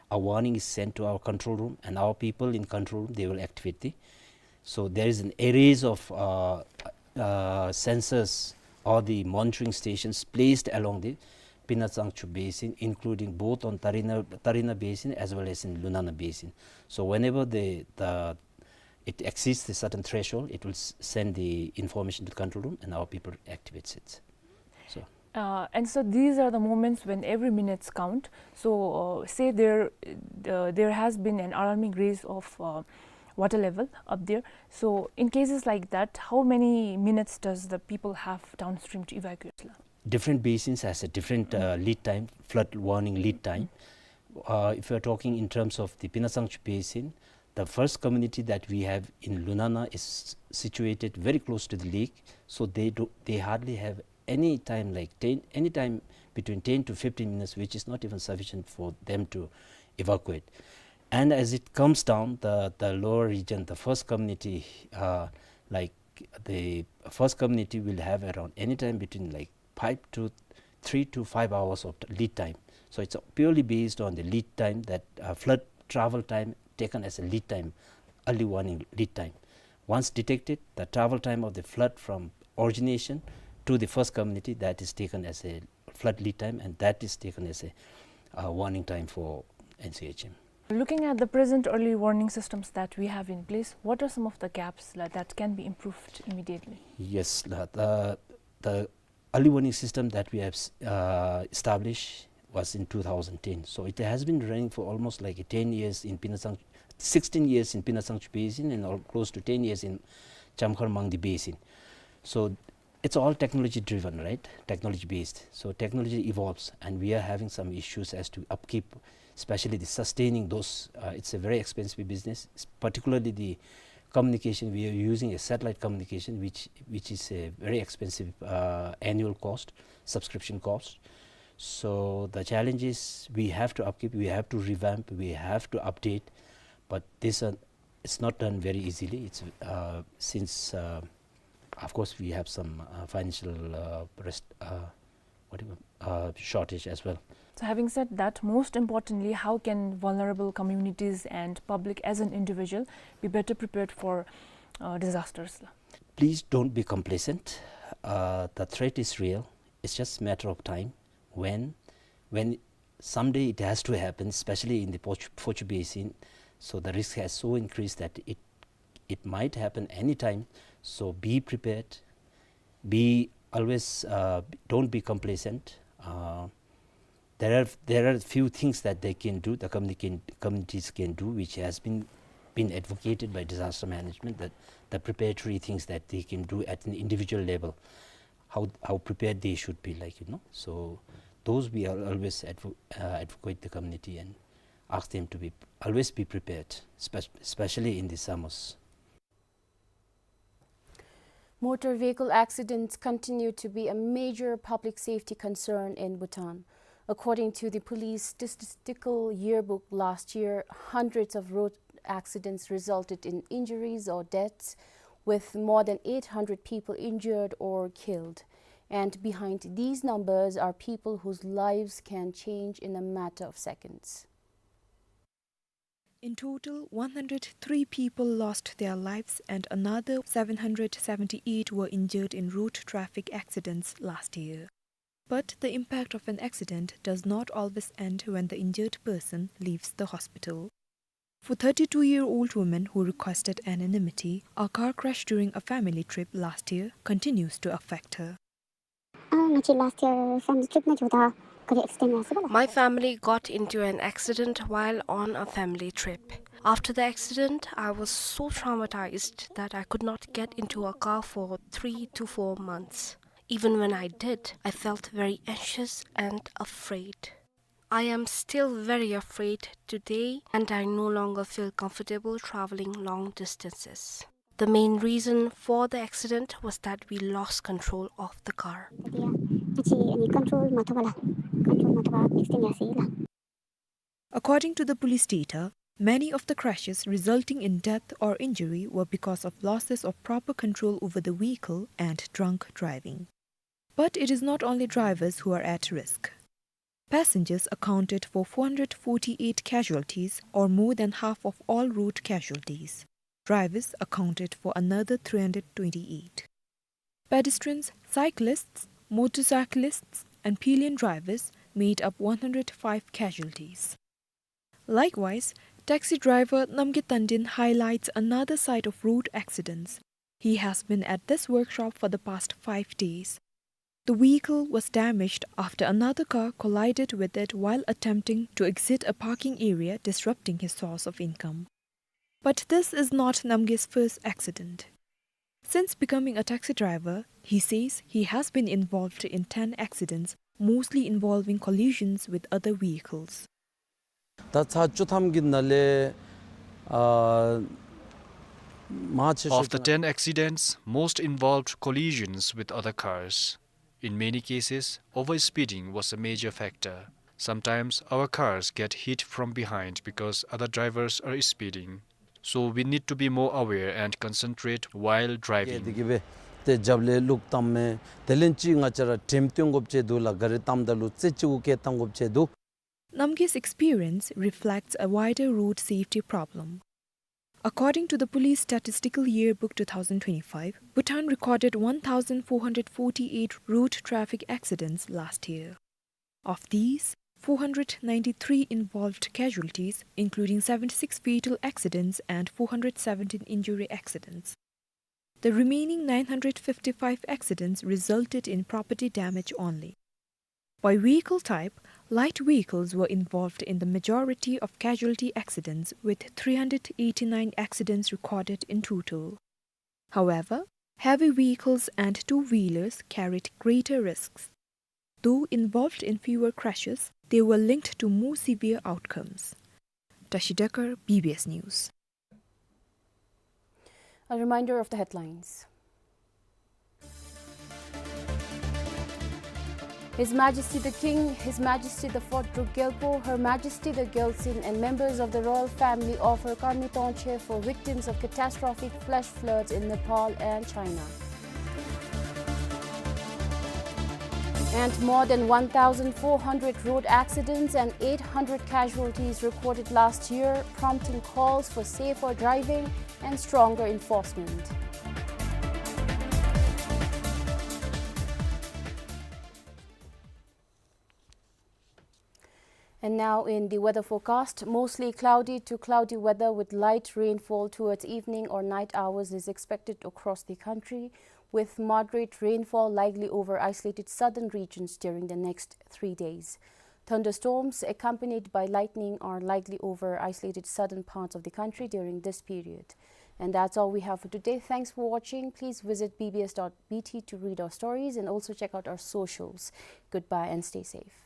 a warning is sent to our control room, and our people in control room, they will activate the. So there is an arrays of, uh, uh, sensors or the monitoring stations placed along the Penatsangchu Basin, including both on Tarina, Tarina Basin as well as in Lunana Basin. So whenever the, the, it exceeds the certain threshold, it will s-, send the information to the control room, and our people activates it. So. Uh, and so these are the moments when every minutes count. So, uh, say there, uh, there has been an alarming raise of, uh, water level up there. So in cases like that, how many minutes does the people have downstream to evacuate la? Different basins has a different, uh, lead time, flood warning lead time. Uh, if you're talking in terms of the Penatsangchu Basin, the first community that we have in Lunana is situated very close to the lake, so they do, they hardly have any time, like, ten, any time between ten to fifteen minutes, which is not even sufficient for them to evacuate. And as it comes down, the, the lower region, the first community, uh, like, the first community will have around any time between, like, five to, three to five hours of lead time. So it's purely based on the lead time that, uh, flood travel time taken as a lead time, early warning lead time. Once detected, the travel time of the flood from origination to the first community, that is taken as a flood lead time, and that is taken as a, uh, warning time for N C H M. Looking at the present early warning systems that we have in place, what are some of the gaps la, that can be improved immediately? Yes, la, the, the early warning system that we have s-, uh, established was in two thousand ten. So it has been running for almost, like, ten years in Penatsang-, sixteen years in Penang Sangchu basin and all close to ten years in Chamkhar Mangdi basin. So it's all technology driven, right? Technology based. So technology evolves, and we are having some issues as to upkeep, especially the sustaining those. Uh, it's a very expensive business, s-, particularly the communication. We are using a satellite communication, which, which is a very expensive, uh, annual cost, subscription cost. So the challenge is we have to upkeep, we have to revamp, we have to update, but this, uh, it's not done very easily. It's, uh, since, uh, of course, we have some, uh, financial, uh, rest-, uh, what do you, uh, shortage as well. So having said that, most importantly, how can vulnerable communities and public as an individual be better prepared for, uh, disasters? Please don't be complacent. Uh, the threat is real. It's just a matter of time when, when someday it has to happen, especially in the Phochu-, Phochu Basin. So the risk has so increased that it, it might happen anytime. So be prepared. Be always, uh, don't be complacent. Uh, there are, there are few things that they can do, the community can, communities can do, which has been, been advocated by disaster management, that the preparatory things that they can do at an individual level, how, how prepared they should be, like, you know. So those we are always advo-, uh, advocate the community and ask them to be, always be prepared, spe-, especially in the summers. Motor vehicle accidents continue to be a major public safety concern in Bhutan. According to the Police Statistical Yearbook last year, hundreds of road accidents resulted in injuries or deaths, with more than eight hundred people injured or killed. And behind these numbers are people whose lives can change in a matter of seconds. In total, one hundred three people lost their lives and another seven hundred seventy-eight were injured in road traffic accidents last year. But the impact of an accident does not always end when the injured person leaves the hospital. For thirty-two-year-old woman who requested anonymity, a car crash during a family trip last year continues to affect her. ཨ་ང་བཅས་last year family trip ནང་འགྱོཝ་ད་ག་རི་accident་ཡར་སོང་བ་ལགས། My family got into an accident while on a family trip. After the accident, I was so traumatized that I could not get into a car for three to four months. Even when I did, I felt very anxious and afraid. I am still very afraid today, and I no longer feel comfortable traveling long distances. The main reason for the accident was that we lost control of the car. ང་བཅས་ཨ་ནི་control་མ་ཐོབ་པར་ལགས། control་མ་ཐོབ་པར་accident་ཡར་སོང་ཡི་ལགས། According to the police data, many of the crashes resulting in death or injury were because of losses of proper control over the vehicle and drunk driving. But it is not only drivers who are at risk. Passengers accounted for four hundred forty-eight casualties, or more than half of all road casualties. Drivers accounted for another three hundred twenty-eight. Pedestrians, cyclists, motorcyclists, and pillion drivers made up one hundred five casualties. Likewise, taxi driver Namgay Tandin highlights another side of road accidents. He has been at this workshop for the past five days. The vehicle was damaged after another car collided with it while attempting to exit a parking area, disrupting his source of income. But this is not Namgay's first accident. Since becoming a taxi driver, he says he has been involved in ten accidents, mostly involving collisions with other vehicles. ད་ཚར་བཅུ་ཐམ་གྱི་ནང་ལས་ཨ་མང་ཆེ་ཤོས། Of the ten accidents, most involved collisions with other cars. In many cases, overspeeding was a major factor. Sometimes our cars get hit from behind because other drivers are speeding. So we need to be more aware and concentrate while driving. དེ་གིས་སྦེ་ཏེ་རྒྱབ་ལས་བླུག་བཏངམ་མས། དེ་ལས་ཅིག་ང་བཅས་ར་དྲནམ་བཏོན་དགོཔ་ཅིག་འདུག་ལགས། ག་རི་བཏངམ་ད་ལུ་རྩེ་གཅིག་གུ་བཀལ་བཏང་དགོཔ་ཅིག་འདུག། Namgay's experience reflects a wider road safety problem. According to the Police Statistical Yearbook two thousand twenty-five, Bhutan recorded one thousand four hundred forty-eight road traffic accidents last year. Of these, four hundred ninety-three involved casualties, including seventy-six fatal accidents and four hundred seventeen injury accidents. The remaining nine hundred fifty-five accidents resulted in property damage only. By vehicle type, Light vehicles were involved in the majority of casualty accidents, with three hundred eighty-nine accidents recorded in total. However, heavy vehicles and two-wheelers carried greater risks. Though involved in fewer crashes, they were linked to more severe outcomes. Tashi Dekar, B B S News. A reminder of the headlines. His Majesty the King, His Majesty the Fourth Druk Gyalpo, Her Majesty the Gyaltsuen, and members of the royal family offer karmi tongche for victims of catastrophic flash floods in Nepal and China. And more than one thousand four hundred road accidents and eight hundred casualties recorded last year, prompting calls for safer driving and stronger enforcement. And now in the weather forecast, mostly cloudy to cloudy weather with light rainfall towards evening or night hours is expected across the country, with moderate rainfall likely over isolated southern regions during the next three days. Thunderstorms accompanied by lightning are likely over isolated southern parts of the country during this period. And that's all we have for today. Thanks for watching. Please visit B B S dot B T to read our stories and also check out our socials. Goodbye and stay safe.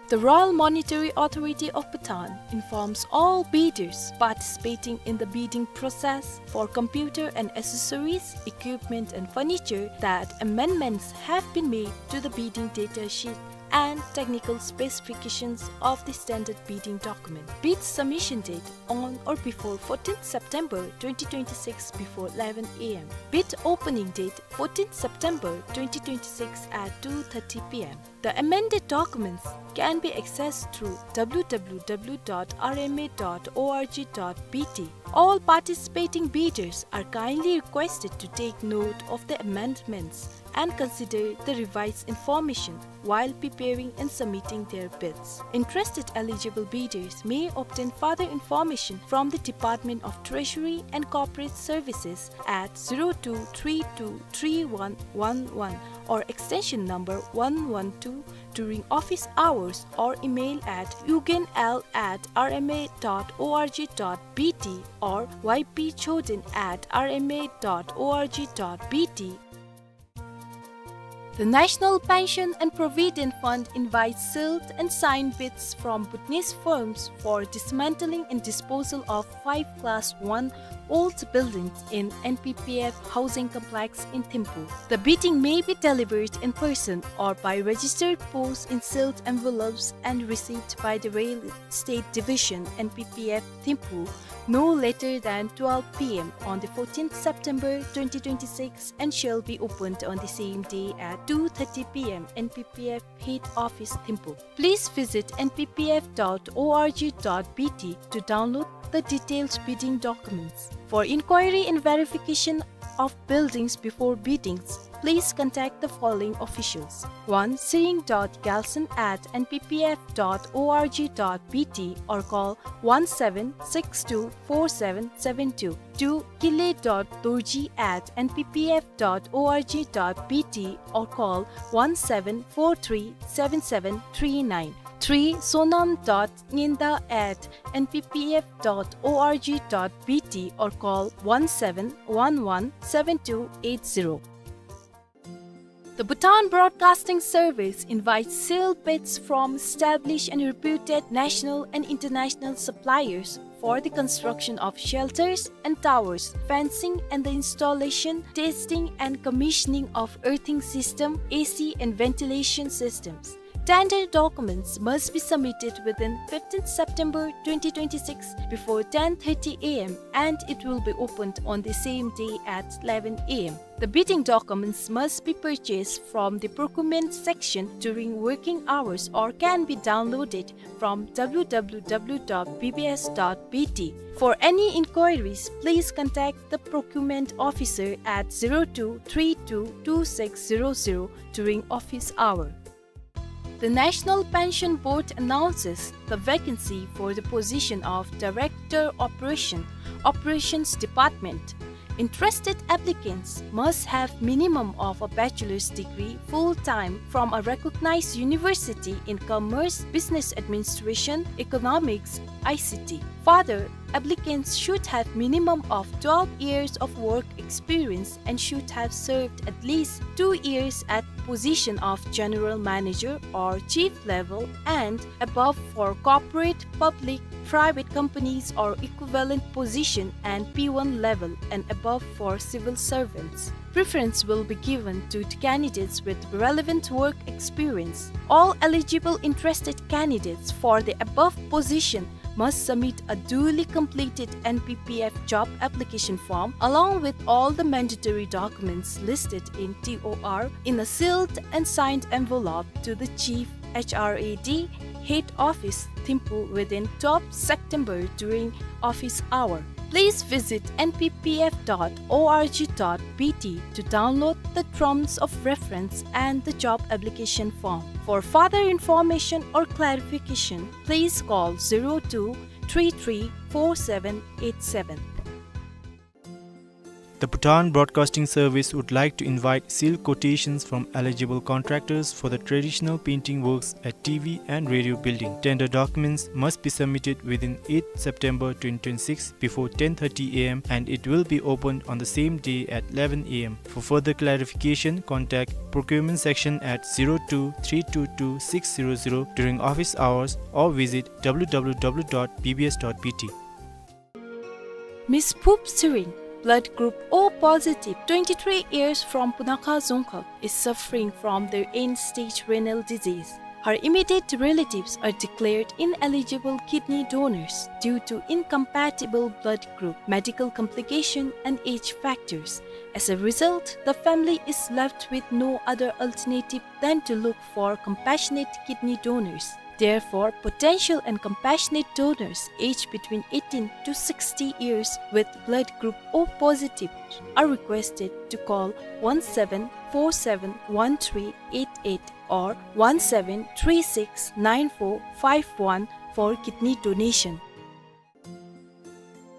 The Royal Monetary Authority of Bhutan informs all bidders participating in the bidding process for computer and accessories, equipment and furniture that amendments have been made to the bidding data sheet and technical specifications of the standard bidding document. Bid submission date on or before fourteenth September twenty twenty-six before eleven A M. Bid opening date fourteenth September twenty twenty-six at two thirty P M. The amended documents can be accessed through W W W dot R M A dot org dot B T. All participating bidders are kindly requested to take note of the amendments and consider the revised information while preparing and submitting their bids. Interested eligible bidders may obtain further information from the Department of Treasury and Corporate Services at zero two three two three one one one or extension number one one two during office hours or email at ugenl at R M A dot org dot B T or Y P Choden at R M A dot org dot B T. The National Pension and Provident Fund invites sealed and signed bids from Bhutanese firms for dismantling and disposal of five class one old buildings in N P P F housing complex in Thimphu. The bidding may be delivered in person or by registered post in sealed envelopes and received by the Real Estate Division, N P P F Thimphu, no later than twelve P M on the fourteenth September twenty twenty-six and shall be opened on the same day at two thirty P M, N P P F Head Office, Thimphu. Please visit N P P F dot org dot B T to download the detailed bidding documents. For inquiry and verification of buildings before biddings, please contact the following officials. One, siring dot gyaltsuen at N P P F dot org dot B T or call one seven six two four seven seven two. Two, kile dot dorji at N P P F dot org dot B T or call one seven four three seven seven three nine. Three, sonam dot ngenda at N P P F dot org dot B T or call one seven one one seven two eight zero. The Bhutan Broadcasting Service invites sealed bids from established and reputed national and international suppliers for the construction of shelters and towers, fencing, and the installation, testing, and commissioning of earthing system, A C, and ventilation systems. Tender documents must be submitted within fifteenth September twenty twenty-six before ten thirty A M and it will be opened on the same day at eleven A M. The bidding documents must be purchased from the procurement section during working hours or can be downloaded from W W W dot B B S dot B T. For any inquiries, please contact the procurement officer at zero two three two two six zero zero during office hour. The National Pension Board announces the vacancy for the position of Director Operation, Operations Department, Interested applicants must have minimum of a bachelor's degree full-time from a recognized university in commerce, business administration, economics, I C T. Further, applicants should have minimum of twelve years of work experience and should have served at least two years at position of general manager or chief level and above for corporate, public, private companies or equivalent position and P one level and above for civil servants. Preference will be given to candidates with relevant work experience. All eligible interested candidates for the above position must submit a duly completed N P P F job application form along with all the mandatory documents listed in T O R in a sealed and signed envelope to the Chief H R A D Head Office, Thimphu within twelfth September during office hour. Please visit N P P F dot O R G dot B T to download the terms of reference and the job application form. For further information or clarification, please call zero two three three four seven eight seven. The Bhutan Broadcasting Service would like to invite sealed quotations from eligible contractors for the traditional painting works at T V and radio building. Tender documents must be submitted within eighth September twenty twenty-six before ten thirty A M and it will be opened on the same day at eleven A M. For further clarification, contact procurement section at zero two three two two six zero zero during office hours or visit W W W dot B B S dot B T. Miss Phup Tshering, blood group O positive, twenty-three years, from Punakha Dzongkhag, is suffering from the end-stage renal disease. Her immediate relatives are declared ineligible kidney donors due to incompatible blood group, medical complication, and age factors. As a result, the family is left with no other alternative than to look for compassionate kidney donors. Therefore, potential and compassionate donors aged between eighteen to sixty years with blood group O positive are requested to call one seven four seven one three eight eight or one seven three six nine four five one for kidney donation.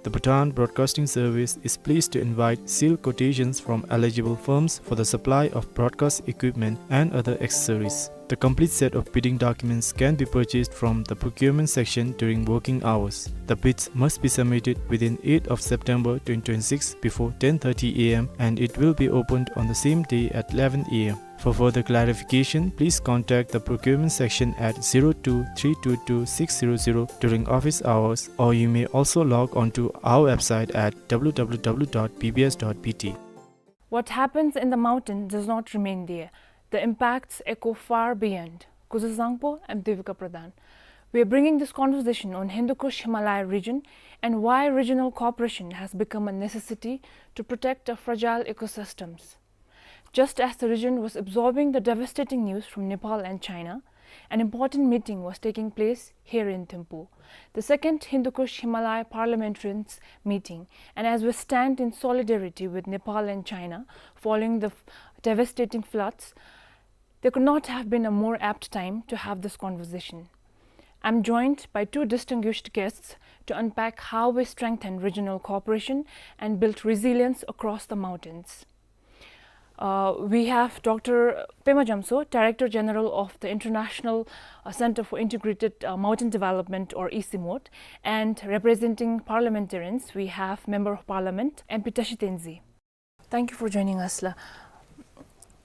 The Bhutan Broadcasting Service is pleased to invite sealed quotations from eligible firms for the supply of broadcast equipment and other accessories. The complete set of bidding documents can be purchased from the procurement section during working hours. The bids must be submitted within eighth of September twenty twenty-six before ten thirty A M and it will be opened on the same day at eleven A M. For further clarification, please contact the procurement section at zero two three two two six zero zero during office hours, or you may also log on to our website at W W W dot B B S dot B T. What happens in the mountain does not remain there. The impacts echo far beyond. Kuzuzangpo, I'm Devika Pradhan. We are bringing this conversation on Hindu Kush Himalaya region and why regional cooperation has become a necessity to protect our fragile ecosystems. Just as the region was absorbing the devastating news from Nepal and China, an important meeting was taking place here in Thimphu, the second Hindu Kush Himalaya parliamentarians meeting, and as we stand in solidarity with Nepal and China following the f-, devastating floods, there could not have been a more apt time to have this conversation. I'm joined by two distinguished guests to unpack how we strengthen regional cooperation and build resilience across the mountains. Uh, we have Doctor Pema Jamso, Director General of the International, uh, Center for Integrated, uh, Mountain Development, or ICIMOD, and representing parliamentarians, we have Member of Parliament, M P Tashi Tenzin. Thank you for joining us, la.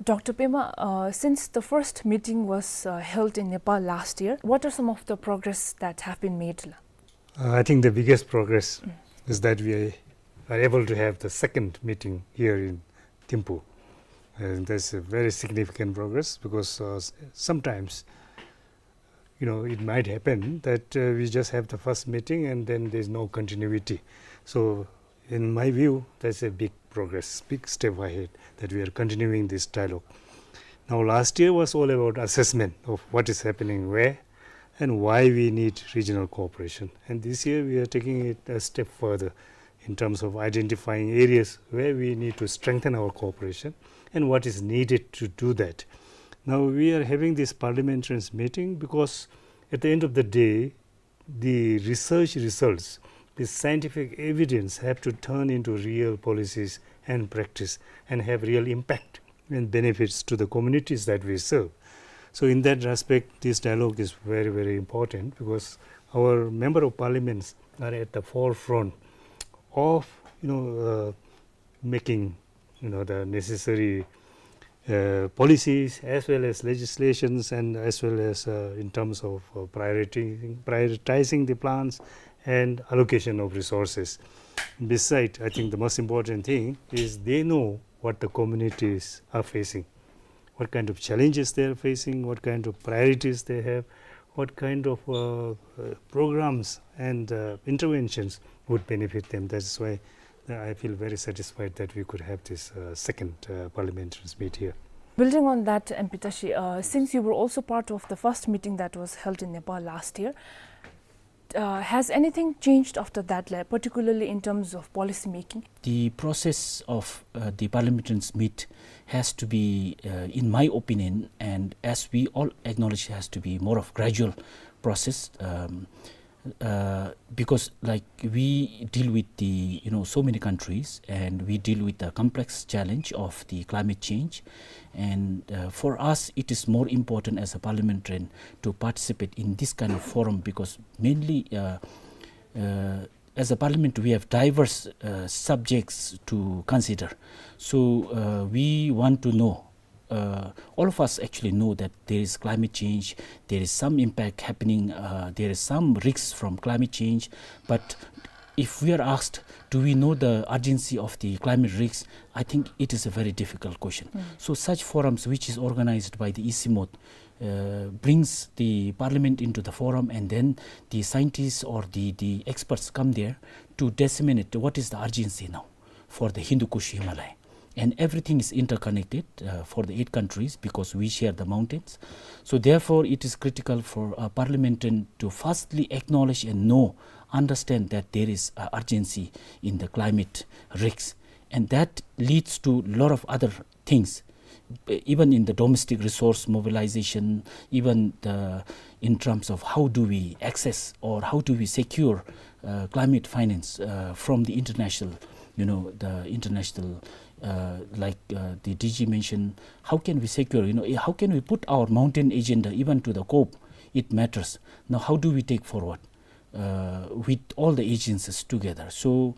Doctor Pema, uh, since the first meeting was, uh, held in Nepal last year, what are some of the progress that have been made, la? Uh, I think the biggest progress Mm. is that we are able to have the second meeting here in Thimphu. And that's a very significant progress because, uh, s-, sometimes, you know, it might happen that, uh, we just have the first meeting and then there's no continuity. So, in my view, that's a big progress, big step ahead that we are continuing this dialogue. Now, last year was all about assessment of what is happening where and why we need regional cooperation. And this year we are taking it a step further in terms of identifying areas where we need to strengthen our cooperation and what is needed to do that. Now, we are having this parliamentarians meeting because at the end of the day, the research results the scientific evidence have to turn into real policies and practice and have real impact and benefits to the communities that we serve. So in that respect, this dialogue is very, very important because our member of parliaments are at the forefront of, you know, uh, making, you know, the necessary, uh, policies as well as legislations and as well as, uh, in terms of, uh, prioritizing, prioritizing the plans and allocation of resources. Beside, I think the most important thing is they know what the communities are facing, what kind of challenges they are facing, what kind of priorities they have, what kind of, uh, uh, programs and, uh, interventions would benefit them. That's why, uh, I feel very satisfied that we could have this, uh, second, uh, parliamentary meet here. Building on that, M P Tashi, uh, since you were also part of the first meeting that was held in Nepal last year, uh, has anything changed after that, like, particularly in terms of policy making? The process of, uh, the parliamentarians meet has to be, uh, in my opinion, and as we all acknowledge, has to be more of gradual process, um, uh, because, like, we deal with the, you know, so many countries, and we deal with the complex challenge of the climate change. And, uh, for us, it is more important as a parliamentarian to participate in this kind of forum because mainly, uh, uh, as a parliament, we have diverse, uh, subjects to consider. So, uh, we want to know, uh, all of us actually know that there is climate change, there is some impact happening, uh, there is some risks from climate change. But if we are asked, do we know the urgency of the climate risks? I think it is a very difficult question. Mm. So such forums, which is organized by the ICIMOD, uh, brings the parliament into the forum, and then the scientists or the, the experts come there to disseminate what is the urgency now for the Hindu Kush Himalaya. And everything is interconnected, uh, for the eight countries because we share the mountains. So therefore, it is critical for a parliamentarian to firstly acknowledge and know, understand that there is a urgency in the climate risks. And that leads to lot of other things, even in the domestic resource mobilization, even the, in terms of how do we access or how do we secure, uh, climate finance, uh, from the international, you know, the international, uh, like, uh, the D G mentioned, how can we secure, you know, eh, how can we put our mountain agenda even to the COP? It matters. Now, how do we take forward, uh, with all the agencies together? So,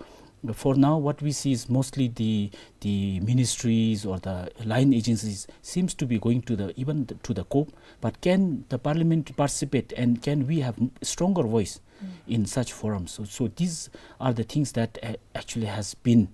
for now, what we see is mostly the, the ministries or the line agencies seems to be going to the, even the, to the COP. But can the parliament participate, and can we have m-, stronger voice, mm, in such forums? So, so these are the things that, uh, actually has been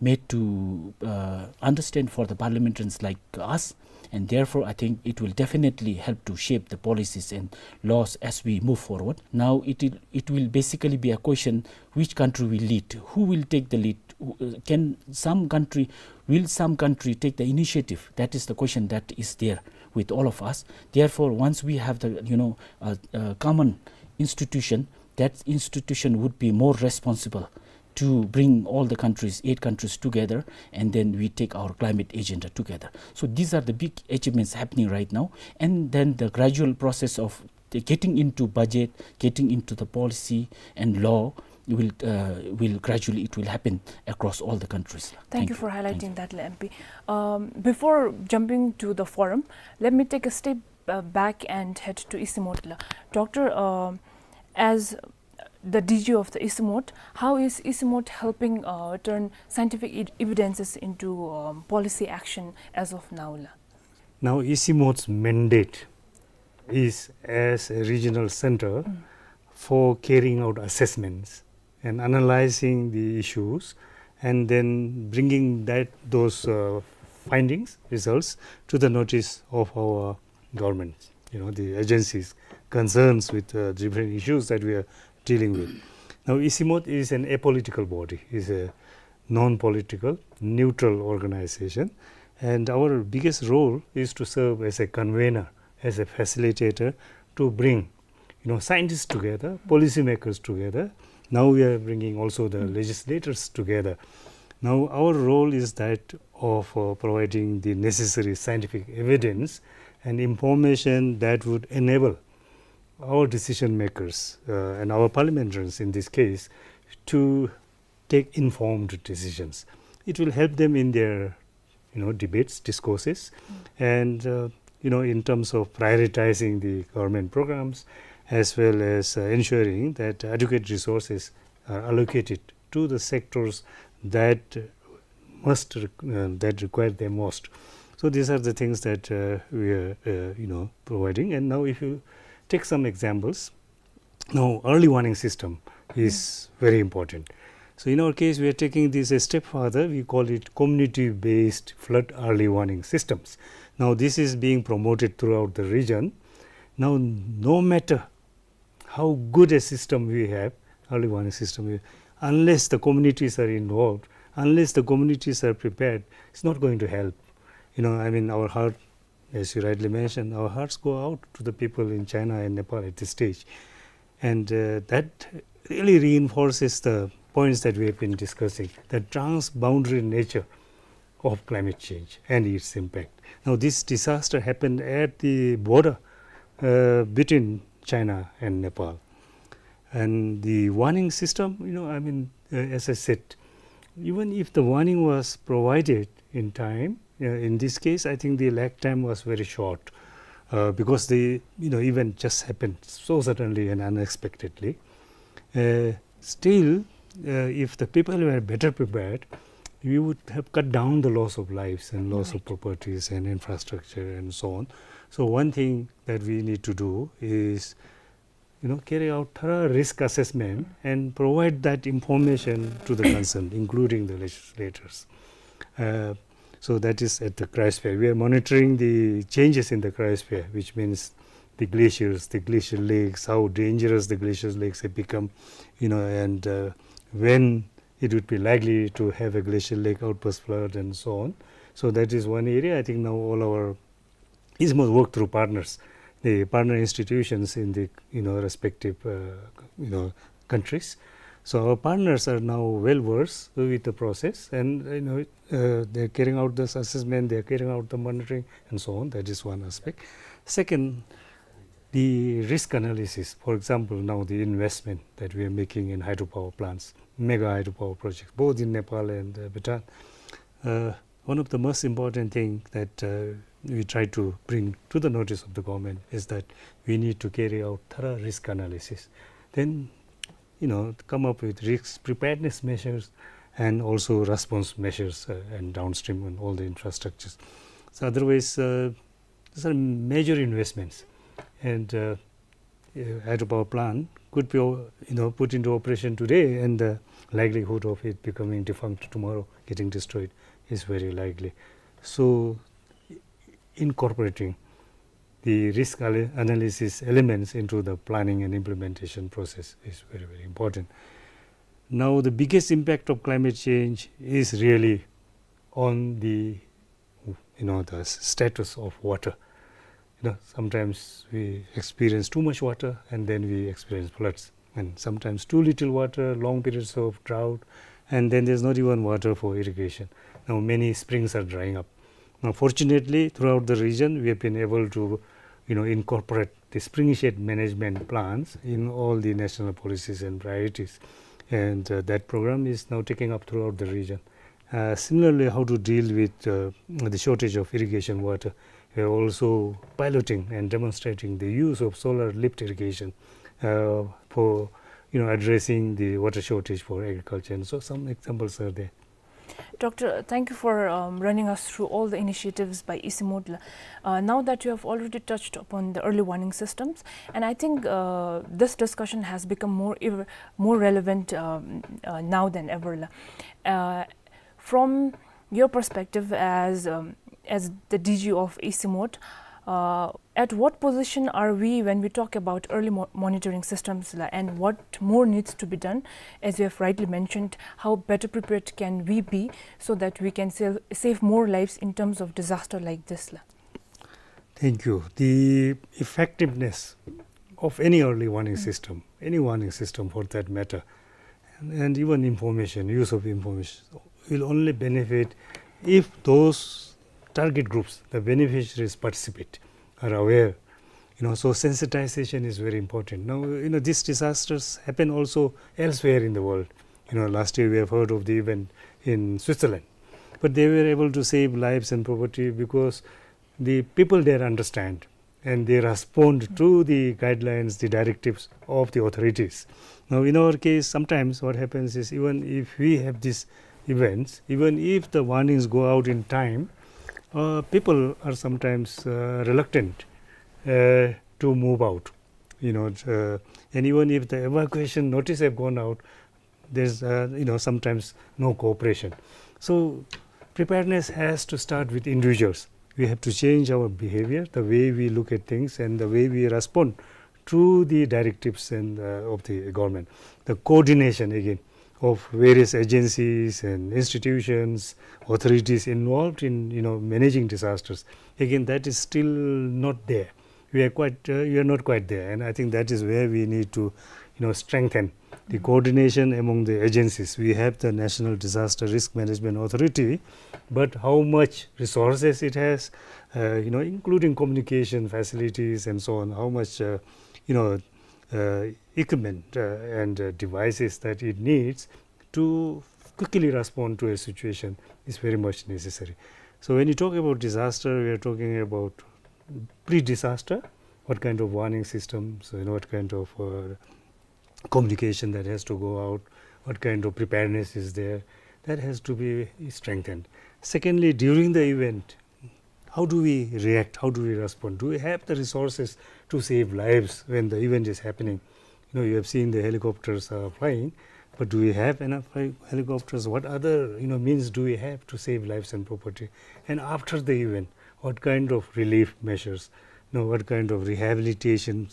made to, uh, understand for the parliamentarians like us, and therefore I think it will definitely help to shape the policies and laws as we move forward. Now it will, it will basically be a question which country will lead, who will take the lead, who, uh, can some country, will some country take the initiative? That is the question that is there with all of us. Therefore, once we have the, you know, uh, uh, common institution, that institution would be more responsible to bring all the countries, eight countries together, and then we take our climate agenda together. So these are the big achievements happening right now. And then the gradual process of the getting into budget, getting into the policy and law will, uh, will gradually, it will happen across all the countries. Thank you for highlighting that, M P. Um, before jumping to the forum, let me take a step, uh, back and head to ICIMOD la. Doctor, um, as the D G of the ICIMOD, how is ICIMOD helping, uh, turn scientific e-, evidences into, um, policy action as of now la? Now, ICIMOD's mandate is as a regional center, mm, for carrying out assessments and analyzing the issues and then bringing that, those, uh, findings, results to the notice of our government, you know, the agencies concerns with, uh, different issues that we are dealing with. Now, ICIMOD is an apolitical body, is a non-political, neutral organization, and our biggest role is to serve as a convener, as a facilitator to bring, you know, scientists together, policymakers together. Now we are bringing also the, mm, legislators together. Now our role is that of, uh, providing the necessary scientific evidence and information that would enable our decision makers, uh, and our parliamentarians in this case to take informed decisions. It will help them in their, you know, debates, discourses, and, uh, you know, in terms of prioritizing the government programs, as well as, uh, ensuring that adequate resources are allocated to the sectors that must req-, uh, that require them most. So these are the things that, uh, we are, uh, you know, providing. And now, if you take some examples, now early warning system is very important. So in our case, we are taking this a step further. We call it community-based flood early warning systems. Now this is being promoted throughout the region. Now, no matter how good a system we have, early warning system, we, unless the communities are involved, unless the communities are prepared, it's not going to help. You know, I mean, our heart, as you rightly mentioned, our hearts go out to the people in China and Nepal at this stage. And, uh, that really reinforces the points that we have been discussing, the transboundary nature of climate change and its impact. Now, this disaster happened at the border, uh, between China and Nepal. And the warning system, you know, I mean, uh, as I said, even if the warning was provided in time, uh, in this case, I think the lag time was very short, uh, because the, you know, event just happened so suddenly and unexpectedly. Uh, still, uh, if the people were better prepared, we would have cut down the loss of lives and loss of Right. properties and infrastructure and so on. So one thing that we need to do is, you know, carry out thorough risk assessment and provide that information to the concerned, including the legislators. Uh, so that is at the cryosphere. We are monitoring the changes in the cryosphere, which means the glaciers, the glacial lakes, how dangerous the glacial lakes have become, you know, and, uh, when it would be likely to have a glacial lake outburst flood and so on. So that is one area. I think now all our ISMO work through partners, the partner institutions in the, you know, respective, uh, you know, countries. So our partners are now well versed with the process, and, you know, uh, they're carrying out this assessment, they're carrying out the monitoring, and so on. That is one aspect. Second, the risk analysis. For example, now the investment that we are making in hydropower plants, mega hydropower projects, both in Nepal and, uh, Bhutan. Uh, one of the most important thing that, uh, we try to bring to the notice of the government is that we need to carry out thorough risk analysis. Then, you know, come up with risk preparedness measures and also response measures, uh, and downstream and all the infrastructures. So otherwise, uh, these are major investments, and, uh, uh, hydropower plant could be, o-, you know, put into operation today, and the likelihood of it becoming defunct tomorrow, getting destroyed, is very likely. So, i-, incorporating the risk ala-, analysis elements into the planning and implementation process is very, very important. Now, the biggest impact of climate change is really on the, you know, the s-, status of water. You know, sometimes we experience too much water and then we experience floods. And sometimes too little water, long periods of drought, and then there's not even water for irrigation. Now many springs are drying up. Now fortunately, throughout the region, we have been able to, you know, incorporate the spring shade management plans in all the national policies and priorities. And, uh, that program is now taking up throughout the region. Uh, similarly, how to deal with, uh, the shortage of irrigation water. We are also piloting and demonstrating the use of solar lift irrigation, uh, for, you know, addressing the water shortage for agriculture. And so some examples are there. Doctor, thank you for, um, running us through all the initiatives by ICIMOD. Uh, now that you have already touched upon the early warning systems, and I think, uh, this discussion has become more ev-, more relevant, um, uh, now than ever. Uh, from your perspective as, um, as the D G of ICIMOD, uh, at what position are we when we talk about early mo-, monitoring systems, la, and what more needs to be done? As you have rightly mentioned, how better prepared can we be so that we can save, save more lives in terms of disaster like this, la? Thank you. The effectiveness of any early warning system, any warning system for that matter, and, and even information, use of information, will only benefit if those target groups, the beneficiaries, participate, are aware, You know, so sensitization is very important. Now, you know, these disasters happen also elsewhere in the world. You know, last year we have heard of the event in Switzerland. But they were able to save lives and property because the people there understand and they respond to the guidelines, the directives of the authorities. Now, in our case, sometimes what happens is, even if we have these events, even if the warnings go out in time, uh, people are sometimes, uh, reluctant, uh, to move out. You know, uh, and even if the evacuation notice have gone out, there's, uh, you know, sometimes no cooperation. So preparedness has to start with individuals. We have to change our behavior, the way we look at things, and the way we respond to the directives and, uh, of the government. The coordination again of various agencies and institutions, authorities involved in, you know, managing disasters. Again, that is still not there. We are quite, uh, we are not quite there, and I think that is where we need to, you know, strengthen the coordination among the agencies. We have the National Disaster Risk Management Authority, but how much resources it has, uh, you know, including communication facilities and so on, how much, uh, you know, uh, equipment, uh, and, uh, devices that it needs to quickly respond to a situation is very much necessary. So when you talk about disaster, we are talking about pre-disaster, what kind of warning systems, you know, what kind of, uh, communication that has to go out, what kind of preparedness is there, that has to be strengthened. Secondly, during the event, how do we react? How do we respond? Do we have the resources to save lives when the event is happening? You know, you have seen the helicopters are flying, but do we have enough heli-, helicopters? What other, you know, means do we have to save lives and property? And after the event, what kind of relief measures, you know, what kind of rehabilitation,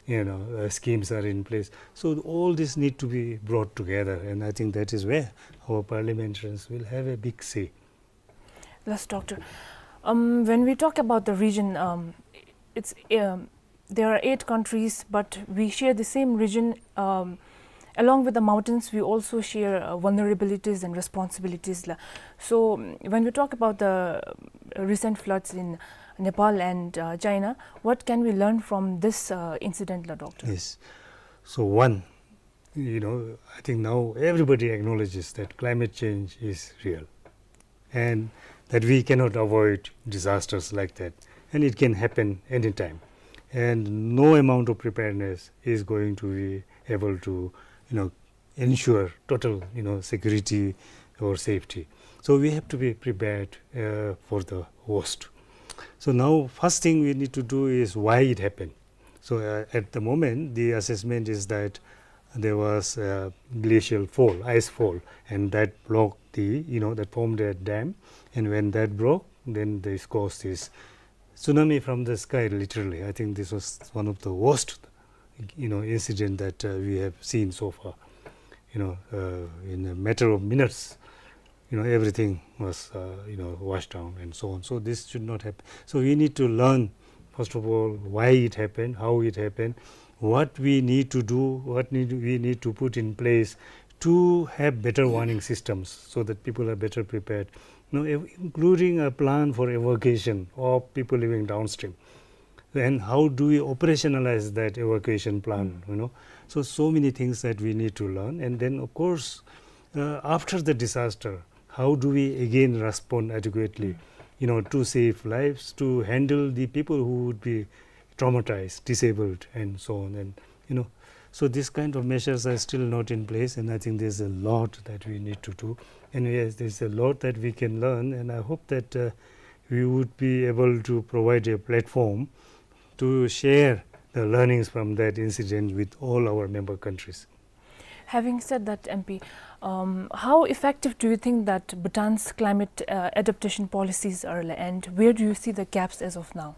you know, uh, schemes are in place? So all this need to be brought together, and I think that is where our parliamentarians will have a big say. Yes, Doctor. Um, when we talk about the region, um, it's, um, there are eight countries, but we share the same region. Um, along with the mountains, we also share, uh, vulnerabilities and responsibilities la. So, mm, when we talk about the, uh, recent floods in Nepal and, uh, China, what can we learn from this, uh, incident la, Doctor? Yes. So one, you know, I think now everybody acknowledges that climate change is real and that we cannot avoid disasters like that, and it can happen anytime. And no amount of preparedness is going to be able to, you know, ensure total, you know, security or safety. So we have to be prepared, uh, for the worst. So now, first thing we need to do is why it happened. So, uh, at the moment, the assessment is that there was a glacial fall, ice fall, and that blocked the, you know, that formed a dam, and when that broke, then this caused this tsunami from the sky, literally. I think this was one of the worst, you know, incident that, uh, we have seen so far. You know, uh, in a matter of minutes, you know, everything was, uh, you know, washed down and so on. So this should not happen. So we need to learn, first of all, why it happened, how it happened, what we need to do, what need, we need to put in place to have better warning systems so that people are better prepared. You know, ev-, including a plan for evacuation of people living downstream. And how do we operationalize that evacuation plan, you know? So, so many things that we need to learn. And then, of course, uh, after the disaster, how do we again respond adequately, you know, to save lives, to handle the people who would be traumatized, disabled, and so on, and, you know, so these kind of measures are still not in place, and I think there's a lot that we need to do. And yes, there's a lot that we can learn, and I hope that, uh, we would be able to provide a platform to share the learnings from that incident with all our member countries. Having said that, M P, um, how effective do you think that Bhutan's climate, uh, adaptation policies are, and where do you see the gaps as of now?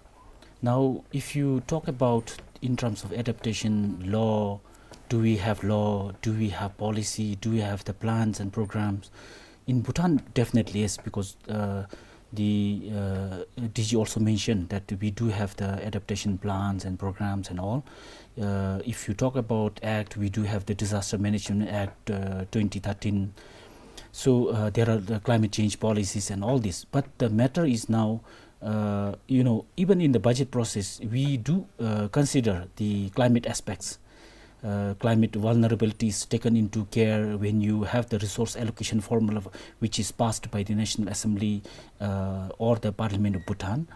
Now, if you talk about in terms of adaptation law, do we have law? Do we have policy? Do we have the plans and programs? In Bhutan, definitely yes, because, uh, the, uh, D G also mentioned that we do have the adaptation plans and programs and all. Uh, if you talk about act, we do have the Disaster Management Act, uh, twenty thirteen. So, uh, there are the climate change policies and all this. But the matter is now, Uh, you know, even in the budget process, we do uh, consider the climate aspects. Uh, climate vulnerabilities taken into care when you have the resource allocation formula, which is passed by the National Assembly uh, or the Parliament of Bhutan.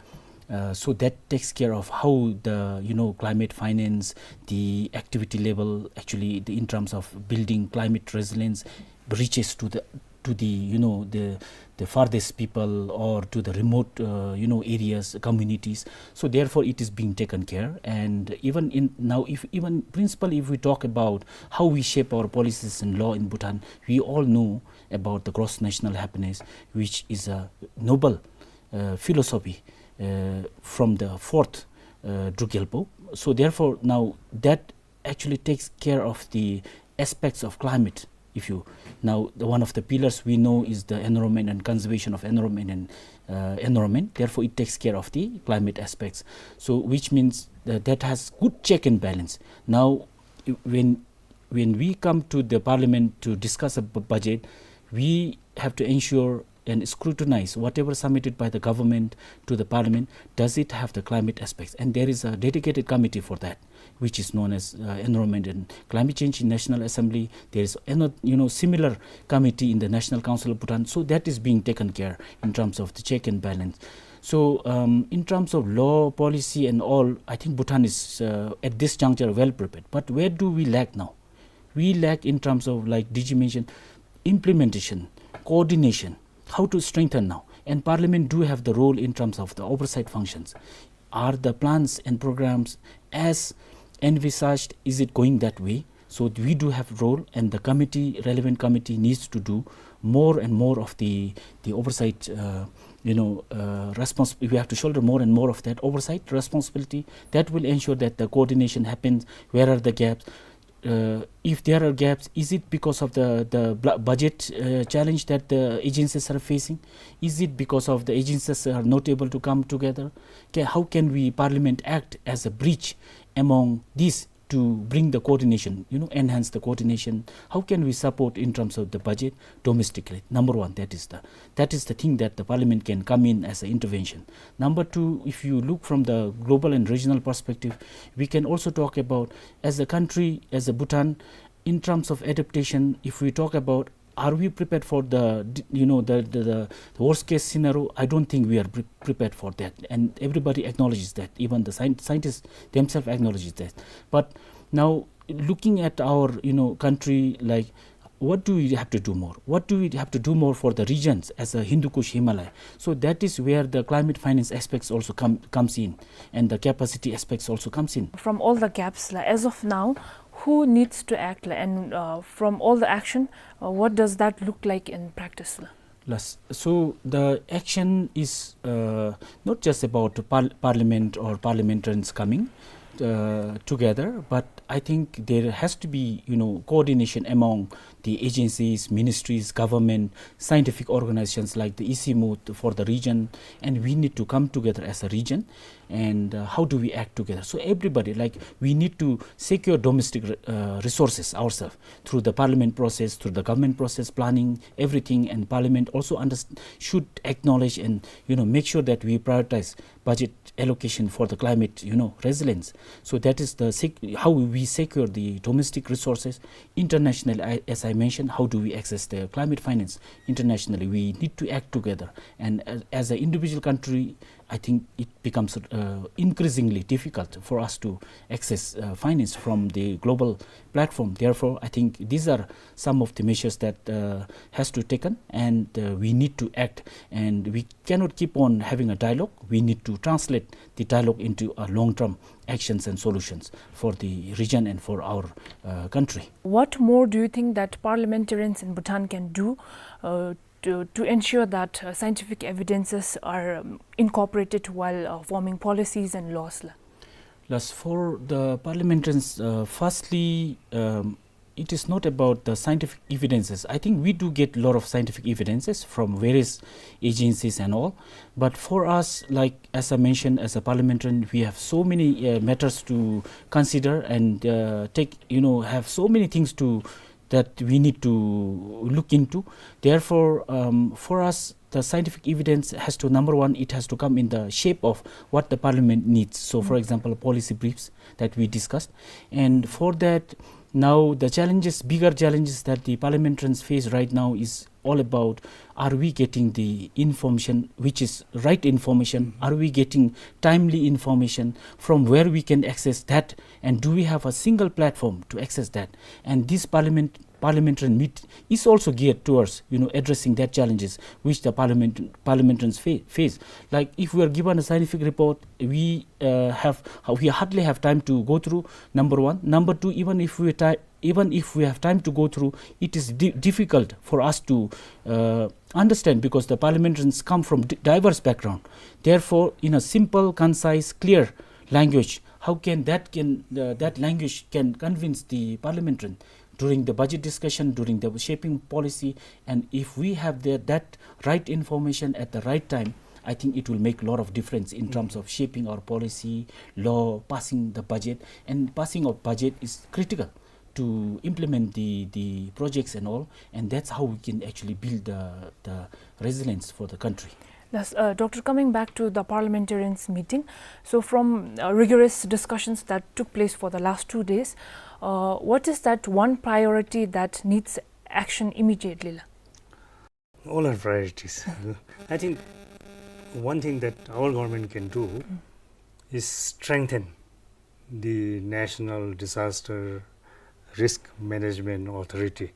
Uh, so that takes care of how the, you know, climate finance, the activity level, actually, the, in terms of building climate resilience, reaches to the, to the, you know, the the farthest people or to the remote, uh, you know, areas, communities. So therefore, it is being taken care. And even in now, if even principally, if we talk about how we shape our policies and law in Bhutan, we all know about the gross national happiness, which is a noble uh, philosophy uh, from the fourth uh, Druk Gyalpo. So therefore, now that actually takes care of the aspects of climate. If you now, the, one of the pillars we know is the environment and conservation of environment and uh, environment. Therefore, it takes care of the climate aspects. So, which means that, that has good check and balance. Now, i- when when we come to the parliament to discuss a bu- budget, we have to ensure and scrutinize whatever submitted by the government to the parliament. Does it have the climate aspects? And there is a dedicated committee for that, which is known as uh, Environment and Climate Change in National Assembly. There is another, you know, similar committee in the National Council of Bhutan. So that is being taken care in terms of the check and balance. So um, in terms of law, policy, and all, I think Bhutan is uh, at this juncture well prepared. But where do we lack now? We lack in terms of, like D G mentioned, implementation, coordination, how to strengthen now. And Parliament do have the role in terms of the oversight functions. Are the plans and programs as envisaged? Is it going that way? So we do have role, and the committee, relevant committee, needs to do more and more of the the oversight. Uh, you know, uh, respons- we have to shoulder more and more of that oversight responsibility. That will ensure that the coordination happens. Where are the gaps? Uh, if there are gaps, is it because of the the bla- budget uh, challenge that the agencies are facing? Is it because of the agencies are not able to come together? Ca- how can we, Parliament, act as a bridge among these to bring the coordination, you know, enhance the coordination? How can we support in terms of the budget domestically? Number one, that is the that is the thing that the Parliament can come in as an intervention. Number two, if you look from the global and regional perspective, we can also talk about, as a country, as a Bhutan, in terms of adaptation, if we talk about, are we prepared for the d- you know the, the, the worst case scenario? I don't think we are pre- prepared for that, and everybody acknowledges that. Even the scien- scientists themselves acknowledges that. But now, looking at our, you know, country, like, what do we have to do more? What do we have to do more for the regions as a Hindu Kush Himalaya? So that is where the climate finance aspects also come comes in, and the capacity aspects also comes in. From all the gaps, like, as of now, who needs to act, like, and uh, from all the action, uh, what does that look like in practice, like? Yes. So the action is uh, not just about par- parliament or parliamentarians coming uh, together, but I think there has to be, you know, coordination among the agencies, ministries, government, scientific organizations like the ICIMUD for the region, and we need to come together as a region. And uh, how do we act together? So everybody, like, we need to secure domestic re- uh, resources ourselves through the parliament process, through the government process, planning, everything. And parliament also underst- should acknowledge and, you know, make sure that we prioritize budget allocation for the climate, you know, resilience. So that is the sec- how we secure the domestic resources. Internationally, I, as I mentioned, how do we access the climate finance internationally? We need to act together. And as, as an individual country, I think it becomes uh, increasingly difficult for us to access uh, finance from the global platform. Therefore, I think these are some of the measures that uh, has to taken, and uh, we need to act. And we cannot keep on having a dialogue. We need to translate the dialogue into a long-term actions and solutions for the region and for our uh, country. What more do you think that parliamentarians in Bhutan can do uh, to, to ensure that uh, scientific evidences are um, incorporated while uh, forming policies and laws, la? Yes, for the parliamentarians, uh, firstly, um, it is not about the scientific evidences. I think we do get a lot of scientific evidences from various agencies and all. But for us, like, as I mentioned, as a parliamentarian, we have so many uh, matters to consider and uh, take, you know, have so many things to that we need to look into. Therefore, um, for us, the scientific evidence has to, number one, it has to come in the shape of what the parliament needs. So, for example, policy briefs that we discussed. And for that, now the challenges, bigger challenges that the parliamentarians face right now is all about, are we getting the information which is right information? Are we getting timely information? From where we can access that? And do we have a single platform to access that? And this parliament parliamentary meet is also geared towards, you know, addressing that challenges which the parliament parliamentarians fa- face. Like, if we are given a scientific report, we uh, have we hardly have time to go through. Number one, number two, even if we ti- even if we have time to go through, it is di- difficult for us to uh, understand, because the parliamentarians come from di- diverse background. Therefore, in a simple, concise, clear language, how can that can uh, that language can convince the parliamentarian during the budget discussion, during the shaping policy? And if we have the, that right information at the right time, I think it will make a lot of difference in terms of shaping our policy, law, passing the budget. And passing of budget is critical to implement the, the projects and all, and that's how we can actually build the, the resilience for the country. Yes, uh, Doctor, coming back to the parliamentarians meeting, so from uh, rigorous discussions that took place for the last two days, uh, what is that one priority that needs action immediately? All our priorities. I think one thing that our government can do is strengthen the National Disaster Risk Management Authority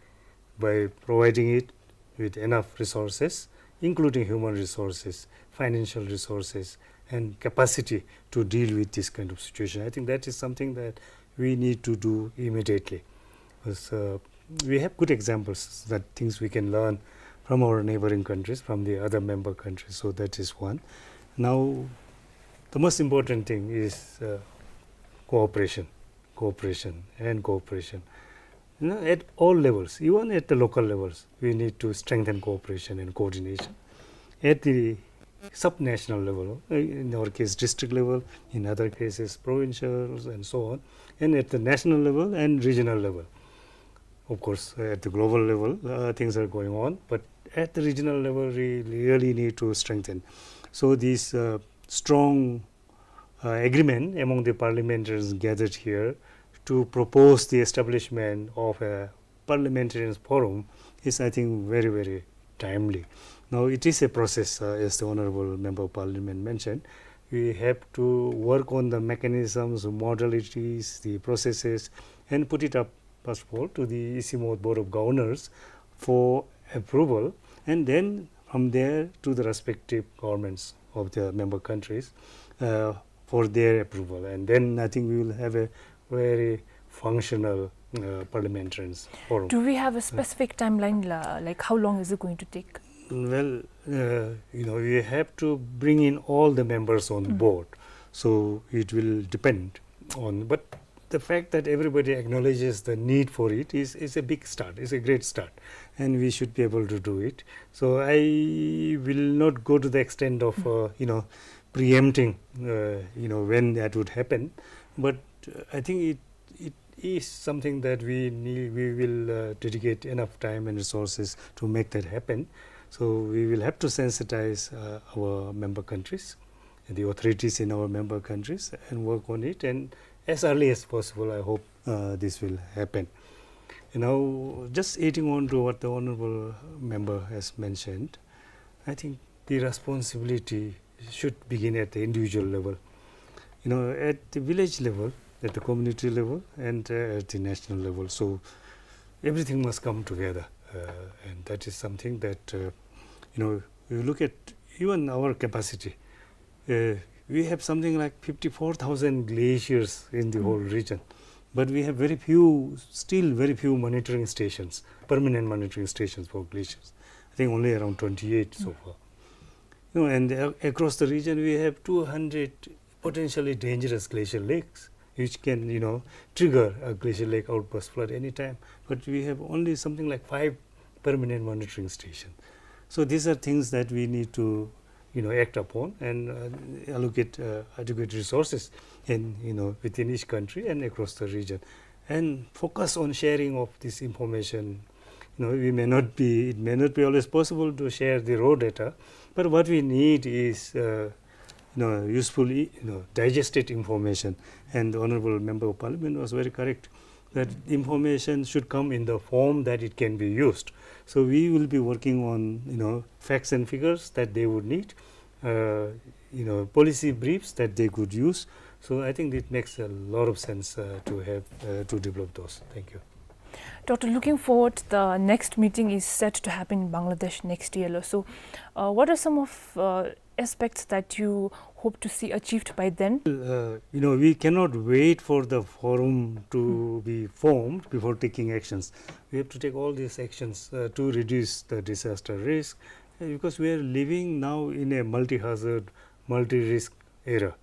by providing it with enough resources, including human resources, financial resources, and capacity to deal with this kind of situation. I think that is something that we need to do immediately. Because, uh, we have good examples that things we can learn from our neighboring countries, from the other member countries. So that is one. Now, the most important thing is uh, cooperation, cooperation, and cooperation. You know, at all levels, even at the local levels, we need to strengthen cooperation and coordination. At the sub-national level, uh, in our case, district level, in other cases, provincials, and so on, and at the national level and regional level. Of course, at the global level, uh, things are going on, but at the regional level, we really need to strengthen. So this uh, strong uh, agreement among the parliamentarians gathered here to propose the establishment of a parliamentarians forum is, I think, very, very timely. Now, it is a process, uh, as the Honorable Member of Parliament mentioned. We have to work on the mechanisms, modalities, the processes, and put it up, first of all, to the Isymorg Board of Governors for approval, and then from there to the respective governments of the member countries uh, for their approval. And then I think we will have a very functional uh, parliamentarians forum. Do we have a specific timeline, la-, like, how long is it going to take? Well, uh, you know, we have to bring in all the members on board. So it will depend on, but the fact that everybody acknowledges the need for it is, is a big start, is a great start, and we should be able to do it. So I will not go to the extent of, uh, you know, preempting, uh, you know, when that would happen, but uh, I think it, it is something that we need, we will uh, dedicate enough time and resources to make that happen. So we will have to sensitize uh, our member countries, the authorities in our member countries, and work on it. And as early as possible, I hope uh, this will happen. You know, just adding on to what the honorable member has mentioned, I think the responsibility should begin at the individual level. You know, at the village level, at the community level, and uh, at the national level. So everything must come together, uh, and that is something that uh, you know, you look at even our capacity. Uh, we have something like fifty-four thousand glaciers in the whole region, but we have very few, still very few monitoring stations, permanent monitoring stations for glaciers. I think only around twenty-eight so far. You know, and uh, across the region, we have two hundred potentially dangerous glacial lakes, which can, you know, trigger a glacial lake outburst flood anytime. But we have only something like five permanent monitoring stations. So these are things that we need to, you know, act upon and uh, allocate uh, adequate resources in, you know, within each country and across the region, and focus on sharing of this information, You know, we may not be, it may not be always possible to share the raw data, but what we need is, uh, you know, useful, you know, digested information. And the Honorable Member of Parliament was very correct that information should come in the form that it can be used. So we will be working on, you know, facts and figures that they would need, uh, you know, policy briefs that they could use. So I think it makes a lot of sense, uh, to have, uh, to develop those. Thank you. Doctor, looking forward, the next meeting is set to happen in Bangladesh next year. So, uh, what are some of, uh, aspects that you hope to see achieved by then? Uh, you know, we cannot wait for the forum to be formed before taking actions. We have to take all these actions, uh, to reduce the disaster risk, uh, because we are living now in a multi-hazard, multi-risk era.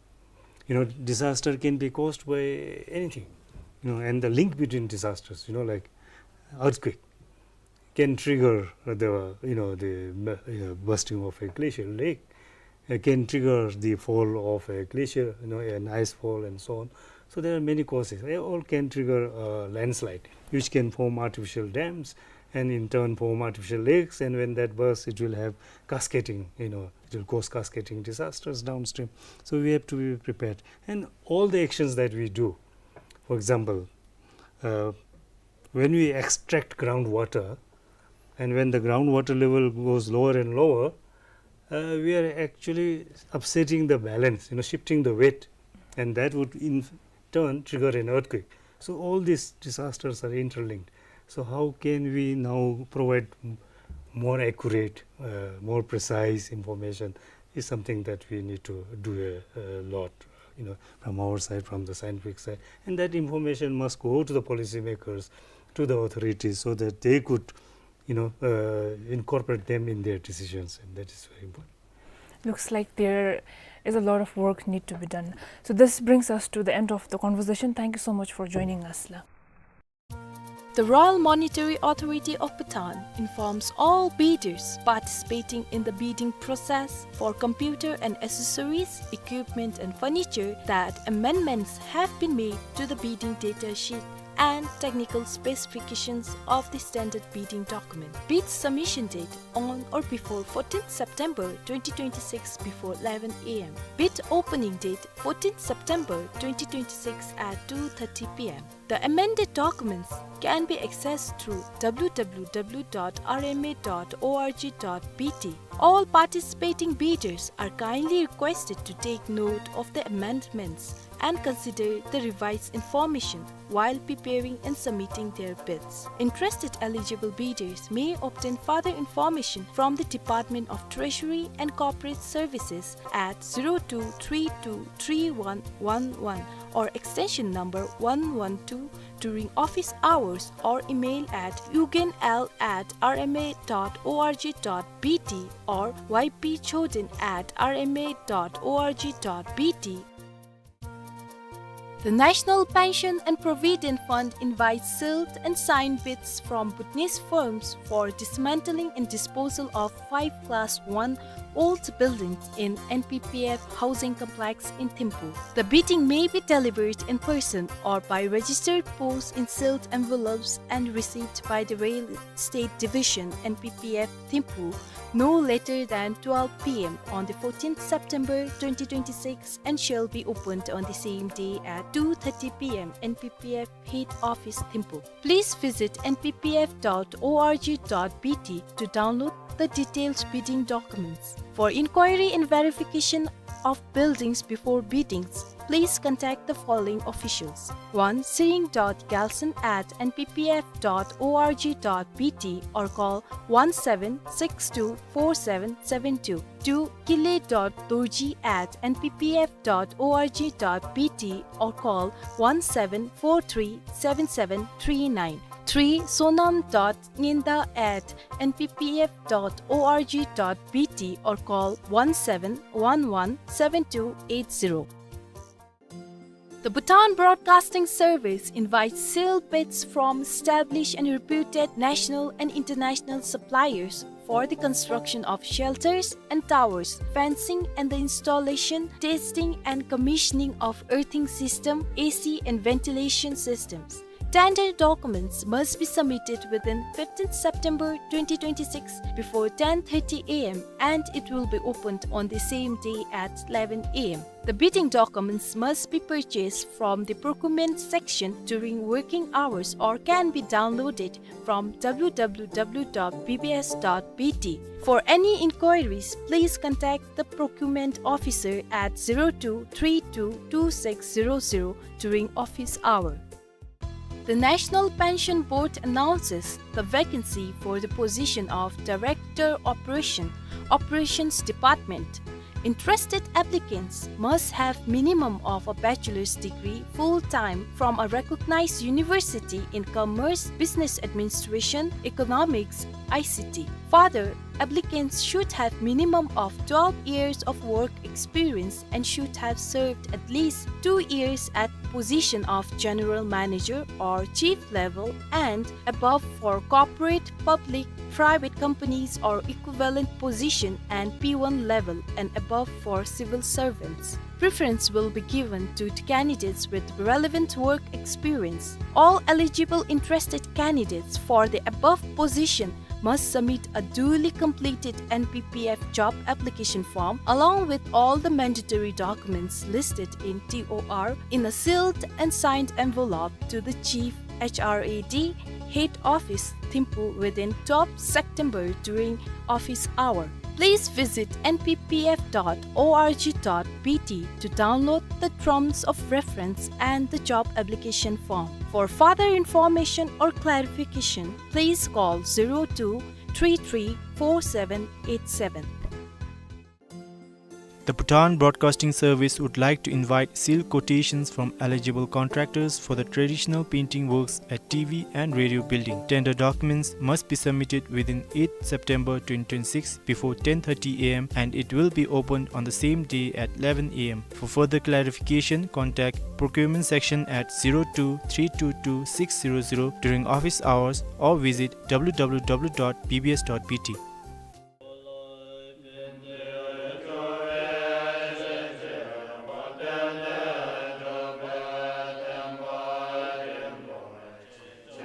You know, disaster can be caused by anything, you know, and the link between disasters, you know, like earthquake, can trigger the, you know, the, you know, bursting of a glacial lake, uh, can trigger the fall of a glacier, you know, an ice fall and so on. So there are many causes. They all can trigger a landslide, which can form artificial dams and in turn form artificial lakes. And when that bursts, it will have cascading, you know, it will cause cascading disasters downstream. So we have to be prepared. And all the actions that we do, for example, uh, when we extract groundwater, and when the groundwater level goes lower and lower, uh, we are actually upsetting the balance, you know, shifting the weight, and that would in turn trigger an earthquake. So all these disasters are interlinked. So how can we now provide m-, more accurate, uh, more precise information is something that we need to do a, a lot, you know, from our side, from the scientific side. And that information must go to the policymakers, to the authorities, so that they could, you know, uh, incorporate them in their decisions, and that is very important. Looks like there is a lot of work need to be done. So this brings us to the end of the conversation. Thank you so much for joining us, la. The Royal Monetary Authority of Bhutan informs all bidders participating in the bidding process for computer and accessories, equipment and furniture that amendments have been made to the bidding data sheet and technical specifications of the standard bidding document. Bid submission date on or before fourteenth September twenty twenty-six before eleven A M. Bid opening date fourteenth September twenty twenty-six at two thirty P M. The amended documents can be accessed through W W W dot R M A dot O R G dot B T. All participating bidders are kindly requested to take note of the amendments and consider the revised information while preparing and submitting their bids. Interested eligible bidders may obtain further information from the Department of Treasury and Corporate Services at zero two three two three one one one or extension number one one two during office hours or email at ugenl at R M A dot O R G dot B T or Y P Choden at R M A dot O R G dot B T. The National Pension and Provident Fund invites sealed and signed bids from Bhutanese firms for dismantling and disposal of five class one old buildings in N P P F housing complex in Thimphu. The bidding may be delivered in person or by registered post in sealed envelopes and received by the Real Estate Division, N P P F Thimphu, no later than twelve P M on the fourteenth September twenty twenty-six and shall be opened on the same day at two thirty P M, N P P F Head Office, Thimphu. Please visit N P P F dot O R G dot B T to download the detailed bidding documents. For inquiry and verification of buildings before biddings, please contact the following officials: one, siring dot galson at N P P F dot O R G dot B T or call one seven six two four seven seven two. Two, kile dot dorji at N P P F dot O R G dot B T or call one seven four three seven seven three nine. Three, sonam dot ngenda at N P P F dot O R G dot B T or call one seven one one seven two eight zero. The Bhutan Broadcasting Service invites sealed bids from established and reputed national and international suppliers for the construction of shelters and towers, fencing, and the installation, testing, and commissioning of earthing system, A C, and ventilation systems. Tender documents must be submitted within fifteenth September twenty twenty-six before ten thirty A M and it will be opened on the same day at eleven A M. The bidding documents must be purchased from the procurement section during working hours or can be downloaded from W W W dot B B S dot B T. For any inquiries, please contact the procurement officer at zero two three two two six zero zero during office hour. The National Pension Board announces the vacancy for the position of Director Operation, Operations Department. Interested applicants must have minimum of a bachelor's degree full-time from a recognized university in commerce, business administration, economics, I C T. Further, applicants should have minimum of twelve years of work experience and should have served at least two years at position of general manager or chief level and above for corporate, public, private companies or equivalent position and P one level and above for civil servants. Preference will be given to the candidates with relevant work experience. All eligible interested candidates for the above position must submit a duly completed N P P F job application form along with all the mandatory documents listed in T O R in a sealed and signed envelope to the Chief H R A D, Head Office, Thimphu within twelfth September during office hour. Please visit N P P F dot O R G dot B T to download the terms of reference and the job application form. For further information or clarification, please call zero two three three four seven eight seven. The Bhutan Broadcasting Service would like to invite sealed quotations from eligible contractors for the traditional painting works at T V and radio building. Tender documents must be submitted within eighth September twenty twenty-six before ten thirty A M and it will be opened on the same day at eleven A M. For further clarification, contact procurement section at zero two three two two six zero zero during office hours or visit W W W dot B B S dot B T.